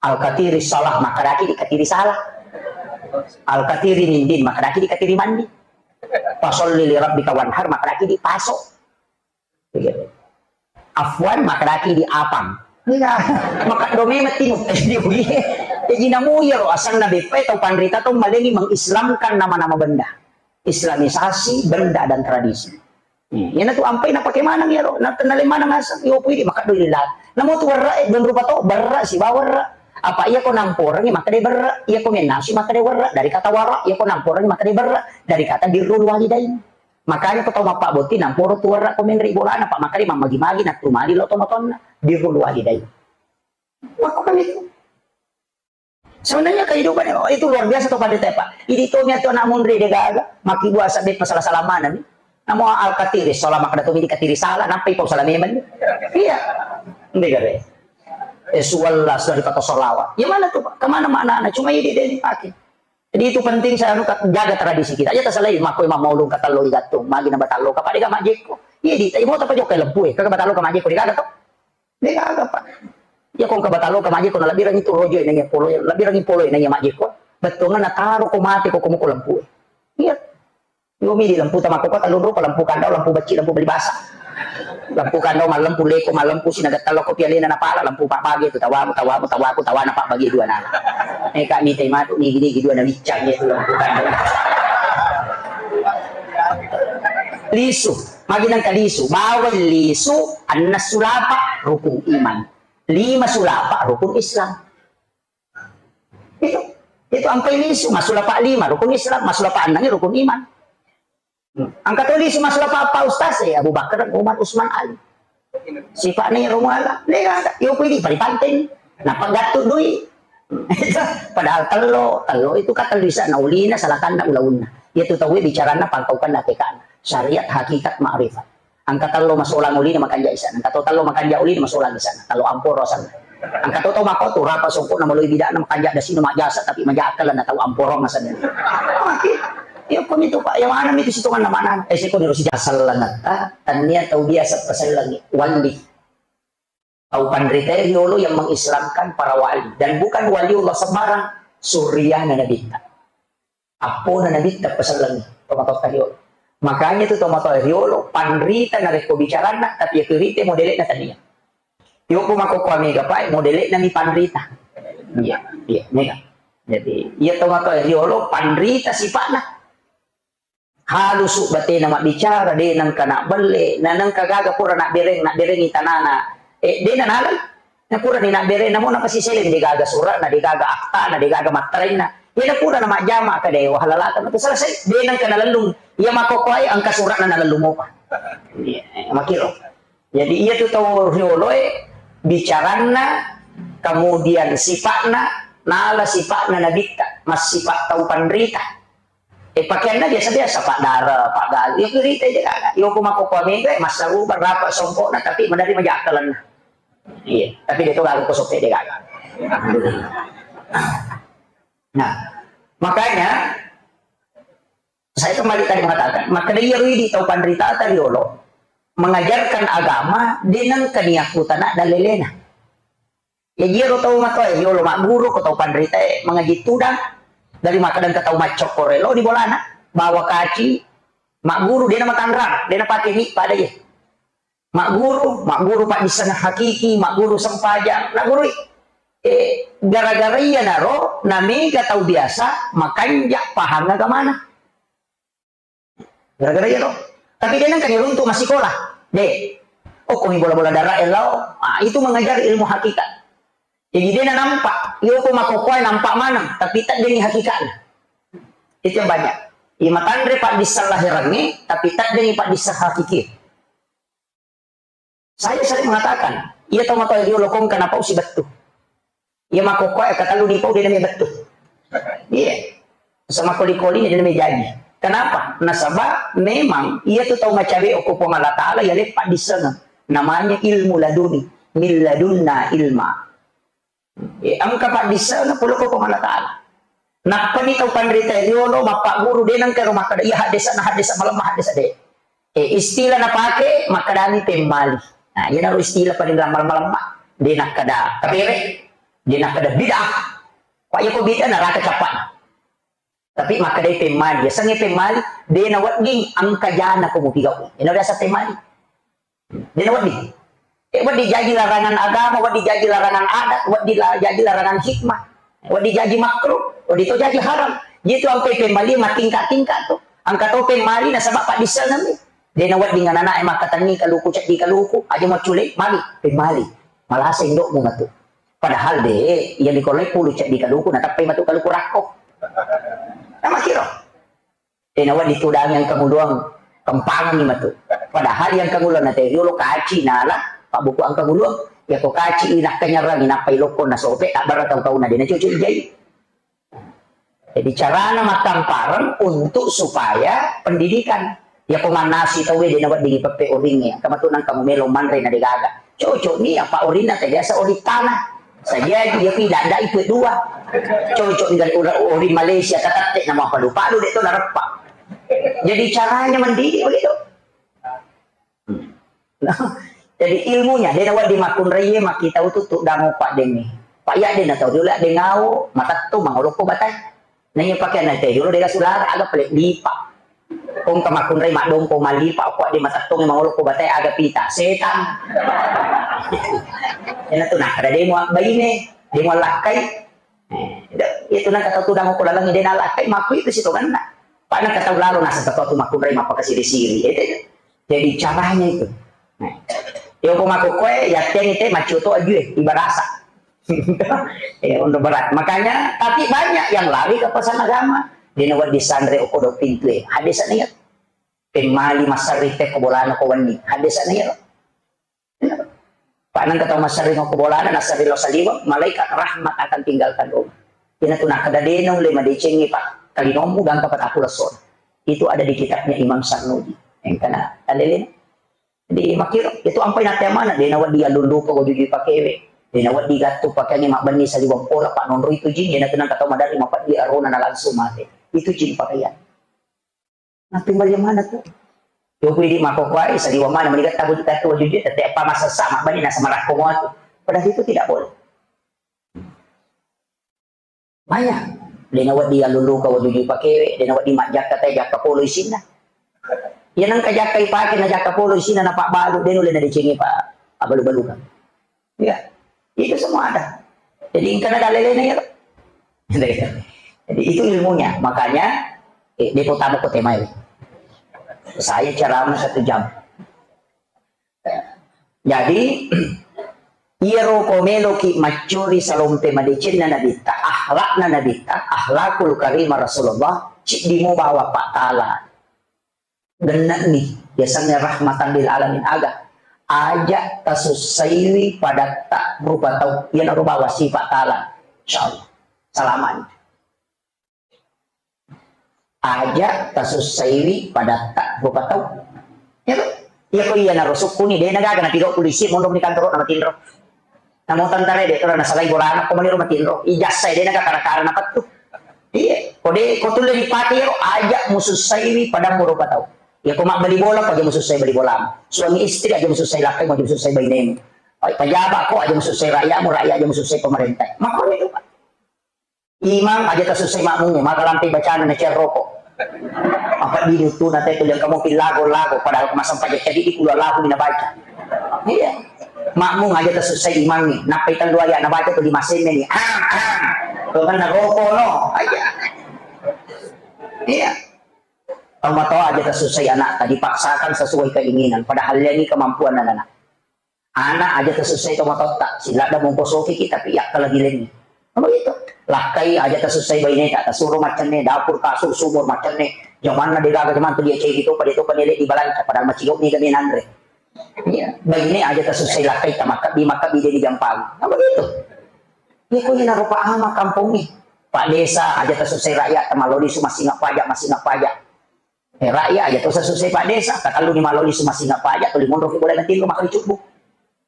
Al-katiri salah, makkedaki di katiri salah. Al-katiri nindin, makkedaki di katiri mandi. Fasalli li rabbika wanhar, makkedaki di paso. Begitu. Afwan, makkedaki di apang. Iya, maka dome matimu. Jadi, jadi namu iya ro, asanna beppa tau panrita tau malengi mengislamkan nama-nama benda. Islamisasi benda dan tradisi. Hmm, iyana tu ampai napake maneng iyaro, na-, nale maneng aseng, iyo pui di maka doi lila. Namo tu werra e, don rupa to, berra sibawa werra. Apa iya ko namporengi maka de berra, iya ko mennasi maka de werra, dari kata wara, iya ko namporengi maka de berra, dari kata birrul walidain. Makanya ko tau mappabbotting namporo tu werra ko menre bolana, pa maka de mammagi-magi nattu mali lo tomatoanna, birrul walidain. Lakukan itu. Sebenarnya kehidupan itu luar biasa to pada tepa. Idi to mi atau anak munri de gaga, maki buasa be pasala-sala mana ni. Namo al katiri, salah maka tu mi di katiri salah, nampai pau salah memang ni. Iya. Ndegare. Eh, suwalla, sudah dipatau salawat. Ya mana tu, Pak? Kemana maknana? Cuma idi de dipakai. Jadi itu penting saya anu, jaga tradisi kita. Ya tasalai mako imam maulung katallo igattung, magi na batallo kapade ga majekko. Iya di, tapi mau tapa jokka lempu e, kaga batallo ka majekko, de gaga to. De gaga, Pak. Iya ko engka batallo ka majekko, na lebbirangi tu rojo nanya polo, lebbirangi polo nanya majekko. Bettuanna taro ko mate ko komo ko lempu e. Iya. Yo mi di lempu tama ko kota lunro ko lempu kandau, lempu becci, lempu beli basa. Lampu kandau mallempu, leko mallempu, sinaga tello ko pialena napala, lampu pabbage tu tawamu, tawamu, tawaku, tawana pabbage dua nala. Eh, kak, mitai matu, nigi-nigi dua na biccang, iya tu lampu kandau. Lisu, magi nangka lisu, bawang lisu, anna sulapa, rukun iman. Lima sulapa, rukun Islam. Itu, itu ampai lisu, masulapa lima, rukun Islam, masulapa annang, rukun iman. Hmm. Angka tuli si masulapa apa Ustaz, eh, Abu Bakar, Umar, Usman, Ali. Sifat ni Romuala, ni kata, yo pui di pari pantai. Napa gattu dui? Padahal tello, tello itu kan tellu isa'na ulina, salakanna ulaunna. Iyatu tauwe bicaranna pangkaukanna akeka'na. Syariat, hakikat, ma'rifat. Engka tello masolang ulina makanja isa'na. Engka to tello makanja ulina masolang isa'na. Tello amporo asenna. Engka to tau makko tu rapa songko'na maloi bida'na makanja dasina majasa tapi maja akkalenna tau amporo asenna. Maki. Iya ko mitu, Pak. Iya maneng mitu sitonganna mana? Eh, siko niro sija sellengetta, tania tau biasa pasellengi. Wali. Tau panrita riolo yang mengislamkan para wali. Dan bukan waliullah sembarang, suriyana Nabitta. Appona Nabitta pasellengi, tomatoatta riolo. Makanya tu tomatoa riolo, panrita narekko bicaranna, tapi iya kirite modele'na tania. Yoko makkokkoe mega pae, modele'na mi panrita. Iya, iya, mega. Jadi, iya tomatoa riolo, panrita sipa'na. Halusu batena mabbicara, de nengka nabbelle, na nengka gaga pura nabbereng, nabberengi tanana. Eh, de nanalai. Na purani nabbereng, namo napasiseleng, de gaga sura'na, de gaga aktana, de gaga matterenna. Iya na pura na majjama ka de wahalalaka, na selesai, de nengka nalellung. Iya makkokkoe engka sura'na nalellung mopa. Iya, eh, makiro. Jadi, iya tu tau rioloe, bicaranna, kemudian sipa'na, nala sipa'na Nabitta, massipa tau panrita. Eh, pakeanna biasa-biasa, Pak Dara, Pak Galuh, iya kirite de gaga. Iya ko makkokkoe mega, eh, massarupa, rapa songko'na, tapi menerima jakkalenna. Iya, tapi de to gaga ko soppe de gaga. Nah, makanya, saya kembali tadi mengatakan, makkeda iyaro idi tau panritata riolo mengajarkan agama, de nengka niakkutana dalelena. Ya, iyaro tau matoa riolo magguru ko tau panritae mangaji tudang, dari makkeda engka tau maccokko relo di bolana, bawa kaci, magguru, de namatanrang, de napake mi pada ye. Magguru, magguru paddisseng hakiki, magguru sempajang, nagurui. Eh, gara-gara iyanaro, namega tau biasa makanja pahang agamana. Gara-gara iyaro. Tapi de nengka niruntu massikola. De. Oh, ko mi bola-bola darah lao. Ah, itu mengajar ilmu hakikat. Jadi de nampak, iyo ko makkokkoe nampak maneng, tapi teddengi hakikatna. Itu yang banyak. Iya matanre paddisseng lahirangnge, tapi teddengi paddisseng hakiki. Saya sering mengatakan, iya tau matoa riolo kong kenapa usi bettu. Iya makkokkoe katalu dipau de namai bettu. Iya. Sama koli-koli de namai jaji. Kenapa? Nasaba memang iya tu tau macawe okko Puang Allah Taala iya leppa dissengeng. Namanya ilmu laduni. Min ladunna ilma. Eh, engka paddissengeng pole ko Puang Allah Taala. Nappani tau panrita riolo mappagguru de nengka ro makkeda iya haddesa na haddesa malemma haddesa de. Eh, istilah napake makkedani pemmali. Nah, iyanaro istilah paling malemma-lemma. De nakkeda kapere, de nakkeda bid'ah. Pak yako bid'ah naraka cappana. Tapi makkedai pemmali, yasengnge pemmali, de nawedding engka jana ko mupigau. Ina biasa pemmali. De nawedding. Eh, wedding jaji larangan agama, wedding jaji larangan adat, wedding la-, jaji larangan hikmah, wedding jaji makruh, wedding to jaji haram. Jitu ampe pemmali matingka-tingka tu. Engka to pemmali nasaba paddissengeng mi. De nawedding ananae makkatenni kaluku ceddi kaluku, aja maccule, magi pemmali. Malasa indokmu matu. Padahal de, iya likolai pulu ceddi kaluku, natappai matu kaluku rakko. Namakiro. Tena wedding tudangi engka muluang, kempangenni matu. Padahal iya engka muluang na teri riolo kaci nala, pabbuku engka muluang, yako kaci inakkanyarang, inappai lokko nasope, tabbara tau-tauna de nacoco ijai. Jadi carana makkampareng untuk supaya pendidikan. Yako mannasi tauwe de nawedding ipeppe oringnge, engka matu nengka mumelo manre na degaga. Cocok ni apa orinna te biasa oring tanah. Sajaji dia pi dadai pue dua. Cocok ni ora-, oring Malaysia tatatte nama palu-palu de to nareppa. Jadi caranya mendidik begitu. Nah, jadi ilmunya, de nawedding makkunraie makkitau tu tudang upa dengnge. Pak ya de natau dulu de ngau, matettu mangolokko batai. Naiya pakeanna te dulu de sulara aga pale lipa. Kong ka makkunrai maddompo malipa, ko de matettungi mangolokko batai aga pita. Setan. Ena tu nakkeda de mua baine, de mua lakkai. Eh, itu nang kata tudang ko lalang de nalakkai, makku itu sitonganna. Pak nang kata lalo naseng kata tu makkunrai mappakasiri-siri. Itu. Jadi caranya itu. Nah, yo ko makkokkoe, yatteni te maccoto ajue, ibarasa. Eh, untuk berat. Makanya, tapi banyak yang lari ke pesan agama. Dena wedding sanre okodo pintu e. Hadis sana ya. Pemali masarri te ko bolana ko wenni. Hadis sana ya. Pak, nengka tau massering ko bolana, nassering lo saliweng, malaikat rahmat akan tinggalkan rumah. Iyanatu nakkeda de naulle madecengi, Pak, kalinommu gangka pataku lessona. Itu ada di kitabnya Imam Sarnuji. Engkana talelena. Jadi makkiro, itu ampai nate amana, de nawedding allunduka wajujui pakewe. De nawedding gattu pakeangnge mabbenni saliweng pora, Pak, nonroi tu jin, iyanatu nengka tau maderri mapeddi arona na langsung mate. Itu jin pakaian. Nappimbali manatu. Yoku idi makkokoe, saliweng mana meni gatta butu tattu wajujui, tette apa masessa, mabbenni nasa marakko muatu. Padahal itu tidak boleh. Maya, de nawedding alluluka wajujui pakewe, de nawedding majjakka te jakka polo isinna. Iya nengka jakka ipake na jakka polo isinna na pabbalu, de nulle nadecengi pa abalu-balukan. Iya, itu semua ada. Jadi engkana dalelena ya. Jadi itu ilmunya. Makanya, eh, depo tamu ko temai. Saya ceramah satu jam. Jadi, iyaro ko meloki maccuri salompe madecenna Nabitta, akhlakna Nabitta, akhlakul karimah Rasulullah, ciddi mubawa pattala. Genne'ni, yasengnge rahmatan lil alamin aga. Aja tasussaiwi padatta rupa tau, iyanaro bawa sipa tala. Insyaallah. Salamani. Aja tasussaiwi padatta rupa tau. Ya, iya ko iyanaro sukkuni, de nagaga napigau polisi, monro ni kantoro na matinro. Namo tentara de, kalau nasalai bolana, ko maniro matinro. Ijazah de naga kara-kara napettu. Iya, ko de, ko tulle dipake iyaro, aja musussaiwi padammu rupa tau. Ya ko mabbali bola, ko aja musussai bali bolamu. Suami istri aja musussai lakkai, aja musussai bainemu. Pejabat ko aja musussai rakyatmu, rakyat aja musussai pemerintah. Makanya itu, Pak. Imang aja tasussai makmum, maka lampe bacana na cerroko. Apa di dutu na te tuliang kamu pillago-lago, padahal kemasan pajak jadi di kula lagu mina baca. Iya. Makmum aja tasussai imangnge, nappai tellu ayat na baca tu lima senne ni. Ah, ah. Tuh kan na roko no. Aja. Iya. Tau matoa aja tasussai anak, dipaksakan sesuai keinginan, padahal ini kemampuan anak-anak. Ana aja tasussai tomatoatta, siladda mongko sokiki tapi yakkalagi lengngi. Kan begitu. Lakkai aja tasussai baineta, tasuro maccenne, dapur, kasur, sumur, maccenne. Jamanna degaga jaman tu dia cegi topa, dia topa nele di balanca, padahal macigau ni kami nanre. Iya, baine aja tasussai lakkai, tamakka di makka bide di gampang. Kan begitu. Iya, ko ina rupa ama kampongnge. Pak Desa aja tasussai rakyat, tamalodi su masing apa aja, masing apa aja. Eh, rakyat aja to susah Pak Desa, katallu ni maloli sumasing apa aja, tuli monro ki boleh nanti rumah kali cukup.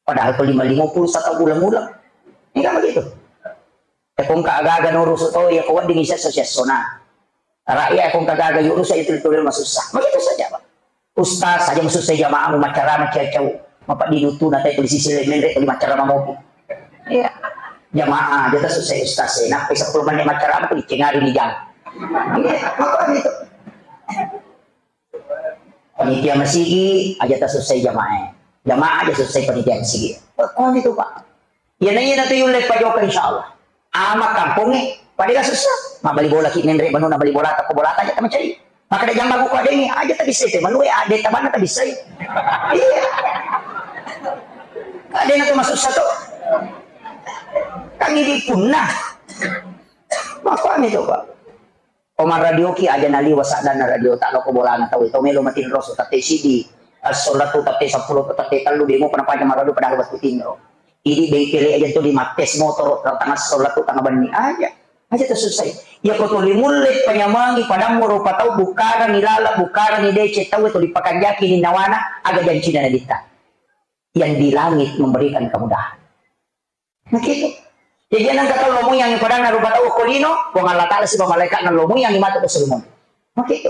Padahal tuli lima puluh satu bulan-bulan. Ini kan begitu. Eh, kong ka agaga nurusu to, ya ko wedding isa sosial sona. Rakyat kong ka agaga yurusu itu tuli masussa. Begitu saja, Pak. Ustaz saja masussa jamaah mau macara macacau. Mapa di dutu na tai polisi sile menre tuli macara mamopi. Iya. Jamaah aja ta susah ustaz, eh. Nappai sepuluh menit maceramah tu dicengari di jam. Iya, apa gitu? Panitia masigi aja ta susah jamaah, eh. Jamaah aja susah panitia masigi. Apa gitu, Pak? Iya, na iya na tu yulle pajoka, insyaallah. Ama kampongnge, pada gak susah. Ma bali bola ki menre, banu na bali bola, tak bola aja ta mencari. Makkeda jambaku ko adengnge, aja tabissai te manue, ade tabanna tabissai. Iya. Adenna tu masussa to. Kan idi punna. Makkoni to, Pak. Oma radioki aja naliwa saddanna radio, tak loko bolana tau to melo matinro so tate sidi. Assolatu tate seppulo tate tellu demo pernah panjang radio padahal waktu tinro. Idi bengkele aja tu di mattes motor tengah assolatu tengah benni aja. Aja tersusai. Iya ko tuli mulle panyamangi padammu rupa tau, bukarani lala, bukarani dece tau, tuli pakanjaki ni nawana, aga jancina Nabitta. Yang di langit memberikan kemudahan. Nah, gitu. Jadi, nang kata lo muyang padanna rupa tau ko lino, Puang Allah Ta'ala siba malaikat na lo muyang matu ko sulmon. Makkitu.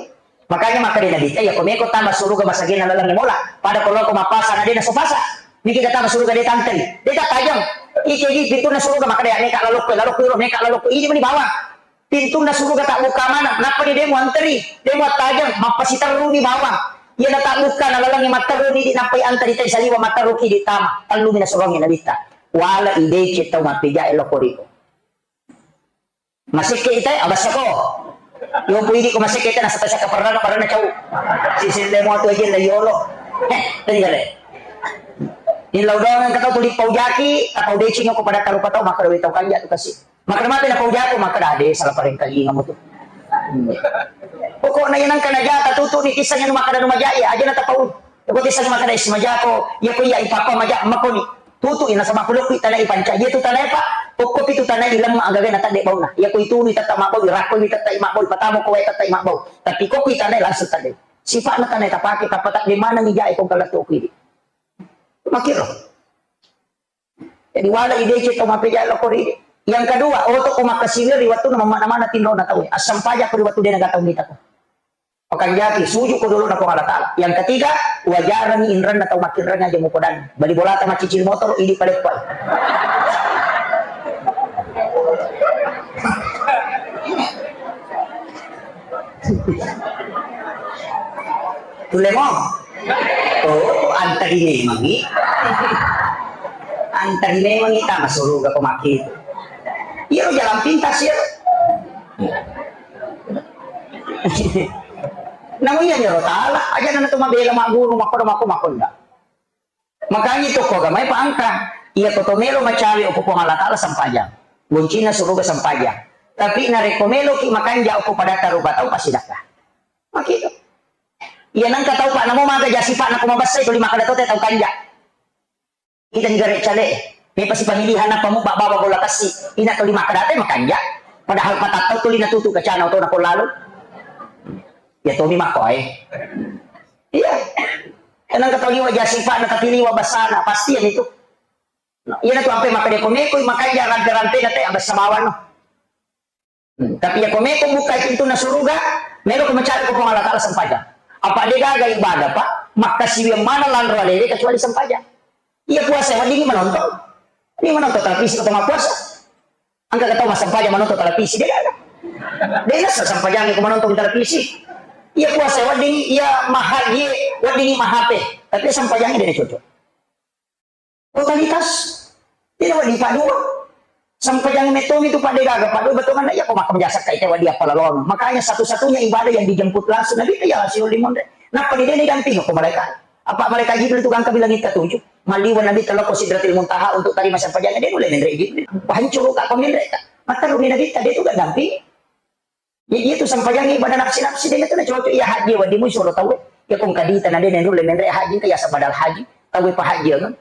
Makanya makkeda Nabitta, iya ko meko tama suruga masagena laleng mola. Pada ko loko mapasa na dena supasa. Niki tama suruga de tantei. De tajang. Ike gi pintunna suruga makkeda ya meka lalokko, lalokko iro meka lalokko. Ini meni bawang. Pintunna suruga tabbukka maneng. Nappa ni de muanteri, de muattajang, mappasiterruni bawang. Iya na tabbukka na laleng matterruni di nappai anteri tai saliwa matterruki di tama. Tellumi na suruangi Nabitta. Wala idece tau mappejae loko riko. Masekke ita, abassako. Yo pu idi ko masekke ita, nasata saka parana, parana cau. Si sille mo tu aja la yolo. Eh, tenggale. Illa udongan katau tuli paujaki, atau decing ko pada tarupa tau, maka dewe tau kanja tu kasi. Maka mate na paujako, maka dade salah parengkalinga mo tu. Pokokna yang nangka najata tutu ni kisah yang maka danu majai, aja na tapau. Ko kisah maka dai si majako, ya ko iya ipapa maja makoni. Tutu i nasaba ko lokki tanae ipancaji tu tanae, Pak. Kokkopi tu tanae ilemma agaga natadde bauna. Iya ko itunu tetta mabbau, irakko mi tetta mabbau, ipatama ko wae tetta mabbau. Tapi kokki tanae langsung tadde. Sipa'na tanae tapake, tappa tadde maneng ijae ko galetto ku idi. Makiro. Jadi wala ideceng to mapeja lokko ri. Yang kedua, oto ko makkasiwir ri wettunna mamana-mana tinrona tauwe. Assampaja ko ri wettu dena gatau mitako. Pakanjaki, suju ko dolo na Puang Allah Ta'ala. Yang ketiga, wajarangi inranna tau makkinrang aja mupodangi. Bali bolata maccicil motor, idi paleppai. Tulemo. Oh, antari memangi. Antari memangi tama suruga ko maki. Iya jalan pintas ya. Namu iya nyoro tala, aja nana tu mabela maguru, makoda, mako, makonda. Makanya itu ko gamai pangka, iya ko to melo macawe ko Puang Allah Ta'ala sampajang. Kuncina suruga sampajang. Tapi narekko melo ki makanja ko pada tarupa tau pasti dakka. Makito. Iya nangka tau pak namo maga jasi pak nako mabassa itu lima kada tote tau kanja. Ida ni gare cale, me pasi pamilihan apa mu baba bola kasi. Ina to lima kada te makanja. Padahal patattau tuli natutu kacana oto nako lalu. Ya tomi mako ae. Iya. Enang kata liwa jasi pak na tapi liwa basana pasti ya itu. Iya na tu ampe maka deko meko makanja rampe-rampe na te abassa bawang no. Hmm, tapi iya ko meko bukai pintunna suruga, melo ko mencari ko Puang Allah Ta'ala sempajang. Apa de gaga ibadah, Pak? Makkasiwiang mana lanro alele kecuali sempajang. Iya puasa weddingi menonton. Ini menonton televisi ko tengah puasa. Angka kata mas sempajang menonton televisi de gaga. De nasa sempajang ko menonton televisi. Iya puasa weddingi, iya mahaji weddingi mahape. Tapi sempajang de cocok. Totalitas. Tidak wadi padua. Sampajang metomi tu pada gaga padua betul mana ya kok makan jasa kai teh wadi apa lawan. Makanya satu-satunya ibadah yang dijemput langsung Nabi itu ya siul limun deh. Napa di dene damping kok mereka? Apa mereka Jibril itu gangka bilang kita tujuh. Maliwa Nabi teloko Sidratil Muntaha untuk terima sampajang dia mulai menrek Jibril. Hancur kak pemirsa. Mata rumi Nabi tadi itu gak damping. Ya, iya tu sampajangnge ibadah nafsi-nafsi de tu na cocok iya haji wedding mu suro tauwe. Ya kong kadita na de nenrulle menre haji ka ya sabadal haji. Tauwe pa haji kan.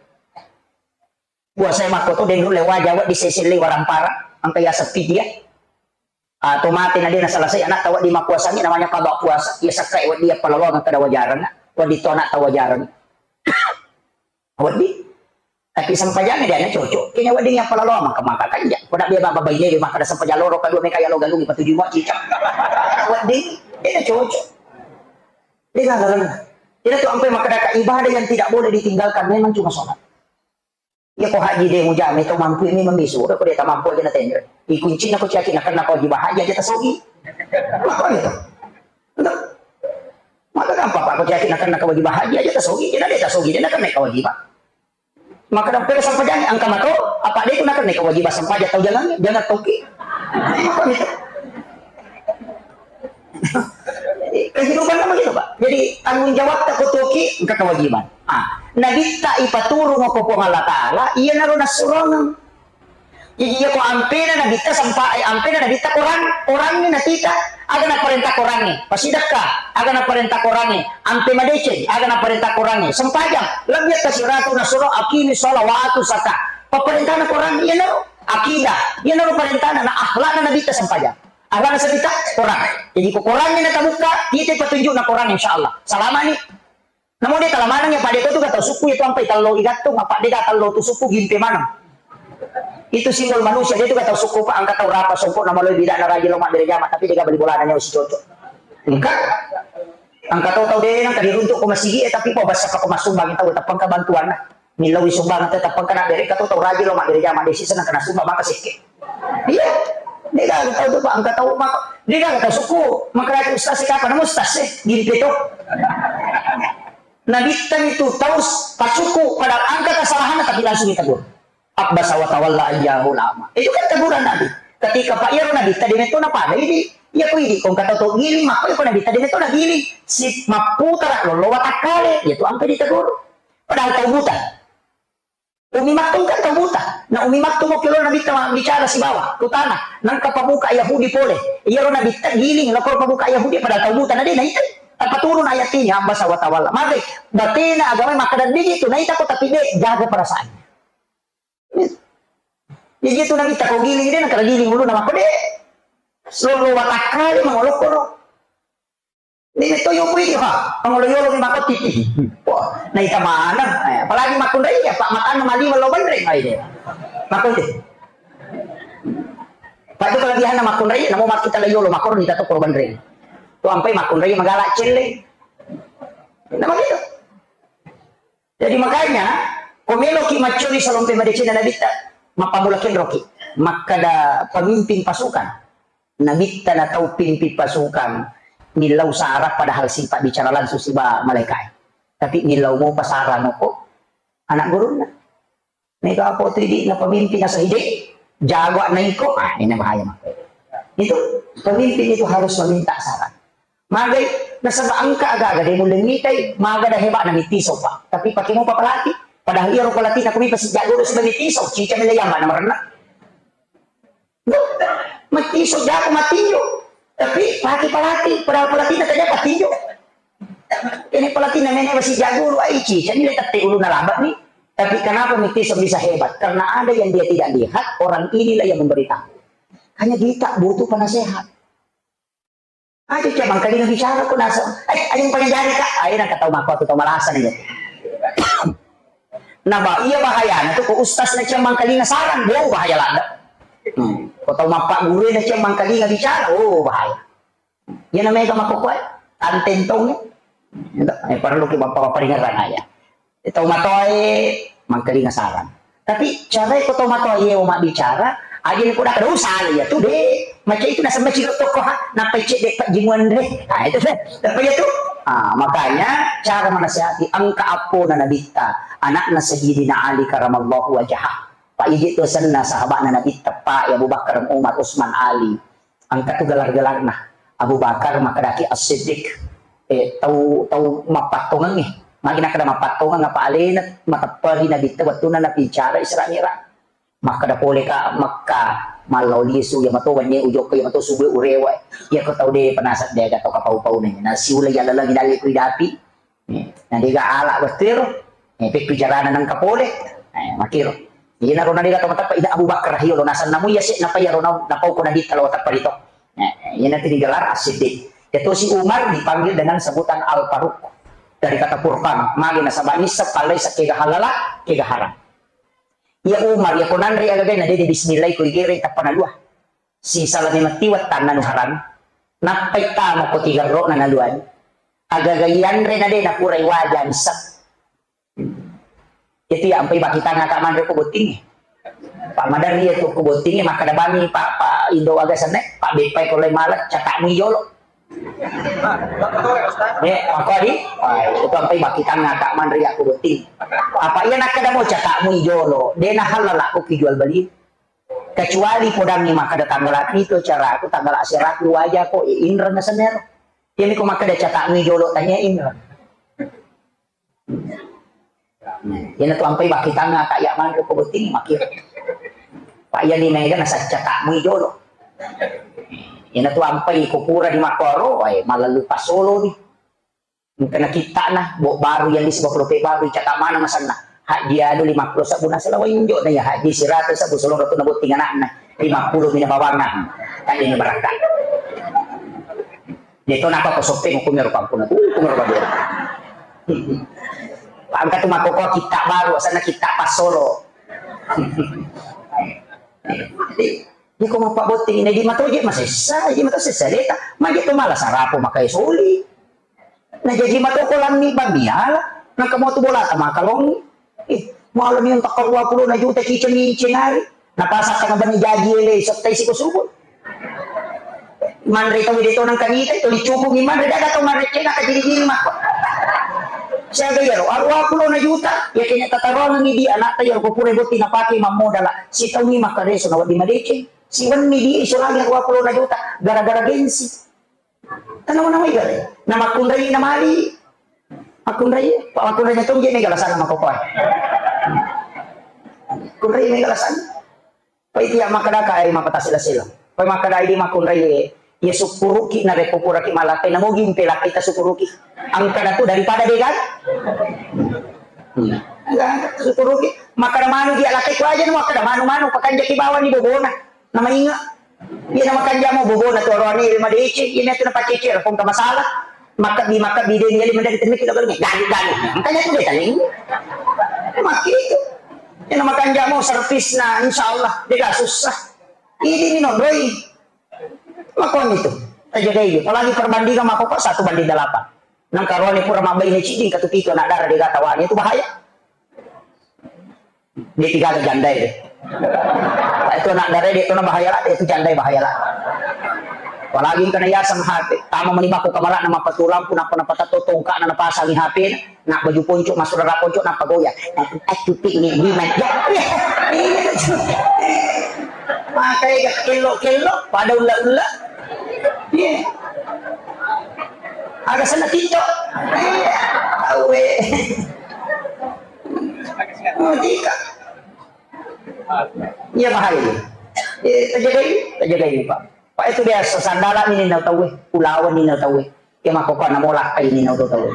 Puasa makko to de nenrulle waja wedding seselle warampara angka ya sepi dia. Atau mate na de na selesai anak tawa di mapuasangi namanya qada puasa. Ya sakkai wedding ya palolong kada wajarang. Wedding to anak tawajarang. Wedding. Tapi sampajang dia na cocok. Kene wedding yang palalo maka maka kan ya. Kau nak dia baba ini dia maka ada sampajang loro kedua mereka ya lo galung patuju mau cicak. Wedding. Dia na cocok. Dia kan karena. Tidak tu sampai maka ada ibadah yang tidak boleh ditinggalkan memang cuma sholat. Ya kau haji deh mujame tau mampu ini membisu. Udah kau dia tak mampu aja na tender. Ikunci na kau caki na kena kau jiwa haji aja tasogi. Maka gitu. Betul. Maka gampang pak kau caki na kena kau jiwa haji aja tasogi. Dia na dia tasogi dia na kena kau jiwa. Maka dampere sampajang angka mato, apa de tu nakenne kewajiban sampajang tau jangan, jangan toki. Kehidupan kan begitu, Pak. Jadi tanggung jawab tak toki engka kewajiban. Ah, nabitta ipaturung ko Puang Allah Taala, iya naro nasurongeng. Jadi iya ko ampena nabitta sampa eh, ampena nabitta Quran, Quranni natita, aga naparenta Quranni, pasidakka, aga naparenta Quranni, ampe madeceng, aga naparenta Quranni, sempajang, lebbi atta siratu nasuro akimi sholawatu saka, paparentana Quran, iya naro akidah, iya naro parentana na akhlakna nabitta sempajang, akhlakna sabita Quran. Jadi ko Quranni natabukka, kita petunjukna Quran insya Allah. Salamani. Namo de tala maneng ya pade ko tu gatau suku itu ampai tello igattung apa de ga tello tu suku gimpe maneng. Itu simbol manusia de tu gatau suku pak angka tau rapa songko nama loi bida na raji lo mabbere jama tapi de ga bali bolana nyawa si cocok. Engka angka tau tau de nang kadi runtuk ko masigi eh tapi po basa ko masumbang tau tapang ka bantuan na. Millau sumbang tetap pengkena bere katu tau raji lo mabbere jama de si senang kena sumbang maka sekke. Iya. De ga tau tu pak angka tau maka de ga tau suku maka raja ustaz si kapan namo ustaz eh gimpe tu. Nabitta itu taus pasuku padahal angka kesalahan tapi langsung ditegur. Abbasa wa tawalla ayyahu lama. Itu kan teguran Nabi. Ketika pak iyaro Nabitta de metto na pada idi, iya ko idi kong kata to giling maka ko Nabitta de metto na giling. Si mapputara lollo watakkale, itu ampe ditegur. Padahal tau buta. Umi Maktum kan tau buta. Na Umi Maktum okki lo Nabitta ma bicara sibawa tu tanah. Nangka pabuka Yahudi pole. Iyaro Nabitta giling lokko pabuka Yahudi padahal tau buta na de naita. Apa turun ayat ini hamba sawatawalla. Mate batena agama makkada digi tu naita ko tapi de jaga perasaan. Jadi itu Nabitta ko giling de, nakara giling uluna makko de. Solo watakkale mangolokkoro. Ini to yo kui ha, mangolo yolo ni makko titi. Wah, naita maneng. Eh, apalagi makkunrai ya, Pak, matanna maliwa lo banreng ai de. Makko de. Pak, itu kelebihanna makkunrai, namo makkita la yolo makko ni tato ko banreng. Tu ampai makkunrai magala celle. Nama gitu. Jadi makanya, ko meloki maccuri salompe madeceng Nabitta, mappamula kenroki. Makkada pemimpin pasukan. Nabitta na tau pimpin pasukan, millau sara padahal sipa bicara langsung siba malaikat. Tapi millau mopa sara moko anak gurunna. Mega apa tu idi na pemimpin asa ide, jago na iko, ah, ini bahaya mah. Itu pemimpin itu harus meminta saran. Magai, nasaba engka aga-aga de mulle mitai, maga da hebat na mitiso, Pak. Tapi pakai mau pelatih, padahal iya ro pelatih na kumi pasti jago sudah mitiso, cica mele yang mana merenang. Matiso jago matinjo. Tapi pakai pelatih, padahal pelatih na tanya patinjo. Ini pelatih na mene masih jago lu aici, jadi le tette ulu na labak ni. Tapi kenapa mitiso bisa hebat? Karena ada yang dia tidak lihat, orang inilah yang memberitahu. Hanya kita butuh penasehat. Aja cemang kalinga bicara ko nasa. Eh, ayo pengajari kak. Ayo nak tau mako atau tau malasa nih. Nah, ba, iya bahaya. Nah, tuh ko ustaz na cemang kalinga sarang, wow bahaya lada. Hmm. Ko tau mappa guru na cemang kalinga bicara, oh bahaya. Iya namanya kama kokoi, antentong. Eh, perlu ki bapak peringeran aja. Tau matoae mangkalinga sarang. Tapi carae ko tau matoae yewa mabbicara, aja ni poda kada usah ya tu de. Macam itu nasaba ciro toko ha, nappa cedde pajjimuan re. Ah, itu deh. Tapi ya tu. Ah, makanya cara menasihati engka appona Nabitta, anakna Sayyidina Ali karamallahu wajhah. Pak Iji tu senna sahabatna Nabitta, Pak Abu Bakar, Umar, Usman, Ali. Engka tu gelar-gelarna. Abu Bakar makkedaki As-Siddiq. Eh, tau, tau mappattongengngi. Magi nakkeda mappattongeng apa alena matepperi Nabitta wettunna nabicara Isra Mi'raj. Makkeda pole ka Mekka, mallau lisu, iya mato wennie ujokka, iya mato subuh urewa. Iya ko tau de penasat de aga to kapau-pau ne. Na siula iya laleng dalle ku idapi. Eh, na dega ala wettu ero. Eh, pekku carana nengka pole. Eh, makiro. Iyana ro na dega to mateppa ida Abu Bakar yolo nasenna mu iya se napa iya ro na napau ko Nabitta lo teppa rito. Eh, iyana tu digelar As-Siddiq. Iya tosi Umar dipanggil dengan sebutan Al-Faruq. Dari kata Furqan, magi nasaba nisseng pallai sa kega halala, kega haram. Iya Umar, iya ko nanre aga-aga na de bismillah ko igere tappa nalua. Sisala memang tiwa tanna nu haram. Nappai tama ko tigerro na naluani. Aga-aga ianre na de napurai waja nisseng. Itu ya ampai bakitang ata manre ko botting. Pak Madar iya tu ko botting makkeda bami Pak, Pak Indo aga senne, Pak Beppai ko lai malet catakmu ijolo. Eh, mako di? Wah, itu ampai bakitang ata manre ya ko botting. Apa iya nakkeda mo catakmu ijolo, de na halal aku ki jual beli. Kecuali podangngi makkeda tanggal pitu caraku, tanggal aseraku waja ko, eh, inreng sennero. Iya mi ko makkeda catakmu ijolo tanya inreng. Nah, iyana tu ampai bakitang ata iya manre ko botting makiro. Pak iya ni mega nasacca takmu ijolo. Iyana tu ampai ko pura di makkoro, wae malallu pasolo ni. Engka na kittana, bo baru yang di sebab lope baru caka mana masanna. Haji anu lima puluh sabbu nasala wainjo na ya haji seratus sabbu solo ratu na botting anakna. Lima puluh mina bawanna. Tadi ni barakka. Deto napa ko soppeng hukumnya rupa ampun aku, hukumnya rupa dia. Angka tu makoko kitta baru, sana kitta pasolo. Jadi, dia ko mappa botting ini di matoje masessa, di mato sessa deta, ma dia tu malah sarapo makai soli. Na jaji mato ko lammi bamiala, na kamu tu bola tama kalong. Eh, malam yang tak dua puluh na juta cicing ni cinari. Napasang tengah bani jaji ele, setai si ko subuh. Manre tau de tonang kanita, itu dicukungi manre, daga tau manre cena ka jiri-jiri mako. Siaga iyaro, aru aku lo na juta, ya kenya tatarongi di anak ta iyaro ko pura botting napake mammodala. Si tau ni makareso na wadi madeceng. Si wenni di iso lagi aru aku lo na juta, gara-gara gengsi. Tanawa-nawa igare. Na makkunrai na mali. Makkunrai, pa makkunrai na tongge mega lasana makokoa. Kunrai mega lasana. Pai tiya makkeda ka ai mapatasi-lasi lo. Pai makkeda idi makkunrai, iya sukkuruki narekko puraki malape, namogi mpe lape ta sukkuruki. Angkana tu daripada de gaga. Hmm. Gaga, sukkuruki. Makkeda manu dia lakkai ku aja, makkeda manu-manu, pakanjaki bawani bobona. Namainga. Iya, namakanja mo bobona tu aroane, iya madece, iya miatu napacece, rakong ka masalah. Makkabbi, makkabbi, de, iya, mendaki temmi kita galung. Galu, galu. Makanya tu dia taling. Makkitu. Iya, namakanja mo servisna, insya Allah, de, gak susah. Ini ni nonroi. Makoni tu. Tajagai dia. Apalagi perbandingan makkokkoe satu banding delapan. Nang karoane pura mabbaine ciddi, katu pitu anak dara de, gak tawane, itu bahaya. De, tiga ada jandai de. Itu anak dara de, itu na bahaya lah, itu jandai bahaya lah. Apalagi engka na yaseng H P, tama mani bako kamara na mappatu lampu, nappa nappa tatto tongka na napasangi H P na, na baju ponco, masuk rara ponco, nappa goyang. Aku, aku piknik di mana? Ya, ya, iya, itu. Makanya gak kello-kello, pada ulla-ulla. Iya. Aga sana TikTok. Iya. Awe. Oh, tika. Iya, bahaya. Eh, tajagai, tajagai, Pak. Pak, itu biasa, sandala ini nau tahu, eh. Ulawan ini nau tahu, eh. Ya, mako Pak, namo lakkai ini nau tahu.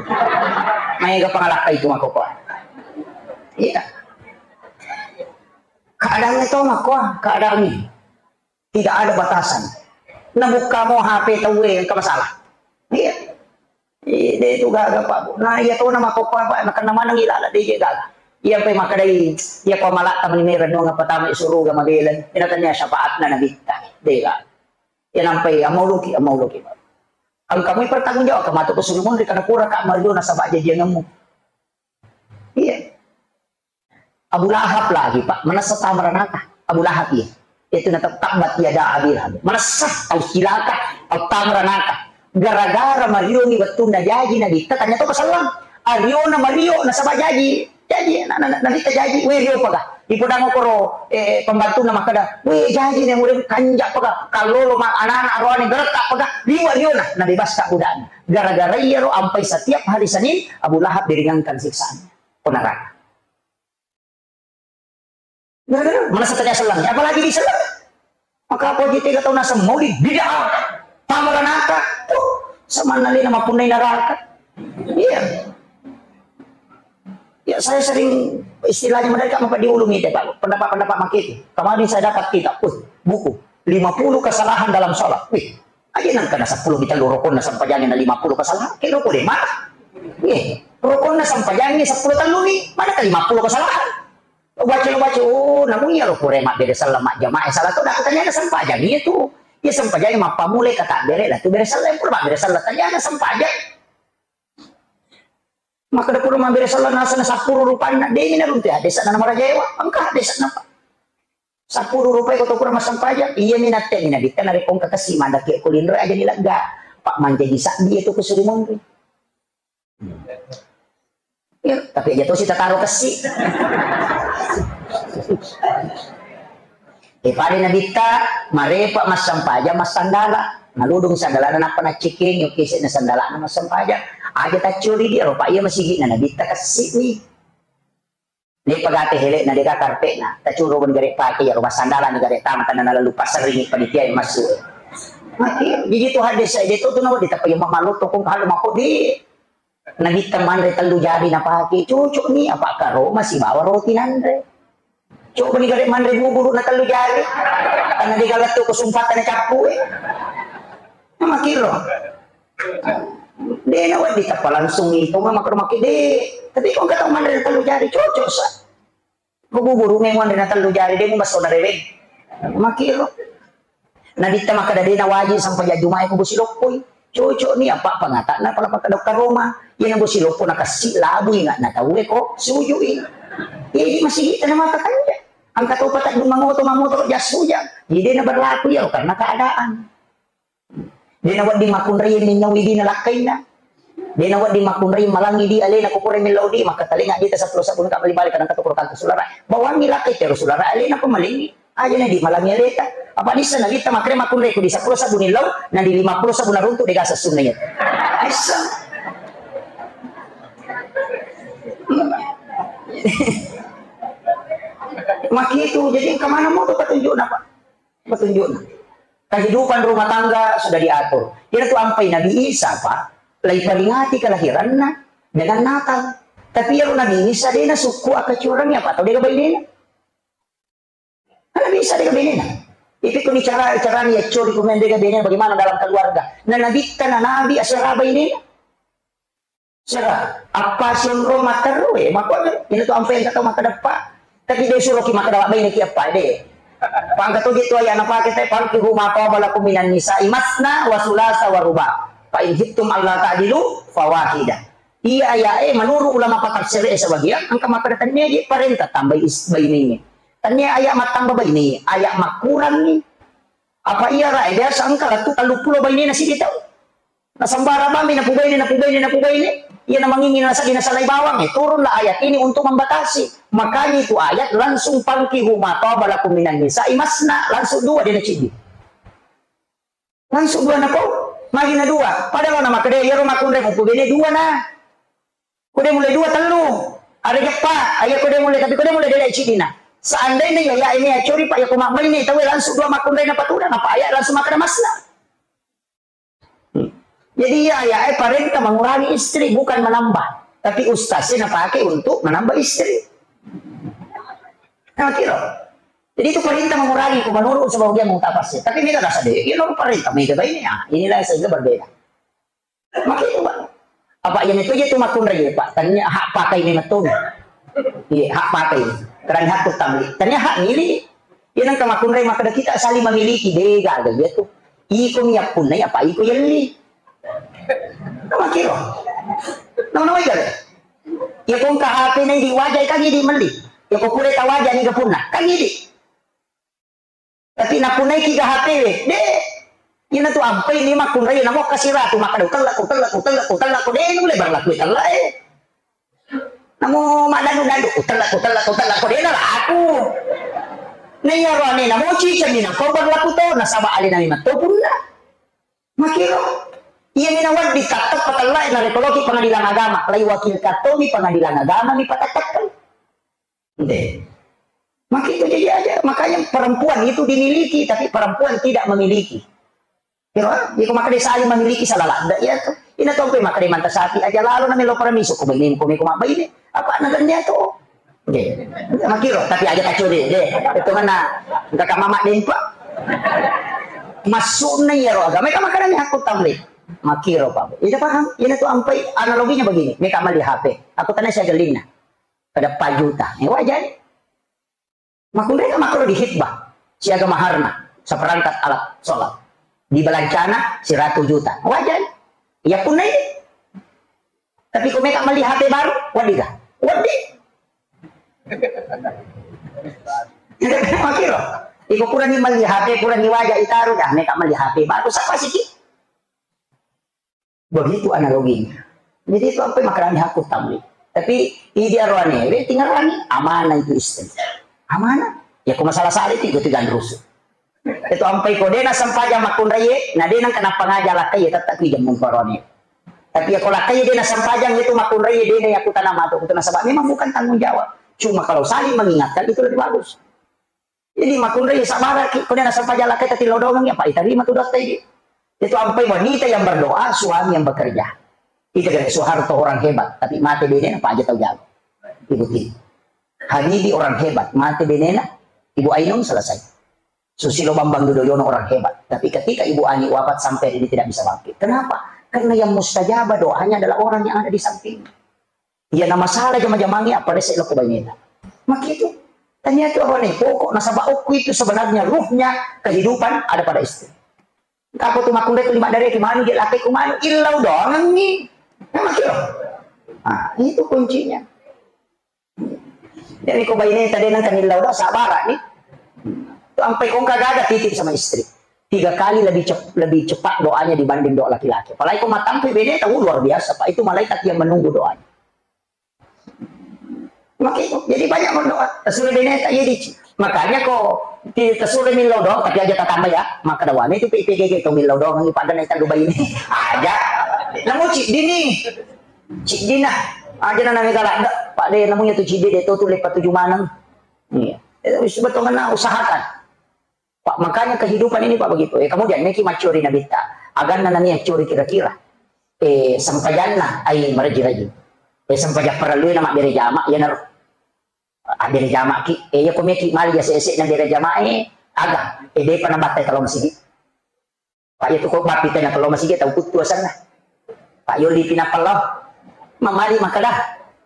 Maega pangalakkai itu mako Pak. Iya. Keadaannya tahu mako, keadaannya. Tidak ada batasan. Nabukkamo H P tauwe engka masalah. Iya. Iya, de tu gaga, Pak. Nah, iya tona makkokkoe, Pak. Nakenna maneng ilala de je gaga. Iya, pe makkedai, iya ko malak tamani mera nuang apa tama suruga mabela. Ina tanya syafaatna nabitta. De gaga. Iya nampai amauluki, amauluki, Pak. Engka mui pertanggung jawab, kematu ke suruh munri karena pura kak marjo nasaba jajianmu. Iya. Abu Lahab lagi, Pak, manessa tama ranaka. Abu Lahab, iya. Itu na tabbat yada Abi Lahab. Manessa tau cilaka, tau tama ranaka. Gara-gara mariomi wettunna jaji Nabitta, tanya to pasallang. Ariona mario nasaba jaji. Jaji, na, na, na, Nabitta jaji, we rio paga. Ipodang okoro, eh, pembantunna makkeda, we jaji ne murid kanja paga. Kallolo ma anak-anak roane geretta paga. Liwa riona, nabebas ka budana. Gara-gara iyaro ampai setiap hari Senin, Abu Lahab diringankan siksaan. Ko neraka. Gara-gara mana setengah selang, apalagi di selang. Maka apa aja tiga tahun asam maulid bid'ah, tama ranaka. Tuh, sama nalina mapunai neraka. Iya. Ya, saya sering istilahnya mereka apa diulumi itu, Pak. Pendapat-pendapat makin itu. Kemarin saya dapat kitab, uh, buku lima puluh kesalahan dalam sholat. Wih, aja nang kena sepuluh kita lurukun na sempajangi na lima puluh kesalahan. Kira boleh mah. Iya, rukun na sempajangi sepuluh tahun ni, mana ke lima puluh kesalahan? Lo baca, lo baca, oh, namun ya lo pure mak beda salat mak jamaah salat tu dah katanya ada sempajang iya tu. Iya sempajang mak pamule kata bere lah tu bere salat pura mak bere salat tanya ada sempajang. Maka dapur mak bere salat nasa na sapuru rupanna demi na runtu ya desa na marajaewa angka desa napa. Sapuru rupai ko to pura mak sempajang iya minatte mina bitta na rekong kakasi manda ke kulinro aja ni lega. Pak manjaji sabbi itu kusuruh monri. Ya, tapi aja tosi tataro kessi. Eh, pada Nabitta, marepa massampaja massandala. Naludung sandalana nappa naccikiring, yoki sena sandalana massampaja. Aja taccuri dia, ropa iya masigi na Nabitta kessi ni. Ni pagate hele na deka karpet na, tacuro bani gare pake ya roba sandala ni gare tama tanah lalu pasering panitia yang masuk. Mati, jadi tu hadis saya dia tu tu nawa ditapa yang malu tokong kalau mako di Nabitta manre tellu jari napake, cocok ni, apa karo masih bawa roti nanre. Coba ni gare manre buburu na tellu jari. Karena di galattu kesumpatan cappu, eh. Nama kiro. De na wedding tappa langsung itu mama ke rumah de. Tapi kok kata manre na tellu jari, cocok sa. Ko buburu memang dena tellu jari de mu basso na reweng. Makiro. Nabitta makkeda dena wajib sampajang Jumae ko bosi loppoi. Cocok ni apa pangatakna pala pakkeda karoma. Iya na bosi loppo na kassi labu inga na tauwe ko sujui. Iya di masigi tana mata kanja. Angka to patak duma moto mamoto jas sujang. Jadi dena berlaku ya karena keadaan. Dena wedding makkunrai minnaui di nalakkainna. Dena wedding makkunrai malangi di alena ko pura millau di, makkatalinga di ta seppulo sabbu ka bali-bali kadang katu kurang sulara. Bawangi lakkai tero sulara alena ko malingi. Aja na di malangi aleta. Apa nissa na kita makre makkunrai ku di seppulo sabbu nillau, na di lima puluh sabbu naruntu dega sessunna iya. Aissa. Makitu, jadi kemana mau tuh petunjuk apa? Petunjukna. Kehidupan rumah tangga sudah diatur. Iyana tu ampai Nabi Isa, Pak, laiperingati kelahiranna dengan Natal. Tapi iyaro Nabi Isa de' nasukku akkacurangi apa tau de' ga bainena. Kan Nabi Isa de' ga bainena. Ipi kuni cara, carani yaccori kumeng de' ga bainena bagaimana dalam keluarga. Na Nabitta na Nabi asera bainena. Sera, apa sionro matteru e, mako ina tu ampe engka tau makkeda pa. Tapi de' suroki makkeda baineki apa de'. Pangka toje tu ayat napake te, "Fankihu ma taba lakum minan nisa'i masna wa sulasa wa ruba. Fa in khiftum alla ta'dilu fawahida." Iya ayat e menurut ulama patafsir e sebagian engka makkeda tennia je parenta tambai is-, bainengnge. Tennia ayat mattamba baine, ayat makkurangngi. Apa iya ra e biasa engka lettu telluppulo bainena siddi tau. Nasembara bammi napubaine, napubaine, napubaine. Iya namangingi nasaddi nasalai bawang e. Turunlah ayat ini untuk membatasi. Makanya itu ayat langsung, "Fankihu ma taba lakum minan nisa'i masna." Langsung dua de' naciddi. Langsung dua napau. Magi na dua. Padahal na makkeda iyaro makkunrai mupubene dua na. Ko de' mulle dua, tellu. Are jeppa, ayat ko de' mulle, tapi ko de' mulle de' ciddina. Seandainya ya, ya ini ya curi, Pak, ya ko mabbaine, tahu langsung dua makkunrai napatuna, apa ayat langsung makkeda masna. Hmm. Jadi ya, ya, eh, parenta mengurangi istri, bukan menambah. Tapi ustaznya napake untuk menambah istri. Nah, kira. Jadi itu parenta mengurangi, ko menurut sebagian mutafasir. Tapi mega rasa deh, ya, menurut parenta mega baine, ya, inilah sehingga berbeda. Maka itu, Pak. Apa iya meto je tu makkunrai, Pak? Tania hak pakai ni meto. Iya, hak pakai. Kerana hak utang. Tania hak milik. Iya, nang ka makkunrai makkeda kita saling memiliki, de' gaga iya tu. Iko mi yappunnai apa iko yelli. Nama kiro? Nama-nama iya. Iya, ko engka H P na idi' waja kan idi' melli. Iya, ko pura tawaja ni ga punna. Kan idi'. Tapi napunaiki ga H P we, de'. Ina tu ampai ni makkunrai namo kasiratu makkeda, "Utellakko, utellakko, utellakko, utellakko." De' nulle berlaku utella e. Namo maddandu-dandu, "Utellakko, utellakko, utellakko." De' nalaku. Na iyaro ane namo ciceng ni nako berlaku to, nasaba alena memang to punna. Makiro. Iya ni nawedding tatteppa tella e narekoloki pengadilan agama. Lai wakil katomi pengadilan agama ni patatteppang. Deh. Maka itu jadi aja. Makanya perempuan itu dimiliki, tapi perempuan tidak memiliki. Kira, iko makkeda saling memiliki salah ladde iya tu. Ina tompe makkeda manta sapi aja lalo na melo paramiso ko bainemu ko meko mabbaine. Apa na ganja tu? Deh. Makiro, tapi aja kacau deh, deh. Itu mana? Enggak kama mak dempa. Masukna iyaro agama, itu makanya aku tamri. Makiro, Pak. Itu paham? Ina tu ampai analoginya begini. Meka mali H P. Aku tanya saya gelinna. Pada empat juta. Eh, wajar. Makkunrai ka makkoro di khitbah, siaga maharna, seperangkat alat sholat. Di belancana seratus juta. Wajar. Iya punna ini. Tapi ko meka meli H P baru, wedding ga? Wedding. Makiro. Iko purani meli H P, purani waja itaru, dah meka meli H P baru, siapa sih ki? Begitu analoginya. Jadi itu ampai makarani hakku tamli. Tapi idi aroane we tingarani amanah itu istri. Amanah. Ya ko masalah sale itu ikut tiga rusu. Itu ampai ko dena sempajang makkunrai, na dena kenapa ngaja lakkai tetap ijam mumparone. Tapi ya ko lakkai dena sempajang itu makkunrai dena ya kutana matu kutana sebab memang bukan tanggung jawab. Cuma kalau saling mengingatkan itu lebih bagus. Jadi makkunrai sabaraki, ko dena sempajang lakkai tati lodongengi apa itarima tu dotta idi. Itu ampai wanita yang berdoa, suami yang bekerja. Itu kan Soeharto orang hebat, tapi mate benena apa aja tau jago. Ibu Tini. Habibie orang hebat, mate benena, Ibu Ainun selesai. Susilo Bambang Yudhoyono orang hebat, tapi ketika Ibu Ani wafat sampai hari ini tidak bisa bangkit. Kenapa? Karena yang mustajabah doanya adalah orang yang ada di samping. Iya, na masalah jama-jamangi apa rese loko baineta. Makitu. Tanya tu apa nih? Pokok nasaba okku itu sebenarnya ruhnya kehidupan ada pada istri. Engka tu makkunrai tu lima dari ke manu je lakai ku manu illau doangi. Nah, makitu. Nah, itu kuncinya. Jadi ko baineta de nang kan illau doang sabara nih. Tu ampai kongka gaga titip sama istri. Tiga kali lebih cep-, lebih cepat doanya dibanding doa laki-laki. Apalagi ko matampu beneta, uh, luar biasa, Pak. Itu malaikat yang menunggu doanya. Makanya, jadi banyak berdoa. Tasure dene tak jadi. Makanya ko ti-, tasure millau doang, tapi aja tatamba ya. Maka dawane itu P P G G to millau doang, ini pada naik tandu bayi ini. Aja. Namu cik dini. Cik dina. Aja na nami galak dak. Pak de namunya tu cik de tu tu lepat tujuh maneng. Iya. Itu sebetulnya usahakan. Pak, makanya kehidupan ini, Pak, begitu. Eh, kemudian, niki maccori Nabitta. Aganna nani accori kira-kira. Eh, sempajanna, ai maraji-raji. Eh, sempajang parellui na mabbere jama, iyanaro. Abbere jamaki, eh, iya ko meki mali ase-ase na bere jama, eh, aga, eh, depa nabattai talo masigi. Pak, iya tu ko bappi tena talo masigi tau kuttu asanna. Pak, yolli pina palo. Mamali makkeda.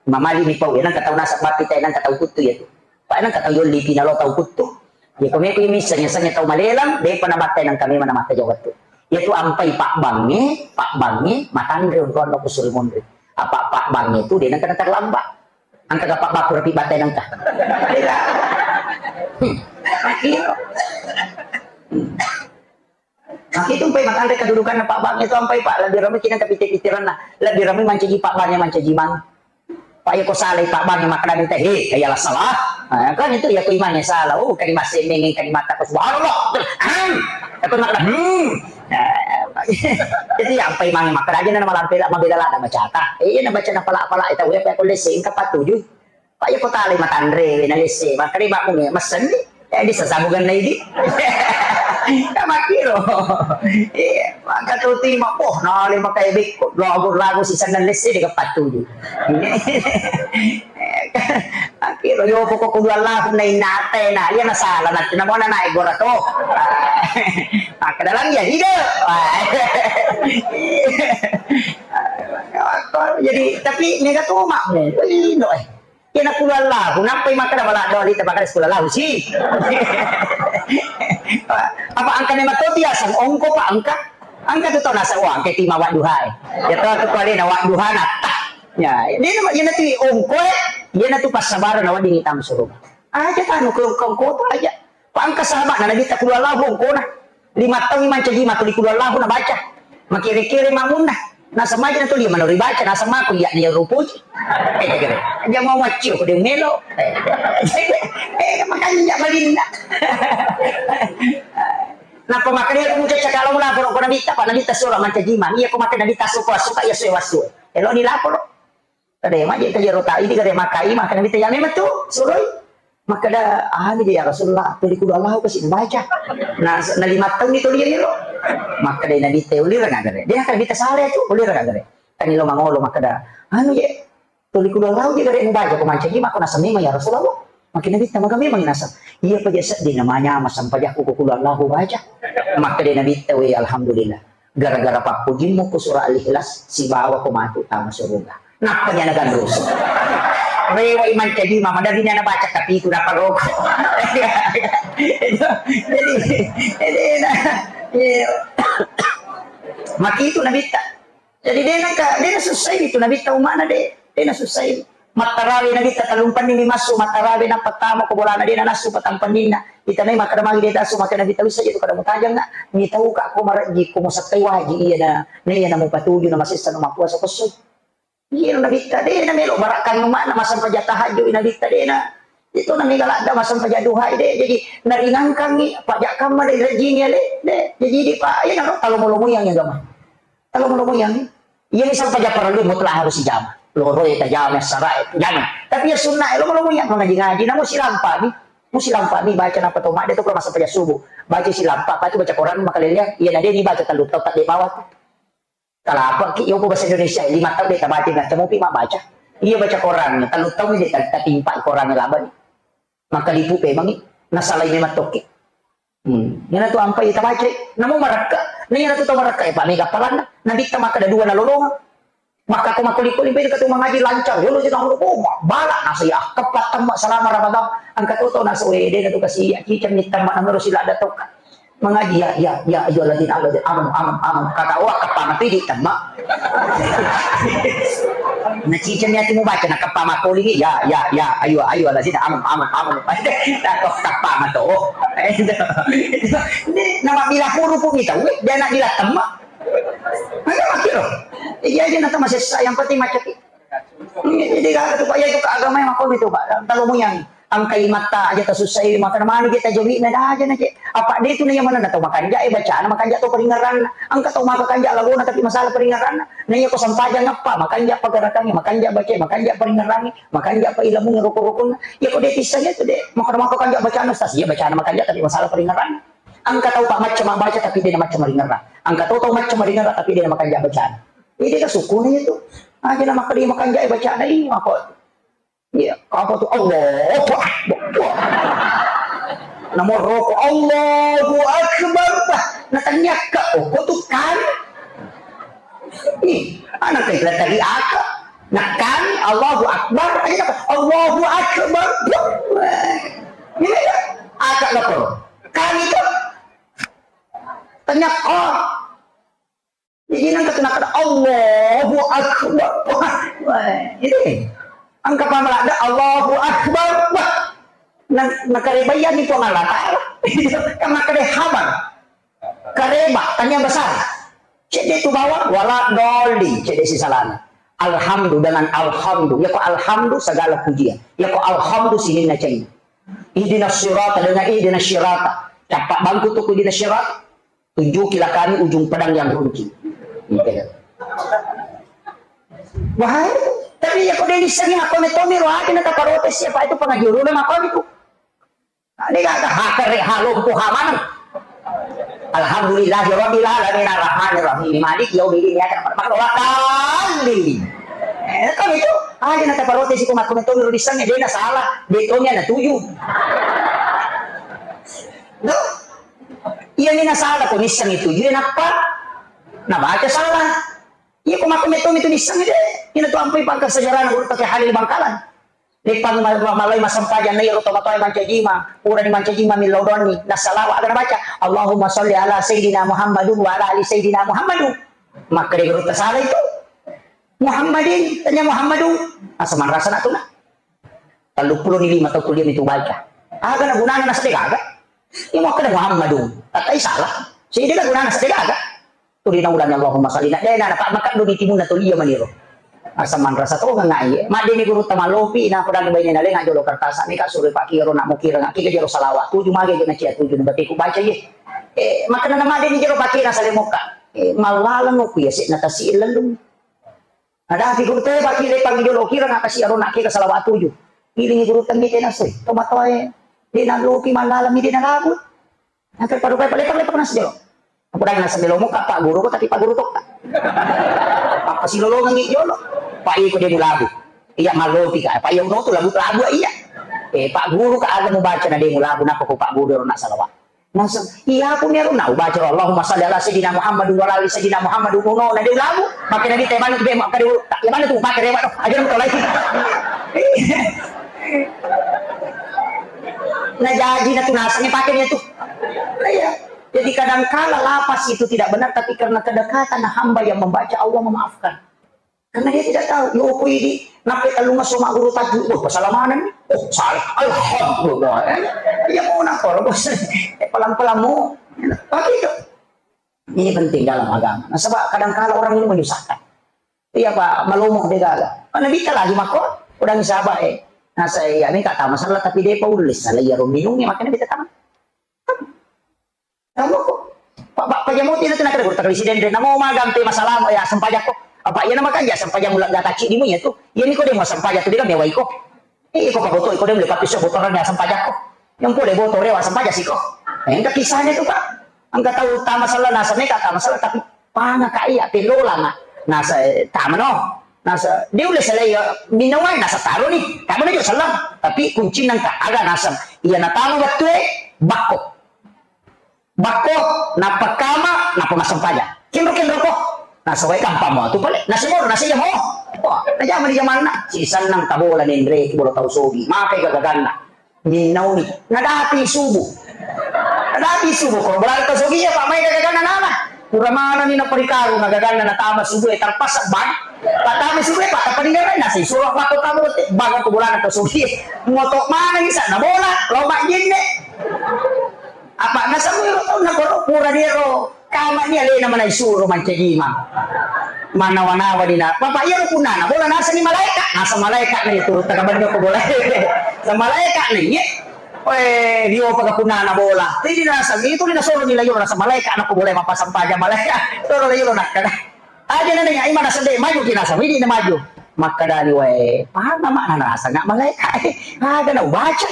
Mamali mi pau, nang katau nasab bappi tena nang katau kuttu iya tu. Pak, nang katau yolli pina lo tau kuttu. Iya ko meki misseng-seng tau malelang, depa nabattai nang kami mana mata jawab tu. Iya tu ampai pak bangnge, pak bangnge, matanre untuk kusuri munri. Apa pak bangnge tu, de nang kena terlambat. Engka ga pabbakku rapi batai nengka. Hmm. Makiro. Hmm. Makkitu mpai matanre kedudukanna Pak Bang itu ampai Pak, lebih ramai kita ke pitir-pitiranna. Lebih ramai mancaji Pak Bang yang mancaji mang. Pak ya ko salai Pak Bang yang makan minta, "He, ya lah salah." Nah, kan itu ya ko imangnya salah. Oh, kalimat semeng, kalimat apa? Subhanallah. Hmm. Apa makna? Hmm. Nah, jadi ampai mang makkeda aja na malampe la mabela lada bacata. Eh, iya na baca na pala-pala, eh, tau ya, pa ko lesse engka patuju. Pak ya ko talai matanre, na lesse, makkeda makmu ya, mesenni. Eh, di sasabugan na idi. Ka makkiro. Iya, maka tu ti mak, oh, na le makai bekko, lagu-lagu si sana lesse de patuju. Akhirnya yo pokok kudu Allahu na innate na iya na salah na na mona naik gora to. Maka dalam ya hidup. Jadi tapi mega tu makmu. Indo eh. Iya na kudu Allahu, nappai maka da bala doli ta maka kudu Allahu si. Apa angka ne matoti asang ongko pa angka. Angka tu tau nasa wa angka tima wa duhai. Ya tau tu kali na wa duhana. Ya, dia nama dia nanti ongkoe, dia nanti pas sabar na wedding itam suruh. Aja tanu ke ongko-ongko tu aja. Pa engka sahabat na Nabi ta kudu Allahu ongkona. Lima taung mancaji matu di kudu Allahu na baca. Makere-kere mamunna. Nasa maja na tuli manori baca, nasa mako iya ni rupuji. Eh, kere. Dia mau waccio ko de melo. Eh, makanya malinna. Napa makanya aku muncul cakap lalu lah, kalau Nabi ta, Pak Nabi ta surah mancaji mang. Iya, ko maka Nabi ta suka, suka, iya, suwe wasu. Elo ni lapor. Kada maje ka jero ta idi kada makai maka Nabi ta ya memang tu suroi. Makkeda, "Anu je ya Rasulullah, tuli kudu Allahu kasi baca." Nah, na lima taung ni tuli ya lo. Makkeda Nabi ta ulira nagare. Dia kan Nabi ta sare tu ulira nagare. Kan lo mangolo makkeda, "Anu je, tuli kudu Allahu je gare baca ko mancaji mako nasa memang ya Rasulullah." Makkeda Nabi ta maga memang nasa. Iya pa je seddi namanya masampajakku ko kudu Allahu baca. Makkeda Nabi ta, "We alhamdulillah." Gara-gara pappujimmu ku surah Al-Ikhlas, sibawa ko matu tama suruga. Nappa nyana gandoso. Rewai mancaji mama dari nyana baca tapi itu dapat rokok. Jadi, jadi, nah, iya. Maki itu Nabi ta. Jadi dia nak, dia nak susah itu Nabi ta umana deh. Dia nak susah itu. Mattarawe Nabitta tellumpenni mi massu, mattarawe nappa tama ko bolana de nanassu patampenninna. Itanai makkeda magi de tassu, makkeda Nabitta wissa je tu kada mutajang na, mitauka ko marejji ko musakkai waji iya na, na iya na mupatuju na masessa na mappuasa ko esso. Iya Nabitta de na melo barakkan umana massempajang tahajud Nabitta de na. Itu na mega ladda massempajang duha de, jadi naringangkangi pajak kamma de rejjini ale de. Jadi di pa iya na ro talomo-lomo yang agama. Talomo-lomo yang iya misal paja parellu mutlak harus ijama. Loro e tajama, sara e jama. Tapi ya sunnah e lomo-lomo yang mengaji-ngaji. Namu silampa mi, mu silampa mi baca napa to madde to masa paja subuh. Baca silampa apa tu baca Quran makalele iya nade ni baca tellu tau tak de bawah tu. Kalapa ki yo bahasa Indonesia lima tau de tabaca nggak temu pi mak baca. Iya baca Quran tellu tau de tatimpa Quran laban. Maka lipu pemangi nasalai memang tokki. Hmm. Iyana tu ampai tabacai. Namo marakka. Na iyana tu tau marakka, eh, pa mega palanna. Nabitta makkeda dua nalolongeng. Makka ko makkoli-koli beda katu mangaji lancar. Yolo je tahu, oh, bala nasa ya. Kepat temma selama Ramadan. Angka toto nasa, eh, de natu kasi ya. Ciceng ni temma namero sila ada toka. Mangaji ya, ya, ya, ayyuhalladzina amanu, amanu, amanu. Kata, oh, kepat mati di temma. Na ciceng ni ati mubaca, na kepa makkolingi, ya, ya, ya, ayo, ayo, ala sini, aman, aman, aman. Nah, kok kepa mato. Ini nama bila huruf pun kita, wih, dia nak bila temma. Maka makiro. Iya aja nanti masih sa-, yang penting macam itu. Jadi kalau itu Pak, ya itu agama yang aku itu Pak, kalau mau yang Engka imatta aja tasussai, makkeda manu je tajawi'na, daja na je. Apa de tu na iya manenna tau makanja e bacana, makanja tau paringerranna. Engka tau maka kanja lagona tapi masalah paringerranna. Na iya ko sampajang appa, makanja pa gerakangnge, makanja bacae, makanja paringerrangnge, makanja pa ilamungnge rukun-rukunna. Iya ko de tissengnge tu de, makkeda maka kanja bacana ustaz, iya bacana makanja tapi masalah paringerranna. Engka tau pa macca mabbaca tapi de na macca maringerrang. Engka tau tau macca maringerrang tapi de na makanja bacana. Jadi ka sukuna itu. Aja na makkeda makanjai bacana lima ko. Iya, apa tu? Allahu Akbar. Wah. Nomor roko, Allahu Akbar. Wah, natanya ka, oh, ko tu kan? Ih, anak kita tadi aka. Nah kan, Allahu Akbar. Aja na, Allahu Akbar. Wah. Ini ya, aka lapor. Kan itu. Tanya ka. Jadi nang kata nakada Allahu Akbar. Wah, ini. Angka pamalada Allahu Akbar. Wah. Nang nakarebayani Puang Allah Ta'ala. Kan makkeda habar. Kareba, tanya besar. Cedde tu bawang, wala doli, cedde si salana. Alhamdu dengan alhamdu. Ya ko alhamdu segala pujian. Ya ko alhamdu sininna cai. Ihdinas sirata dengan ihdinas sirata. Capak bangku tu ihdinas sirata. Tunjukilah kami ujung pedang yang runcing. Gitu. Wahai, tapi ya kau dari sini aku netomi rohati na taparotes siapa itu pengaji ulama kau itu. Ini gak ada hakare halompo hamaneng. Alhamdulillahi rabbil alamin arrahmanir rahim maliki yaumiddin iyyaka na'budu wa iyyaka nasta'in. Eh, kan itu aja na taparotes siku makku netomi ro disang dia na salah, dia tomi na tuju. Tuh. Iya, ini na salah, ko nisseng itu. Iya, napa? Na baca salah. Iya, ko mako metto itu nisseng itu. Ini tu ampui pangkat sejarah guru pakai Halil Bangkalan. Leppang ma-, ma-, malai massempajang na iyaro tomatoa mancajima. Purani mancajima millau doanni. Nassalawa aga nabaca. Allahumma salli ala Sayyidina Muhammadun wa ala ali Sayyidina Muhammadun. Makkeda guru tasala itu. Muhammadin, tanya Muhammadun. Asa manrasa nak tu nak. Telluppulo ni lima tau kuliah itu baca. Aga na gunana nasadde gaga. Iya, makkeda Muhammadun. Tatai salah. Sidi na gunana sadde gaga. Tuli naulangi Allahumma salli. Na dena na pak makkaddo di timunna tuli iya maniro. Asa manrasa to ngai. Madde ni guru tamalopi na pedang baine na lenga jolo kertas ni ka sure pakiro na mukira ngaki ke jero salawat tuju mage na cia tuju na batiku baca ye. Eh, makkeda na madde ni jero pakira sale mokka. Eh, mallalang ku ya sik na tasi lellung. Ada fi guru te baki le pangi jolo kira ngaka si arona kira salawat tuju. Ilingi guru temi tena soi. Tomatoe. Dena lopi mallalang mi dena labu. Angka parupai palepang-lepang nasi jolo. Aku dang nasa melo muka pak guru ko tapi pak guru tokka. Apa si lolongan ngi jolo. Pak iko demu labu. Iya malopi ka. Pak iya uno tu labu labu iya. Eh pak guru ka aga mubaca na demu labu napa ko pak guru ro na salawat. Naseng, iya aku mero na ubaca Allahumma salli ala sayyidina Muhammad wa ala ali sayyidina Muhammad uno na de labu. Maka nabi te manu be maka de tak ya mana tu pakai rewa aja mu tolai. Nah, jadi na tu nasengnya pakai dia tu. Iya. Jadi kadangkala lapas itu tidak benar, tapi karena kedekatan hamba yang membaca, Allah memaafkan. Karena dia tidak tahu, yo ko idi, nape tellung esso magguru tajwid, wah, salah mana nih? Oh, salah. Alhamdulillah. Eh, iya mau nakor, bos. Eh, pelan-pelan mu. Begitu. Ini penting dalam agama. Nah, sebab kadang kala orang ini menyusahkan. Iya, Pak, malomo de gaga. Mana bisa lagi mako? Udah sabar, eh. Nah, saya ini kata masalah, tapi dia paulis, salah iya, minumnya, makanya kita tamat. Kamu kok? Pak, Pak, Pak Jamuti itu nak kerja guru presiden deh. Namo magang pe masalah ya sempajakko. Apa iya nama kan ya sempajak mulak gata cik dimu ya tuh. Iya ni kok dia mau sempajak tuh dia kan mewah iko. Eh, iko Pak Boto, iko dia beli papi so botoran ya sempajakko. Yang boleh botor ya sempaja siko. Nah, yang kisahnya tuh Pak. Angka tahu tak masalah nasa mereka tak masalah tapi panah kak iya pelola nak nasa tak mano nasa dia udah selai ya minawai nasa taruh nih tak mana juga salah tapi kunci nangka ada nasa iya na tahu betul bakko. Bakko, nappa kama, nappa massempaja. Kenro-kenro ko. Nasawai gampang mo tu pale. Nasi mo, nasi mo. Wah, najama di jamanna. Si sannang tabola nenre, bola tau sogi. Makai gagaganna. Minnauni. Nadapi subuh. Nadapi subuh. Ko bola tau sogi ya, Pak, mai gagaganna nana. Pura mana ni naparikaru, nagaganna natama subuh, eh, terpaksa bang. Patama subuh, eh, Pak, taparinga nasi. Suruh waktu tamu, bang, aku bola tau sogi. Moto mana ni sana bola, lomba jenne. Apa nasaba ero taunna koro pura diero kama ni alena manai suro mancajima. Manawa-nawa dina. Bapak iyaro punnana bola nasani malaeka. Nasa malaeka ni turu takabannya ko bola. Sa malaeka ni ye. Oe rio pagapunnana bola. Jadi nasa itu ni nasoro ni layo nasa malaeka na ko bola mapasang paja malaeka. Toro layo nakkada. Aja na nanya imana sedde maju ki nasa widi na maju. Makkadani wae, paham mak nasa nggak malaeka. Ada na ubaca.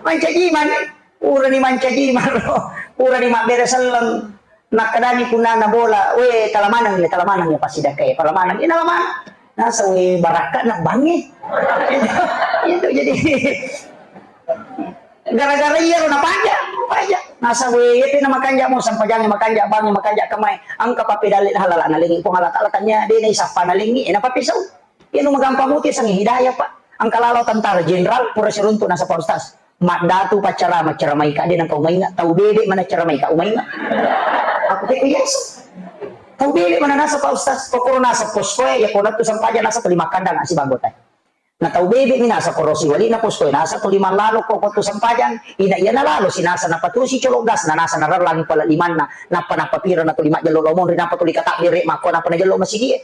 Mancajima ni. Purani mancaji maro, purani mabbere selleng. Nakkedani punnana bola, "We, talamaneng le, talamaneng ya pasidakkae, talamaneng." Ina lamaneng. Nasa, "We, barakka na bangi." Itu, itu jadi gara-gara iya ro napaja, paja. Nasa, "We, iya pe na makanja mo sampajang, makanja bangi, makanja kamai. Angka papedalle halala nalengi Puang Allah Taala tanya de na isappa nalengi, ena papesau." Iya nu magampang muti sangi hidayah, Pak. Angka lalo tentara jenderal pura siruntu nasa Pak Ustaz. Maddatu paccarama, caramaika de nangka umainga, tau bebe mana caramaika umainga. Aku teko Yesu. Tau bebe mana nasa Pak Ustaz, kokoro nasa poskoe, ya konatu sampaja nasa tuli makkandang si banggotai. Na tau bebe mi nasa korosi wali na poskoe nasa tuli mallalo ko kotu sampajang, ina iya nalalo si nasa napatusi colok gas na nasa narellangi pala limanna, nappa nappa pira na tuli majjello lomonri nappa tuli katabbere makko nappa najello masigie.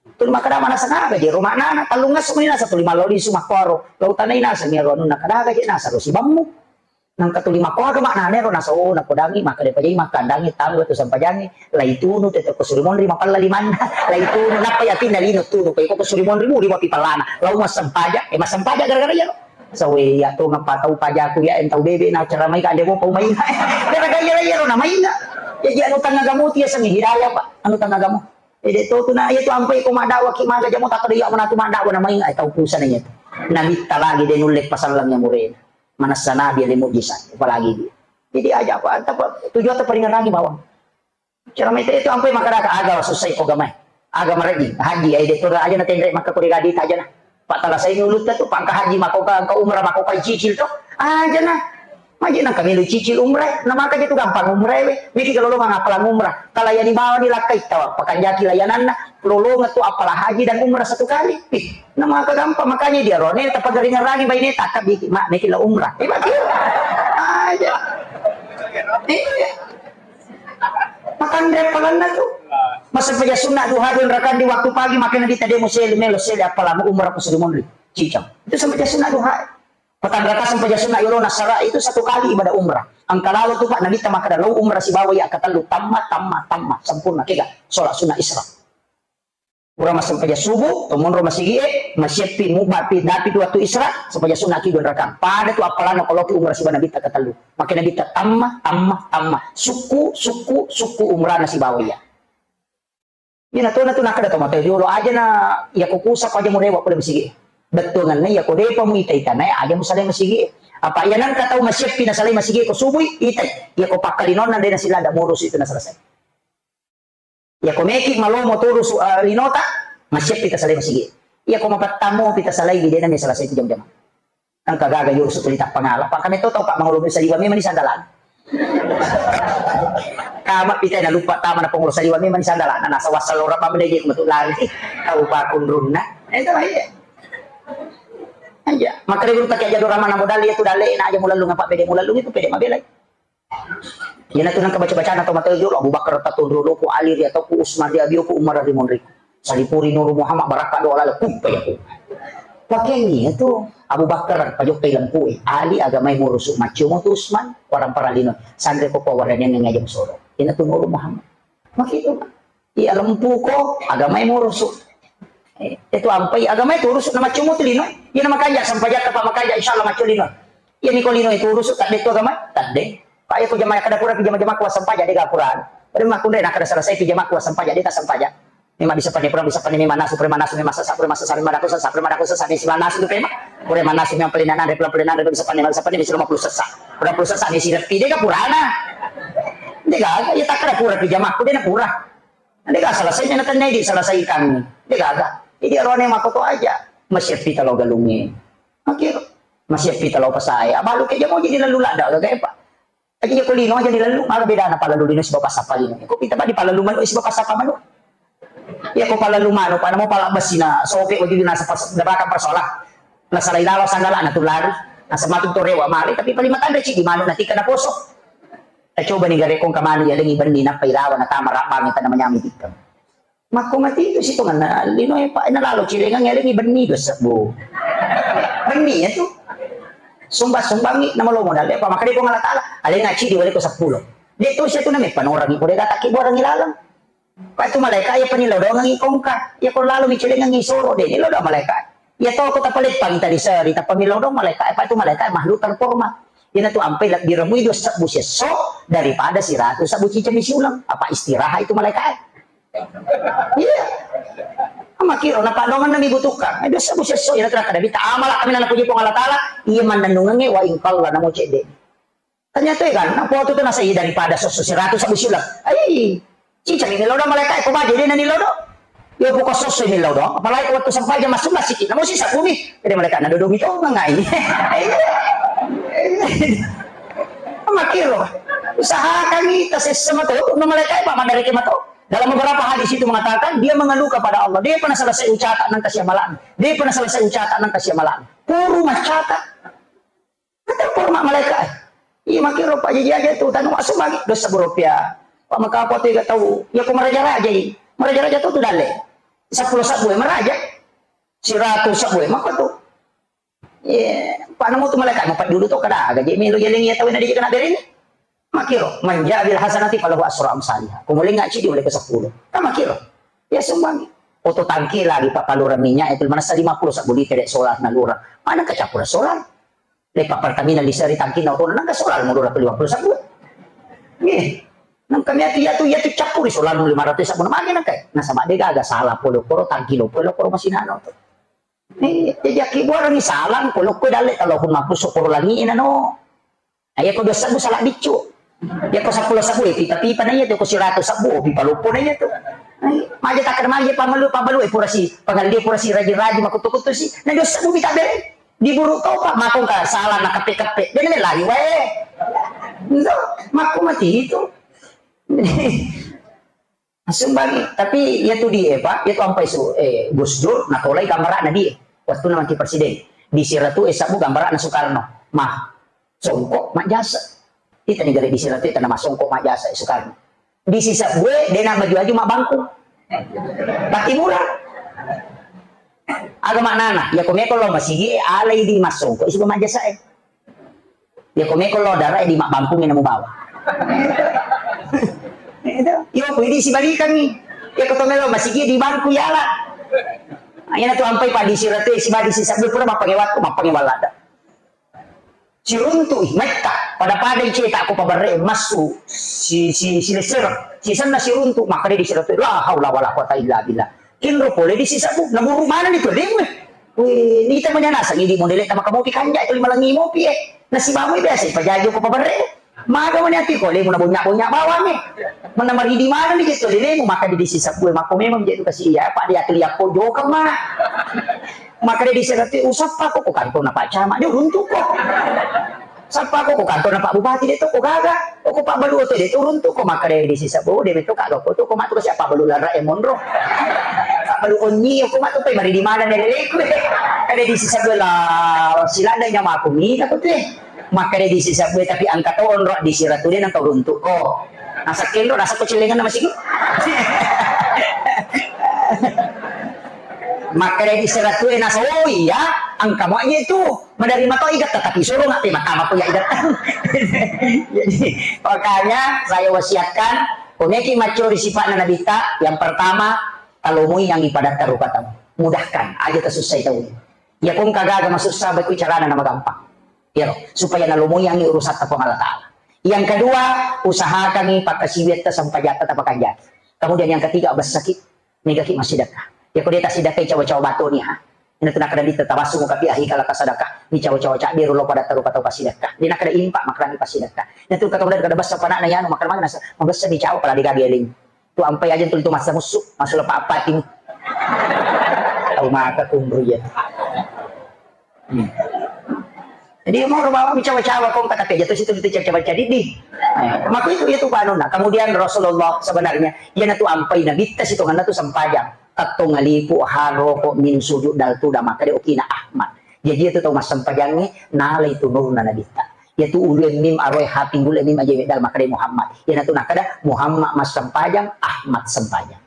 Tuli makkeda manaseng aga je ro maknana, tellung esso mani nasa tuli mallau lisu makkuaro, lau tanai naseng iyaro anunna, kada aga je nasa ro sibammu. Nangka tuli makko aga maknana ero nasa, oh, napodangi makkeda pajai makkandangi tau tu sampajangi, laitunu tete ko suri monri mapella limanna, laitunu nappa yatinna lino tunu ko iko ko suri monri muri mapi pellana, lau massempajang, eh, massempajang gara-gara iyaro. Sawe iya to ngappa tau pajaku ya entau bebe na cara mai ka ande mo pau mai. Gara-gara iyaro na mai. Jadi anu tengah gamu tu ya sengi hidayah, Pak. Anu tengah gamu. Eh, de' to tu na, iya tu ampai ko maddakwaki maga jamo takkeda iya manatu maddakwa na mainga, eh, tau pusana iya tu. Nabitta lagi de' nulle pasalleng iya murena. Manessa nabi ale mujizat, apalagi dia. Jadi aja apa, apa tujuan tu paringerangi bawang. Cara mai itu ampai makkadaka aga susai ko gamai. Aga mareji, haji, eh, de' to aja na tenre makka ko rigadi aja na. Pak tala sai ulutta tu, pangka haji mako ka, ka umrah mako ka cicil to. Aja na. Maji nangka melo cicil umrah, na maka je tu gampang umrah we. Miki kalau lo mangapala umrah. Kalau yani bawa ni lakkai tawa, pakanjaki layananna, lolonga tu apala haji dan umrah satu kali. Ih, na maka gampang, makanya dia rone tapageringerangi baine takka biki, mak, miki la umrah. Eh, bagi. Aja. Iya. Makanre apalanna tu. Masa paja sunna duha dua rakaat di waktu pagi, makanya di tadi musel melo sel apala umrah ku suri monri. Cicang. Itu sampai sunna duha. Patanraka sempajang sunna yolona sara itu satu kali ibadah umrah. Engka lalo tu, Pak, Nabitta makkeda, "Lao umrah sibawa iya katellu, tamma, tamma, tamma, sempurna." Kega? Sholat sunnah Isra. Pura massempajang subuh, to monro masigie, masiappi, mubbapi, dapi tu waktu Isra, sempajang sunna ki dua rakaat. Pada tu appalanna ko loki umrah sibawa Nabitta katellu. Makkeda Nabitta, "Tamma, tamma, tamma. Sukku, sukku, sukku umrahna sibawa iya." Iyana tona tu nakkeda to mate jolo aja na, iya ko kusa ko aja murewa pole masigi. Bettuanganna iya ko depa muita-ita nae aja musalai masigi. Apa iya nangka tau masiappi nasalai masigi ko subui, itai. Iya ko pakkalinonna de nasilada murusu itu naselesai. Iya ko meki malomo turusu, eh, linota, masiappi tasalai masigi. Iya ko mapattamu pita salai di dena me selesai itu jam-jam. Engka gaga jolo sutuli tappangala. Pak, kami to tau, Pak, mangolo saliwa memang ni sandalana. Kama pitai na lupa tama na pangolo saliwa memang ni sandalana. Nasa wasal ora pa mendege metu lari. Tau pakunrunna. Eh, itu lah, iya. Aja. Makare guru tak aja dorama na modal iya tu dalle na aja mulalung apa pede mulalung itu pede mabelai. Iyana tu nengka baca-bacana tau mate jolo, Abu Bakar tatunru ku Ali ri atau ku Usman ri abio ku Umar ri monri. Salipuri Nuru Muhammad barakka doa lalo kuppa ya ku. Pakeangi tu Abu Bakar pajokkai lempu e. Ali agamai murusu maccio mo tu Usman, warang paralino. Sanre ko ko warane neng aja musoro. Iyana tu Nuru Muhammad. Makitu. Iya lempuko, agamai murusu. Eh, itu ampai agamai turusu na maccomo tu lino. Iya na makanja sampajatta pa makanja insyaallah macco lino. Iya ni ko lino itu urusu tadde tu agama, tadde. Pak iya ko jamaah kada pura pi jama-jama kuasa sampaja de ga pura. Pada makunde na kada selesai pi jama kuasa sampaja de ta sampaja. Memang bisa pane pura bisa pane memang nasu pura nasu memang sasa pura sasa memang daku sasa pura daku sasa di sila nasu tu pema. Pura nasu memang pelinan ada pula pelinan ada bisa pane bisa pane bisa lima puluh sasa. Pura puluh sasa di sila pi de ga purana. De ga iya tak kada pura pi jama ku de na pura. De'ga selesai na tennai diselesaikan. De'gaga. Jadi arone makkoko aja. Masiappi talo galungnge. Oke. Masiappi talo pasae. Abalu ke jamo jadi lalu ladda gaga, Pak. Aja ko lino aja dilalu, maga bedana palalu lino sibawa passappa lino. Ko pita pa dipalalu manu sibawa passappa manu. Iya ko palalu manu, pa namo pala basina sope wajudina sepas debaka persoalan. Nasalai lalo sandala na tulari. Nasematu to rewa male, tapi paling matanda cidi manu natika naposo. Tacoba ni gare kong kamanu yalengi benni nappa ilawa natama rabbang tana manyami tikka. Makko mati itu sitonganna lino e pa ena lalo cilengang yalengi benni dua sebbu. Benni ya tu. Sumbang-sumbangi nama lo modal apa makade kong Allah Taala. Alenga cidi wale ko seppulo. De tu sia tu name panorangi ko de gataki borangi laleng. Pa itu malaika iya pani lodongangi kongka. Iya ko lalo mi cilengangi soro de ni lodo malaika. Iya to ko tapaleppangi tadi seri tapamilodong malaika. Pa itu malaika makhluk terhormat. Iyanatu ampai lebbi remui dua sebbu siesso daripada siratu sebbu ciceng siuleng. Apa istirahat itu malaikat? Iya. Makkiro, napaddongenna mi butuhkan. Eh, dua sebbu siesso, iyanatu nakkeda Nabitta, amala kami nanapuji Puang Allah Ta'ala, iya mannennungengnge wa in qalla, namo cedde. Ternyata ya kan, napotu tu nasai daripada sosso siratu sebbu siuleng. Ai, ciceng ni lodo malaikat, ko baje de nani lodo. Yo poko sosso ni lodo, apalagi waktu sempajang masuk masjid, namo si sebbu mi. Jadi malaikat nadodomi to ngai. Makkiro, usahakan kita sesama tu, no malaikat, Pak, madareke mato. Dalam beberapa hadis itu mengatakan, dia mengeluh kepada Allah. Dia pernah selesai ucapan nang kasih amalan. Dia pernah selesai ucapan nang kasih amalan. Puru macata. Kata puru mak malaikat. Iya, makkiro, Pak, jaji aja tu, tanu masuk lagi. Dua sebbu rupiah. Pak, maka apa tu, tahu? Ya, aku meraja-raja, i. Meraja-raja tu, tu dalle. Sepuluh sebbu, ya, meraja. Siratu sebbu, ya, maka tu. Iya, Pak, namo tu malaikat, mau Pak dulu tu, kada, gaji melo jalan, ya, tahu, nadi kena beri ni. Makkiro, man jaa bil hasanati falahu asru amsaliha. Kumulai ngaci di mulai ke sepuluh. Kan makkiro. Ya sumbang. Oto tangki lagi, Pak, paluran minyak itu mana lima puluh sebbu liter solar nalura. Mana kecampur solar? Lepa Pertamina di seri tangki na oto nang solar mau dua ratus lima puluh sebbu. Nih. Nang kami atu ya tu, ya tu campur solar lima ratus sebbu. Magi nang kai. Nah, sama dega aga salah polo koro tangki lo polo koro masih nano tu. Nih, jadi aki buarang ni salang polo ko dalle kalau pun maku sokoro langi nano. Iya ko dua sebbu salah biccu. Iya ko sepuluh sebbu, eh, pipa-pipa na iya tu, ko siratu sebbu, oh, pipa loppo na iya tu. Ai, maja takkeda maja pamalu, pamalu, eh, purasi, pangalli purasi rajin-rajin, makuttu-kuttu si. Na dua sebbu mita bere. Diburu kau, Pak, makong ka salah na kepe-kepe. Dan lari wae. Itu, maku mati itu. Langsung bagi. Tapi iya tu di, eh, Pak, iya tu ampai su, eh, Gus Dur, natolai gambarana di, eh, waktu na manti presiden. Di siratu, eh, sebbu gambarana Soekarno. Mah, songko, majjasa. Ita ni gare di siratu, ita na masongko, majjasa, eh, Soekarno. Di sisebbu, eh, dena maju-aju, mak bangku. Bati murah. Aga maknana, iya ko meko lo masigi, alai di masongko, isi majjasa, eh. Iya ko meko lo dara, eh, di mak bangkung ina mubawa. Itu, iyo, ko idi sibalikangi. Iya ko to melo masigi di bangku yala. Ina tu ampai padi siratu, eh, sibadi sisebbu pura mappangewa tu, mappangewa lada. Siruntu i, metta, pada-pada i cetak ko paberre massu, si, si, si lesser, sisenna siruntu, makkeda di siratu, la haula wala quwata illa billah. Kinro pole di sisebbu, naburu mana ni tu lemu, eh. Wih, nita manya nasang idi modele tama kamopi kanja itu lima langi mopi, eh. Nasi bamu biasa, pajajo ko paberre. Maga mani ati ko lemu na bonya-bonya bawang, eh. Mana maridi mana ni gitu lemu, maka di sisebbu, eh, mako memang jadi kasih iya, Pak, dia keliat ko jokang mana. Makkeda di siratu, "Usappa ko, ko kantona Pak Camat, de uruntu ko. Sappa ko, ko kantona Pak Bupati, de to ko gaga. Ko, ko pabbalu oto, de to uruntu ko." Makkeda di sisebbu, "De meto ka gako to, ko matu ko siapa balu lara e monro. Pabbalu onni, ko matu pe mari di mana ne leleku." Kada di sisebbu la, silanda nyamaku mi, aku tu, eh. Makkeda di sisebbu, tapi angka to onro di siratu de nang uruntu ko. Nasa kenro, nasa ko celengan nama siku. Makkeda di siratu e nasa, "Oh iya, angka mo aja itu. Menerima to igat, tapi suruh nggak terima tama ko ya igat." Jadi, makanya saya wasiatkan, komeki macori sifatnya Nabi ta, yang pertama, talomoi yang ibadat terukatau. Mudahkan, aja tersusah itu. Iya, ko engka gaga masussa, baikku carana na magampang. Iya, supaya nalomoiangngi urusatta Puang Allah Ta'ala. Yang kedua, usahakangngi pakkasiwiatta sempajatta tapakanjaki. Kemudian yang ketiga, bessaki, megaki massidekka. Iya, ko de tassidekka, cawa-cawa batoni, ha. Ina tu nakkeda di tabassum kapi ahika la tasadaka. Ni cawa-cawa cabbiru lo pada tarupa tau passidekka. De nakkeda impa makrani passidekka. Ina tu kata kada bessa panakna yanu makrani masa mabessa ni cawa pala digageling. Tu ampai aja tuli tu massa mussu, massu lepa appating. Tau maka kunru iya. Hmm. Jadi mau bawa cawa-cawa kong kata kerja tu situ tu cawa-cawa jadi di. Eh, maka itu, itu panuna. Kemudian Rasulullah sebenarnya, iya na tu ampai Nabitta situ ngana tu sempajang. Tettong alipu, haroko, min sujud dal tu da maka de okina Ahmad. Jadi itu tau massempajangngi nalai tu nurna Nabitta. Iyatu ulue mim aroe ha pinggule mim aje medal makkeda Muhammad. Iyanatu nakkeda Muhammad massempajang, Ahmad sempajang.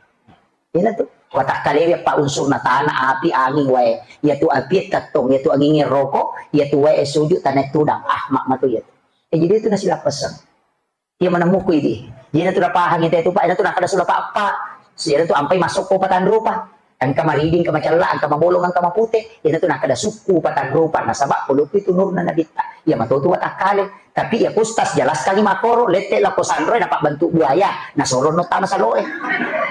Iyanatu. Watakkalewe eppa unsurna, tana, api, anging, wae. Iyatu apie tettong, iyatu anginge roko, iyatu wae sujud, tanae tudang. Ahmad matu iyatu. Eh, jadi itu nasilappesseng. Iya maneng muku idi. Jadi natu napahang ite tu, Pak, iyanatu nakkeda sula pa'pa. Iyanatu ampai masokko patanrupa. Engka maridi, engka macella, engka mabolong, engka mapute. Iyanatu nakkeda sukku patanrupa. Nasaba pulupi tu nurna Nabitta. Iya matotu watakkale. Tapi iya ko ustaz jelaskangi makkoro, lette lako sanroe napabbentuk buaya, nasoro no tama saloe.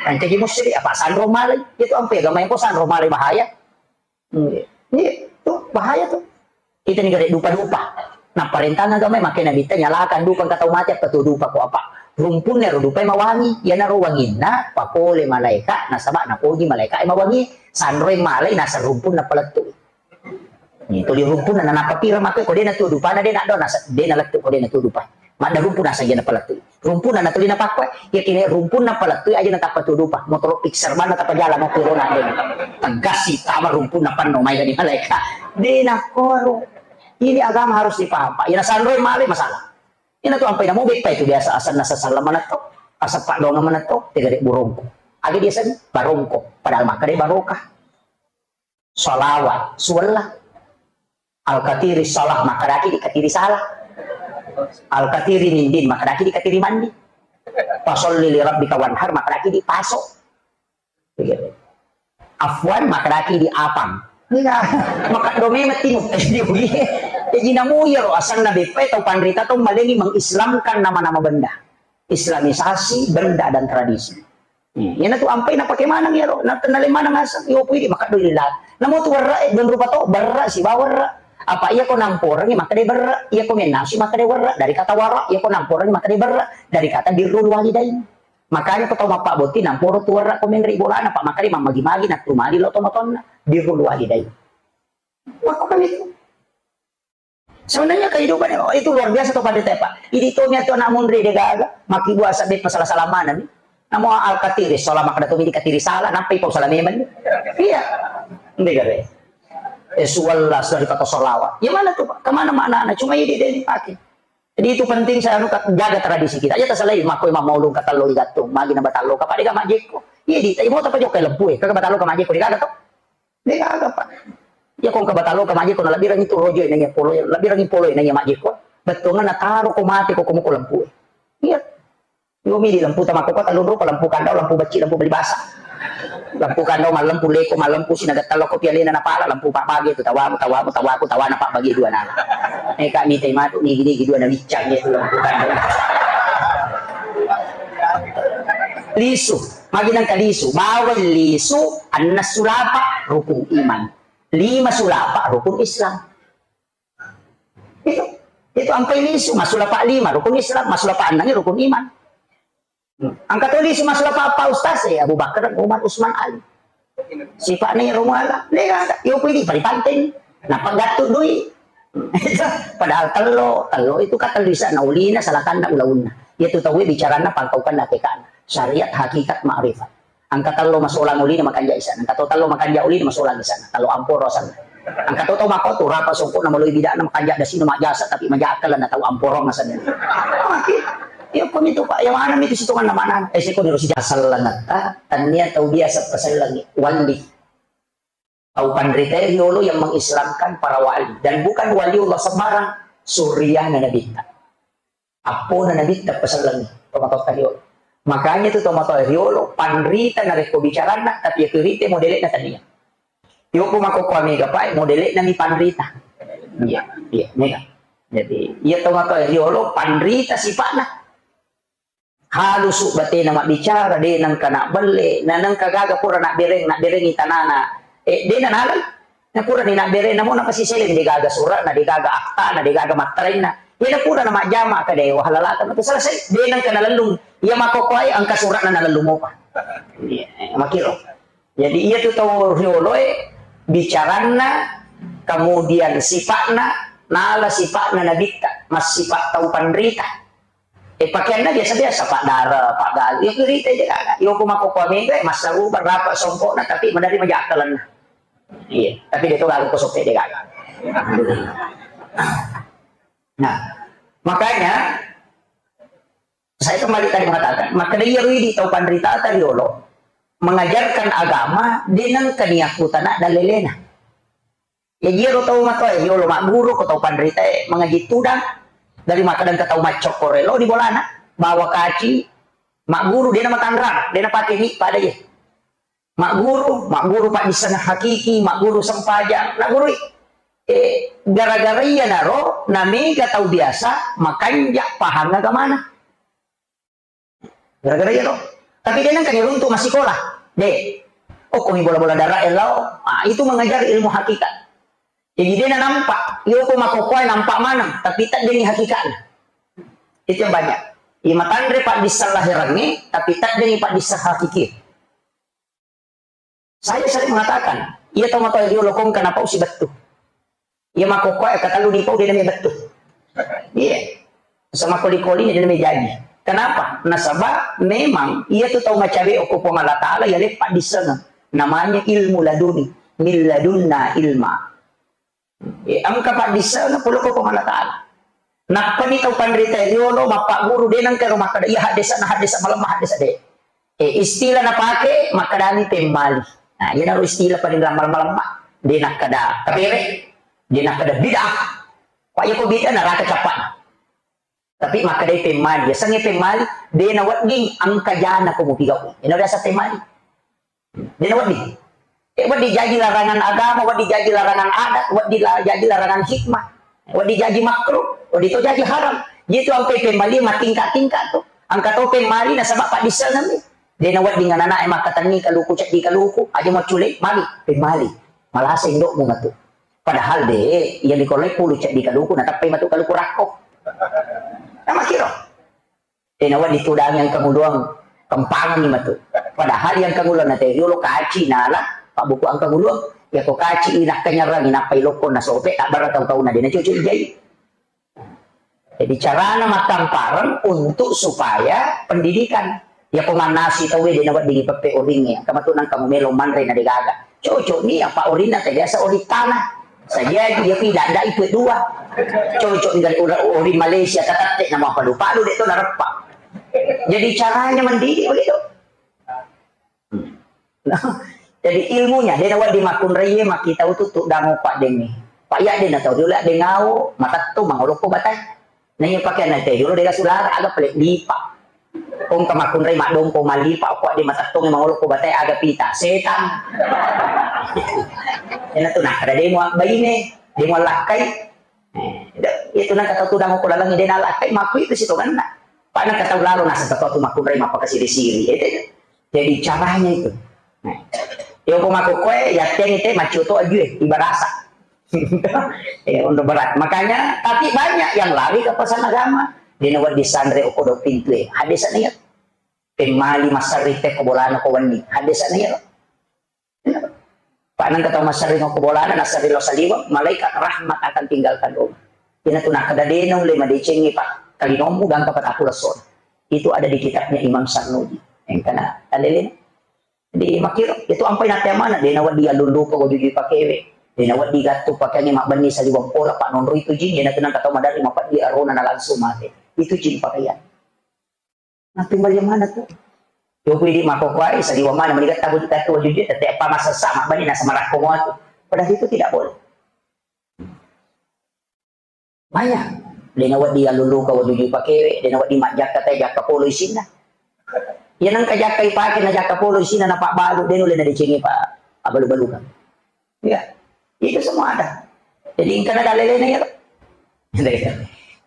Rancaji musyrik, apa sanro malai? Itu ampe agama ko sanro malai bahaya. Iya, iya, tuh bahaya tuh. Kita ni gare dupa-dupa. Nah, parentang agama makkeda nabitta nyalakan dupa engka tau mate apa tuo dupa ko apa. Rumpunna ro dupa mawangi, iyanaro wanginna papole malaika nasaba napoji malaika mawangi. Sanroi malai naseng rumpun napalettu. Ni tuli rumpunna nanappa pira makkeda ko de natuo dupana de naddo nasa de nalettu ko de natuo dupa. Madda rumpu naseng jana palettu. Rumpunna natuli napakkoe, iya kene rumpunna palettu aja natappa tuo dupa. Motoro Pixar bana tappa jala mau pirona de. Tegas si tama rumpunna panno mai gani malaika. De nakkoro. Ini agama harus dipaham, Pak. Ina sanroi malai masalah. Ina tu ampai namo beppa itu biasa asanna sasalla manetto, asappa donga manetto, tegare burongko. Aga dia sen barongko, padahal makkeda barokah. Salawat, suwella. Al-katiri salah, makkedaki di katiri salah. Al-katiri nindin, makkedaki di katiri mandi. Fasalli li rabbika wanhar, makkedaki di paso. Afwan, makkedaki di apang. Iya, maka dome mati mu. Jadi namo iyaro asanna beppa tau panrita tau malengi mengislamkan nama-nama benda. Islamisasi benda dan tradisi. Hmm, iyana tu ampai napake maneng iyaro, na, nale maneng aseng, iyo pui di maka doi lila. Namo tu werra e, don rupa to, berra sibawa werra. Apa iya ko namporengi maka de berra, iya ko mennasu maka de werra, dari kata wara, iya ko namporengi maka de berra, dari kata birrul walidain. Makanya ko tau mappa boti namporo tu werra ko menre bolana, Pak, maka de mammagi-magi nattu mali lo to matonna, birrul walidain. Lakukan itu. Sebenarnya kehidupan, oh, itu luar biasa to pada tepa. Idi to mi atau anak munri de gaga, maki buasa be pasala-sala mana ni. Namo al-katiri, salah maka tu midi katiri salah, nampai pau salah memang ni. Iya. Ndegare. Eh, suwalla, sudah dikata salawat. Ya mana tuh, Pak? Kemana maknanya? Cuma ini dia dipakai. Jadi itu penting saya anu, jaga tradisi kita. Ya terserah mako imam maulung kata lo digatung, magi na batallo ka pada gama jeko. Iya di, tapi mau apa joko lempu eh, kagak batallo ka majeko di gaga tuh. De gaga, Pak. Iya ko engka batalo ka majeko na lebbirangi tu rojo nanya polo, lebbirangi polo nanya majeko. Bettuanna nataro ko mate ko komo ko lempu. Iya. Yo mi di lempu tama ko kota lunro ko lempu kandau, lempu becci, lempu beli basa. Lempu kandau, malempu leko, malempu sinaga talo ko pialena napala, lempu pak bagi tu tawamu, tawamu, tawaku, tawana pak bagi dua nala. Eh, kak, mite matu, nigi-nigi dua na biccang, ya, tu lempu kandau. Lisu. Magi nengka lisu, bawang lisu, anna sulapa rukun iman. Lima sulapa rukun Islam. Itu, itu ampai lisu, masulapa lima rukun Islam, masulapa annang rukun iman. Hmm. Angka to lisu masulapa apa ustaz, eh, Abu Bakar, Umar, Usman, Ali. Sipa'na iyaro muala, de gaga, yo pui di pari panteng. Nappa gattu dui. Padahal tello, tello itu kan tello isa'na ulina, salakanna ulaunna. Iya tu tauwe bicaranna pangkaukanna akekana. Syariat, hakikat, ma'rifat. Angka tello masolang ulina makanja isa'na. Angka to tello makanja ulina masolang isa'na. Tello amporo asenna. Angka to tau mako tu rapa songkokna maloi bida'na makanja dasina majasa tapi maja akkalanna tau amporo asenna. Maki. Iya, komitu, Pak. Iya, mana mitu sitonganna mana? Eh, siko niro sija-, sellengetta, tania tau biasa pasellengi. Wali. Tau panrita riolo yang mengislamkan para wali. Dan bukan waliullah sembarang, surriana nabitta. Appona nabitta pasellengi, tomatoatta riolo. Makanya tu tomatoa riolo, panrita narekko bicaranna, tapi iya kirite modele'na tania. Yoko makokkoa mega pae, modele'na mi panrita. Iya, iya, mega. Jadi, iya tomatoa riolo, panrita sipa'na. Halusu batena mabbicara, de nengka nabbelle, na nengka gaga pura nabbereng, nabberengi tanana. Eh, de nanalai. Na purani nabbereng, namo napasiseleng, de gaga sura'na, de gaga aktana, de gaga mattarainna. Iya na pura na majjama ka de wahalalaka, na selesai, de nengka nalellung. Iya makokkoe engka sura'na nalellung mopa. Iya, eh, makiro. Jadi, iya tu tau rioloe, bicaranna, kemudian sipa'na, nala sipa'na nabitta, massipa tau panrita. Eh, pakeanna biasa-biasa, Pak Dara, Pak Galu, ya kirita aja kan. Yo, ko makkokkoa mega, eh, massarupa, rapa songkokna, tapi menerima jakalanna. Iya, tapi dia tuh galu ko sope dia gagal. Nah, makanya, saya kembali tadi mengatakan, maka dia ridi tau panrita tadi dulu, mengajarkan agama, de nengka niaku tanah dan lelena. Jaji iyaro tau matoa riolo magguru ko tau panritae mangaji tudang, dari makkeda engka tau maccokkore lao di bolana, bawa kaci, magguru de namatanrang, de napake mi pada ye. Magguru, magguru paddisseng hakiki, magguru sempajang, nagurui. Eh, gara-gara iyanaro, namega tau biasa makanja pahang agamana. Gara-gara iyaro. Tapi de nengka diruntu massikola. De. Oh, komi bola-bola darah lao. Ah, itu mengajar ilmu hakikat. Jadi de nampak, iyo ko makkokkoe nampak maneng, tapi teddengi hakikatna. Itu yang banyak. Iya matanre paddisseng lahirangnge, tapi teddengi paddisseng hakiki. Saya sering mengatakan, iya tau matoa riolo kong kenapa usi bettu. Iya makkokkoe katellu dipau de namai bettu. Iya. Sama koli-koli de namai jaji. Kenapa? Nasaba memang iya tu tau macawe okko Puang Allah Taala iya leppa dissengeng. Namanya ilmu laduni. Min ladunna ilma. Eh, engka paddissengeng pole ko Puang Allah Taala. Nappani tau panrita riolo mappagguru de nengka ro makkeda, iya haddesa na haddesa malemma haddesa de. Eh, istilah napake makkedani pemmali. Nah, iyanaro istilah paling malemma-lemma. De nakkeda kapere, de nakkeda bid'ah. Pak yako bid'ah naraka cappana. Tapi makkedai pemmali, yasengnge pemmali, de nawedding engka jana ko mupigau. Ina biasa pemmali. De nawedding. Eh, wedding jaji larangan agama, wedding jaji larangan adat, wedding la-, jaji larangan hikmah, wedding jaji makruh, wedding to jaji haram. Jitu ampe pemmali matingka-tingka tu. Engka to pemmali nasaba paddissengeng mi. De nawedding anak-anak e makkatenni kaluku ceddi kaluku, aja maccule, magi pemmali. Malasa indokmu matu. Padahal de, iya likolloi pulu ceddi kaluku, natappai matu kaluku rakko. Namakiro. De nawedding tudangi engka muluang, kempangenni matu. Padahal iya engka muluang nate riolo kaci nala, pabbuku engka muluang, yako kaci inakkanyarang, inappai lokko nasope, tabbara tau-tauna de nacoco ijai. Jadi carana makkampareng untuk supaya pendidikan. Yako mannasi tauwe de nawedding ipeppe oringnge, engka matu nengka mumelo manre na degaga. Cocok ni apa orinna te biasa oring tanah. Sajaji iya pi dadai pue dua. Cocok ni ora-, oring Malaysia tatette nama palu-palu de to nareppa. Jadi caranya mendidik begitu. Nah, jadi ilmunya, de nawedding makkunraie makkitau tu tuddango paddengnge. Pak iya de natau riolo dengao, matetto mangolokko batai. Naiya pakeanna te riolo dega sulara, aga pale lipa. Kongka makkunrai maddompo mallipa, ko de matettongnge mangolokko batai aga pita, setang. Ena tu nakkeda de mua baine, de mua lakkai. Eh, itu nengka tau tudang ko lalengnge de nalakkai, makku itu sitongenna. Pak nengka tau lalo naseng tau tu makkunrai mappakasiri-siri. Itu. Jadi caranya itu. Nah, iya ko makkokkoe, yatteni te maccoto ajue, ibarasa. Eh, untuk berat. Makanya, tapi banyak yang lari ke pesan agama. De nawedding sanre okko do pintu e. Hadesana iya. Pemmali masserri te ko bolana ko wenni. Hadesana iya. Pak nengka tau masserri ko bolana, nasserri lo saliweng, malaikat rahmat akan tinggalkan rumah. Ina tu nakkeda de naulle madecengi Pak kalinommu gangka pataku lessona. Itu ada di kitabnya Imam Sarnuji. Engkana talele. Jadi makkiro, itu ampai nate amana, de nawedding allunduka wajujui pakewe, de nawedding gattu pakeangnge mabbenni saliweng pora, Pak, nonroi tu jin, ina tu nengka tau maderri mapeddi arona na langsung mate. Itu jin pakaian. Nah, timbal yang mana tu? Yoku idi makkokkoe, saliweng mana meniga tabu di tatu wajujui, tete apa masessa, mabbenni nasa marakko mua tu. Padahal itu tidak boleh. Banyak. De nawedding alluluka wajujui pakewe, de nawedding majjakka te jakka polo isinna. Iya nengka jakka ipake na jakka polo isinna napabbalu, de nulle nadecengi pa abbalu-balukan. Iya. Itu semua ada. Jadi engkana dalelena iya.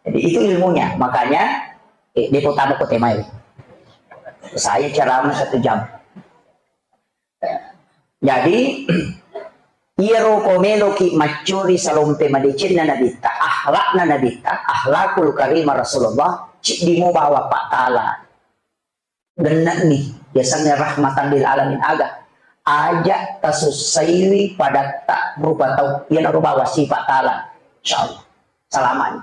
Jadi itu ilmunya. Makanya, eh, depo tamu ko temai. Saya ceramah satu jam. Jadi, iyaro ko meloki maccuri salompe madecenna Nabitta, akhlakna Nabitta, akhlakul karimah Rasulullah, ciddi mubawa pattala. Genne'ni, yasengnge rahmatan lil alamin aga. Aja tasussaiwi padatta rupa tau, iyanaro bawa sifat taala. Insyaallah. Salamani.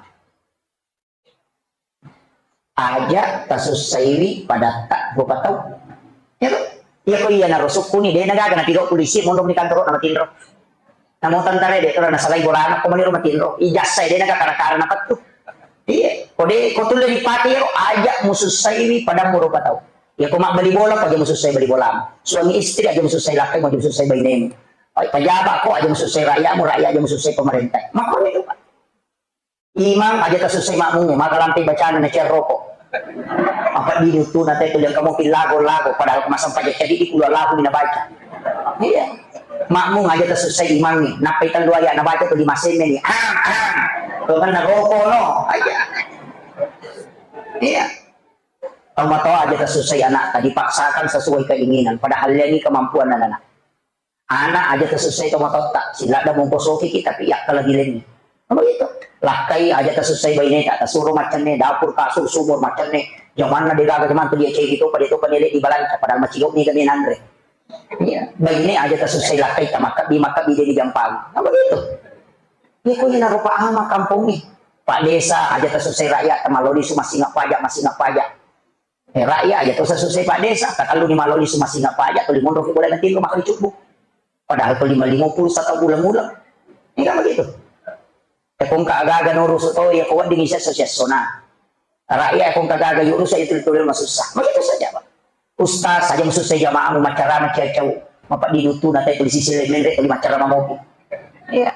Aja tasussaiwi padatta rupa tau. Iya to? Iya ko iyanaro sukkuni, de nagaga napigau polisi, monro ni kantoro, namatinro. Namo tentara de, ora nasalai bolana, ko maniro matinro. Ijazah de naga kara-kara napettu. Iya, ko de, ko tulle dipake iyaro, aja musussaiwi padammu rupa tau. Iya ko mabbali bola, ko aja musussai bali bolamu. Suami istri aja musussai lakkaimu, aja musussai bainemu. Pejabat ko aja musussai rakyatmu, rakyat aja musussai pemerintah. Makko ni rupa. Imang aja tasussai makmummu, maka lampai bacana na cerroko. Apa di itu na te tuliang kamu pilago-lago, padahal kemasan pajak jadi di kula lagu mina baca. Iya. Makmum aja tasussai imangnge, nappai tellu ayat nabaca tu lima semme ni. Ah, ah. Tuh kan naroko no. Aja. Iya. Tau matoa aja tasussai anakta, dipaksakan sesuai keinginan, padahal lengi kemampuan anak-anak. Anak aja tasussai tau matoatta, siladda mongko soki ki, tapi yakkalagi lengi. Kan begitu. Lakkai aja tasussai baineta, tasuro maccenne, dapur, kasur, sumur, maccenne. Jamanna degaga jaman tu dia cegi topa, dia topa nele di balanca, padahal macigau ni kami nanre. Iya, baine aja tasussai lakkai, tamakka di makka bide di gampang. Kan begitu. Iya, ko ina rupa ama kampongnge. Pak Desa aja tasussai rakyat, tamalodi su masing apa aja, masing apa aja. Eh, rakyat aja to susah Pak Desa, katallu ni maloli sumasing apa aja, tuli monro ki boleh nanti rumah kali cukup. Padahal tuli lima puluh satu bulan-bulan. Ini kan begitu. Eh, kong ka agaga nurus to, ya, kau ding isa sosial sona. Rakyat, eh, kong ka agaga yurus itu tuli masussa. Begitu saja, Pak. Ustaz saja masussa jamaah, mau macara, macacau. Mapa di dutu, na tai polisi sile, menre, tuli macara mamopi. Iya.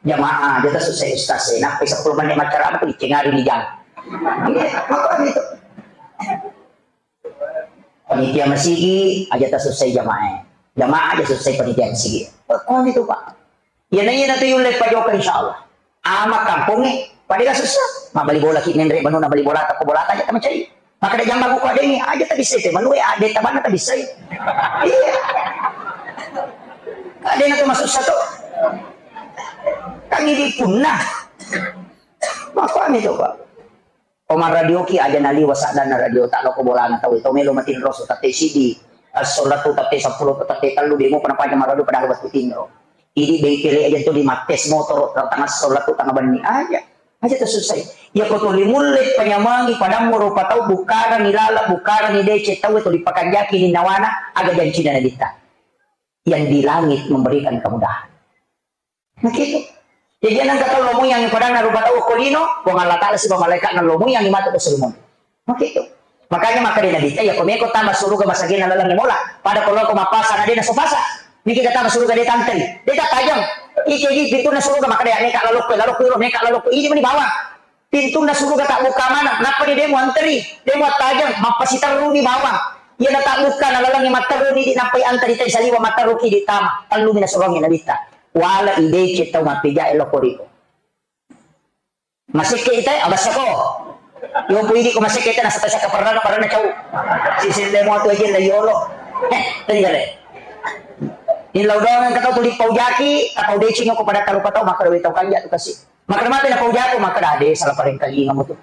Jamaah, aja tasussai ustaz, eh. Nappai sepuluh menit macara, apa dicengari di jam. Iya, apa gitu. Panitia masigi, aja tasussai jamaah, eh. Jamaah aja sussai panitia masigi. Apa gitu, Pak. Iya, na iya, na tu yulle pajoka, insya Allah. Ama kampongnge, pada gak susah. Ma bali bola ki menre, manu na bali bola, tak bola aja, tak mencari. Makkeda jamma ko adengnge, aja tabissai te manue, ade tabanna tabissai. Iya. Adenna tu masussa to. Kan idi punna. Makkami to, Pak. Oma radio ki aja naliwa saddanna radio, tak loko bolana tau, to melo matinro so, tatte sidi. Assolatu tatte seppulo, tatte tellu, demo pernah panjang radio padahal waktu tinro. Idi bengkele aja tu di mattes motor, tengah assolatu tengah benni aja. Aja tersusai. Ya ko tuli mulle panyamangi padammu rupa tau, bukarani lala, bukarani dece tau, tuli pakanjaki ni nawana, aga jancina nabitta. Yang di langit memberikan kemudahan. Begitu. Jadi nang kata lomu yang padanna rupa tau ko lino, Puang Allah Ta'ala siba malaikat na lomu yang matu ko sulmon. Makitu. Makanya makkeda Nabitta, iya ko meko tama suruga masagena laleng mola. Pada ko loko mapasa na dena sopasa. Niki ka tama suruga de tantei. De ta tajang. Ike gi pintunna suruga makkeda ya meka lalokko, lalokko iro meka lalokko. Ini meni bawang. Pintunna suruga tabbuka maneng. Nappa ni demo anteri. Demo tajang. Mappasiterru ni bawang. Iya na tabbuka na laleng matterru ni di nappai anteri tai saliwa matterru ki di tama. Tellu mi na suruga Nabitta. Wala idece tau mappeja e loko riko. Masekke ita, abasako. Yo pu idi ko masekke ita, nasata saka parana, parana cau. Si sille mo tu aja la yolo. Eh, tenggale. Ini lau doang kata tuli pau jaki, atau decing ko pada tarupa tau, maka dewe tau kanja tu kasi. Maka mate na pau jako, maka dade salah pareng kalinga mo tu.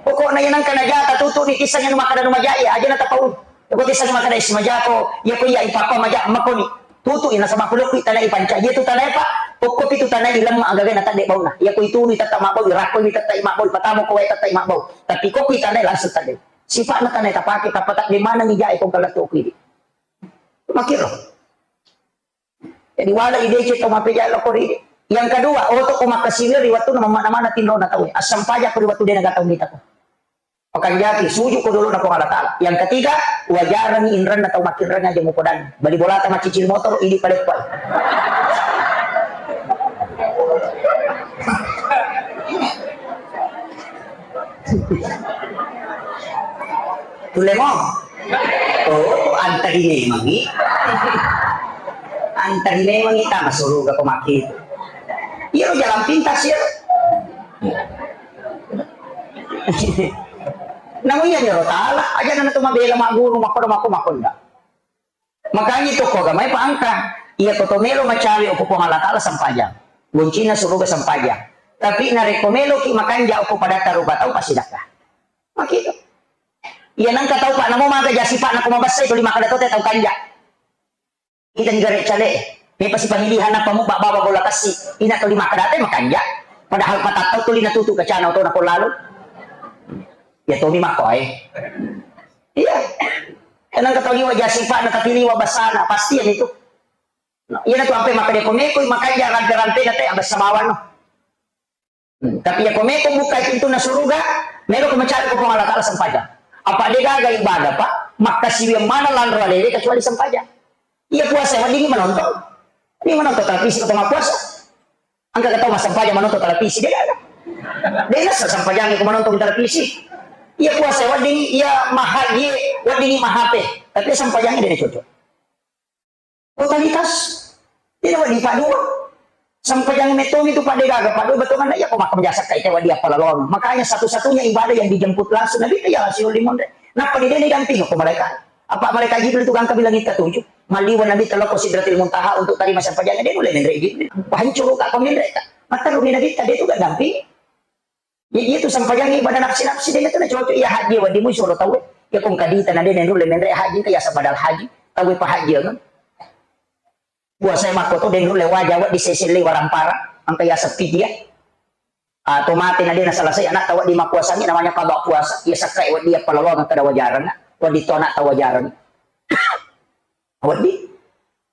Pokokna yang nangka najata tutu ni kisah yang maka danu majai, aja na tapau. Ko tisseng makkeda isi majako, iya ko iya ipappa maja makoni. Tutu ina sama kulokku tanai panca. Iya tu tanai, Pak. Kokko pitu tanai ilem agaga na tadde bauna. Iya ko itunu tetta mabbau, irakko mi tetta mabbau, patamo ko wae tetta mabbau. Tapi kokko tanai langsung tadde. Sifat na tanai tapake, tappa tadde mana ni jae ko galatto ku idi. Makiro. Jadi wala idece to mapeja lo kori. Yang kedua, oto ko makkasiwir ri wettunna mamana-mana tinrona tauwe. Assampaja ko ri wettu dena gatau mitako. Pakanjaki, suju ko dolo na Puang Allah Ta'ala. Yang ketiga, wajarani inranna tau makinrang aja mupodangi. Bali bolata macicil motor, idi paleppai. Tulemo. Oh, antari memangi. Antari memangi tama suruga ko maki. Iya jalan pintas ya. Namu iya niro tala, aja nana tu mabela maguru, makoda, mako, makonda. Makanya itu ko gamai pangka, iya ko to melo macawe ko Puang Allah Ta'ala sampajang. Goncina suruga sampajang. Tapi narekko melo ki makanja ko pada taruba tau pasti dakka. Makitu. Iya nangka tau pak namo maga jasi pak nako mabassa itu lima kada tote tau kanja. Ita ni gare cale, me pasi pamilihan apa mu baba bola kasi. Ina to lima kada te makanja. Padahal patattau tuli natutu kacana oto nako lalu. Ya tomi mako ae. Iya. Enang kata liwa jasi pak na tapi liwa basana pasti yang itu. Iya na tu ampe maka dia komeko makanja rampe-rampe na te abassa bawang no. Hmm, tapi ya ko meko buka pintunna suruga, melo ko mencari ko Puang Allah Ta'ala sempajang. Apa de gaga ibadah, Pak? Makkasiwiang mana lanro alele kecuali sempajang. Iya puasa weddingi menonton. Ini menonton televisi ko tengah puasa. Angka kata mas sempajang menonton televisi de gaga. De nasa sempajang ko menonton televisi. Iya puasa weddingi, iya maha, iya weddingi mahape. Tapi sempajang de cocok. Totalitas. Jadi, wedding paddua. Sempajang metong itu pada gaga paddua betongan iya ko makkam jasa kai tewa dia palaloang. Makanya satu-satunya ibadah yang dijemput langsung Nabi itu ya siul limonre. Napa di dene damping ko malaikat? Apa malaikat Jibril itu gangka bilang kita tujuh. Maliwa Nabi teloko Sidratil Muntaha untuk terima sempajang dia mulai menre Jibril. Hancur ka peminre ka. Mata rumi Nabi tadi itu gak damping. Ya, iya tu sempajang ibadah nafsi-nafsi dena tu na cocok iya haji wedding mu suro tau. Ya kong kadita na dena nulle menre haji ka ya sabadal haji. Tau pa haji kan. Puasa makko to dena nulle waja wedding seselle warampara. Angka ya sepi dia. Atau mate na dena selesai anak tau di mapuasangi namanya qada puasa. Ya sakkai wedding ya palaloang kada wajarang. Wedding to anak tau wajarang. Wedding.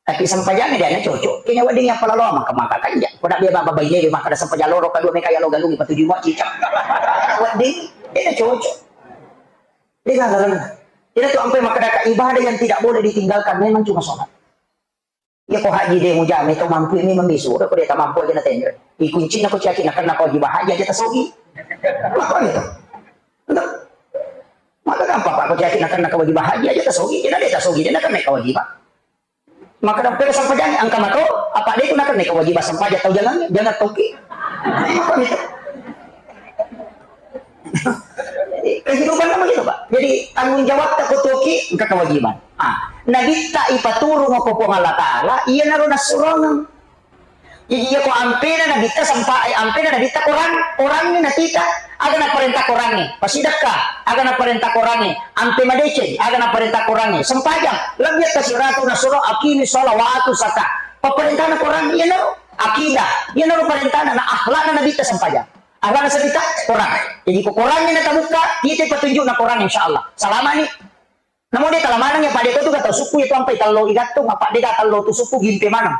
Tapi sempajang dia na cocok. Kene wedding ya palaloang maka maka kan ya. Ko nak dia baba baine maka ada sempajang loro kedua meka ya lo galung patuju mo cicak. Wedding. Dia na cocok. Dia kan. Tidak tu ampe maka ada ibadah yang tidak boleh ditinggalkan memang cuma sholat. Iya ko haji de mujame to mampu ini membisu ko dia tak mampu aja na tender. Ikunci na ko caki na kena ko jiba haji aja tasogi. Maka itu. Enggak. Maka gampang pak ko caki na kena kewajiban haji aja tasogi. Dia na dia tasogi dia na kena kewajiban. Maka dampere sempajang angka mato apa dia itu na kena kewajiban sempajang tau jangan jangan toki. Maka itu. Kehidupan kan begitu, Pak. Jadi tanggung jawab tak kutuki engka kewajiban. Ah, Nabitta ipaturung ko Puang Allah Taala, iya naro nasurongeng. Jadi iya ko ampena Nabitta sampai eh, ampena Nabitta Quran, Quran ni natita, aga naparenta Quran ni, pasidakka, aga naparenta Quran ni, ampe madeceng, aga naparenta Quran ni, sempajang, lebih atas siratu nasuro akimi sholawatu saka. Paparentana Quran, iya naro akidah, iya naro parentana na akhlakna Nabitta sempajang. Alana sabita Quran. Jadi ko Quran ni natabukka, kita petunjuk na Quran insya Allah. Salama ni. Namun dia talamanang ya pada itu tau suku itu ampai tello igattung apa dia tello tu suku gimpe manang.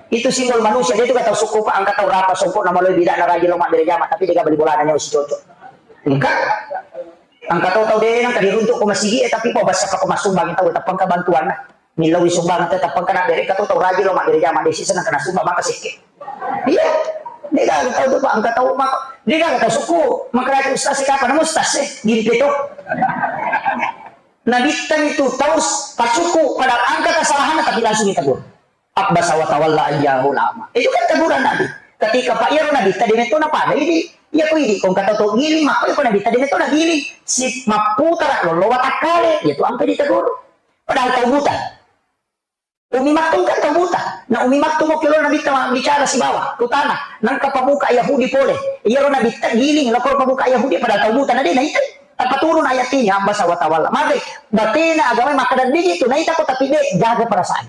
Itu simbol manusia dia itu tau suku pak angka tau rapa songkok nama lo bida na rajin lo mabbere jama tapi dia beli bola nanya usi cocok. Engka angka tau tau deh nang kadi runtuk ko masigi eh tapi po basa ko masumbang tau tapang ka bantuan nah. Millau sumbang tetap pengkena beri katu tau rajin lo mabbere jama desi senang kena sumbang maka sekke. Iya. Dia gak tahu tuh pak angka tahu maka dia gak tahu suku maka rajin ustaz sih kapan ustaz sih gimpe tuh. Nabitta itu tau pasuku padahal angka kesalahan tapi langsung ditegur. Abbasa wa tawalla ayyahu lama. Itu kan teguran Nabi. Ketika pak iyaro Nabitta demetto na pada ini iya ko ini kong kata to giling maka ko Nabitta demetto na giling si mapputara lollo watakkale itu ampe ditegur. Padahal tau buta. Umi Maktum kan tau buta. Na Umi Maktum okki lo Nabitta bicara sibawa utana. Nangka pabuka Yahudi pole. Iyaro Nabitta giling lokor pabuka Yahudi padahal tau buta na de naita. Apa turun ayat ini hamba sawatawalla. Maka batena agama makkada digi tu naita ko tapi de jaga perasaan.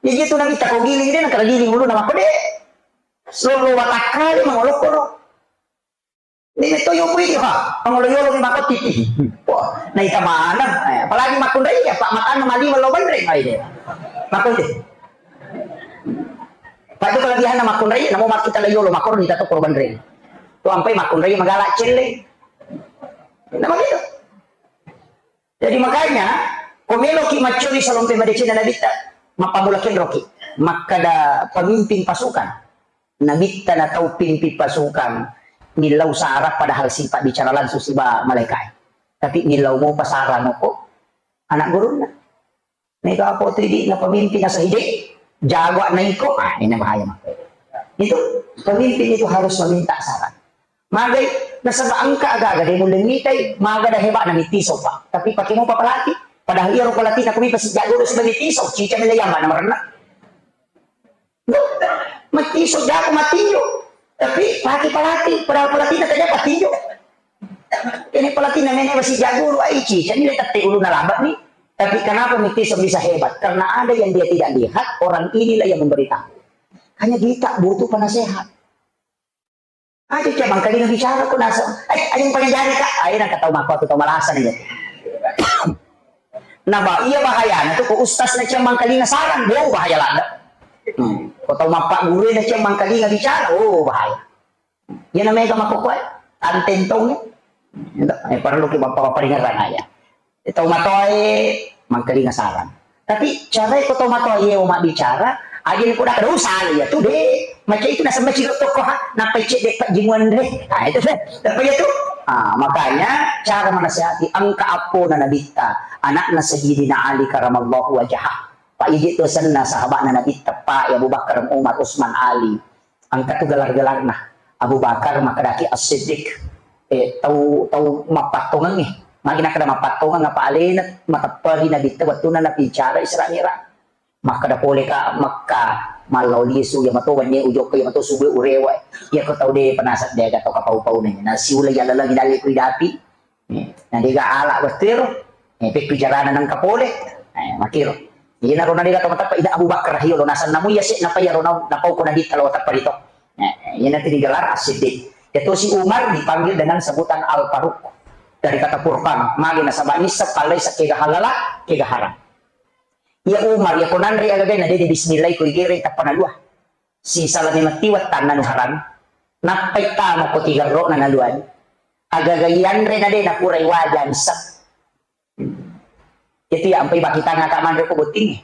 Jadi itu Nabitta ko giling de nangka giling ulu nama ko de. Solo watakkale mangolokoro. Ini to yo kui ha, pangolo yolo ni mako titi. Wah, naita mana? Eh, apalagi makunrai ya, Pak, makan mali lo bandreng ai de. Mako de. Pak itu kelebihan makunrai, namo mak kita yolo makor ni tato koro bandreng. Tu ampai makunrai magala celle. Nama gitu. Jadi makanya, ko meloki maccuri salompe madeceng Nabitta, mappamula kenroki. Makkada pemimpin pasukan. Nabitta na tau pimpin pasukan millau sara padahal sipa bicara langsung siba malaikat. Tapi millau mopa sara moko anak gurunna. Mega apa tu idi na pemimpin asa ide jago na iko ah ini bahaya mah. Itu pemimpin itu harus meminta saran. Magai nasaba engka aga-aga de mulle mitai maga da hebat na mitiso pak. Tapi pakai mopa pelatih. Padahal iya ro pelatih na kumi pasti jago do sudah mitiso. Cica mele yang mana merenna. Matiso jago matinjo. Tapi pake pelatih, padahal pelatih na kerja patinjo. Ini pelatih na mene masih jago lu aici. Jadi le tette ulu na labak ni. Tapi kenapa Mitiso bisa hebat? Karena ada yang dia tidak lihat, orang inilah yang memberitahu. Hanya kita butuh penasehat. Aja cuma kali bicara ko nasa. Eh, aja pakai jari kak. Ayo nak tahu mako atau tahu malasa nih. Nah, bah, iya bahaya. Nah, tuh kok ustaz na cemang kalinga sarang, wow bahaya lada. Hmm. Kok tahu mapak guru na cemang kalinga bicara, oh bahaya. Iya namanya kama kok kue, antentong ya. Eh, perlu kita bapak peringatan aja. Tahu matoe mangkalinga sarang. Tapi cara ko tahu matoe iya mak bicara, aja ni kuda kada usah ya tuh deh. Macam itu nasaba ciro toko ha, nappa cedde pajjimuan re. Ah, itu deh. Apa ya tuh? Ah, makanya cara menasihati engka appona Nabitta, anakna Sayyidina Ali karamallahu wajhah. Pak Iji tu senna sahabatna Nabitta, Pak Abu Bakar, Umar, Usman, Ali. Engka tu gelar-gelarna. Abu Bakar makkedaki As-Siddiq. Eh, tau, tau mappattongengngi. Magi nakkeda mappattongeng apa alena matepperi Nabitta wettunna nabicara Isra Mi'raj. Makkeda pole ka Mekka, mallao lisu, iya mato wennie ujokka, iya mato subuh urewa. Iya ko tau de penasat de aga to kapau-pau ne. Na siula iya lalengi dalle ku idapi. Eh, na dega ala wettu ero. Eh, pekku carana nengka pole. Eh, makiro. Iyana ro na dega to mateppa ida Abu Bakar hiyo lo nasanna mu iya se napa iya ro na napau ko Nabitta lo teppa rito. Eh, iyana tu digelar As-Siddiq. Iya tosi Umar dipanggil dengan sebutan Al-Faruq. Dari kata Furqan, magi nasaba nisseng pallai sa kega halala, kega haram. Iya Umar, iya ko nanre agagae na de' ni bismillah ko igere tappa nalua. Sisala memang tiwa tanna nu haram. Nappai tama ko tigerro na naluani. Agaga ianre na de' na purai waja nisseng. Itu ya ampai bakitang ata manre ko botting.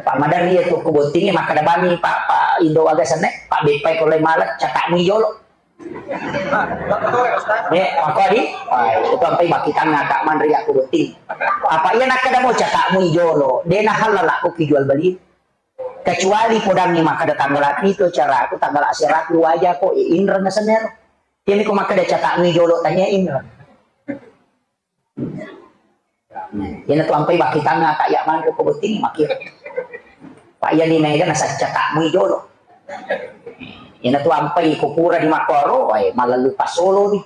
Pak Madar iya tu ko botting makkeda bami Pak, Pak Indo aga senne, Pak Beppai ko lai malet catak mui jolo. Eh, mako di? Ah, itu ampai bakitang ata manre ya ko botting. Apa iya nakkeda mo catak mui jolo, de' na halal ko ki jual beli. Kecuali podangngi makkeda tanggal itu caraku, tanggal aseraku waja ko, eh, inreng senero. Iya ko makkeda catak mui jolo tanya inreng. Nah, iyana tu ampai bakkitangnga ka iya manre ko botting makkiro. Pak iya ni mega nasacca tak mui jolo. Iyana tu ampai ko pura di makkoro, wae malallu pasolo ni.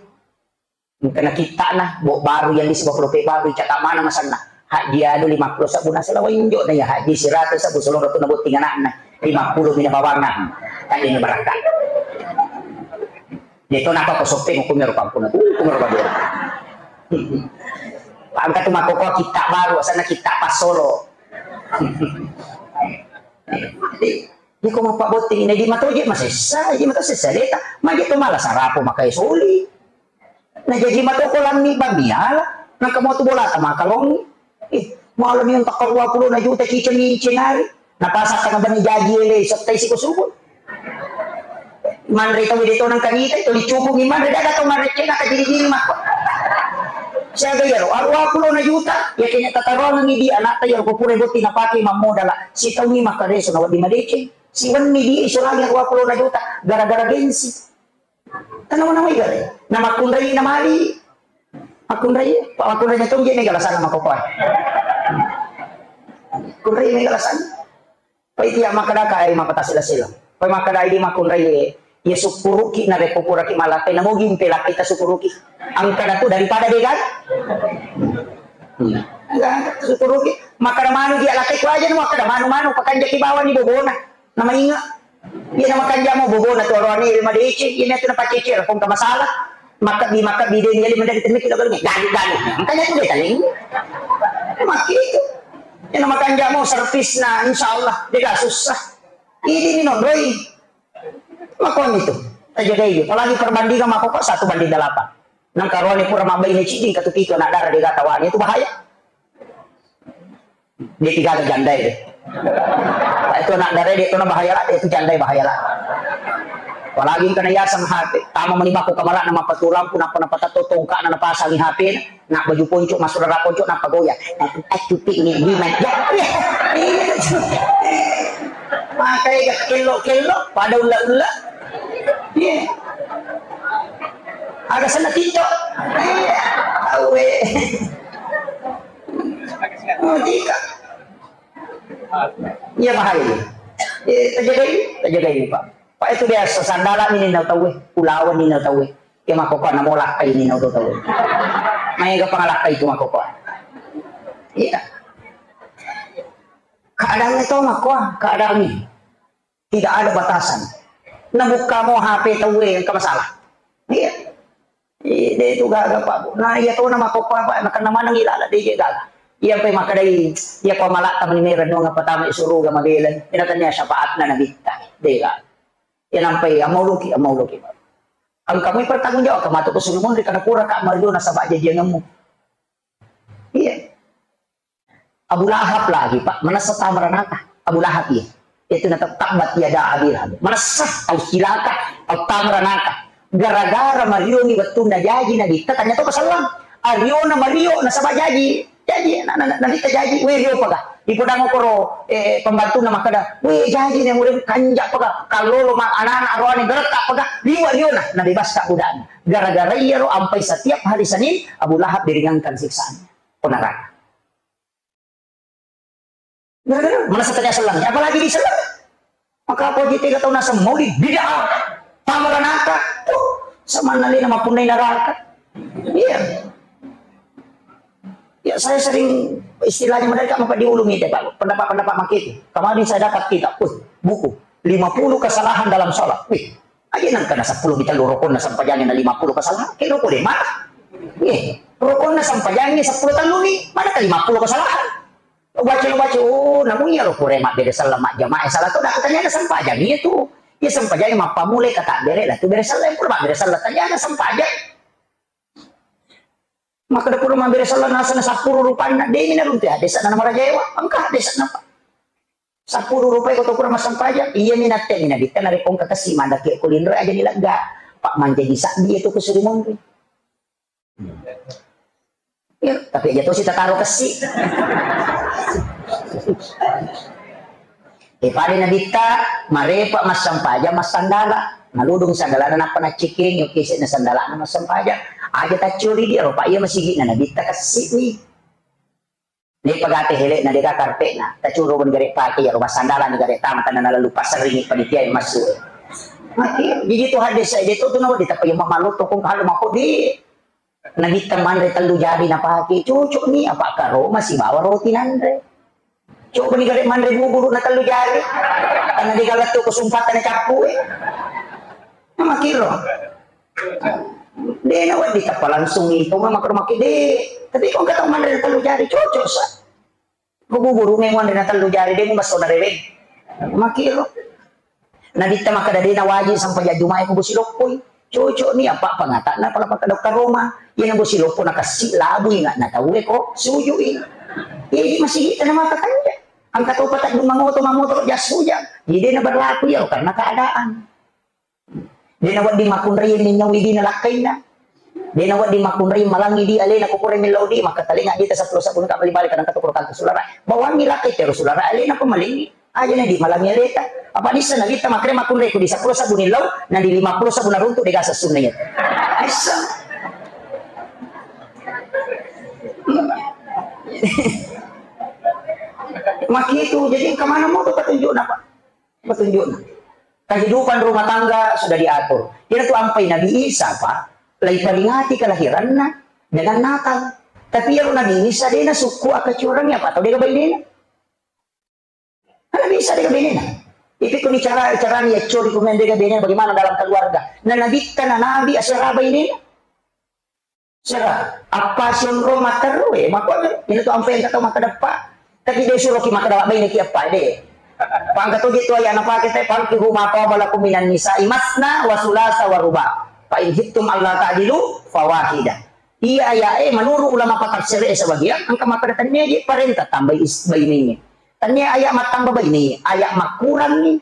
Engka na kittana, bo baru yang di sebab lope baru, cakap mana masanna. Haji anu lima puluh sabbu nasala wainjo na ya haji seratus sabbu solo ratu na botting anakna. Lima puluh mina bawanna. Tadi ni barakka. Deto napa ko soppeng hukumnya rupa ampun. Hukumnya rupa dia. Angka tu makkoko kitta baru, sana kitta pasolo. Jadi, dia ko mappa botting ini di matoje masessa, di mato sessa deta. Magi tu malah sarapo makai soli. Na jaji mato ko lammi bamiala, na kamu tu bola tama kalong. Eh, malam yang tak dua puluh na juta cicing incin hari. Na pasang tengah bani jaji ele, setai si ko subuh. Manre tau de' to nang kanita, to dicukungi manre, de' gaga to manre cena ka jiri-jiri makko. Siaga iyaro, aru dua puluh na juta, ya kenya tatarongengi di anakta iyaro ko pura botting napake mammodala. Sitaungi makkareso na wedding madeceng. Siwenni di iso lagi aru dua puluh na juta, gara-gara gengsi. Tanawa-nawa igare. Na makkunrai na mali. Makkunrai, pa makkunrai na tongge mega lasanna makokoa. Kunrai mega lasanna. Pai tiya makkeda ka ai mapatasi lasila. Pai makkeda idi makkunrai ye, ye sukkuruki na reppo puraki malakai na mogi mpe lakai ta sukkuruki. Angkana tu daripada de' kan? Hmm. Enggak, sukkuruki. Makkeda manu dia lakai ku aja nu makkeda manu-manu pakanjaki bawani bobona. Namainga. Iya namakanjamo bobona tu aroane ri madeceng, iya tu napacece rakong ka masalah. Makkabbi, makkabbi de' ni ali madari temmi kilo galung. Galu, galu. Makanya tu de' taling. Makkitu. Iya namakanjamo servisna, insyaallah de' ga susah. Idi ni nonroi. Makoni tu. Tajagai. Apalagi perbandingan makkoko satu banding delapan. Nang karoane pura mabbaine ciddi katu pitu anak dara de' ga tawane itu bahaya. De' tiga ke jandai de'. Itu anak dara de' itu na bahaya lah, itu jandai bahaya lah. Apalagi engka na yaseng H P, tama mani bako kamala na mapatu lampu, napa napa tato tongka na napasangi H P, na baju ponco, masuk rara ponco, napa goyang. Aku, aku piknik di mana? Ya, ya. Makanya kello-kello, pada ulla-ulla. Iya. Aga senna TikTok. Iya. Tahu eh. Oh, TikTok. Iya, bahaya. Eh, tajagai, tajagai, Pak. Pak, itu biasa, sandala ini nau tahu eh. Ulawan ini nau tahu eh. Iya, mako Pak, namo lakkai ini nau tahu eh. Maega pangalakkai itu mako Pak. Iya. Keadaannya tahu mako, keadaannya. Tidak ada batasan. Nabukkamo H P tauwe engka masalah. Iya. Iya, de' itu gaga, Pak. Nah, iya tona makkokko, Pak, nakenna maneng ilala de' je gaga. Iya, pe makkedai, iya ko malatta mani rennuang apa tama suruga mabela. Ina tania syafaatna Nabitta. De' gaga. Iya nampai amauluki, amauluki, Pak. Engka mui pertanggung jawab, kematu ke sulumun di kana pura ka marjuna sabak jajianmu. Iya. Abu Lahab lagi, Pak, manessa tama ranata. Abu Lahab, iya. Itu na tabbat yada Abi Lahab. Manessa tau cilaka, tau tamaranaka. Gara-gara mariongi wettunna jaji Nabitta, tanya to pasallang. Ariona mario nasaba jaji. Jaji, na, na, na, Nabitta jaji, we rio paga. Ipodang okoro, eh, pembantunna makkeda, we jaji ne murid kanja paga. Kallolo ma, anak-anak roane geretta paga. Liwa riona, nabebaska budakna. Gara-gara iyaro ampai setiap hari Senin, Abu Lahab diringankan siksaan. Ko neraka. Gara-gara manessa tania sellang, apalagi di sellang. Maka apa aja tega tau naseng maulid, bid'ah, tamaranaka. Tuh, samanna lena mapunnai neraka. Iya. Ya, saya sering istilahnya mereka apa diulumi itu, Pak. Pendapat-pendapat makin itu. Kemarin saya dapat kitab, uh, buku lima puluh kesalahan dalam sholat. Wih, aja nang kena seppulo mi tellu rokonna sempajangna lima puluh kesalahan. Kira roko deh, mana? Iya, rokonna sempajangna seppulo tellu mi, mana ke lima puluh kesalahan? Lo baca, lo baca, oh, namu iya lo pura mabbere sella majjamaah salah to, dak tania ada sempajang iya tu. Iya sempajang mappamulai kata bere lah tu bere sella, pura mabbere sella tania ada sempajang. Maka da pura mabbere sella nasana sappuru rupanna, demi naruntu ya desa na marajaewa, engka desa napa. Sappuru rupai ko to pura massempajang, iya mi natte mi nabitta narekko engka kessi mandake ko linro aja ni lega. Pak mancaji sabbi itu ko suri monri. Ya, tapi aja tosi tataro kessi. Eh, pada nabitta, marepa massempajang massandala. Naludung sandalana nappa naccikiring, yoki sena sandalana massempajang. Aja taccuri dia, ropa iya masigi na nabitta kessi ni. Ni pagate hele na deka karpet na, tacuro bani gare pake ya, roba sandala ni gare tama, tanah lalu pasering panitia yang masuk. Mati, jadi tu hadis saya dia tu tu nawa ditapa yang malu tokong kalau mako di. Nabitta manre tellu jari napake, cocok ni, apa karo masih bawa roti nanre. Coba ni gare manre buburu na tellu jari. Karena di galattu kesumpatan cappu, eh. Nama kiro. De na wedding tappa langsung itu mah makro maki de. Tapi kok kata manre na tellu jari, cocok sa. Ko buburu memang manre na tellu jari, de mu basso na reweng. Makiro. Nabitta makkeda de na wajib sempajang Jumae ko bosi loppoi. Cocok ni apa pangatakna pala pakkeda karoma. Iya na bosi loppo na kassi labu inga na tauwe ko sujui. Iya di masigi tana maka kanja. Angka tau patak duma moto mamoto jas hujan. Jadi de na berlaku ya karena keadaan. De na wedding makkunrai minnaui di na lakkainna. De na wedding makkunrai malangi di alena ko pura millau di, maka talenga di ta seppulo sabbu ka bali-bali kadang kata kurang sulara. Bawangi lakkai tero sulara alena ko malingi. Aja na di malangi aleta. Apa nissa na kita makre makkunrai ku di seppulo sabbu nillau, na di lima puluh sabbu na runtu de gasa sunna ya. Aissa. Makitu, jadi kemana mau tuh petunjukna, Pak? Petunjukna. Kehidupan rumah tangga sudah diatur. Iyaro tu ampai Nabi Isa, Pak, laiperingati kelahiranna dengan Natal. Tapi iyaro Nabi Isa de na sukku akacurang ya, Pak, atau de bainena. Nabi Isa de bainena. Ipi kuni cara, cara ni ya curi kumendega bainena bagaimana dalam keluarga. Na Nabi kan Nabi asera bainena. Sera, apa sionro materru, eh, mako ina tu ampe engka tau makkeda, Pak. Tapi de suroki makkeda baineki apa de. Pangka toje tu ayat napake te, "Fankihu ma taba lakum minan nisa'i masna wa sulasa wa ruba. Fa in khiftum alla ta'dilu fawahida." Iya ayat e menurut ulama patafsir e sebagian engka makkeda tania je parenta tambai is-, bainengnge. Tania ayat mattamba baine, ayat makkurangngi.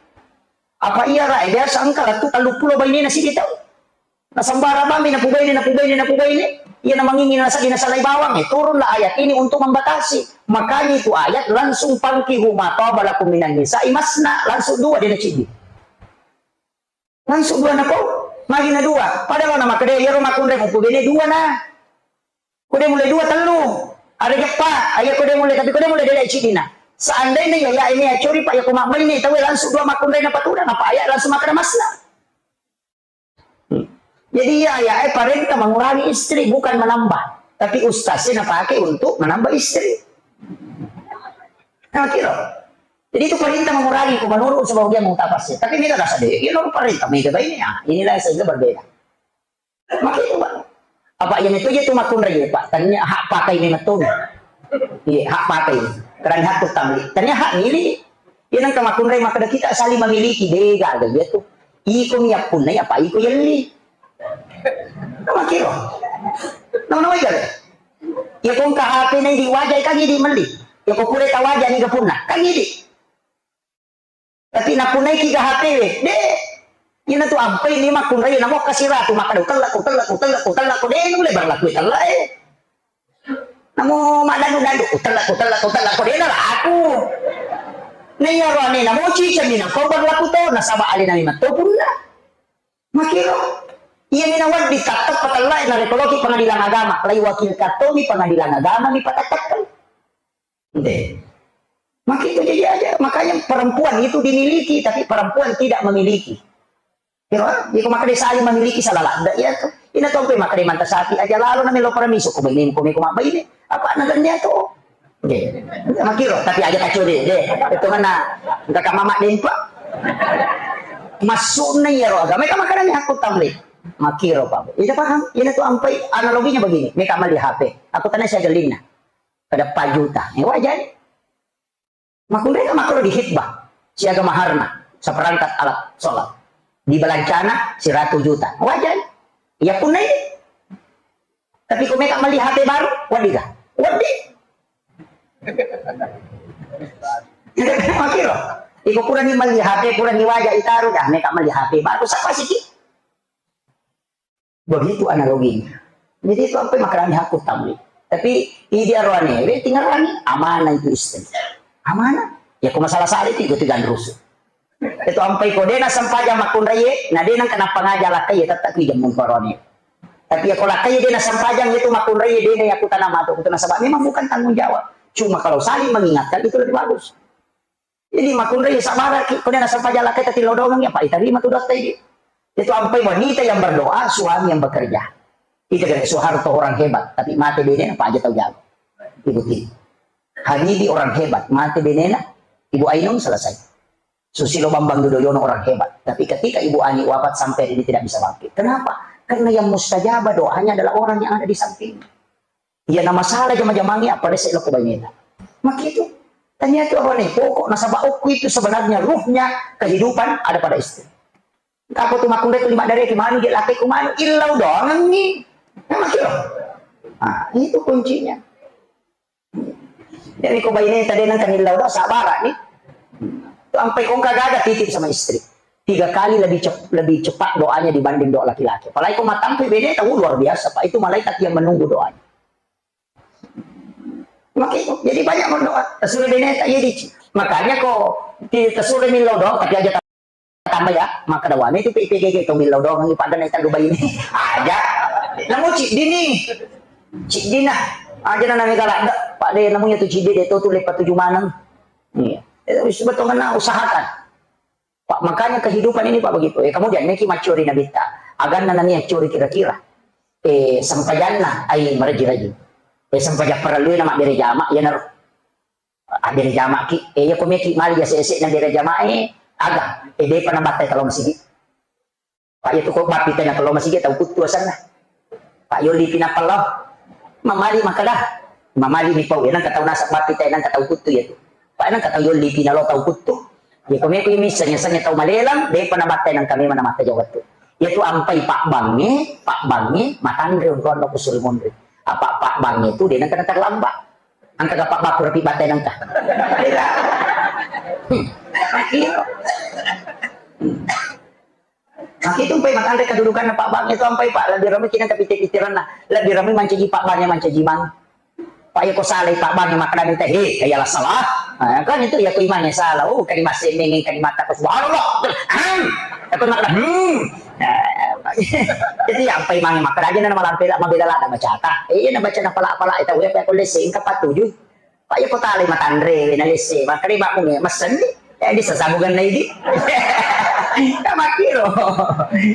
Apa iya ra, eh, biasa engka lettu telluppulo bainena sidi tau. Nasembara bammi, napubaine, napubaine, napubaine. Iya namangingi nasaddi nasalai bawang, eh, turunlah ayat ini untuk membatasi. Makanya itu ayat langsung, "Fankihu ma taba lakum minan nisa'i masna." Langsung dua de naciddi. Langsung dua napau. Magi na dua. Padahal na makkeda, "Iyaro makkunrai mupubaine dua na." Ko de mulle dua, tellu. Are jeppa, ayo ko de mulle, tapi ko de mulle de ciddina. Seandainya ya, ya ini ya curi, Pak, ya ko mabbaine, tahu langsung dua makkunrai napatuna, apa ayat langsung makkeda masna. Jadi iya, iya, eh, perintah mengurangi istri, bukan menambah. Tapi ustaznya pakai untuk menambah istri. Nah, kira. Jadi itu perintah mengurangi, ku menurut sebagian mutafasir. Tapi ini rasa deh, ini perintah, ini, ya, inilah sehingga berbeda. Maka itu, Pak. Apa yang itu aja tuh makkunrai, Pak. Tania hak pakai ini betul. Iya, hak pakai. Kerana hak utama. Tania hak milik. Iya, nang kamakkunrai maka kita saling memiliki, dega, ada dia tuh. Iko mi yappunnai apa iko yelli. Nama kiro. Nama nama aja. Ya kong ka H P nai di wajah kan ini meli. Ya kok kure ta wajah ni gapunna. Kan ini. Tapi napunaiki ga H P we, de. Ina tu ampai ni makkunrai namo kasiratu makkada utellakko, utellakko, utellakko, utellakko, de nulle berlaku tellae. Namo maddandu-dandu, utellakko, utellakko, utellakko, de nalaku. Na iyaro ane namo ciceng ni nako berlaku to, nasaba alena memang to punna. Makkiro, iya mina wedding tatteppa tellae narekko loki pengadilan agama, lai wakil kattomi pengadilan agama mi patatteppang. Deh. Maka itu jadi aja, makanya perempuan itu dimiliki, tapi perempuan tidak memiliki. Kira, iko makkeda saling memiliki salah ladde, iya tuh. Ina tompe makkeda manta sapi aja lalo na melo paramiso ko bainemu ko meko mabbaine. Apa na ganja tuh? Oke. Makiro, tapi aja kacau deh, deh. Itu mana? Enggak kama mak dempa. Masukna iyaro agama, meka makkeda ni hakku tamlik. Makiro, Pak. Ina paham? Ina tuh ampai analoginya begini. Meka mali H P. Aku tanya saya gelinna. Pada empat juta. Eh, wajar. Makkunraika makkoro di khitbah, siaga maharna, seperangkat alat sholat. Di belancana siratu juta. Wajar. Iya punna ini. Tapi ko meka meli H P baru, wedding ga? Wedding. Makkiro. Iko purani meli H P, purani waja itaru, dah meka meli H P baru, sapa siki? Begitu analoginya. Jadi itu ampai makkeda ni hakku tamlik. Tapi idi aroane, we tingerani, amanah itu istri. Amanah. Ya, ko masalah sale itu, itu ganrusu. Itu ampai ko dena sempajang makkunraie, na dena kenapa ngaja lakkai, tetap ki jammung korone. Tapi ya ko lakkai dena sempajang itu makkunraie, dena ya kutana matu, kutana sebab memang bukan tanggung jawab. Cuma kalau saling mengingatkan itu lebih bagus. Jadi makkunrai sabaraki, ko dena sempajang lakkai tati lao doangengi, apa itarima tu doatta idi. Itu ampai wanita yang berdoa, suami yang bekerja. Itu kira Soeharto orang hebat, tapi mate benena apa aja tau jago. Ibu Tini. Habibie orang hebat, mate benena, Ibu Ainun selesai. Susilo Bambang Yudhoyono orang hebat, tapi ketika Ibu Ani wafat sampai hari ini tidak bisa bangkit. Kenapa? Karena yang mustajabah doanya adalah orang yang ada di sampingnya. Iya, na masalah jama-jamangnge, apa dese lokko baineta. Makitu. Tania tu apa nih? Pokok nasaba okku itu sebenarnya ruhnya kehidupan ada pada istri. Engka apa tu makkunrai tu lima dari ki manu je lakai ku manu illau doangengi. Nah, makitu. Nah, itu kuncinya. Jadi ko baineta de nengka illau doang, sabara ni. Tu ampai kongka gaga titip sama istri. Tiga kali lebih cep-, lebih cepat doanya dibanding doa laki-laki. Apalagi ko matampu beneta, uh, luar biasa, Pak. Itu malaikat yang menunggu doanya. Makanya, jadi banyak berdoa. Tersuruh dia naik tak jadi. Makanya kok ti-, tersuruh millau doang, tapi aja tambah ya. Maka dawane itu P P G G itu millau doang, ini pada naik tak ini. Aja. Namu cik dini. Cik dina. Aja nana mega lada. Pak de namanya tu cik de, de tu tu lepas tujuh maneng. Iya. Itu sebetulnya usahakan. Pak, makanya kehidupan ini, Pak, begitu. Eh, kemudian, meki maccuri Nabitta. Aganna nani accuri kira-kira. Eh, sempajanna, ai maraji-raji. Eh, sempajang parellui na mabbere jama, iyanaro. Abbere jama ki. Eh, iya ko meki mali ase-ase na bere jama, eh, aga. Eh, depa na battai talo masigi. Pak, iya tu ko bappi tena talo masigi tau kuttu asanna. Pak yolli pi nappa lao. Mamali makkeda. Mamali mi pau, nengka tau naseng bappi te, nengka tau kuttu iya tu. Pak nengka tau yolli pi nalo tau kuttu. Iya ko meko iya misseng, sengnge tau malelang, depa nabattai nengka memang namatta jawab tu. Iya tu ampai Pak Bangnge, Pak Bangnge, matanre onronna kusuri monri. Apa Pak Bangnge tu de nengka naterlambat. Engka ga Pak Bapu rapi battai nengka. Hmm. Iya. Hmm. Nah, itu mpai matanre kedudukanna Pak Bang itu ampai, Pak, lebih ramai kina tapi pikiranna, lebih ramai mancaji Pak Bang yang mancaji mang. Pak, ya ko salai Pak Bang yang makkeda minta, "He, kaya lah salah." Nah, kan itu ya ko imangnya salah. Oh, kadi massemmeng, kadi matta ko subhanallah. Am. Aku makkeda, "Hmm." Nah, itu ya ampai mang makkeda aja nama lampe lah mabela lah ada baca ta. Eh, iya na baca na pala-pala itu ya ko lesse engka patuju. Pak, iya ko talai matanre, na lesse, makkeda Pak Bang ya, messenni. Eh, di sasabugan na idi. Ya, makkiro.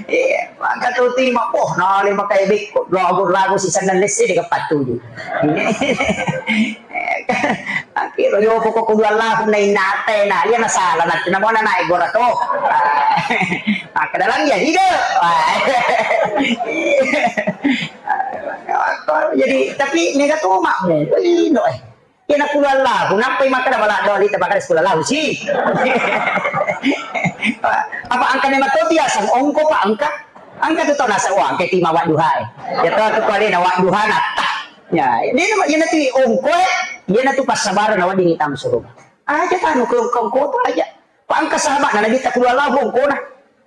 Iya, maka tu terima, oh, nale makai bikku, lagu-lagu si senna lesse de patuju. Makkiro, yo pokok kudu Allah na inate, na, iya na salah, na, na mau na naik gora tu. Maka dalam ya hidup. Jadi, tapi mega tu makmu, indo eh. Iya na kulallahu, nappai makkeda bala doli ta makkeda sikulallahu si. Apa engka memang to biasa ongko Pak engka? Engka tu tau naseng, wah, engka tima wadduha e. Ya to tu kali na wadduha na tah. Ya, dia nama iya na tu ongko e, iya na tu passabaran na wedding tama suruga. Aja tanu ke ongko aja. Pangka sahaba'na Nabitta qul huwallahu, ongkona.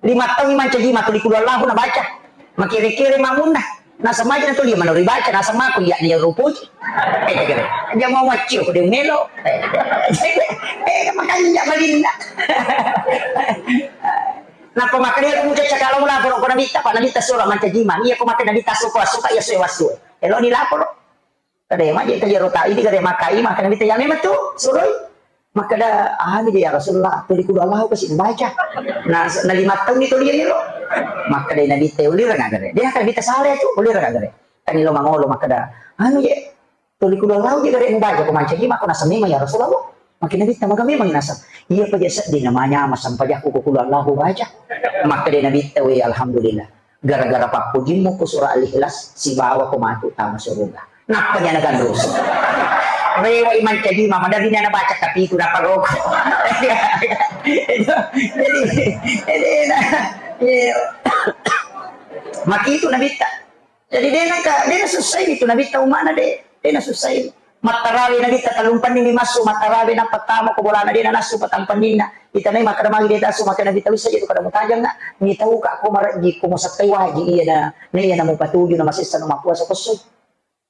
Lima taung mancaji ma tuli qul huwallahu nabaca. Makere-kere mamunna. Naseng maja na tuli manori baca, naseng mako iya na iya rupuji. Eh, kere. Dia mau maccio ko dia melo. Eh, makanya nggak malinna. Napa makanya aku muncul cakal aku lapor ko Nabitta, Pak Nabitta sura mancaji ma. Iya ko makkeda Nabitta suka, suka iya suwe wasu. Elo ni lapor. Kada maje ka jero ta idi kada makai maka Nabitta ya memang tu suroi. Makkeda, "Anu je ya Rasulullah, tuli qul huwallahu kasi baca." Nah, na lima taung itu dia lo. Makkeda Nabitta ulira nggak gare. Dia kan Nabitta salah itu, ulira nggak gare. Kan lo mangolo makkeda, "Anu je, tuli qul huwallahu je gare baca ko mancaji mako naseng memang ya Rasulullah." Makkeda Nabitta maga memang naseng. Iya paja seddi namanya mas sampajakku ko qul huwallahu baca. Makkeda Nabitta, "We alhamdulillah." Gara-gara pappojimmu ko surah Al-Ikhlas, sibawa ko matu tama suruga. Nappa nyana ganrusu. Rewa iman cajima, maderri nyana baca tapi ku dapat rokok. Jadi, jadi, nah, iya. Maki itu Nabitta. Jadi, dia nak, dia nak susah itu Nabitta umana deh. Dena sussai. Mattarawe Nabitta tellumpenni mi massu, mattarawe nappa tama ko bolana dena nassu patampenninna. Itanai makkeda magi deta assu, makkeda Nabitta wissa je tu kada mutajang na. Mitauka ko marejji, ko musakkai waji iya na, na iya na mupatuju na masessa na mappuasa ko esso.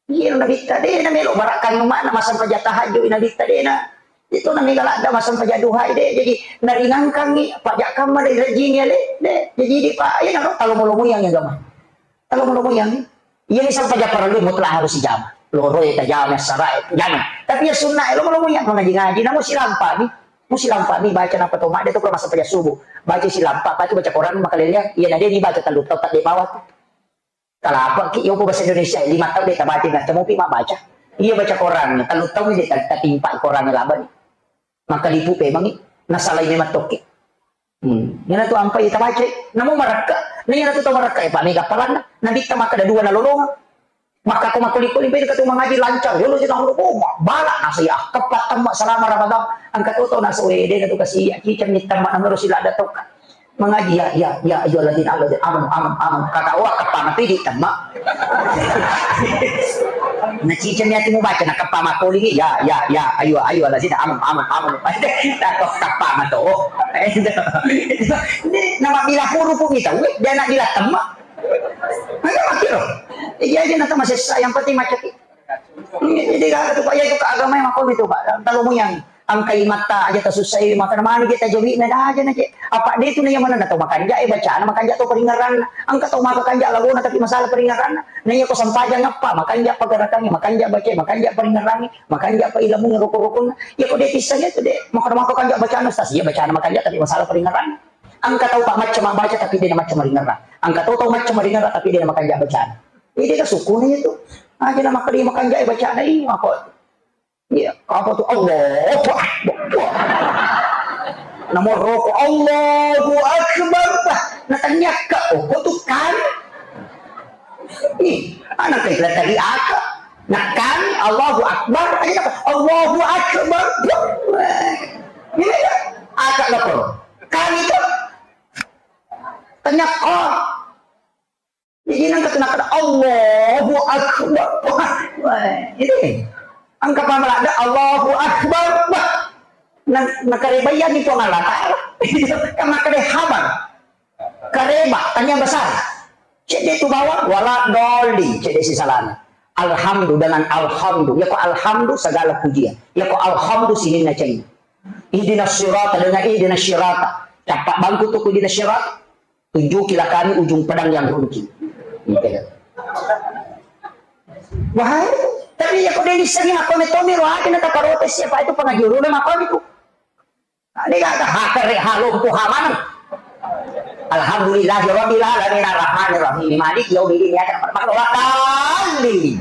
Iya Nabitta dena melo barakkan umana masampaja tahajud Nabitta dena. Itu na mega ladda masampaja duhai de. Jadi naringangkangi pajakkamma de rejjini ale de. Jadi di pa iya na ro talomo-lomo yang agama. Talomo-lomo yang iya ni sampaja parellu mutlak harus ijama. Loro e tajama, sara e jama. Tapi ya sunnah e lomo-lomo yang mengaji-ngaji. Namu silampa mi, mu silampa mi baca napa to madde to kalau masa paja subuh. Baca silampa, baca baca Quran makalele. Iya na de ni baca tellu tau tak de bawa tu. Kalapa ki yo bahasa Indonesia lima tau de tabaca na temupi ma baca. Iya baca Quran tellu tau de tatimpa Quran laban. Maka lipu pemangi nasalai memang tokki. Hmm. Iyana tu ampai tabacai, namo marakka, na iyana tu tau marakka, eh, pa mega palanna, Nabitta makkeda dua nalolongang. Makka ko makkoli-koli beda katu mangaji lancar, yolo je nahulu ko, bala nasa ya, keppa temma selama Ramadan, angka toto nasa wede katu kasi ya, ciceng ni temma nang ero sila ada tokka. Mangaji ya, ya, ya, ayyuhalladzina amanu, amanu, amanu, amanu, kata wa keppa mati di temma. Naciceng ni ati mubaca, nakeppa makkoli ni, ya, ya, ya, ayyuhalladzina amanu, amanu, amanu. Takko keppa mato. Ini nama bila huruf ni tau, dia nak bila temma. Maka makkiro. Iya aja nata masessa, yang penting macet. Jadi kata tu Pak, ya itu agama yang makkoni tu Pak. Kalau mu yang angkai mata aja tasussai, maka mana kita jawi na aja na je. Apa dia tu na yang mana na tau makanja e bacana, makanja tau paringerranna. Angka tau maka kanja lagona tapi masalah paringerranna. Na iya ko sampajang apa, makanja pagarakangi, makanja baca, makanja paringerrangi, makanja pa ilmu rukun-rukunna. Ya ko dia tisanya tu de, maka maka kanja bacana ustaz, iya bacana makanja tapi masalah paringerranna. Engka tau pa macca mabbaca tapi de na macca maringerra. Engka tau tau macca maringerra tapi de na makanja bacana. Jadi ka sukuna itu. Aja na makkeda makanja bacana, ih, apa? Iya, apa tu? Allahu Akbar. Wah. Namo roko Allahu Akbar. Bah, na tanyakka, oh, ko tu kan? Ih, anak kita tadi aka. Nah, kan Allahu Akbar, aja na, Allahu Akbar. Wah. Ini kan aka lapor. Kami tu tanya, oh. Jadi nang kata nak Allahu Akbar. Wah, ini. Angka pamalada Allahu Akbar. Wah. Nang nakarebayan itu Allah Ta'ala. Kan makkeda habar. Kareba, tanya besar. Cedde tu bawang, wala dolin, cedde si salana. Alhamdu dengan alhamdu. Ya ko alhamdu segala pujian. Ya ko alhamdu sininna cai. Ihdinas sirata dengan ihdinas sirata. Capak bangku tu ihdinas sirata. Tunjukilah kami ujung pedang yang runcing. Gitu. Wahai, tapi ya ko de lissengi makko metomi ro aja na taparotes siapa itu pengaji uruna makko itu. Nah, ini kata hakere halompo hamaneng. Alhamdulillahirabbil alamin arrahmanirrahim maliki yaumiddin iyyaka na'budu wa iyyaka nasta'in.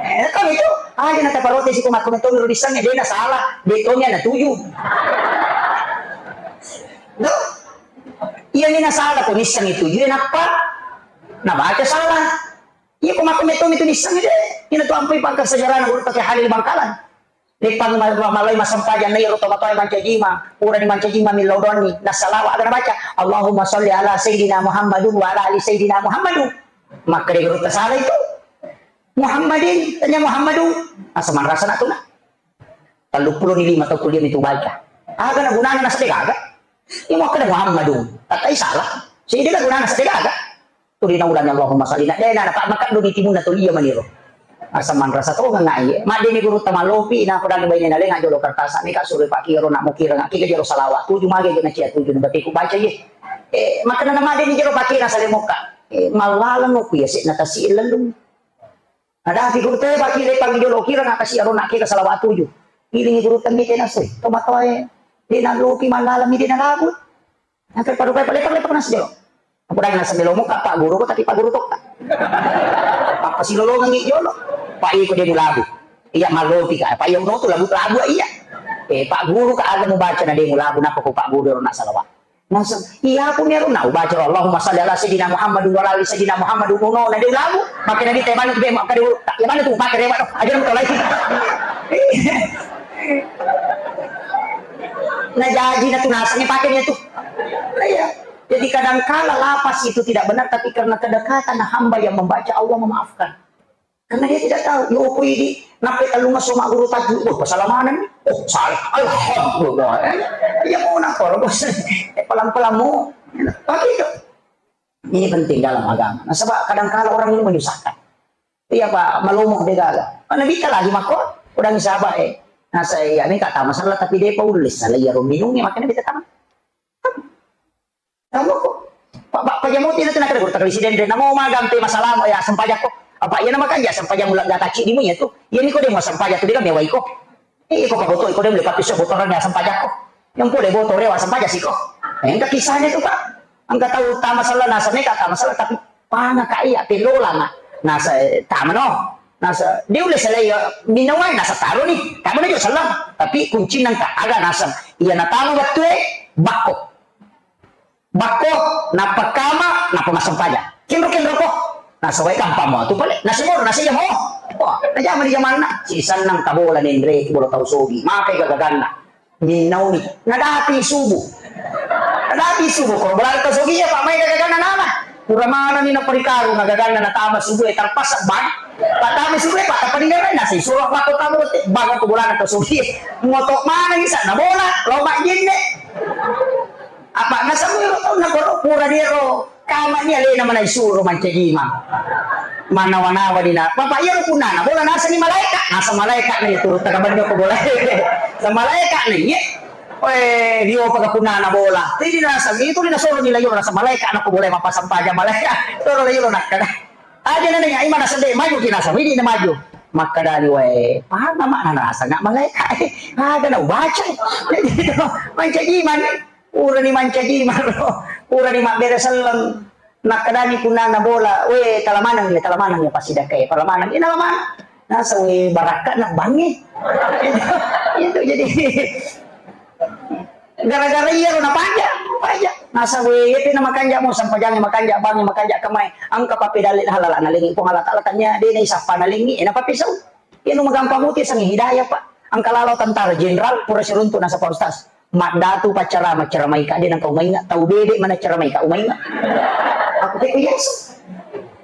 Eh, kan itu aja na taparotes ko makko metomi ro lissengi de na salah, de tomi na tuju. Tuh. Iya ni nasala ko nisseng itu. Iya nappa nabaca salah. Iya ko maka metto itu nisseng de. Ina tu ampui pangka sejarah na guru pakai Halil Bangkalan. Ni pang ma-, ma-, malai masampajan na iro to matoi mancajima. Pura ni mancajima millau doanni. Nasalawa aga nabaca. Allahumma salli ala Sayyidina Muhammadun wa ala ali Sayyidina Muhammadun. Maka de guru tasala itu. Muhammadin, tanya Muhammadun. Asa manrasa na tu na. Telluppulo ni lima tau kuliah itu baca. Aga na gunana nasaba gaga. Ini mau kena Muhammadun. Tatai salah. Sehingga guna nasi gaga. Tuli naulani Allahumma salli. Nak dena dapat makan doni timun atau iya maniro. Asam manrasa to ngai. Mak deni guru tamalopi na kodang baine na lenga jolo kertas. Ni ka suru pakiro nak mukira ngaki ke jolo salawat. Tuju mage jona cia tuju. Berarti ku baca ye. Eh, makana na mak deni jolo pakira sale muka. Eh, malala no ku ya sik na tasi lelung. Ada fi guru te baki le pagi jolo kira na kasi aro nak kira salawat tuju. Ilingi guru temi tena sui. Tomatoe. Dena lopi malala mi dena lagu. Angka parupai pale pale pernah sejolo. Aku dah nasa melo muka Pak Guru ko, tapi Pak Guru tokka. Apa silolongan ni jolo. Pak iko dia lagu. Iya malopi ka. Pak iya uno tu lagu lagu iya. Eh, Pak Guru ka ada mau baca na demo lagu napa ko Pak Guru nak salawat. Nasa iya aku ni aruna ubaca Allahumma salli ala sayyidina Muhammad wa ala ali sayyidina Muhammad uno na demo lagu. Makin nabi teh mana tu demo apa dulu. Tak ya mana tu pakai demo. Aja nak lagi. Nah, jadi na tu nasanya pakainya tu. Nah, iya. Jadi kadangkala lapas itu tidak benar, tapi karena kedekatan hamba yang membaca, Allah memaafkan. Karena dia tidak tahu, yo koi di nape tellung esso magguru tajwid, oh, pasala maneng. Oh, salah. Alhamdulillah. Eh, iya mau nak kalau bos. Eh, pelan-pelan mau. Begitu. Ini penting dalam agama. Nasaba kadangkala orang ini menyusahkan. Iya, Pak, malomo de gaga. Mana kita lagi mako? Udah sabar, eh. Nah, saya ini kata masalah, tapi dia Paulus salah iya rominungnya, makanya kita tamat. Kamu kok? Pak, Pak, Pak Jamoti itu nak kena guru tak presiden deh. Namo magang te masalah ya sempajakko. Apa iya nama kan ya sempajang mulak gata cik di munya tu. Iya ni kok dia mau sempajak tu dia kan mewah iko. Eh, iko Pak Boto, iko dia beli papi sok botoran ya sempajakko. Yang boleh botor ya sempaja siko. Eh, enggak kisahnya tu, Pak. Enggak tahu tak masalah nasa ni kata masalah, tapi pana ka iya pelola na. Nasa, eh, tamano. Nasa dia udah selai ya minawai nasa taruh ni. Tamano juga selang. Tapi kunci nang ka aga nasa. Iya na tamu betul eh. Bakko. Bakko, nappa kama, nappa massempajang. Kenro-kenro ko. Nasawai gampang mo tu pale. Nasimoro, nasijamo. Wah, najama di jamanna. Sisannang tabola nenre, bola tau sogi. Makai gagaganna. Minnauni. Nadapi subuh. Nadapi subuh. Ko bola tau sogi ya, Pak, mai gagaganna nana. Pura mana ni naparikaru gagaganna natama subuh, eh, terpaksa bang. Patama subuh, eh, Pak, tapi dengar nasi suruh waktu tamu, bang, aku bola tau sogi. Moto mana ni sana bola, lo mak jenne. Apa nasabui ro tau nakoro pura diro kama ni alena manai suro mancaji imang. Manawa-nawa dina. Bapak iya ro punana bola nasa ni malaika. Nasa malaika ni turu tagabannya ko bola. Sa malaika ni ye. Oe, dio paga punana bola. Tidi nasa itu dina soro ni layo nasa malaika na ko bola mapasang paja malaika. Soro layo nakka. Aja na denga imana sede maju ki nasa widi na maju. Makkadani wae, paham na makna nasa nggak malaika. Ada na ubaca. Mancaji imang. Purani mancaji maro, purani mabbere selleng. Nakkedani punnana bola, "We, tala maneng ya, tala maneng ya, pasti dakka ya, tala maneng ya, tala maneng." Nasa, "We, barakka na bangi." Itu, itu jadi gara-gara iya lo napaja, paja. Nasa, "We, iya na makanja mo, sampajang makanja, bangi makanja kemai. Angka pape dalle halala nalengi Puang Allah Taala tanya, de na isappa nalengi, eh, na pape sau." Iya nu magampang muti sangi hidayah, Pak. Angka lalo tentara jenderal pura siruntu nasa Pak Ustaz. Maddatu paccarama, caramaika, de nengka umainga, tau bebe mana caramaika umainga. Aku teko Yesu.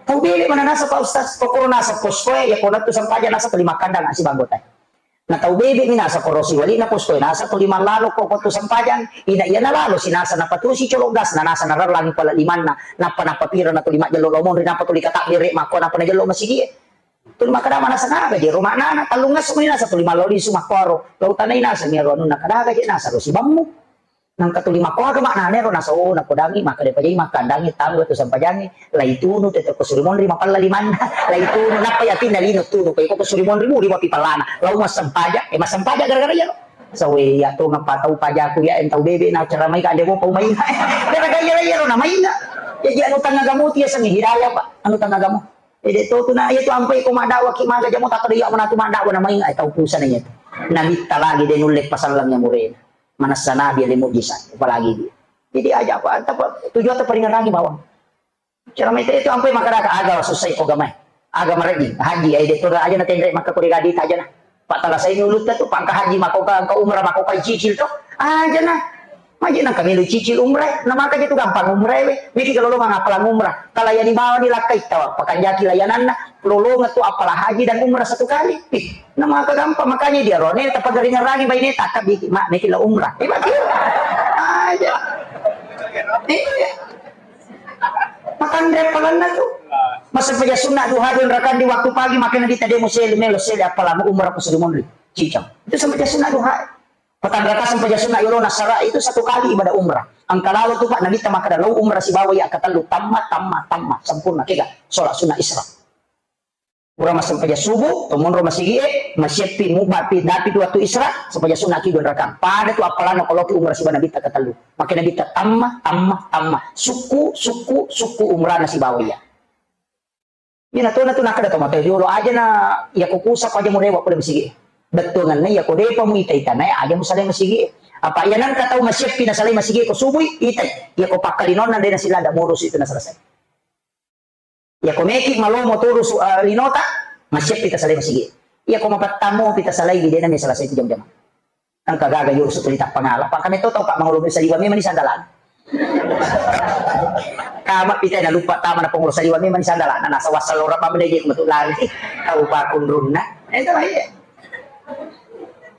Tau bebe mana nasa Pak Ustaz, kokoro nasa poskoe, ya kona tu sampaja nasa tuli makkandang asi banggotai. Na tau bebe mi nasa korosi wali na poskoe nasa tuli mallalo ko tu sampajang, ina iya nalalo si nasa napatusi colok gas na nasa narellangi pala limanna, nappa nappa pira na tuli majjello lomonri nappa tuli katabbere makko nappa najello masigie. Tuli makkeda manaseng aga je ro maknana, tellung esso mani nasa tuli mallo lisu makkoro. Lau tanai nasa mi ro anunna kadaga je nasa ro sibammu. Nangka tuli makko aga maknana ro nasa, oh, nakodangi makkeda pajai makkandangi tangga tu sampajangi. Lai tunu tete ko suri monri mapalla limanna. Lai tunu nappa yakinna lino tunu ko iko ko suri monri muri mapi pallana. Lau massempaja, eh, massempaja gara-gara iya ro. Sawe ya to ngapa tau pajaku ya en tau bebe na cara mai ka ande mo pau mai. Gara-gara iya iya ro na mai na. Jadi anu tangga gamu ti ya sangi hidayah, Pak. Anu tangga gamu. Ede to tu na iya tu ampai ko maddawa ki maga jamo tak ada iya mana tu maddawa na mai ai tau pusana iya tu. Nabitta lagi de nulle pasalleng ya murena. Manassa nabi le mujizat apalagi dia. Jadi aja apa, apa tujuan tu paringarangi bawang. Cara mai te tu ampai makkada aga susai ko gamai. Aga mareji haji ai de to aja na tenre makka ko de gadi aja na. Pak tala sai ulutta tu pangka haji mako ka angka umrah mako ka cicil to. Aja na. Maji nang kami lu cicil umrah, na maka je tu gampang umrah we. Miki kalau lo mangapala umrah. Kalau yani bawa di lakkai tawa pakanjaki layananna, lolonga tu apala haji dan umrah satu kali. Ih, na maka gampang makanya dia rone tapagaringan ragi baine takka biki mak miki la umrah. Eh, bagi. Ah, Iya. Makkanre appalanna tu. Massempajang sunna duha dua rakaat di waktu pagi, makanya kita demo sele, melo sele appalanna umrah ko sudah monri. Cicang. Itu sempajang sunna duha. Patang rakaat sempajang sunna yolo nasara itu satu kali ibadah umrah. Engka lalo tu, Pak, Nabitta makkeda, "Lao umrah sibawa iya katellu, tamma, tamma, tamma, sempurna." Kega? Sholat sunnah Isra. Pura massempajang subuh, to monro masigi'e, masiappi mubapi dapi tu waktu Isra, sempajang sunna ki dua rakaat. Pada tu appalanna ko loki umrah sibawa Nabitta katellu. Makkeda Nabitta, "Tamma, tamma, tamma. Sukku, sukku, sukku umrahna sibawa iya." Iyana tona tu nakkeda to mate jolo, "Aja na iya ko kusa ko aja murewa pole masigi'e." Bettuanganna iya ko depa muita-ita nae aja musalai masigi'e. Apa iya nangka tau masiappi nasalai masigi'e ko subui, itai. Iya ko pakkalinonna de nasilada murusu itu naselesai. Iya ko meki malomo turusu, eh, linota, masiappi tasalai masigi'e. Iya ko mapattamu pi tasalai, de na mi selesai tu jam-jam. Engka gaga yurusu tuli tappangala. Pak, kami to tau, Pak, mangolo saliwa memang ni sandalana. Kama pitai na lupa tama na pengurus saliwa memang ni sandalana. Nasa wasal ora pa mende je metu lari. Tau pakunrunna. Eh, itu lah, iya.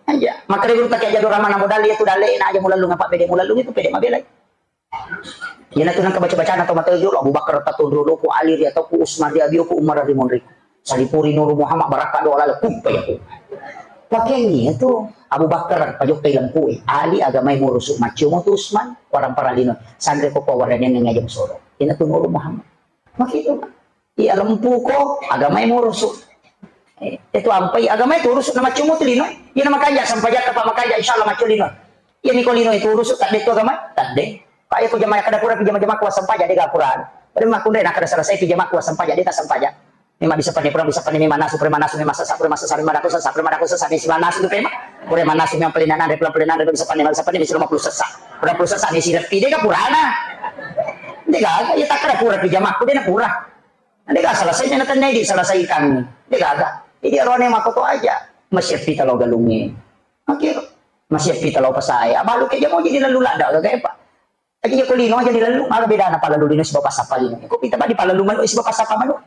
Aja. Makanya guru tak aja dorama na modal iya tu dalle na aja mulalung apa pede mulalung itu pede mabelai. Iyana tu nangka baca-bacana tau mate jolo, Abu Bakar tatunru ko Ali ri atau ku Usman ri abio ku Umar ri monri. Salipuri Nuru Muhammad barakka doa lalo, kuppa ya ku. Pakengi itu Abu Bakar pajokkai lempu e. Ali agamai murusu, maccomo tu Usman, warang paralino. Sanre ko ko warane ngaja musoro. Iyana tu Nuru Muhammad. Makitu. Iya lempu ko agamai murusu. Eh, itu ampai agamai turusu na maccomo tu lino. Iyana makanja sampajakka pa makanja insyaallah macco lino. Iya niko lino itu urusu tadde tu agama, tadde. Pak, iya ko jamaah kada pura pi jama-jama ku wassempaja de gapuran. Pada makkunre na kada selesai pi jama ku wassempaja de tasempaja. Memang bisa pane pura bisa pane memang nasu pura nasu memang sesa pura sesa memang daku sesa pura daku sesa memang nasu tu pema. Pura nasu memang pelina nande pura pelina nande bisa pane bisa pane bisa lima puluh sesa. Pura puluh sesa misi lepi de gapurana. De gaga iya tak kada pura pi jama ku de na pura. De gaga selesai na tandai di selesaikan. De gaga. Jadi arone makoto aja. Masih pita lo galungi. Oke. Masih pita lo pasai. Abalu ke jamo jadi lalu lada gaga, Pak. Aja ko lino aja dilalu, maga bedana palalu lino sibawa passappa lino. Ko pita badi palalu manu sibawa passappa manu.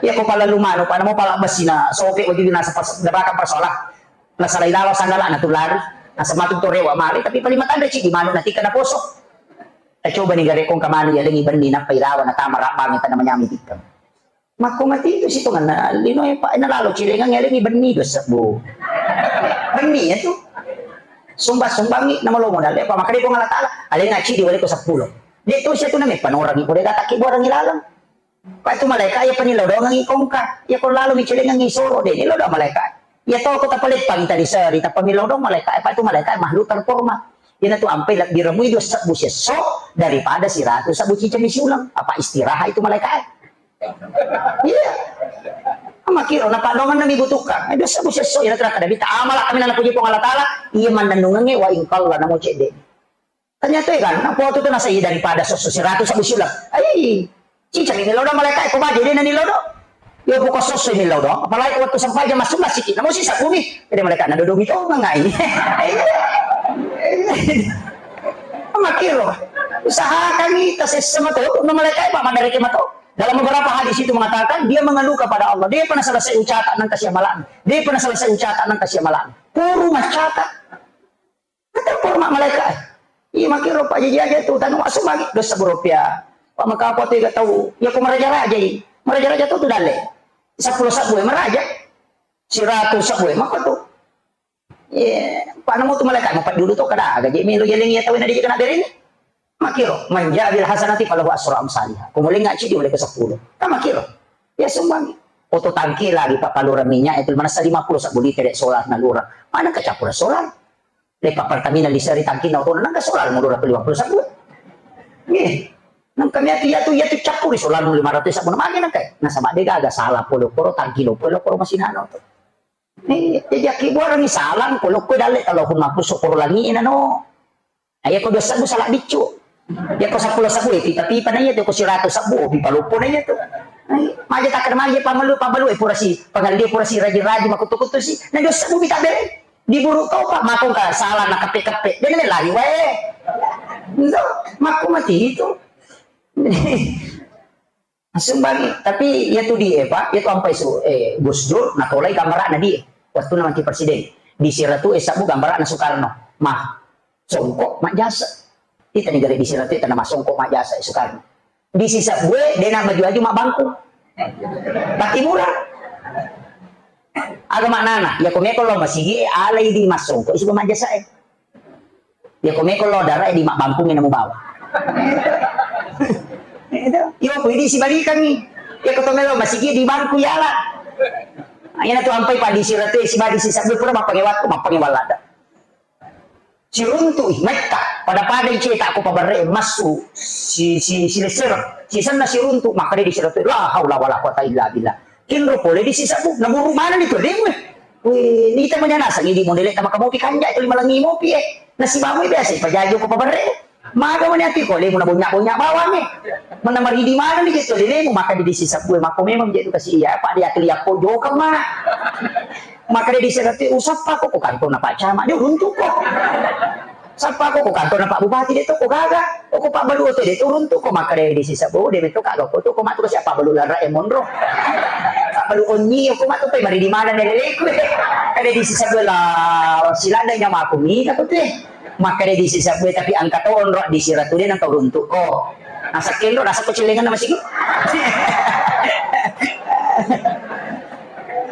Iya ko palalu manu, pada mau pala basina, sope wajib nasa pas, dapaka persoalan. Nasalai lalo sanggala na tulari. Nasa matu to rewa male, tapi paling matanda cidi manu nanti kena poso. Eh, coba ni gare kong kamanu ya lengi bendi nappa ilawa na tama rabang tana manyami tikka. Makko mati itu sitonganna lino e, Pak, ena lalo cilengang elengi benni dua sebbu. Benni ya tu. Sumbang-sumbangi nama lo modal, Pak, makanya Puang Allah Ta'ala, alenga cidi wale ko seppulo. Dia tu situ name panorangi, ko dega takki borangi laleng. Pak, itu malaikat ya penilo dongangi kongka. Ya ko lalo mi cilengangi soro de, nilo do malaikat. Ya to ko tapaleppangi tadi seri, tapamilo dong malaikat. Pak, itu malaikat makhluk terhormat. Ina tu ampai lebbi remui dua sebbu sesso daripada siratu sebbu cicami siulang. Apa istirahat itu malaikat? Iya. Makiro na padongan na mibutuhkan. Eh, biasa bu sesso ina tera kada bita amala kami nana puji Puang Allah Ta'ala. Iya mannennungange wa ingkalla namo cedde. Ternyata ya kan, apa waktu itu nasa iya daripada sesso siratu sebbu siulang. Ai, cicak ini lodo malaikat ko baje dia nani lodo. Yo buka sesso ini lodo. Apalagi waktu sampai jam masuk masih kita. Namo sisa bumi. Jadi malaikat na dodong itu ngai. Makiro. Usahakan kita sesama tu. Namo malaikat apa mandari kemato. Dalam beberapa hadis itu mengatakan, dia mengeluh kepada Allah. Dia pernah selesai ucapan nang kasih amalan. Dia pernah selesai ucapan nang kasih amalan. Puru macata. Kata forma malaikat. Iya, makiro Pak Jaji aja tu, tanu masuk lagi. Dosa berupiah. Pak maka apa tu gak tahu. Ya, kau meraja-raja ini. Meraja-raja tu, tu dale. Sepuluh sebbu, meraja. Siratu sebbu, maka tu. Iya, Pak namo tu malaikat, mau Pak dulu tu kada. Gaji melo jalan ya tahu, nanti kena beri ni. Makiro, manja bil hasanati falahu asru amsaliha. Kemudian ngaji di oleh ke sepuluh. Kan makiro. Ya sumbang. Oto tangki lagi Pak palura minyak itu mana lima puluh sebbu liter solar nalura. Mana kecampur solar? Lepa Pertamina di seri tangki na oto nang solar mulu lima puluh sebbu. Nih. Nang kami atu ya tu ya tu campur solar lima ratus sebbu magi nang kai. Nah sama dega aga salah polo poro tangki lo polo poro masih nano tu. Nih, jadi aki buah orang salah polo ko dalle kalau pun mapus sokoro langi nano. Ayo ko dua sebbu salah biccu. Ya ko sepuluh sebbu, eh, pipa-pipa na iya tu, ko siratu sebbu, oh, pipa loppo na iya tu. Ai, maja takkada maja pamalu, pamalu, eh, pura si, pangalli pura si rajin-rajin, makutu-kutu si. Na dua sebbu mita bere. Di buru kau, Pak, makong ka salah na kepe-kepe. Dia na lari, wae. Ndo, makko mati itu. Sumbangi, tapi iya tu di, eh, Pak, iya tu ampai su, eh, Gus Dur, natolai gambarana di, eh, waktu na manti presiden. Di siratu, eh, sebbu gambarana Soekarno. Mah, songkok, majjasa. Ita ni gare' di Siratu tana masongko majjasa Soekarno. Di Sisebbue de' na baju-baju mabbangku. Pati mura. Aga maknana, yako meko lo masigi e alai di massongko isi majjasa e. Yako meko lo dara e di mabbangku e namu bawa. Itu, yo, ku idi sibalikangi. Yako to melo masigi di bangku yala. Ina tu ampai pa di Siratu e siba di Sisebbue pura mappange waktu, mappange walada. Siruntu'i, metta, pada-pada cetakku paberre' massu, si, si, si lesser, sisenna siruntu', makkeda di Siratu, la haula wala quwata illa billah. Kinro pole di Sisebbu, naburu' maneng di pole, weh. Wih, nita manya naseng, idi modele tama kamopi kanja, itu lima lengi mopi, eh. Nasibamu biasa, pajajo ko paberre'. Maga mani ati ko, lemu na bonya-bonya bawang, eh. Mana maridi maneng di gitu, lemu, makkeda di Sisebbu, eh, mako memang jadi kasih iya, apa dia keliak ko, jokang mana. Makkeda di Siratu, usappa ko, ko kantorna Pak Camat, de' uruntu' ko. Sappa ko, ko kantorna Pak Bupati, de' to ko gaga. O ko pabbalu oto de' to uruntu' ko, makkeda di Sisebbu, de' metto ka ko tu ko matu ko siapa balu lara e monro. Pabbalu onni ko matu pe maridi maneng leleku. Kada di Sisebbu la silanda nyamaku mi, takut e. Makkeda di Sisebbu, tapi engka to onro di Siratu de' nang uruntu' ko. Nasakkenro, nasakko celengan nama siku.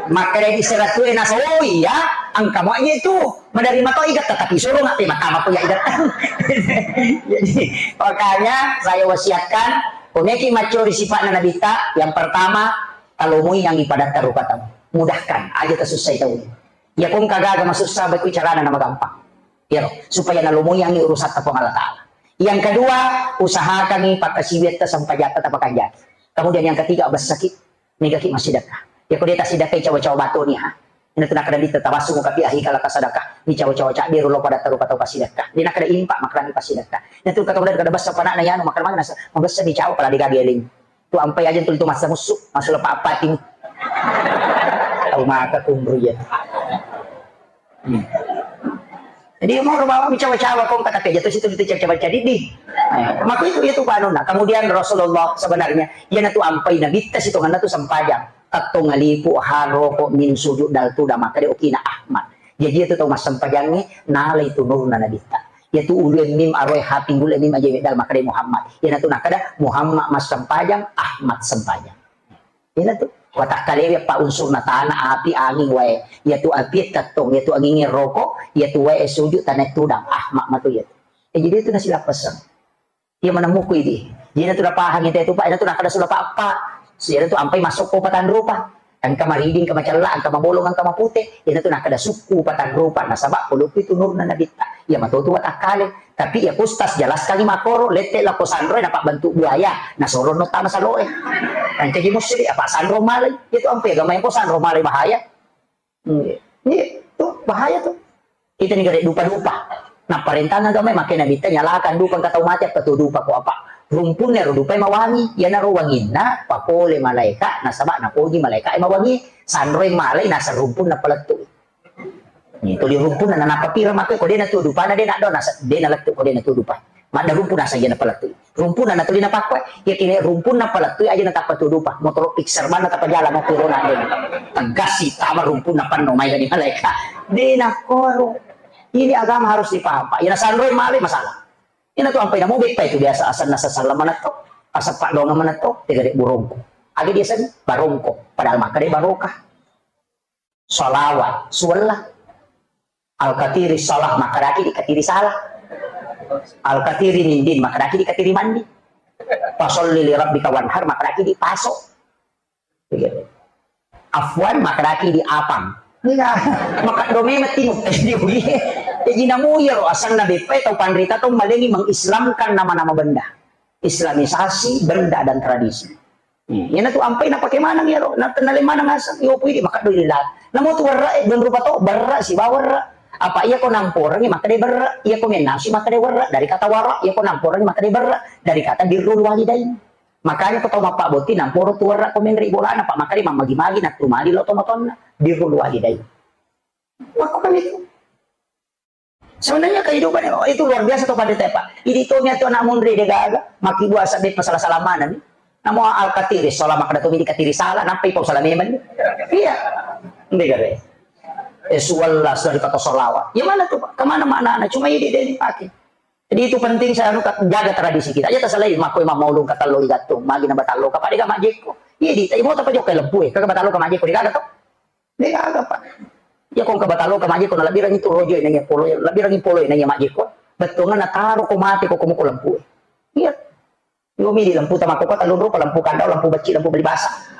Makkeda di Siratu e, nasa, oh iya, engka mo aja itu. Menerima to igat, tapi suruh nggak terima, apa ya igat. Jadi, makanya saya wasiatkan, ko meki maccori sifa'na Nabitta, yang pertama, talomoi yang ibadah tarupa tamu. Mudahkan, aja tasussai tahu. Ya, ko engka gaga masussa, baik carana nama gampang. Ya, supaya nalomoiangngi urusatta Puang Allah Ta'ala. Yang kedua, usahakangi pakkasiwiatta sempajatta tapakanjaki. Kemudian yang ketiga, bessaki, megaki massidekka. Ya, ko de' tassidekka, cawa-cawa batoni, ha. Ina tu nakkeda di tabassung kapi ahi kala tasadekka, ni cawa-cawa cabbiru lo pada tarupa tau passidekka. De' nakkeda impak makrani passidekka. Ina tu kata kada bessa panakna yanu makrani masa, mabessa ni cawa pala de' gaga eling. Tu ampai aja tu, tu masa musu, masuk lepa apa tim. Tau maka kumru ya. Hmm. Jadi, mau bawa mi cawa-cawa kong kata kerja tu situ, itu cawa-cawa jadi di. Eh, maka itu, itu panuna. Kemudian Rasulullah sebenarnya, iya na tu ampai Nabitta situ ngana tu sempajang. Tatto ngalipu haro ko min sujud dal tu da makkeda okina Ahmad. Jadi itu tau massempajang ni nala itu nurna Nabitta. Iya tu ulu mim aroe hati gule mim aja dal makkeda Muhammad. Iya na tu nakkeda Muhammad massempajang, Ahmad sempajang. Ina tu, watakkalewe pa unsurna tana, api, anging, wae. Iya tu api tettong, iya tu anging roko, iya tu wae suju, tana tudang. Ah, mak matu iya tu. Eh, jadi itu nasi lapasang. Iya mana muku idi. Jadi itu pahang itu, itu Pak, itu nakkeda sudah Pak, Pak. Iya tu ampai masuk ko patan rupa. Engka mariding, engka macella, engka mabolong, engka mapute. Iya tu nakkeda sukku patan rupa. Nasaba puluh itu nurna Nabitta. Iya matu tu watakkale. Tapi iya Ustaz jelaskangi makkoro, lette lako sanroe napabbentuk buaya, nasoro no tama saloe. Engkaji musyrik, apa sanro malai? Itu ampe agama yang ko sanro malai bahaya. Iya. Iya, tuh bahaya tuh. Kita ni gare dupa-dupa. Nah, parentang agama make Nabitta nyalakan dupa engka tau mate apa tuh dupa ko apa? Rumpunna ro dupa mawangi, iyanaro wanginna papole malaika, nasaba napoji malaika e mawangi, sanroe malai naseng rumpunna palettu. Ni tuli rumpunna nanappa pira makkoi ko de' natudu pana de' naddo nasa de' nalettu ko de' natudu pa. Madda rumpu nasa iya napalettu. Rumpunna natuli napakkoi. Iya kene rumpunna palettu aja natappa tudu pa. Motoro Pixar banna tappa jalan mau piro nade. Tegas sitama rumpunna panno mai gani malaika. De' nakkoro. Ini agama harus dipaham, Pak. Iya nasanroi male masalah. Ina tu ampai namo beppa itu biasa asanna sasalla manetto. Asappa doang manetto. Tega de' burongko. Aga biasa ni barongko. Padahal makkeda barokah. Salawat, suwella. Al-katiri salah, makkedaki di katiri salah. Al-katiri nindin, makkedaki di katiri mandi. Fasalli li rabbika wanhar, makkedaki di paso. Begitu. Afwan, makkedaki di apang. Iya, maka dome matimu. Jadi namu iya ro asanna beppa tau panrita tau malengi mengislamkan nama-nama benda. Islamisasi benda dan tradisi. Hmm, iyana tu ampai napake maneng iyaro, na, nale maneng aseng, iyo pui di maka doi lila. Namo tu werra, eh, dan rupa to, berra, siba werra. Apa iya ko namporengi maka de berra, iya ko mennasu maka de werra, dari kata wara, iya ko namporengi maka de berra, dari kata birrul walidain. Makanya ko tau mappabbotting namporo tu werra ko menre bolana, Pak, maka de mammagi-magi, nattu mali lo to matonna, birrul walidain. Makko kami tu. Sebenarnya kehidupan itu luar biasa tuh, Pak. Idi to mi atau anak munri de gaga, maki buasa be pasala-sala mana nih. Namo al-katiri, sola maka datang di katiri salah, nampai pau salah memang. Iya. Ini gare. Eh, suwalla, sudah dikata solawat. Ya mana tuh, Pak? Kemana maknanya? Cuma ini dia dipakai. Di itu penting saya anu, jaga tradisi kita. Aja tasalai makko Imam Maulung katallo igattung, magi na batallo ka, pada ga majjekko. Iya di, imo tapa jokka lempu e, kaga batallo ka majjekko, degaga to? Degaga, Pak. Iya ko engka batallo ka majjekko, na lebbirangi tu rojo nanya polo, lebbirangi polo nanya majjekko. Bettuanna taro ko mate ko komo ko lempu e. Iya. Yo mi di lempu tama ko tallu rupa, lempu kandau, lempu becci, lempu beli basa.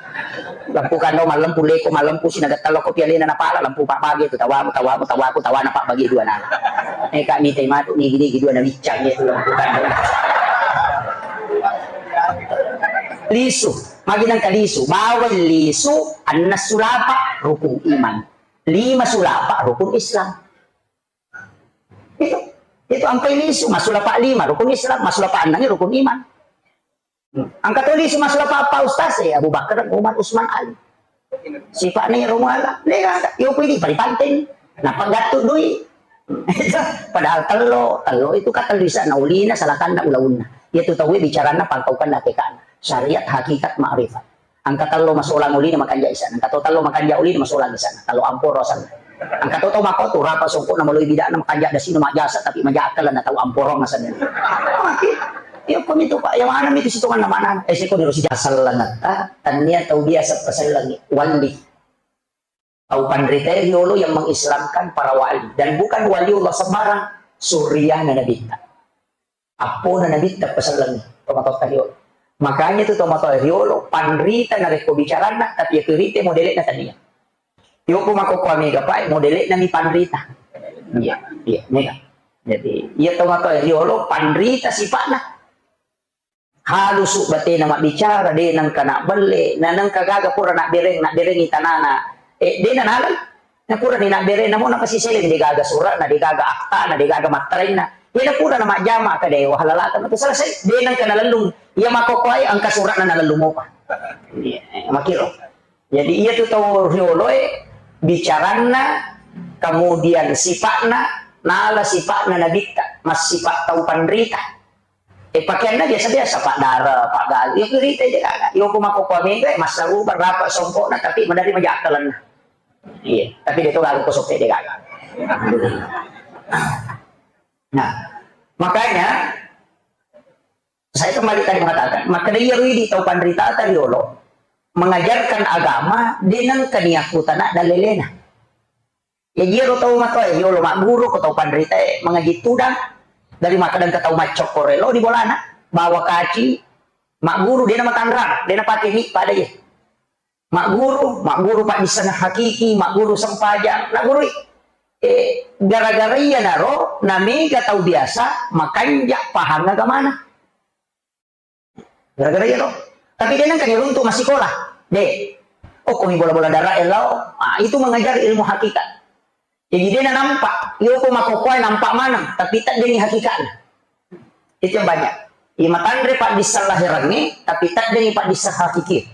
Lempu kandau, mallempu leko, mallempu sinaga tallo ko pialena napala, lempu pak bagi tu tawamu, tawamu, tawaku, tawana pak bagi dua nala. Eh, kak mite matu, nigi, nigi dua na wiccang, iya tu lempu kandau. Lisu, magi nengka lisu, bawai lisu, anna sulapa, rukun iman. Lima sulapa, rukun Islam. Itu, itu ampai lisu, masulapa lima, rukun Islam, masulapa annang, rukun iman. Hmm. Angka to lisu, masulapa apa ustaz, eh, Abu Bakar, Umar, Usman, Ali. Sipa'na iyaro muala, de gaga. Yo kui di paripanten. Nappa gattu dui. Padahal tello, tello itu ka tellu isana ulina, salatanna, ulaunna. Iya tu tauwe bicaranna, pangkaukanna, akekana. Syariat, hakikat, ma'rifat. Angka tello masolang ulina, makanja isana. Angka to tello makanja ulina, masolang isana. Tello amporo asanna. Angka to tau makko tu, rapa songkokna, maloi bidakna, makanja dasina, majasa, tapi maja akkalanna, tau amporong asanna. Maki. Iya ko mitu, Pak. Iya mana mitu sitonganna mana? Eh, siko diro sija sellengetta, tannia tau biasa pasellengi, wali. Tau panrita riolo yang mengislamkan para wali. Dan bukan waliullah sembarang, suriyana nabitta. Appona nabitta pasellengi, tomatoatta riolo. Makanya tu tomatoa riolo, panrita narekko bicaranna, tapi iya kirite modele'na tania. Yo ko makkokkoe mega, Pak, modele'na mi panrita. Iya, iya, mega. Jadi, iya tomatoa riolo, panrita sipa'na. Halusu batena mabbicara, de nengka nabbelle, na nengka gaga pura nabbereng, nabberengi tanana. Eh, de nanalai. Na purani nabbereng, namo napasiseleng, de gaga sura'na, de gaga aktana, de gaga mattarainna. Iya na pura namajjama ka de wahalalaka, matu selesai. De nengka nalellung. Iya makkokkoe engka sura'na nalellung mopa. Iya, eh, makiro. Jadi iya tu tau rioloe bicaranna, kemudian sipa'na, nala sipa'na nabitta, massipa tau panrita. Eh, pakaianna biasa-biasa, Pak Dara, Pak Galuh. Iya, kirita aja gaga. Yo ko makkokkoe mega, eh, massarupa, rapa songkokna, tapi maderri maja akkalanna. Iya, tapi de to gaga ko soppe de gaga. Nah, makanya saya kembali tadi mengatakan, maka iya ridi tau panritata riolo mengajarkan agama, de nengka niakkutana dalelena. Jaji iyaro tau matoa riolo magguru ko tau panritae mangaji tudang, dari makkeda engka tau maccokko relo di bolana, bawa kaci, magguru, de namatanrang, de napake mi pada ye. Magguru, magguru paddissengeng hakiki, magguru sempajang, nagurui. Eh, gara-gara iyanaro namega tau biasa makanja pahang agamana. Gara-gara iya to. Tapi de nengka niruntu massikola. De. Oh, komi bola-bola darah lao. Ah, itu mengajar ilmu hakikat. Jadi de nampak, yo ko makkokkoe nampak maneng, tapi teddengi hakikatnya. Itu yang banyak. Iya matanre paddisseng lahirangnge, tapi teddengi paddisseng hakiki.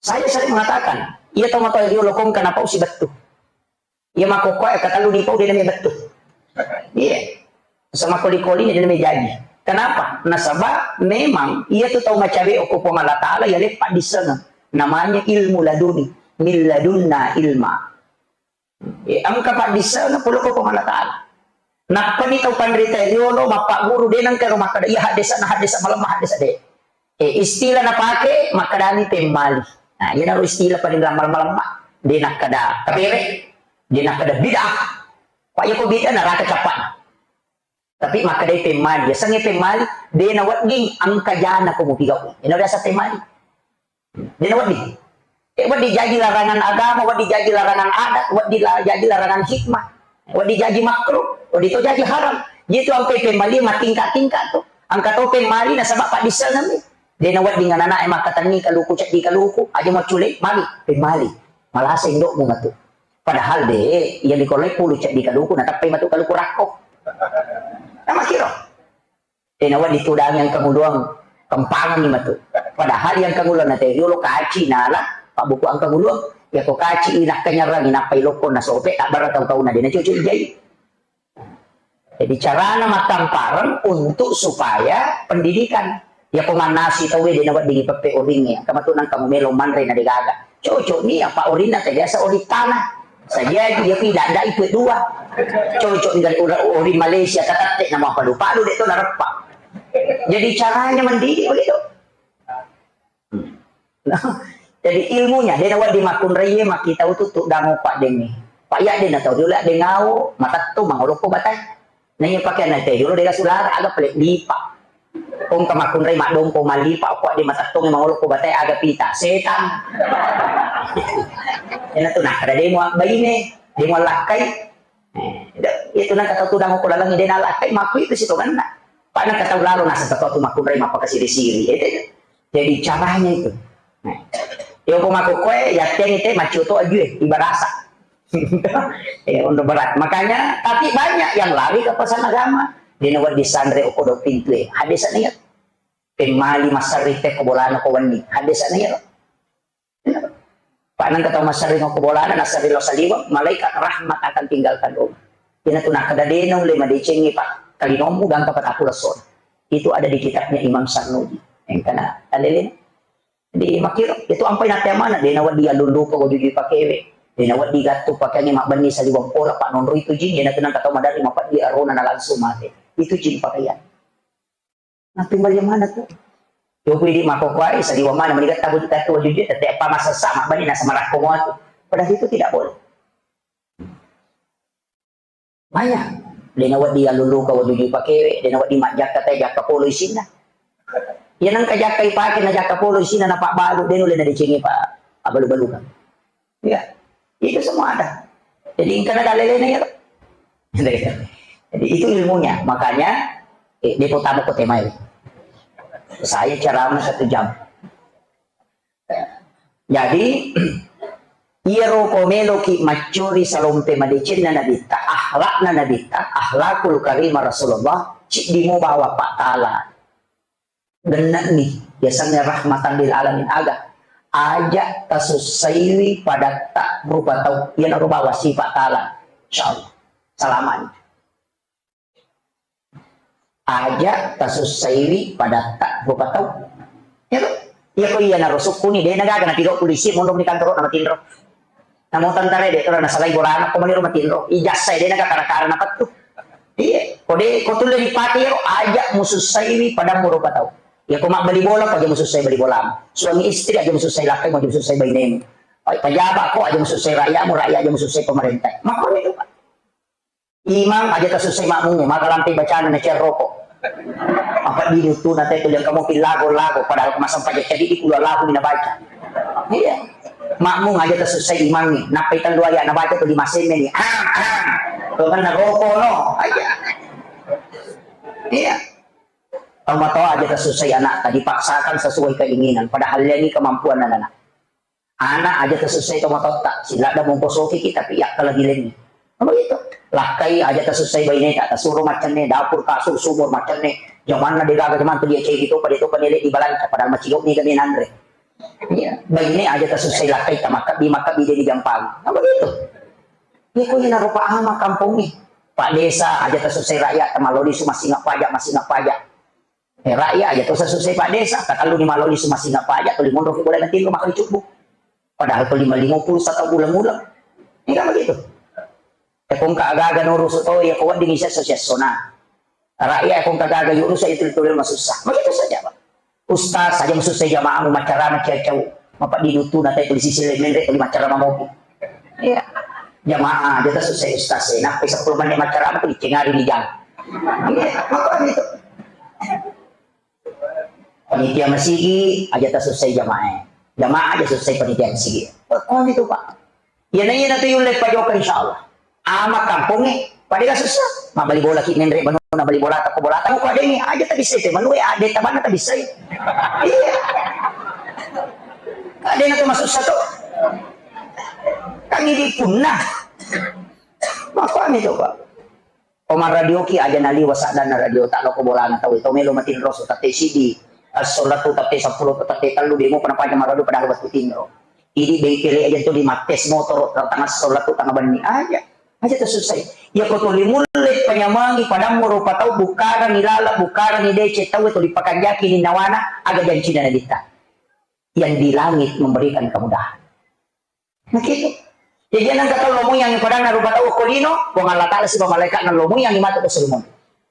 Saya sering mengatakan, iya tau matoa riolo kong kenapa usi bettu. Iya makkokkoe katellu dipau de namia bettu. Iya. Sama koli-koli de namia jaji. Kenapa? Nasaba memang iya tu tau macawe okko Puang Allah Ta'ala iya leppa dissengeng. Namanya ilmu laduni. Min ladunna ilma. Eh, engka paddissengeng pole ko Puang Allah Ta'ala. Nappani tau panrita riolo mappagguru de nengka ro makkeda, iya haddesa na haddesa malemma haddesa de. Eh, istilah napake makkedani pemmali. Nah, iyanaro istilah paling rammal-malemma. De nakkeda kapere, de nakkeda bid'ah. Pak yako bid'ah naraka cappana. Tapi makkedai pemmali, yasengnge pemmali, de nawedding engka jana ko mupigau. Ina biasa pemmali. De nawedding. Eh, wedding jaji larangan agama, wedding jaji larangan adat, wedding la-, jaji larangan hikmah, wedding jaji makruh, wedding to jaji haram. Jadi tu ampe pemmali matingka-tingka tu. Engka to pemmali nasaba paddissengeng mi. De nawedding anak-anak e makkatenni kaluku ceddi kaluku, aja maccule, magi pemmali. Malasa indokmu matu. Padahal de, iya likolai pulu ceddi kaluku, natappai matu kaluku rakko. Namakiro. Eh, nawa ditudangi engka muluang, kempangi matu. Padahal yang kanguluang na teh riolo kaci nala, pabbuku engka muluang. Ya ko kaci inakka nyerang, inappai lokko na sope, tak bara tau-tau na dena cucu ijai. Jadi carana makkampareng untuk supaya pendidikan. Ya ko mannasi tau de nawedding peppe oringnge, engka matu nang kamu melo manre na degaga. Cocok ni apa orinna teh biasa orin tanah. Saja dia tidak ada itu dua. Cocok dengan orang, orang Malaysia, katatte nama palu-palu dek tu nareppa. Jadi caranya mendidik begitu. Hmm. Jadi ilmunya, de' nawedding makkunraie makkitau tu tudang uppa dengngi. Pak ya de' natau diola dengau, matettu mangolokko batai. Naiya pakeanna te jolo dega sulara aga pale lipa. Kong ka makkunrai maddompo mallipa ko de' matettongi mangolokko batai aga pita. Setan. Ena tu nakkeda de' mua baine, de' mua lakkai. Eh, itu nang kata tudang ko lalang de' nalakkai makku itu sitonganna. Pak nang kata lalo naseng kata tu makkunrai mappakasiri-siri. Itu. Jadi caranya itu. Nah, ya, umpama ko koe, ya, teng te, macoto aju, eh, ibarasa. Ya, untuk berat. Makanya, tapi banyak yang lari ke pesan agama. Dena wedding sanre okko do pintu, eh. Hadis sana ya. Pemali masari te ko bolana ko wenni. Hadis sana ya. Pak nang kata masari ko bolana, nasari lo saliwang, malaikat rahmat akan tinggalkan rumah. Dena tu nakkeda dena ulle madecengi, Pak. Kalinommu gangka pataku lesona. Itu ada di kitabnya Imam Sarnuji. Engkana talele. Jadi makkiro, itu ampai nate amana, dena wedding alunduka wajujui pakewe, dena wedding gattu pakeangnge mabbenni saliweng pora, pak nonro itu jin, dena tenang kata madari mapeddi arona na langsung mate. Itu jin pakaian. Nah, timbal yang mana tuh? Yo, kui di makokoai, saliweng mana, mending gattu, gattu wajujui, tete apa masessa, mabbenni na samarakko muatu. Padahal itu tidak boleh. Maya, dena wedding aluluka wajujui pakewe, dena wedding majjakka te jakka polo isinna. Iya nengka jakka ipake na jakka polo isinna na pabbalu, dena ulle na decengi pa abalu-balukan. Iya, itu semua ada. Jadi engkana dalelena ya. Jadi itu ilmunya. Makanya, eh, depo tamu ko temai. Saya ceramah satu jam. Jadi, iyaro ko meloki maccuri salompe madecenna Nabitta, akhlakna Nabitta, akhlakul karimah Rasulullah, ciddi mo bawa Pak Taala. Genne'ni, biasanya rahmatan lil alamin aga. Aja tasussaiwi padatta rupa tau, iyanaro bawa sifat Taala. Insyaallah. Salamani. Aja tasussaiwi padatta rupa tau. Iya to? Iya ko iyanaro sukkuni, de' nagaga napigau polisi, monro ni kantoro na matinro. Namo tentara de' tora nasalai bolana, ko maniro matinro. Ijazah de' naga kara-kara napettu. Iya, ko de', ko tulle dipake iyaro, aja musussaiwi padammu rupa tau. Iya ko mabbali bola, ko aja musussai bali bolamu. Suami istri aja musussai lakkai, aja musussai bainemu. Pejabat ko aja musussai rakyatmu, rakyat aja musussai pemerintah. Makanya itu, Pak. Imang aja tasussai makmungnge, maka lampe bacana na ciarroko. Apa di dutu na tetu yang kamu pillago-lago, padahal masang pajak jadi di kulo lagu na baca. Iya. Makmung aja tasussai imangnge, nappai tellu ayat na baca tu lima semme ni. Ah, ah. Tuh kan na roko no. Aja. Iya. Tau matoa aja tasussai anak, dipaksakan sesuai keinginan, padahal ini kemampuan anak-anak. Ana aja tasussai tomatoatta, siladda mongko sokiki tapi yakkalagi lenni. Apa gitu? Lakkai aja tasussai baineta, tasuro maccenne, dapur, kasur, sumur, maccenne. Jamanna degaga jaman tu dia cegi topa, dia topa nele di balanca, padahal macigau ni gane nanre. Iya, baine aja tasussai lakkai ta makkabbi, makkabbi dia digampang. Apa gitu? Iya, ko ina rupa ama kampung ni. Pak Desa aja tasussai rakyat, tamalodi su masing pajak, masing pajak. Eh, rakyat aja to susai Pak Desa, takallu ni maloli sumasing apa aja, tuli monro ki boleh nanti rumah kali cukup. Padahal tuli lima puluh satu bulan-bulan. Ini kan begitu. Ya kong ka agaga nurusu to, ya ko wedding isi sosiasona. Rakyat kong ka agaga yurusu itu tuli masussa. Begitu saja, Pak. Ustaz aja masusai jamaah mu macara maciacau. Mapa di dutu na tai tuli sisi menre tuli macara mamopi. Iya. Jamaah aja tasusai ustaz e. Nappai sepuluh menit macara apa tu dicengari di jam. Iya, makanya itu. Panitia masigi aja tasusai jamaah e. Jamaah aja susai panitia masigi. Makanya itu, Pak. Iya na iya na tu yulle pajoka insyaallah. Ama kampongnge, pada gak susah. Mabbali bola ki menre banuna bali bola ta ko bola ta ko adengnge aja tabissai te manue ade tabanna tabissai. Iya. Adena tu masussa tu. Kan ini punna. Makanya coba. Oma radio ki aja naliwa saddanna radio ta loko bolana tau to melo matinro so tate sidi. Assolatu tate seppulo tate tellu demo pada paja maradu padahal waktu tinro. Idi bengkele aja tu di mattes motoro tengah solatu tengah benni aja. Aja tersusai. Ya ko tuli mulle penyamangi padammu rupa tau bukarang ilala bukarang idece tau itu dipakanjaki ni nawana aga jancina nadita. Yang di langit memberikan kemudahan. Nah gitu. Jadi, nengka tau lomoyangngi padanna rupa tau okko lino, Puang Allah Ta'ala siba malaikatna lomoyangngi matu ko salimonri.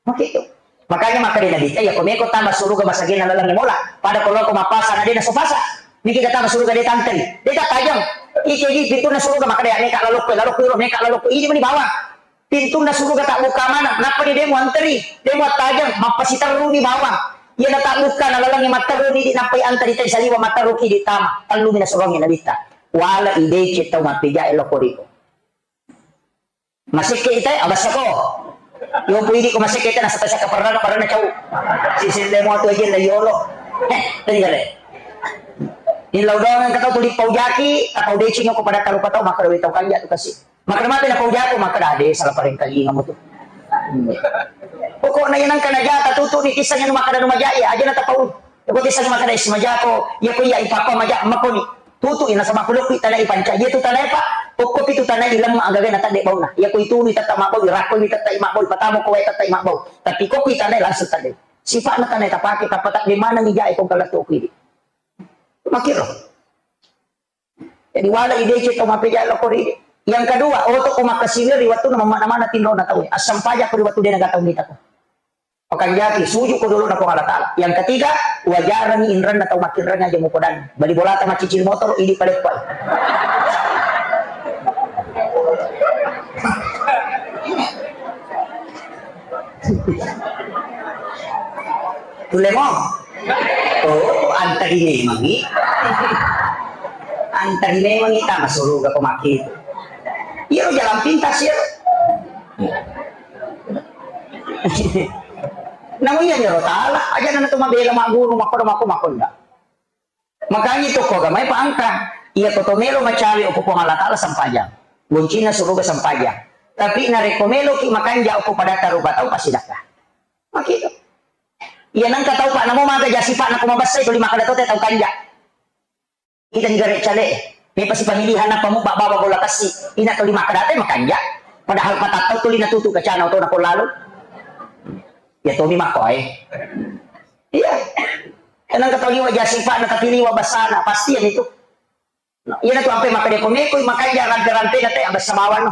Makkitu. Makanya makkeda Nabitta, iya ko meko tama suruga masagenna laleng mola. Pada ko loko mappasa na de nasupasa. Niki ka tama suruga de tanteng. De tattajeng. Ike gi pintunna suruga makkeda, "Meka lalokko, lalokko iro, meka lalokko." Idi meni bawang. Pintunna suruga tabbukka maneng, nappa de de muanteri, de muattajeng, mappasiterruni bawang. Iya na tabbukka na lalengngi matterruni di nappai anteri tai saliwa matterruki di tama. Tellumi nasurongi Nabitta. Wala ideceng tau mappejae loko riko. Masekke ite, abassako. Yo pui di ko masekke ite, nasata saka perrana, perrana cau. Sisille mo tu aja na yolo. Eh, tenggare. Illau doang engka tau tuli paujaki, tapau deceng ko pada tarupa tau, maka doi tau kanja tu kasi. Maka mate na paujako, maka dade salah parengkalinga mo tu. Pokokna iya nengka najata tutu ni kisah yang maka danu majai aja na tapau. Ko kisah maka dai simajako, iya ko iya ipapa maja makoni. Tutu ina sama kulukku tanai panca, iya tu tanai pa. Pokok itu tanai ilem agaga na tadde bauna. Iya ko itu ni tata mabau, rako ni tata mabau, patamu ko tata mabau. Tapi ko kui tanai langsung tadde. Sifat na tanai tapake, tapata de mana ni jai ko kalah tu kui. Makiro. Jadi wala ideceng tau mappejae loko ri. Yang kedua, oto ko makkasiwir ri wattunna mammana-mana tinrona tauwe. Assampajako ri wattu de nagatau mitako. Pakanjaki, suju ko dolo na Puang Allah Ta'ala. Yang ketiga, wajarangi inranna tau makkinrang aja mupodangi. Bali bolata maccicil motor, idi paleppai. Tulle mo. Oh, antari memangi. Antari memangi tama suruga ko makkitu. Iya, jalan pintas ya. Namu iya nyoro tala, aja nana tu mabela maguru, makoda mako makonda. Makanya itu ko gamai pa angka. Iya ko to melo macawe ko Puang Allah Ta'ala sempajang. Goncinna suruga sempajang. Tapi narekko melo ki makanja ko pada tarupa tau pasti dakka. Makito. Iya nengka tau pa namo maga jasi pa nako mabassa itu lima kada tote tau kanja. Kita ni gare cale. Mepa si pamilihan apa mu baba bola kassi. Ina to lima kada te makanja. Padahal patattau tuli natutu kacana to nako lalu. Ya tomi makko ae. Iya. Enang kata liwa jasi pa na tapi liwa basana pasti ya itu. Iya na tu ampe makkeda ko meko makanja rampe-rampe na te abassa bawang no.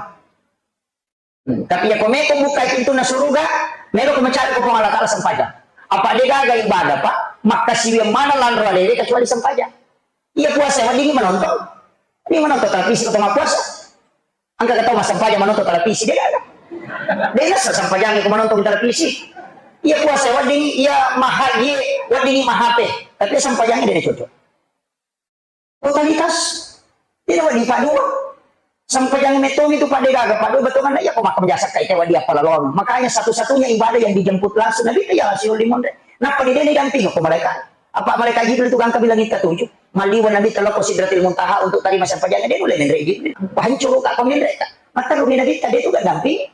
Hmm, tapi iya ko meko buka pintunna suruga, melo ko mencari ko Puang Allah Ta'ala sempajang. Apa de gaga ibadah, Pak? Makkasiwiang mana lanro alele kecuali sempajang. Iya puasa wedding menonton. Ini menonton televisi atau puasa? Angka kata massempajang menonton televisi de gaga. De nasa sempajang ko menonton televisi. Iya puasa wedding, iya mahaji wedding mahape. Tapi sempajangnya de cocok. Totalitas. Tidak wedding paddua. Sempajang metong itu pada gaga paddua betongan ya ko makkam jasa kai tewa dia palaloang. Makanya satu-satunya ibadah yang dijemput langsung Nabi ya langsung limonre. Napa di dene damping ko malaikat? Apa malaikat Jibril tukang kabilang kita tujuh. Maliwa Nabi teloko Sidratil Muntaha untuk terima sempajangnya dia mulai menre Jibril. Hancur ka ko menre ka. Maka rumi Nabi tadi itu gak damping.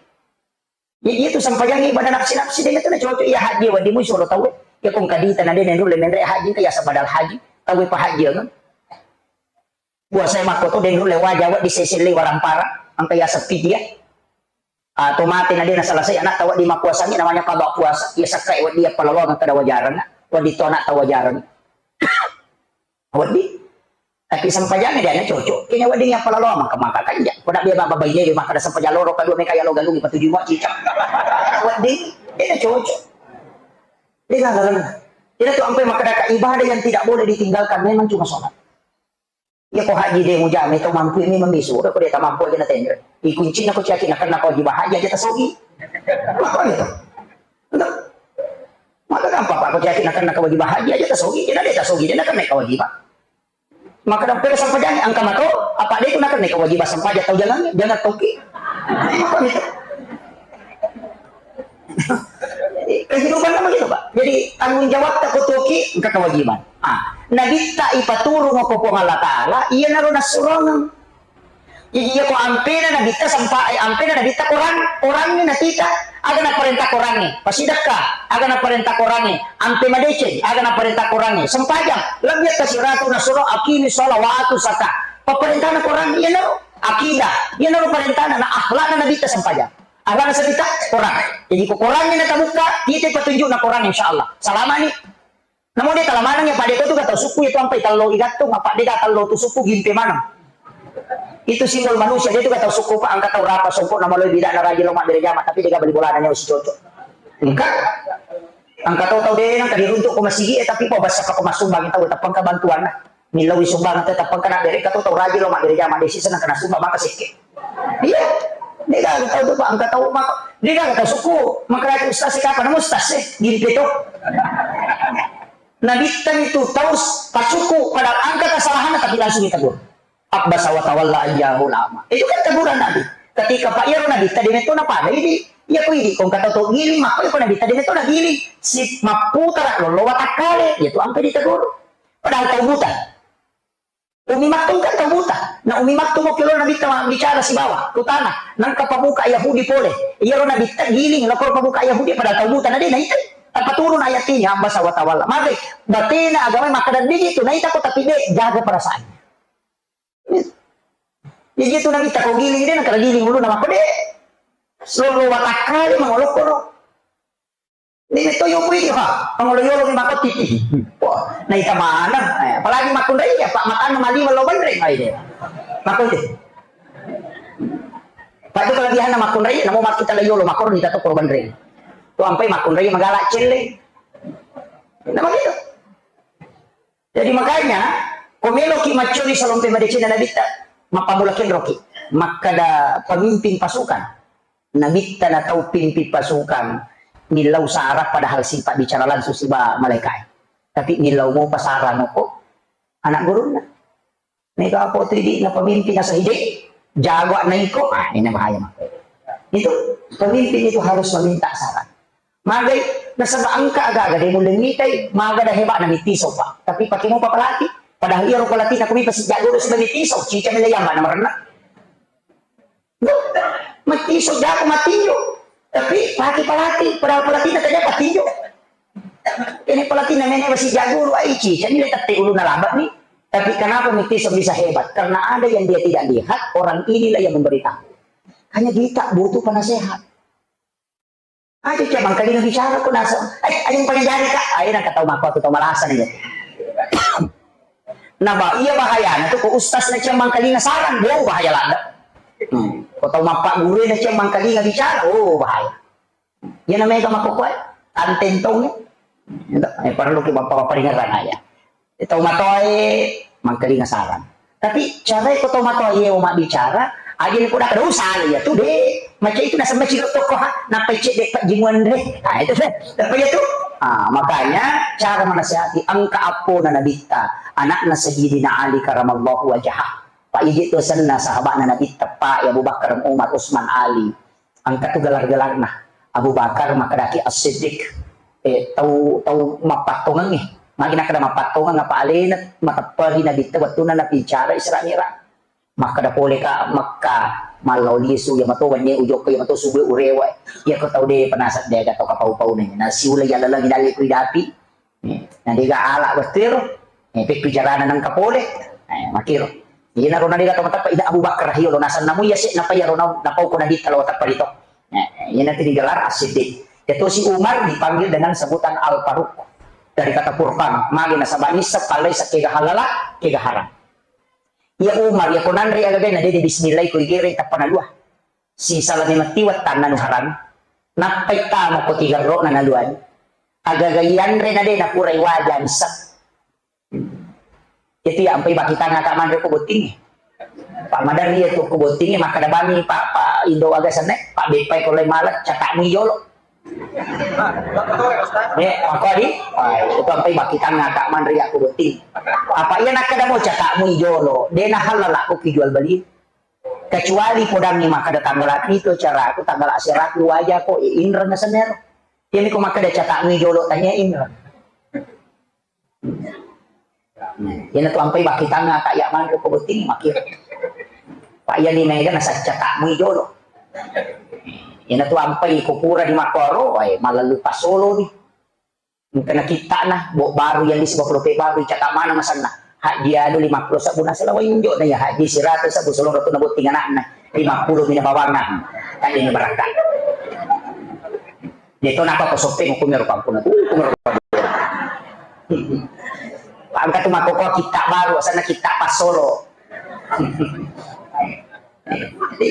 Jadi itu sempajang ibadah nafsi-nafsi de itu na cocok iya haji wedding mu suro tau. Ya kong kadita na de nenru le menre haji ka ya sabadal haji. Tau pa haji kan. Puasa makko to denru le waja wedding sese le warampara angka ya sepi dia. Atau mate na de na selesai anak tau di mapuasa ni namanya qada puasa. Ya sakkai wedding ya palawang kada wajarang. Wedding to anak tau wajarang. Wedding. Tapi sempajangnya dia na cocok. Kayaknya wedding ya palalo maka maka kan ya. Kau nak biar bapak bayi maka ada sempajang loro kedua mereka ya lo galung patuju mak cicak. Wedding. Dia na cocok. Dia gagal. Tidak tu ampe maka ada ibadah yang tidak boleh ditinggalkan memang cuma sholat. Ya ko haji de mujame to mampu ini memisu. Ko de ta mampu aja na tender. Ikuncina ko caki na karena ko jiwa haji aja tasogi. Maka gitu. Maka gampang Pak, ko caki na karena ko jiwa haji aja tasogi. Jadi de tasogi de na karena ko jiwa. Maka dampera sempajang angka mato, apa de itu na karena ko jiwa sempajang tau jangan jangan toki. Maka gitu. Kehidupan kan begitu, Pak. Jadi tanggung jawab tak kutuki engka kewajiban. Ah, Nabitta ipaturung ko Puang Allah Ta'ala, iya naro nasurongeng. Jadi iya ko ampena Nabitta sempa eh, ampena Nabitta Quran, Quran ni natita, aga na perintah Quran ni, pasidakka, aga na perintah Quran ni, ampe madeceng, aga na perintah Quran ni, sempajang, lebih atas siratu nasuro akimi sholat wa atu zakat. Peperintahna Quran, iya naro akidah, iya naro perintahna, na akhlakna Nabitta sempajang. Apa nasabita? Korang. Jadi ko korang ni natabukka, kita petunjuk na korang insya Allah. Salama ni. Namun dia talamanang ya pada itu tu kata suku itu sampai tello igattung apa dia tello tu suku gimpe manang. Itu simbol manusia, de' tu ga tau sukku, Pak, engka tau rapa songko' na maloi bida'na rajin lao mabbere jama, tapi de' ga bali bolana nyawa si cocok. Engka. Engka tau, tau de' nengka diruntu' ko masigi e, tapi pa basa pa ko massumbang tau, tappa engka bantuanna. Millau sumbang tau, tappa engka na bere, engka tau, tau rajin lao mabbere jama, de' sisa nengka na sumbang maka sekke'. Iya. De' ga tau tu, Pak, engka tau maka, de' ga tau sukku, maka lagi ustaz e, kapan ustaz e, gimpe to. Nabitta itu tau s-, pasukku, padahal engka kesalahanna, tapi langsung ditegur. Abbasa wa tawalla an ja'ahul a'ma. Itu kan teguran Nabi. Ketika pa iyaro Nabitta de' metto napada idi', iya ko idi' ko engka tau to giling, makko iko Nabitta de' metto nagiling. Si mapputara lollo watakkale, iya tu ampe ditegur. Padahal tau buta. Ummi Maktum kan tau buta. Na Ummi Maktum okki lo Nabitta ma-, bicara sibawa, kutana. Nengka pamuka Yahudi pole. Iyaro Nabitta giling, lokko pamuka Yahudi padahal tau buta, na de' naitai. Tappa turun ayat ini, abbasa wa tawalla. Mage, batena agama makkeda de' gitu, naita ko tapi de', jaga perasaan. Jadi itu Nabitta ko giling de', nengka giling uluna makko de'. Lollo watakkale mangolokkoro. De' metto yopui ha, mangolo yolo mi makko titi. Wah, naita maneng. Eh, apalagi makkunrai ya, Pak, matanna maliwa lao banreng ai de'. Makko de'. Pak, itu kelebihanna makkunrai, namo makkita lao yolo, makko nita to ko banreng. Tu ampai makkunrai magala celle. Nama gitu. Jadi makanya, ko meloki maccuri salompe madeceng Nabitta, mappammula kenroki. Makkeda pemimpin pasukan. Nabitta na tau pimpin pasukan, millau sara padahal sempat bicara langsung siba malaikae. Tapi millau mopa sara moko anak gurunna. Mega apa tu idi' na pemimpin asa ide, jago na iko, ah, ini bahaya maka. Itu pemimpin itu harus meminta saran. Magai, nasaba engka aga-aga de' mulle mitai, maga da hebat na mitiso, Pak. Tapi pake mopa pelatih, padahal iyaro pelatih na kumi pasi jago do siba mitiso, cica mele yang mana merenna. Matiso jago matinjo. Tapi pake pelatih, padahal pelatih na tadi apa tinjo. Ini pelatih namanya masih jago lu aici, jadi dia tette uluna laba' nih. Tapi kenapa mitiso bisa hebat? Karena ada yang dia tidak lihat, orang inilah yang memberitahu. Hanya kita butuh penasehat. Aja cemangkalinga bicara ko nasa. Eh, aja pangajari ka. Ayo nang katau mako aku tau malasa nih. Nah, ba, iya bahayana tu ko ustaz na cemangkalinga sarang, oh bahaya ladde. Hmm. Ko tau mappagguru na cemangkalinga bicara, oh bahaya. Iya namanya ka mako koe, tantentong. Eh, perlu ki mapparingerang aja. Tau matoae mangkalinga sarang. Tapi carae ko tau matoae o mabbicara, aja ni poda kada usah ya tu de. Macam itu nasaba ciro toko ha, napai cedde pa jimuan re. Nah, itu deh. Tapi ya tu. Ah, makanya cara menasihati engka appona Nabitta, anakna Sayyidina Ali karamallahu wajhah. Pak Ijit tu senna sahabatna Nabitta, Pak Abu Bakar, Umar, Utsman, Ali. Engka tu gelar-gelarna. Abu Bakar makkedaki As-Siddiq. Eh, tau, tau mappattongengngi. Magi nakkeda mappattongeng apa alena matepperi Nabitta wettunna nabicara Isra Mi'raj. Makkeda pole ka Mekka, mallau lisu, iya mato wennie ujokka, iya mato subue urewa. Iya ko tau de penasat de aga tau kapau-pau ne. Na siulai iya laleng idalle ku idapi. Eh, na dega ala wettuero. Eh, pekku jarana nengka pole. Eh, makiro. Iyanaro na dega tau mateppa ida Abu Bakar riolo nasenna mu iya se napa iyaro na, napau ko Nabitta lao teppa rito. Eh, iyanatu digelar As-Siddiq. Yatosi Umar dipanggil dengan sebutan Al-Faruq dari kata furqan. Magi nasaba nisseng pallai sa kega halala, kega haram. Iya Umar, iya ko nanre agagai na dede bismillah ko igere tappa nalua. Sisala memang tiwa tanna nu haram. Nappai tama ko tigerro na naluani. Agagai yanre na de napurai waja nisseng. Itu ya ampai bakitang aka manre ko botting. Pak Madar iya tu ko botting, makkeda bami Pak, Pak Indo aga senne, Pak Beppai ko lai malet, catak mui jolo. Eh, apa di? Ah, itu ampai bakitang aka manre ko botting. Apa iya nakkeda mo catak mui jolo, de na halal aku ki jual beli. Kecuali podangi makkeda tanggal itu acara aku, tanggal aseraku waja ko, eh, inreng sennero. Iya ko makkeda catak mui jolo tanya inreng. Nah, iyana tu ampai bakitang aka iya manre ko botting makkiro. Pak iya ni mega nasacca tak mui jolo. Iyana tu ampai ko pura di makkoro, wae malallu pasolo ni. Engka na kittana, bo baru yang di sebab lope baru catat mana masanna. Haji anu lima puluh sabbu nasala wainjo na ya haji seratus sabbu solo ratu na botting anakna. Lima puluh mina bawangan. Tadi ni barakka. Deto napa ko soppeng hukum ero pampuna tu, hukum ero pampuna. Angka tu makkoko kitta baru, asana kitta passolo. Eh, jadi,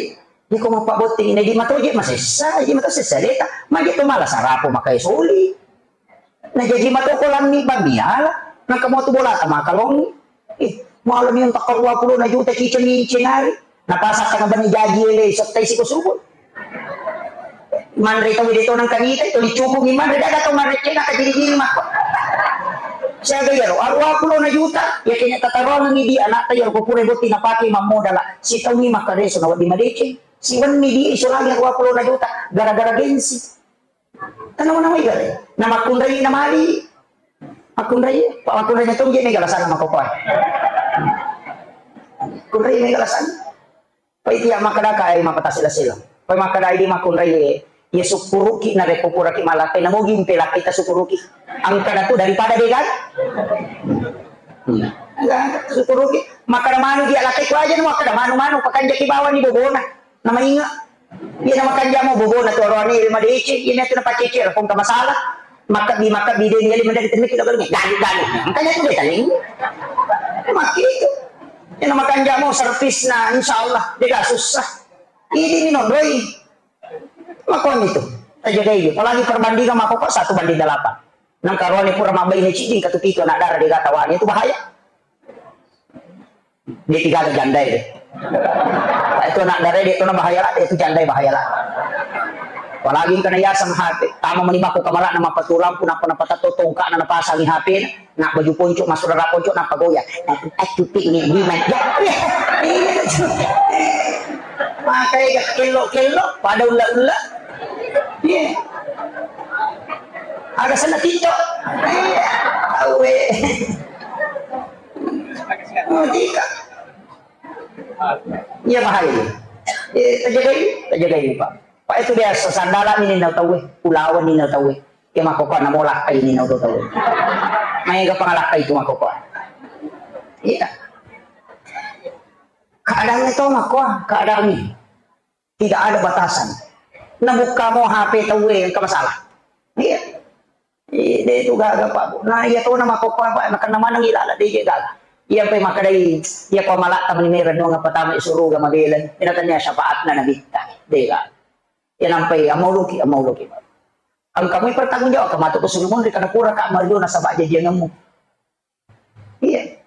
iko mappabotting, na idi matoje masessa, idi mato sessa deta, maje to mala sarapo makai soli. Na jaji mato ko lammi bammi ala, nangka mo tu bolata makalongi. Eh, malami untak dua puluh na juta ciceng incenari. Napasakka na bani jaji ele, sottai siko subuh. Manre tau de to nangka nita, to dicukup ni manre, daga tau manre cena ka jiri-jiri makko. Siaga iyaro, dua puluh na juta, ya kena tatarongi di anakta iyaro ko pura botti napake mammodala. Sitaungi makkareso na wedding madeceng. Siwenni di iso lagi dua puluh na juta, gara-gara gengsi. Tanawa-nawa igare. Na makkunrai na mali. Makkunrai, Pak, makkunrai na tongge mega lasana makokoa. Kunrai mega lasana. Pai tiya makkeda ka ai mappatasi lasila. Pai makkeda idi makkunrai, ya sukkuruki na rekko puraki malakkai, na mogi mpe lakkai ta sukkuruki. Angkana tu daripada dega. Hmm. Enggak, sukkuruki. Makkeda manu dia lakkai ku aja nu makkeda manu-manu pakanjaki bawani bobona. Namainga. Iya, namakanja mo bobona tu aroane, iya madeceng, iya tu napacece, lapong ka masalah. Makkabbi, makkabbi de, iya, mendaki temiki, lalu, galu, galu. Makanya tu dia tadi. Makki itu. Iya, namakanja mo servisna, insya Allah, dia gak susah. Ini ni nondoi. Makon itu. Tajagai dia. Apalagi perbandingan mako kok satu banding delapan. Nang karoane pura mabbaine ciding, katu pitu anak dara dia gak tawane, itu bahaya. Dia tiga ada janda itu. Itu anak dara dia tu bahaya lah, itu janda bahaya lah. Apalagi kena yasang H P, tama mani bako kamara nama patulang pun apa napa tato tongka na napasangi H P, nak baju ponco masuk rara ponco napa goyang. Aku aku pik ni di mana? Ya, ya, iya, itu. Makanya gak kelok-kelok pada ulla-ulla. Iya. Ada sana TikTok. Iya. Tahu eh. Oh, tika. Iya, bahaya. Eh, tajagai, tajagai, Pak. Pak, itu biasa sandala ini nau tahu eh, ulawan ini nau tahu eh. Iya, makkokkoe na molakkai ini nau tahu eh. Maega pangalakkai itu makkokkoe. Iya. Keadaannya tahu makkoa, keadaannya. Tidak ada batasan. Nabukka mo H P tauwe engka masalah. Iya. Iya, de tu gaga, Pak. Nah, iya to na makkokkoe, Pak, nakenna maneng ilala de je gaga. Iya pe makkedai, iya ko malak tamani mera nuang apa tama suruga mabela. Ina tania syafaatna nabitta. De gaga. Iya nampai amauluki, amauluki, Pak. Engka mui pertanggung jawab, kematu ke suruh munri karena pura kak Mario nasaba jajianmu. Iya.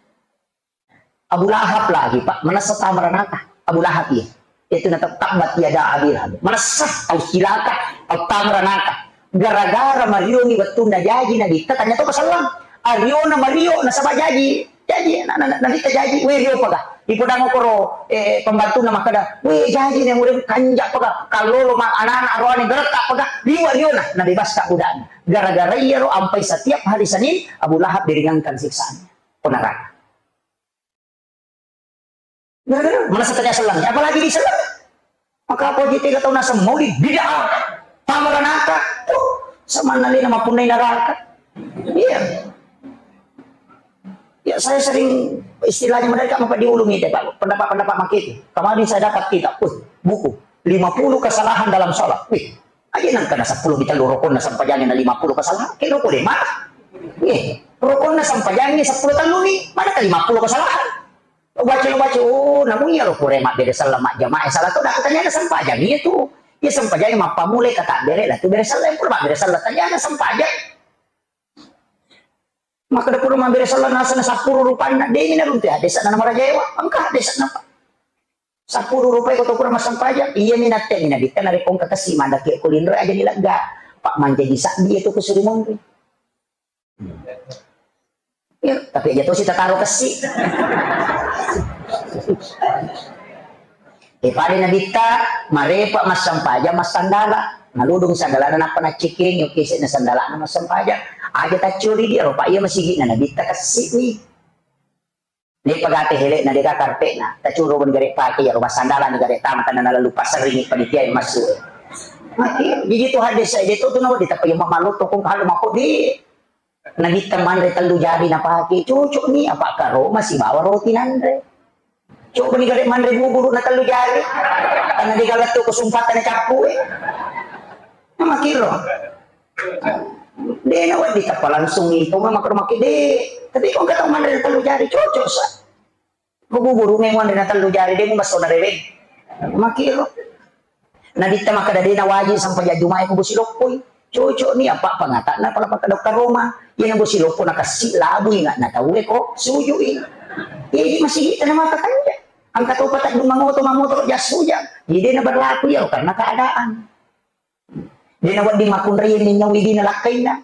Abu Lahab lagi, Pak, manessa tama ranaka. Abu Lahab iya. Itu na tabbat yada Abi Lahab. Manessa tau cilaka, tau tama ranaka. Gara-gara Mario ni wettunna jaji Nabitta, tanya to keselang. Ariona Mario nasaba jaji. Jaji, na, na, na, Nabitta jaji, we rio paga. Ipodang koro, eh, pembantu na makkeda, we jaji ne murid kanja paga. Kallolo ma anak-anak aroane geretta paga. Liwa riona, na bebas ka budana. Gara-gara iya ro ampai setiap hari Senin, Abu Lahab diringankan siksaan. Neraka. Gara-gara mana setengah selang, apalagi di selang. Maka apa aja tiga tahun asam maulid bid'ah, tama ranaka. Tuh, sama nalina mapunai neraka. Iya. Ya, saya sering istilahnya mereka apa diulungi deh, Pak. Pendapat-pendapat makin. Kemarin saya dapat kitab, uh, buku lima puluh kesalahan dalam sholat. Wih, aja nang kena sepuluh kita lu rokon na sampajang na lima puluh kesalahan. Kayak rokok deh, Mak. Iya, rokon na sampajang sepuluh tahun nih, mana ke lima puluh kesalahan? Baca, baca, oh, namu iya lo pure mabbere sella majjamaah, eh, salah tu dah katanya ada sempajang iya tu. Iya sempajang mappamulai kata bere lah tu bere sella yang pura mabbere sella tanya ada sempajang. Maka ada pura mabbere sella nasa na sapuru rupanna demi na runtu ya desa na marajaewa engka desa napa. Sapuru rupai ko to pura massempajang iya mi natte mi nabitta na rekong kakasi mandaki ko linro aja ni lega. Pak manjaji sabbi itu kesuruh monri. Ya, tapi aja tosi tataro kessi. Eh, pada nabitta, marepa massempajang massandala. Naludung sandalana nappa naccikiring, yoki sena sandalana massempajang. Aja taccuri dia, ropa iya masigi na nabitta kessi ni. Ni pagate hele na deka karpet na, tacuru ben gare pake ya rumah sandala ni gare tama tanah lalu pasar ini panitia yang masuk. Mati, jadi itu hadis saya itu tu nawa ditapa yang malu tokong kalau mako di. Nabitta manre tellu jari napake, cocok ni, apa karoma sibawa roti nanre. Coba ni gare manre buburu na tellu jari. Karena di galattu kesempatan cappu eh. Nama kiro. De na wadi tapa langsung itu mama karoma de. Tapi kok kata manre tellu jari cocok sa. Ko buburu me manre na tellu jari de mu basso na reweng. Makiro. Nabitta makkeda de' nawaji sampajang Jumae ko bosi loppoi. Cocok ni apa pangata'na pala pakkeda karoma. Iyana bosi loppo nakassi labu ingatna tauwe ko sujui. Iya di masigi tana maka kanja. Angka to pateddung mamoto mamoto jas hujan. Jadi de' naberlaku iyaro karena keadaan. De' nawedding makkunrai minnyau idi nalakkainna.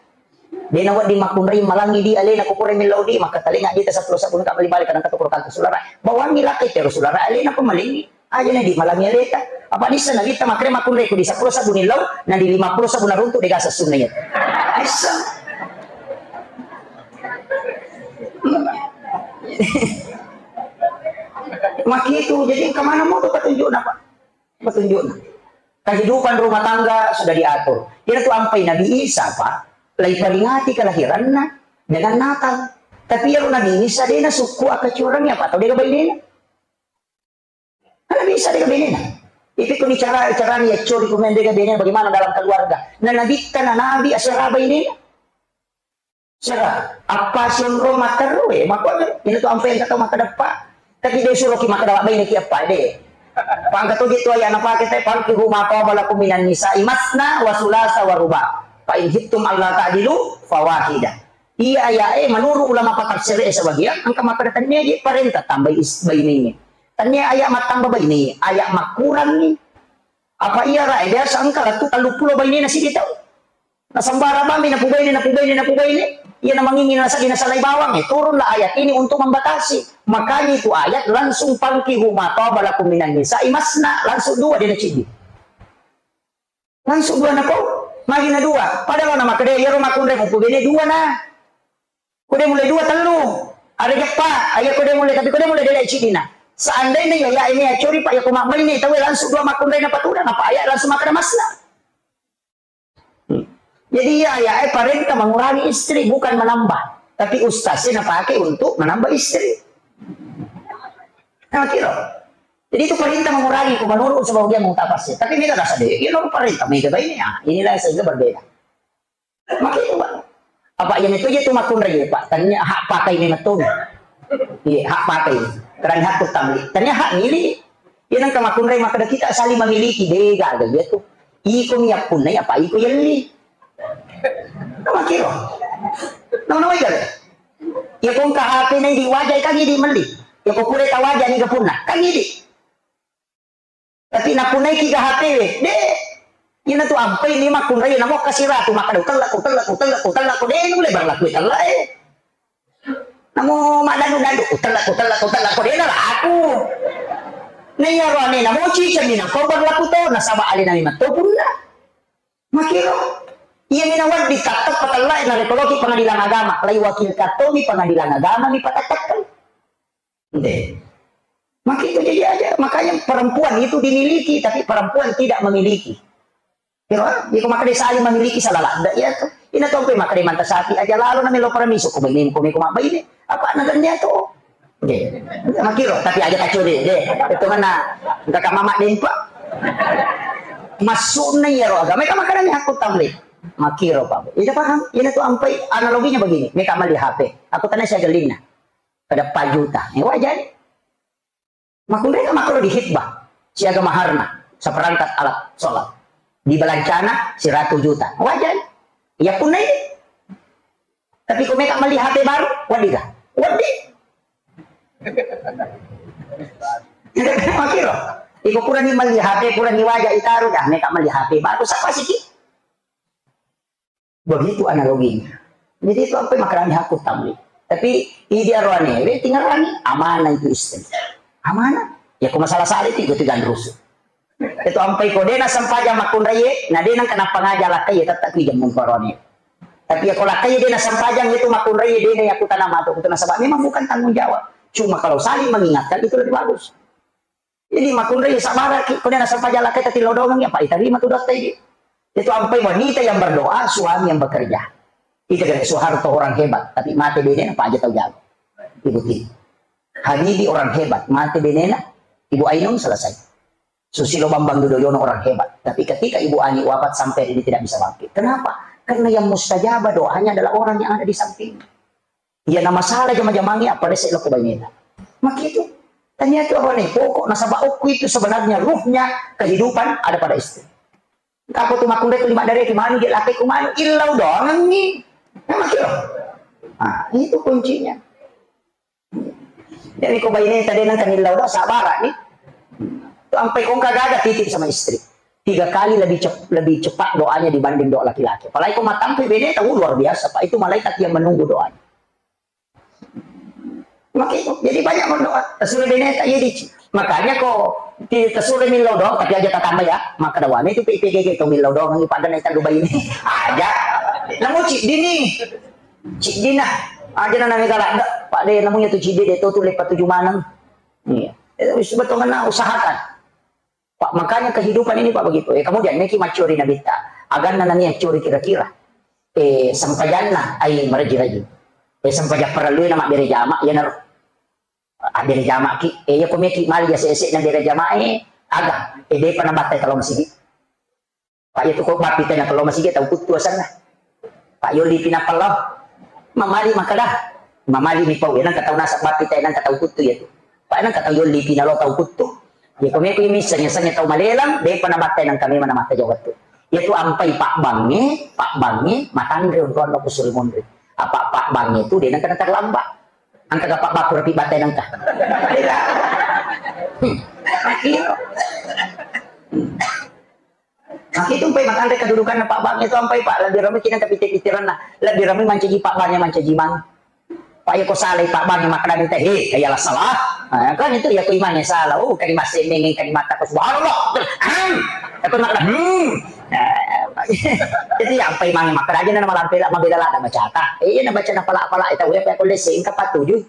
De' nawedding makkunrai malangi di alena ko pura millau di, makkatalinga di ta seppulo sabbu ka bali-bali kadang katu kurang sulara. Bawangi lakkai tero sulara alena ko malingi. Aja na di malangi aleta. Apa nissa nabitta makkeda makkunrai ko di seppulo sabbu nillau, na di lima puluh sabbu naruntu de' gasa sunna iya. Nissa. Makitu, jadi kemana mau tuh petunjuk apa? Petunjukna. Kehidupan rumah tangga sudah diatur. Iyana tu ampai Nabi Isa, Pak, laiperingati kelahiranna dengan Natal. Tapi iyaro Nabi Isa de' nasukku akkacurangi apa tau de' ga bainena. Nabi Isa de' ga bainena. Itu kuni cara, carani yaccori kumeng de' ga bainena bagaimana dalam keluarga. Na Nabitta na Nabi asera bainena. Sera, apa sionrong matterru e, makkuaga, ina tu ampe engka tau makkeda eppa. Tapi de' suroki makkeda baineki eppa, de'. Pangka toje tu ayat napake te, "Fankihu ma taba lakum minan nisa'i masna wa sulasa wa ruba. Fa in khiftum alla ta'dilu fawahida." Iya ayat e, menurut ulama pakar syariat sebagian, engka makkeda tennia je parenta tambai is-, bainengnge. Tennia ayat mattamba baine, ayat makkurangi. Apa iya ra, e, biasa engka lettu telluppulo bainena siddi tau. Nasembara bammi, napubaine, napubaine, napubaine. Iya namangingi nasaddi nasalai bawang, e, turunlah ayat ini untuk membatasi. Makanya itu ayat langsung, "Fankihu ma taba lakum minan nisa'i masna." Langsung dua de' naciddi. Langsung dua napau. Magi na dua. Padahal na makkeda iyaro makkunrai mupubaine dua na. Ko de' mulle dua, tellu. Are jeppa, aja ko de' mulle, tapi ko de' mulle de' ciddina. Seandainya ya, ya ini ya curi, Pak, ya ko mabbaine, tahu langsung dua makkunrai na patuda, apa ayat langsung makkeda masna. Hmm. Jadi ya, ya, eh, parenta mengurangi istri, bukan menambah. Tapi ustaz ini pakai untuk menambah istri. Nah, kira. Jadi itu parenta mengurangi, ko menurut sebagian mau tapas ya. Tapi ini rasa deh, ya, parenta, mega ini, ya. Inilah sehingga berbeda. Makitu, Pak. Apa iya meto je tu makkunrai, Pak? Tania hak pakai ni meto. Iya, hak pakai. Kerana hak utang ni. Tania hak milik. Iya nang ka makkunrai makkeda kita saling memiliki, de' gaga iya tu. Iko mi yappunnai apa iko yelli. Makiro. Nau-nau iya. Iya ko engka H P nai di waja kan idi melli. Iya ko pura tawaja ni gapunna. Kan idi. Tapi napunaiki ga H P we, de'. Ina tu ampai ni makkunrai namo kasiratu makkeda, "Utella, utella, utella, utella," ko de' nulle berlaku utella e. Namo madanu-danu, "Utella, utella, utella," ko de' nalaku. Na iyaro ane namo ciceng ni napau berlaku to, nasaba alena memang to punna. Makiro. Iya mina wedding tattap patella e narekoloki pengadilan agama, lai wakil kattomi pengadilan agama mi patattap. Deh. Maka itu jadi aja. Makanya perempuan itu dimiliki, tapi perempuan tidak memiliki. Kira, iko maka dia saling memiliki salah ladda ya tuh. Ina tuh maka dia manta sapi aja lalu nami lo permiso ko ini ko miko mabai ini. Apa na ganja tuh? Deh. Makiro, tapi aja kacau deh, deh. Itu mana? Enggak kamama dempa. Masukna ya roh agama, kamu kadang aku tamri. Makiro, Pak. Ina paham? Ina tuh ampai analoginya begini. Meka mali H P. Aku tanya saya gelinna. Pada empat juta. Eh, wajar. Makkunrai ka makkoro di hitbah. Siaga maharna, seperangkat alat sholat. Di balancana, seratus juta. Wajar. Iya punna ini. Tapi ko meka mali H P baru, wedding ka? Wedding. Makiro. Iko purani mali H P, purani waja itaru, dah meka mali H P baru, siapa sih ki? Begitu analoginya. Jadi itu apa yang makarani hakku tamli. Tapi idi aroane, we tinggal rani, amanah itu istri. Amanah. Ya, ko masalah sale itu, itu gandrusu. Itu ampai ko dena sempajang makkunraie, na dena kenapa ngaja lakkai, ya tetap ki jamu parone. Tapi ya ko lakkai dena sempajang itu makkunraie, dena ya kutana matu, kutana sebab memang bukan tanggung jawab. Cuma kalau saling mengingatkan itu lebih bagus. Jadi makkunrai sabaraki, ko dena sempajang lakkai tati lodongang ya, Pak, itarima tu dotta idi. Itu ampai wanita yang berdoa, suami yang bekerja. Itu kira Soeharto orang hebat, tapi mate bene apa aja tahu jago. Ibu Tini. Habibie orang hebat, mate benena, Ibu Ainun selesai. Susilo Bambang Yudhoyono orang hebat, tapi ketika Ibu Ani wafat sampai ini tidak bisa bangkit. Kenapa? Karena yang mustajabah doanya adalah orang yang ada di samping. Iya na masalah jama-jamangnge, apa dese lako baineta. Makitu. Tania tu apa nih pokok nasaba okku itu sebenarnya ruhnya kehidupan ada pada istri. Engka ko tu makkunrai tu lima dare ki manu je laki ku manu illau doangengngi. Memang kiro. Ah, itu kuncinya. Jadi ko baine tadi nang kan illau doang sabara nih. Tu ampai kongka gaga titip sama istri. Tiga kali lebih cep-, lebih cepat doanya dibanding doa laki-laki. Apalagi ko matampu bene tahu luar biasa, Pak. Itu malaikat yang menunggu doanya. Maka itu, jadi banyak berdoa. Tasure bene tak jadi. Makanya ko ti-, tasure millau doang, tapi aja tatambah ya. Maka dawane itu P P G G to millau doang, ini pada naik tandu bayi ini. Aja. Namu cik dini. Cik dina. Aja na nami galak dak. Pak de namanya tu cik de, de tu tu lepat tujuh maneng. Iya. Itu sebetulnya usahakan. Pak, makanya kehidupan ini, Pak, begitu. Eh, kemudian, niki maccori Nabitta. Aganna nani accori kira-kira. Eh, sempajanna, ai meraji-raji. Eh, sempajang parellui na mabbere jama, iyanaro. Abbere jamaki. Eh, iya ko meki mali ase-ase na bere jama, eh, aga. Eh, depa nabattai kalau masigi. Pak, iya tu ko bappi tena kalau masigi tau kuttu asanna. Pak, yolli pina pellau. Mamali makkeda. Mamali mi pau, nangka tau nasab bappi te, nangka tau kuttu iya tu. Pak, nangka tau yolli pina lo tau kuttu. Iya, ko meko iya misseng, yasengnge tau malelang, depa nabattai nangka memang namatta jawab tu. Iya tu ampai pabbangnge, pabbangnge, matanre onronna kusuri monri. Apa pabbangnge tu, de nangka naterlambat. Angka ga pabbaku rapi battai nangka. Hmm. Iya. Nah, itu mpai matanre kedudukanna pabbangnge tu ampai, Pak, lebbi ramai kita tapi pikiranna, lebbi ramai mancaji pabbangnge mancaji mang. Pak, iya ko salai pabbangnge makkeda minta, "He, iya lah salah." Nah, kan itu iya ko imangnge salah. Oh, kalimat semeng, kalimat tak subhanallah. Hmm. Aku makkeda, hmm. Nah, jadi iya ampai mang makkeda aja na malampe lah mabela lah ada baca ta. Eh, iya na baca na pala-pala itu udah aku lese engka patuju.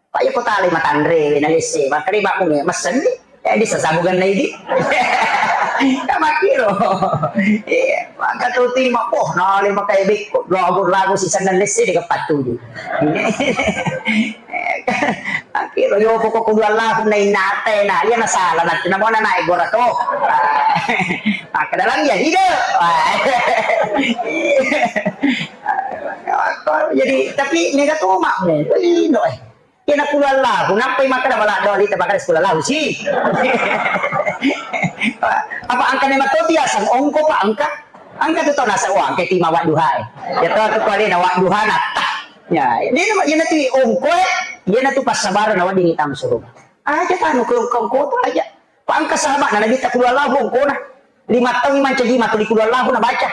Pak, iya ko talai matanre, na lesse, makkeda bakku nge, messenni, eh, di sasabugan na idi. Ka makkiro. Iya, maka tu terima, oh, na le makai bekko, lagu-lagu si sandal lesse de patuju. Makkiro, yo pokok kudu Allahu na inate, na, iya na salah, na, na mona na egora to. Maka dalam ya hidup. Jadi, tapi mega tu mak, ino, eh. Iya na kudu Allahu, nappai makkeda bala doang lita makkeda kudu Allahu si. Apa engka memang to biasa ongko, Pak, engka? Engka tu tau naseng, wah, engka tima wadduha e. Iya to tu kualena wadduha na. Ya, iya na tu ongko e, iya na tu passabareng na wedding itam suruga. Aja tanu ke ongko-ongko tu aja. Pak, engka sahabatna Nabitta kudu Allahu ongkona. Lima taung mancaji ma tuli kudu Allahu nabaca.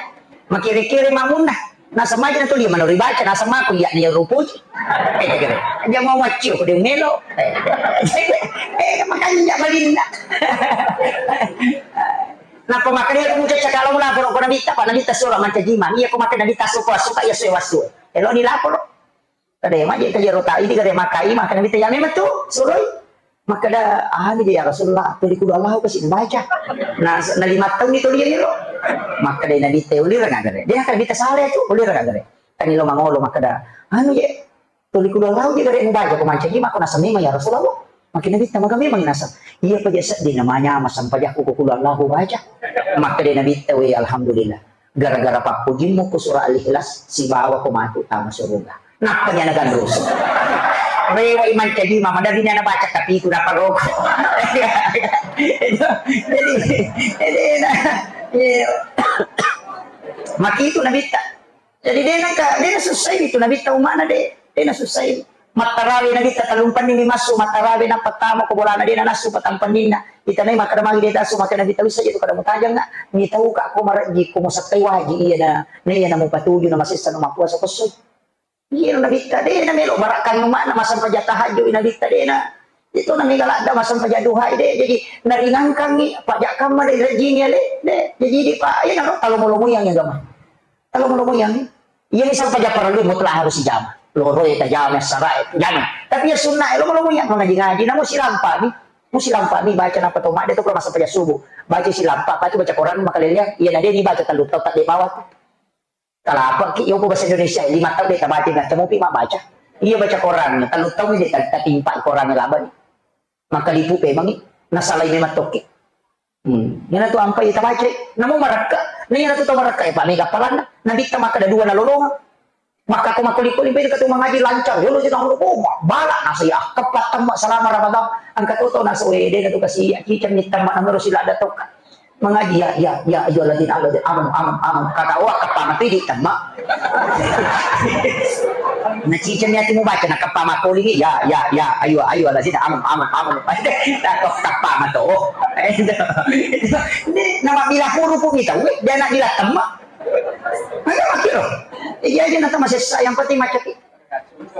Makere-kere mamunna. Naseng maja na tuli manori baca, naseng mako iya na iya rupuji. Eh, kere. Aja mau maccio ko de melo. Eh, eh, makanya balinna. Napa makanya aku muncul cakap lalu lapor ko Nabitta, Pak, Nabitta sura mancaji ma. Iya ko makkeda Nabitta suka, suka iya suwe wasu. Elo ni lapor. Kada maje ka jero ta idi kada makai, makkeda Nabitta, ya memang tu suroi. Makkeda, anu je ya Rasulullah, tuli kudu Allahu kasi baca. Na, na lima taung itu dia lo. Makkeda Nabitta, ulira nggak gare? Dia kan Nabitta salah tu, ulira nggak gare? Kan ilo mangolo makkeda, anu je, tuli kudu Allahu je gare baca ko mancaji mako naseng memang ya Rasulullah. Makkeda Nabitta, maga memang naseng. Iya paja seddi namanya masang pajakku ko kudu Allahu baca. Makkeda Nabitta, we alhamdulillah. Gara-gara pappojimmu ko surah Al-Ikhlas, sibawa ko matu tama suruga. Nappa nyana ganrusu. Rewa iman cajima, madari nyana baca tapi itu dapat rokok. Jadi, jadi, nah, iya. Maki itu Nabitta. Jadi, dia nangka, dia susah itu Nabitta umana deh. Dia susah. Mattarawe Nabitta tellumpenni mi massu, mattarawe nappa tama ko bolana de nanassu patampenninna. Itanai makkeda magi de tassu, makkeda Nabitta, wissa je tu kada mutajang na. Mitau ka ko marejji, ko musettai waji, iya na, na iya na mupatuju na masessa na mappuasa ko sui. Iya Nabitta de na melo barakkan umakna masampaja tahajud Nabitta de na. Itu na mega ladda masampaja duha de. Jadi naringangkangi pajak kamma de rejjini ale de. Jadi di pa iya na ro talomo-lomo yang agama. Talomo-lomo yang, iya ni sampaja parellu mutlak harus dijama. Loro ya tajama, sara ya tajama. Tapi ya sunnah ya lomo-lomo yang mengaji-ngaji. Namu silampa ni, mu silampa ni baca napa to mak de tu kalau masa paja subuh. Baca silampa, apa tu baca Quran makalele. Iya na de ni baca telu tau tak de bawa tu. Kalapa ki yo bahasa Indonesia lima tau de tabaca na temu pi mak baca. Iya baca Quran telu tau ni de tatimpa Quran laba ni. Maka lipu pemangi, nasalai memang tokki. Hmm. Iyana tu ampai tabacai. Namo marakka. Na iyana tu tau marakka, eh, Pak, mega palanna. Nabitta makkeda dua nalolongang. Maka ko makkoli-koli beda katu mangaji lancar, yolo jena hulu boma, bala nasa ya, keppa temma selama Ramadan, angka toto nasa wede katu kasi, ya, ciceng ni temma namero sila ada toka. Mangaji, ya, ya, ya, ayo lagi, ayo lagi, aman, aman, aman, kata wa keppa mati di temma. Na ciceng ni ati mu baca, na keppa makkoli, ya, ya, ya, ayo, ayo lagi, aman, aman, aman. Na keppa mato. Ini nama bila huruf kita, weh, dia nak bila temma. Maka makkiro. Iya aja nata masessa, yang penting macet.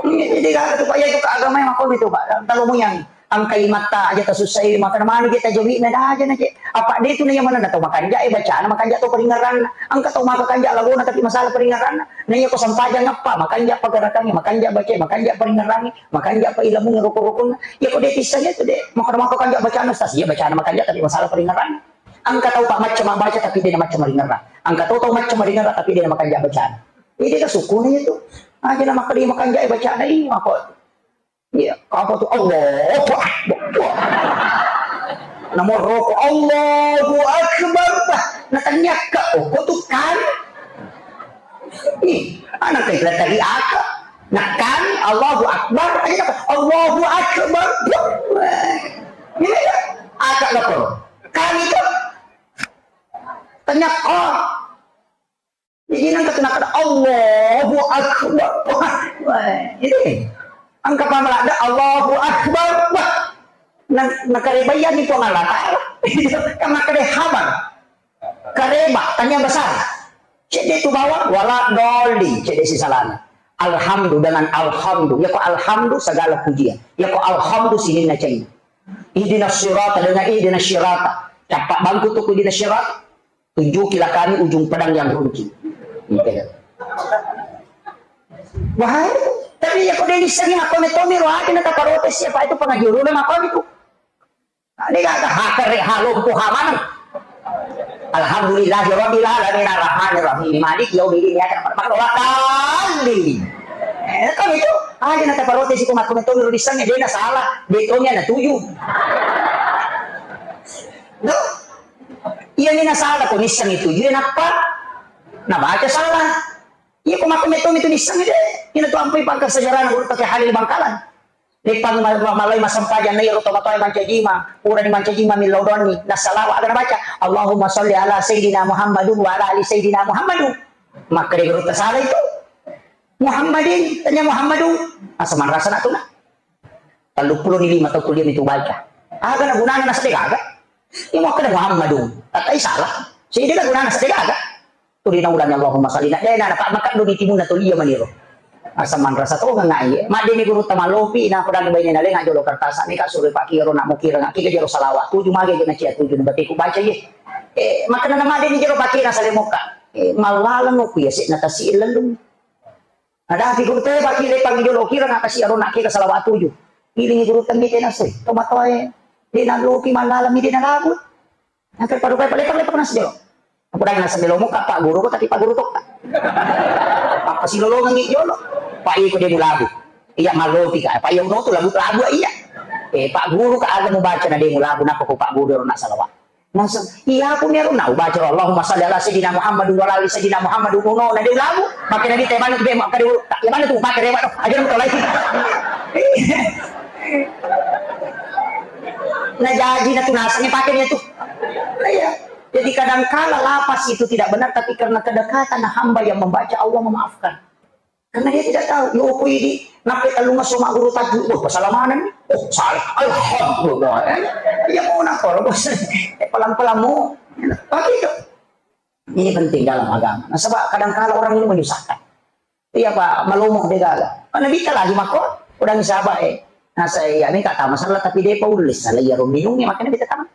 Jadi kata tu, Pak, ya itu agama yang aku itu, Pak. Kalau mau yang angkai mata aja tak susah, maka mana kita jawab, nah, aja na, Cek. Apa dia itu na yang mana na tau makanja, eh, bacana makanja tau paringerranna. Angka tau maka kanja lagona tapi masalah paringerranna. Na iya ko sampajang apa, makanja apa gerakannya, makanja baca, makanja paringerrannya, makanja apa ilmu rukun-rukun. Ya ko dia tisanya itu deh, maka maka kanja bacana, ustaz, iya bacana makanja tapi masalah paringerranna. Angka tau, Pak, macca mabbaca tapi de na macca maringerra. Angka tau, tau macca maringerra tapi de na makanja bacana. Ini kan sukuna itu. Aja na makanja, makanja bacana ini apa? Iya, apa tu? Allahu Akbar. Nomor rokok, Allahu Akbar. Nah, ternyata, oh, kok tu kan? Ih, anak kita tadi apa? Nah, kan, Allahu Akbar. Aja apa? Allahu Akbar. Ini ya, agak lapor. Kami itu tanya, oh, jadi nang kata nak Allahu Akbar. Wah, ini angka pamalada Allahu Akbar. Wah, nang nakarebayan itu Allah Taala. Kan makare habar. Kareba, tanya besar. Cedde tu bawang, wala doli, cedde si salana. Alhamdu dengan alhamdu. Ya ko alhamdu segala pujian. Ya ko alhamdu sininna cai. Ihdinas sirata dengan ihdinas sirata. Capak bangku tu ihdinas sirata. Tunjukilah kami ujung pedang yang runcing. Gitu. Wah, tapi ya ko deni sering aku netomi rohati na taparotes ya, Pak, itu pengaji ulama kau itu. Degaga hakere halompo hamaneng. Alhamdulillahi rabbil alamin arrahmanir rahim maliki yaumiddin iyyaka na'budu wa iyyaka nasta'in. Eh, kan itu aja na taparote siko makko metto ro disang de na salah, de to na tuju. Do. Iya ni na salah ko nisang itu je napa? Na baca salah. Iya ko makko metto itu nisang de. Ina tu ampai pangka sejarah guru pakai Halil Bangkalan. Leppang ma-, ma-, malai massempajang na iyaro tomatoae mancajima, purani mancajima millau doanni, nassalawa aga nabaca, Allahumma sholli ala Sayyidina Muhammadun wa ala ali Sayyidina Muhammadun. Makkeda gurutta sala itu. Muhammadin, tanya Muhammadun. Asa manrasa nak tuna. Telluppulo ni lima tau kuliah itu baca. Aga na gunana nasa degaga. Ini makkeda Muhammadun. Tatai salah. Sehingga gunana nasa degaga. Tuli naulangi Allahumma shalli na, de na, na, pa-, maka doni timunna tuli iya maniro. Asa manrasa to ngai. Madde ni guru tamalopi, na pedang baine na lenga jolo kertas, ni ka sure pakiro na mukira, na kika jero salawat, tuju mage jena cia tuju, na batiku baca ye. Eh, maka na madde ni jero pakira sale moka. Eh, malaleng ku ya, se na tasi lelung. Ada ti guru te baki le pang jolo kira, na kasi aro na kika salawat tuju. Ini guru tembi tena se, to matoe. De na lopi malaleng mi de na lagu. Engka parupai palepak-lepak nasi jolo. Aku dai nasa melomo ka Pak Guru ko, tapi Pak Guru tokka. Apa silolongengi jolo. Pak iko de mulabu. Iya malopi ka. Pak iya uno tu labu labu iya. Eh Pak Guru ka aga mubaca na de mulabu napa ko Pak Guru ro na salawat. Nasa iya aku mero na ubaca Allahumma shalli ala sayyidina Muhammad wa ala ali sayyidina Muhammad uno na de labu. Makin nabi tebanu tu be makin de tak ya mana tu pakai rewa tu. Ajar betul lagi. Nah, jadi na tu nasanya pakai dia tu. Iya. Jadi kadangkala lafaz itu tidak benar, tapi karena kedekatan hamba yang membaca, Allah memaafkan. Karena dia tidak tahu. Yo, aku ini, nape talunga soma guru tajwid? Wah, pasal mana nih? Oh, salah. Alhamdulillah. Ya, mau nak kalau bos. Eh, pelan-pelan mau. Begitu. Ini penting dalam agama. Nah, sebab kadangkala orang ini menyusahkan. Iya, Pak, malomo de gaga. Mana bisa lagi mako? Udah bisa apa, eh? Nah, saya, ya, ini kata masalah, tapi dia Paulus, salah, ya, Romiung, ya, makanya kita tamat.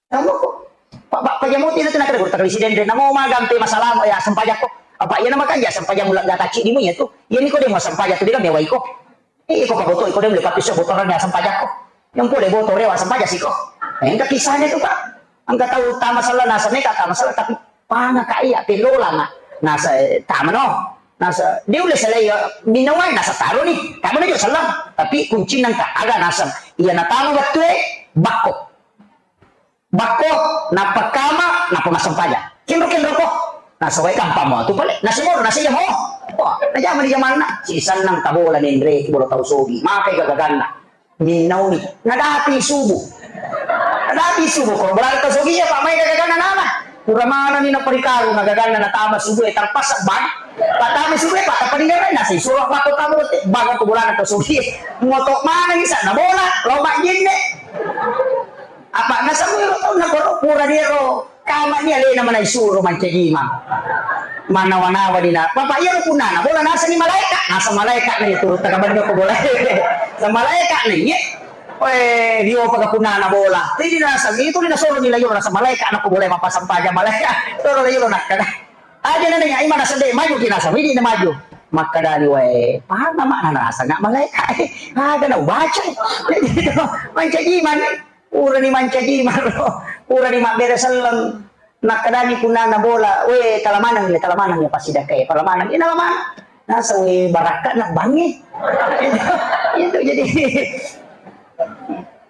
Kamu kok? Pak, Pak, Pak Jamuti itu nak kerja, guru tak presiden, dia namo magang, pe masalah, ya, sempajakko. Apa, iya, nama kan, ya, sempajak mulak gata cik di munya tuh. Iya, ini kok dia mau sempajak tuh, dia kan mewah iko. Eh, iko paboto, iko dia beli papi so botoran ya sempajakko. Yang boleh boto rewa sempajak siko. Eh, engka kisahnya tuh, Pak. Engka tahu tama salah, nasa meka tama salah, tapi panga ka iya, pelolanga. Nasa, eh, tama no. Nasa, dia boleh salah ya, minawai, nasa taruh nih. Tama no juga salah. Tapi kuncinya engka, aga nasa. Iya, na tama betul, eh, bakko. Bakko, nappa kama, nappa massempajang. Kenro-kenro ko. Nasaba gampang mo tu pale. Nasimoro nasi jamo. Wah, najama di jamanna. Sisannang tabola nenre, bola tau sogi. Makai gagaganna. Minnauni. Nadapi subuh. Nadapi subuh. Kalau bola tau sogi ya, Pak, mai gagaganna nama. Pura mana ni naparikarung gagaganna natama subuh, eh, terpaksa bang. Patama subuh, eh, Pak, taparingerai nasi. Suruh Pak, kota bote. Bang, aku bola tau sogi. Moto mana ni sana bola. Lo mak jenne. Apa nasaba ero taunna koro pura diero kamani alena manai suro mancaji imang. Manawa-nawa dina. Bapak iyaro punnana bola nasengi malaeka. Nasa malaeka na iya turut tagabanna ko bola. Sa malaeka na iya. Oe, rio paga punnana bola. Jadi nasa itu dina soro ni layo nasa malaeka na ko bola mapasang paja malaeka. Soro layo nakkada. Aja na nanya imana sedde maju ki nasa, widi na maju. Makkadani wae, paham makna nasa nggak malaeka. Aga na ubaca. Jadi itu mancaji imang. Purani mancaji maro, purani mabbere selleng. Nakkedani punnana bola, "We, tala maneng le, tala maneng ya pasidakkae, tala maneng." Ina maneng. Nasa, "We, barakka na bangi." Itu, itu jadi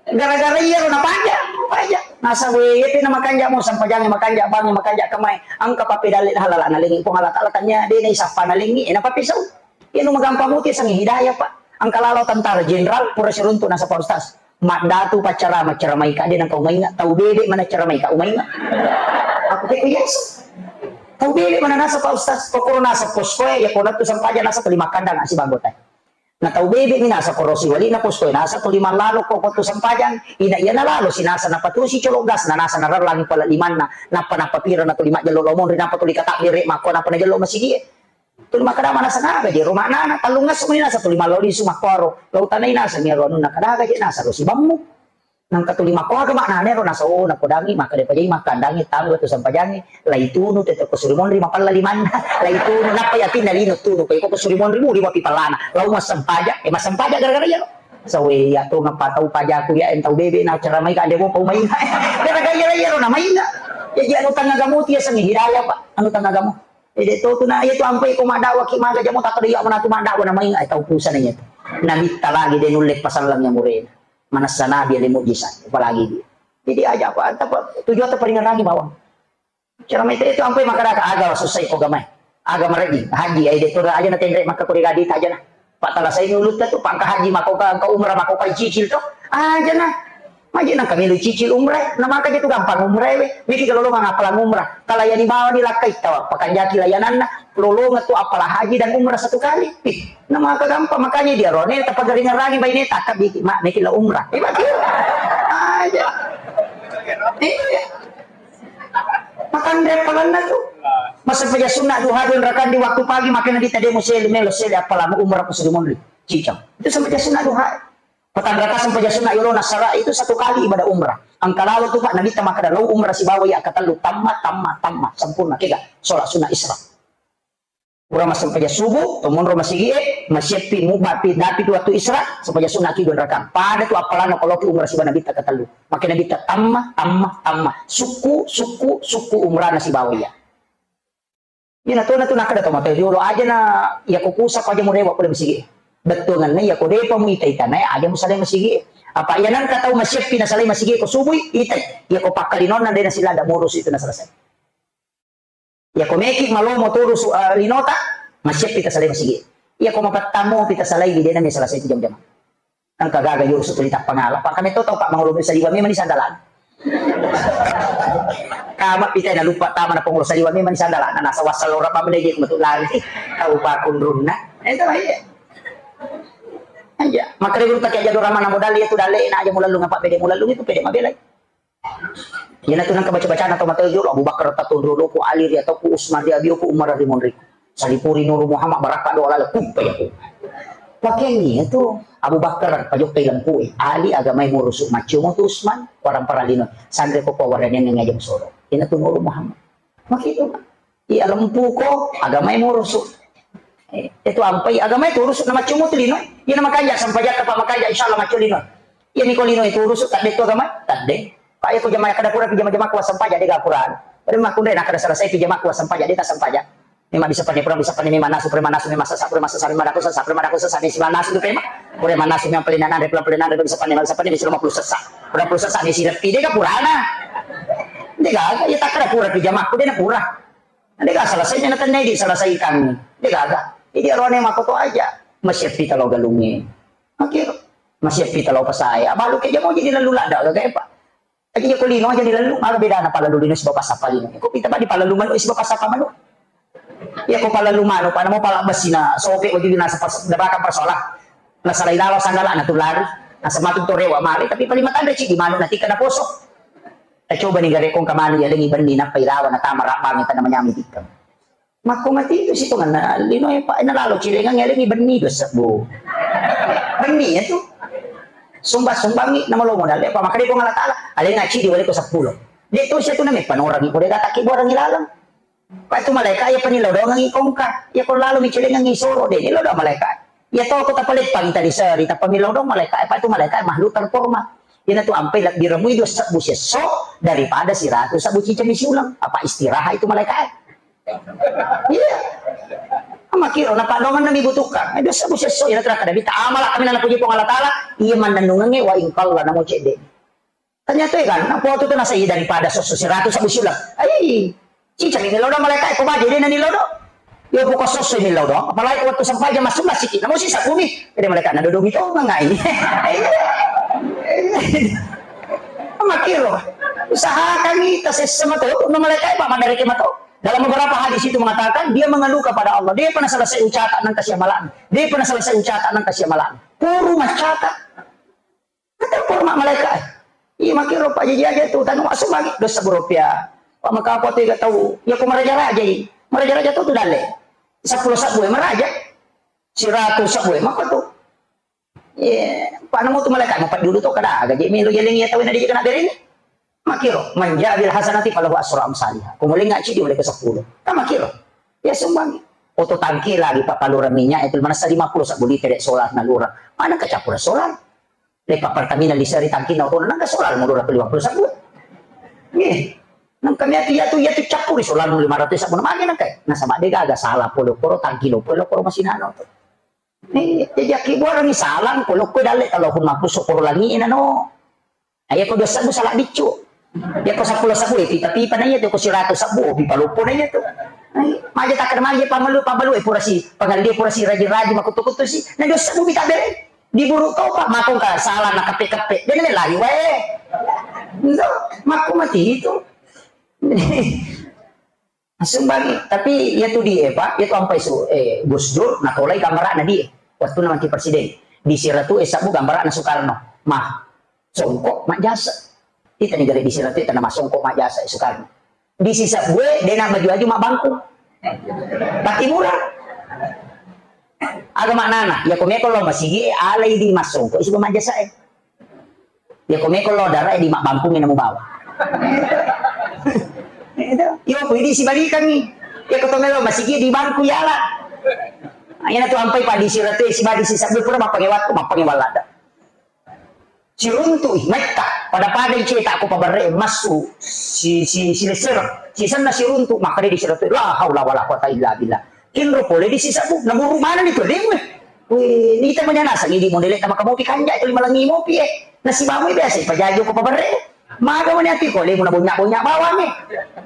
gara-gara iyaro napaja, paja. Nasa, "We, iya tu na makanja mo, sampajangi makanja, bangi makanja, kemai. Engka pappedalle halala nalengi Puang Allah Taala tanya de na isappa nalengi, ena pappesau." Iya nu magampang muti sangi hidayah, Pak. Engka lalo tentara jenderal pura siruntu nasa Pak Ustaz. Maddatu paccarama, caramaika de nengka umainga, tau bebe mana caramaika umainga. Aku teko biasa. Tau bebe mana nasa Pak Ustaz, kokoro nasa poskoe, ya kona tu sampaja nasa tuli makkandang asi banggota. Na tau bebe mi nasa koro siwali na poskoe nasa tuli mallalo koko tu sampajang, ina iya nalalo si nasa napatusi colo gas na nasa narellangi pala limanna, nappa nappa pira na tuli majjello lomonri nappa tuli katabbere makko nappa najello masigie. Tuli makkeda manasa naga je ro maknana, tellung esso meni nasa tuli mallo lisu makkoro. Lau tanai nasa mi ro anunna kadaga je nasa ro sibammu. Nangka tuli makko aga maknana ro nasa, oh, napodangi makkeda pajai makkandangi tangga tu sampajangi, lai tunu tette ko suri monri mapalla limanna, lai tunu nappa yatinna lino tunu ko iko ko suri monri muri mapi pallana. Lau massampaja, eh, massampaja gara-gara iya ro. Sawe ya to ngapa tau pajaku ya entau bebe na cara mai ka demo pau mai. Gara-gara iya iya ro na mai na. Ya ji anu tangga gamu ti ya sami hidayah, Pak. Anu tangga gamu. Ede to tu na, iya tu ampai ko maddawa ki maga jamo tak ada iya mana tu maddawa na mai, ai tau pusana iya tu. Nabitta lagi de nulle pasalleng ya murena. Manassa nabi ale mujizat, apalagi dia. Jadi aja apa, apa tujuan tu paling lagi bawang. Cara mai itu ampai makkada aga susah ko gamai. Aga mareji, haji ai de to aja na tenre makka ko de gadi aja na. Pak tala sai ulutta tu pangka haji mako ka, ka umrah mako ka cicil to. Aja na. Maji nang kami lu cicil umrah, na maka je tu gampang umrah we. Miki kalau lo mangapala umrah. Kalau yang dibawa di lakkai tawa, pakanjaki layananna, lolonga tu apala haji dan umrah satu kali. Ih, na maka gampang makanya dia rone tapagaringan rangi baine takabiki mak miki la umrah. Eh, maki. Aja. Iya. Makanre apalanna tu. Masa paja sunna duha dua rakaat di waktu pagi, makanya di tadi musel melo sel apalamu umrah ku suri monri. Cicang. Itu sama paja sunna duha. Petang rakaat sama paja sunna yolo nasara itu satu kali ibadah umrah. Angka lalo tu Pak Nabi ta makkada lo umrah sibawa ya katellu tamma tamma tamma sempurna kega sholat sunnah Isra. Pura massempajang subuh, to monro masigie, masieppi mubapi dapi tu waktu Isra, sempajang sunna ki dua rakaat. Pada tu appalanna koloki umrah siba Nabitta katellu. Makkeda Nabitta tamma, tamma, tamma. Sukku, sukku, sukku umrahna sibawa iya. Iya na tona tu nakkeda to mate jolo aja na iya ko kusa ko aja murewa pole masigie. Bettuanganna iya ko depa mu ita-ita nae aja musalai masigie. Apa iya nangka tau masieppi nasalai masigie ko subui, ita. Iya ko pakkalinonna de nasilada murusu itu na selesai. Iya ko meki malomo turusu, eh, linota, masieppi tasalai masigi. Iya ko mapettamu pi tasalai, dena mi selesai tu jam-jam. Engka gaga yurusu tuli tappangala. Pak kami to tau Pak mangolo saliwa memang ni sandalana. Kama pita na lupa tama na pangolo saliwa memang ni sandalana. Nasa wasal ora pa mendege metu lari. Tau pakunrunna. Itu iya. Aja. Makare guru tak aja dorama na modal itu dale na aja mulallung apa pede mulallung itu pede mabelai. Iyanatu nengka baca-bacana tau matoa jolo, Abu Bakar tatunru ku Ali ri atau ku Usman ri abio ku Umar ri monri. Salipuri Nuru Muhammad barakka doa lalo, kuppe ya ku. Pakengi itu Abu Bakar pajokkai lempue, Ali agamai murusu, maccio mo tu Usman, parang-parang lino, sanre ko pawarane ngajeng soro. Iyanatu Nuru Muhammad. Makitu. Iya lempuko, agamai murusu. Eh, itu ampai, agamai turusu na maccio mutu lino. Iya na makanja, sampajatta pa makanja, insya Allah maccio lino. Iya niko lino itu urusu, tadde tu agama, tadde. Pak iya ko jamaah kada pura pi jama-jama kuasa sampaja de gapura. Pada makunde na kada selesai pi jama kuasa sampaja de ta sampaja. Memang bisa pani pura bisa pani memang nasu pura nasu memang sasa pura sasa memang daku sasa pura daku sasa di sila nasu tu pema. Pura nasu memang pelina nande pura pelina nande bisa pani bisa pani bisa lima puluh sasa. Pura puluh sasa di sila pi de gapura na. De ga iya tak kada pura pi jama ku de na pura. Dega selesai na tennedi selesaikan. Dega ga. Jadi arone makoto aja. Masih pita lo galunge. Oke. Masih pita lo pasai. Abalu ke jamo jadi lalu lada ga, Pak. Aja ko lino aja dilalu, maga bedana palalu lino sibawa passappa lino. Ko pita badi palalu manu sibawa passappa manu. Iya ko palalu manu, pada mau pala besi na sope wajib na sepas debaka persola. Na salai lalo sanggala na tulari. Na sematu to rewa male, tapi paling matanda ci di manu nanti kena poso. Eh, coba ni gare kong kamani ya lengi benni nappa ilawa na tama rabang tana manyami tikka. Makko mati itu sitonganna lino e, Pak, na lalo cilengang elengi benni dua sebbu. Benni ya tu. Sumbang-sumbangi nama lo modal ya, Pak, maka dia Allah Ta'ala. Alenga cidi wale ko sepuluh. Dia tu sia tu name panorangi, ko dia kata ki borangi lalang. Pak, itu malaikat ya pani lodongangi kongka. Ya ko lalo mi cilengangi soro de, ni lodo malaikat. Ya to ko tapaleppangi tadi seri, tapami lodong malaikat, Pak, itu malaikat makhluk terhormat. Ina tu ampai lebbi remui dua sebbu sesso daripada siratu sebbu cicami siulang. Apa istirahat itu malaikat? Iya. Makiro na padongan nami butuhkan. Eh, biasa bu sesso ina terakhir Nabi ta amala kami nana puji Puang Allah Taala. Iya mannennungange wa ingkalla namo cedde. Ternyata ya kan, nah, waktu itu nasa iya daripada sosso siratu sebbu siulang. Ai, cica ini lodo malaikat ko baje dia nani lodo. Yo buka sosso ini lodo. Apalagi waktu sampai jam masuk masih kita mau sisa bumi. Ada malaikat nado domi to mangai. Makiro. Usahakan kita sesama tu, no malaikat apa mandari kemato. Dalam beberapa hadis itu mengatakan, dia mengeluh kepada Allah. Dia pernah selesai ucapan nang kasih amalan. Dia pernah selesai ucapan nang kasih amalan. Puru macata. Kata puru mak malaikat. Iya, makin rupa aja aja tu. Tanu masuk lagi. Dosa berupiah. Pak maka apa tu gak tahu. Ya, aku meraja-raja ini. Meraja-raja tu tu dalle. Sepuluh sabu ya meraja. Seratus sabu ya. Maka tu. Iya, Pak nemu tu malaikat. Mau dulu tu kada. Gaji melu jalan ya tahu nanti kena beri ni. Makiro, manja bil hasanati falahu asra amsalha. Kumuling ngaji di oleh ke sepuluh. Kan makiro. Ya sumbang. Oto tangki lagi Pak palura minyak itu mana lima puluh sabu liter solar nalura. Mana kecampur solar? Lepa Pertamina di seri tangki na oto nang solar nalura lima puluh sabu. Nih. Nang kami atu ya tu ya tu campur solar lima ratus sabu mana nang kai. Nah sama dega aga salah polo koro tangki lo polo koro masih nano tu. Nih, jadi aki buarang salang polo ko dalle kalau pun maku sokoro langi nano. Iya ko dua sabu salah biccu. Iya ko sepuluh sabu ya pipa-pipa na iya tu, ko seratus sabu pipa loppo na iya tu. Ai, maja takkada maja pamalu pamalu eh pura si pangalli pura si rajin-rajin makutu-kutu si. Na dua sabu mita bere. Diburu to Pak makong ka salah na kepe-kepe. Jadi lagi wae. Ndo, makku mati itu. Asumbangi, tapi iya tu di eh, Pak, iya tu ampai su eh, Gus Dur natolai gambarana di eh. Waktu na mati presiden di siratu eh sabu gambarana Soekarno. Mah, songkok majjasa. Kita ni gare di siratu eh tana masongkok majjasa eh, Soekarno. Di sisabue dena maju-aju mabbangku. Pati murah. Aga maknana, ya komeko lo masigi eh, alai di masongkok isi majjasa eh. Ya komeko lo dara eh di mabbangku mina mubawa. Itu. Yo ko idi sibalikangi. Ya ko tomelo masigi di bangku yala. Ina tu ampai padi siratu eh, sibadi sisabue pura mappangewatku mappangewalada. Siruntu metta pada-pada cetak ko pabarre massu si si si leser si senna siruntu makkade di siratu la haula wala quwata illa billah. Kinro pole di sisabu naburu mana ni tu deng. Wih, ni kita manya nasa ni di modele tama kamu pi kanja itu lima langi mopi eh. Nasi bamu biasa pajajo ko pabarre. Maga mani ati ko lemu na bonya-bonya bawang eh.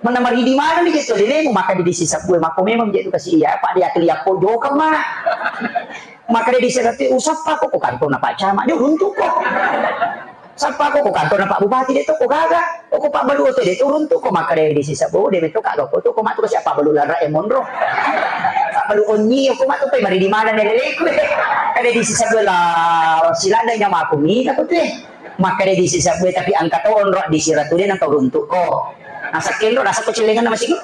Mana maridi mana ni gitu lemu maka di sisabu eh mako memang jadi kasih ya pak dia keliak ko jokang mana. Maka dia di siratu usap aku ko kantor na pak camat dia runtuk ko. Sappa ko, ko kantorna Pak Bupati de to ko gaga, ko Pak Balu oto de to runtu ko makkeda di sisebbu de metto ka ko to ko matu ko siapa Balu lara e monro. Pak Balu onni ko matu pe mari di mana ne leleku. Kada di sisebbu la silanda nyamaku mi ko tu. Makkeda di sisebbu tapi angka to onro di siratu de nang to runtu ko. Nasa kenro nasa ko celengan nama siku.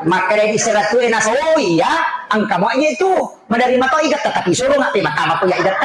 Makkeda di siratu e nasa oh iya angka mo aja itu. Menerima to igat, tetapi suruh nggak terima, tama ko ya igat.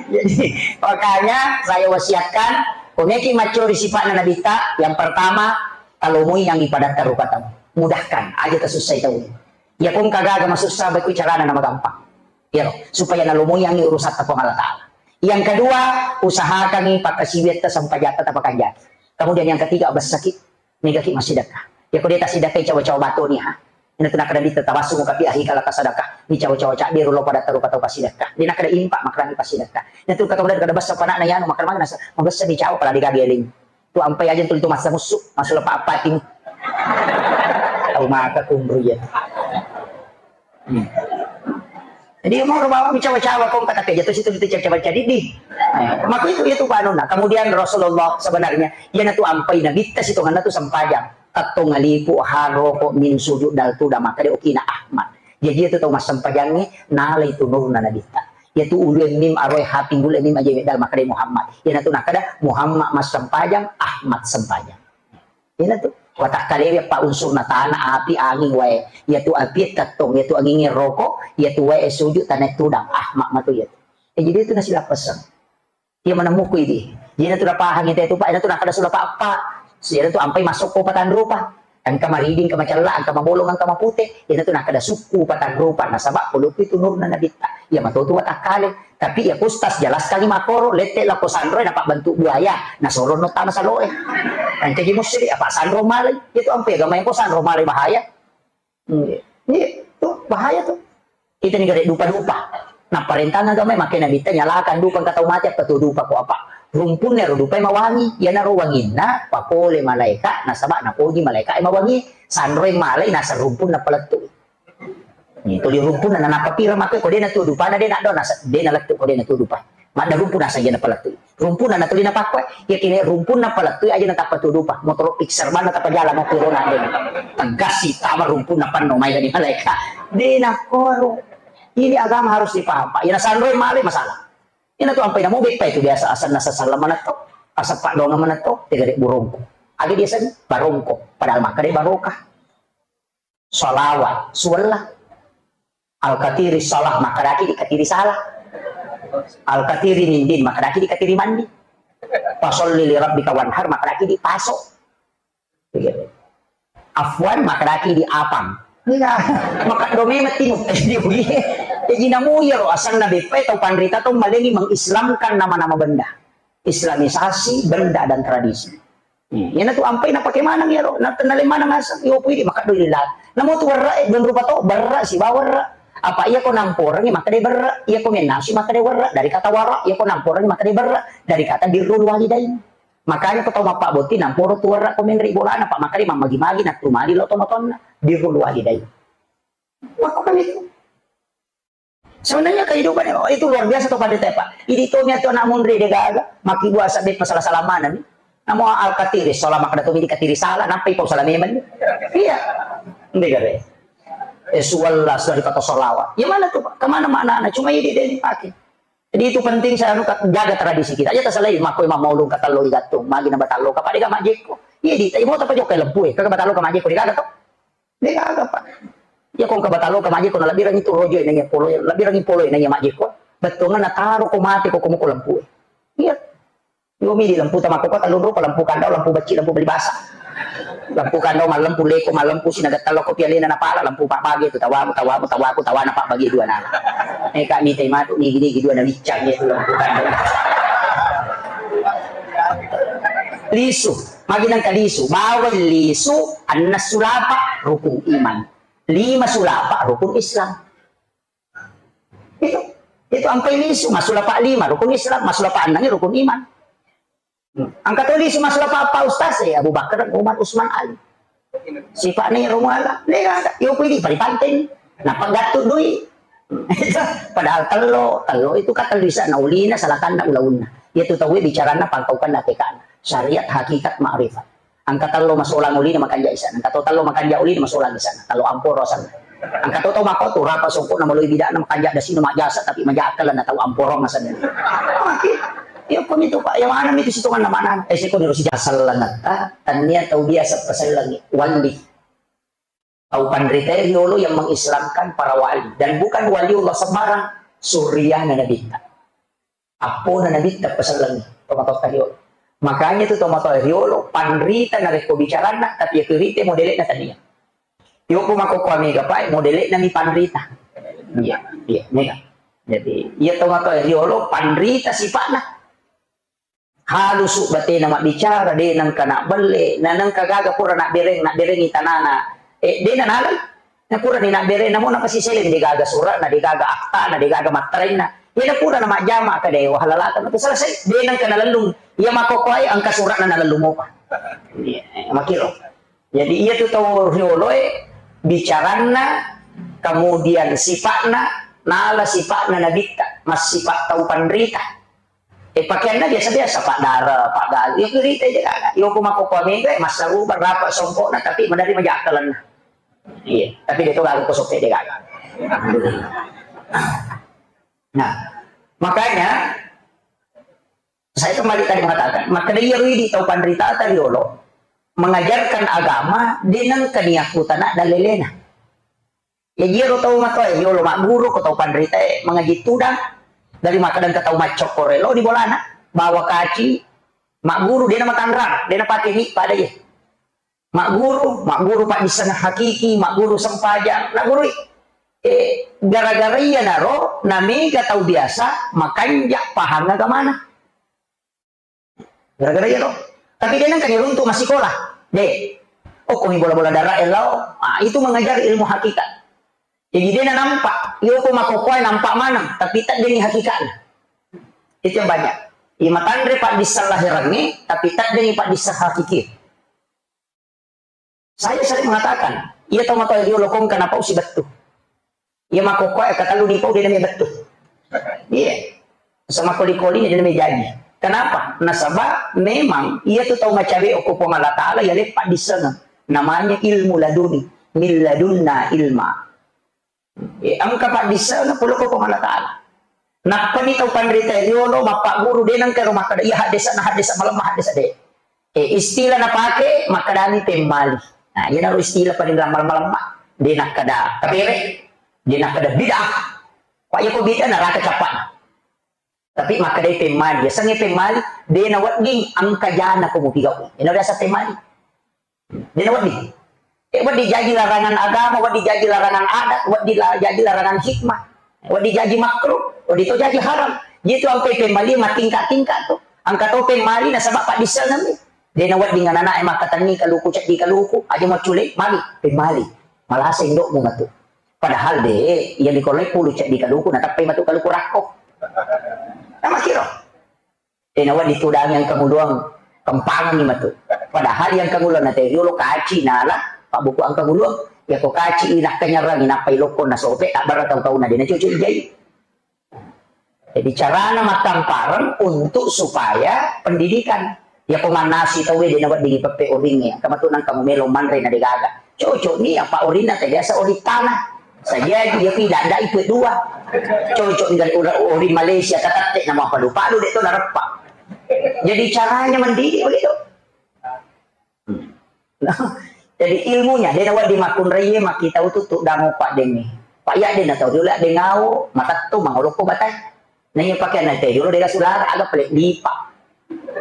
Jadi, makanya saya wasiatkan, ko meki maccuri sifat Nabitta, yang pertama, talomoi yang ibadah terukatau. Mudahkan, aja tersusah itu. Ya pun kagak masussa baik carana nama gampang. Ya, supaya nalomoi yang urusan Puang Allah Ta'ala. Yang kedua, usahakan nih pakai siwet sampai jatuh apa kanjat. Kemudian yang ketiga, bersakit. Mega ki massidekka. Ya ko de ta sidekka cawa-cawa batu ni ha. Ina tu nakkeda mita tabassu muka pi ahi kala tasadekka. Ni cawa-cawa cabbiru lo pada taru patau passidekka. De nakkeda impa makrami passidekka. Ina tu kata kada kada bessa panakna yanu makrami nasa mabessa ni cawa pala de gaga eling. Tu ampai aja tu, tu masa musu, masuk lepak apa tim. Tau maka kumru ya. Hmm. Jadi mau bawa cawa-cawa kong kata kerja tu situ, itu cawa-cawa jadi di. Eh, maka itu, itu panuna. Kemudian Rasulullah sebenarnya, yana tu ampai nabitta situ ngana tu sempajang. Tattong alipu, haro ko min sujud dal tuda maka de okina Ahmad. Jadi itu tau massempajangi nalai tu nurna nabitta. Yatu ulue mim aroe ha pinggule mim aje medal makkedai Muhammad. Iyanatu nakkeda Muhammad massempajang, Ahmad sempajang. Iyanatu. Watakkalewe eppa unsurna, tana, api, anging, wae. Yatu apie tettong, yatu anginge roko, yatu wae sujud tana tudang. Ahmad matu yatu. Eh, jadi itu nasilappesseng. Iya maneng muku idi. Iyanatu napahang ite tu, Pak. Iyanatu nakkeda sula, Pak, Pak. Iyanatu ampai masuk ko patanrupa. Engka maridi, engka macella, engka mabolong, engka mapute. Iyanatu nakkeda sukku patanrupa. Nasaba pulupi tu nurna nabitta. Iya matotu watakkale. Tapi iya ku Ustaz jelaskangi makoro, lette lako sanroe napabbentuk buaya. Nasoro no tama saloe. Engka ji musri, apa sanro malai. Itu ampai agama ko sanro malai bahaya. Iya. Iya, tuh bahaya tuh. Kita ni gare dupa-dupa. Nah, parentana agama make nabitta nyalakan dupa engka tau mate apa tu dupa ko apa. Rumpunna ro dupa mawangi, iyanaro wanginna pakole malaika nasaba napoji malaika mawangi, sanroi malai nasa rumpunna palettu. Ni tuli rumpunna nanappa pira make ko dena tu dupana dena do nasa dena lettu ko dena tu dupa. Madda rumpu nasa jana palettu. Rumpunna natuli napakkoe, iya kene rumpunna palettui aja natappa tudupa, motoro Pixar bana tappa jala mau pirona dena. Tegas si tama rumpunna panno mai dari malaika. Dena koro. Ini agama harus dipaham, Pak. Iya nasanroi male masalah. Ina tu ampai namo beppa itu biasa asanna sasalla manetto, asappa donga manetto, tegare burongko. Aga dia sen barongko, padahal maka de barokah. Salawat, suwella. Al-katiri salah, makkedaki dikatiri salah. Al-katiri nindin, makkedaki dikatiri mandi. Fasalli li rabbika wanhar, makkedaki di paso. Afwan, makkedaki di apang. Iya, maka do memang timu. Jadi, namu iya ro asanna beppa tau panrita tau malengi mengislamkan nama-nama benda. Islamisasi benda dan tradisi. Hmm, iyana tu ampai napake maneng iyaro, na, naleng maneng aseng, iyo pui di maka doi lila. Namo tu werra, eh, dua rupa to, berra sibawa werra. Apa iya ko namporengi maka de berra, iya ko mennasu maka de werra, dari kata wara, iya ko namporengi maka de berra, dari kata birrul walidain. Makanya ko tau mappabotti namporo tu werra ko menre bolana, Pak, maka de mammagi-magi nattu mali lo tomatonna, birrul walidain. Maka kan itu. Sebenarnya kehidupan itu luar biasa to, Pak, Pak. Idi to mi atau anak munri de gaga, maki buasa de pasala-sala mana ni. Namo al-katiri, salah makna to mi dikatiri salah, nampai pau salah memang ni. Iya. Ndega re. Eh, suwalla, sudah dikata salawat. Ya mana tuh, Pak? Kemana maknanya? Cuma ini dia dipakai. Jadi itu penting saya anu, jaga tradisi kita. Aja tasalai, mako imam maulung katallo igattung. Magi na batallo, kapak dega majekko. Iya di, tapi mau apa jokka lempu, eh. Kagak batallo ka majekko, dega to. De gaga, Pak. Iya, ko engka batalo ka majjekko, na lebbirengngi tu rojo naiya polo, lebbirengngi polo naiya majjekko. Bettuanna nataro ko mate ko, ko muko lempu. Iya. Yo mi di lempu tama ko, ko tellu rupa, lempu kandau, lempu becci, lempu beli basa. Lempu kandau mallempu, leko mallempu, sinaga tello ko pialena napala, lempu pak bagi tu tawamu, tawamu, tawaku, tawana pak bagi dua nala. Eh, kak, mitai matu, nigi-nigi dua na wiccang, iya tu lempu kandau. Lisu. Magi nengka lisu, bawai lisu, anna sulapa rukun iman, lima sulapa rukun Islam. Itu, itu ampai lisu, masulapa lima rukun Islam, masulapa annangi rukun iman. Hmm. Angka to lisu masulapa apa Ustaz? Eh, Abu Bakar, Umar, Usman, Ali. Sipakna ero muala, de gaga. Yo pui di pari panteng. Nappa gattu dui. Padahal tello, tello itu kan tellu isana ulina, salakanna ulaunna. Iya tu tauwe bicaranna pangkaukanna tekana. Syariat, hakikat, ma'rifat. Angka tello masolang ulina makanja isana. Angka to tello makanja ulina masolang isana. Tello amporo asanna. Angka to tau mako tu rapa songkokna maloi bidakna makanja dasina majasa tapi maja akkalanna tau amporo asanna. Maki. Iya ko mitu Pak, iya mana mitu sitonganna mana? Eh, siko ni rosi sellengetta, tania tau biasa pasellengi. Wali. Tau panrita riolo yang mengislamkan para wali. Dan bukan waliullah sembarang, surriyana nabitta. Appona nabitta pasellengi, tomatoatta riolo. Makanya tu tomatoa riolo, panrita narekko bicaranna, tapi iya kerite modele'na tania. Iyo ko mako ko mega pae, modele'na mi panrita. Iya, iya, mega. Jadi, iya tomatoa riolo, panrita sipakna. Halusu batena mabbicara, de nengka nabbelle, na nengka gaga pura nabbereng, nabberengi tanana. Eh, de nanalai. Na purani nabbereng, namo napasiseleng, de gaga surana, de gaga aktana, de gaga matterenna. Iya pura na majjama ka dewa halalata, itu selesai. De nengka nalellung. Iya makkokkoe engka sura'na nalellung mopa. Iya, eh, makkiro. Jadi iya tu tau rioloe bicaranna, kemudian sipa'na, nala sipa'na nabitta, massipa tau panrita. Eh, pakaianna biasa-biasa, Pak Dara, Pak Gazi, ya, rita aja kan. Yo, ko makkokkoe mega, eh, massarupa, rapa songkokna, tapi madari majakkalanna. Iya, tapi dia tu gaga ko sope dia gaga. Nah, makanya saya kembali tadi mengatakan, maka dia ridi tau panrita tadi dulu mengajarkan agama, dia nengka niat kutana dan lelena. Jaji iyaro tau matoa e, yolo magguru ko tau panrita e, mangaji tudang, dari makkadang ke tau maccokkoro lo di bolana, bawa kaci, magguru, de namatanrang, de napake mi pada ye. Magguru, magguru paddisseng hakiki, magguru sempajang, nagurui. Eh, gara-gara iyanaro, namega tau biasa, makanja pahang agamana. Gara-gara iya to. Tapi de nengka niruntu massikola. De. Oh, komi bola-bola darah elau. Ah, itu mengajar ilmu hakikat. Jadi de nampak, iyo ko makkokkoe nampak maneng, tapi teddengi hakikatnya. Itu yang banyak. Iya matanre paddisseng lahirangnge, tapi teddengi paddisseng hakiki. Saya sering mengatakan, iya tau matoa riolo kongka napau si bettu. Iya makkokkoe katellu nipau de namia bettu. Iya. Sama koli-koli de namia jaji. Kenapa? Nasaba memang iya tu tau macawe okko Puang Allah Taala iya leppa dissengeng. Namanya ilmu laduni. Min ladunna ilma. Eh, engka paddissengeng pole ko Puang Allah Taala. Nappani tau panrita riolo mappagguru de nengka ro makkeda, iya haddesa na haddesa malemma haddesa de. Eh, istilah napake makkedani pemmali. Nah, iyanaro istilah paling malemma-lemma. De nakkeda kapere, de nakkeda bid'ah. Pak yako bid'ah naraka cappana. Tapi makkedai pemmali, yasengnge pemmali, de nawedding engka jana ko mupigau. Ina biasa pemmali. De nawedding. Eh, wedding jaji larangan agama, wedding jaji larangan adat, wedding la-, jaji larangan hikmah, wedding jaji makruh, wedding to jaji haram. Jitu ampe pemmali matingka-tingka tu. Engka to pemmali nasaba paddissengeng mi. De nawedding anak-anak e makkatenni kaluku ceddi kaluku, aja maccule, magi pemmali. Malasa indokmu matu. Padahal de, iya dikolai pulu ceddi kaluku, natappai matu kaluku rakko. Namakiro. Eh, nawa ditudang yang kanguluang, kempangan ni matu. Padahal yang kanguluang na teri riolo kaci nala, pak buku ang kanguluang. Ya ko kaci ilah kenyerang, inappai lokko na sope, tak bara tau-tau na dena cucu ijai. Jadi carana mattampareng untuk supaya pendidikan. Ya ko manasi tau de nawa digi pepe oringnge, kamatu nang kamu melo manre na degaga. Cocok ni apa orinna te biasa oring tanah. Sajaji ya pi dada ipe dua. Cocok ni kali ora-, oring Malaysia katatte nama palu-palu de to nareppa. Jadi caranya mendidik begitu. Nah, jadi ilmunya, de nawedding makkunrai makkitau tu tudang uppa dengngi. Pak ya de natau dulu de ngau, matettu mangolokko batai. Naiya pakeanna te dulu de sulara aga pale lipa.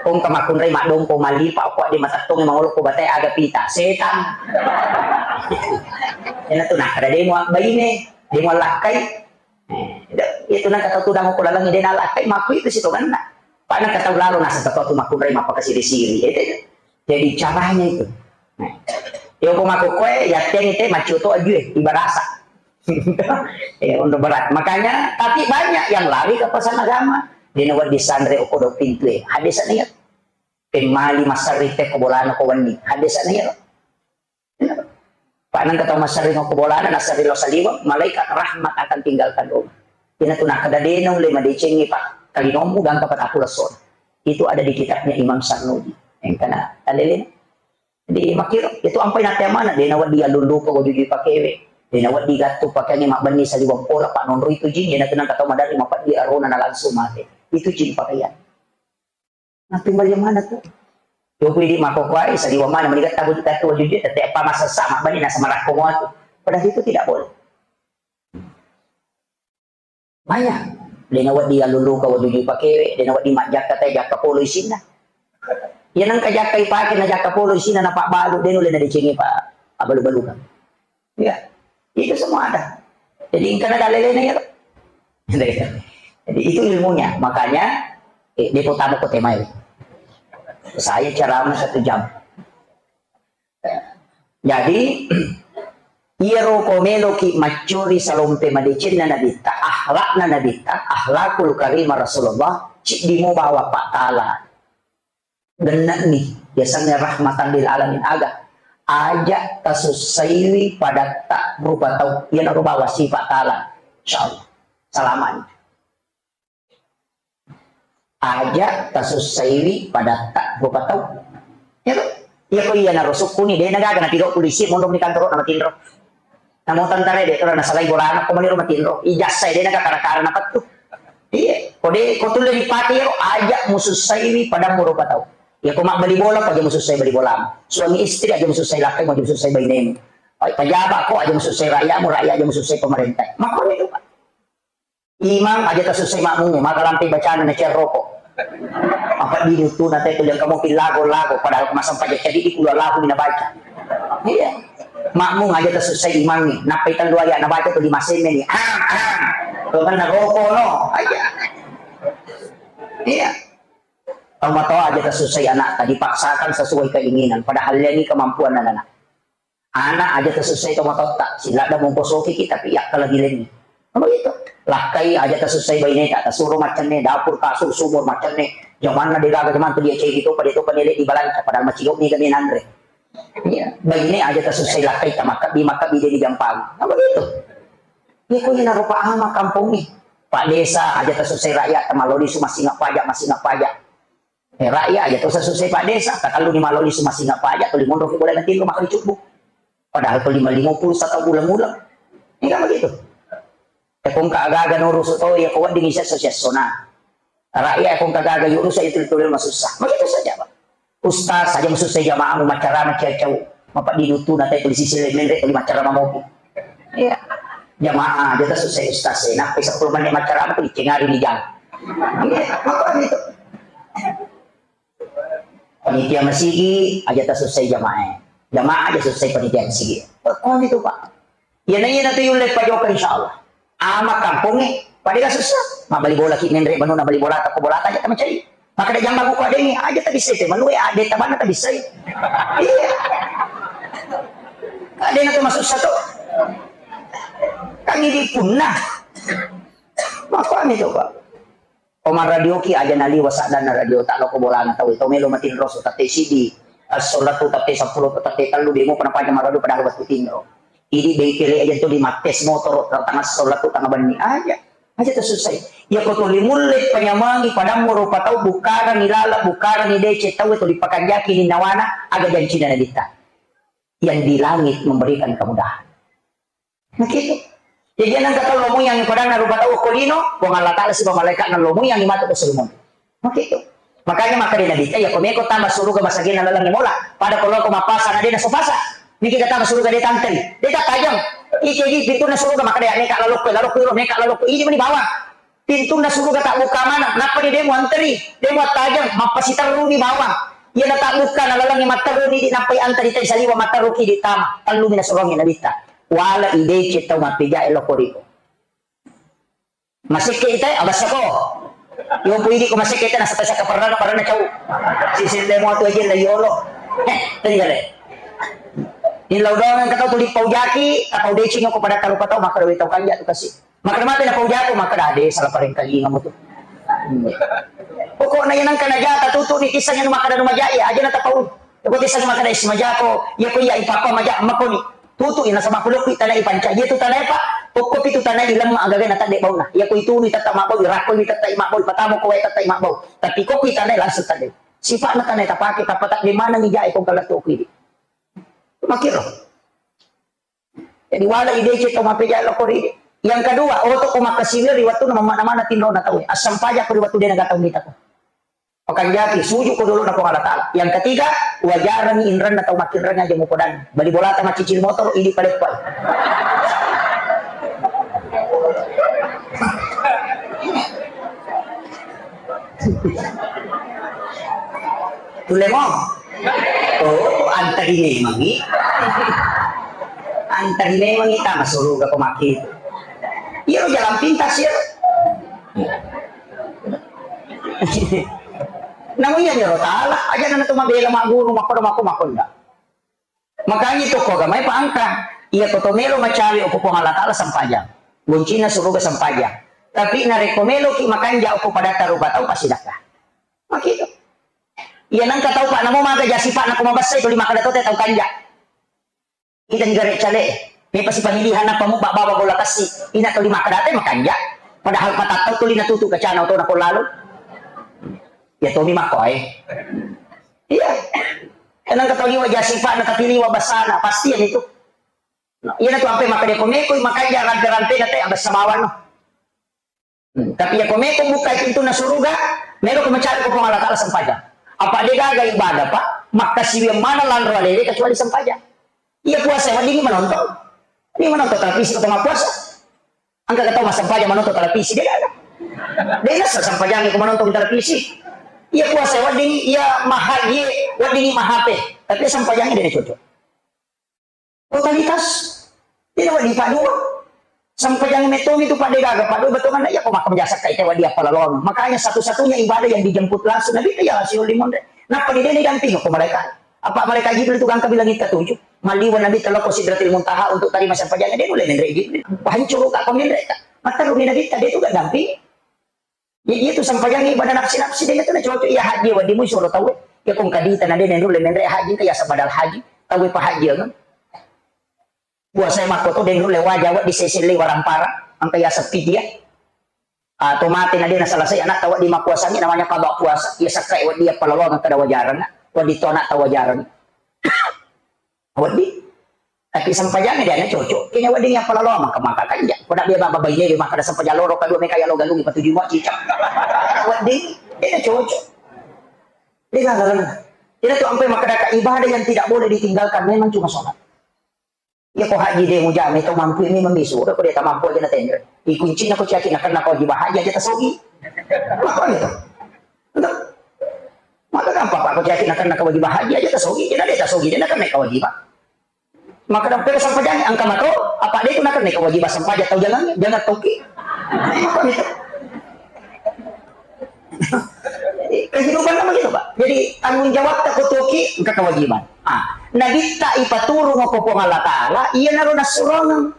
Kong ka makkunrai maddongko malipa, ko de matettu mangolokko batai aga pita. Setan. Ena tu nakkeda de mua baine, de mua lakkai. Eh, itu nang kata tudang ko laleng de nalakkai makku itu sitonganna. Pak nang kata lalo nasa kata tu makkunrai mappakasiri-siri. Itu. Jadi caranya itu. Nah, yo ko makkokkoe, yatteni te maccoto ajue, ibarasa. Ya, untuk berat. Makanya, tapi banyak yang lari ke pesan agama. Dena wedding sanre okko do pintu e. Hadis niat. Pemmali massarri te ko bolana ko wenni. Hadis niat. Pak nang kata massarri ko bolana, nassarri lo saliweng, malaikat rahmat akan tinggalkan rumah. Ina tu nakkeda dena ulle madecengi pak kalinommu gangka pataku lessona. Itu ada di kitabnya Imam Sarnuji. Engkana talele. Jadi makkiro, itu ampai nate amana, de nawedding allulluka wajujui pakewe, de nawedding gattu pakeangnge mabbenni saliweng pola, pak nonroi tu jin, iyana tu nengka tau maderri mapeddi arona na langsung mate. Itu jin pakaian. Nah, timbal yang mana tu? Yo kui di makkokkoe, saliweng mana meni gatta gattu wajujui, tette apa masessa mabbenni nasa marakko mua tu. Padahal itu tidak boleh. Maya, de nawedding allulluka wajujui pakewe, de nawedding majjakka te jakka polo isinna. Iya nengka jakka ipake na jakka polo isinna na pabbalu, de nulle nadecengi pa abbalu-baluka. Iya. Itu semua ada. Jadi engkana dalelena ya. Jadi itu ilmunya. Makanya, eh, de potamo ko temai. Saya ceramah satu jam. Jadi, Iyaro ko meloki maccuri salompe madecenna Nabitta, akhlakna Nabitta, akhlakul karimah Rasulullah, ciddi mo bawa pattala. Genne'ni, yasengnge rahmatan lil alamin aga. Aja tasussaiwi padatta rupa tau, iyanaro bawa sifa tala. Insyaallah. Salamani. Aja tasussaiwi padatta rupa tau. Iya to? Iya ko iyanaro sukkuni, de' nagaga napigau polisi, mondok ni kantoro na matinro. Namo tentara de' to nasalai bolana ko maniro matinro. Ijazah de' naga kara-kara napettu. Iya, ko de' ko tulle dipake iyaro, aja musussaiwi padammu rupa tau. Iya ko mabbali bola ko aja musussai bali bolamu. Suami istri aja musussai lakkai, aja musussai bainemu. Pejabat ko aja musussai rakyatmu, rakyat aja musussai pemerintah. Makko itu, Pak. Imang aja tasussai makmungnge, maka lampe bacana na cerroko. Apa di dutu na te tuliang kamu pillago-lago, padahal masa paja jadi di kula lagu mina baca. Iya. Makmung aja tasussai imangnge, nappai tellu ayat na baca tu di masemme ni. Ah, ah. Bukan na roko no. Aja. Iya. Tau matoa aja tasussai anak, dipaksakan sesuai keinginan, padahal ini kemampuan anak. Ana aja tasussai tomatoatta, siladda mongko sokiki tapi yakkalagi lenni. Kan begitu. Lakkai aja tasussai baineta, tasuro maccenne, dapur, kasur, sumur, maccenne. Jamanna degaga jaman tu dia cegi topa, dia topa nele di balanca, padahal macigo mega ni nanre. Iya, baine aja tasussai lakkai ta makkabbi, makkabbi de ni jampang. Kan begitu. Iya ko ina rupa ama kampongnge. Pak desa aja tasussai rakyat, tamaloni su masing apa aja, masing apa aja. Eh, rakyat aja to susai Pak Desa, takallu ni maloli sumasing apa aja, tuli monro ki boleh nanti rumah kali cukup. Padahal tuli lima puluh satu bulan-bulan. Ini kan begitu. Tekong ka agaga nurusu to, ya ko wedding isa sosial sona. Rakyat kong ka agaga yurus aja tuli tuli masussa. Begitu saja, Pak. Ustaz aja masussa jamaah mu macara macacau. Mapa di dutu na tuli sisi lemen re tuli macara mamopi. Iya. Jamaah aja ta susai ustaz e. Nappai sepuluh menit macara tu dicengari di jam. Iya, apa itu? Panitia masigi aja ta susai jamaah e. Jamaah aja susai panitia masigi. Apa itu, Pak? Iya na iya na tu yulle pajoka insyaallah. Ama kampongnge pada ga susah. Mabali bola ki menre manuna bali bola ta ko bola ta aja ta macai. Makkeda jambang ko adengnge, aja tabissai te manue, ade tabanna tabissai. Iya. Adena tu masussa to. Kan idi punna. Makkuami to, Pak. Oma radioki aja naliwa saddanna radio ta loko bolana tau to melo matinro su tette sidi. Assolatu tette seppulo tette tellu demo pernah paja maradio padahal waktu tinro. Idi bengkele aja tu di mattes motoro tengah assolatu tengah benni aja. Aja tasussai. Iya ko tuli mulle panyamangi padammu rupa tau, bukkarangi lala, bukkarangi deceng tau, tuli pakanjaki ninnawana, aga jancina Nabitta. Yang di langit memberikan kemudahan. Begitu. Jadi nang kata lo muyang padanna rupa tau ko lino, Puang Allah Taala siba malaikatna lo muyang matu ko sulmon. Begitu. Makanya makkeda Nabitta, iya ko meko tama suruga masagena laleng mola. Pada ko loko mapasa na dena sopasa. Niki kata suruga de tantei. De ta tajang. Iki di pintunna suruga makkeda ya meka lalokko, lalokko iro meka lalokko. Ini meni bawang. Pintunna suruga ta buka mana. Nappa ni demo anteri. Demo tajang. Mappasiterru ni bawang. Iya na ta buka na laleng matterru ni di nappai anteri tai saliwa matterru ki di tama. Tellu mina suruga Nabitta. Wala idece tau mappeja loko riko. Masekke ita, abassa ko. Yo pu idi ko masekke ita, nasaba saka parana, parana cau. Si sille mo tu aja la yolo. Eh, tadi kale. Ni lau doang kata tuli paujaki, tapau deceng ko pada talu patau, maka doang tau kanja tu kasi. Maka mate na paujako, maka dade salah pareng kalinga mo tu. Pokokna yang nangka najata tutu ni kisah yang maka danu majai, aja na tapau. Ko tisa maka dai simajako, iya ko iya ipapa maja makoni. Tutu ina sama kulo kui tanai panca. Iya tu tanai, Pak. Kokko pitu tanai lemma agaga na tadde bauna. Iya ko itu ni tata mabau, rako ni tata mabau, patamo ko wae tata mabau. Tapi ko kui tanai langsung tadde. Sifat na tanai tapake, tapa tadde mana ni jae ko kala tu kui. Makiro. Jadi wala idece to mapeja lo kori. Yang kedua, oto ko makasile ri wattu na mana-mana tinro na tau. Asam paja ko ri wattu dena gatau kita ko. Pakanjaki, suju ko dolo na Puang Allah Taala. Yang ketiga, wajarani inranna tau makinrang aja mukodan. Bali bolata macicil motor, idi paleppai. Tulle mo. Oh, antari memangi. Antari memangi tama suruga pemaki. Iya, jalan pintas ya. Namu iya ni ro tala, aja na tu mabela maguru, makoda mako makonda. Makanya itu ko gamai pa angka. Iya ko to melo macawe okko Puang Allah Taala sempajang. Goncina suruga sempajang. Tapi narekko meloki makanja okko padatta rupa tau pasti dakka. Makitu. Iya nangka tau Pak namo maga ja sipa'na ko mabessai tuli makkeda to te tau kanja. Kita ni gare cale. Mepa si pamilihan apa mu baba gola kassi. Ina tuli makkeda te makanja. Padahal patattau tuli natutu kacana otona ko lalo. Ya tomi makko ae. Iya. Nangka tau liwa ja sipa'na tapi liwa basana pasti ya itu. Iyana tu ampe makkeda ko meko makanja rampe-rampena te abessa bawang no. Hmm, tapi iya ko meko bukai pintunna suruga, melo ko mencari ko Puang Allah Taala sempajang. Apa de gaga ibadah Pak, makkasiwiang mana lanro alele kecuali sempajang. Iya puasa wedding manonton. Ini manonton televisi ko tengah puasa. Angka kata massempajang manonton televisi de gaga. De nasa sempajang ko manonton televisi. Iya puasa wedding, iya mahaji wedding mahape. Tapi sempajang de cocok. Totalitas. Tidak wadi padua. Sampajang metomi tu pada gaga padua betul kan ya kok makan biasa kayak wadi apa lalu. Makanya satu-satunya ibadah yang dijemput langsung Nabi itu ya siul limonre. Napa di dene damping kok malaikat? Apa malaikat Jibril itu kan bilang kita tujuh. Maliwa Nabi teloko Sidratil Muntaha untuk terima sampajang dia boleh menre Jibril. Hancur kak pemenre kak. Maka rumi Nabi tadi itu gak damping. Jadi itu sampajang ibadah nafsi-nafsi dengan itu cocok iya haji wadimu suruh tahu. Ya kong kadita na dene dulu menre haji kayak sabadal haji. Tahu apa haji kan? Puasa makko to den rulle waja wa di seselle warampara, angka ya sepi dia. Atau mate na dena selesai anak tawa di mapuasangi namanya qada puasa. Ya sakkai wa dia palalo angka da wajaran. Wa di to anak tawajaran. Wa di. Tapi sempajang dia na cocok. Kene wa di ya palalo maka maka kan ja. Ko da be baba baine be maka da sempajang loro kadua meka ya lo galungi patuju mo cicak. Wa di. Dia na cocok. Dia na. Tidak tu ampe maka da ibadah yang tidak boleh ditinggalkan memang cuma sholat. Iya ko haji de mujame to mampu ini membisu ko de ta mampu aja na tendre. Ikunci na ko caki na kena ko jiba haji aja tasogi. Maka ni to. Entah. Maka kan papa ko caki na kena ko jiba haji aja tasogi. Ina de tasogi de na kena ko jiba. Maka dapat sampajang angka mato apa de ko na kena ko jiba sampajang tau jangan jangan toki. Maka ni to. Kehidupan kan begitu, Pak. Jadi tanggung jawab tak kotoki engka kewajiban. Ah, Nabitta ipaturung ko Puang Allah Taala, iya naro nassurongeng.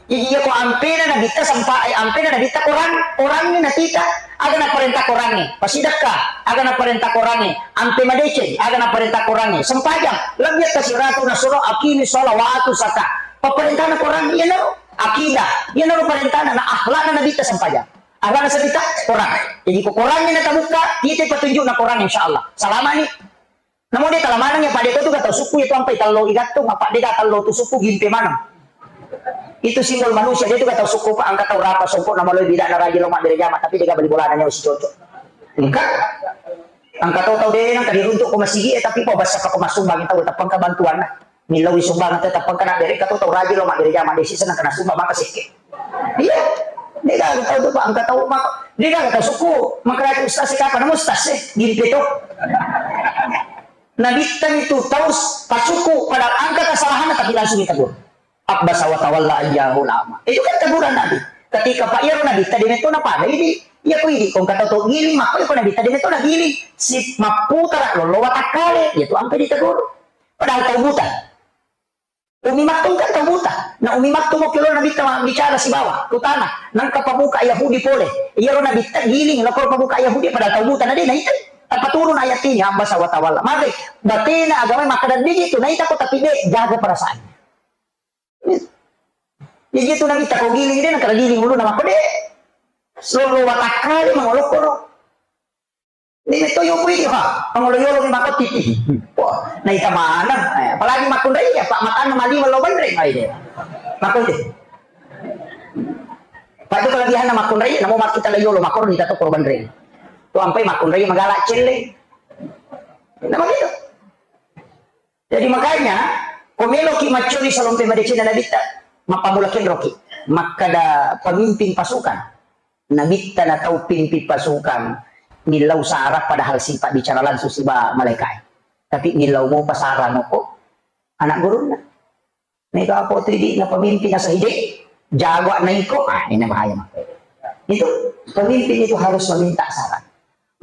Jadi iya ko ampena Nabitta sempa eh, ampena Nabitta Quran, Quranni natita, aga naparenta Quranni, pasidakka, aga naparenta Quranni, ampe madeceng, aga naparenta Quranni, sempajang, lebbi atta siratu nasuro akimi sholawatu saka. Paparentana Quran, iya naro akidah, iya naro parentana na akhlakna Nabitta sempajang. Akhlakna sabita Quran. Jadi ko Qurannya na tabukka, kita petunjukna Quran insya Allah. Salamani. Namun dia kalau manang ya pada itu gak tahu suku itu sampai tello igattung apa dia gak tello tu suku gimpe manang. Itu simbol manusia dia itu gak tahu suku pak angkat tahu rapa songkok nama lo bida na raja lo mak berjama tapi dia gak beli bola nanya usi cocok. Enggak. Angkat tahu tahu dia nang kadi runtuk ko masigi eh tapi po basa ko masumbang tahu tapang kebantuan lah. Millau sumbangan tetap pengkena dari kata tau rajin lo mak dari jama desi senang kena sumbang maka sikit. Iya. Dia gak tahu tuh pak angka tahu mak dia gak tahu suku maka rajin ustaz sih kapan ustaz sih gini tuh. Nabi itu tahu pasuku pada angka kesalahan tapi langsung ditegur. Abbasa wa tawalla ayyahu lama. Itu kan teguran Nabi. Ketika pak iya Nabi tadi itu napa ini ya kau ini kau kata tuh gini maka itu Nabi tadi itu lagi ini si maputar lo lo watakale itu sampai ditegur. Padahal tau buta. Umi Maktum kan tau buta. Na Umi Maktum okki lo Nabitta bicara sibawa ku tana. Nangka pabuka Yahudi pole. Iyaro Nabitta giling lokoro pabuka Yahudi padahal tau buta na de naitai. Tappa turun ayat ini hamba sawatawalla. Mage batena agama makkeda digi tu naita ko tapi de jaga perasaan. Jadi itu Nabitta ko giling de nangka giling uluna makko de. Solo watakkale mangolokkoro. Ini to yo kui ha, pangolo yolo ni makko titi. Wah, naita maneng. Eh, apalagi makkunrai ya, Pak matanna mali lo banreng ai de. Makko de. Pak itu kelebihan na makkunrai, namo mak kita lo yolo makko ni tato korban reng. Tu ampai makkunrai magala celle. Nama gitu. Jadi makanya, ko meloki maccuri salompe madeceng Nabitta, mappamula kenroki. Makkada pemimpin pasukan. Nabitta na tau pimpin pasukan. Millau sarah padahal sipa bicara langsung siba malaikat. Tapi millau mopa sarah moko anak gurunna. Mega apa tu idi na pemimpin asa ide jago na iko. Ah, ini bahaya mah. Itu pemimpin itu harus meminta saran.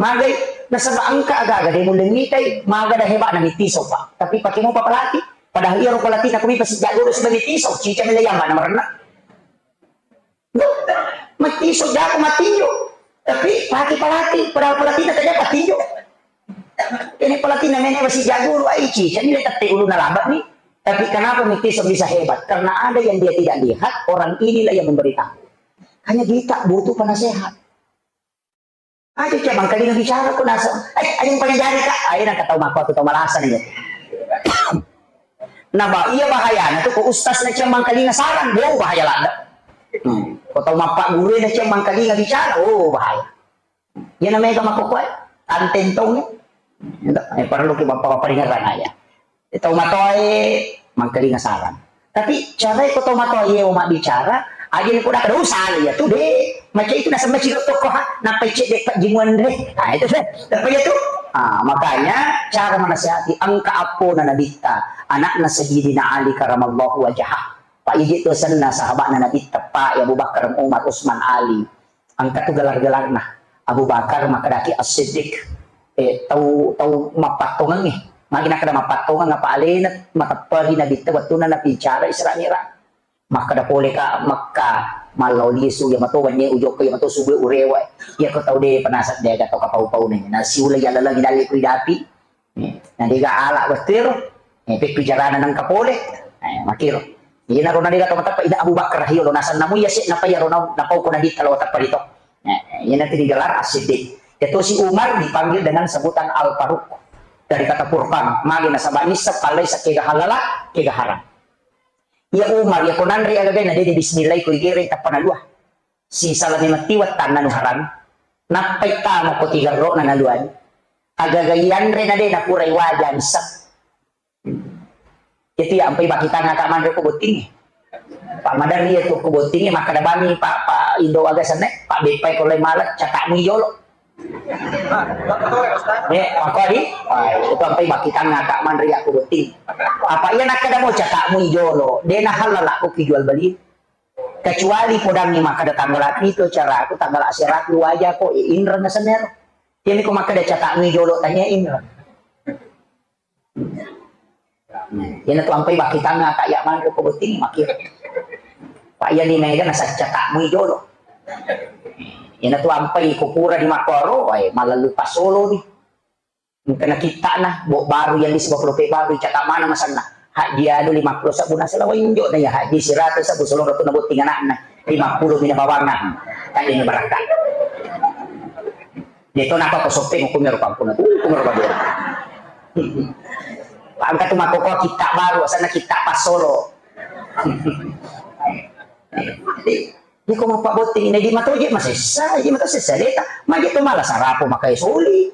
Magai nasaba engka aga-aga de mulle mitai, maga da hebat na mitiso pak. Tapi pake mopa pelatih, Dah iya ro palatina kumi pasi jago ro sudah mitiso, cica mele yang mana merenna. Matiso jago matinjo. Tapi pake palati, padahal palatina tadi patinjo. Ini palatina mene pasi jago ro ai cica mele tette ulu nalabak nih. Tapi kenapa mitiso bisa hebat? Karena ada yang dia tidak lihat, orang inilah yang memberitahu. Hanya kita butuh penasehat. Aja cemang kalinga bicara ko naseng. Eh, aja pangajari ka. Ayo nang katau mako tu tau malasan ini. Nah, ba, iya bahaya. Nah, tu ko ustaz na cemang kalinga sarang, oh bahaya lada. Hmm. Ko tau mappa guru na cemang kalinga bicara, oh bahaya. Iya namanya mako kue. Antentong. Eh, perlu ki bapak-bapak dengar aja. Tau matoae mangkalinga sarang. Tapi carae ko tau matoae o mabbicara, aja ni ko dak dosa ya tu de. Macam itu nasaba ciro toko ha, nappa cedde pajjimuan de. Ah, itu de. Apa ya tu? Ah, makanya cara menasihati engka appona nabitta, anakna Sayyidina Ali karamallahu wajhah. Pak iji tu senna sahabatna nabitta, Pak Abu Bakar, Umar, Usman, Ali. Engka tu gelar-gelarna. Abu Bakar makkedaki As-Siddiq. Eh, tau, tau mappattongengngi. Magi nakkeda mappattongeng apa alena matepperi nabitta wettunna nabicara Isra Mi'raj. Makkeda pole ka Mekka, mallao lisu, iya mato wennie ujokka, iya mato subuh urewa. Iya ko tau de penasat de aga tau kapau-pauna. Nasiula iya laleng dalle ku idapi. Eh, na dega ala wettu ero. Eh, peppijarana nengka pole. Eh, makiro. Iyana ro na dega to mateppa ida Abu Bakar hiyo lo nasenna mu iya se napa iya ro na napau ko nabitta lo teppa rito. Eh, iyana tu digelar As-Siddiq. Iya to si Umar dipanggil dengan sebutan Al-Faruq. Dari kata Furqan, magi nasaba nisseng pallai sa kega halala, kega haram. Iya Umar, iya ko nanre aga gaina de bismillah ko igere tappa nalua. Sisala memang tiwa tanna nu haram. Nappai tama ko tigerrokna naluani. Agaga ianre na de napurai waja nisseng. Itu ya ampai bakitang aka manre ko botting. Pak Madar iya tu ko botting makkeda bani Pak, Pak Indo aga senne, Pak Beppai ko lai malet catak mui jolo. Eh, mako di? Wah, itu ampai bakitang aka manre ya ko botting. Apa iya nakkeda mo catak mui jolo, de na halal aku ki jual beli. Kecuali podangngi makkeda tanggal pitu acara aku, tanggal asera aku waja ko, eh, inreng senero. Jadi ko makkeda catak mui jolo tanya inreng. Nah, iyana tu ampai bakitang aka iya manre ko botting makiro. Pak iya ni mega nasacca tak mui jolo. Iyana tu ampai ko pura di makoro, wae malallu pasolo di. Engka na kittana, bo baru yang di sebab lope baru, cakap mana masanna. Haji anu lima puluh sabbu nasala wainjo na ya haji seratus sabbu solo ratu na botting anakna. Lima puluh mina bawangan. Tadi ni barangka. Dia tu napa ko soppeng hukumnya rupa ampun. Hukum rupa dia. Angkat tu makoko kitta baru, sana kitta pasolo. Jadi, di ko mappabbotting ini di matoje masessa, di mato sessa deta. Maje tu malah sarapo makai soli.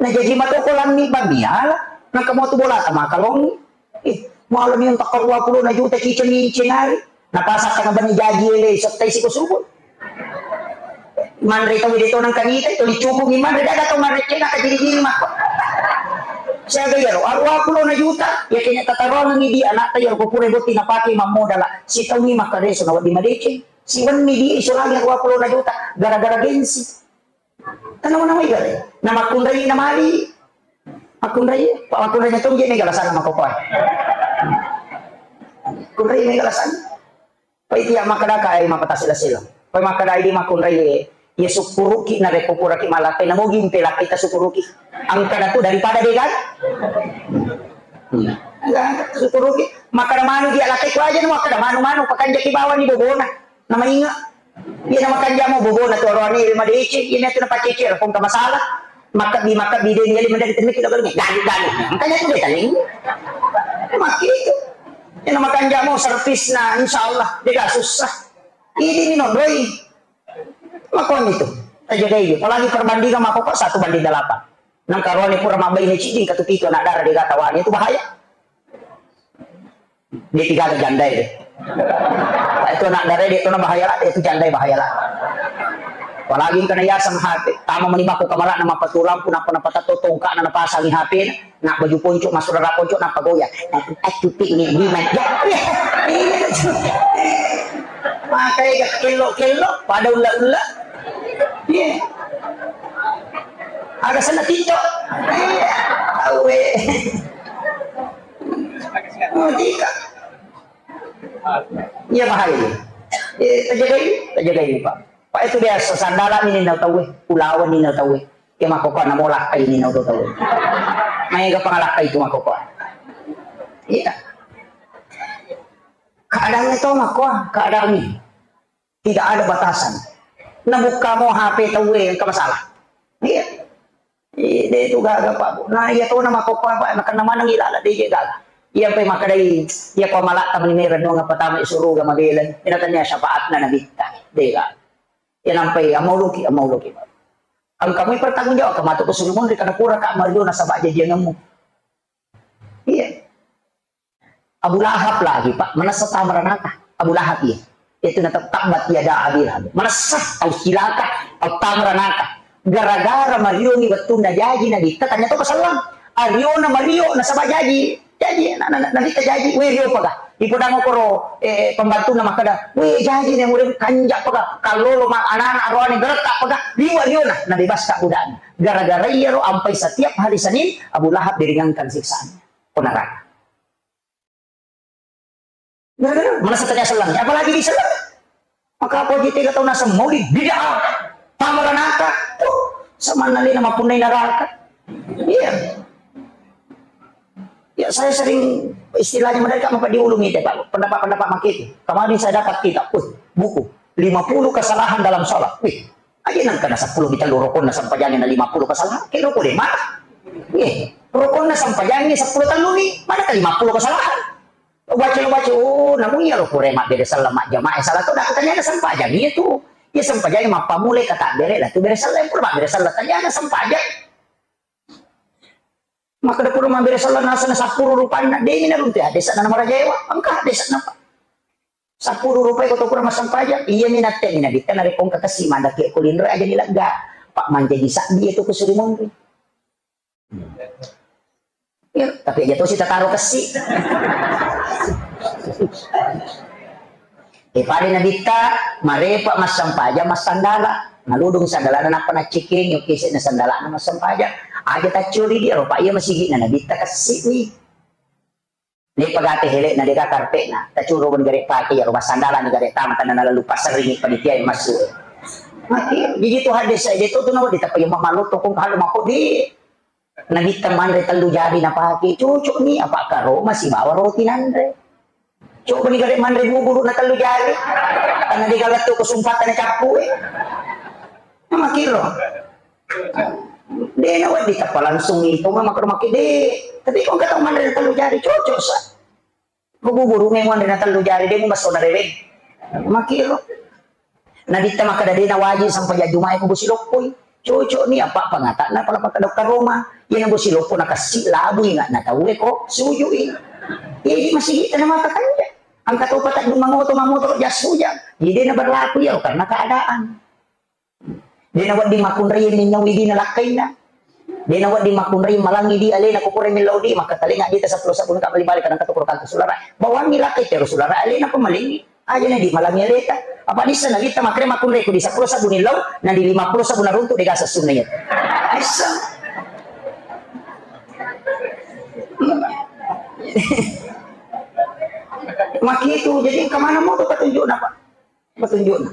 Na jaji matoko lammi bammiala, nangka motu bolata makalongi. Eh, malami untakka dua puluh na juta ciceng iceng ari. Napasakka na bani jaji ele, sottai siko subuh. Manre tau de to nangka nita, to dicukup ni manre daga tau manre cena ka jiri-jiri makko. Siaga iyaro, dua puluh na juta, ya kena tatarongi di anakta iyaro ko pura botting napake mammodala. Sitaungi makkareso na wedding madeceng. Siwenni di iso lagi dua puluh na juta, gara-gara gengsi. Tanawa-nawa igare. Na makkunrai na mali. Makkunrai, makkunrai na tongge mega lasana makokoa. Kunrai mega lasana. Pai tiya makkadaka ai mapatasi lasilo. Pai makkadai di makkunrai ye. Ye sukkuruki na rekko puraki malape na mogi mpe lape ta sukkuruki. Angkana tu daripada de kan? Hmm. Angkana tu sukkuruki. Makkada manu dia lape ku aja nu makkada manu-manu pakanjaki bawang ni bobona. Namainga. Iya, namakanja mo bobona tu aroane madeceng, iya tu napacece, pong ka masalah. Makabbi, makabbi de ni, iya mendaki temiki lo galu. Galu, galu. Makanya tu de taling. Maki itu. Iya, namakanja mo servisna, insyaallah de ga susah. Ini ni nodoi. Makon itu. Tajagai. Apalagi perbandingan mako kok satu banding delapan. Nang karoane pura mabbaine ciding katu pitu anak dara de ga tawane itu bahaya. Dia tiga ada janda itu. Itu anak dara dia tu bahaya lah, itu janda bahaya lah. Apalagi kena yasang hati, tama meni bako kamar nama patulang pun apa napa tato tongka na pasangi H P, nak baju ponco masuk rara ponco napa goyang. Aku aku pik ni di mana? Ya, ya. Iya, itu. Makanya kelok-kelok pada ulla-ulla. Iya. Ada sana TikTok. Iya. Tahu eh. Matika. Iya bahaya. Eh, tajagai, tajagai, Pak. Pak, itu biasa sandala ni nau tauwe, ulawan ni nau tauwe. Iya makkokkoe na molakkai ni nau tauwe. Maega pangalakkai itu makkokkoe. Iya. Keadaannya tau makkokkoe, keadaannya. Tidak ada batasan. Nabukkamo H P tauwe engka masalah. Iya. Ih, de tu gaga, Pak, Bu. Nah, iya tona makkokkoe, Pak, nakenna maneng ilala de je gaga. Iya pe makkadai, iya ko malak tamani mera nonga patama suruga mabela. Ina tania syafaatna nabitta. De gaga. Iya nampai amauluki, amauluki, Pak. Engka mui pertanggung jawab, kematu ke sulumun ri kana pura ka mario nasaba jajianmu. Iya. Abu Lahab lagi, Pak, manessa tamaranaka. Abu Lahab, iya. Itu na tabbat yada Abi Lahab. Manessa tau cilaka, tau tamaranaka. Gara-gara mariongi wettunna jaji Nabitta, tanya to pasallang. Ariona mario nasaba jaji. Jaji, na, na, na, Nabitta jaji, we rio paga. Ipodang koro, eh, pembantu na makkada, we jaji ne murid kanja paga. Kallolo ma anak-anak aroane geretta paga. Rio, riona, nabebas ka budana. Gara-gara iyaro ampai setiap hari Senin, Abu Lahab diringankan siksaan. Ko neraka. Gara-gara mana setengah selang, apalagi di selang. Maka apa aja tiga tahun asam maulid, bid'ah, tamaranaka. Tuh, sama nalina mapunai neraka. Iya. Ya, saya sering istilahnya mereka apa diulungi deh, Pak. Pendapat-pendapat makin itu. Kemarin saya dapat kitab, uh, buku lima puluh kesalahan dalam sholat. Wih, aja nang kena sepuluh kita rokonna sempajangi na lima puluh kesalahan. Kayak rokok deh, Mak. Iya, rokonna sempajangi sepuluh tellu nih. Mana ke lima puluh kesalahan? Baca, baca, oh, namu iya lo pure mabbere sella majjamaah salah to, dah tanya ada sempajang iya tu. Iya sempajang mappamule kata bere lah tu bere sella pura mabbere sella tanya ada sempajang. Maka da pura mabbere sella nasana sappuru rupanna, demi naruntu hadesa na marajaewa, engka hadesa napa. Sappuru rupai ko to pura massempajang, iya mi natte mi nabitta narekko engka kessi mandaki ko linro aja ni lega. Pak mancaji sabbi itu kusuri monri. Ya, tapi aja tosi tataro kessi. Eh, pada nabitta, marepa massempajang massandala. Naludung sandalana nappa naccikiri, nyokkisi na sandalana massempajang. Aja taccuri dia, ropa iya masigi na nabitta kessi ni. Dia pagate hele na deka karpet na, tacuru ben gare pake ya rumah sandala ni gare tama tanah lalu pasar ini panitia yang masuk. Mati, jadi itu hadis saya itu tu nawa ditapa yang malu tokong kalau mako di Nabitta manre tellu jari napake, cocok ni, apa karo masibawa roti nanre. Coba ni gare manre buburu na tellu jari. Karena dia galat tu kesempatan cappu eh. Nama kiro. Dia na wadi tapa langsung itu mama ke rumah kide. Tapi kau kata manre tellu jari cocok sa. Ko buburu memang dena tellu jari de mu masso na reweng. Makiro. Nabitta makkeda dena wajib sampajang Jumae ko bosi loppoi. Cocok ni apa pangata'na pala pakka dokter Roma. Iya na bosi loppo na kassi labu inga na tau ko sujui. Iya di masigi tena mata kanja. Angka to pata duma moto mamoto jas hujan. Jadi dena berlaku ya karena keadaan. Dena wedding makkunrai minnyau idi nalakkainna. Dena wedding makkunrai malangi di alena ko pura millau di, maka talenga di ta seppulo sabun ka bali-bali kadang kata kurang sulara. Bawangi lakkai terus sulara alena ko malengi. Aja na di malangi aleta. Apa nissa na kita makre makkunrai ko di seppulo sabun illau, na di lima puluh sabun naruntu de gasa sunna iya. Issa. Makitu, jadi kemana mau tuh petunjuk apa? Petunjukna.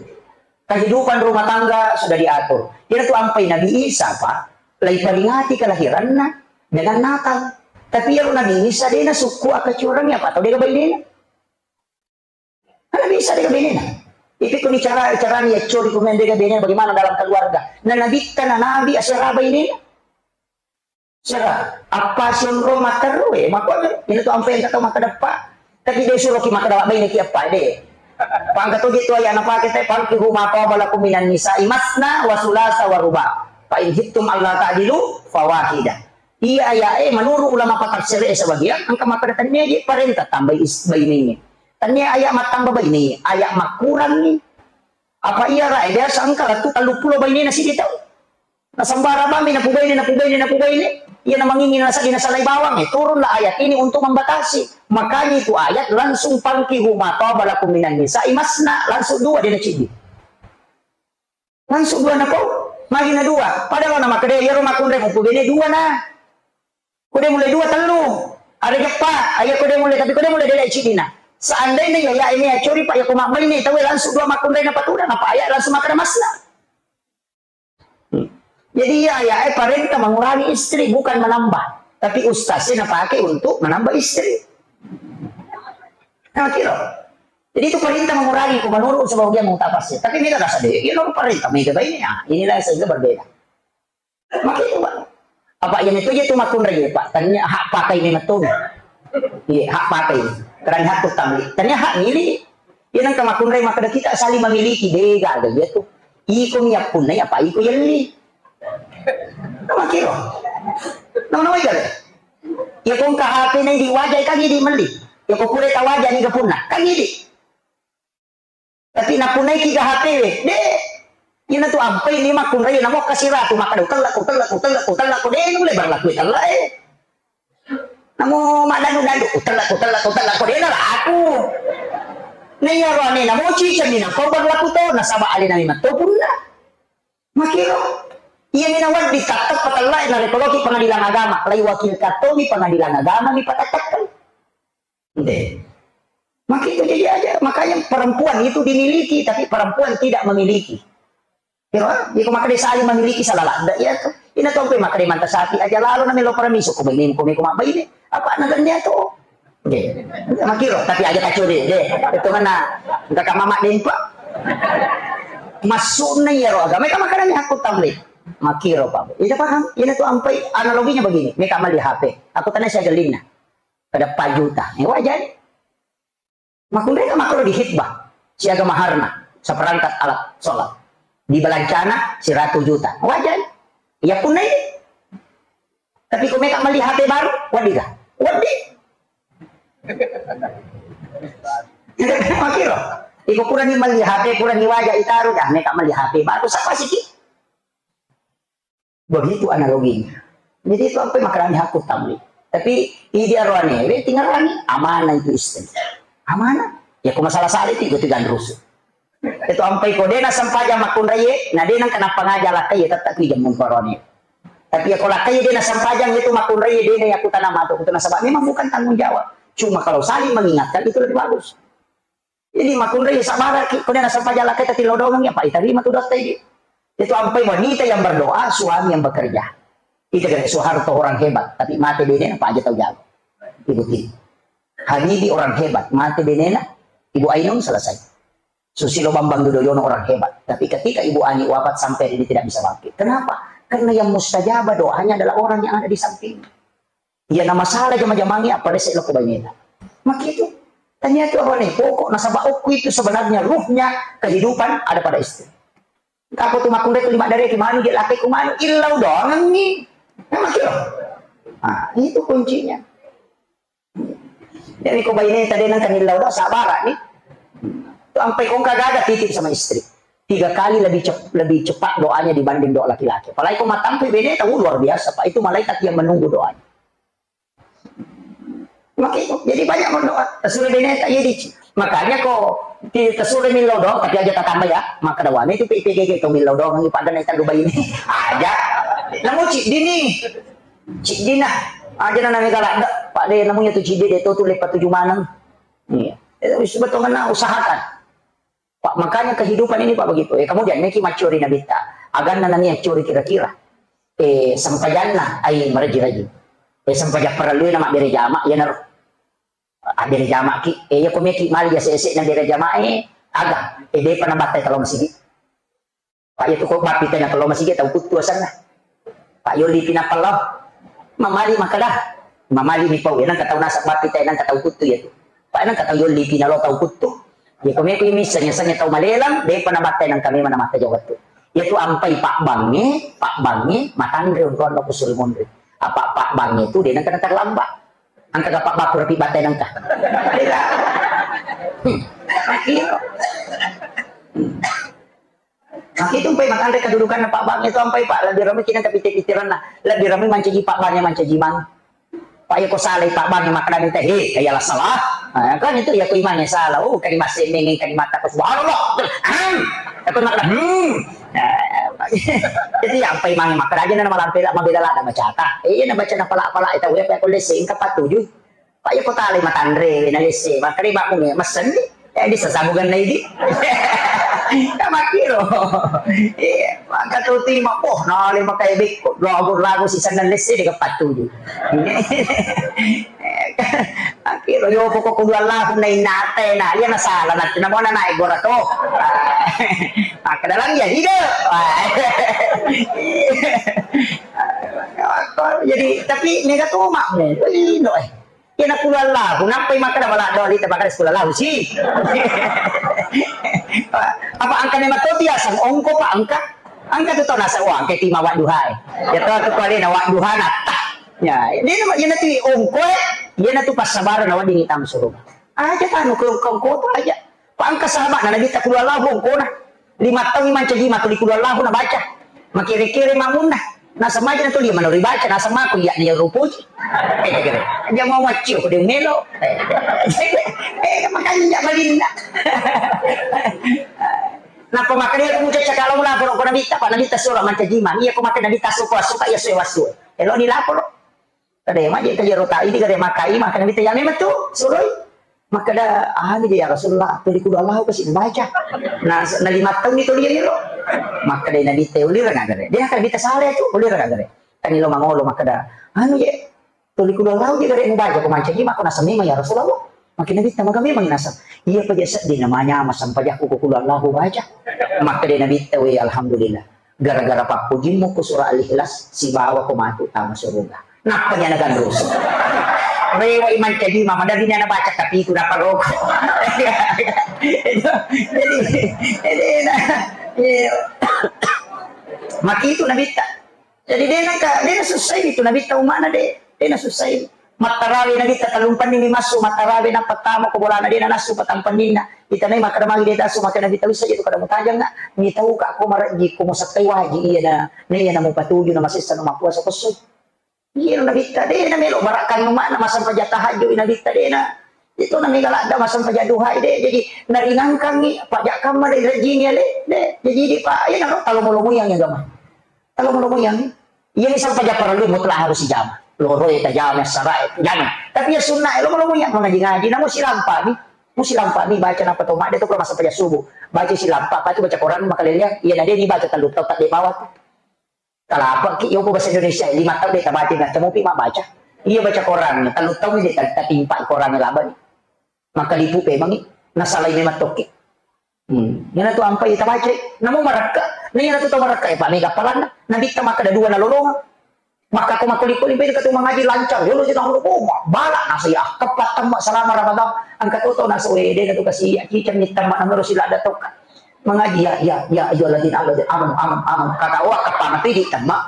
Kehidupan rumah tangga sudah diatur. Iyana tu ampai Nabi Isa, Pak, laiperingati kelahiranna dengan Natal. Tapi iyaro Nabi Isa dena sukku akacurang apa atau dega bainena. Nabi Isa dega bainena. Itu kuni cara, cara ni ya curi kumendega bainena bagaimana dalam keluarga. Nah, Nabi kan Nabi asera bainena. Sera, apa sionro matteru e, makkuaga, ina tu ampe engka tau makkeda, Pak. Tapi de suroki makkeda baineki apa de. Pangka toje tu ayana pake te, "Fankihu ma taba lakum minan nisa'i masna wa sulasa wa ruba. Fa in khiftum alla ta'dilu fawahida." Iya aya e, menurut ulama patafsir e sebagian, engka makkeda tania je parenta tambai is-, bainengnge. Tania aya mattamba baine, aya makkurangngi. Apa iya ra e, biasa engka lettu telluppulo bainena sidi tau. Nasembara bammi, napubaine, napubaine, napubaine. Iya namangingi nasaddi nasalai bawang, eh, turunlah ayat ini untuk membatasi. Makanya itu ayat langsung, "Fankihu ma taba lakum minan nisa'i masna," langsung dua dia nacidi. Langsung dua napau, magi na dua. Padahal nama kede, iya rumah kunre mupubaine dua na. Ko de mulai dua, tellu. Ada jeppa, ayah ko dia mulai, tapi ko dia mulai dia ciddina. Seandainya ya, ya ini ya curi, Pak, ya ko mabbaine, tahu langsung dua makkunrai na patudang, apa ayah langsung makan masna. Hmm. Jadi ya, ya, eh, parenta mengurangi istri, bukan menambah. Tapi ustaz sih napake untuk menambah istri. Nah, kira. Jadi itu perintah mengurangi, ko menurut sebagian mau tapas ya. Tapi beda rasa deh. Ya, lo perintah, beda ini. Ah, inilah sehingga berbeda. Maka itu, Pak. Apa yang itu aja tuh makkunrai, Pak. Tania hak pakai memang tuh. Iya, hak pakai. Karena hak utang. Tania hak milik. Ya, nang makkunrai maka kita saling memiliki. Dega ada dia tuh. Iko nyapunna apa iko yelli. Makiro. Nah, nah, wajar. Ya, kong ke H P nai di wajah kan ini meli. Ya, kok kulit wajah ni kepunna. Kan ini. Tapi napunaiki ga H P we, de. Ina tu ampai ni makkunrai namo kasiratu makkada utella, utella, utella, utella, ko de nulle berlaku utella, eh. Namo madanu-danu utella, utella, utella, ko de na laku. Na iya roane namo ciceng ni nako berlaku to, nasaba alena memang to punna. Makiro. Iya mina waddi tattap patella na rekoloki pengadilan agama, lai wakil katomi pengadilan agama ni patattap. Deh. Maka itu jadi aja. Makanya perempuan itu dimiliki, tapi perempuan tidak memiliki. Kira, ya, kok maka dia saling memiliki salah ladda, ya, tuh. Ina tompe maka dia manta sapi aja lalu na melo paramiso, ko baine, ko meko mabbaine. Apa na dia tuh? Deh. Makiro, tapi aja kacau deh, deh. Itu mana? Enggak mama dempa. Masukna ya roh agama, kamu kadang aku tamle. Makiro, Pak. Ina paham? Ina tuh ampai analoginya begini. Meka mali H P. Aku tanya saya gelinna. Kada empat juta. Eh, wajar. Makkunrai kan makro di khitbah. Siaga maharna, seperangkat alat sholat. Di belancana, seratus juta. Wajar. Ya punna ini. Tapi ko meka meli H P baru, waddi kah? Waddi. Makiro. Iko purani meli H P, purani waja itaru, dah meka meli H P baru, siapa sih ki? Begitu analoginya. Jadi itu apa makarani hakku tamli. Tapi idi aroane, we tinggalani, amanah itu istri. Amanah. Ya, ko masalah sale itu, itu gandrusu. Itu ampai ko dena sempajang makkunraie, na dena kenapa ngaja lakkai, ya tetap ki jamu aroane. Tapi ya ko lakkai dena sempajang itu makkunraie, dena ya kutana matu, kutana sebab memang bukan tanggung jawab. Cuma kalau saling mengingatkan itu lebih bagus. Jadi makkunrai sabaraki, ko dena sempajang lakkai tati lodongang ya, Pak, itarima tu dotta idi. Itu ampai wanita yang berdoa, suami yang bekerja. Itu kira Soeharto orang hebat, tapi mate benena, apa aja tahu jago. Ibu Tini. Habibie orang hebat, mate benena, Ibu Ainun selesai. Susilo Bambang Yudhoyono orang hebat, tapi ketika Ibu Ani wafat sampai hari ini tidak bisa bangkit. Kenapa? Karena yang mustajabah doanya adalah orang yang ada di samping. Iya, na masalah jama-jamangnge apa dese' loko baineta. Makitu. Tanya tu apa nih? Pokok nasaba okku itu sebenarnya ruhnya kehidupan ada pada istri. Engka ko tu makkunrai tu lima dari ki manu je lakkai ku manu illau doangengngi. Nah, makitu. Nah, itu kuncinya. Jadi ko baineta de nengka illau doang sabara ni. Tu ampai ko engka gaga titip sama istri. Tiga kali lebih cep-, lebih cepat doanya dibanding doa laki-laki. Apalagi ko matampu beneta, uh, luar biasa, Pak. Itu malaikat yang menunggu doanya. Makanya, jadi banyak berdoa. Tasure beneta, iya dici. Makanya ko ti-, tasure millau doang, tapi aja tatamba ya. Maka dawane itu P P G G to millau doang, ini pada naik tandu bayi ini. Aja. Namu ci dini. Ci dina. Aja na nami galak dak. Pak de namunya tu ci de, de to tu lepa tuju maneng. Iya. Itu sebetulnya usahakan. Pak, makanya kehidupan ini, Pak, begitu. Eh, kemudian, neki maccori Nabitta. Aganna nani accori kira-kira. Eh, sempajanna, ai meraji-raji. Eh, sempajang parellui na mabbere jama, iyanaro. Abbere jama ki. Eh, iya ko meki mali ase-ase na bere jama, eh, aga. Eh, depa nabattai talo masigi. Pak, iya tu ko bappi tena talo masigi, tau kuttu asenna. Pak, yolli pi nappa lao. Mamali makkeda. Mamali mi pau, nengka tau naseng bappi te, nengka tau kuttu iya tu. Pak, nengka tau yolli pi nalo tau kuttu. Iya, ko meko misseng, yasengnge tau malelang, depa nabattai nengka memang namatta jawab tu. Iya tu ampai Pak Bangnge, Pak Bangnge, matanre onronna kusuri monri. Apa Pak Bangnge tu, de nengka naterlambat. Engka ga Pak Bapu rapi battai nengka. Hmm. Iya. Hmm. Nah, itu mpai matanre kedudukanna Pak Bang itu ampai, Pak, lebbi ramai kita tapi pikiranna, lebbi ramai mancaji Pak Bang yang mancaji Bang. Pak, ya ko salai Pak Bang yang makkeda minta, "He, ya lah salah." Nah, kan itu ya ko imannya salah. Oh, kalimat semeng, kalimat tak subhanallah. Hmm. Aku makkeda, hmm. Nah, jadi ya ampai mang makkeda aja nama lampe lah mabela lah ada baca ta. Eh, iya na baca na pala-pala itu ya ko lese engka patuju. Pak, iya ko talai matanre, na lesse, makkeda, "Pak, mung messenni." Eh, di sasabugan na idi. Ka makkiro. Iya, maka tu ti mapoh, na le makai bekko, lagu-lagu si sandal lesse de ka pattuju. Makkiro, yo pokok kudu Allahu na innate, na, iya na sala, na, na mona naik gora to. Maka dalam ya hidup. Jadi, tapi mega tu makmu, ino, eh. Iya na kudu Allahu, nappai makkeda bala doli, ta makkeda kudu Allahu, si. Apa engka memang to biasa, ongko, Pak, engka? Engka tu tau nasa, wah, engka tima wadduha, eh. Ya to, tu kali na wadduha, na, tah. Ya, dia na, dia na tu ongko, eh. Dia na tu passabaran, na wedding itam suruga. Aja tanu, ke ongko, ongko tu aja. Pa engka sahabatna Nabitta kudu Allahu ongkona. Lima taung mancaji ma tuli kudu Allahu nabaca. Makere-kere mamunna. Naseng maja na tuli manori baca, naseng mako iya ni rupuji. Eh, kere. Dia mau maccio ko dia melo. Eh, eh, makanya malinna. Napa makanya aku muncul cakap lalu lah, kalau kau Nabitta, Pak Nabitta surah mancaji ma. Iya, kau makan Nabitta suka, suka, ya suwe wasu. Elo ni lapor. Kada maje ka jero ta idi kada makai, makkeda Nabitta, "Ya memang tu, suroi." Makkeda, "Anu je ya Rasulullah, tuli kudu Allahu kasi baca." Nah, na lima taung itu dia ro. Makkeda Nabitta, "Ulira nggak gare?" Dia kan Nabitta sale tu, "Ulira nggak gare?" Kan ilo mangolo makkeda, "Anu je, tuli kudu Allahu je gare baca, ko mancaji ma ko naseng memang ya Rasulullah." Makkeda Nabitta, "Maga memang naseng?" "Iya pa je seddi namanya ma sampajakku ko kudu Allahu baca." Makkeda Nabitta, "Weh, alhamdulillah." Gara-gara pappojimmu ku surah Al-Ikhlas, sibawa ko matu tama suruga. Nappa nyana ganrusu. Rewai mancaji ma, madari nyana baca tapi itu dapat rokok. Jadi, jadi, nah, iya. Maki itu Nabitta. Jadi, dia nangka, dia susah itu Nabitta umana deh. Dia susah. Mattarawe Nabitta tallumpenni mi massu, mattarawe nappa tama ko bolana de' nanassu patampenninna. Itanai makkeda magi de' tassu, makkeda Nabitta, "Wissa je tu kada mutajang na, mitau ka ko marejji, ko musattai waji iya na, na iya na mupatuju na masessa na mappuasa ko essu." Iya Nabitta de' na melo barakkan umatna masampaja tahajud Nabitta de' na. Itu na mega ladda masampaja duha de'. Jadi naringangkangi pajakkamma de' rejjini ale de'. Jadi di pa iya na ro talomo-lomo yang agama. Kalau mau yang, iya misal paja parellu mutlak harus dijama. Loro ya tajama, sara ya tajama. Tapi ya sunnah, lo mau yang mengaji-ngaji, namun silampa mi. Mu silampa mi baca napa to, mak, dia tu kalau masa paja subuh. Baca silampa, apa tu baca Quran, maka lele, iya na dia dibaca telu tau tak dibawa tu. Kalau apa ki, yo bahasa Indonesia, lima tahun dia tak baca, nggak temu pi mak baca. Iya baca Quran, telu tahun dia tak, tak timpa Quran laba ni. Maka lipu pemangi, nasalai memang toki. Hmm. Iyana tu ampai tabacai. Namo marakka, na iyana tu tau marakka, eh, pa mega palanna. Nabitta makkeda dua nalolongang. Makka ko makkoli-koli, beda katu mangaji lancar. Yolo sina hulu, oh, ma-, bala nasa ya, keppa temma selama Ramadan. Engka to to nasa, eh, de' tu kasi, ya, ciceng ni temma namero sila ada toka. Mangaji, ya, ya, ya, ayyuhalladzina amanu, amanu, amanu. Kata, oh, keppa mati di temma.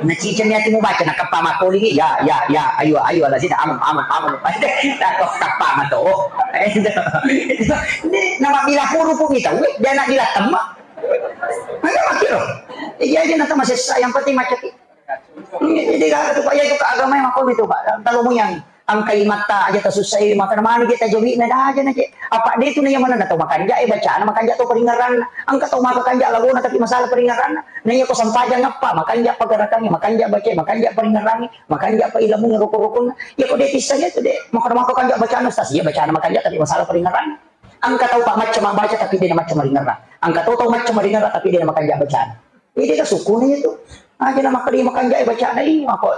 Naciceng ni ati mubaca, nakeppa makkoli, ya, ya, ya, ayo, ayo, lazina, aman, aman, aman. Nakeppa mato. Ini nama bila huruf kita, weh, dia nak bila temma. Mana makkiro? Iya aja nanti masih sa-, yang penting macam itu. Jadi kalau tu payah juga agama yang aku itu, Pak. Kalau mau yang Engka imatta aja tasussai, makkeda mani je tajawi'na, dah aja na je. Apa de' tu na iya manenna tau makanja, eh, bacana makanja tau paringerranna. Engka tau maka kanja lagona tapi masalah paringerranna. Na iya ko sampajang appa, makanja pa gerakangnge, makanja bacae, makanja paringerrangnge, makanja pa ilamungnge rukun-rukunna. Iya ko de' tisseng itu de'. Makkeda maka kanja bacana, ustaz, iya bacana makanja tapi masalah paringerranna. Engka tau pa macca mabbaca tapi de' na macca maringerrang. Engka tau tau macca maringerrang tapi de' na makanja bacana. Iya de' ka sukuna itu. Aja na makkeda makanja, eh, bacana, iya mako.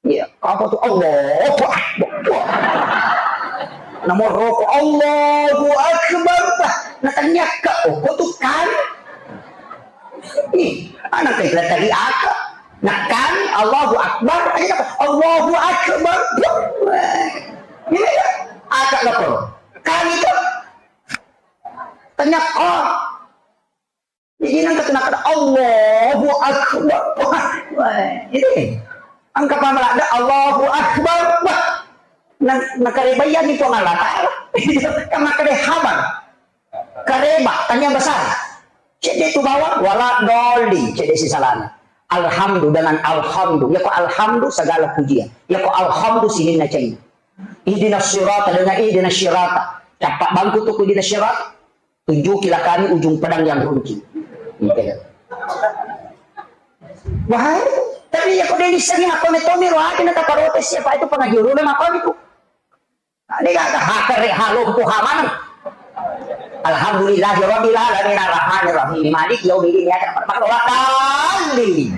Iya, apa tu? Allahu Akbar. Wah. Nomor rokok, Allahu Akbar. Wah, na taniakka, oh, ko tu kan? Ih, anak kecil tadi aka. Nah, kan, Allahu Akbar. Aja apa? Allahu Akbar. Wah. Ini ya, aka lapor. Kan itu. Taniakka. Jadi nang kata nakada Allahu Akbar. Wah, ini. Engka pamala ada Allahu Akbar. Wah. Nang nakarebayan itu Allah Taala. Kan makare habar. Kareba, tanya besar. Jadi itu bawah wala doli, jadi si salana. Alhamdu dengan alhamdu. Ya ko alhamdu segala pujian. Ya ko alhamdu sininna cai. Ihdinas sirata dengan ihdinas sirata. Capak bangku tu ihdinas sirata. Tunjukilah kami ujung pedang yang runcing. Gitu. Bahaya. Tapi iya ko de' nissengngi makko metto mi ro aja na taparotesi, apa itu pengaji ulama makko itu. Nah, de' gaga hakere halompo hamaneng. Alhamdulillahirabbil alamin arrahmanirrahim maliki yaumiddin iyyaka na'budu wa iyyaka nasta'in.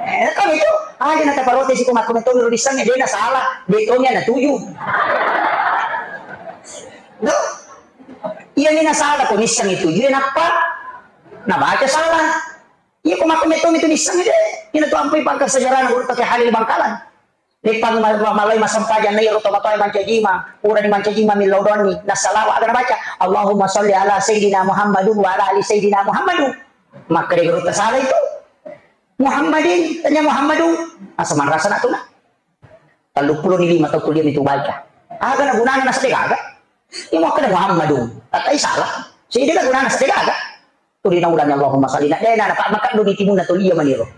Eh, kan itu aja na taparotesi ko makko metto mi ro nissengngi de' na salah, de' to mi na tuju. Tuh. Iya ni na salah ko nissengngi tuju, iya nappa nabaca salah. Iya ko makko metto mi tu nissengngi de'. Ina tu ampai pangka sejarah guru pakai Halil Bangkalan. Leppang ma-, ma-, malai massempajang na iyaro tomatoae mancaji imang, purani mancaji imang millau doanni, nassalawa aga nabaca, Allahumma sholli ala sayyidina Muhammadun wa ala ali sayyidina Muhammadun. Makkeda gurutta salah itu. Muhammadin, tanya Muhammadun. Asa manrasa nak tu nak. Telluppulo ni lima tau kuliah itu baca. Aga na gunana nasa de' gaga. Iya makkeda Muhammadun. Tatai salah. Sidi ga gunana nasa de' gaga. Tuli naulani Allahumma shalli na dena na pak makkaddu di timunna tuli iya maniro.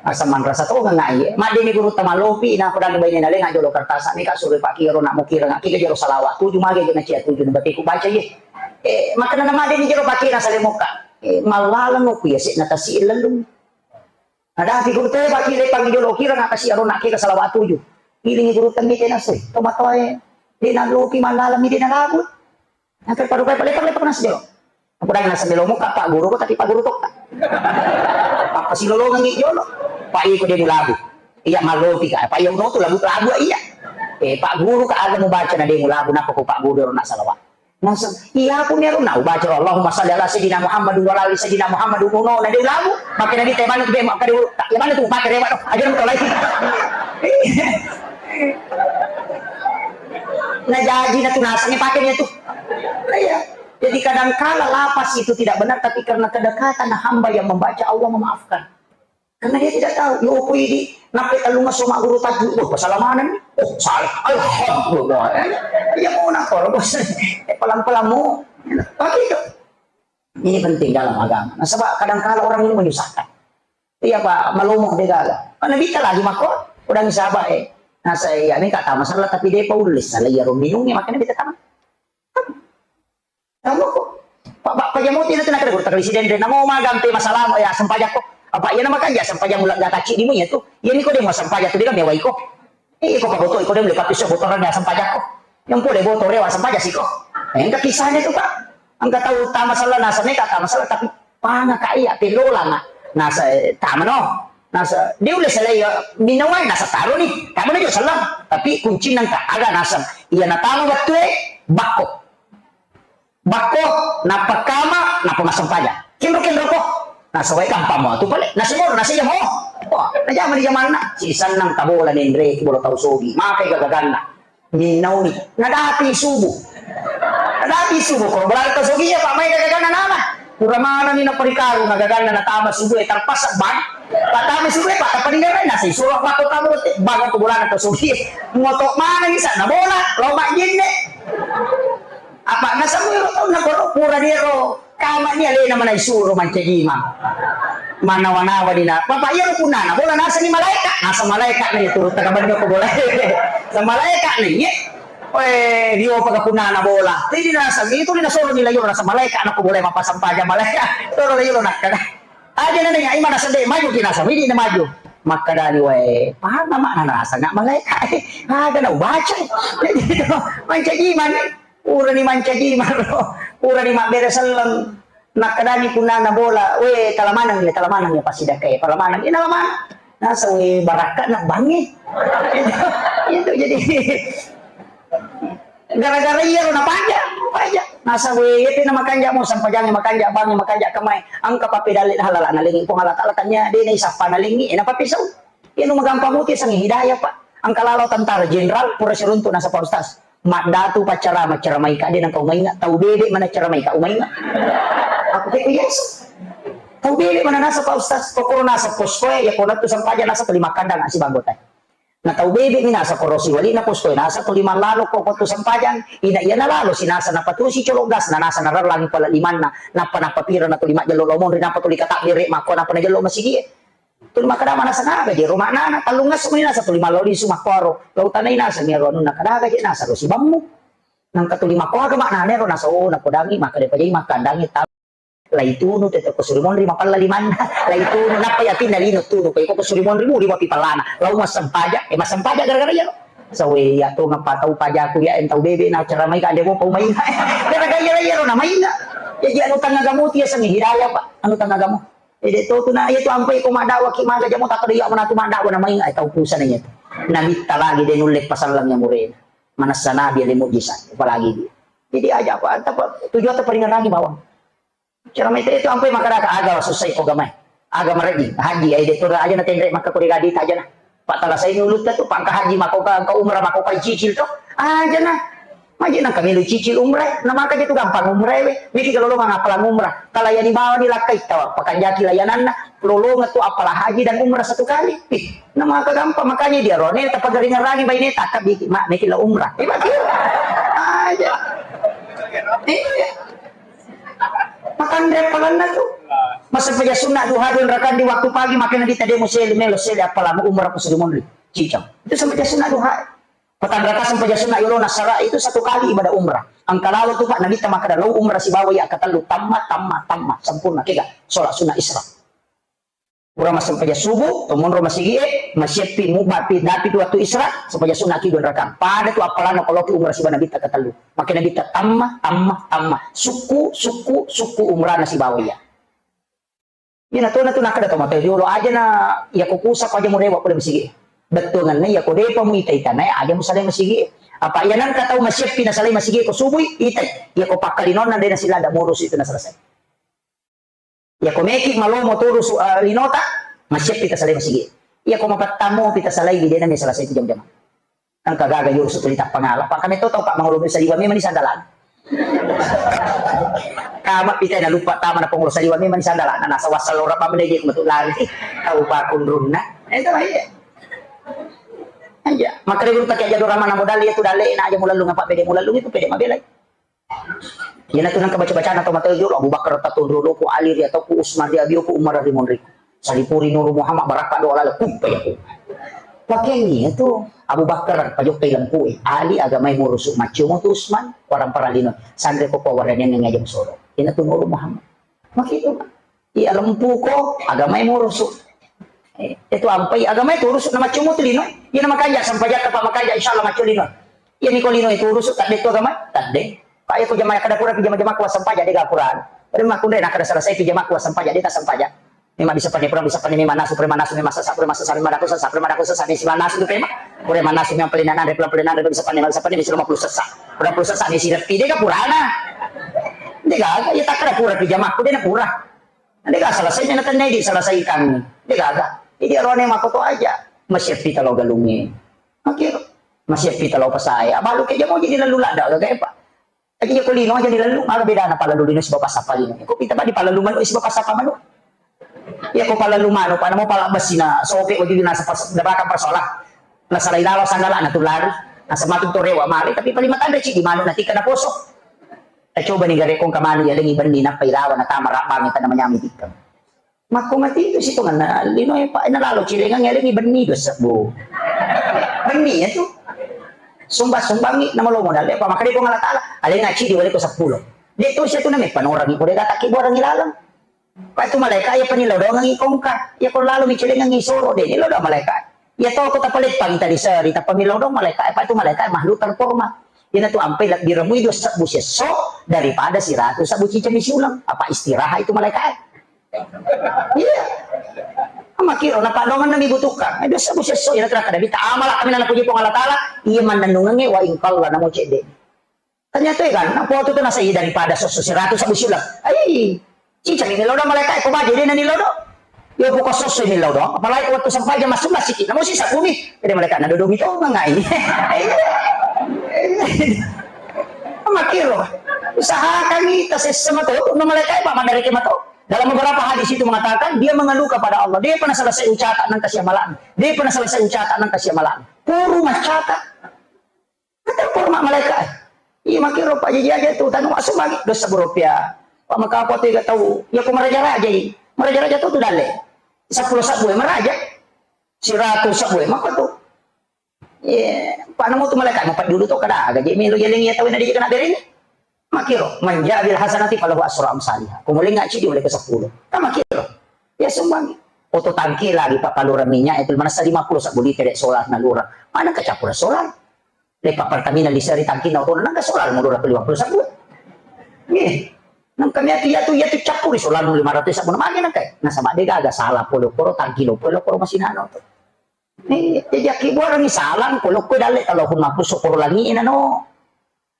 Asa manrasa to ngai. Madde ni guru tamalopi na pedang baine na lenga jolo kertas ni ka sure pakiro na mukira ngaki ke jero salawat tuju mage jena cia tuju na batiku baca ye. Eh, makkeda na madde ni jero pakiro na salemokka. Eh, mallalang ku ya sik na tasi lellung. Nadapi guru te baki lepang jolo kira na kasi aro na kira salawat tuju. Ilingi guru temmi tena sui. Tomatoe. Dena lopi mallalang mi dena lagu. Angka parupai palepang-lepang nasi jolo. Aku dai nasa melo muka pak guru ko tapi pak guru tokka. Apa silolongan ni jolo. Pak iko demu lagu. Iya malopi ka. Pak iya uno tu lagu lagu iya. Eh pak guru ka aga mu baca na demu lagu napa ko pak guru na salawat. Nasa iya aku ni aro na ubaca Allahumma shalli ala sayyidina Muhammad wa ala ali sayyidina Muhammad uno na demu lagu. Makin nabi tebang tu bema kadu tak ya mana tu pakai rewa tu. Ajar mu tolai. Nah, jadi na tu nasa ni pakai ni tu. Iya. Jadi kadangkala lapas itu tidak benar, tapi karena kedekatan hamba yang membaca, Allah memaafkan. Karena dia tidak tahu, yo ko idi, nape talunga soma guru tajwid, wah, pasala mana ni? Oh, salah. Alhamdulillah. Ya mau nak kalau bos, eh, pelan-pelan mau. Begitu. Ini penting dalam agama. Nah, sebab kadangkala orang ini menyusahkan. Iya, Pak, malomo de gaga. Mana bisa lagi mako? Udah sabar, eh. Nah, saya ini kata masalah, tapi dia Paulus, salah ya, Romi, makanya kita tamat. Kamu kok? Pak, Pak, pajamu tidak kena kena gurta kali siden, namo magampe masalah, ya, sempajakko. Apa iya nama kan, ya, sempajang mulak gata cik di munya tu. Iya, ni kok dia mau sempajak tu, dia kan mewah iko. Eh, iko paboto, iko dia boleh pakai sok botoran ya, sempajakko. Yang boleh botol rewa, sempajak siko. Eh, engka kisahnya tu, Pak. Engka tahu tama salah, nasa meka tama salah, tapi panga ka iya, pelolanga. Nasa, eh, tama no. Nasa, dia boleh salah ya, minawai, nasa taruh ni. Tama no juga salah. Tapi kuncinya engka, aga nasa. Iya, na tama betul, eh, bakko. Bakko, nappa kama, nappa massempajang. Kenro-kenro ko. Nasawai kampammu tu pale. Nasimoro, nasi jamo. Wah, najama di jamanna. Si sannang kabola nenre, bola tau sogi. Makai gagaganna. Minauni. Nadapi subuh. Nadapi subuh. Kalau bola tau sogi ya, Pak, mai gagaganna nana. Pura mana ni naparikarung gagaganna natama subuh, eh, terpaksa bang. Patama subuh, eh, Pak, tapaningerai nasi. Suruh bakko tamu, bang, aku bola tau sogi. Moto mana ni sana bola, lomba jenne. Apa nasamu ero taunna koro pura diero kama ni alena manai suro mancaji imang. Manawa-nawa dina. Bapak iyaro punana bola nasa ni malaika. Nasa malaika ni turut takabannya ko bola. Sa malaika ni ye. Oe, dio paga punana bola. Jadi nasa itu ni nasoro ni layo nasa malaika na ko bola mapasampaja malaika. Soro layo nakkada. Aja na denga imana sedde maju ki nasa widi na maju. Makkadani wae, paham mak nasa nggak malaika. Aga na ubaca. Jadi mancaji imang. Purani mancaji maro, purani mabbere selleng. Nakkedani punnana bola, "We, tala maneng ya, tala maneng ya, pasti dakka ya, tala maneng ya, tala maneng." Nasa, "We, barakka na bangi." Itu jadi gara-gara iya lo napaja, paja. Nasa, "We, itu na makanja mo, sampajang makanja, bangi makanja kamai." Angka papedalle halala nalengi Puang Allah Taala tanya, de na isappa nalengi, ena papisau. Iya nu magampang muti sangi hidayah, Pak. Angka lalo tentara jenderal pura siruntu nasa Pak Ustaz. Maddatu paccarama, caramaika de nangka umainga, tau bebe mana caramaika umainga. Aku teko biasa. Tau bebe mana nasa Pak Ustaz, pokoro nasa posko ya, ya kona tu sampaja nasa tuli makkandang si banggota. Na tau bebe ni nasa korosi wali na posko nasa tuli mallalo ko ko tu sampajang, ina iya na lalo si nasa napatusi colok gas na nasa nararlangi pala limanna, nappa nappa pira na tuli majjello lomonri nappa tuli katabbere makko nappa najello masigi e. Tuli makkeda manaseng aga je ro maknana, tellung esso meni nasa tuli mallao lisu makkuaro, lao tanai naseng iyaro anunna, kadaga je nasa ro sibammu. Nangka tuli makkuaga maknana ero nasa, oh, napodangi, makkeda pajai makkandangi ta-, Laitunu tette ko suri monri mapella limanna. Laitunu, nappa iya pinna lino tunu. Ko iko ko suri monri mu, lima pi pellana. Lau massempajang, eh, massempajang gara-gara iyaro. Sawe, iya tongeng pa tau pajaku iya, entau bebe na ceramai ka, de mo pau mainga. Gara-gara iyaro, iyaro na mainga. Jadi anu tangga gamu tu iya sengi hidayah, Pak. Anu tangga gamu. Jadi to tu na, iya tu ampai ko maddawa ki maga jamo, tak ada iya mana tu maddawa na mainga, eh, tau pusana iya tu. Namitta lagi de nulle pasallang iya murena. Manessa nabi le mujizat, apalagi dia. Jadi aja apa, apa tujuan ta paringerangi bawang. Cara mete itu ampai makkadaka aga susai ko gamai. Aga mareji, haji, ai de to aja na tenre makka ko de gadi ta aja na. Pak tala sai nulutta tu, pangka haji mako ka, ka umrah mako ka cicil to. Aja na. Maji nang kami lu cicil umrah, na maka je tu gampang umrah we. Miki kalau lo ngapala umrah. Kalau yani bawa di lakkai tawa, pakanjaki layananna, lolonga tu apala haji dan umrah satu kali. Ih, na maka gampang, makanya dia rone tapagaringerangi baine takka biki, mak, miki la umrah. Eh, bagi. Aja. Iya. Makanre apalanna tu. Masa paja sunna duha dua rakaat di waktu pagi, makanya di tadi musel melo sel apalanna umrah ku suri monri. Cicang. Itu sama aja sunna duha. Patanraka sempajang sunna yolona sara itu satu kali ibadah umrah. Engka lalo tu, Pak, Nabitta makkada, "Lau umrah sibawa iya katellu, tamma, tamma, tamma, sempurna." Kega? Sholat sunnah isra. Pura massempajang subuh, to monro masigie, masiappi mubba pi, dapi tu waktu isra, sempajang sunna ki dua rakaat. Pada tu appalanna ko loki umrah sibawa Nabitta katellu. Maka Nabitta tamma, tamma, tamma. Sukku, sukku, sukku umrahna sibawa iya. Iyana tona tu nakkeda to matoa jolo, aja na iya ko kusa ko aja murewa pole masigi. Bettuanna iya ko depa muita-ita nae aja musalai masigi. Apa iya nangka tau masiappi nasalai masigi ko subui, itai. Iya ko pakkalinonna de nasilada murusu itu na selesai. Iya ko meki malomo turusu, eh, linota, masiappi tasalai masigi. Iya ko mapattamu pi tasalai, de na me selesai itu jam-jam. Engka gaga yolo sutuli tappangala. Pak, kami to tau, Pak, mangolo saliwa memang ni sandalana. Kama pitai na lupa tama na pangolo saliwa memang ni sandalana. Nasa wasal ora pa mendege metu lari. Tau pakunrunna. Eh, itu aja. Aja. Makanya guru pakai jadwal ramana modal itu dalek na aja mulalung apa bede mulalung itu pede mabelai. Iyana tu nengka baca-bacana to matoa jolo, Abu Bakar tatunru ku Ali ri atau ku Usman ri abio ku Umar ri monri. Salipuri Nuru Muhammad barakka doa lalo kumpa ya ku. Pakengi itu Abu Bakar pajokkai lempu e. Ali agamai murusu maccio mo tu Usman, warang paralino. Sanre ko ko warane neng aja musoro. Iyana tu Nuru Muhammad. Makitu. Iya lempuko, agamai murusu. Eh, itu ampai, agamai turusu na maccio mutu lino. Iya na makanja, sampajatta pa makanja, insyaallah maccio lino. Iya niko lino itu urusu, tadde tu agama, tadde. Pak, iya ko jamaah kada pura pi jama-jama kuasa sampaja, de gapuran. Pada makunre na kada selesai pi jama kuasa sampaja, de ta sampaja. Memang bisa pandai, pura bisa pandai, memang nasu, pura nasu, memang sasa, pura sasa, memang aku sasa, pura aku sasa, memang nasu tu pema. Pura nasu memang paling nana, pura paling nana, bisa pandai, bisa pandai, bisa lima puluh sasa. Pura puluh sasa, bisa lebih, de gapurana. De gaga, iya tak kada pura pi jama, ku de na pura. De'ga selesai, na tennai diselesaikan. De'gaga. Jadi arone makkoto aja. Masiappi talo galungnge. Oke. Masiappi talo pasae. Abalu ke jamo jadi lalu ladda gaga, Pak. Jadi ko lino jadi lalu, maga bedana palalu lino sibawa passappa lino. Ko pita badi palalu manu sibawa passappa manu. Iya ko palalu manu, pada mau pala basina, sope wajib nasa pas, dapat persoalan. Nasalai lalo sanggala na tulari. Nasa matu torewa male, tapi paling matandre ci di manu nanti kena poso. Eh, coba ni gare kong kamanu yalengi benni nappa ilawa na tama rabbangi tana manyami tikkeng. Makko mati itu sitonganna lino e, Pak, ena lalo cilengang yalengi benni dua sebbu. Benni ya tu. Sumbang-sumbangi nama lomo dalle, Pak, makanya kong Allah Ta'ala, alenga cidi wale ko seppulo. De tu sia tu name panorangi, kode kata ki borangi laleng. Pak, itu malaika iya pani lodongangi kongka. Iya ko lalo mi cilengangi soro de ni lodong malaika. Iya to ko tapaleppangi tadi seri, tappa mi lodong malaika, Pak, itu malaika makhluk terhormat. Iyana tu ampai lebbi remui dua sebbu siesso daripada siratu sebbu cicami siuleng. Apa istirahat itu malaika? Iya. Makiro na padongan nami butuhkan. Eh, dua sebbu siesso iyana tu kada bita amala kami nana puji Puang Allah Ta'ala. Iya mannennungange wa ingkalla namo cedde. Ternyata ya kan, apa waktu itu nasa iya daripada sosso siratu sebbu siuleng. Ai, cicami ni lodong malaika, ko baje de nani lodong. Yo, poko sosso ni lodong. Apalagi waktu sampaja masuk masiki. Namo sisa bumi. Jadi malaika na dodong itu mengai. Makiro. Usahakan kita sesama tu, no malaika apa mandari kemato. Dalam beberapa hadis itu mengatakan dia mengeluh kepada Allah. Dia pernah selesai ucata nang kasih amalan. Dia pernah selesai ucata nang kasih amalan. Puru macata. Kata hormat malaikat. Iya, makiro Pak, jaji aja tu, tanu masuk bagi dosa berupiah. Pak, maka apa tu, iya tau? Iya, ko maraja-raja i. Maraja-raja tu, tu dale. Seppulo sebbu e maraja. Siratu sebbu e, maka tu. Iya, Pak, namo tu malaikat, mau Pak dulu tu kada, gaji melo jaling iya tau na di kena beri. Makiro, man jaa bil hasanati falahu asyru amsaliha. Ko mulengnga cidi, uleko seppulo. Kan makiro. Ya sumbang. Oto tangki lagi, Pak, palurang minyak itu manessa lima puluh sabbu liter solar nalurang. Mana kecampur solar? Lepa Pertamina di seri tangki na oto nangka solar mulurang lima puluh sabbu. Nggih. Nangka miatu, iyatu, iyatu campuri solar lima ratus sabbu na magi nangka. Nasaba de gaga salah polo koro tangki lo polo koro masih nano. Eh, jadi akkibuarengngi salang, ko lokko dalle, kalau pun mappusu koro langi nano.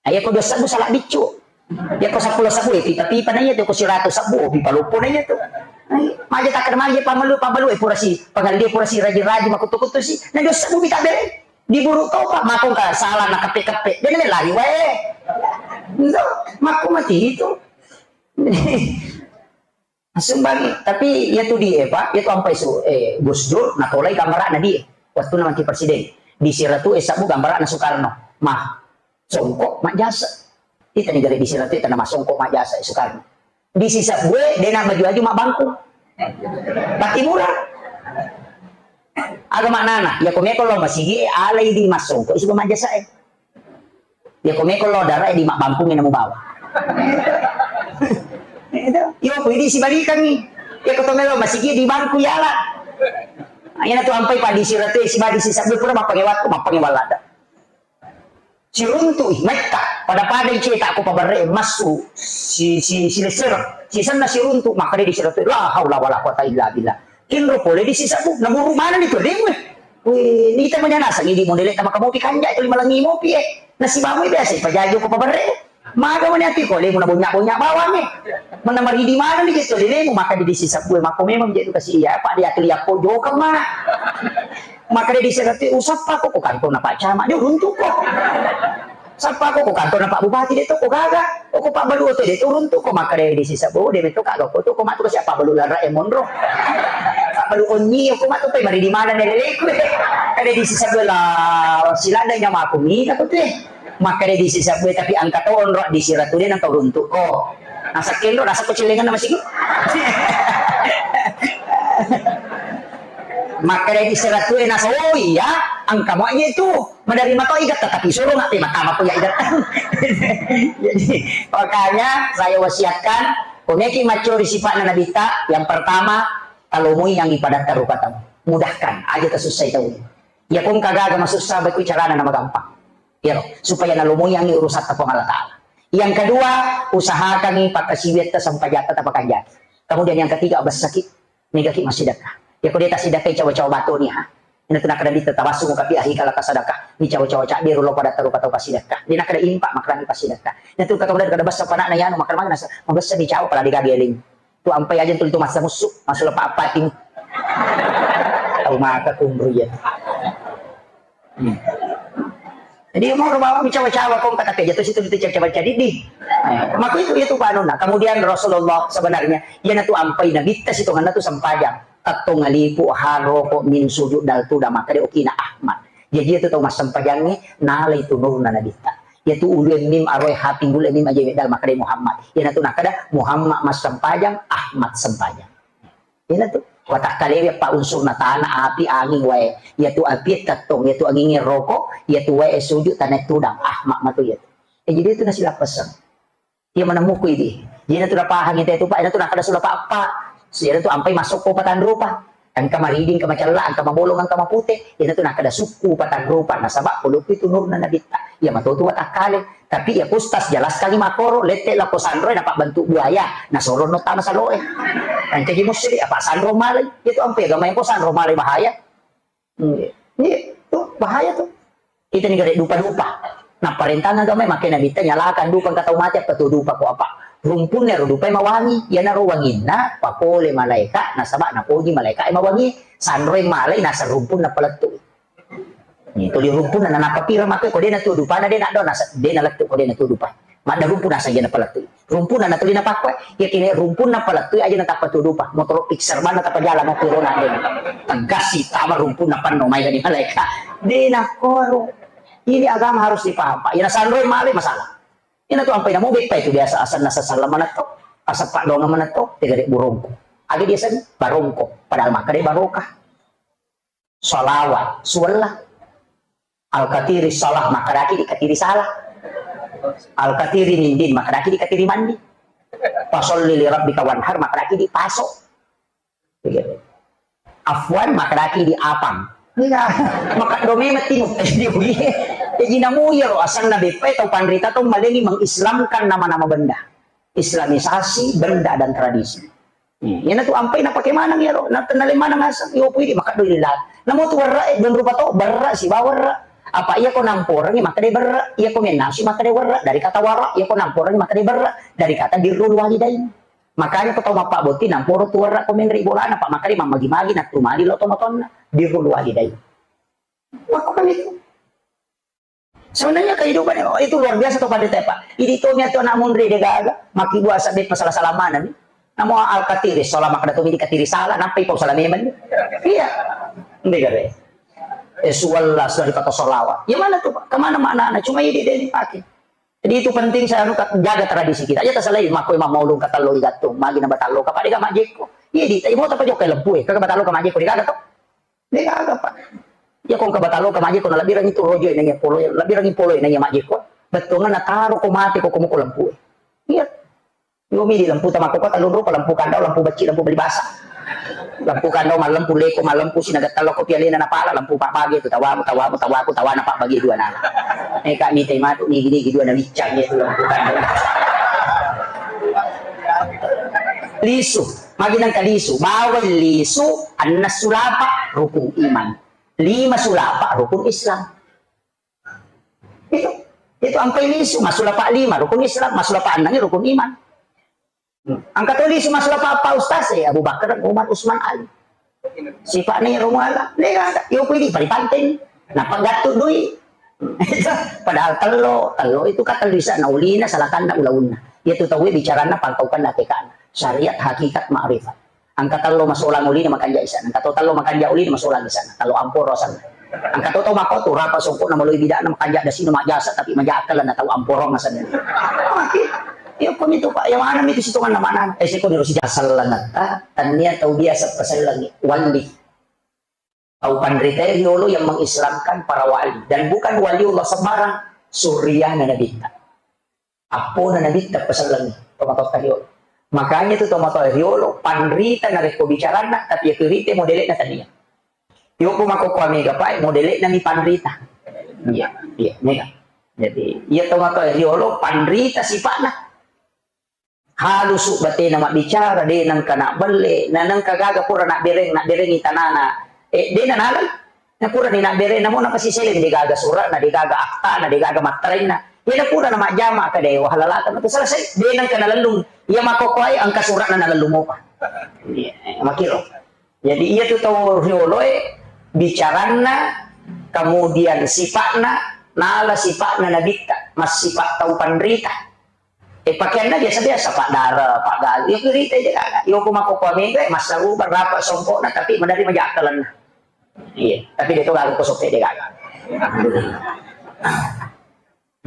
Ayo ko dua sabbu salah biccu. Ya ko seppulo sabbu, eh, pipa-pipa na iya tu, ko seratus sabbu, oh, pipa loppo na iya tu. Eh, maja takkada maja pamalu, pamalu, eh, pura si, pangalli pura si rajin-rajin, makuttu-kuttu si. Na dua sabbu mita bere. Diburu topa, makko ka salah na keppe-keppe. Dena lari wae. Itu, makko mati itu. Langsung bagi. Tapi iya tu di, eh, Pak, iya tu ampai su, eh, Gus Dur, natolai gambarana di, eh, waktu na manti presiden. Di siratu, eh, sabbu gambarana Soekarno. Mah, songko, majjasa. Ita ni gare di siratu, ita nama songko, majjasa, eh, Soekarno. Di sisabbu, eh, dena maju-aju mabbangku. Pati murah. Aga maknana, ya ko meko lo masigi, eh, alai di massongko, isi majjasa, eh. Ya ko meko lo dara di mabbangkung namu bawa. Itu. Yo, ko idi sibalikangi. Ya ko to melo masigi di bangku yala. Iyana tu ampai padi siratu sibadi sisabbu pura mappange waktu, mappange walada. Siruntu i metta, pada-pada i cetak ko pabarre massu si, si, si lesser. Sisenna siruntu, makkeda di siratu, la haula wala quwata illa billah. Kenro pole di sisabbu, naburu mana ni tu demu. Wih, nita manya naseng idi modele tama kamopi kanja itu lima langi mopi, eh. Nasi bamu biasa pajajo ko pabarre. Maga mani ati ko lemu na bonya-bonya bawang, eh. Mana maridi mana ni gitu lemu maka di sisabbu, eh, mako memang jadi kasih iya, Pak, dia keliak ko jokang mana. Maka dia disiratu, usappa ko ko kantor na Pak Camat, dia runtuk ko. Sappa ko ko kantor na Pak Bupati, dia tu ko gaga. Ko Pak Balu tu dia tu runtuk ko, maka dia disisabbu, dia betul kak ko tu ko matu ko siapa balu lara e monro. Pak Balu onni ko matu pe mari di mana ne leleku. Kada disisabbu la silanda nyamaku mi aku tu. Maka dia disisabbu tapi angka to onro di siratu dia nang to runtuk ko. Nasa kenro, nasa ko celengan nama siku. Maka dia disiratu nasa, oh iya, angka mo aja itu. Menerima to igat, tapi suruh nggak terima, apa ya igat. Jadi, makanya saya wasiatkan, ko meki maccori sifat na Nabitta, yang pertama, talomoi yang ibadah taruh kata. Mudahkan, aja kesusah itu. Ya, kong kagaga masusah, baik carana nama gampang. Ya, supaya nalomoyangi urusan Puang Allah Ta'ala. Yang kedua, usahakan pakkasiwiatta sempajatta tapakanjaki. Kemudian yang ketiga, besaki, megaki massidekka. Ya, ko deta sidekka, cawa-cawa batu nih, ha. Ini tu nakada dita tabassu mukapi ahi kala kasadekka. Ni cawa-cawa cabe rulo pada taru kata pasidekka. Dia nakada impak makrani pasidekka. Ini tu kata kada kada basa panakna yanu makar mana nasa. Mabasa ni cawa pala digageling. Tu ampai aja tu, tu masa musu, masuk lepak apa tim. Tahu maka kumru ya. Hmm. Jadi mau bawa mi cawa-cawa kong kata peja tu situ itu cawa-cawa jadi di. Eh, maka itu, itu panuna. Kemudian Rasulullah sebenarnya, iya na tu ampai Nabitta situ ngana tu sempajang. Tattong alipu haro ko min sujud dal tu da maka de okina Ahmad. Jadi itu tau massempajangnya nala itu nurna Nabitta. Iya tu ulu mim aroe hati gule mim aja dal maka de Muhammad. Iya na tu nakada Muhammad massempajang, Ahmad sempajang. Iyana tu. Watakkalewe pa unsurna tana, api, anging, wae. Iyatu api tettong, iyatu anging roko, iyatu wae sujud tana tudang. Ah, mak matu iyatu. Eh, jadi itu nasi lapasang. Iya mana muku idi. Jadi itu napahang itu, itu, Pak, itu nakkada sudah, Pak, Pak. Iyana tu ampai masuk ko patan rupa. Engka mariding, engka macella, engka mabolong, engka mapute. Iyana tu nakkada sukku patan rupa. Nasaba puluh itu nurna Nabitta. Iya matu tu watakkale. Tapi iya Ustaz jelaskangi makkoro, lette lako sanroe napabbentuk buaya, nasoro no tama saloe. Engkaji musyrik, apa sanro malai? Itu ampe agama yang ko sanro malai bahaya. Iya, iya, tuh bahaya tuh. Kita ni gare dupa-dupa. Nah, parentana agama make Nabitta nyalakan dupa engka tau mate apa tu dupa ko apa? Rumpunna ro dupa mawangi, iyana ro wanginna papole malaika, nasaba napoji malaika mawangi, sanroe malai nasa rumpunna palettu. Ni tuli rumpunna nanappa pira mate ko dena tu dupana dena do nasa dena lettu ko dena tu dupa. Madda rumpunna saja na palettu. Rumpunna na tuli napakko, ya kini rumpunna palettu aja na tappa tu dupa. Motoro pixer mana tappa jalan mau pirona dena. Tegas si tama rumpunna panno mai gani malaika. Dena koro. Ini agama harus dipaham, Pak. Ya sanroi male masalah. Ina tu ampai namo beppa itu biasa asal nasa salam mana to, asal pak doang mana to, tega dek burungku. Agi biasa ni barongko, padahal maka dek barokah. Salawat, suwella. Al-katiri salah, makkedaki di katiri salah. Al-Katiri nindin, makkedaki di Katiri mandi. Fasolli li rabbika wanhar, makkedaki di paso. Afwan, makkedaki di apang. Iya, makkeddo memang tinu. Jadi namu iyaro asanna beppa tau panrita tau malengi mengislamkan nama-nama benda. Islamisasi benda dan tradisi. Hmm, iyana tu ampai napake maneng iyaro, na tennale maneng aseng, iyo pui di makkeddo lila. Namo tu werra, eh, don rupa to, berra sibawa werra. Apa iya ko namporengi makkeda berra, iya ko mennasu makkeda werra, dari kata wara, iya ko namporengi makkeda berra, dari kata birrul walidain. Makanya ko tau mappabbotting namporo tu werra ko menre bolana, Pak, makkeda mammagi-magi nattumali lo tomatoanna, birrul walidain. Makko kami tu. Sebenarnya kehidupan itu luar biasa tuh, Pak, Pak. Idi to mi atau anak munri de gaga, maki buasa de pasala-sala mana nih. Namo al-katiri, sola makkeda to mi di katiri sala, nampai pau sala memang. Iya. Ndegare. Eh, suwalla, sudah dikata solawat. Ya mana tuh, Pak? Kemana maknanya? Cuma idi de dipakai. Jadi itu penting saya anu, jaga tradisi kita. Ya tasalai makko imam maulung katallo igattung, magi na batallo ka, Pak, de ga majekko. Iya di, tapi mau tapa jokka lempu, eh. Kaga batallo ka majekko, de gaga to. De gaga, Pak. Iya, ko engka batalo ka majjekko, na lebbirangi tu rojo nanya polo, lebbirangi polo nanya majjekko. Bettuanna taro ko mate ko komo ko lempu. Iya. Yo mi di lempu tama ko kota lunro ko lempu kandau, lempu becci, lempu beli basa. Lempu kandau, malempu leko, malempu sinaga talo ko pialena na pala, lempu pak bagi tu tawamu, tawamu, tawaku, tawana pak bagi dua nala. Eh, kak mite matu, nigi, nigi dua na wiccang itu lempu kandau. Lisu. Magi nengka lisu, bawang lisu, anna sulapa rukun iman. Lima sulapa rukun Islam. Itu, itu ampai lisu, masulapa lima rukun Islam, masulapa annang rukun iman. Angka to lisu masulapa apa ustaz, eh, Abu Bakar, Umar, Usman, Ali. Sipa'na iyaro muala, de gaga. Yo kui di pari panteng. Nappa gattu dui. Padahal tello, tello itu kan tello isa'na ulina, salakanna ulaunna. Iya tu tauwe bicaranna pangkaukanna akeka'na. Syariat, hakikat, ma'rifat. Angka tello masolang ulina makanja isa'na. Angka to tello makanja ulina masolang isa'na. Tello amporo asanna. Angka to tau makko tu rapa songko'na maloi bida'na makanja dasina majasa tapi maja akkalanna tau amporong asanna. Maki. Iya ko mitu, Pak, iya maneng mitu sitonganna maneng. Eh, siko niro sija sellengetta, tania tau biasa pasellengi, wali. Tau panritae riolo yang mengislamkan para wali. Dan bukan waliullah sembarang, surriyana nabitta. Appona nabitta pasellengi, tomatoatta riolo. Makanya tu tomatoa riolo, panrita narekko bicaranna, tapi iya kirite modele'na tania. Iyo ko makkokkoe mega, Pak, modele'na mi panrita. Iya, iya, mega. Jadi, iya tomatoa riolo, panrita sipa'na. Halusu batena mabbicara, de nengka nabbelle, na nengka gaga pura nabbereng, nabberengi tanana. Eh, de nanalai. Na pura ni nabbereng, namo napasiseleng de gaga sura'na, de gaga aktana, de gaga matterenna. Iya na pura na majjama ka de wahalalata, na selesai, de nengka nalellung. Iya makkokkoe engka sura'na nalellung mopa. Iya, eh, makiro. Jadi iya tu tau rioloe bicaranna, kemudian sipa'na, nala sipa'na nabitta, massipa tau panrita. Eh, pakaianna biasa-biasa, Pak Dara, Pak Galuh. Iya kirita aja kagak. Iyo ko makkokkoe mega, massarupa, rapa songkokna, tapi madari maja akkalanna. Iya, tapi de to gaga ko soppe de gaga.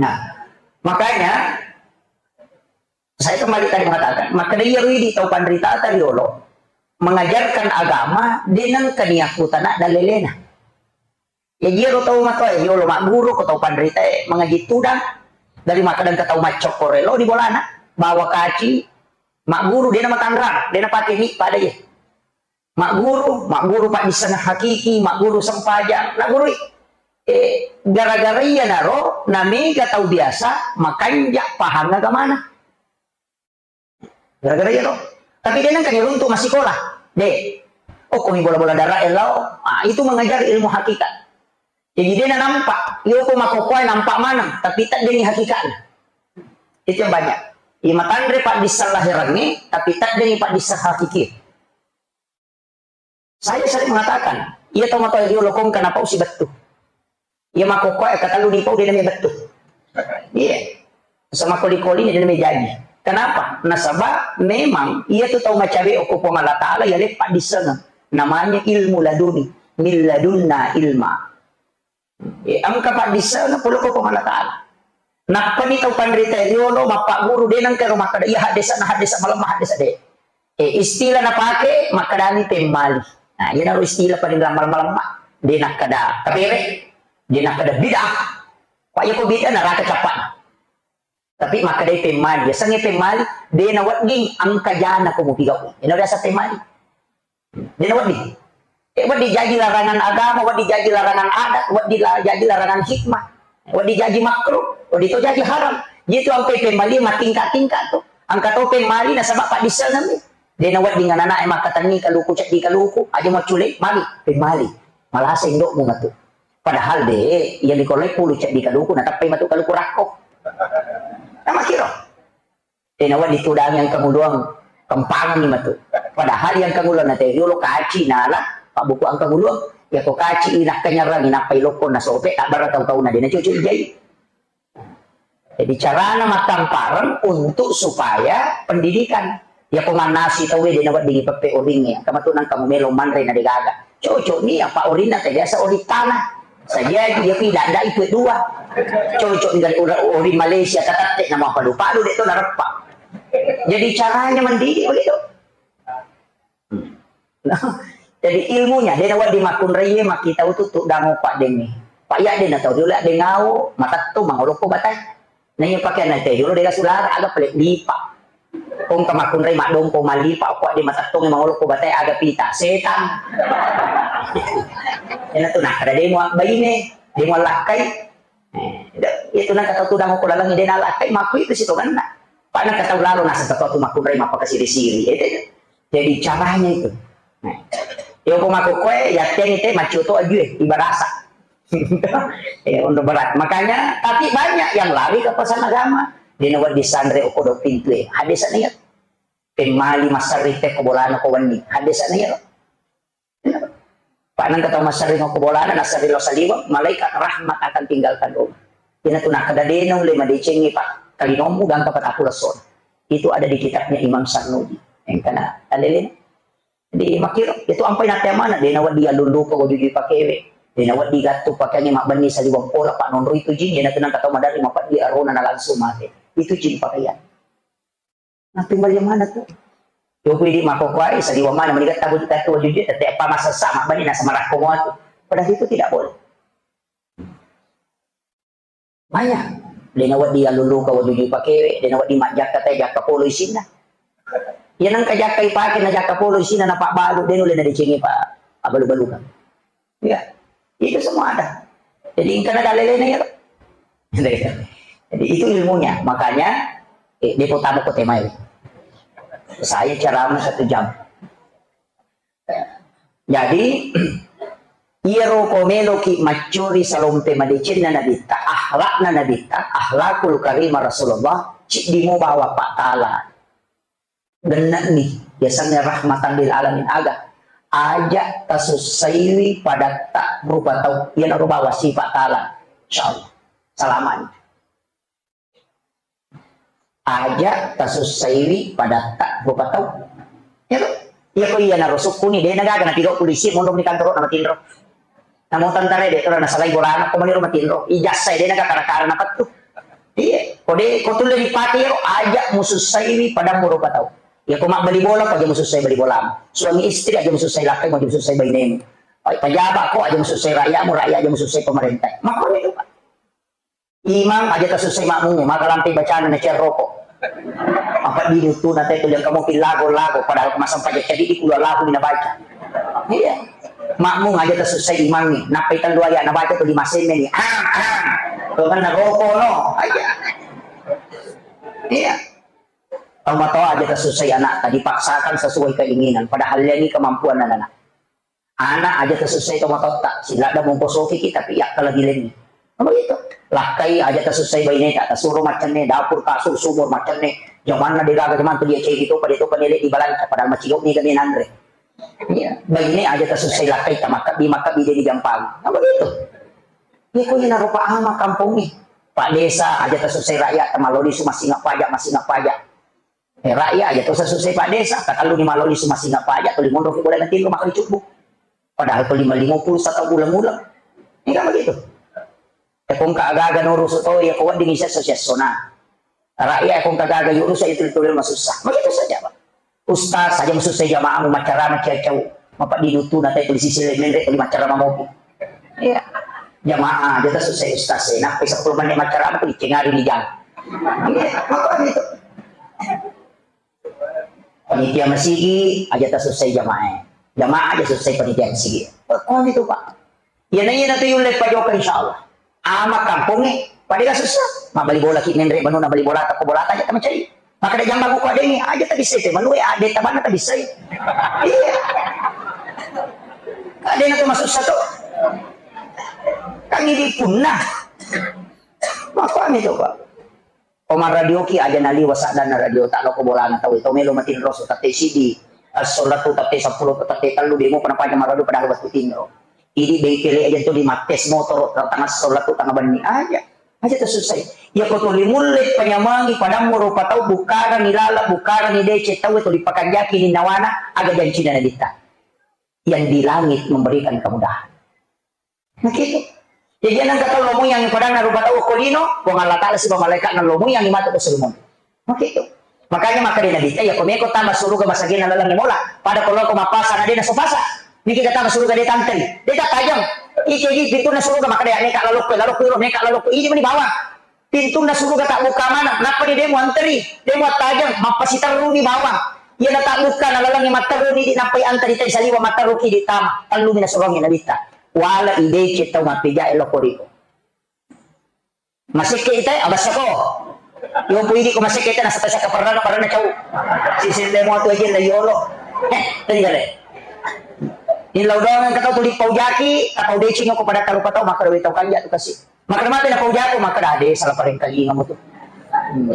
Nah, makanya saya kembali tadi mengatakan, maka iya ridi tau panritata riolo mengajarkan agama de nengka niakkutana dalelena. Jaji iyaro tau matoa riolo magguru ko tau panritae mangaji tudang, dari makkeda engka tau maccokko relo di bolana, bawa kaci, magguru, de namatanrang, de napake mi pada ye. Magguru, magguru paddissengeng hakiki, magguru sempajang, nagurui. Eh, gara-gara iyanaro namega tau biasa makanja pahang agamana. Gara-gara iya to. Tapi de nengka niruntu massikola. De. Oh, komi bola-bola darah lao. Ah, itu mengajar ilmu hakikat. Jadi de nampak, iyo ko makkokkoe nampak maneng, tapi teddengi hakikatnya. Itu yang banyak. Iya matanre paddisseng lahirangnge, tapi teddengi paddisseng hakiki. Saya sering mengatakan, iya tau matoa riolo kong kenapa usi bettu. Iya makkokkoe katellu ni pau de nami bettu. Iya. Sama koli-koli ni de nami jaji. Kenapa? Nasaba memang iya tu tau macawe okko Puang Allah Taala iya leppa dissengeng. Namanya ilmu laduni, min ladunna ilma. Eh, engka paddissengeng pole ko Puang Allah Taala. Nappani tau panrita riolo mappagguru de nengka ro makkeda, iya haddesa na haddesa malemma haddesa de. Eh, istilah napake makkedani pemmali. Nah, iyanaro istilah paling malemma-lemma. De nakkeda kapere, de nakkeda bid'ah. Pak, iya ko bid'ah naraka cappa. Tapi makkedai pemmali, yasengnge pemmali, de nawedding engka jana ko mupigau. Ina biasa pemmali. De nawedding. Eh, wedding jaji larangan agama, wedding jaji larangan adat, wedding la-, jaji larangan hikmah, wedding jaji makruh, wedding to jaji haram. Jadi tu ampe pemmali matingka-tingka tu. Engka to pemmali nasaba paddissengengngi. De nawedding anana'e makkatenni kaluku ceddi kaluku, aja maccule, magi pemmali. Malasa indo'mu matu. Padahal de, iya likolai pulu ceddi kaluku, natappai matu kaluku rakko. Namakiro. De nawedding tudangi engka nguluang, kempangengngi matu. Padahal iya engka nguluang na teh yolo kaci nala, pabbuku engka nguluang. Iya ko kaci i nakkenyerangi nappai lokko nasope, tabbara tau-tauna de nacoco ijai. Jadi carana mattampareng untuk supaya pendidikan. Iya ko mannasi tauwe de nawedding ipeppe oringnge, engka matu nangka mumelo manre na de gaga. Cocok ni apa orinna te biasa oring tanah. Sajaji iya pi dadda ipe dua. Cocok ni ori, oring Malaysia tatette nama palu-palu de to nareppa. Jadi caranya mendidik begitu. Hmm. Nah, jadi ilmunya, de nawedding makkunraie makkitau tu tuddango paddengngi. Pak iya de natau diola dengau, matetto mangolokko batai. Naiya pakeanna te jolo de gaga sulara, aga pale lipa. Kong ka makkunrai maddompo mallipa, ko de matettongi mangolokko batai aga pita, setang. Ena tu nakkeda de mua baine, de mua lakkai. Eh, de, itu nangka tau tudang ko laleng de nalakkai, makku itu sitongenna. Pak nangka tau lalo naseng tau tu makkunrai mappakasiri-siri. Itu. Jadi caranya itu. Nah, yo ko makkokkoe, yatteni te maccoto ajue, ibarasa. Eh, untuk berat. Makanya, tapi banyak yang lari ke pesan agama. Dina wedding sanre okko do pintue. Hadis niat. Pemmali massarri te ko bolana ko wenni. Hadis niat. Pak nangka tau massarri ko bolana, nassarri lo saliweng, malaikat rahmat akan tinggalkan rumah. Dina tu nakkeda de naulle madecengi pak kalinommu gangka patappulo sona. Itu ada di kitabnya Imam Sarnuji. Engkana alele. Jadi makkiro, itu ampai natte mana, de nawedding allulluka wajujui pakewe, de nawedding gattu pakeangnge mabbenni saliweng pola, pak nonroi tu jin, de natu nangka tau maderri mapeddi arona na langsung mate. Itu jin pakaian. Nappi bali mana tu? Yo pidi makokkoai, saliweng mana, meni gatta wajujui, tette apa masessa, mabbenni nasa marakko mua tu. Padahal itu tidak boleh. Maya, de nawedding allulluka wajujui pakewe, de nawedding majjakka te jakka polo isinna. Iya nengka jakka ipake na jakka polo isinna na pabbalu, de nulle nadecengi pa abbalu-balukang. Iya. Itu semua ada. Jadi engkana dalelena ya. Jadi itu ilmunya. Makanya eh, de potama ko temai. Saya ceramah satu jam. Jadi, iyaro ko meloki maccuri salompe madecenna Nabitta, akhlakna Nabitta, akhlakul karimah Rasulullah, ciddi mo bawa pattala. Genna'ni, yasengnge rahmatan lil alamin aga. Aja tasussaiwi padatta rupa tau, iyanaro bawa sipa tala. Insyaallah. Salamani. Aja tasussaiwi padatta rupa tau. Iya to? Iya ko iyanaro sukkuni, de nagaga napigau polisi, monro ni kantoro na matinro. Namo tentara de tara nasalai bolana ko maniro matinro. Ijazah de naga kara-kara napettu. Iya, ko de ko tulle dipake iyaro aja musussaiwi padammu rupa tau. Iya ko mabbali bola ko aja musussai bali bolamu. Suami istri aja musussai lakkai, aja musussai bainemu. Pejabat ko aja musussai rakyatmu, rakyat aja musussai pemerintah. Makanya itu, Pak. Imang aja tasussai makmum, maka lampe bacana na cerroko. Apa di itu na tetu yang kamu pilago-lago, padahal masang pajak jadi di kulo lagu na baca. Iya. Makmum aja tasussai imang ni, nappai tellu ayat na baca tu lima semme ni. Ah, ah. Tuh kan na roko no. Aja. Iya. Tau matoa aja tasussai anak, dipaksakan sesuai keinginan, padahal ini kemampuan anak-anak. Anak aja tasussai tomatoatta, siladda mongkosokiki tapi yakkalagi lengi. Kan begitu. Lakkai aja tasussai baineta, tasuro maccenne, dapur, kasur, sumur, maccenne. Jamanna degaga jaman tu dia cegi topa, dia topa nele di balanca, padahal macigau ni kami nanre. Iya, baine aja tasussai lakkai, tamakkabi, makkabi dia dijampang. Kan begitu. Iya, ko ina rupa ama kampung ni. Pak desa aja tasussai rakyat, tamaloli su masing pajak, masing pajak. Eh, rakyat aja tosa susah Pak Desa, takallu ni maloli sumasing apa aja, tuli monro ki boleh nanti rumah kali cukup. Padahal tuli lima puluh satu bulan-bulan. Ini kan begitu. Ya kong ka agaga nurusu to, ya ko wedding isa sosial sona. Rakyat ya kong ka agaga yurusu itu tuli masussa. Begitu saja, Pak. Ustaz saja masussa jamaahmu macara macia cau. Mapa di dutu na tuli sisi menre tuli macara mamopi. Iya. Jamaah aja susah ustaz. Nappi sepuluh menit macara tuli cengari di jalan. Iya, makkuami tu. Panitia masigi aja tasussai jamaah. Jamaah aja sussai panitia masigi. Makkuami tu, Pak. Iya na iya na tu yulle pajoka, insyaallah. Ama kampongnge, pada gak susah. Mabbali bola ki menre manuna bali bola ta ko bola ta aja tamacai. Makkeda jamba buku adengnge, aja tabissai te manue, ade tabanna tabissai. Iya. Adena tu masussa tu. Kan idi punna. Makkuami tu, Pak. O marradioki aja naliwa saddanna radio ta loko bolana tau to melo matinro so tette sidi. Assolatu tette seppulo tette tellu demo pernah paja marradio padahal wettu tinro. Idi bengkele aja tu di mattes motoro tengah assolatu tengah benni aja. Aja tersusai. Ya ko tuli mulle penyamangi padammu rupa tau bukarangi lala bukarangi dece tau to dipakanjaki ninnawana aga jancina nabitta. Yang di langit memberikan kemudahan. Nah, gitu. Jadi, nang kata lo muyang padanna rupa tau ko lino, Puang Allah Ta'ala siba malaikatna lo muyang matu ko sulmon. Nah, gitu. Makanya maka di Nabi, ya, ko meko tama suruga masagena laleng mola. Pada ko loko mapasa na dena sopasa. Niki kata suruga de tanteng. De tajam. Iki, iki, pintu na suruga maka de neka laloko, laloko, neka laloko. Ini meni bawang. Pintunna suruga tabbukka maneng, nappa ni demo anteri, demo attajeng, mappasiterruni bawang. Iyana tabbukka nalalengngi matterruni di nappai anteri tai saliwa matterruki di tama, tellumi nasurongi nabitta. Wala ideceng tau mappejae loko riko. Masekke ite, abassako. Yo pui di ko masekke ite, nasata saka perrana, perrana cau. Sisille mo tu aja na yolo. Eh, tenggare. Illau doang engka tau tuli paujaki, tapau deceng ko pada tarupa tau, maka dowe tau kanja tu kasi. Makkeda mate napaujako, makkeda, "Ade, salah parengkalinga mutu." Hmm.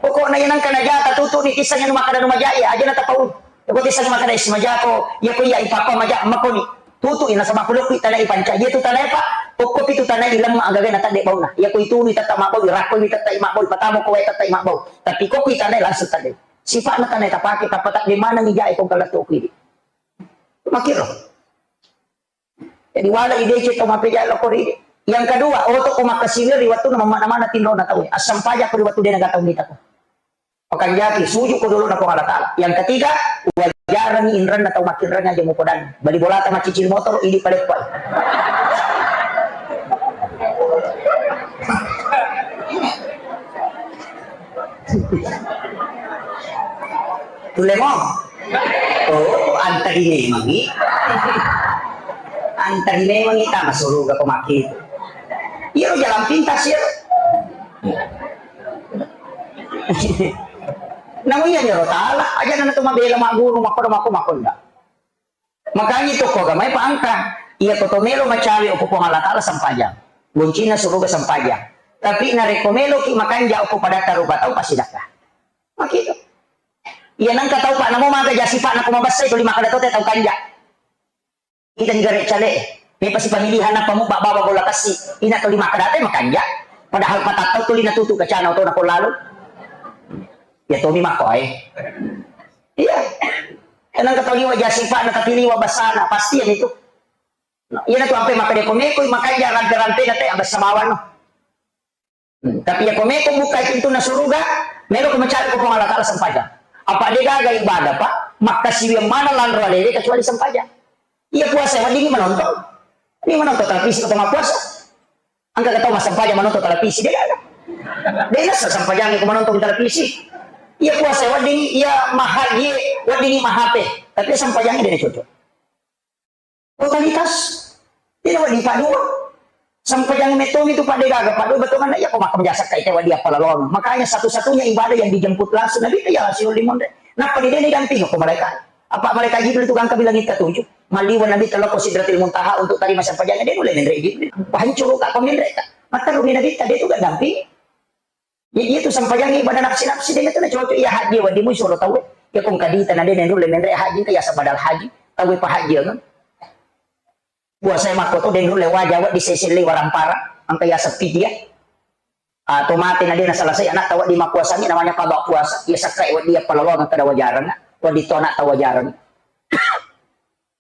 Pokokna iya nengka najata tutu ni kisah yang makkeda nu majai, aja na tapau. Ko kisah makkeda isi majako, iya ko iya ipapa maja makoni. Tutu ina sama pulukku tanai panca, iya tu tanai pa, pokok itu tanai lemma agaga na tadde bauna. Iya ko itu ni tata mabau, rako ni tata mabau, patamo ko tata mabau. Tapi ko kui tanai langsung tadde. Sifat na tanai tapake, tapata di mana ni jai ko kalau tu kui. Makiro. Jadi wala ideceng tau mappejae loko ri. Yang kedua, oto ko makkasiwir ri wettunna mammana-mana tinrona tau. Assampajako ri wettu dena gatau mitako. Pakanjaki, suju ko dolo na Puang Allah Ta'ala. Yang ketiga, wajarangi inrenna tau makkinreng aja mupodan. Bali bolata maccicil motor, idi paleppai. Tulle mo? Oh, antari memangi. Antari memangi tama suruga ko maki. Iya jalan pintas ya. Namu iya nyoro tala, aja nana tu mabela maguru makoda mako makonda. Makanya itu ko agamai pa angka. Iya ko to melo macawe ko Puang Allah Ta'ala sampajang. Goncina suruga sampajang. Tapi narekko melo ki makanja ko pada tarupa tau pasti dakka. Makitu. Iya nangka tau pa namo maga ja sifat nako mabassa itu lima kada tote tau kanja. Kita ni gare cale. Me pasti pemilihan apa mu baba bola kassi. Ina to lima kada te makanja. Padahal patattau tuli natutu kacana to nako lalu. Ya tomi mako ai. Iya. Tenang ketahui wajah sifat na tapi liwa basana pasti ya itu. Iya na tu ampe maka dia komeko makanja rampe-rampe na te abas samawan no. Hmm, tapi ya komeko buka pintu na suruga, melo ko mencari ko Puang Allah Ta'ala sempajang. Apa dia gaga ibadah pak? Maka siwi mana lanro alele kecuali sempajang. Iya puasa wedding menonton. Ini menonton televisi ko tengah puasa. Angka kata masa sempajang menonton televisi dia gaga. Dia nasa sempajang ko menonton televisi. Iya puasa wedding, iya mahaji wedding mahape. Tapi sempajang dia cocok. Totalitas. Tidak wadi padua. Sampajang metomi tu pada gaga padua betul mana ya kok makan biasa kai tewa dia pala lon. Makanya satu-satunya ibadah yang dijemput langsung Nabi itu ya Rasulul Limonde. Napa di dene damping ko mereka? Apa mereka Jibril itu gangka bilang kita tujuh. Maliwa Nabi teloko Sidratil Muntaha untuk terima sampajang dia mulai menre Jibril. Hancur ka peminre ka. Mata rumi Nabi tadi itu gak damping. Ya, iya tu sampajangi ibadah nafsi-nafsi dena tu na cocok iya haji wadimu suro tau. Ya kong kadita na dena nulle menre haji ka ya sabadal haji. Tau pa haji kan. Puasa makko to dena nulle waja wa di seselle warampara. Angka ya sepi dia. Ah, to mate na dena selesai anak tawa di makuasangi namanya qada puasa. Ya sakkai wa dia palolo angka da wajarang. Wa di to anak tawajarang.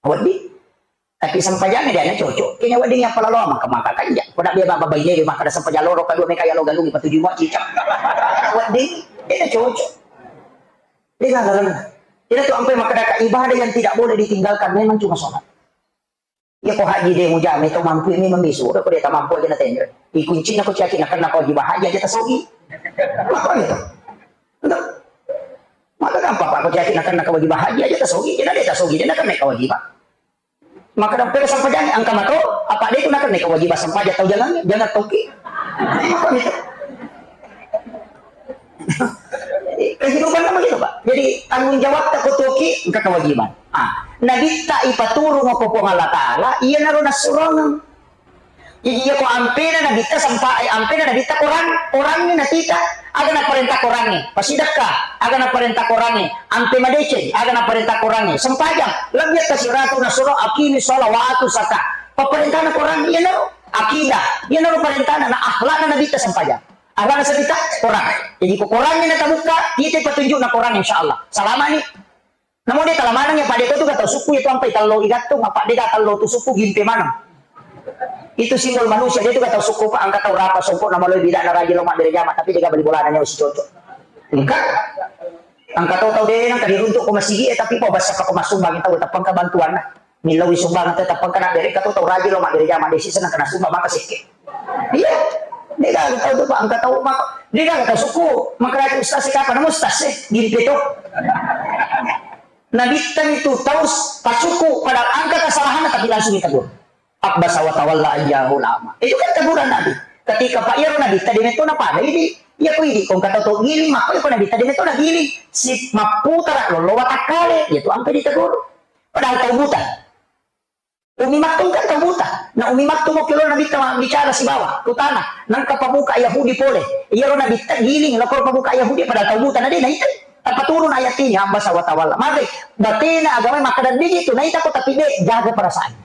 Wedding. Tapi sampajang dia na cocok. Kini wedding ya pala loa maka maka kanja. Ko nak dia baba baine dia maka ada sampajang loro kedua mereka ya lo galung patuju mo cicak. Wedding. Dia na cocok. Dia gagal. Tidak tu ampe maka ada ibadah yang tidak boleh ditinggalkan memang cuma sholat. Iya ko haji de mujama, itu mampu ini membisu, ko de tamampu aja na tenre. Ikuncinna ko caki nakenna ko wajib haji aja tasogi. Maka itu. Enggak. Maka gampang, Pak, ko caki nakenna ko wajib haji aja tasogi, jadi de tasogi, de nakenna ko wajib. Maka dampeng sampajang angka mato, apa de itu nakenna ko wajib sampajang tau jangan, jangan toki. Maka itu. Kehidupan kan begitu, Pak. Jadi, tanggung jawab tak kutuki, engka kewajiban. Ah, Nabitta ipaturung ko Puang Allah Ta'ala, iya naro nassurongeng. Jadi, iya ko ampena Nabitta sampa-, eh, ampena Nabitta Quran, Quranni natita, aga naparenta Quranni, pasidakka, aga naparenta Quranni, ampe madeceng, aga naparenta Quranni, sempajang, lebbi atta siratu nasuro, aqimi sholawatu saka, paparentana Quran, iya naro, akidah, iya naro parentana, na akhlakna Nabitta sempajang. Akhlakna Nabitta Quran. Jadi ko Quranni natabukka, kita petunjukna Quran, insya Allah. Salamani. Namo de talamaneng ya, pada itu tu kata suku itu sampai tello igattung, apa de tello tu suku gimpe maneng. Itu simbol manusia, de tu kata suku, Pak, angka tau rapa songko nama lo bida na rajin lo mabbere jama, tapi de ga bali bolana nyawa si cocok. Engka. Angka tau tau de nang kadi runtuk ko masigi, eh, tapi po basa ko masumbang tau tapang ka bantuan na. Millau sumbang tetap engka na bere, katu tau rajin lo mabbere jama, desi senang kena sumbang maka sekke. Iya. De gaga tau tu, Pak, angka tau maka. De gaga tau suku, maka rajin ustaz, eh, kapan ustaz, eh, gimpe tu. Nabitta itu tau s-, pasuku, padahal angka kesalahan tapi langsung ditegur. Abbasa wa tawalla an ja'ahul a'ma. Itu kan teguran Nabi. Ketika Pak Yaro Nabitta de metto na pada idi, iya ko idi, kong kata tau giling, maka ko Nabitta de metto na giling. Si mapputara lollo watakkale, itu ampe ditegur. Padahal tau buta. Ummi Maktum kan tau buta. Na Ummi Maktum okki lo Nabitta ma-, bicara sibawa, kutana. Nangka pabuka Yahudi pole. Iyaro Nabitta giling, lokor pabuka Yahudi padahal tau buta. Na de naita. Tanpa turun ayat ini, abbasa wa tawalla. Magai, batena agama makkeda de itu, naita ko tapi de, jaga perasaannya.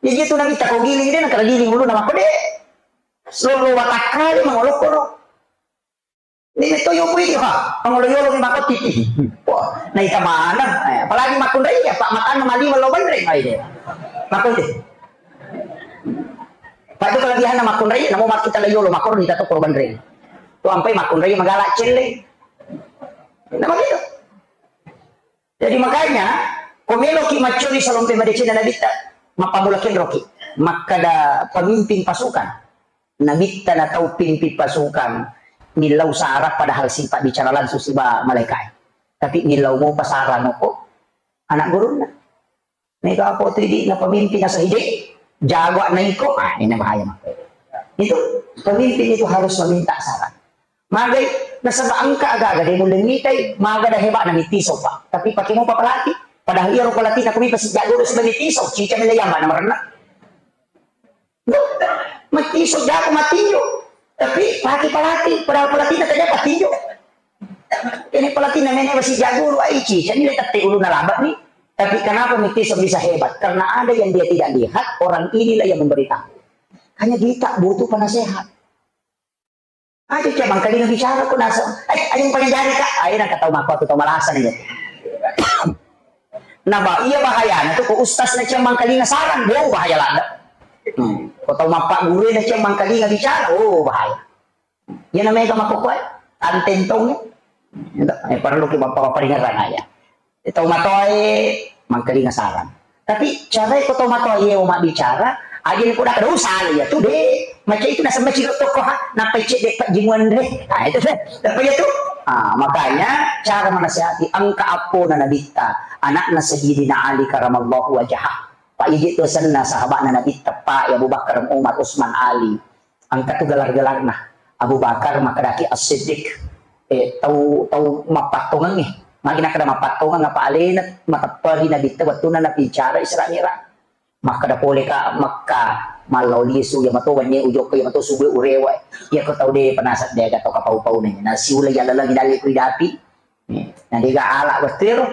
Jadi itu Nabitta ko giling de, nangka giling uluna makko de. Lollo watakkale mangolokkoro. Ini to yo kui ha, angolo yolo ni mako titi. Wah, naita maneng. Eh, apalagi makkunrai ya, Pak, matanna mali lo banreng ai de. Mako de. Pak, itu kelebihanna makkunrai, namo makkita la yolo makko ni tato koro banreng. Tu ampai makkunrai magala celle. Nama gitu. Jadi makanya, ko meloki maccuri salompe madeceng Nabitta, mappamula kenroki. Makkada pemimpin pasukan. Nabitta na tau pimpin pasukan, millau sarang padahal sipa bicara langsung siba malaikat. Tapi millau mopa sarang ko anak gurunna. Mega apa tu idi na pemimpin asa ide, jago na iko, ah, ini bahaya mah. Itu pemimpin itu harus meminta saran. Magai, nasaba engka aga-aga de mulle mitai, maga da hebat na mitiso, Pak. Tapi pake mopa pelatih, padahal iya ro pelatih na kumi pasi jago do siba mitiso, cica mele yamba na merenna. Matiso jago matinjo. Tapi pake pelatih, padahal pelatih na tanya patinjo. Ini pelatih na mene pasi jago do ai cica ni le tette ulu na labak ni. Tapi kenapa mitiso bisa hebat? Karena ada yang dia tidak lihat, orang inilah yang memberitahu. Hanya kita butuh penasehat. Aja cemang kalinga bicara ko nasa. Eh, ayo panyajari ka. Ayo nang katau mako tu tau malasa ni. Naba iya bahayana tu ko ustaz na cemang kalinga sarang, oh bahaya lada. Hmm. Ko tau mappa guru na cemang kalinga bicara, oh bahaya. Iya namanya ka mako koe, antentong. Eh, perlu ki mappa peringeran aja. Tau matoae mangkalinga sarang. Tapi carae ko tau matoae mabbicara, aja ni poda kada usah ya tu de. Macam itu nasaba ciro toko ha, nappa cedde pajjimuan re. Ah, itu deh. Apa ya tu? Ah, makanya cara menasihati engka appona Nabitta, anakna Sayyidina Ali karamallahu wajhah. Pak Iji tu senna sahabatna Nabitta, Pak Abu Bakar, Umar, Usman, Ali. Engka tu gelar-gelarna. Abu Bakar makkedaki As-Siddiq. Eh, tau, tau mappattongengnge. Magi nakkeda mappattongeng apa alena matepperi Nabitta wettunna nabicara Isra Mi'raj. Makkeda pole ka Mekka, mallau lisu, iya mato wennie ujokka, iya mato subuh urewa. Iya ko tau de penasat de aga tau kapau-paune. Nasiuleng yallaleng dalle ku idapi. Eh, na dega ala wettu ero.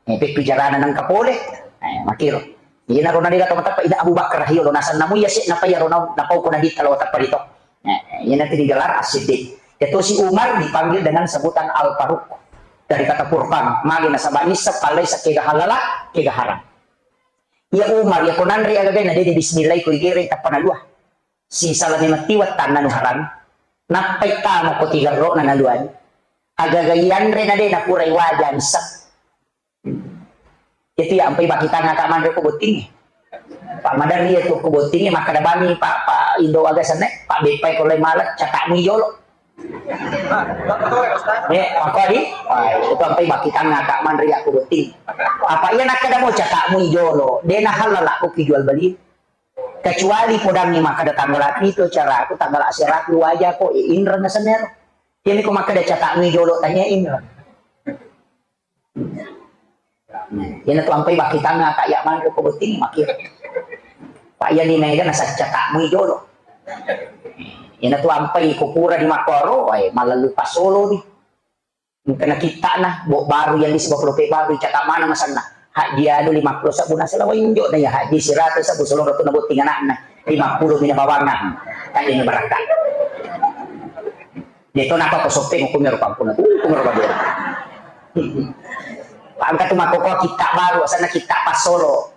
Eh, pekku carana nengka pole. Eh, makiro. Iyana ro na dega tau mateppa ida Abu Bakar, hiyo lo nasenna mu iya se napa iya ro nau napau ko Nabitta lo teppa rito. Eh, iyana tu digelar As-Siddiq. Iya tosi Umar dipanggil dengan sebutan Al-Faruq. Dari kata Furqan, magi nasaba nisseng pallai sa kega halala, kega haram. Iya Umar, iya ko nanre agagae na dede bismillah ko igere tappa nalua. Sisalame matti wettanna nu haram. Nappai tama ko tigerro'na naluani. Agaga ianre na de napurai waja nisseng. Itu ya ampai bakitang aka manre ko botting. Pak Madar iya tu ko botting, makkeda bami Pak, Pak Indo aga senne, Pak Beppai ko lai malet, catakmu jolo. Eh, mako di? Wah, itu ampai bakitang aka manre ya ko botting. Apa iya nakkeda mo catakmu jolo, dena halal aku ki jual beli. Kecuali podangngi makkeda tanggal itu acara aku, tanggal aseraku waja ko, eh, inreng senero. Ini ko makkeda catakmu jolo tanya inreng. Nah, iyana tu ampai bakitang aka ya manre ko botting makir. Pak yani mega nasacca takmu jolo. Iyana tu ampai ko pura di makoro, wae malallu pasolo di. Engkana kittana, bo baru yang di sebab lope baru, caka mana masanna. Haji anu lima puluh sabbu nasala wainjo na ya haji siratu sabbu solo ratu na botting anakna. Lima puluh mina bawanna. Tadi ni barangka. Deto napa ko soppeng hukumnya rupa ampun. Hukumnya rupa dia. Pangkat tu makoko kitta baru, asana kitta pasolo.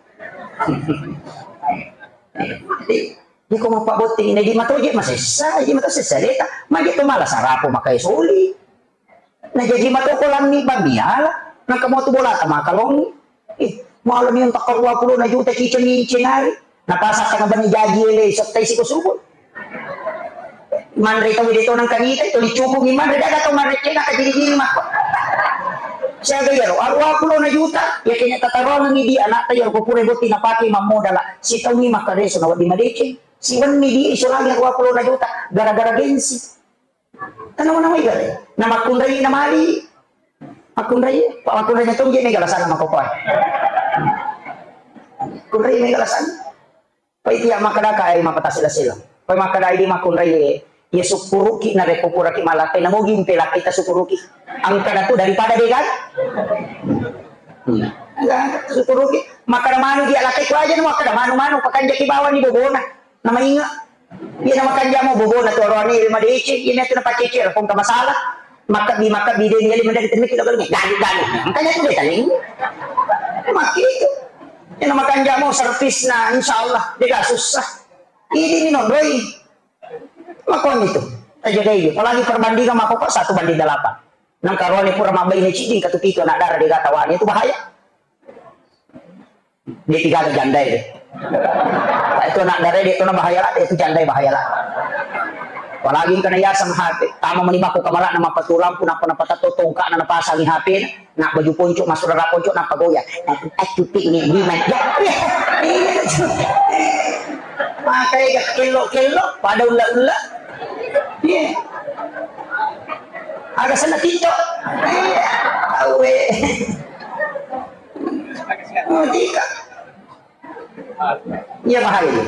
Jadi, iko mappa botting ini di matoje masessa, di mato sessa deta. Magi tu malah sarapo makai soli. Na jaji matoko lammi bamiala, na kamu tu bola tama kalongi. Eh, malam yang tak dua puluh na juta cicing incin hari. Na pasang tengah bani jaji ele, setai siko subuh. Manre tau de tonang kanita, itu dicukupi manre, daga tau manre cena ka diri-diri mako. Siaga iyaro, aru dua puluh na juta, ya kena tatarongi di anak tayo ko pura botting na pake mamodala. Si tau ni makareso na wadi madeceng. Si wenni di iso lagi dua puluh na juta, gara-gara gengsi. Tanawa-nawa igale. Na makkunrai na mali. Makkunrai, pa makkunrai na tongge mega lasana makokoa. Kunrai mega lasana. Pa itu ya makkada ka ai mapatasi lasila. Pa makkada ai di makkunrai ya sukkuruki na rekko puraki malape na mogi mpe laki ta sukkuruki. Angkana tu daripada de kan? Hmm. Angkana tu sukkuruki. Makkada manu dia laki ku aja makkada manu-manu pakanjaki bawani bobona. Namainga. Iya namakanjamo bobona tu aroane iya madeceng, iya miatu napacece, kongka masalah. Makkabbi, makkabbi, de, iya mendaki temmi kilo galunge. Galu, galu. Makanya tu de taling. Makkitu. Iya namakanjamo servisna, insyaallah, de ga susah. Ini ni nondoi. Makoni tu. Tajagai, apalagi perbandingan mako kok satu banding delapan. Nang karoane pura mabbaine ciddi, katu pitu anak dara de ga tawane, itu bahaya. Dia tiga ada janda itu. Itu anak dara dia tu bahaya lah, itu janda bahaya lah. Apalagi kena yasang hati, tama meni bako kamala nama patulang pun apa napa tato tongka na pasangi H P, nak baju ponco masuk darah ponco napa goyang. Aku tak cuti ini di mana? Ya, iya, iya. Makanya kelok-kelok pada ulla-ulla. Iya. Agak sana TikTok. Iya. Tahu eh. Oh, tika. Iya, bahaya ini.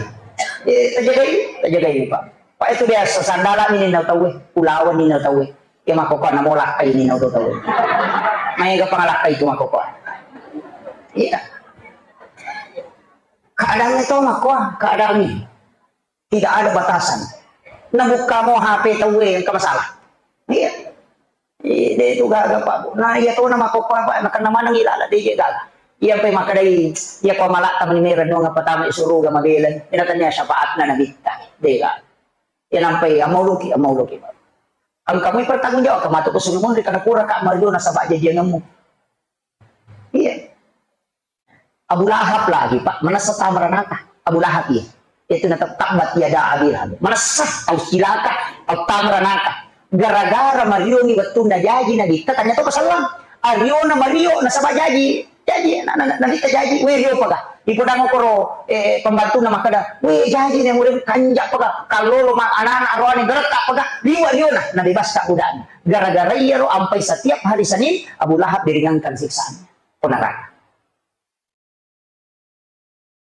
Eh, tajagai, tajagai, Pak. Pak, itu biasa, sandala ini nau tahu eh, ulawan ini nau tahu eh. Iya, makoko na molak ini nau tahu eh. Main ke pangalak itu makoko. Iya. Keadaannya tahu makko, keadaannya. Tidak ada batasan. Nabukkamo H P tauwe engka masalah. Iya. Iya, de tu gaga, Pak. Nah, iya to nama kok, Pak, na kenna maneng ilala de je gaga. Iya pe makkedai, iya ko malak tamani mera nuang apa tama suruga mabela. Ina tanya syafaatna nabitta. De gaga. Iya nampai amauluki, amauluki, Pak. Engka mui pertanggung jawab, kematu ke surumun di kana pura kak marjo nasaba jajianmu. Iya. Abu Lahab lagi, Pak, manessa tama ranaka. Abu Lahab, iya. Itu na tabbat yada Abi Lahab. Manessa, tau cilaka, tau tama ranaka. Gara-gara marioni wettunna jaji Nabitta, tanya to pasallang. Ariona mario nasaba jaji. Jaji, na, na, na, Nabitta jaji, we rio paga. Ipodang okoro, eh, pembantunna makkeda, we jaji ne murid kanja paga. Kallolo ma, anak-anak roane geretta paga. Liwa riona, nabebas ka budana. Gara-gara iyaro ampai setiap hari Senin, Abu Lahab diringankan siksaan. Ko neraka.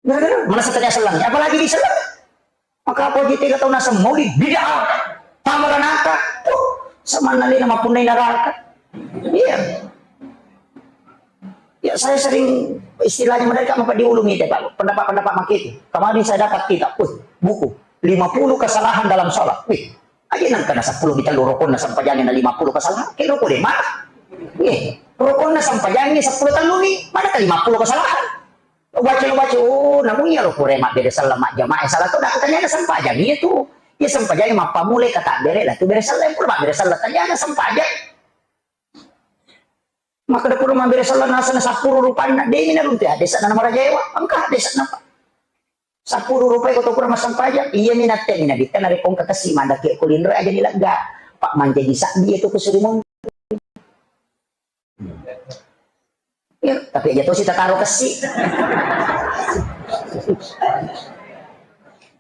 Gara-gara mana setengah selang, apalagi di selang. Maka apa aja tiga tahun asam maulid, bid'ah, tama ranaka. Tuh, sama nalina mapunai neraka. Iya. Ya, saya sering istilahnya mereka apa diulumi itu, Pak. Pendapat-pendapat mak itu. Kemarin saya dapat kitab, uh, buku lima puluh kesalahan dalam sholat. Wih, aja nang kena sepuluh kita rokonna sempajangi na lima puluh kesalahan. Kira rokok deh, mana? Nih, rokonna sempajangi sepuluh tellu nih, mana ke lima puluh kesalahan? Lo baca, lo baca, oh, namu iya lo pure mak beda salat mak jamaah salat tuh dah katanya ada sempajang iya tuh. Iya sempajang mak pamule kata bere lah tuh bere salat pura mak bere salat tanya ada sempajang. Makkeda pura mabbere selleng naseng sappuru rupanna, de'mi naruntu haddese'na namarajaewa, engka haddese'na, Pak. Sappuru rupai ko to pura massempajang, iyami natteni Nabitta narekko engka kessi maddekke ko linro aja ni lega, Pak, mancaji sabbi itu ko suri monri. Ya, tapi aja tosi tataro kessi.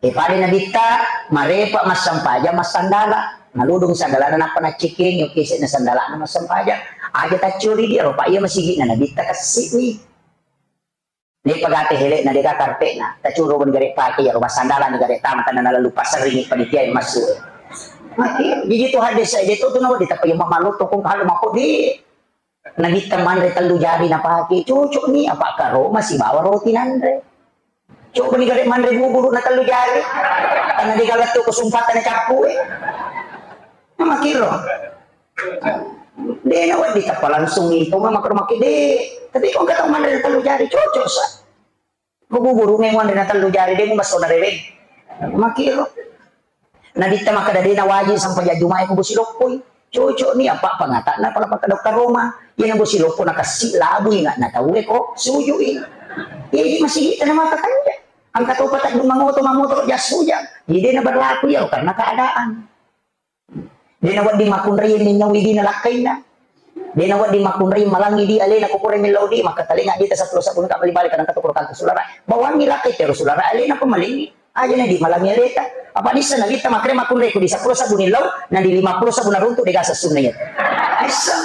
Eh, pada Nabitta, marepa massempajang massandala. Naludung sandalana nappa naccikiring, yoki sena sandalana massempajang. Aja taccuri dia, ropa iya masigi'na Nabitta kessi ni. Ni pagate hele na dega karpet na, tacuru bani gare pake ya rumah sandala ni gare tama tanah lalu pasar ini panitia yang masuk. Mati, jadi itu hadis saya, dia itu tuh nawa ditapa yang malu tokong kalau mako di Nabitta manre tellu jari napake, cocok ni, apa karo masih bawa roti nanre. Coba ni gare manre buburu na tellu jari. Karena dia galat tuh kesempatan cappu, eh. Nama kiro. De' nawedding tappa langsung itu mama ke rumah kide. Tapi kok kata manre na tellu jari cocok sa. Ko buburu memang manre na tellu jari de' mubasso na reweng. Makiro. Nabitta makkeda de' na wajib sampai jaju mai ko bosi loppoi. Cocok ni apa pangata'na pala pakkeda karoma. Iya na bosi loppo na kassi labu inga na tauwe ko sujui. Iya di masigi tana maka kanja. Angka topa tak mamoto mamoto jas hujan. Jadi de' na berlaku ya karena keadaan. De' nawedding makkunrai minnyau idi nalakkainna. De' nawedding makkunrai malangi di alena ko pura millau di, maka talenga di ta seppulo sabbu ka bali-bali kadang kata kurang sulara. Bawangi lakkai tero sulara alena ko malengi. Aja na di malangi aleta. Apa nissa Nabitta makkeda makkunrai ko di seppulo sabbu nillau, na di lima puluh sabbu naruntu de' gasa sunna iya. Aissa.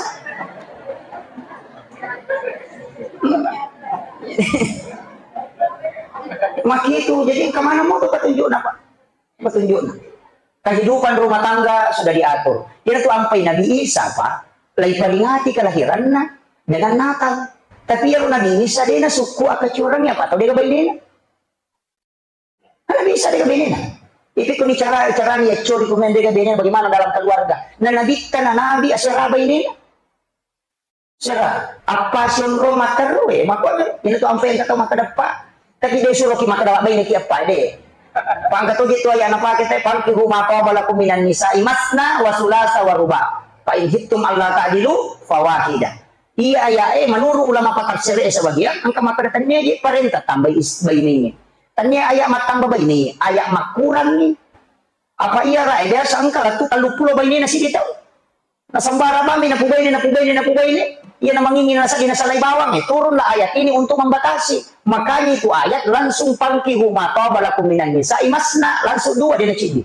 Makitu, jadi kemana mau tuh petunjuk apa? Petunjukna. Kehidupan rumah tangga sudah diatur. Iyana tu ampai Nabi Isa, Pak, laiperingati kelahiranna dengan Natal. Tapi iyaro Nabi Isa de' nasukku akkacurangi apa tau de' ga bainena. Kan Nabi Isa de' ga bainena. Itu kuni cara, cara ni accori kumendega bainena bagaimana dalam keluarga. Na Nabitta na Nabi asera bainena. Sera, apa sionrong matterru, eh, makkuaga, ina tu ampe engka tau makkeda, Pak. Tapi de' suroki makkeda, baineki apa, de'. Pangka toje tu ayat napake te, "Fankihu ma taba lakum minan nisa'i masna wa sulasa wa ruba. Fa in khiftum alla ta'dilu fawahida." Iya ayat, eh, menurut ulama patafsir, eh, sebagian, engka makkeda tennia je parenta tambai is-, bainengnge. Tennia ayat mattamba baine, ayat makkurangngi. Apa iya ra, eh, biasa engka lettu telluppulo bainena sidi tau. Nasembara bami, napubaine, napubaine, napubaine. Iya namangingi nasadi nasalai bawang, eh, turunlah ayat ini untuk membatasi. Makanya itu ayat langsung, "Fankihu ma taba lakum minan nisa'i masna," langsung dua de' naciddi.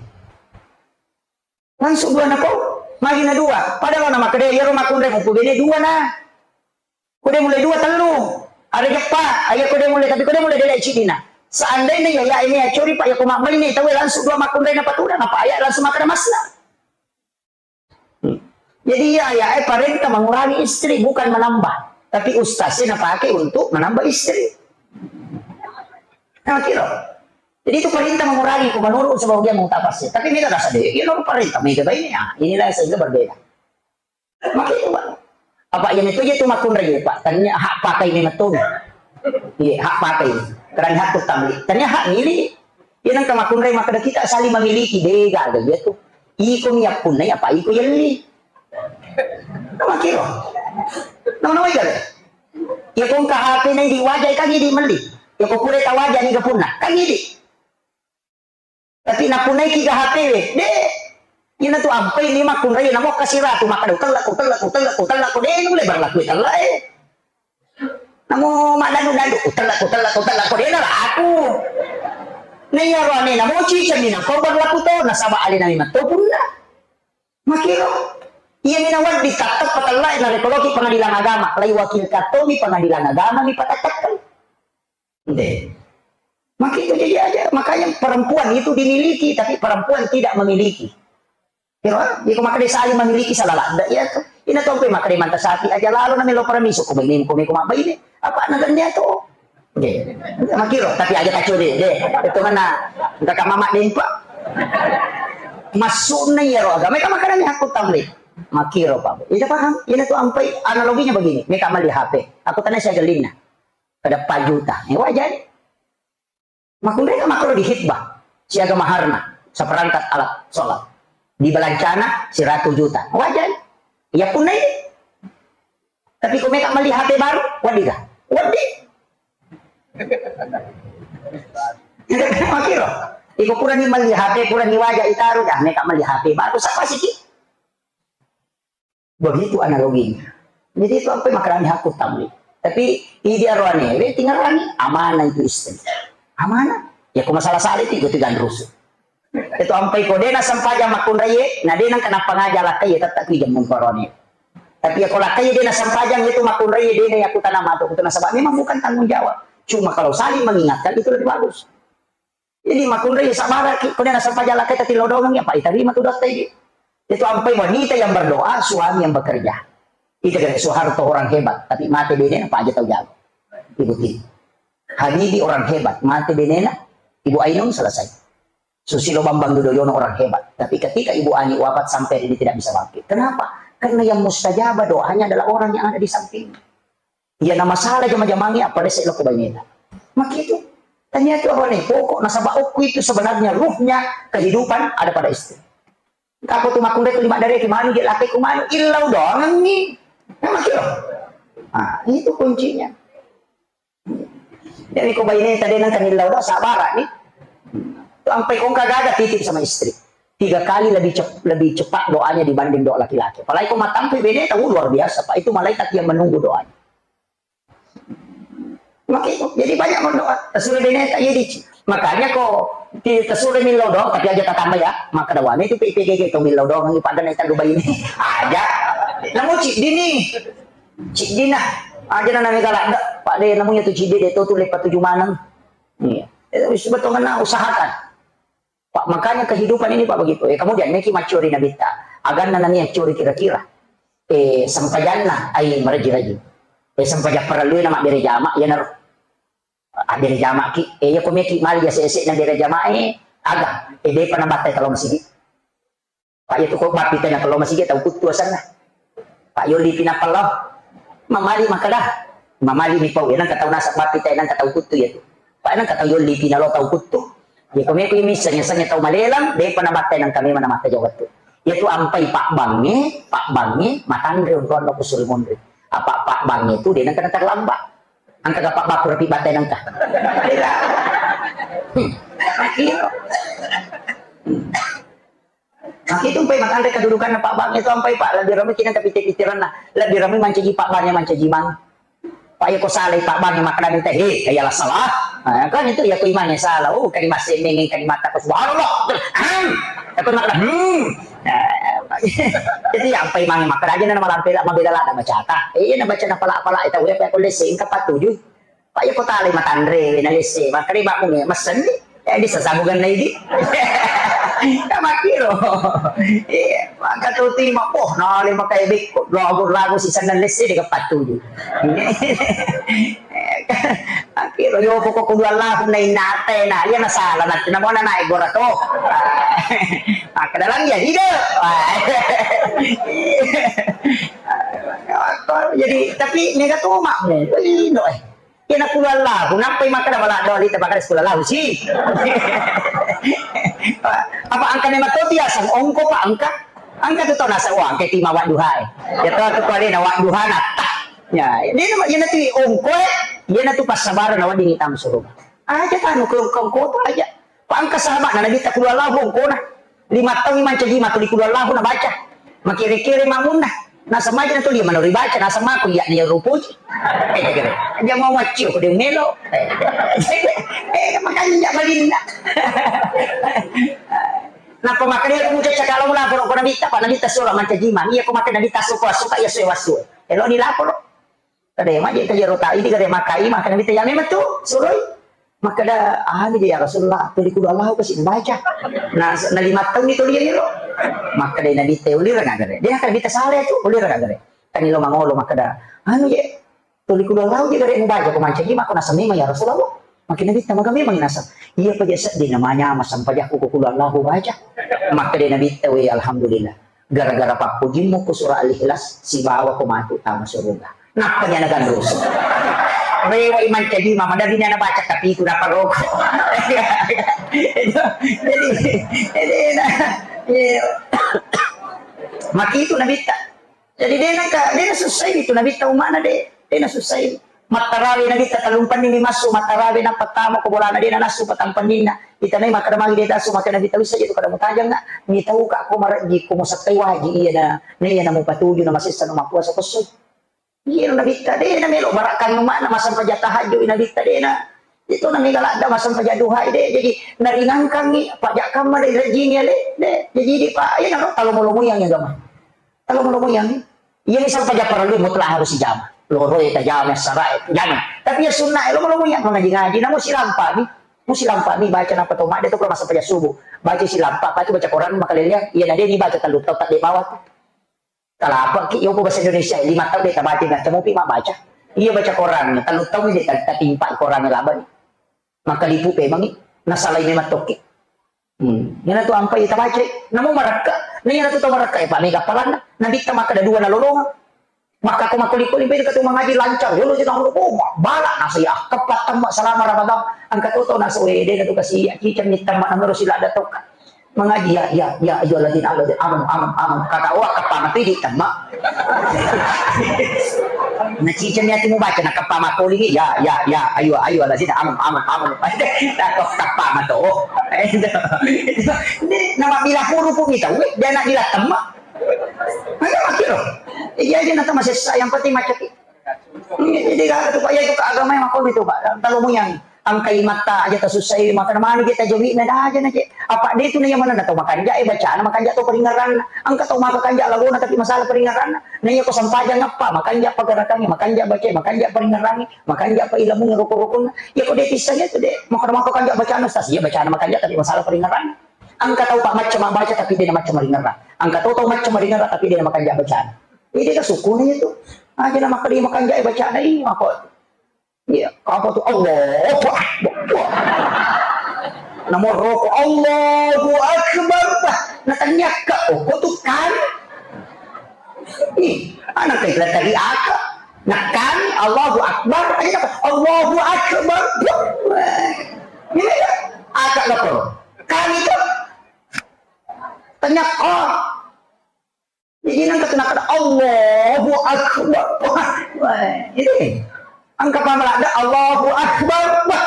Langsung dua nako, magi na dua. Padahal na makkeda, "Iyaro makkunrai mupubaine dua na." Ko de' mulle dua, tellu. Ada jeppa, ayat ko de' mulle, tapi ko de' mulle de' ciddina. Seandainya ya, ya ini ya curi, Pak, ya ko mabbaine, tahu langsung dua makkunrai na patudang, apa ayat langsung makkeda masna. Hmm. Jadi, iya, iya, eh, parenta mengurangi istri, bukan menambah. Tapi ustaznya napake untuk menambah istri. Nah, kira. Jadi, itu parenta mengurangi, ko menurut sebagian mau tapasnya. Tapi mega rasa deh, ya, menurut parenta, mega baik ini, ah, inilah sehingga berbeda. Maka itu, Pak. Apa yang itu aja tuh makkunrai, Pak. Tanya hak pakai memang tuh. Iya, hak pakai. Kerana hak utama. Tanya hak milik. Iya, nang kamakkunrai maka kita saling memiliki. Dega, ada dia tuh. Iko mi appunna, apa iko yelli. Nama kiro. Nama nama iga. Ya kong ka H P na di wajah kan di meli. Ya kok kure ta wajah ni ga punna. Kan di. Tapi napunaiki ga H P we. De. Ina tu ampai ni makkunrai namo kasiratu makkeda utella, utella, utella, utella ko de nulle berlaku utella e. Namo madanu-danu, utella, utella, utella, ko dena laku. Na iyaro ane namo ciceng ni napau berlaku to, nasaba alena memang to punna. Makiro. Iya ni nawedding tattep patella e narekoloki pengadilan agama, lai wakil katomi pengadilan agama mi patatteppeng. De. Maka itu jadi aja, makanya perempuan itu dimiliki, tapi perempuan tidak memiliki. Kira, iko makkeda saling memiliki salah ladde iya tu. Ina tompe makkeda manta sapi aja lalo na melo paramiso ko bainemu ko meko mabbaine. Apa na gande to? Nggih. Makiro, tapi aja kacau deh, deh. Itu kan na, enggak kama mak dempa. Masukna iyaro agama, meka makkeda ni aku tamri. Makiro, Pak. Iya paham? Ina tu ampai analoginya begini. Meka mali H P. Aku tanya saya gelinna. Pada empat juta. Eh, wajar. Makkunrai ka makkoro di khitbah, siaga maharna, seperangkat alat sholat. Di balancana, seratus juta. Wajar. Iya punna ini. Tapi ko meka melli H P baru, wedding ga? Wedding. Makiro. Iko purani melli H P, purani waja itaru, dah meka melli H P baru, sapa siki? Begitu analoginya. Jadi itu apa yang makarani hakku tamli. Tapi idi aroane, we tingarani, amanah itu istri. Amanah. Ya, ko masalah sale itu, itu tiga rusuh. Itu ampai ko dena sempajang makkunraie, na dena kenapa ngaja lakkai, tetap ki jammung parone. Tapi ya ko lakkai dena sempajang itu makkunraie, dena ya kutana matu, kutana, sebab memang bukan tanggung jawab. Cuma kalau saling mengingatkan itu lebih bagus. Jadi makkunraie sabaraki, ko dena sempajang lakkai tati lodongang ya, Pak, itarima tu dotta ini. Itu ampai wanita yang berdoa, suami yang bekerja. Itu kira Soeharto orang hebat, tapi mate bene apa aja tahu jago. Ibu Tini. Habibie orang hebat, mate benena, Ibu Ainun selesai. Susilo Bambang Yudhoyono orang hebat. Tapi ketika Ibu Ani wafat sampai hari ini tidak bisa bangkit. Kenapa? Karena yang mustajabah doanya adalah orang yang ada di samping. Iya, na masalah jama-jamangnya apa dese lo kebanyakan. Makitu. Tanya itu apa nih? Pokok nasaba okku itu sebenarnya ruhnya kehidupan ada pada istri. Aku tuh makkunrai tu lima dari ke manu, dia laki ku manu, illau doang nih. Nah, makiro. Nah, itu kuncinya. Jadi ko baine tadi nang kanillau doa, sabar ni. Sampai kong kagaga titip sama istri. Tiga kali lebih cep-, lebih cepat doanya dibanding doa laki-laki. Apalagi ko matampu bene tahu luar biasa, Pak. Itu malaikat yang menunggu doanya. Makanya, jadi banyak berdoa. Tersuruh bene tak jadi. Makanya ko ti-, tersuruh millau doa, tapi aja tambah ya. Maka doa itu P P G G itu millau doa, ngi pada naik tangguh bayi ini. Aja. Namun cik dini. Cik dina. Aja nana mega ladde. Pak de namanya tu cik de, de tu tu lepas tujuh maneng. Iya. Eh, sebetulnya usahakan. Pak, makanya kehidupan ini, Pak, begitu. Eh, kemudian, neki maccuri Nabitta. Aganna nani accuri kira-kira. Eh, sempajanna, ai meraji-raji. Eh, sempajang parellui na mabbere jama, iya naro. Abbere jama ki. Eh, iya ko meki mali ya sese na bere jama, eh, aga. Eh, depa na battai kalau masigi. Pak, iya tu ko bappi tena kello masigi tau kuttu asenna. Pak, yolli pi nappa lao. Mamali makkeda. Mamali mi pau, iya nengka tau naseng bappi tena nengka tau kuttu iya tu. Pak, nengka tau yolli pi nalo tau kuttu. Iya ko meko misseng, sengnge tau maleleng, depa nabattai nengka memang namatta jawab tu. Iya tu ampai pabbangnge, pabbangnge, matanre onronna kusuri monri. Apa pabbangnge tu de nengka terlambat. Engka ga pabbaku rapi battai nengka. Hmm. Iya. Hmm. Nah, itu mpai matanre kedudukanna pabbangnge itu ampai, Pak, lebbi ramai kita tapi pikiranna, lebbi ramai mancaji pabbangnge mancaji mang. Pak, iya ko salai pabbangnge makkeda minta, "He, iya lah salah." Nah, kan itu iya ko imangnge salah. Oh, kalimat semeng, kalimat apa, subhanallah. Hmm. Apa makkeda, hmm. Nah, jadi ampai mang makkeda aja na malampe lah, mabela lah ada macata. Eh, iya na baca na pala-pala itu udah apa ko lesse, engka patuju. Pak, iya ko talai matanre, na lesse, makkeda bak munge, messenni, eh, bisa sambungan lagi. Ya, makkiro. Iya, maka tu terima, oh, nale makai bekko, lagu-lagu si sana lesse, dia kepatuju. Makkiro, yo, pokok kudu Allahu na inate, na, iya na salah, na, na mana naik gora to. Maka dalam ya, hidup. Jadi, tapi mega tu makmu, ino, eh. Iya na kulo Allahu, nappai makkeda bala doang lite makkeda kulo Allahu si. Apa engka memang to biasa ongko, Pak, engka? Engka tu tau naseng, wah, engka tima Wadduha e. Ya to, tu kali na Wadduha na. Ya, dia nama, iya na tu ongko e, iya na tu passabaran na wedding tama suruga. Aja tanu ke ongko, ongko tu aja. Pak, engka sahabatna Nabitta kulo Allahu ongkona. Lima taung mancaji matu di kulo Allahu nabaca. Makere-kere mamunna. Naseng maja na tuli manori baca, naseng mako iya ni rupuji. Eh, kere. Dia mau maccio ko dia melo. Eh, makanya dia malinna. Napa makanya aku cakap kalau lapor ko Nabitta, Pak, Nabitta sura mancaji mang. Iya ko maka Nabitta suka, suka iya suwe wasu. Elo ni lapor. Kada maje ka jero ta idi kada makai, makkeda Nabitta, ya memang tu suroi. Makkeda, anu je ya Rasulullah, tuli kulo Allahu kasi baca. Na, na lima taung itu dia lo. Makkeda Nabitta, ulira nggak gare? Dia kan Nabitta salah tu, ulira nggak gare? Kan ilo mangolo makkeda, anu je, tuli kulo Allahu je gare baca, ko mancaji mako naseng memang ya Rasulullah. Makkeda Nabitta, maga memang naseng. Iya paja seddi namanya masang pajakku ko kulo Allahu baca. Makkeda Nabitta, we alhamdulillah. Gara-gara pappojimmu ku surah Al-Ikhlas, sibawa ko matu tama suruga. Nappa nyana ganrusu. Rewa i mancaji mama, dari nyana baca tapi itu dapat rokok. Jadi, jadi, nah, iya. Maki itu Nabitta. Jadi de' nangka, de' nasussai itu Nabitta ummana de', de' nasussai. Mattarawe Nabitta tellumpenni ni massu, mattarawe nappa tama ko bolana de' nanassu patampenninna. Itanai makkeda magi de' tassu, makkeda Nabitta wissa je tu kada mutajang na. Mitau ka ko marejji ko musakkai waji iya na, na iya na mupatuju na masessa na mappuasa kosso. Iya Nabitta de' na melo barakkan ummana masampaja tahajud Nabitta de' na. Itu na mega ladda masampaja duha de'. Jadi naringangkangi pajakkamma de' rejjini ale de'. Jadi di pa iya na ro talomo-lomo yang agama. Kalau melomo yang, iya misal paja parellu mutlak harus dijama. Loro ya tajama, sara ya tajama. Tapi ya sunnah ya lo melomo yang mengaji-ngaji. Namun silampami, mu silampami baca napa to madde to kalau masa paja subuh. Baca silampa, apa itu baca Quran maka lele. Iya nade dibaca telu tau tak dibawa. Kalau apa ki yo bahasa Indonesia lima tau de tabaca nggak temupi mak baca. Iya baca Quran telu tau de tatimpa Quran laban. Maka lipu pemangi. Nasalai memang toki. Hmm. Iyana tu ampai tabacai, namo marakka. Na iyana tu tau marakka, eh, pa mega appalanna. Nabitta makkeda dua nalolongang. Makka ko makkoli-koli beda katu mangaji lancar. Yolo je nahulu, oh, ma-, bala nasa ya, keppa temma selama Ramadan. Angka toto nasa, eh, de natu kasi ya, ciceng ni temma nang ro sila ada tokka. Mangaji ya, ya, ya, ayo lagi, lagi, aman, aman, aman. Kata oh, keppa mati di temma. Na ciceng ni ati mu baca, na keppa makkoli ni, ya, ya, ya, ayo, ayo lagi, aman, aman, aman. Na keppa mato. Ini nama bila huruf kita, weh, dia nak bila temma. Maka makkiro. Iya aja nanti masih sa-, yang penting macam itu. Jadi kalau tu payah itu ke agama yang aku itu, Pak. Kalau mau yang angkai mata aja tak susah, maka mana kita jawab, nah, aja, nah, cek. Apa dia itu, nah, yang mana, nah, tau makanja, eh, bacana makanja tau peringaran. Angka tau maka kanja lagona, tapi masalah peringaran. Nah, iya ko sampajang apa? Makanja apa gerakannya, makanja baca, makanja peringaran, makanja apa ilmu rukun-rukun. Iya ko dia pisahnya itu deh. Maka maka kanja bacana, stas, iya bacana makanja, tapi masalah peringaran. Angka tau pak macam baca tapi dia macam maringerra. Angka tau tau macam maringerra tapi dia makanja bacana. Ini dia suku nih itu. Ah, dia nama kali makanja bacana ini apa? Iya, apa tuh? Allahu Akbar. Nomor rokok Allahu Akbar. Nah, ternyata oh, kok tuh kan? Ih, anak kita tadi apa? Nah, kan Allahu Akbar. Aja apa? Allahu Akbar. Ini ya, agak lapor. Kami tuh tanya, oh, jadi nang kata nakada Allahu Akbar. Wah, ini angka pamalada Allahu Akbar. Wah,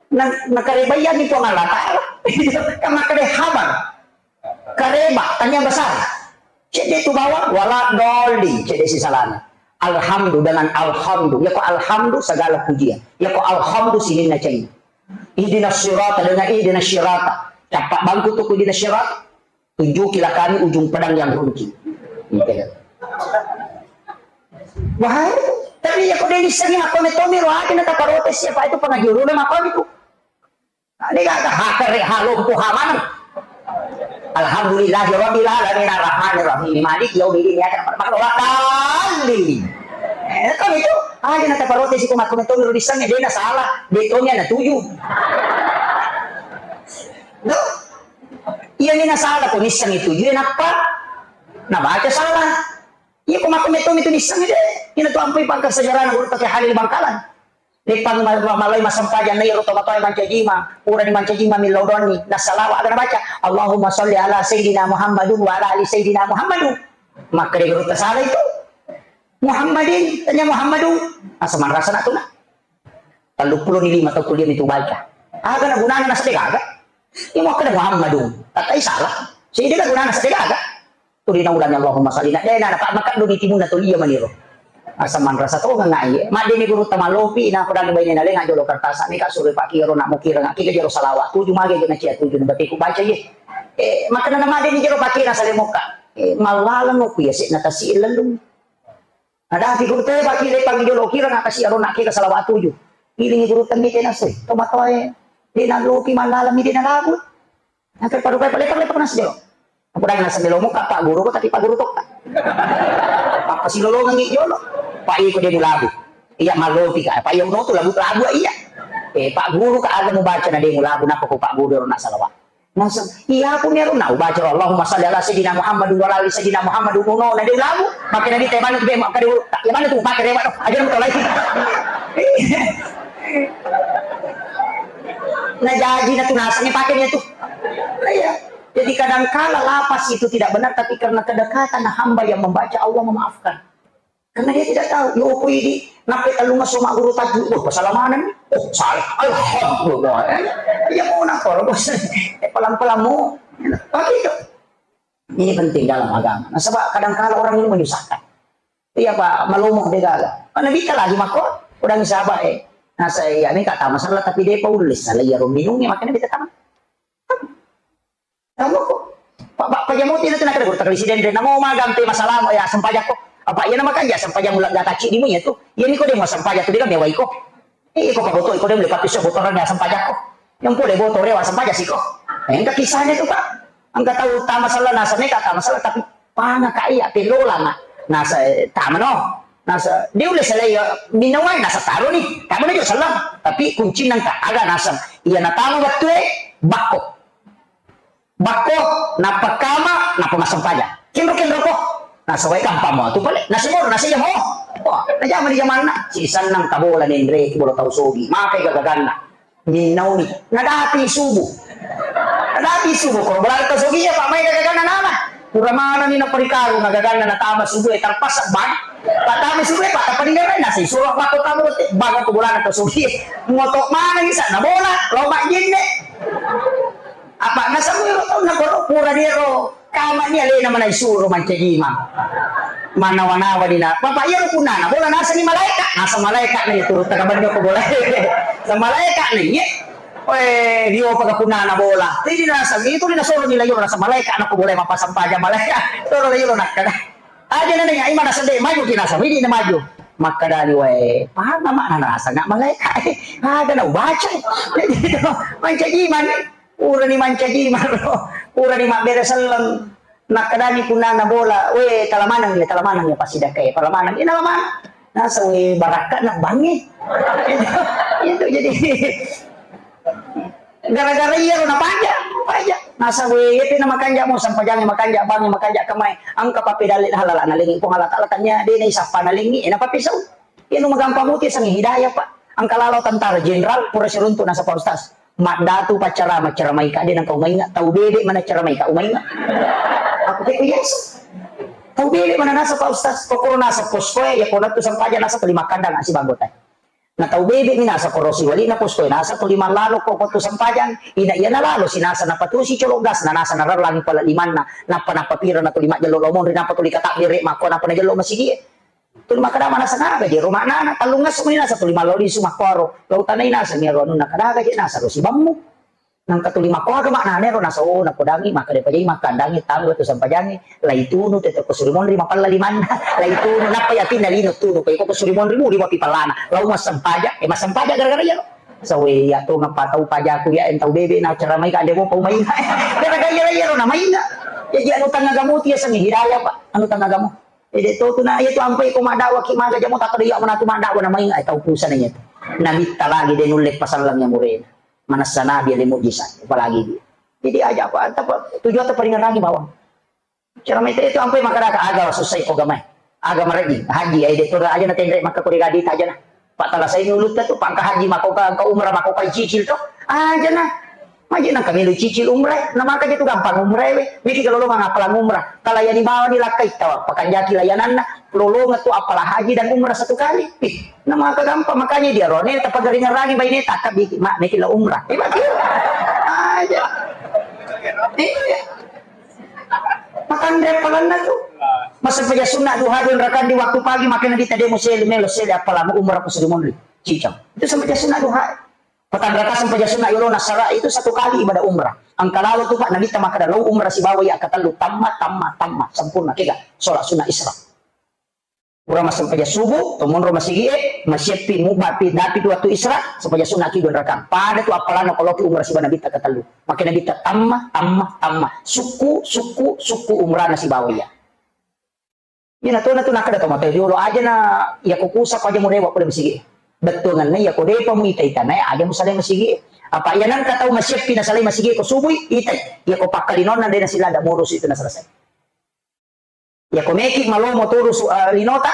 nang nakarebayani Puang Allah Ta'ala. Kan nakade habar. Kareba, tanya besar. Cedde tu bawang, wala doli, cedde si salana. Alhamdu dengan alhamdu. Ya ko alhamdu segala pujian. Ya ko alhamdu sininna cai. Ihdinas sirata dengan ihdinas sirata. Capak bangku tu ihdinas sirata. Tunjukilah kami ujung pedang yang runcing. Gitu. Wah, tapi ya ko deni seni apa metomi rohati na taparotes siapa itu pengaji ulama kau itu. Degaga hakere halompo hamaneng. Alhamdulillahi rabbil alamin arrahmanir rahim maliki yaumiddin iyyaka na'budu wa iyyaka nasta'in. Eh, kan itu aja na taparote siko makko metto ro diseng de na salah, de to na tuju. No? Iya ni na salah ko niseng itu je nappa. Na baca salah. Iya ko makko metto itu niseng de. Ina tu ampui pangka sejarah guru pakai Halil Bangkalan. Leppang ma-, ma-, malai massempajang na iyaro tomatoae mancajima, purani mancajima millau doanni, nassalawa aga nabaca, Allahumma sholli ala Sayyidina Muhammadun wa ala ali Sayyidina Muhammadun. Makkeda gurutta sala itu. Muhammadin, tanya Muhammadun. Asa manrasa nak tuna. Telluppulo ni lima tau kuliah itu baca. Aga na gunana nasabbe gaga. Iya makkeda Muhammadun. Tatai salah. Sidi na gunana nasabbe gaga. Tuli naulani Allahumma shalli na dena na makkaddo ni timunna tuli iya maniro. Asa manrasa to ngai. Maddeni guru tamalopi na kodang baine na lenga jolo kertas ni ka sure pakiro na mukira ngaki ke jero salawat tuju mage jena cia tuju na batiku baca ye. Eh, makkeda na maddeni jero pakira sale mokka. Eh, mallalang oku ya sik na tasi lellung. Ada fi guru te baki le pangi jolo kira na kasi aro na kira salawat tuju. Ini guru temmi tena soi. Tomatoe. Dena lopi mallalang mi dena lagu. Nangka parupai pale pale pernah sejolo. Aku dah nasa melo muka pak guru ko tapi pak guru tokka. Pak pasilolongan ngi jolo. Pak iko demu labu. Iya malopi ka. Pak iya uno tu labu labu iya. Eh pak guru ka aga mu baca na demu labu napa ko pak guru nak salawat. Langsung iya aku ni aruna ubaca Allahumma shalli ala sayyidina Muhammad wa ala ali sayyidina Muhammad uno na demu labu. Pakai nabi tebanu tu be makai dulu. Tak iya mana tu pakai rewa tu. Aja mu tolai. Na jaji na tu nasa ni pakai ni tu. Iya. Jadi kadangkala lafaz itu tidak benar, tapi karena kedekatan hamba yang membaca, Allah memaafkan. Karena dia tidak tahu, yo, ko idi, nappe tellung esso magguru tajwid, wah, pasala maneng. Oh, salah. Alhamdulillah. Ya, ya, mau nak koro, bos. Eh, pelan-pelan mau. Begitu. Ini penting dalam agama. Nasaba kadangkala orang ini menyusahkan. Iya, Pak, malomo de gaga. Mana bisa lagi mako? Udah bisa apa, eh? Nah, saya, ya, ini kata masalah, tapi dia paulis, salah, ya, rombinungnya, makanya kita tamat. Kamu kok? Pak, Pak, pajamu tidak kena kena guru takali siden, namo magampe masalahmu, ya, sempajakko. Apa, iya, nama kan, ya, sempajang mulak gata cik dimu, ya, tuh. Ya, ini kok dia mau sempajak tuh, dia kan mewah iko. Eh, iko paboto, iko dia beli papiso botoran, ya, sempajakko. Yang boleh botore, wa, sempaja siko. Eh, engka kisahnya tuh, Pak. Engka tahu tama salah, nasa meka tama salah, tapi panga ka iya, pello lama. Nasa, eh, tama no. Nasa, dia udah selai, ya, minawai, nasa taruh nih. Tama no juga salah. Tapi kuncinya engka, aga nasa. Iya, na tama betul, eh, bakko. Bakko, nappa kama, nappa massempajang. Kenro-kenro ko. Nasawai gampang mo tu pale. Nasimoro, nasijamo. Wah, najama di jamanna. Si sennang kabola nenre, bola tau sogi. Makai gagaganna. Minnauni. Nadapi subuh. Nadapi subuh. Ko bola tau sogi ya, Pak, mai gagaganna nama. Pura manani na perikarung gagaganna natama subuh, eh, terpaksa bang. Pak tama subuh, eh, Pak, apa dengar, eh, nasi suruh Pak tama, bang ko bola tau sogi. Ngotok mana bisa na bola, lomba jenne. Apa nasabui ro taunna koro pura diro kama ni alena manai suro mancaji imang. Manawa-nawa dina. Bapak iya ro punana bola nasani malaeka. Nasa malaeka ni turu takabanyo ko bola. Sa malaeka ni ye. Oe, rio paga punana bola. Jadi nasa itu ni nasoro ni layo nasa malaeka na ko bola mapasang paja malaeka. Toro layo nakkada. Aja na denga imana sede maju ki nasa midi na maju. Makkadani wae, paham mak nasa nggak malaeka. Ada na ubaca. Jadi itu mancaji imang. Purani mancaji maro, purani mabbere selleng. Nakkedani punnana bola, "We, tala maneng ya, tala maneng ya, pasti dake, tala maneng." Ina lama. Nasa, "We, barakka na bangi." Itu, itu jadi gara-gara iya ro na paja, paja. Nasa, "We, iya na makanja mo, sampajang makanja, bangi makanja kemai." Angka pape dalle halala na lengi Puang Allah Taala tanya, de na isappa na lengi, ena pape sau. Iya nu magampang muti sangi hidayah, Pak. Angka lalo tentara jenderal, pura siruntu nasa Pak Ustaz. Maddatu paccarama, caramaika de nengka umainga, tau bebe mana caramaika umainga. Aku teko biasa. Tau bebe mana nasa Pak Ustaz, kokoro nasa poskoe, ya kona tu sampaja nasa tuli makkandang asi banggotai. Na tau bebe mi nasa koro siwali na poskoe nasa tuli mallalo ko tu sampajang, ina iya nalalo si nasa napatusi colo gas na nasa narellang pala limanna, nappa nappa pira na tuli majjello lomonri nappa tuli katabbere makko nappa najello masigie. Tuli makkeda manaseng aga je ro maknana, tellung esso mi nasa tuli mallau lisu makkuaro, lau tanai naseng iyaro anunna, kada aga je nasa ro sibammu. Nangka tuli makkuaga maknana ero nasa, oh, napodangi, makkeda paja makkandangi, tangga tu sampajangi, laitunu tette ko suri monri mapella limanna, laitunu, nappa yatinna lino tunu, ko iko ko suri monri muri mapi pellana, lau massempaja, eh, massempaja gara-gara iyaro. Sawe iya to ngapa tau pajaku ya, entau bebe na ceramai ka demo pau mai. Gara-gara iyaro, iyaro na mai. Jadi anu tangga gamu tu ya sami hidayah, Pak, anu tangga gamu. Ede to tu na, iya tu ampai ko maddawa ki maga jamo tak ada iya mana tu maddawa na mai, eh, tau pusana iya tu. Nabitta lagi de nulle pasalleng ya murena. Manessa nabi ale mujizat, apalagi dia. Jadi aja apa, apa, tujuan tu paringan lagi bawang. Cara mete itu ampai makkada aga susah ko gamai. Aga mareji, haji, ai de to aja na tenre makka ko de gadi aja na. Pak tala sai ulutta tu, pangka haji mako ka, angka umrah mako ka cicil to. Aja na. Maji nang kami lu cicil umrah, na maka je tu gampang umrah we. Miki kalau lo mangapala umrah. Kala yani bawa ni lakkai tawa, pakanjaki layananna, lolonga tu apala haji dan umrah satu kali. Ih, na maka gampang, makanya dia rone tapagaringan lagi baine takka biki, mak, miki la umrah. Eh, maki. Aja. Iya. Makanre apalanna tu. Masa paja sunna duha dua rakaat di waktu pagi, makanya di tadi musel melo sel apalamu umrah ku suri monri. Cicang. Itu sama paja sunna duha. Patang rakaat sama paja sunna yolo nasara itu satu kali ibadah umrah. Angka lalo tu Pak Nabi ta makkada lo umrah sibawa ya katellu tamma, tamma, tamma, sempurna kega. Sholat sunna Isra. Pura massempajang subuh, to monro masigie, masieppi mubbapi dapi tu wattu Isra, sempajang sunna ki dua rakaat. Pada tu appalanna ko loki umrah siba Nabitta katellu. Makkeda Nabitta tamma, tamma, tamma. Sukku, sukku, sukku umrahna sibawa iya. Iya na tona tu nakkeda to mate riolo aja na iya ko kusa ko aja murewa pole masigie. Bettuanna iya ko depa muita-ita nae aja musalai masigie. Apa iya nangka tau masieppi nasalai masigie ko subui, itai. Iya ko pakkalinonna de nasilada murusu itu na selesai. Iya ko meki malomo turusu, eh, linota,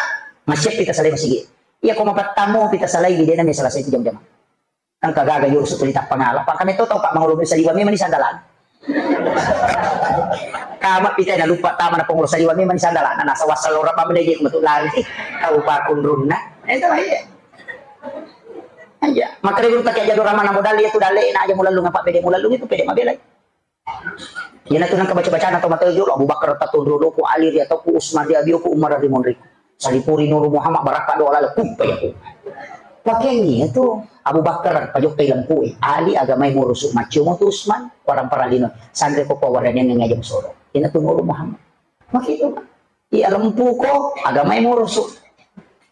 masieppi tasalai masigi. Iya ko mapettamu pi tasalai, de na mi selesai tu jam-jam. Engka gaga yurusu tuli tappangala. Pak kami to tau Pak mangolo bisa liwa memang ni sandalan. Kama pita na lupa tama na pengurus saliwa memang sandala na nasa wasal ora pamene je metu lari. Tau pakunrunna. Itu iya. Aja. Makare guru tak aja dorama na modal itu dale na aja mulallung apa pede mulallung itu pede mabelai. Iyana tu nengka baca-bacana tau matoa jolo, Abu Bakar tatunru doku, Ali ri atauku, Usman ri abioku, Umar ri monriku. Salipuri Nuru Muhammad barakka doa lalo, kuppa yaku. Pakengi tu Abu Bakar pajokkai lempue, Ali agamai murusu, maccio motu Usman, parang-parang lino, sanre ko pawaranian ngaja musoro. Iyana tu Nuru Muhammad. Makitu. Iya lempuko, agamai murusu.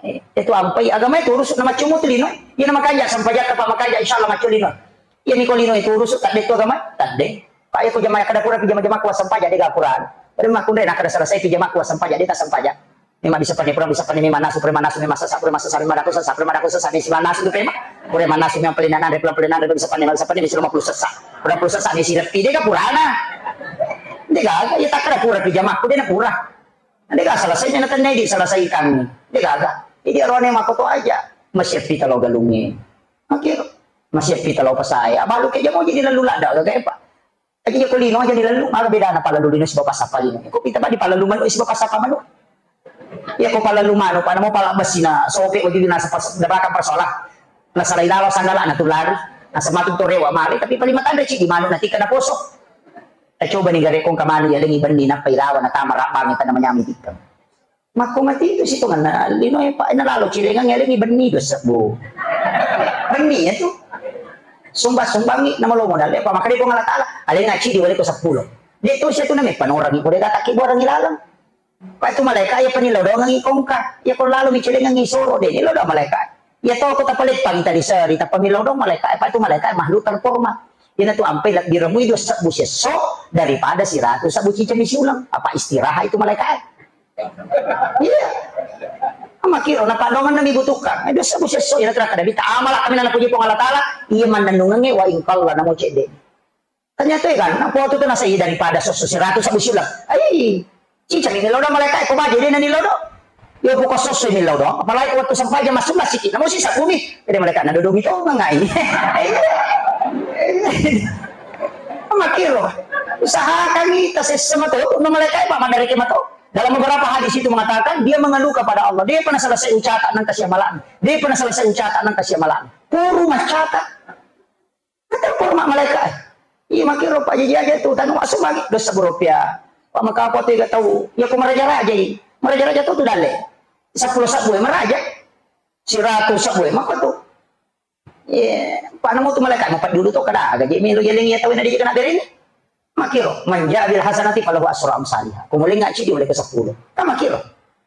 Eh, itu ampai agamai turusu na maccio motu lino. Iyana makanja sampajatta pa makanja insyaallah maccio lino. Iya niko lino itu urusu tadde tu agama, tadde. Pak ya ku jamaah kada pura pi jama-jama ku wassempajang de ga pura. Pada makkunre na kada selesai pi jama ku wassempajang de tasempajang. Memang bisa pane pura bisa pane memang nasu preman nasu memang sesa preman sesa memang daku sesa preman daku sesa ni siman nasu tu preman. Preman nasu memang pelina nandre pelan pelina nandre bisa pane bisa pane bisa lima puluh sesa. Lima puluh sesa ni sirepi de ga purana. De ga ya tak kada pura pi jama ku de na pura. De ga selesai na tennai di selesaikan. De ga ga. Jadi arone makoto aja. Masih pita lo galungi. Oke. Masih pita lo pasai. Abalu ke jamo jadi lalu lada gaga pa. Aja ko lino aja dilalu, maga bedana palalu lino sibawa passappa lino. Ko pita badi palalu manu sibawa passappa manu. Ya ko palalu manu, pada mau pala basina sope wajib nasa pas debaka persola. Nasalai lalo sanggala na tulari. Nasa matu to rewa male tapi paling matandre cidi manu nanti kena poso. Eh, coba ni gare kong kamanu ya lengi benni nappa ilawa na tama rabbangi tana manyami tikka. Makko mati itu sitonganna lino e pa na lalo cilengang elengi benni dua sebbu. Benni ya tu. Sumbang-sumbangi nama lo modal apa makanya Puang Allah Taala. Alenga cidi wale ko sepuluh. Dia tu situ name panorangi ko dia kata ki borangi lalang. Pa itu malaikat ya pani lo dongangi kongka. Ya ko lalo mi cilengangi soro de ni lo do malaikat. Ya to ko tapaleppang tadi seri tapamilo dong malaikat. Pa itu malaikat makhluk terhormat. Ina tu ampai lak diremui dua sebbu sesso daripada siratu sebbu cicami siulang. Apa istirahat itu malaikat. Iya. Makiro na padongan na mibutuhkan. Eh, dosa bu sesso ina tera kada bita amala kami nana puji Puang Allah Taala. Iya mannennungangnge wa ingkalla namo cedde. Ternyata ya kan, apa tu nasa iya daripada sesso siratu sebbu siulang. Ai, cica ni lodo malaikat ko baje de na ni lodo. Yo buka sesso ni lodo. Apalagi waktu sampai jam masuk masih kita mau sisa bumi. Jadi malaikat na dodo gitu ngai. Makiro. Usahakan kita sesama tu, no malaikat apa mandari kemato. Dalam beberapa hadis itu mengatakan, dia mengeluh kepada Allah. Dia pernah selesai ucata nang kasih malam. Dia pernah selesai ucata nang kasih malam. Puru macata. Kata puru mak malaikat. Iya makin rupa aja aja tu. Tanu masuk lagi. Dosa berupiah. Pak maka apa tu gak tahu. Ya aku meraja-raja ini. Meraja-raja tu tu dale. Sepuluh sabu ya meraja. Seratus sabu ya. Maka tu. Iya, pa namo tu malaikat, mapeddi ulu to kada aga je melo jalengi ya tau na di kena bere ni. Makiro, man jaa bil hasanati falahu asru amsaliha. Ko mulenga cidi oleh ke sepuluh. Kan makiro.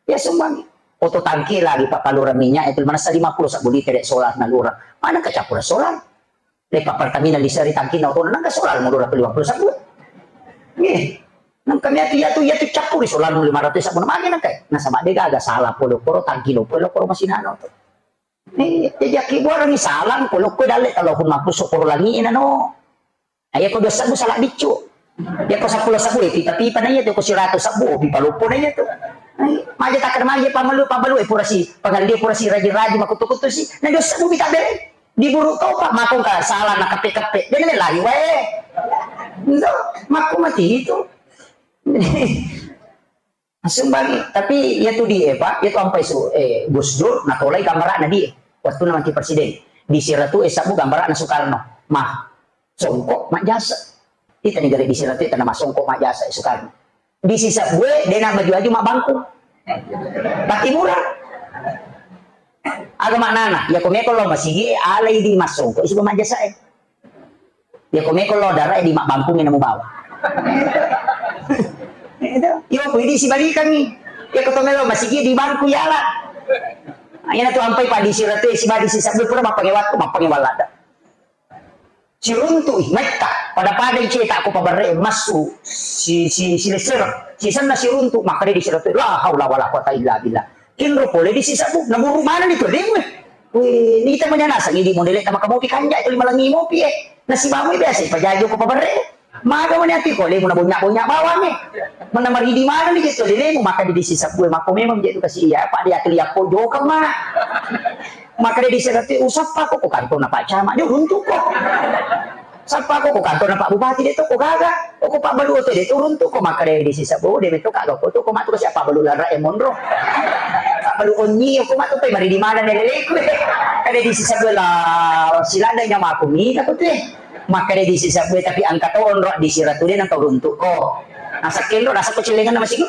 Ya sumbang. Oto tangki lagi pa palura minyak itu mana sa lima puluh sabu liter solar na lura. Mana ke campur solar? Lepa Pertamina di seri tangki na oto nang ke solar mu lura ke lima puluh sabu. Nih. Nang kami atu ya tu ya tu campur solar mu lima ratus sabu na magi nang kai. Nasaba de gaga salah polo koro tangki lo polo koro masih nano tu. Eh, jaji akkibuarengngi salang, ko lokko dalle talokun mappusso poro langi'e nano. Aye ko dua sebbu sala biccu. Ya ko seppulo sebbu, eh, pipa-pipa na iya tu, ko siratu sebbu, oh, pipa loppo na iya tu. Eh, maja takkeda maja pamalu, pamalu, eh, pura si, pangalli pura si rajin-rajin, makuttu-kuttu si. Na dua sebbu mi tabbere. Diburu topa, makongka salang na keppe-keppe. Jadi lari wae. Ndo, makku mati itu. Nasumbangi, tapi iya tu di, eh, Pak, iya tu ampai su, eh, Gus Dur, natolai gambarana di, eh, waktu na manti presiden. Di siratu, eh, sabbu gambarana Soekarno. Mah, songko, majjasa. Ita ni gare di siratu, ita nama songko, majjasa, eh, Soekarno. Di sisabbu, eh, dena baju-baju, mabbangku. Pati murah. Aga maknana, ya ko meko lo masigi, eh, alai di massongko, isi majjasa, eh. Ya ko meko lo dara di mabbangkungi namu bawa. Itu. Yo ko idi sibalikangi. Ya ko tomelo masigi di bangku yala. Ina tu ampai padi siratu sibadi sisabbu pura mappange waktu mappange walada. Siruntu metta pada-pada cetak ko pabarre massu si si si lesser si senna siruntu makare di siratu la haula wala quwata illa billah. Kinro pole di sisabbu, namuru maneng di tollimu. Wih, nita manyana sangi di modele tama kamopi kanja itu lima langi mopi, eh. Nasibamu biasa pajajo ko pabarre. Maga mani ati ko lemu na bonya-bonya bawang, eh. Mana maridi maneng di gitu lemu maka di sisabbu, eh, mako memang jadi kasih ya, Pak dia keliak ko jokang mana. Maka di siratu usappa ko ko kantor na Pak Camat, dia runtuk ko. Sappa ko, ko kantorna Pak Bupati de' to ko gaga, ko Pak Balu oto de' to runtu ko, makkeda di sisebbu de' metto ka ko to ko matu kasi Pak Balu larra e monro. Pak Balu onnyi ko matu pe mari di mana ne leleku. Kada di sisebbu la siladda nyamaku mi ta ko tu. Makkeda di sisebbu tapi angka to onro di siratu de' nang to runtu ko. Nasa kenro nasa ko celengan nama siku.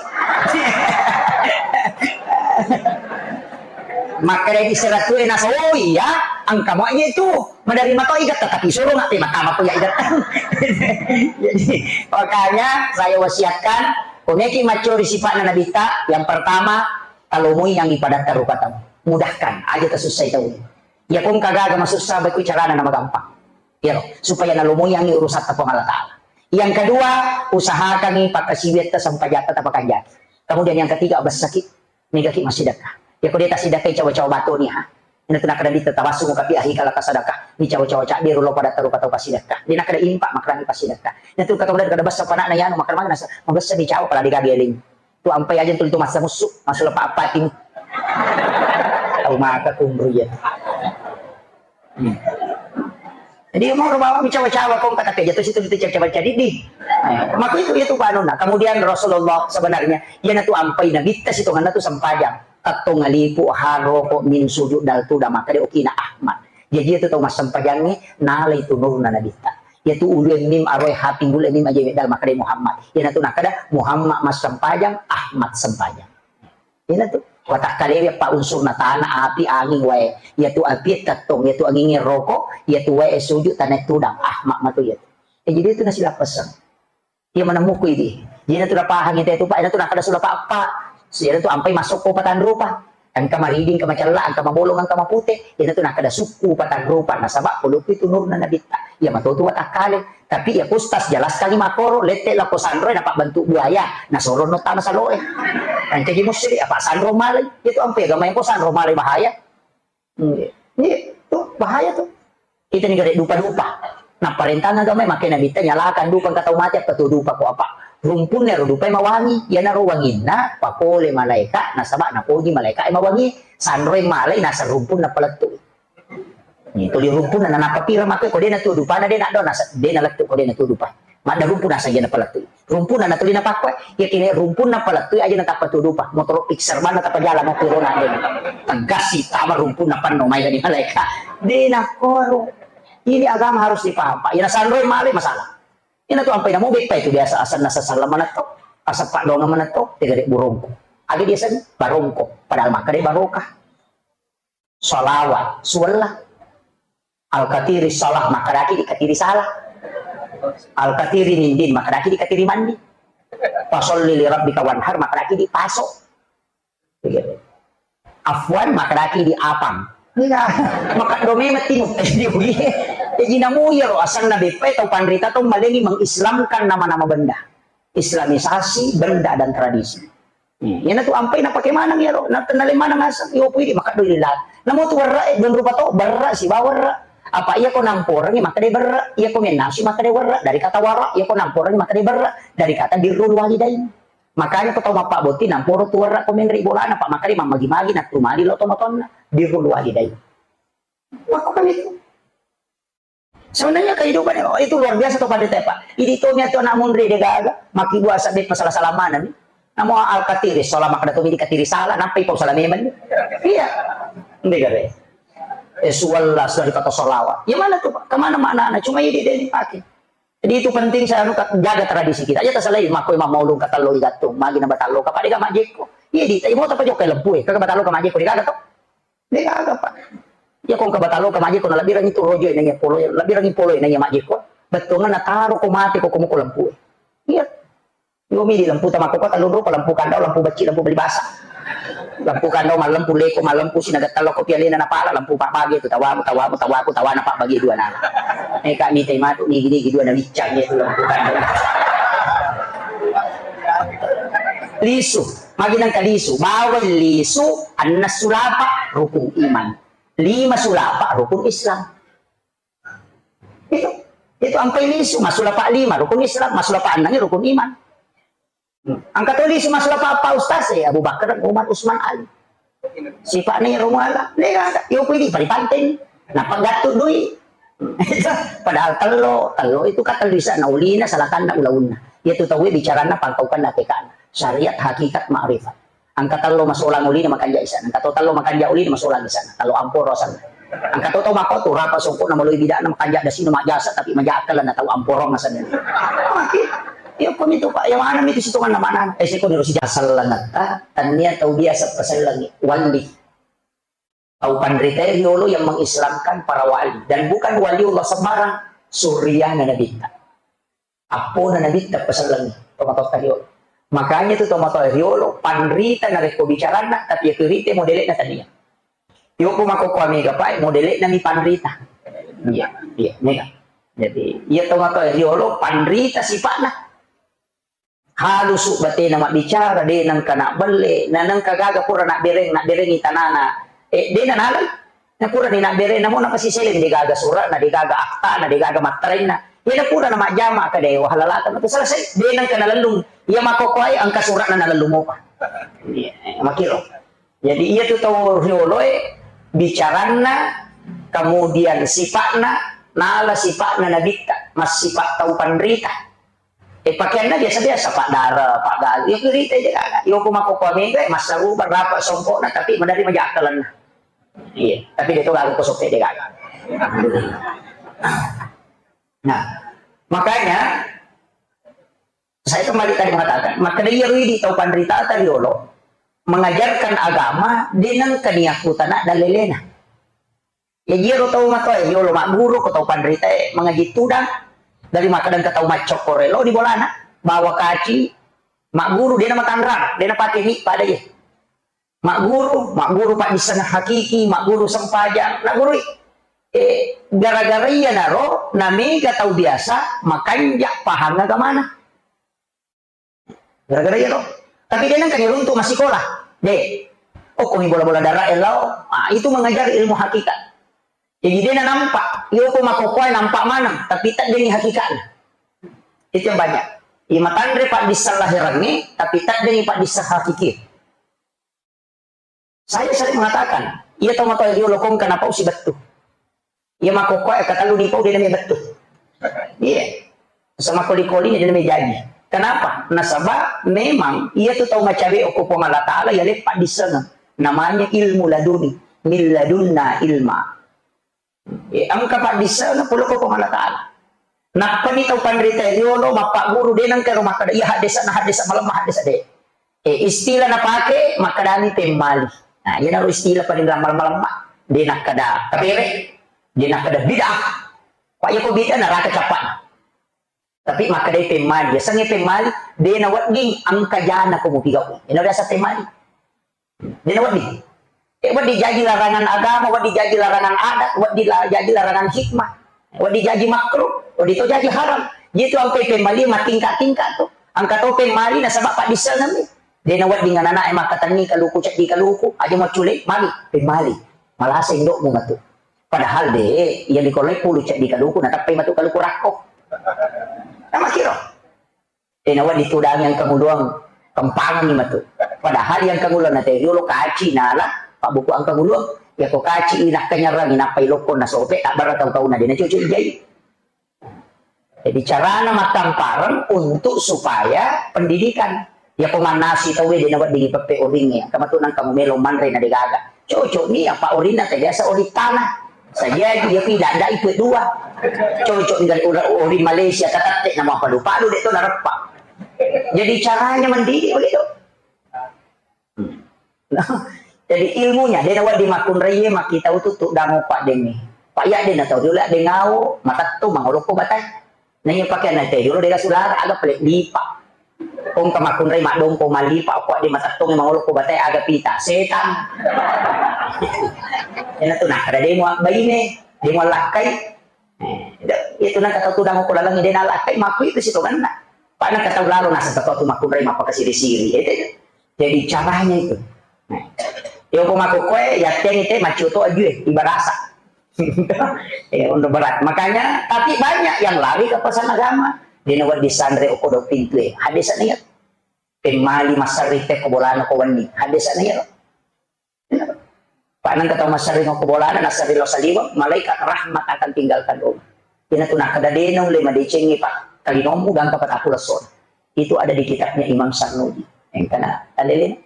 Makkeda di siratu e nasa, oh iya, angka mo aja itu. Maderri mato iga, tetapi suro nggak pe matama ko ya iga. Jadi, makanya saya wasiatkan, ko meki maccori sifa'na Nabitta, yang pertama, talomoi yang ibadah terrupa tau. Mudahkan, aja tasussai tau. Ya kong kagaga masussa, baik carana nama gampang. Ya, supaya nalomoi yang urusan Puang Allah Ta'ala. Yang kedua, usahakan pakkasiwiatta sempajatta tapakanjaki. Kemudian yang ketiga, besaki. Megaki massidekka. Yako de' tassidekka, cawa-cawa batu ni ha. Ina tu nakkeda Nabitta, tawassung kapi ahika la tasadekka. Ni cawa-cawa cabberu lo pada terrupa tau passidekka. De' nakkeda impa makkerang passidekka. Ina tu kata kada kada bessa panakna yanu makkerang nasa. Mabessa ni cawa pala de' gaga eling. Tu ampai aja tu masa musu, masuk lepa apa tim. Tau maka kumru ya. Hmm. Jadi mau bawa cawa-cawa kong kata kerja tu situ tu cawa-cawa jadi di. Eh, maka itu itu panuna. Kemudian Rasulullah sebenarnya, iya natu ampai Nabitta sitonganna tu sempajang. Tettong alipu, haro ko min sujud dal tu da maka de' okina Ahmad. Jadi itu tau massempajangnge nalai tu nurna Nabitta. Iya tu ulu mim aroi hati gule mim aja dal maka de' Muhammad. Iya natu nakada Muhammad massempajang, Ahmad sempajang. Ina tu. Watakkalewi eppa unsurna, tana, api, anging, wae. Iya tu api tettong, iya tu anging roko, iya tu wae sujud, tana tudang. Ahmad matu iya tu. Eh, jadi itu nasilappesseng. Iya maneng muku idi. Jadi itu napahang itu tu, Pak. Ina tu nakada sudah apa? Iya tu ampai masuk ko patan rupa. Engka mariding, engka macella, engka mabolong, engka mapute. Ina tu nakada sukku patan rupa. Nasaba pulupi tu nurna Nabitta. Iya matu tu watakkale. Tapi iya ku Ustaz jelaskan makkoro, lette lako sanroe napabbentuk buaya, nasoro no tama saloe. Engkaji musyrik, apa sanro malai? Itu ampe agama yang ko sanro malai bahaya. Iya, iya, tu bahaya tu. Kita ni gare dupa-dupa. Nah, parentana agama makkeda Nabitta nyalakan dupa engka tau mate apa tu dupa ko apa. Rumpunna ro dupa mawangi, iya naro wanginna pakole malaika, nasaba napoji malaika mawangi, sanroe malai nasa rumpunna palettu. Ni tuli rumpunna nanappa pira makkoi ko de' natu dupana de' naddo nasa de' nalettu ko de' natu dupa. Madda rumpunna saja napalettu. Rumpunna natuli napakkoi, iya kene rumpunna palettu aja natappa tu dupa. Motoro Pixar mana tappa jalan mau piro na de'. Tegas si tama rumpunna panno mai dari malaika. De' nakkoro. Ini agama harus dipaham, Pak. Iya nasanroi male masalah. Ina tu ampai namo beppa itu biasa asanna sasalla manetto. Asa padonga manetto, tega de' burongko. Aga biasa ni barongko, padahal makkeda barokah. Salawat, suwella. Al-katiri salah, makkedaki di katiri salah. Al-katiri nindin, makkedaki di katiri mandi. Fasalli li rabbika wanhar, makkedaki di paso. Begitu. Afwan, makkedaki di apang. Iya, makkeddo memang timu. Jadi namu iya ro asanna beppa tau panrita tau malengi mengislamkan nama-nama benda. Islamisasi benda dan tradisi. Hmm, iyana tu ampai napake maneng iyaro, na tennale maneng aseng, iyo pui di makaddo lila. Namo tu werra e, don rupa to, berra sibawa werra. Apa iya ko namporengi makkeda berra, iya ko mennasu makkeda werra, dari kata wara, iya ko namporengi makkeda berra, dari kata birrul walidain. Makanya ko tau mappabbotting namporo tu werra ko menre bolana, pa makkeda mammagi-magi nattu mali lo tomatoanna, birrul walidain. Makko kami tu. Sebenarnya kehidupan itu luar biasa to, pada tepa. Idi to mi atau anak munri de gaga, maki buah sabit masalah salah mana ni. Namo al katiri, salah makna to mi di katiri salah, nampai pau salah memang ni. Iya. Ndek gare. Eh, suwalla, sudah dikata salawat. Ya mana tu, Pak? Kemana maknanya? Cuma ini dia dipakai. Jadi itu penting saya anu, jaga tradisi kita. Ya tersalah makko imam maulung kata lo igattung, magi na batallo ka pada gama jeko. Iya di, tapi mau apa jokka lempu eh, kagak batallo ka majeko di gaga to. De gaga, Pak. Iya ko engka batalo ka majeko na lebbirangi tu rojo nanya polo, lebbirangi polo nanya majeko. Bettuanna nataro ko mate ko komo ko lempu. Iya. Yomi di lempu tama ko kota loro ko lempu kandau, lempu becci, lempu beli basa. Lempu kandau malempu leko, malempu sinaga talo ko pialena napala, lempu pak bagi tu tawamu, tawamu, tawaku, tawana pak bagi dua nala. Eh, kak mitai matu nigi-nigi dua na biccang itu lempu kandau. Lisu. Magi nengka lisu, bawai lisu, anna sulapa rukun iman. Lima sulapa rukun Islam. Itu, itu ampai lisu, masulapa lima rukun Islam, masulapa annang rukun iman. Hmm. Angka to lisu masulapa apa ustaz? Eh, Abu Bakar, Umar, Usman, Ali. Sifat ni rumala, lega ada. Yo pui di pari panteng. Napa gattu dui? Padahal tello, tello itu kan tello isana ulina, salakanna ulaunna. Iyatu tauwe bicaranna pangkaukanna akekana. Syariat, hakikat, ma'rifat. Engka tello masolang ulina makanja isana. Engka to tello makanja ulina masolang isana. Tello amporo asenna. Engka to tau makko tu rapa songkokna maloi bidakna makanja dasina majasa tapi maja akkalenna tau amporong asenna. Mati. Iya, kumi tu, Pak. Yang mana itu sitonganna mana? Eh, siko ni rusi selleng. Ah, tania tau biasa pasellengi. Wali. Tau panrita riolo yang mengislamkan para wali. Dan bukan wali Allah sembarang, suriyana Nabitta. Appona Nabitta pasellengi, tomatoatta riolo. Makanya tu tomatoa riolo, panrita narekko bicaranna, tapi iya kerita modele'na tania. Yoko makokkoa mega pae, modele'na mi panrita. Iya, iya, mega. Jadi, iya tomatoa riolo, panrita sipa'na. Halusu batena mabbicara, de nengka nabbelle, na nengka gaga pura nabbereng, nabberengi tanana. Eh, de nanalai. Na purani nabbereng, namo napasiseleng, de gaga sura'na, de gaga aktana, de gaga matterenna. Iya na pura na majjama ka de, wah, lalata matu selesai, de nengka nalellung. Iya makokkoe engka sura'na nalellung mopa. Iya, eh, makiro. Jadi, iya tu tau rioloe, bicaranna, kemudian sipa'na, nala sipa'na Nabitta, massipa tau panrita. Eh, pakeanna biasa-biasa, Pak Dara, Pak Galuh, ya, berita aja kan. Yo, ko makkokkoe mega, eh, massarupa, rapa songkokna, tapi menerima jakalanna. Iya, tapi dia tuh galuh ko sokke dia galuh. Nah, makanya saya kembali tadi mengatakan, maka dia ridi tau panrita tadi dulu mengajarkan agama dengan keniakutan dan lelena. Ya, iyaro tau matoa, eh, yolo magguru ko tau panrita, eh, mangaji tudang, dari makkeda engka tau maccokkoro lao di bolana, bawa kaci, magguru, de namatanrang, de napake mi pada, eh. Magguru, magguru paddisseng hakiki, magguru sempajang, nagurui. Eh, gara-gara iyanaro, namega tau biasa, makanja pahang agamana. Gara-gara iya to. Tapi de nengka niruntu massikola. De. Oh, ko mi bola-bola darah lao. Ah, itu mengajar ilmu hakikat. Jadi de nampak, iyo ko makkokkoe nampak maneng, tapi teddengi hakikatnya. Itu yang banyak. Iya matanre paddisseng lahirangnge, tapi teddengi paddisseng hakiki. Saya sering mengatakan, iya tau matoa riolo kongka napau sibettu. Iya makkokkoe katellu nipau de name bettu. Iya. Sama koli-koli de name jaji. Kenapa? Nasaba memang iya tu tau macawe okko Puang Allah Taala iya leppa dissengeng. Namanya ilmu laduni. Min ladunna ilma. Eh, engka paddissengeng pole ko Puang Allah Taala. Nappani tau panrita riolo mappagguru de nengka ro makkeda iya haddesa na haddesa malemma haddesa de. Eh, istilah napake makkedani pemmali. Nah, iyanaro istilah paling malemma-lemma. De nakkeda kapere, de nakkeda bid'ah. Pak yako bid'ah naraka cappana. Tapi makkedai pemmali, yasengnge pemmali, de nawedding engka jana ko mupigau. Ina biasa pemmali. De nawedding. Eh, wedding jaji larangan agama, wedding jaji larangan adat, wedding la-, jaji larangan hikmah, wedding jaji makruh, wedding to jaji haram. Jitu engka pemmali matingka-tingka tu. Engka to pemmali nasaba paddissengeng mi. De nawedding anana e makkatenni kaluku ceddi kaluku, aja maccule, magi pemmali. Malasa indokmu matu. Padahal de, iya dikoloi pulu ceddi kaluku, natappai matu kaluku rakko. Namakiro. Eh, nawa ditudangi yang kanguluang, kempangan ni matu. Padahal yang kanguluang na teh riolo kaci nala, pak buku ang kanguluang, ya ko kaci inakka nyerang, inappai lokko na sope, tak bara tau-tau na de na cucu ijai. Jadi, carana mattampareng untuk supaya pendidikan. Iya ko mannasi tauwe de naweddingi peppe oringnge. Engka matu nang kamu melo manre na degaga. Cocok ni apa orinna te biasa oring tanah. Sajaji iya pi dadai pue dua. Cocok ni ora-, oring Malaysia katatte nama palu-palu de to nareppa. Jadi caranya mendidik begitu. Hmm. Nah, jadi ilmunya, de nawedding makkunraie makkitau tu tudang uppa dengnge. Pak ya de natau dulu de ngau, matettu mangolokko batai. Naiya pakeanna te dulu de sulara aga pale lipa. Kong ka makkunrai madongko malipa, kok de matettu mangolokko batai aga pita. Setan. Ena tu nakkada de mua baine, de mua lakkai. Eh, itu nang kata tudang ko laleng de nalakkai, makku itu sitonganna. Pak nang kata lalo naseng kata tu makkunrai mappakasiri-siri. Itu. Jadi caranya itu. Nah, yo ko makkokkoe, yatteng te maccoto ajue, ibarasa. Ya, untuk berat. Makanya, tapi banyak yang lari ke pesan agama. Dina wedding sanre okodo pintu e. Hadis niat. Pemmali masarri te ko bolana ko wenni. Hadis niat. Pak, nengka tau massering ko bolana, nassering lo saliweng, malaikat rahmat akan tinggalkan rumah. Ina tu nakkeda de naulle madecengi, Pak, kalinommu gangka pataku lessona. Itu ada di kitabnya Imam Sarnuji. Engkana talele.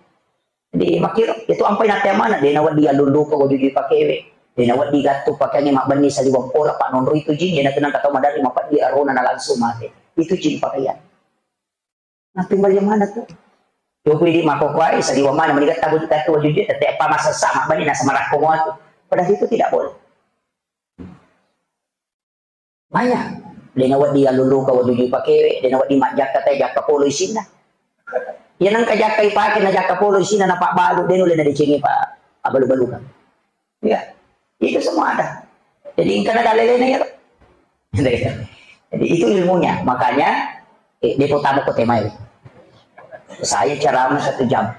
Jadi makkiro, itu ampai nate mana, de nawedding alulluka wajujui pakewe, de nawedding gattu pakeangnge mabbenni saliweng pora, Pak, nonro itu jin, ina tu nengka tau maderri mapeddi arona na langsung mate. Itu jin pakaian. Nappimbali mana tu? Yoku idi makokoai, saliweng mana, meniga tabu tatu wajujui, tette apa masessa, mabbenni nasa marakko mua tu. Padahal itu tidak boleh. Manya, de nawedding alulluka wajujui pakewe, de nawedding majjakka te jakka polo isinna. Iya nengka jakka ipake na jakka polo isinna na pabbalu, de nulle nadecengi pa abbalu-balukan. Iya, itu semua ada. Jadi engkana dalelena ya. Jadi itu ilmunya. Makanya, eh, depo tamu ko temai. Saya ceramah satu jam.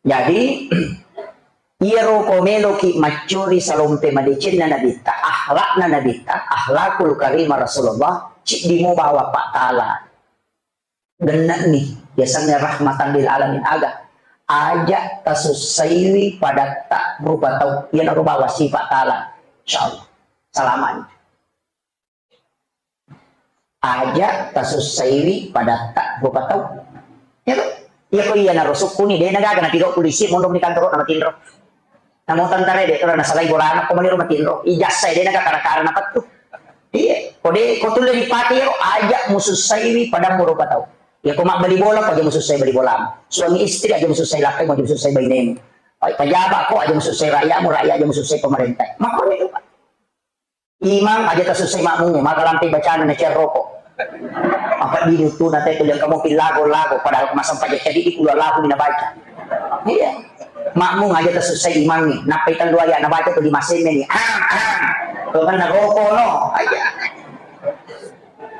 Jadi, iyaro ko meloki maccuri salompe madecenna Nabitta, akhlakna Nabitta, akhlakul karimah Rasulullah, ciddimu bawa Pak Tala. Genne'ni, yasengnge rahmatan lil alamin aga. Aja tasussaiwi padatta rupa tau, iyanaro bawa sifat Tala. Insyaallah. Salamani. Aja tasussaiwi padatta rupa tau. Iya to? Iya ko iyanaro sukkuni, de nagaga napigau polisi, monro ni kantoro na matinro. Namo tentara de, kalo nasalai bolana, ko maniro matinro. Ijazah de naga kara-kara napettu. Iya, ko de, ko tulle dipake iyaro, aja musussaiwi padammu rupa tau. Iya ko mabbali bola, ko aja musussai bali bolamu. Suami istri aja musussai lakkaimu, aja musussai bainemu. Pejabat ko aja musussai rakyatmu, rakyat aja musussai pemerintah. Makko itu, Pak. Imang aja tasussai makmungnge, maka lampe bacana na cerroko. Apa di dutu na te tuliang kamu pillago-lago, padahal masang paja cadi di kula lagu mina baca. Iya. Makmung aja tasussai imangnge, nappai tellu ayat na baca tu lima semme ni. Ah, ah. Tuh kan na roko no. Aja.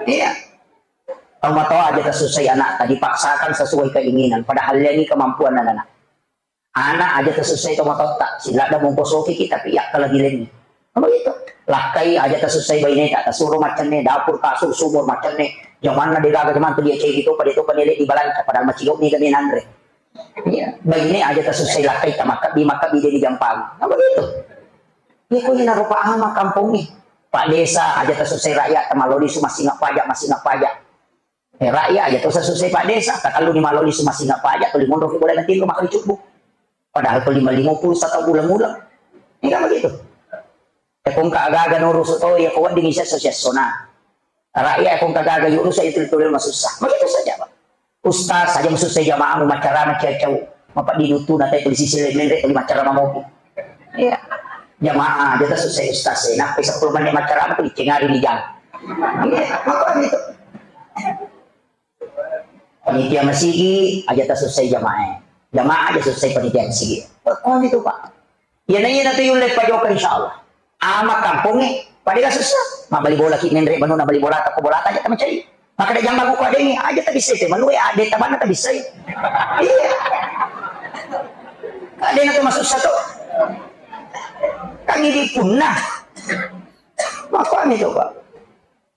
Iya. Tau matoa aja tasussai anak, dipaksakan sesuai keinginan, padahal leni kemampuan anak. Ana aja tasussai tomatoatta, siladda mongko sokiki tapi yakkalagi lenni. Kan begitu. Lakkai aja tasussai baineta, tasuro maccenne, dapur, kasur, sumur, maccenne. Jamanna degaga jaman tu dia cegi topa, dia topa nele di balanca, padahal macigau mega menanre. Iya, baine aja tasussai lakkai ta makkabbi, makkabbi de dijampang. Kan begitu. Iya ko ina rupa ama kampongnge. Pak Desa aja tasussai rakyat, tamaloli su massinga pajak, massinga pajak. Eh, rakyat aja to susah Pak Desa, takallu ni maloli sumasing apa aja, tuli monro ki boleh nanti rumah kali cukup. Padahal tuli lima puluh satu ulang-ulang. Ini kan begitu. Ya kong ka agaga nurusu to, ya ko wedding isa sosial sona. Rakyat ya kong ka agaga yurus aja tuli tuli masussa. Begitu saja, Pak. Ustaz aja masussa jamaah mau macara macacau. Mapa di dutu na tuli sisi lemen tuli macara mamopi. Iya. Jamaah aja ta susah ustaz, eh. Nappai sepuluh menit macara tu dicengari di jalan. Iya, apa gitu? Panitia masigi aja ta susah jamaah. Jamaah aja susah panitia masigi. Apa gitu, Pak? Iya, na iya na tu yulle pajoka insyaallah. Ama kampongnge, pada gak susah. Mabali bola ki menre, manu na bali bola ta ko bola ta aja ta macai. Makkeda jambang ko adengnge, aja tabissai te manue, ade tabanna tabissai. Iya. Adena tu masussa to. Kan idi punna. Makkuami to, Pak.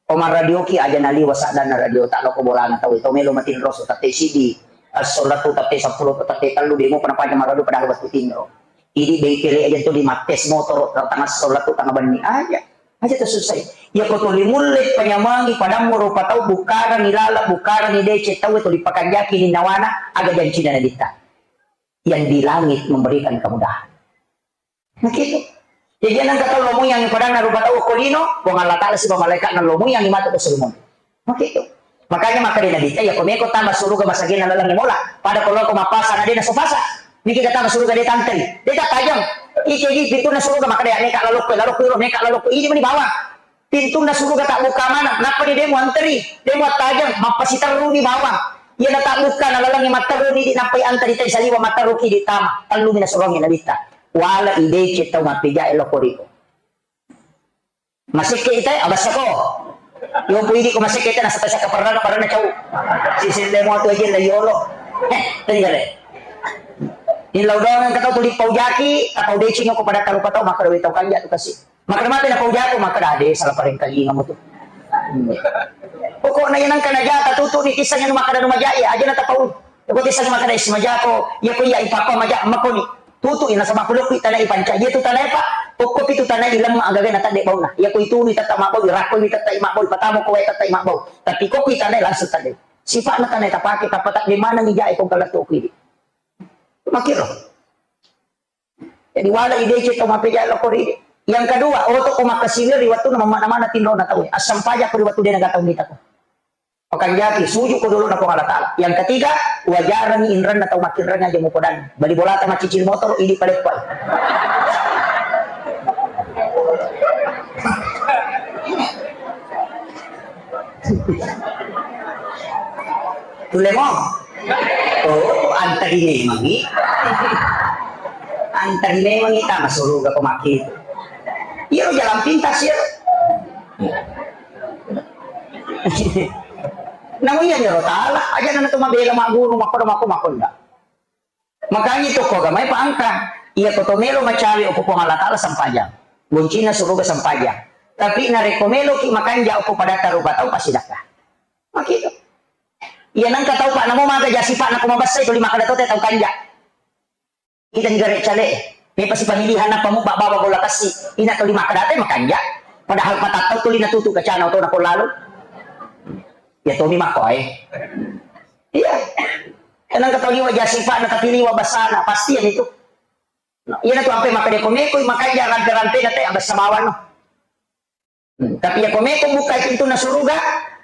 Oma radioki aja naliwa saddanna radio, tak loko bolana tau to melo matinro so tette sidi. Assolatu tette seppulo tette tellu demo pernah panjang radio padahal waktu tinro. Idi bengkele aja tu di mattes motor tengah assolatu tengah benni aja. Aja tersusai. Ya ko tuli mulle penyamangi padammu rupa tau bukarang ilala bukarang idece tau tuli pakanjaki ni nawana aga jancina Nabitta. Yang di langit memberikan kemudahan. Begitu. Jadi nang kata lomu yang padanna rupa tau ko lino, Puang Allah Taala siba malaikat nang lomu yang matu ko sulmon. Makitu. Makanya makkeda Nabitta, iya ko meko tama suruga masagena laleng mola. Pada ko loko mapasa na dena sopasa. Niki kata suruga de tantei. De ta tajang. Ike ji pintunna suruga makkeda ya neka laloko, laloko iro, neka laloko ini meni bawang. Pintunna suruga tabbuka maneng. Nappa ni demo anteri, demo tajang, mappasiterru ni bawang. Iya na tabbuka na laleng matterru ni di nappai anteri tai saliwa matterru ki di tama. Tellu mi na suruga Nabitta. Wala idece tau mappeja loko riko. Masekke ita, abasako. Yo pu idi ko masekke ita, nasata saka parana, parana cau. Si sille mo tu aja la yolo. Eh, tadi kale. Ini lau doang kata tuli paujaki, atau decing ko pada taruh kata maka doi tau kanja tu kasi. Maka mate na paujako, maka dade salah pareng kalinga mo tu. Pokokna yang nangka najata tutu ni kisah yang maka danu majai aja na tapau. Ko tiseng makkeda isi majako, iya ko iya ipapa maja makoni. Tutu i nasaba pole ko i tanae ipancaji tu tanae, Pak. Kokko pi tu tanae ilemma agaga na tadde bauna. Iya ko itunu i tetta mabbau, irakko mi tetta mabbau, ipatama ko wae tetta mabbau. Tapi kokko i tanae langsung tadde. Sipa'na tanae tapake, tappa tadde maneng ijae ko galetto ku idi. Makiro. Jadi wala ideceng tau mappeja lao ko ridi. Yang kedua, oto ko makkasiwir ri wettunna mamana-mana tinrona tau. Assampaja ko ri wettu de naga tau mita ko. Pakanjaki, suju ko dolo na Puang Allah Taala. Yang ketiga, wajarangi inranna tau makkinrang aja mupodangi. Bali bolata maccicil motor, idi paleppai. Tulemo. Oh, antari memangi. Antari memangi tama suruga ko makki. Iya jalan pintas ya. Namu iya nyoro tala, aja nana tu mabela maguru, makoda mako makonda. Makanya itu ko gamai pa angka. Iya ko to melo macawe ko Puang Allah Taala sampajang. Goncina suruga sampajang. Tapi narekko melo ki makanja ko padatta rupa tau pasti dakka. Makito. Iya nangka tau pa namo maga jasi pa nako mabassa itu lima kada tote tau kanja. Kita ni gare cale. Mepa si pamilihan apa mu baba gola kassi. Ina to lima kada te makanja. Padahal patattau tuli natutu kacana oto nako lalu. Ya tomi mako ae. Iya. Nangka tau liwa jasi pa na tapi liwa basana pasti yang itu. Iya na tu ampe maka deko meko makanja rampe-rampe na te abassa bawang no. Hmm, tapi iya ko meko bukai pintunna suruga,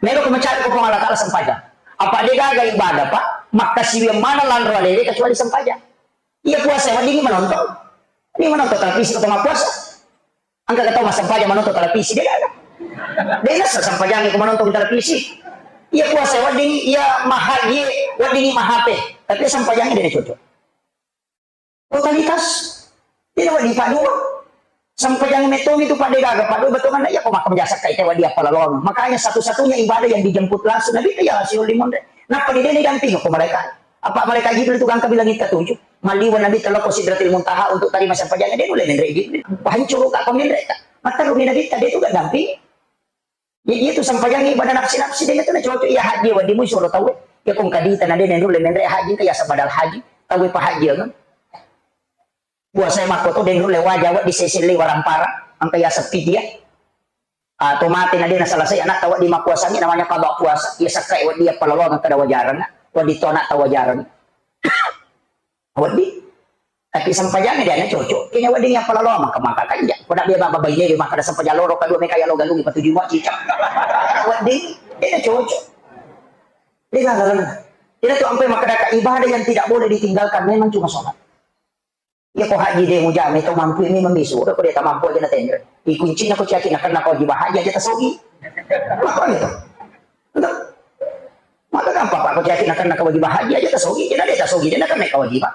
melo ko mencari ko Puang Allah Taala sempajang. Apa de gaga ibadah, Pak? Makkasiwiang mana lanro alele kecuali sempajang. Iya puasa wedding manonton. Ini manonton televisi ko tengah puasa. Angka kata massempajang manonton televisi de gaga. De nasa sempajang ko manonton televisi. Iya puasa wedding, iya mahaji wedding mahape. Tapi sempajang de cocok. Totalitas. Tidak wadi padua. Sampajang metomi tu pada gaga padua betul mana ya kok makan biasa kai tewa dia palalono. Makanya satu-satunya ibadah yang dijemput langsung Nabi itu ya siul limonde. Napa di dene damping ko malaikat? Apa malaikat Jibril itu gangka bilang kita tujuh. Maliwa Nabi teloko Sidratil Muntaha untuk tadi masa pajang dia boleh menre Jibril. Hancur ka pemenre. Mata rumi Nabi tadi itu gak damping. Jadi itu sampajang ibadah nafsi-nafsi de tu na cocok iya haji wadimu suro tau. Ya kong kadita na de nulle menre haji ka ya sabadal haji. Tau pa haji kan. Puasa makko to de nulle waja wadi seselle warampara angka ya sepi dia. Atau mate na de na selesai anak tau di mapuasangi namanya qada puasa. Ya sakkai wadi ya palolong kada wajaran. Wadi to anak tau wajaran. Wedding. Tapi sempajang dia na cocok. Kene wedding yang palalo maka maka kan ya. Kau nak dia baba bayi dia maka ada sempajang loro kedua mereka ya lo galung patuju mau cicak. Wedding. Dia na cocok. Dia nggak ngerti. Dia tuh sampai maka ada ibadah yang tidak boleh ditinggalkan memang cuma sholat. Ya kau haji deh mujame tau mampu ini membisu. Udah kau dia tak mampu aja na tender. Di kuncinya kau caki nak kena kau jiwa haji aja tasogi. Apa gitu? Entah. Maka gampang, Pak, kau yakin akan nak kewajiban haji aja tasogi, jadi dia tasogi, dia nak kena kewajiban.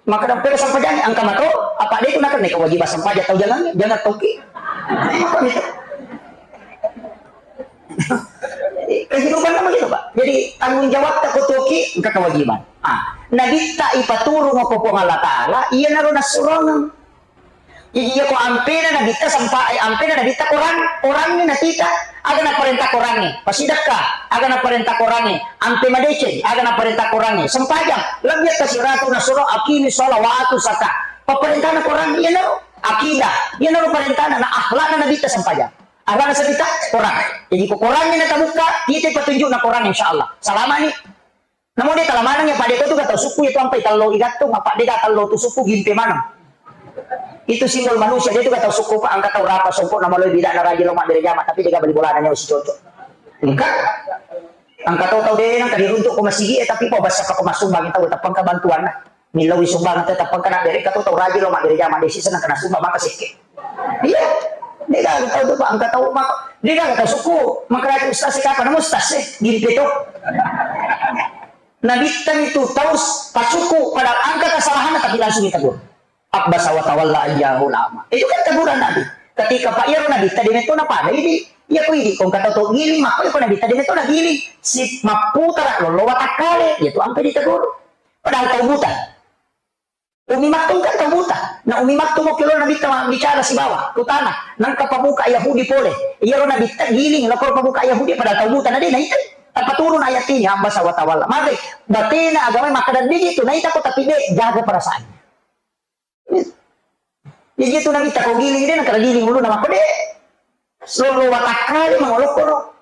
Maka dalam pera sampajang angka mato, apa dia itu nak kena kewajiban sampajang tau jangan, jangan toki. Apa gitu? Kehidupan kan begitu, Pak. Jadi tanggung jawab tak kau toki, engka kewajiban. Ah, Nabi tak ipaturung apa Puang Allah Taala, iya naro nasurungan. Jadi iya ko ampena nabitta sempa, eh, ampena nabitta Quran, Qurangnge natita, aga naparenta Qurangnge, pasidakka, aga naparenta Qurangnge, ampe madeceng, aga naparenta Qurangnge, sempajang, lebbi atta siratu nasuro aqimi sholawatu zaka. Paparentana Quran, iyanaro akidah, iyanaro parentana na akhlakna nabitta sempajang. Akhlakna sabita Quran. Jadi ko Qurangnge natabukka, kita petunjukna Quran insyaallah. Salamani. Namo de tala maneng ya, pada itu tu kata suku itu sampai tello igattung, apa de tello tu suku gimpe maneng. Itu simbol manusia, dia tu kata suku Pak, angka tau rapa songko nama lo bida na rajin lo mabbere jama, tapi dia bali bola nanya usi cocok. Engka angka tau tau de nang kadi runtuk ko masigi, eh, tapi po basa ko masumbang tau tapang ka bantuan na. Millau sumbang tetap kena bere, kata tau rajin lo mabbere jama, desi senang kena sumbang maka sekke. Iya. Dia gak tau tu Pak, angka tau maka dia gak tau suku, maka rajin ustaz siapa nama ustaz sih, gimpe tu. Nabitta itu tau pasuku pada angka kesalahan tapi langsung ditegur. Abbasa wa tawalla ayyahu lama. Itu kan teguran Nabi. Ketika Pak Iro Nabitta di metona pada ini, ya ku ini kong kata to giling, maka ko Nabitta di metona giling, si maputara lolo watakkale, itu ampe ditegur. Padahal tau buta. Umi Maktum kan tau buta. Na Umi Maktum okkelo Nabitta ma-, bicara sibawa ku tanah. Nangka pabuka Yahudi pole. Iyaro Nabitta giling, lokor pabuka Yahudi padahal tau buta. Na de naitai. Tappa turun ayat ini, abbasa wa tawalla. Magai, batena agama makkada digi tu, naita ko tapi de, jaga perasaan. Jadi itu Nabitta ko giling de, nakala giling uluna makko de. Solo watakkale mangolokkoro.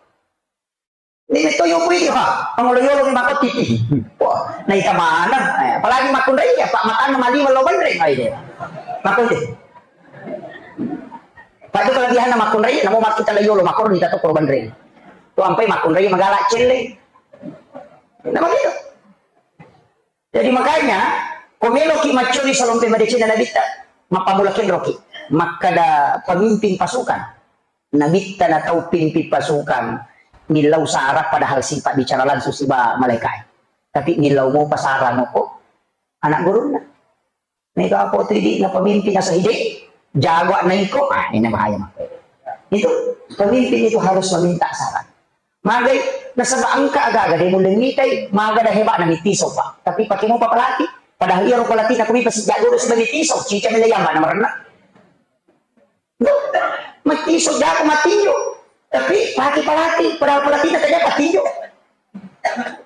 Ini to yo pui ha, mangolo yolo ni makko titi. Wah, naita maneng. Eh, apalagi makkunrai ya, Pak, matanna maliwa lo banreng ai de. Makko de. Pak, itu kelebihanna makkunrai, namo makkita la yolo makko ni tato koro banreng. Tu ampai makkunrai magala celle. Nama gitu. Jadi makanya, ko meloki maccuri salompe madeceng Nabitta, mappamula kenroki. Makkada pemimpin pasukan. Nabitta na tau pimpin pasukan, millau sara padahal sipa bicara langsung siba malaikat. Tapi millau mopa sara moko anak gurunna. Mega apa tu idi na pemimpin asa hide, jago na iko, ah, ini bahaya mah. Itu pemimpin itu harus meminta saran. Magai, nasaba engka aga-aga de mulle mitai, maga da hebat na mitiso, Pak. Tapi pakai mau pelatih, padahal iya ro pelatih na kumi pasti jago sudah mitiso, cica mele yang mana merenang. Matiso jago matinjo. Tapi pakai pelatih, padahal pelatih na tanya patinjo.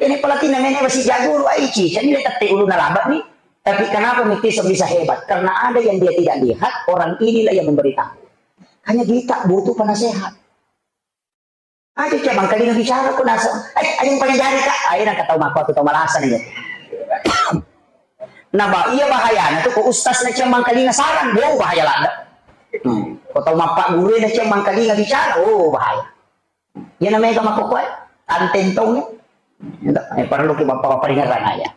Ini pelatih namanya masih jago lu aici, jadi dia tette ulu nalabak nih. Tapi kenapa mitiso bisa hebat? Karena ada yang dia tidak lihat, orang inilah yang memberitahu. Hanya kita butuh penasehat. Aja cemang kalinga bicara ko nasa. Eh, ayo pengajari kak. Ayo nak ketawa mako atau tahu malasan aja. Nah, bah, iya bahaya. Nah, tuh ko ustaz na cemang kalinga sarang, wow bahaya lada. Hmm. Ko tahu mapak guru na cemang kalinga bicara, oh bahaya. Ya namanya kama koko eh, antentong ya. Eh, perlu kita bapak peringetan aja.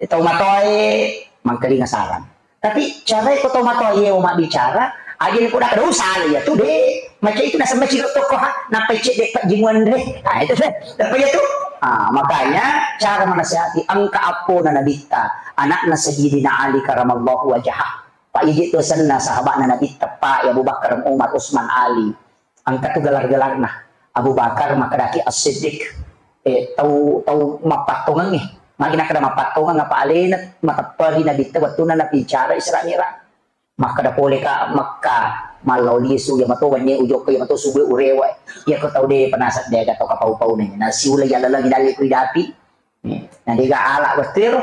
Tau matoae mangkalinga sarang. Tapi carae ko tau matoae mabbicara, aja ni poda kada usah ya tu de. Macam itu nasaba ciro toko ha, nappa cedde pajjimuan re. Ah, itu deh. Apa ya tu? Ah, makanya cara menasihati engka appona Nabitta, anakna Sayyidina Ali karamallahu wajhah. Pak Ijit tu senna sahabatna Nabitta, Pak Abu Bakar, Umar, Usman, Ali. Engka tu gelar-gelarna. Abu Bakar makkedaki As-Siddiq. Eh, tau, tau mappattongengnge. Magi nakkeda mappattongeng apa alena matepperi Nabitta wettunna nabicara Isra Mi'raj. Makkeda pole ka Mekka, mallao lisu, iya mato wennie ujokka, iya mato subuh urewa. Iya ko tau de penasat de aga to kapau-paune. Nasiula iya laleng dalle kui dapi. Eh, na dega ala wettu ero.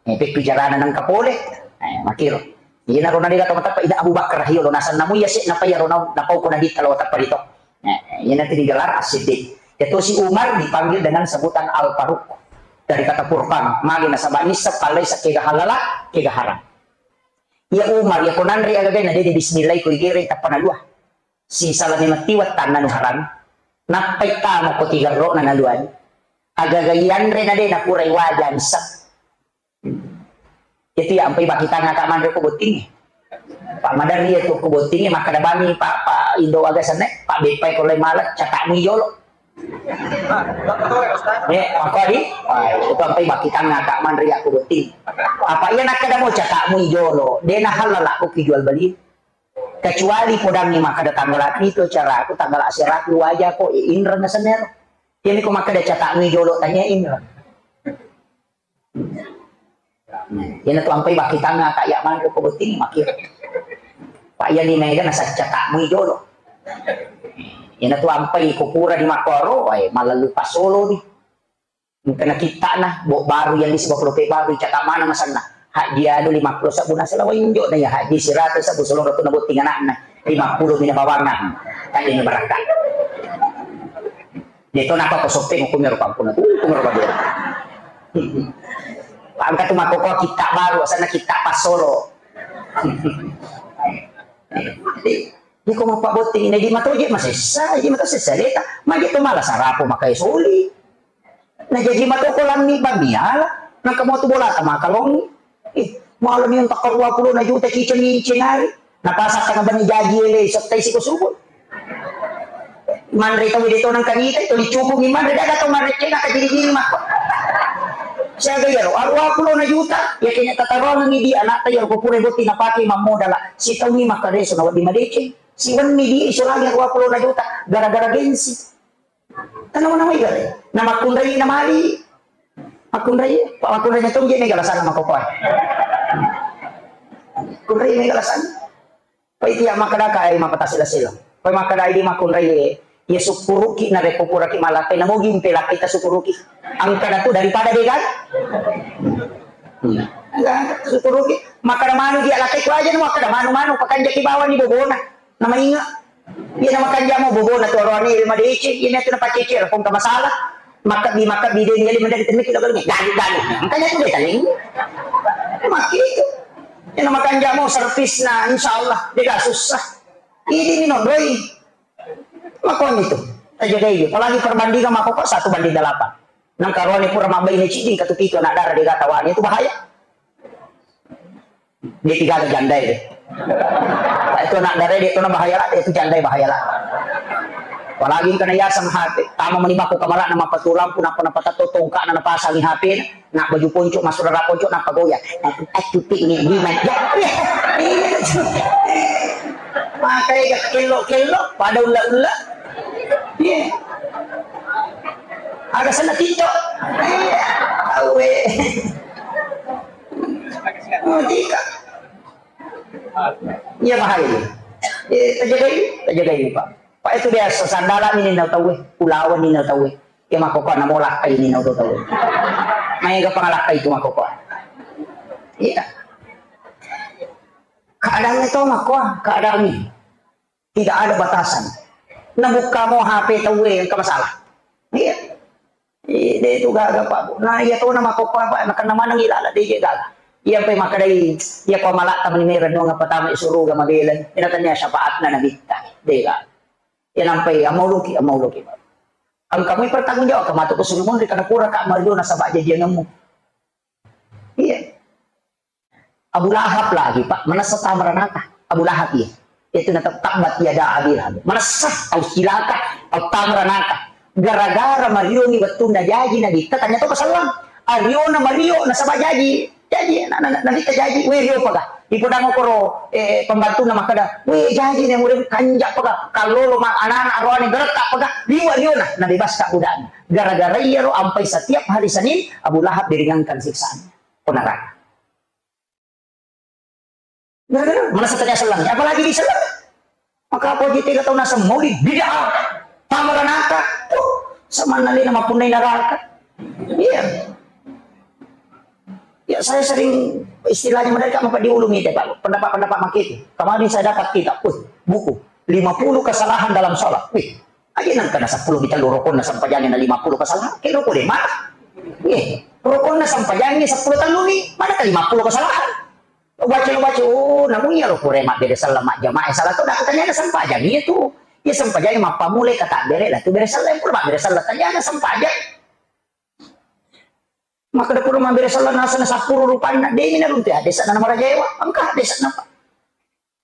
Eh, peppicarana nengka pole. Eh, makiro. Iyana ro na dega to mateppa ida Abu Bakar hiyo lo nasenna mu iya se napa iya ro na napau ko Nabitta lo teppa rito. Eh, iyana tu digelar As-Siddiq. Yatosi Umar dipanggil dengan sebutan Al-Faruq. Dari kata Furqan, magi nasaba nisseng pallai sa kega halala, kega haram. Iya Umar, iya ko nanre aga-aga na de bismillah ko igere tappa nalua. Sisala memang tiwa tanna nu haram. Nappai tama ko tigerro na naluani. Aga-aga yanre na de napurai waja nisseng. Itu ya ampai bakitang aka manre ko botting. Pak Madar iya tu ko botting, makkeda bami Pak, Pak Indo aga senne, Pak Beppai ko lai malet, catak mui jolo. Eh, mako di? Wah, itu ampai bakitang aka manre ya ko botting. Apa iya nakkeda mo catak mui jolo, de na halal aku ki jual beli. Kecuali podangi makkeda tanggal itu acara aku, tanggal asera aku waja ko, eh, inreng senne. Ini ko makkeda catak mui jolo tanya inreng. Nah, iyana tu ampai bakitang aka iya manre ko botting makiro. Pak iya ni mega nasacca tak mui jolo. Iyana tu ampai ko pura di makoro, wae malallu pasolo ni. Engkana kittana, bo baru yang di sebab lope baru caka mana masanna. Haji anu lima puluh sabu nasala wainjo na ya haji seratus sabu solo tu na botting anakna. Lima puluh mina bawanna. Tadi ni barakka. Deto napa ko soppeng hukumnya rupa ampun aku hukum rupa dia. Pangkat tu makoko kita baru asana kita pasolo. Jadi, ini ko mapa botting ini di matoje masessa, di mato sessa leta, maje to mala sarapo makai soli. Na jaji mato ko lammi bamiala, na kamu tu bola tama kalongi. Ih, malam yang tak dua puluh na juta cicing incinari. Napasakka na bani jaji ele, sottai siko subuh. Manre tau de tonang kanita, itu dicukungi manre, daga tau manre cena ka jiri-jiri makko. Siaga iyaro, aru aku lo na juta, ya kenya tatarongi di anak ta iyaro ko pura botting napake mammodala. Sitau ni makkareso na wedding madeceng. Siwenni di iso lagi aru aku lo na juta, gara-gara gengsi. Tanawa-nawa igare. Na makkunrai na mali. Makkunrai, pa makkunrai na tongge mega lasana makokoa. Kunrai mega lasana. Pa itu ya makkada ka ai mapatasi lasila. Pa makkada idi makkunrai ye. Ye sukkuruki na rekko puraki malape na mogi mpe lape ta sukkuruki. Angkana tu daripada de kan? Hmm. Enggak, sukkuruki. Makkada manu dia lakkai ku aja, makkada manu-manu, pakanjaki bawang ni bobona. Namainga. Iya, namakanja mo bobona tu aroane, iya madeceng, iya miatu napacece, rakong ka masalah. Makkabbi, makkabbi, de, iya, mendaki temeki, lalu, galu, galu. Makanya tu dia taling. Makkitu. Iya, namakanja mo servisna, insya Allah, de, gak susah. Ini ni nondoi. Makoni tu. Tajagai dia. Apalagi perbandingan mako kok satu banding delapan. Nang karoane pura mabbaine ciddi, katu pitu anak dara de, gak tawane, itu bahaya. Dia tiga ada jandai deh. Itu anak dara dia tu bahaya lah, itu jandai bahaya lah. Apalagi kena yasang hati, tama meni bako kamala nama patulang pun apa napa tato tongka na pasangi H P, nak baju ponco, masuk rara ponco, napa goyang. Aku cuti ini, gimana? Ya, iya, iya. Makanya kelok-kelok, pada ulla-ulla. Iya. Agak sana TikTok. Iya. Tahu, eh. Oh, tika. Iya, bahaya. Eh, tajagai, tajagai, Pak. Pak, itu biasa sandala ini nau tahu, eh. Pulawan ini nau tahu, eh. Iya, mako kok namo lakkai ini nau tahu, eh. Main ke pengalakkai itu mako kok. Iya. Keadaannya tahu mako, keadaannya. Tidak ada batasan. Nabuka mo H P tauwe engka masalah. Iya. Ide itu gaga, Pak. Nah, iya to nama kok, Pak, nakenna maneng ilala de gaga. Iya, pe makkedai, iya, ko malak tamani mera nonga patama suruga mabela. Ina tania syafaatna nabitta. Dega. Iya, nampai amauluki, amauluki, Pak. Engka moi pertanggung jawab, kematu ke surumun ri kana pura ka mario nasaba jajianmu. Iya. Abu Lahab lagi, Pak, manessa tama ranaka. Abu Lahab, iya. Itu na tabbat yada Abi Lahab. Manessa, tau cilaka, tau tama ranaka. Gara-gara mariongi wettunna jaji Nabitta, tanya to pasallang. Ariona mario nasaba jaji. Jaji, na, na, na, Nabitta jaji, we rio paga. Ipodang okoro, eh, pembantunna makkeda, we jaji ne murid kanja paga. Kallolo ma anak-anak aroane geretta paga. Liwa riona, nabebaska budakna. Gara-gara iyaro ampai setiap hari Senin, Abu Lahab diringankan siksaan. Ko neraka. Gara-gara mana setelah selang, apalagi di selang. Maka apa aja tiga tahun asal maulid bid'ah, tambah neraka. Tuh, sama nali nama punai neraka. Iya. Ya, saya sering istilahnya mereka apa diulumi itu, Pak. Pendapat-pendapat mak itu. Kemarin saya dapat kitab, uh, buku lima puluh kesalahan dalam sholat. Wih, aja nang kena sepuluh kita lurukun na sempajangi na lima puluh kesalahan. Kira boleh mah. Iya. Rukun na sempajangi sepuluh tahun ni, mana ke lima puluh kesalahan? Baca, baca, oh, namu iya lo pure mabbere sella majjamaah, eh, salah tu, dah tanya ada sempajang, iya tu. Iya sempajang, mappa mulai kata bere, lah tu bere sella, pura mabbere sella, tanya ada sempajang. Maka da pura mabbere sella, nasa na sappuru rupanna, demi na runtu, ya, desa na marajaewa, engka desa napa.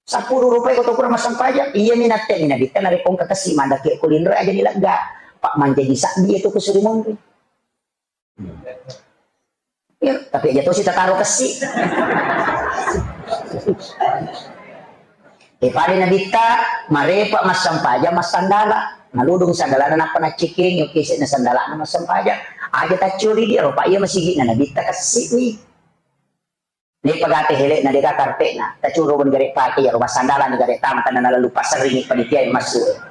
Sappuru rupai ko to pura massempajang, iya mi natte mi nabitta, narekko engka kessi mandake ko linro aja ni lega, pak mancaji sabbi itu kesuruh monri. Ya, tapi aja tosi tataro kessi. Eh, pada nabitta, marepa massempajang, massandala. Naludung sandalana, nappa naccikiring, yoke sena sandalana massempajang. Aja taccuri dia, ropa iya masigi na nabitta kessi ni. Ni pagate hele na deka karpet na, tacuru ben gare pake ya rumah sandala ni gare tama tanah lalu pasar ini panitia yang masuk.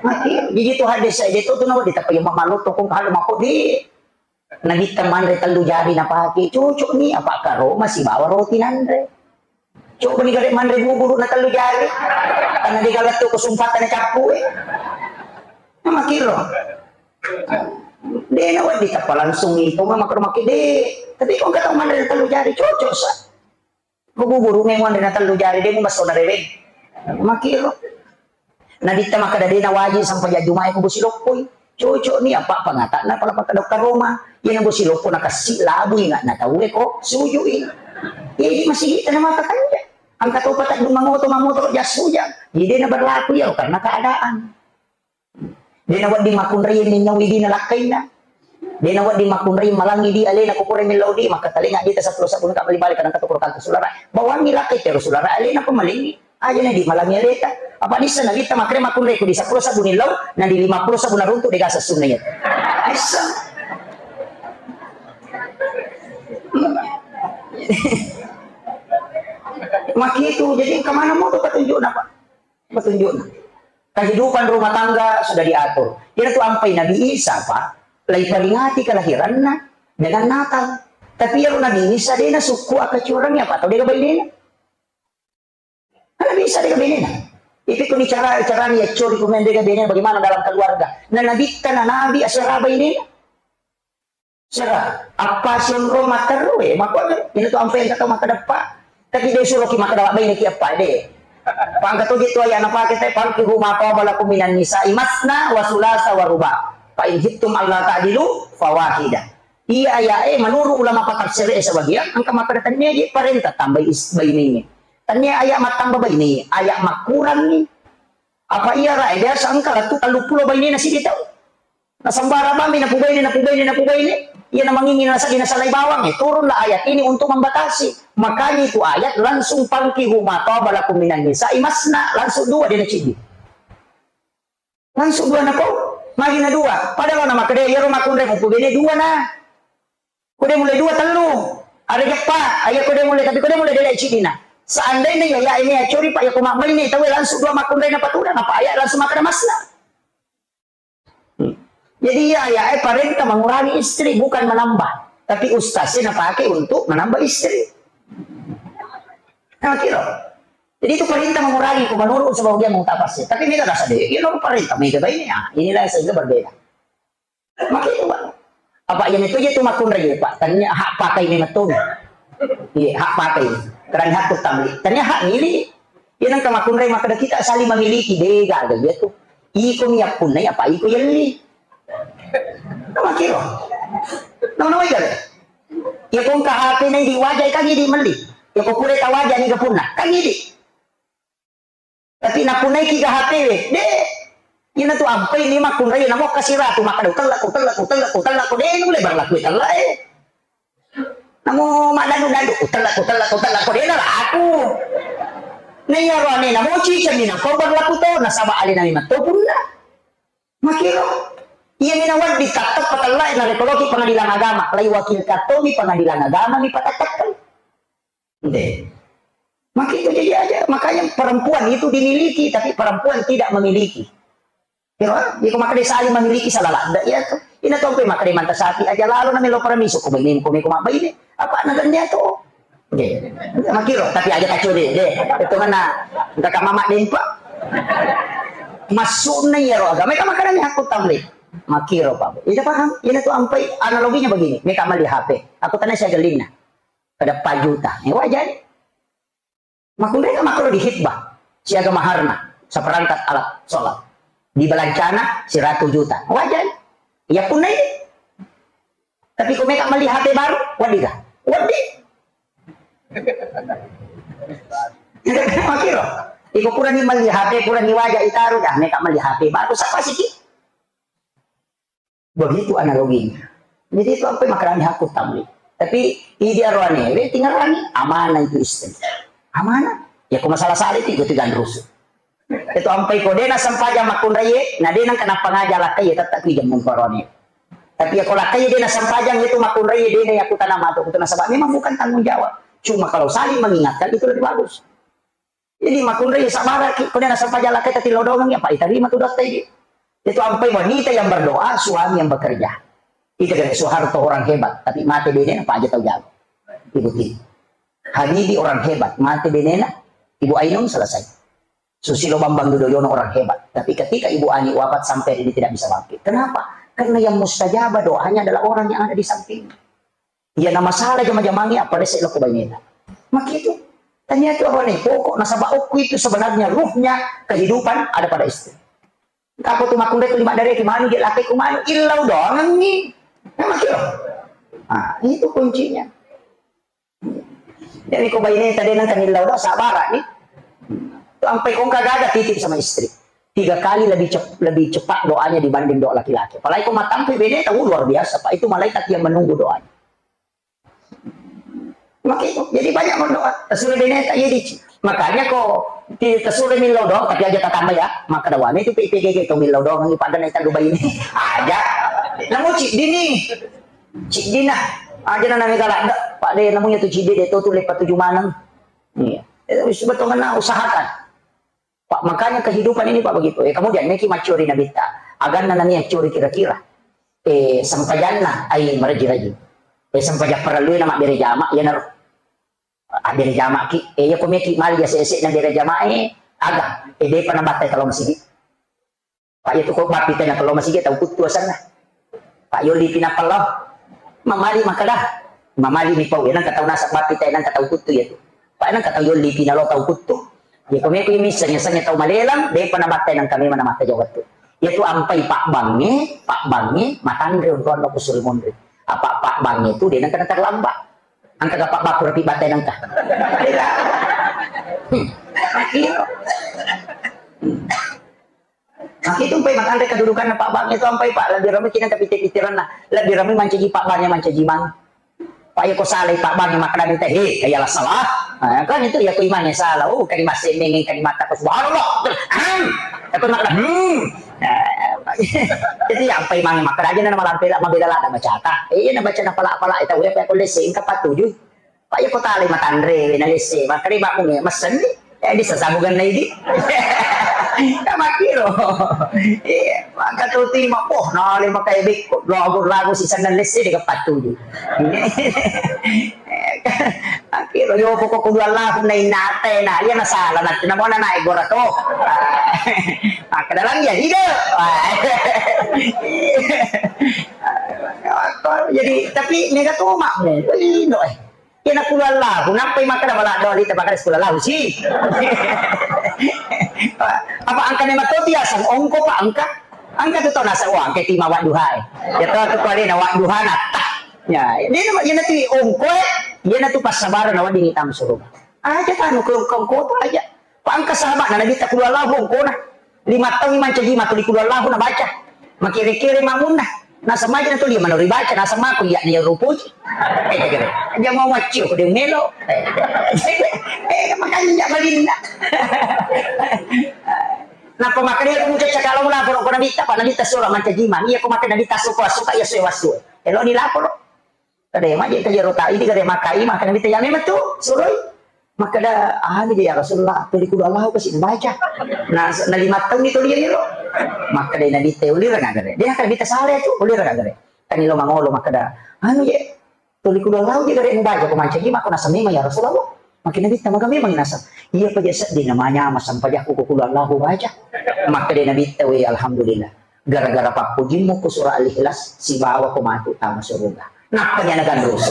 Mati, jadi tu hadis saya, dia tu tu nawa ditapa yang malu tokong kalau mako di Nabitta manre tellu jari napake, cocok ni, apa karo masih bawa roti nanre. Coba ni gare manre buburu na tellu jari. Karena dia galat tu kesempatan cappu, eh. Nama kiro. Dia na wadi tapa langsung itu, mama karo make de. Tapi kok kata manre tellu jari, cocok sa. Ko buburu memang na tellu jari, de mu maso na reweng. Makiro. Nabitta makkeda de na wajib sampajang Jumae ko bosi loppoi. Cocok ni apa pangata'na pala makkeda karoma. Iya na bosi loppo na kassi labui na, na tauwe ko sujui. Iya di masigi tana mata kanja. Angka to pata duma moto mamoto jas hujan. Jadi na berlaku ya karena keadaan. De na wedding makkunrai minnyau idi na lakkainna. De na wedding makkunrai malangi di alena ko pura millau di, maka talenga di ta seppulo sabbu ka bali-bali kadang kata pura kanta sulara. Bawangi lakkai terus sulara alena ko malengi. Aja na di malangi aleta. Apa nissa na kita makre makkunrai ku di seppulo sabbu nillau, na di lima puluh sabbu na runtu de gasa sunna ya. Aissa. Makitu, jadi kemana mau tuh petunjuk apa? Petunjukna. Kehidupan rumah tangga sudah diatur. Iyana tu ampai Nabi Isa, Pak, laiperingati kelahiranna dengan Natal. Tapi iyaro Nabi Isa de' nasukku akkacurangngi, apa tau de' gaga bainena. Kan Nabi Isa de' gaga bainena. Ipikuni cara, carani yaccori kumeng de' gaga bainena, bagaimana dalam keluarga. Na Nabitta na Nabi asera bainena. Sera, appa sionrong matterru, eh, makkuaga, ina tu ampe engka tau makkeda eppa. Tapi de' suroki makkeda baineki eppa, de'. Pangka toje tu ayat napake te, "Fankihu ma taba lakum minan nisa'i masna wa sulasa wa ruba. Fa in khiftum alla ta'dilu fawahida." Iya ayat e, menurut ulama patafsir e sebagian, engka makkeda tennia je parenta tambai is-, bainengnge. Tennia ayat mattamba baine, ayat makkurangngi. Apa iya ra, eh, biasa engka lettu telluppulo bainena siddi tau. Nasembara bammi, napubaine, napubaine, napubaine. Iya namangingi nasaddi nasalai bawang, eh, turunlah ayat ini untuk membatasi. Makanya itu ayat langsung, "Fankihu ma taba lakum minan nisa'i masna." Langsung dua de' naciddi. Langsung dua napau. Magi na dua. Padahal na makkeda, "Iyaro makkunrai mupubaine dua na." Ko de' mulle dua, tellu. Ada jeppa, ayat ko de' mulle, tapi ko de' mulle de' ciddina. Seandainya ya, ya ini ya curi, Pak, ya ko mabbaine, tahu langsung dua makkunrai napatudang, apa ayat langsung makkeda masna. Hmm. Jadi, iya, iya, eh, parenta mengurangi istri, bukan menambah. Tapi ustaznya napake untuk menambah istri. Nah, kira. Jadi, itu parenta mengurangi, ko menurut sebagian mutafasir. Tapi mega rasa deh, ya, menurut parenta, mega bainena. Inilah yang sehingga berbeda. Maka itu, Pak. Apa yang itu aja tuh makkunrai, Pak. Tanya hak pakai memang tuh. Iya, hak pakai. Kerana hak utama. Tanya hak milik. Iya, nang kamakkunrai makkeda kita saling memiliki, de' gaga iya tu. Iko mi yappunnai apa iko yelli. Namakiro. Nama-nama iya. Iya, ko engka H P na idi' waja, kan idi' melli. Iya, ko pura tawaja ni gapunna, kan idi'. Tapi napunnaiki ga H P we, de'. Ina tu ampai ni makkunrai namo kasiratu makkeda utella, utella, utella, utella, ko de' nulle berlaku utella, eh. Namo maddandu-dandu, "Utella, utella, utella," ko de'na laku. Na iyaro anena mo ciceng ni napau berlaku to, nasaba alena memang to punna. Makiro. Iya mina wedding tatteppa tellae narekko loki pengadilan agama, lai wakil kattomi pengadilan agama mi patatteppeng. De'. Maka itu jadi aja. Makanya perempuan itu dimiliki, tapi perempuan tidak memiliki. Kiro, iko makkeda saling memiliki salah ladde iya tu. Ina tompe makkeda manta sapi aja lalo na melo paramiso ko bainemu ko meko mabbaine. Apa na gande to? Oke. Makiro, tapi aja kacau deh, deh. Itu kan na, enggak kama mak dempa. Masukna iyaro agama, kan makkeda hakku tamlik. Makiro, Pak. Iya paham? Ina tu ampai analoginya begini. Meka mali H P. Aku tanya saya gelinna. Pada empat juta. Eh, wajar. Makkunrai kan makkoro di khitbah, siaga maharna, seperangkat alat sholat. Di belancana seratus juta. Wajar. Iya punna ini. Tapi ko meka meli H P baru, wedding ga? Wedding. Makiro. Iko purani meli H P, purani waja itaru, dah meka meli H P baru, siapa sih ki? Begitu analoginya. Jadi itu apa makkerani hakku tamlik. Tapi idi aroane we tingerani amanah itu istri. Amanah. Ya ko masalah sale itu ikut tiga rusu. Itu ampai ko dena sempajang makkunrai, na dena kenapa ngaja lakkai tetap ki jamu parone. Tapi ya ko lakkai dena sempajang itu makkunrai dena ya kutana matu kutana sebab memang bukan tanggung jawab. Cuma kalau saling mengingatkan itu lebih bagus. Jadi makkunrai sabaraki, ko dena sempajang lakkai tati lodongang ya, Pak, itarima tu dotta idi. Itu ampai wanita yang berdoa, suami yang bekerja. Itu kira Soeharto orang hebat, tapi mate benena, Pak, aja tahu jago. Ibu Tini. Habibie orang hebat, mate benena, Ibu Ainun selesai. Susilo Bambang Yudhoyono orang hebat, tapi ketika Ibu Ani wafat sampai hari ini tidak bisa bangkit. Kenapa? Karena yang mustajabah doanya adalah orang yang ada di samping. Iya, na masalah jama-jamangi apa rese loko bainena. Makitu. Tanya tu apa nih? Pokok nasaba okku itu sebenarnya ruhnya kehidupan ada pada istri. Engka ko tu makkunrai tu lima dari ki manu je lakai ku manu illau doangangi. Nah, makiro. Ah, itu kuncinya. Jadi ko baineta de nengka nillau doang, sabara ni. Tu ampai ko engka gaga titip sama istri. Tiga kali lebih cep-, lebih cepat doanya dibanding doa laki-laki. Apalagi ko matampu beneta, uh, luar biasa, Pak. Itu malaikat yang menunggu doanya. Maka itu, jadi banyak berdoa. Tasure beneta, iya dici. Makanya ko ti-, tasure millau doang, tapi aja tatamba ya. Maka dawane itu P P G G to millau doang, ini pada naik tadu bayi ini. Aja. Namu ci dini. Ciddina, aja na nami galak, dak, Pak, de, namanya tu ciddi de, tu, tu lepa tuju maneng. Iya. Eh, wis betongan na usahakan. Pak, makanya kehidupan ini, Pak, begitu. Eh, kemudian, neki macuri Nabitta. Aganna nami acuri kira-kira. Eh, sempajanna, ai meraji-raji. Eh, sempajang parellui na mabbere jama, iyanaro. Abbere jamaki, eh, iya ko meki mali ase-ase na bere jama, eh, aga, eh, depa nabattai talo masigi. Pak, iya tu ko bappi tena talo masigi tau kuttu asenna. Pak, yolli pina palo. Mamali makkeda. Mamali mi pau, eh, nang katau nasa bappi tena nang katau kuttu iya tu. Pak, nang katau yolli pina lo tau kuttu. Iya ko meki misseng-seng tau malelang, depa nabattai nang kami mana mata jawab tu. Iya tu ampai Pak Bangnge, Pak Bangnge, matanre untuk anda kusuri monri. Apa Pak Bangnge tu, dia nang kena terlambat. Engka kapang baku rapi batai nengka. Hmm. Maki itu. Hmm. Maki itu empai matanre kedudukan Pak Bang itu empai Pak lebih ramai kita tapi pikiran lah. Lebih ramai mancaji Pak Bang yang mancaji mang. Pak ya ko salah Pak Bang yang makan minta, "Hei, kayak lah salah." Nah, kan itu ya ko imannya salah. Oh, kan masih mengeng kan mata ko subhanallah. Hmm. Tapi makan, hmm. Nah, jadi ya empai mang makan aja nama lampe lah mabela lah ada baca ta. Eh, iya na baca na pala-pala itu udah pakai kondisi engka patuju. Pak, iya ko talai matanre, na lesse, makkeda bammu, eh, messenni, eh, di sasabugan na idi. Ka makkiro. Iya, maka tu terima, oh, nale makai bekko, lagu-lagu si sana lesse, dia kepatuju. Makkiro, yo, pokok kudu Allahu na inate, na, iya na salah, na, na mana naik gora to. Maka dalam ya, hidup. Jadi, tapi mega tu mak, eh, no, eh. Iya na kulallahu, nappai makkeda bala doli te makkeda kulallahu si. Apa engka memang to biasa ongko Pak engka? Engka tu tau nasa wa engka tima wadduha e. Ya to tu kali na wadduha na. Ya, dia nama dia nanti ongko e, dia nanti pas sabar na wedding itam suruh. Aja tanu ke ongko aja. Pak engka sahabat na Nabi ta kulallahu ongko na. Lima taung mancaji ma tuli kulallahu nabaca. Makere-kere mamunna. Naseng maja na tuli manori baca, naseng mako iya ni rupuji. Eh, kere. Dia mau maccio ko dia melo. Eh, makanya dia malinna. Napa makanya aku muncul cakap lalu lah, kalau kena minta, Pak, Nabi ta surah mancaji ma. Iya, aku makan Nabi ta suka, suka, ya, suwa, suwa. Elo ni lapor. Kada maje ka jero ta idi kada makai makkeda nabitta ya memang tu suroi. Makkeda anu je ya Rasulullah, tuli kudu Allahu kasi baca. Na, na lima taung itu dia lo. Makkeda nabitta ulira nggak gare. Dia kan nabitta sale tu ulira nggak gare. Kan lo mangolo makkeda anu je tuli kudu Allahu je gare baca ko mancaji mako naseng memang ya Rasulullah. Makkeda nabitta maga memang naseng. Iya paja seddi namanya masang pajakku ko kudu Allahu baca. Makkeda nabitta we alhamdulillah. Gara-gara pappojimmu ku surah Al-Ikhlas, sibawa ko matu tama suruga. Nappa nyana ganrusu.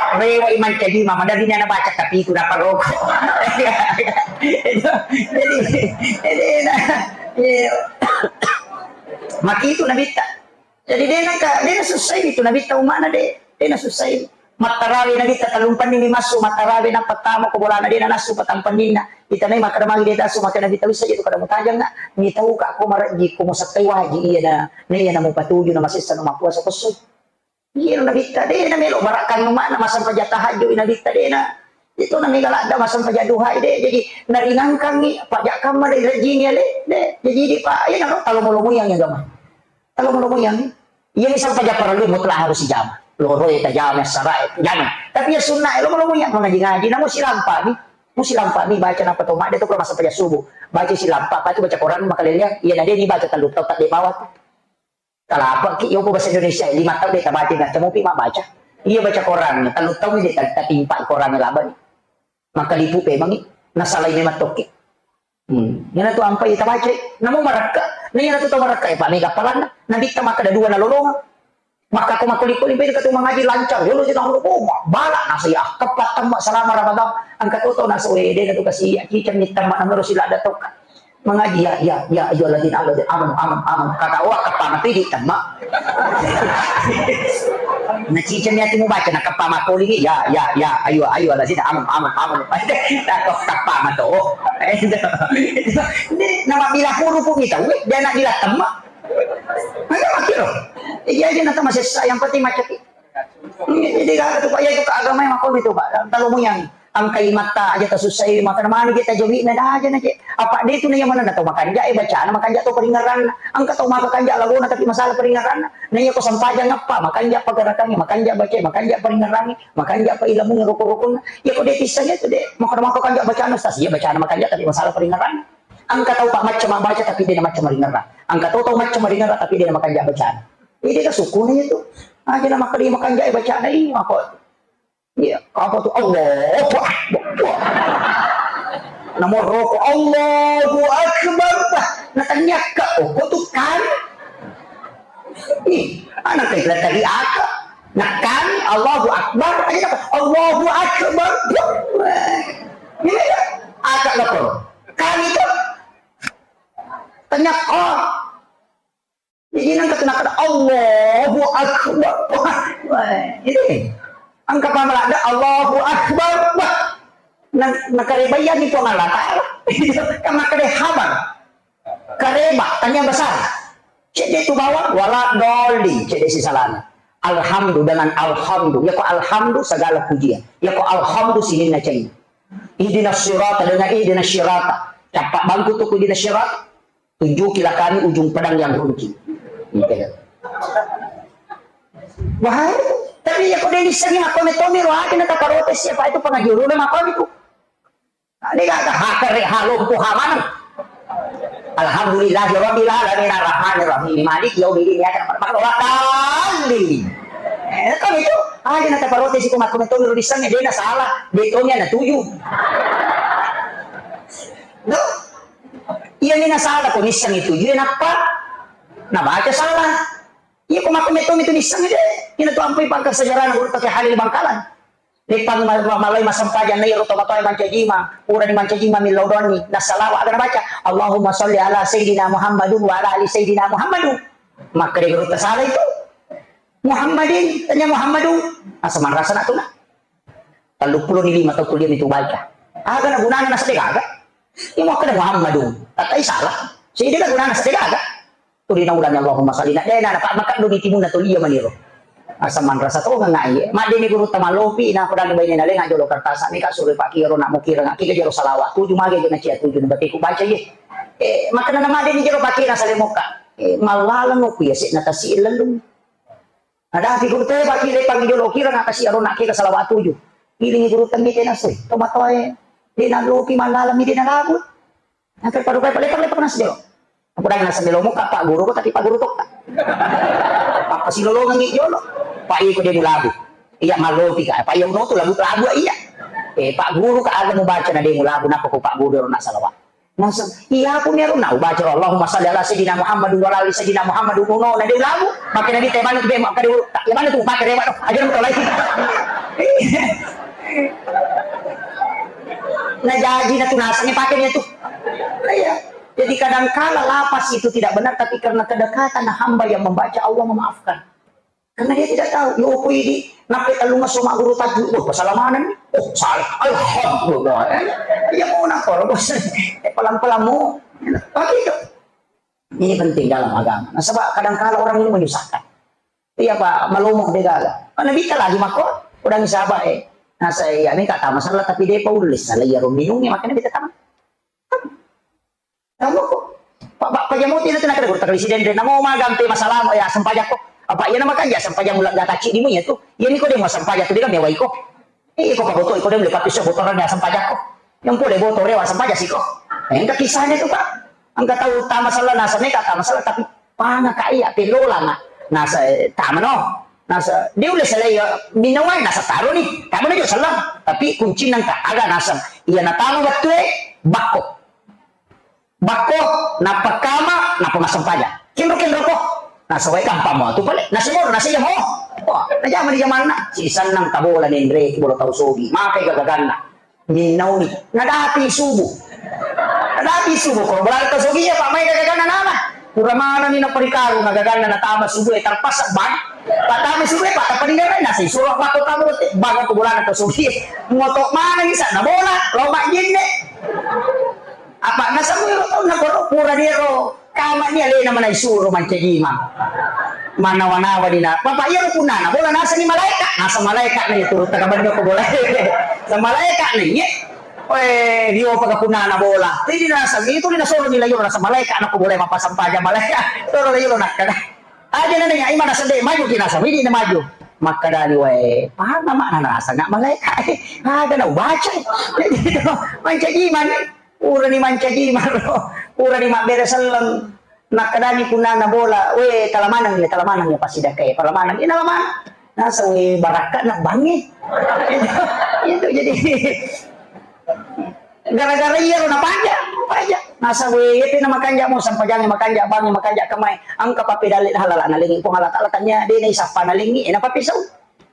Rewa iman cadi mama dari nyana baca tapi ku dapat rokok. Jadi, jadi, nah, iya. Maki itu nabitta. Jadi dia nangka, dia susah itu nabitta umana deh. Dia susah. Mattarawe nabitta tallumpenni mi massu, mattarawe nappa tama ko bolana de' nanassu patampenninna. Itanai makkeda magi de' tassu, makkeda nabitta wissa je tu kada mutajang na. Mitau ka ko marejji, ko musakkai waji iya na, na iya na mupatuju na masessa na mappuasa kosso. Iya nabitta de' na melo barakkan umana masampaja tahajud nabitta de' na. Itu na mega ladda masampaja duha de'. Jadi naringangkangi pajakkamma de' rejjini ale de'. Jadi di pa iya na ro talomo-lomo yang agama. Talomo-lomo yang, iya ni sampaja parellu mutlak harus ijama. Loro e tajama, sara e jama. Tapi ya sunnah e lomo-lomo yang mengaji-ngaji, namu silampa mi. Mu silampa mi baca napa to madde to kalau masa paja subuh. Baca silampa, apa itu baca Quran makalele, iya na de' ni baca tellu tau tak de' bawah tu. Kalapa ki, yo bahasa Indonesia, lima tau de' tabaca, nggak temu pi mak baca. Iya baca Quran, tellu tau ni de' tatimpa Quran labani. Makkalipu pemangi, nasalai memang tokki. Hmm. Iyana tu ampai tabacai, namo marakka. Na iyana tu tau marakka, eh, Pak, mega palanna. Nabitta makkeda dua nalolongang. Makka ko makkoli-koli, beda katu mangaji lancar. Yolo je tahu, oh, bala nasi ah, kepat temma selama Ramadan. Angka toto naso, eh, de' tu kasi, ya, ciceng ni temma nang terus sila ada tokka. Mangaji, ya, ya, ya, ayyuhalladzina amanu, amanu, amanu. Kata, oh, kepat mati di temma. Naciceng ni ati mubaca, nakeppa makkoli ni, ya, ya, ya, ayo, ayo, lazina, aman, aman, aman. Tako keppa mato. Ini nama bila huruf ni tau, dia nak bila temma. Mana makkiro? Iya aja nata masessa, yang penting macam ni. Jadi kalau tu Pak, ya itu agama yang makkoni tu Pak. Kalau mu yang Engka imatta aja tasussai, makkeda mani je tajawi'na, daja na je. Apa de tu na iya manenna tau makanja e bacana, makanja tau paringerranna. Engka tau maka kanja lagona tapi masalah paringerranna. Na iya ko sampajang appa, makanja pa garakangnge, makanja bacae, makanja paringerrangnge, makanja pa ilamungnge rukun-rukunna. Iya ko de tissengnge tu de, makkeda maka kanja bacana ustaz, iya bacana makanja tapi masalah paringerranna. Engka tau pa macca mabbaca tapi de na macca maringerrang. Engka tau tau macca maringerrang tapi de na makanja bacana. Iya de ka sukuna iya tu. Aja na makkeda makanjai bacana lima ko. Iya, apa tu? Allahu Akbar. Wah. Nomor roko Allahu Akbar. Wah, na taniakka, oh, ko tu kan? Ih, anak kita tadi aka. Nah kan, Allahu Akbar. Aja na, Allahu Akbar. Wah. Ini ya, aka lapor. Kan itu. Taniakka. Jadi nang kata nakada Allahu Akbar. Wah, ini. Angka pamalada Allahu Akbar. Wah. Nang nakarebayani Puang Allah Taala. Kan makkeda habar. Kareba, tania besar. Cedde tu bawang, wala doli, cedde si salana. Alhamdu dengan alhamdu. Ya ko alhamdu segala pujian. Ya ko alhamdu sininna cai. Ihdinas sirata dengan ihdinas sirata. Capak bangku tu ihdinas sirata. Tunjukilah kami ujung pedang yang runcing. Gitu. Wah, tapi ya kok dia iseng ya, kau netomi rohati na taparotes ya, Pak, itu pengaji dulu, maka itu. Nah, dia gak ada hakar, halo, ku hamanang. Alhamdulillahi rabbil alamin, arrahmanir rahim, maliki yaumiddin, iyyaka na'budu wa iyyaka nasta'in. Eh, kan itu, aja na taparotes, ku maka netomi ro iseng ya, dia na salah, dia tomi na tuju. Duh. Iya ni nasala ko nissengngi tuju e nappa nabaca salah. Iya ko makko metto mitu nissengngi de. Ina tu ampui pangka sejarah guru Toke Halil Bangkalan. Leppang ma-, ma-, malai massempajang na iyaro tomatoa mancajima, purani mancajima millau doanni, nassalawa aga nabaca, Allahumma salli ala Sayyidina Muhammadun wa ala ali Sayyidina Muhammadun. Makkeda guru tasala itu. Muhammadin, tanya Muhammadun. Asa manrasa nak tu nak. Telluppulo ni lima tau kuliah mitu baca. Aga na gunana nasaba gaga. Iya makkeda Muhammadun. Tatai salah. Sidi na gunana nasaba gaga. Tuli na ulana Allahumma salli na. Dena na pak makkaddo ni timunna tuli iya maniro. Asa manrasa to ngangai. Madde ni guru tamalopi na kodang baine na lenga jolo kertas ni ka sure pak kiro na mukira ngaki ka jero salawat. Tuju mage jona cia tuju na batiku baca ye. Eh, makkeda na madde ni jero pakira sale mokka. Eh, mallalang oku ya sik na tasi lellung. Nadapi guru te baki le pangi jolo kira na kasi arona kira salawat tuju. Ilingi guru temi tena soi. Tomatoae. Dena lopi mallalami dena labu. Nake padukai pale pale pernah sejolo. Aku dah nasa melo muka pak guru ko tapi pak guru tokka. Pak pasilolongan ngi jolo. Pak iko demu labu. Iya malopi ka. Pak iya uno tu labu labu iya. Eh pak guru ka aga mubaca na demu labu napa ko pak guru arona salawat. Naseng, iya aku ni arona ubaca Allahumma salli ala sayyidina Muhammad wa ala ali sayyidina Muhammad uno na de ulamu. Makkeda ni tebang tu be makkeda tak ya mana tu pakai rewa tu. Aja tu lain. Nah jadi na tu naseng pakai ni tu. Iya. Jadi kadangkala lafaz itu tidak benar tapi karena kedekatan hamba yang membaca Allah memaafkan. Karena dia tidak tahu, yo ko idi, nape tellung esso magguru tajwid, wah, salah mana nih? Oh, salah. Alhamdulillah. Eh, iya mau nak kalau bos. Eh, pelan-pelan mau. Begitu. Ini penting dalam agama. Nah, sebab kadang kala orang ini menyusahkan. Iya, Pak, malomo de gaga. Mana bisa lagi mako? Udah bisa apa eh? Nah, saya ini kata masalah tapi dia paulis. Salah ya minumnya makanya bisa tamat. Kamu kok? Pak, Pak, pajamu tidak kena kena guru takali siden de. Namo magampe masalahmu ya sempajakko. Apa iya nama kan ya sempajak mulak gata cik dimu ya tu. Iya ni ko de mau sempajak tu de kan mewah iko. Eh, iko paboto iko de mulai papiso botoran ya sempajakko. Yang boleh botore wa sempajak siko. Eh, engka kisahnya tu pak. Engka tahu tak masalah nasa neka tak masalah tapi pana kak iya pelola nak nasa eh, tak meno. Nasa dia udah selai ya minawai nasa taruh ni tak meno juga selang tapi kunci nangka ada nasa iya na tamu betul eh bakko. Bakko, nappa kama, nappa massempajang. Kenro-kenro ko. Nasawai gampang mo tu pale. Nasi moro, nasi jamo. Wah, najama di jamanna. Si sennang tabola nenre, bola tau sogi. Makai gagaganna. Minnauni. Nadapi subuh. Nadapi subuh. Ko bola tau sogi ya, Pak, mai gagaganna nama. Pura mana ni naparikaru, gagaganna natama subuh, eh, terpaksa bang. Pak tama subuh, eh, Pak, taparingerai nasi. Suruh Pak tama, bang, aku bola tau sogi. Moto mana ni sana bola, lomba jenne. Apa nasabui ro taunna koro pura diro kama ni alena manai suro mancaji imang. Manawa-nawa dina. Bapak iya ro punana bola nasani malaika. Nasa malaika ni turu takabanyo ko bola. Sa malaika ni ye. Oe rio paka punana bola. Tidi nasa itu ni nasoro ni layo nasa malaika na ko bola mapasang paja malaika. Toro layo nakkada. Aja na denga imana sede maju ki nasa midi na maju. Makkadani wae, paham mak nasa nggak malaika. Ada na ubaca. Mancaji imang. Purani mancaji maro, purani mabbere selleng. Nakkedani punnana bola, "We, talamaneng ya, talamaneng ya, pasti dakka ya, talamaneng." Ina lamaneng. Nasa, "We, barakka na bangi." Itu, itu jadi gara-gara iya ro napaja, paja. Nasa, "We, iya tu na makanja mo, sampajang makanja, bangi makanja, kamai." Angka papedalle halala nalengi Puang Allah Taala, tanya de na isappa nalengi, ina papisau.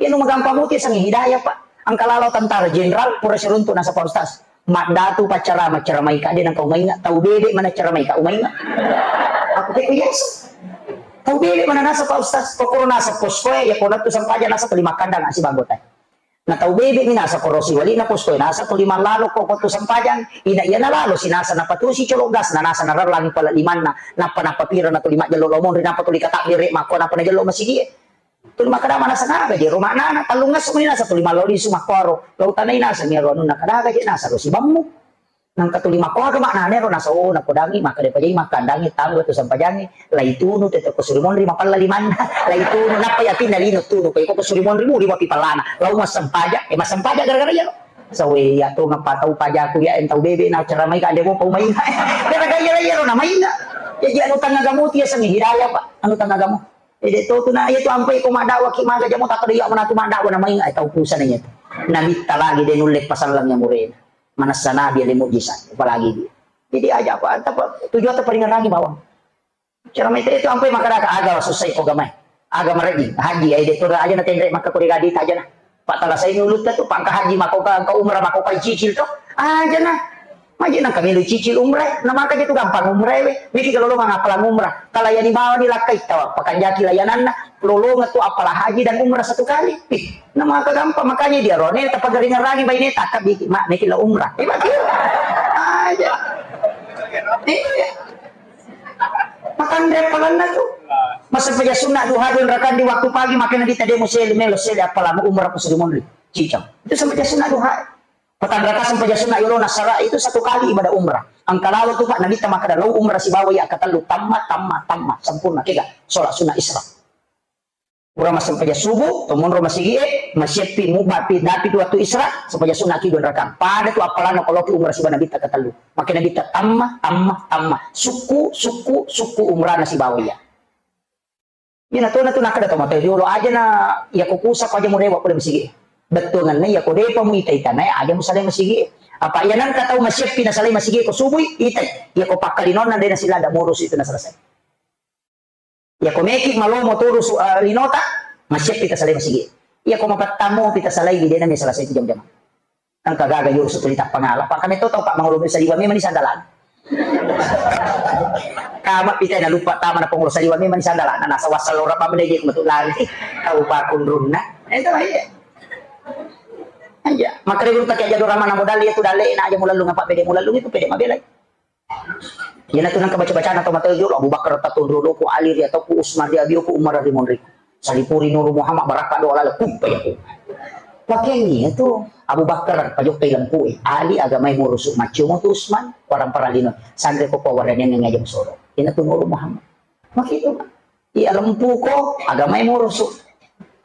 Iya nu magampang muti sangi hidayah, Pak. Angka lalo tentara jenderal pura siruntu nasa Pak Ustaz. Maddatu paccarama, caramaika de nengka umainga, tau bebe mana caramaika umainga. Aku teko biasa. Tau bebe mana nasa Pak Ustaz, kokoro nasa poskoe, ya kona tu sampaja nasa tuli makkandang asi banggotai. Na tau bebe mi nasa koro siwali na poskoe nasa tuli mallalo ko tu sampajang, ina iya nalalo si nasa napatusi colo gas na nasa narellang pala limanna, nappa nappa pira na tuli majjello lomonri nappa tuli katabbere makko nappa najello masigie. Tuli makkeda manasa naga je ro maknana, tellung esso meni nasa tuli mallau lisu makkuaro, lau tanai nasa mi ero anunna, kadaga je nasa ro sibammu. Nangka tuli makkuaga maknana ero nasa, oh, napodangi, makkeda pajai makkandangi tangga tu sampajangi, laitunu tette ko suri monri mapella limanna, laitunu, nappa yakinna lino tunu, ko iko ko suri monri muri mapi pellana, lau massempaja, eh, massempaja gara-gara iyaro. Sawe iya to ngappa tau pajaku ya, entau bebe na ceramai ka, ande mo pau mainga. Gara-gara iyaro, iyaro na mainga. Jadi anu tangga gamu tu ya sami hidayah, Pak. Anu tangga gamu. Ede to tu na, iya tu ampai ko maddawa ki maga jamo tak ada iya mana tu maddawa na main ai tau pusana iya tu. Nabitta lagi de nulle pasallang ya murena. Manassa nabi ale mujizat apalagi dia. Jadi aja apa, apa tujuan tu paringan lagi bawang. Cara mete itu ampai makkadaka aga susah ko gamai. Aga mareji, haji ai de to aja na tenre makka ko de gadi aja na. Pak tala sai nulutta tu pangka haji mako ka angka umrah mako ka cicil to. Aja na. Maji nang kami lu cicil umrah, na maka je tu gampang umrah we. Miki kalau lo mangapala umrah. Kalau yani bawa ni lakkai tawa, pakanjaki layananna, lolonga tu apala haji dan umrah satu kali. Ih, na maka gampang makanya dia rone tapagaringan lagi baine takka biki mak miki la umrah. Eh, maki. Aja. Iya. Makan dia apalanna tu. Masa paja sunat duha dua rakaat di waktu pagi makanya di tadi musel melo sel apalamu umrah ku sudah monri. Cicam. Itu sampai sunat duha. Patang rakaat sempajang sunna yolona sara itu satu kali ibadah umrah. Engka lalo tu, Pak, Nabitta makkeda, "Lao umrah sibawa iya katellu, tamma, tamma, tamma, sempurna." Kega? Sholat sunnah Isra. Pura massempajang subuh, to monro masigie, masieppi, mubbapi, dapi tu waktu Isra, sempajang sunna ki dua rakaat. Pada tu appalanna ko loki umrah sibawa Nabitta katellu. Makkeda Nabitta, "Tamma, tamma, tamma. Sukku, sukku, sukku umrahna sibawa iya." Iyana tona tu nakkeda to mate riolo aja na, iya ko kusa ko aja murewa pole masigi. Bettuanganna iya ko depa muita-ita nae aja musalai masigi. Apa iya nangka tau masieppi nasalai masigi ko subui, itai. Iya ko pakkalinonna de nasilada murusu itu naselesai. Iya ko meki malomo turusu, eh, linota, masieppi tasalai masigi. Iya ko mapettamu pita salai de na me selesai itu jam-jam. Engka gaga yo usu tuli tappangala. Pak kami to tau Pak mangolo saliwa memang ni sandalan. Kama pita na lupa tama na pengolo saliwa memang ni sandalan. Nasa wasal ora pa mende je metu lari. Tau pakunrunna. Itu aja. Aja. Makare guru tak aja dorama na modal itu dalle na aja mulalung apa bede mulalung itu pede mabelai. Iyana tu nengka baca-bacana tau mate jolo, Abu Bakar tatunru doku, Ali ri atauku, Usman ri abioku, Umar ri monriku. Salipuri Nuru Muhammad barakka doa lala kuppa yaku. Pakeangi tu Abu Bakar pajokkai lempu e, Ali agamai murusu, maccio mo tu Usman, parang paralino. Sanre ko pawaranian ngaja musoro. Iyana tu Nuru Muhammad. Makitu. Iya lempuko, agamai murusu.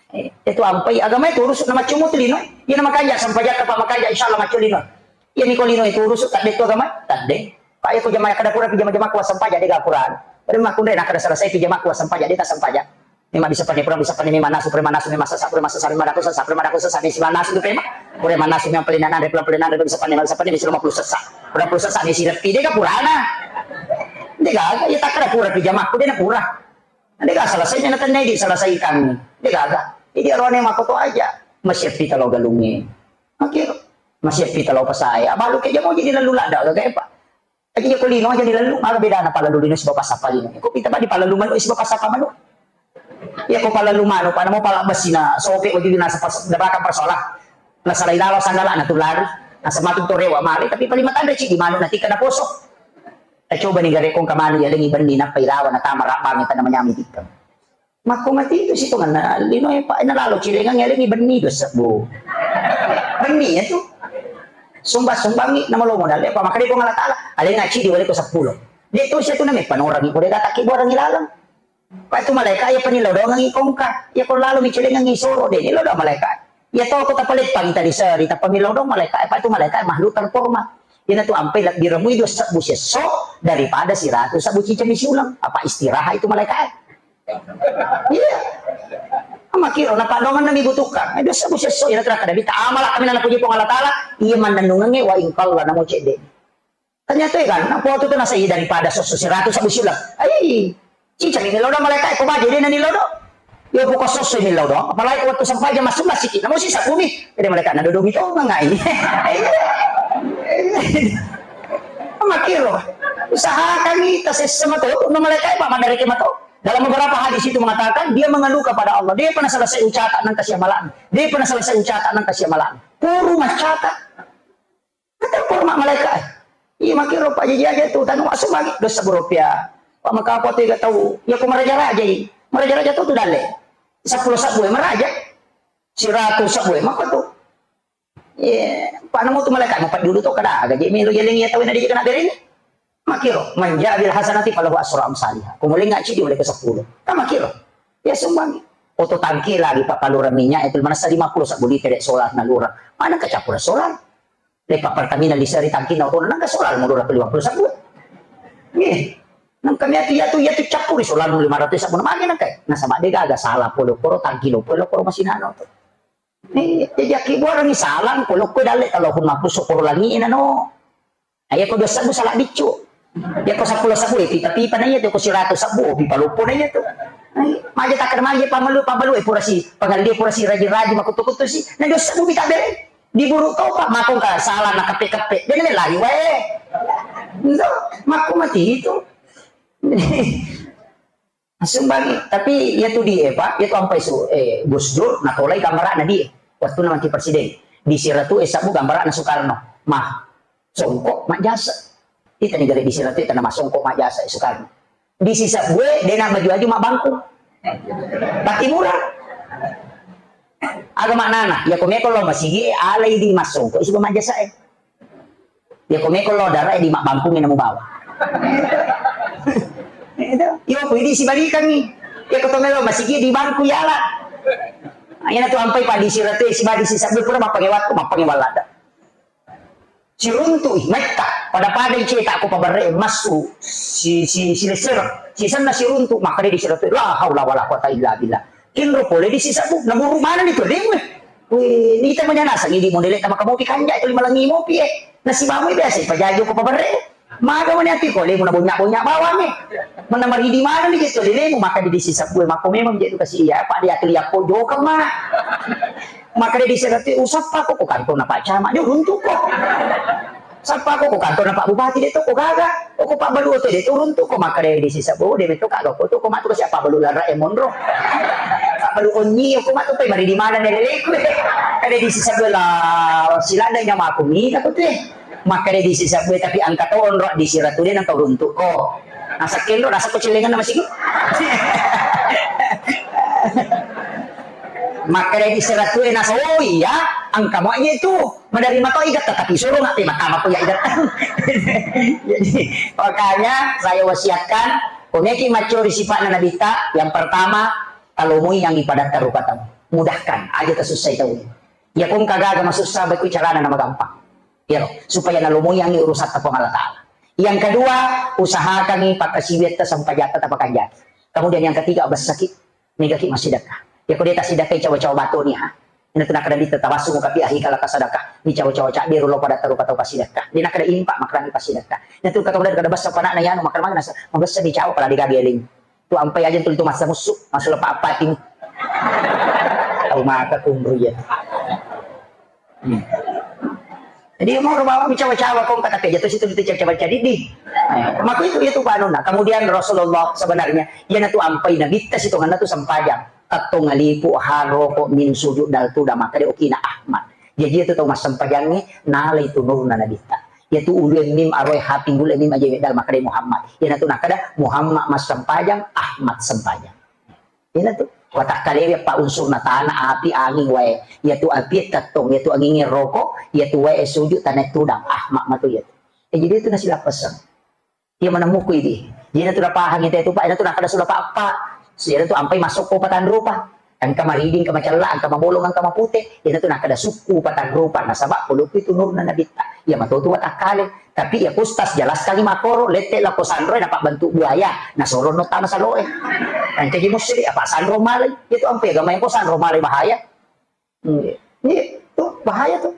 Eh, itu ampai, agamai turusu na maccio mo tu lino. Iyana makanja sampajatta pa makanja insyaallah maccio lino. Iyani ko lino itu urusu tadde tu agama, tadde. Pak iya ko jamaah kada pura pi jama-jama kuasa sempaja de ga pura. Pada makkunre na kada selesai pi jama kuasa sempaja de ta sempaja. Memang bisa pane pura bisa pane memang nasu preman nasu memang sesa preman sesa memang daku sesa preman daku sesa di sembilan nasu tu preman. Preman nasu memang pelinan andre pelan pelinan andre bisa pane bisa pane bisa lima puluh sesa. Lima puluh sesa di sirep pi de ga purana. De ga ya tak kada pura pi jama ku de na pura. De ga selesai na tennai di selesaikan. De ga ga. Jadi arone makoto aja. Masih pita lo galunge. Oke. Masih pita lo pasai. Abalu ke jamo jadi lalu lada ga ga, Pak. Aja ko lino aja dilalu, maga bedana palalu lino sibawa passappa lino. Ko pita badi palalu manu sibawa passappa manu. Iya ko palalu manu, pada mau pala basina sope wajib nasa pas dapaka persola. Nasalai lalo sanggala na tulari. Nasa matu to rewa male, tapi paling matandre cidi manu nanti kena poso. Tacoba ni garekong kamanu ya lengi benni nappa ilawa na tama rabbangi tana manyami tikka. Makko mati itu sitonganna lino e, Pak, na lalo cilengang elengi benni dua sebbu. Benni ya tu. Sumbang-sumbangi nama lo modal e, Pak, makanya Puang Allah Taala, alenga cidi wale ko seppulo. Dia tu sia tu name panorangi ko de gataki borangi lalang. Pak itu malaikat ya panilo doangi kongka. Ya ko lalo mi cilengangi soro de ni lo doang malaikat. Ya to ko tapaleppangi tadi seri tapamilo doang malaikat. Pak itu malaikat makhluk terhormat. Ina tu ampai lebbi remui dua sebbu siesso daripada siratu sebbu ciceng mi siuleng. Apa istirahat itu malaikat? Iya. Makkiro, na padongan nami butuhkan. Eh, dua sebbu siesso, ina tu nakkeda Nabitta, amala kami nana puji Puang Allah Ta'ala, iya mannennungengnge wa in qalla, namo cedde. Ternyata ya kan, apa tu nasa iya daripada sosso siratu sebbu siuleng. Ai, ciceng mi lodo malaikat, ko baje de nani lodo. Yo, poko sosso mi lodo. Apalagi waktu sempajang masuk masjid, namo si sebbu mi. Jadi malaikat nado domi to ngai. Makkiro, usahakan kita sesama tu, no malaikat apa mandare ke mato. Dalam beberapa hadis itu mengatakan, dia mengeluh kepada Allah. Dia pernah selesai ucata nang kasih amalan. Dia pernah selesai ucata nang kasih amalan. Puru macata. Kata puru mak malaikat. Iya, makkiro, Pak, jaji aja tu, tanu masuk lagi. Dua sebbu rupiah. Pak, maka apa tu gak tahu. Ya, aku meraja-raja ini. Meraja-raja tu, tu dalle. Sepuluh sebbu, ya, meraja. Siratu sebbu, ya, maka tu. Iya, Pak, namo tu malaikat, mau Pak dulu tu, kada, gaji melo jaling ya, tahu, nadi kena beri ni. Makkiro, man jaa bil hasanati falahu asru amsaliha. Kumulai nggak cidi oleh ke sepuluh. Kan makkiro. Ya sumbang. Oto tangki lagi Pak palura minyak itu mana lima puluh sebbu liter solar nalura. Mana kecampur solar? Lepa Pertamina di seri tangki na oto nang solar mulura ke lima puluh sebbu. Nih. Nang kami atu ya tu ya tu campur solar lima ratus sebbu magi nang kai. Nasaba de gaga salah polo koro tangki lo polo koro masih nano tu. Eh, jadi aki buarang salang polo ko dalle kalau pun maku sokoro langi nano. Ayo ko dua sebbu salah biccu. Ya ko sepuluh sebbu, eh, pipa-pipa na iya tu, ko siratu sebbu, oh, pipa loppo na iya tu. Eh, maja takkan maja pamalu, pamalu, eh, pura si, pangalli pura si raji-raji, makutu-kutu si. Na dua sebbu mita bere. Di buru topa, makong ka salah na kepe-kepe. Jadi lari wae. Ndo, maku mati itu. Langsung bagi. Tapi iya tu di, eh, Pak, iya tu ampai su, eh, Gus Dur, natolai gambarana di, eh. Waktu na manti presiden. Di siratu, eh, sebbu gambarana Soekarno. Mah, songko, majjasa. Ita ni gare di siratu, ita nama songko, majjasa, eh, Soekarno. Di sisebbu, eh, dena baju-baju, mak bangku. Tapi murah. Aga maknana, ya ko meko lo masigi, alai di masongko, isi majjasa, eh. Ya ko meko lo dara di mabbangkung na mubawa. Itu. Yo, ko idi sibalikangi. Ya ko to melo masigi di bangku yala. Ina tu ampai padi siratu sibadi sisabbu pura mappange waktu, mappange walada. Siruntu metta pada-pada cetak ko pabarre massu si si si lesser. Sisenna siruntu makkeda di siratu la haula wala quwata illa billah. Kinro pole di sisabbu, namuru mana ni tu lemu. Wih, nita manya nasang idi modele tama kamopi kanja itu lima langi mopi eh. Nasi bamu biasa pajajo ko pabarre. Maga mani ati ko lemu na bonya-bonya bawang eh. Mana maridi mana ni gitu lemu maka di sisabbu mako memang jadi kasih ya Pak dia keliak ko jokang mana. Maka di sisabbu usap aku ko kantor na Pak Camat dia runtuk ko. Sappa ko, ko kantorna Pak Bupati de to, ko gaga. Ko Pak Balu oto de to, runtu ko makkeda di sisabbu, de metto ka ko to, ko matu ko siapa Balu lara e monro. Pak Balu onni ko matu pe mari di mana ne leleku. Kada di sisabbu la silanda nyamaku mi ta ko tu. Makkeda di sisabbu tapi angka to onro di siratu de nang to runtu ko. Nasa kenro, nasa ko celengan nama siku. Makkeda di siratu nasa oh iya, angka mo aja itu. Maderri mato igetta, tapi suro nggak pe matama ko ya igetta. Jadi, makanya saya wasiatkan, ko meki maccori sipatna Nabitta, yang pertama, talomoi yang ibadah terukatau. Mudahkan, aja tasussai tau. Ya kong kagaga masussa, baik carana nama gampang. Ya, supaya nalomoi yang urusan Puang Allah Ta'ala. Yang kedua, usahakan pakkasiwiatta sempajatta tapakanjaki. Kemudian yang ketiga, bersakit. Megaki massidekka. Yako de tassidekkai cawa-cawa batu ni ha. Ina tu nakkeda Nabitta tawassung kapi ahika la tasadaka. Ni cawa-cawa cabberu lo pada tarupa tau passidekka. De nakkeda impa makrami passidekka. Ina tu kata kada kada bessa panakna yanu makrami nasa. Mabessa ni cawa pala de gaga eling. Tu ampai aja tu masa musu. Masuk lepa apa tim. Tau maka kumru ya. Hmm. Jadi mau bawa cawa-cawa kong kata kerja tu situ itu cawa-cawa jadi di. Eh, maka itu itu panuna. Kemudian Rasulullah sebenarnya yana tu ampai Nabitta situ ngana tu sempajang. Tattong ngalipu haro ko min sujud dal tu da maka de okina Ahmad. Jadi itu tau massempajangi nalai tu nurna Nabitta. Ya tu ulu mim aroi hati gule mim aja dal maka de Muhammad. Yana tu nakada Muhammad massempajang, Ahmad sempajang. Ina tu. Watakkalewe pa unsurna tana, api, anging, wae. Yatu api tettong, yatu anging roko, yatu wae sujud tanah tudang. Ahmad matu yatu. Eh, jadi itu nasi lapasang. Iya mana muku ini. Jadi itu pahang itu, itu Pak, itu nakada sudah apa-apa. Sudah tu ampai masuk ko patan rupa. Engka maridi, engka macella, engka mabolong, engka mapute. Iyanatu nakkeda sukku patanrupa, nasaba poloppi tu nurna Nabitta. Iya matotu watakkale. Tapi iya Ustaz jelaskangi makkoro, lette lako sanroe napabbentuk buaya, nasoro no tama saloe. Engkaji musyrik, apa sanro malai? Itu ampe agama yang ko sanro malai bahaya. Iya, iya, tuh bahaya tuh.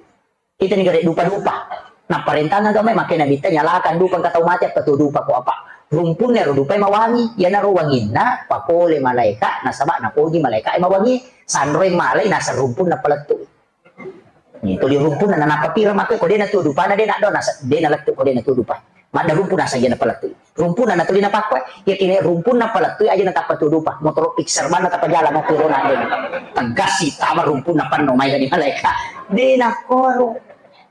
Itani gare dupa-dupa. Napparentang agama, makkeda Nabitta nyalakan dupa engka tau mate, apa tu dupa ko apa. Rumpunna ero dupa mawangi, iyanaro wanginna papole malaika, nasaba napoji malaika e mawangi, sanroi malai naseng rumpunna palettu. Ni tuli rumpunna nanappa pira makkeda ko de natu dupana de naddo nasa de nalettu ko de natu dupa. Madda rumpu nasa iya napalettu. Rumpunna natuli napakkoe, iya kene rumpunna palettui aja natappa tudupa, motoro Pixar bana tappa jalan mau pirona de. Tegas si tama rumpunna panno mai dari malaika. De nakkoro.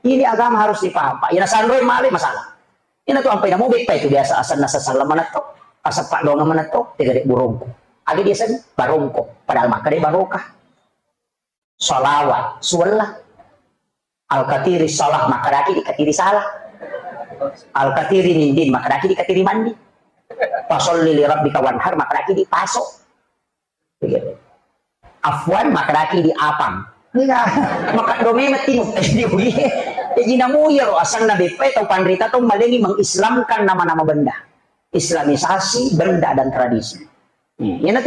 Ini agama harus dipaham, Pak. Iya nasanroi male masalah. Ina tu ampai namo beppa itu biasa asal nasa salam manetto, asal pak doang manetto, tega de burongko. Aga dia sen barongko, padahal makkeda barokah. Salawat, suwella. Al-katiri salah, makkedaki di katiri salah. Al-katiri nindin, makkedaki di katiri mandi. Fasalli li rabbika wanhar, makkedaki di paso. Begitu. Afwan, makkedaki di apang. Iya, maka dome mati mu. Jadi namu iya ro asanna beppe tau panrita tau malengi mengislamkan nama-nama benda. Islamisasi benda dan tradisi. Iya,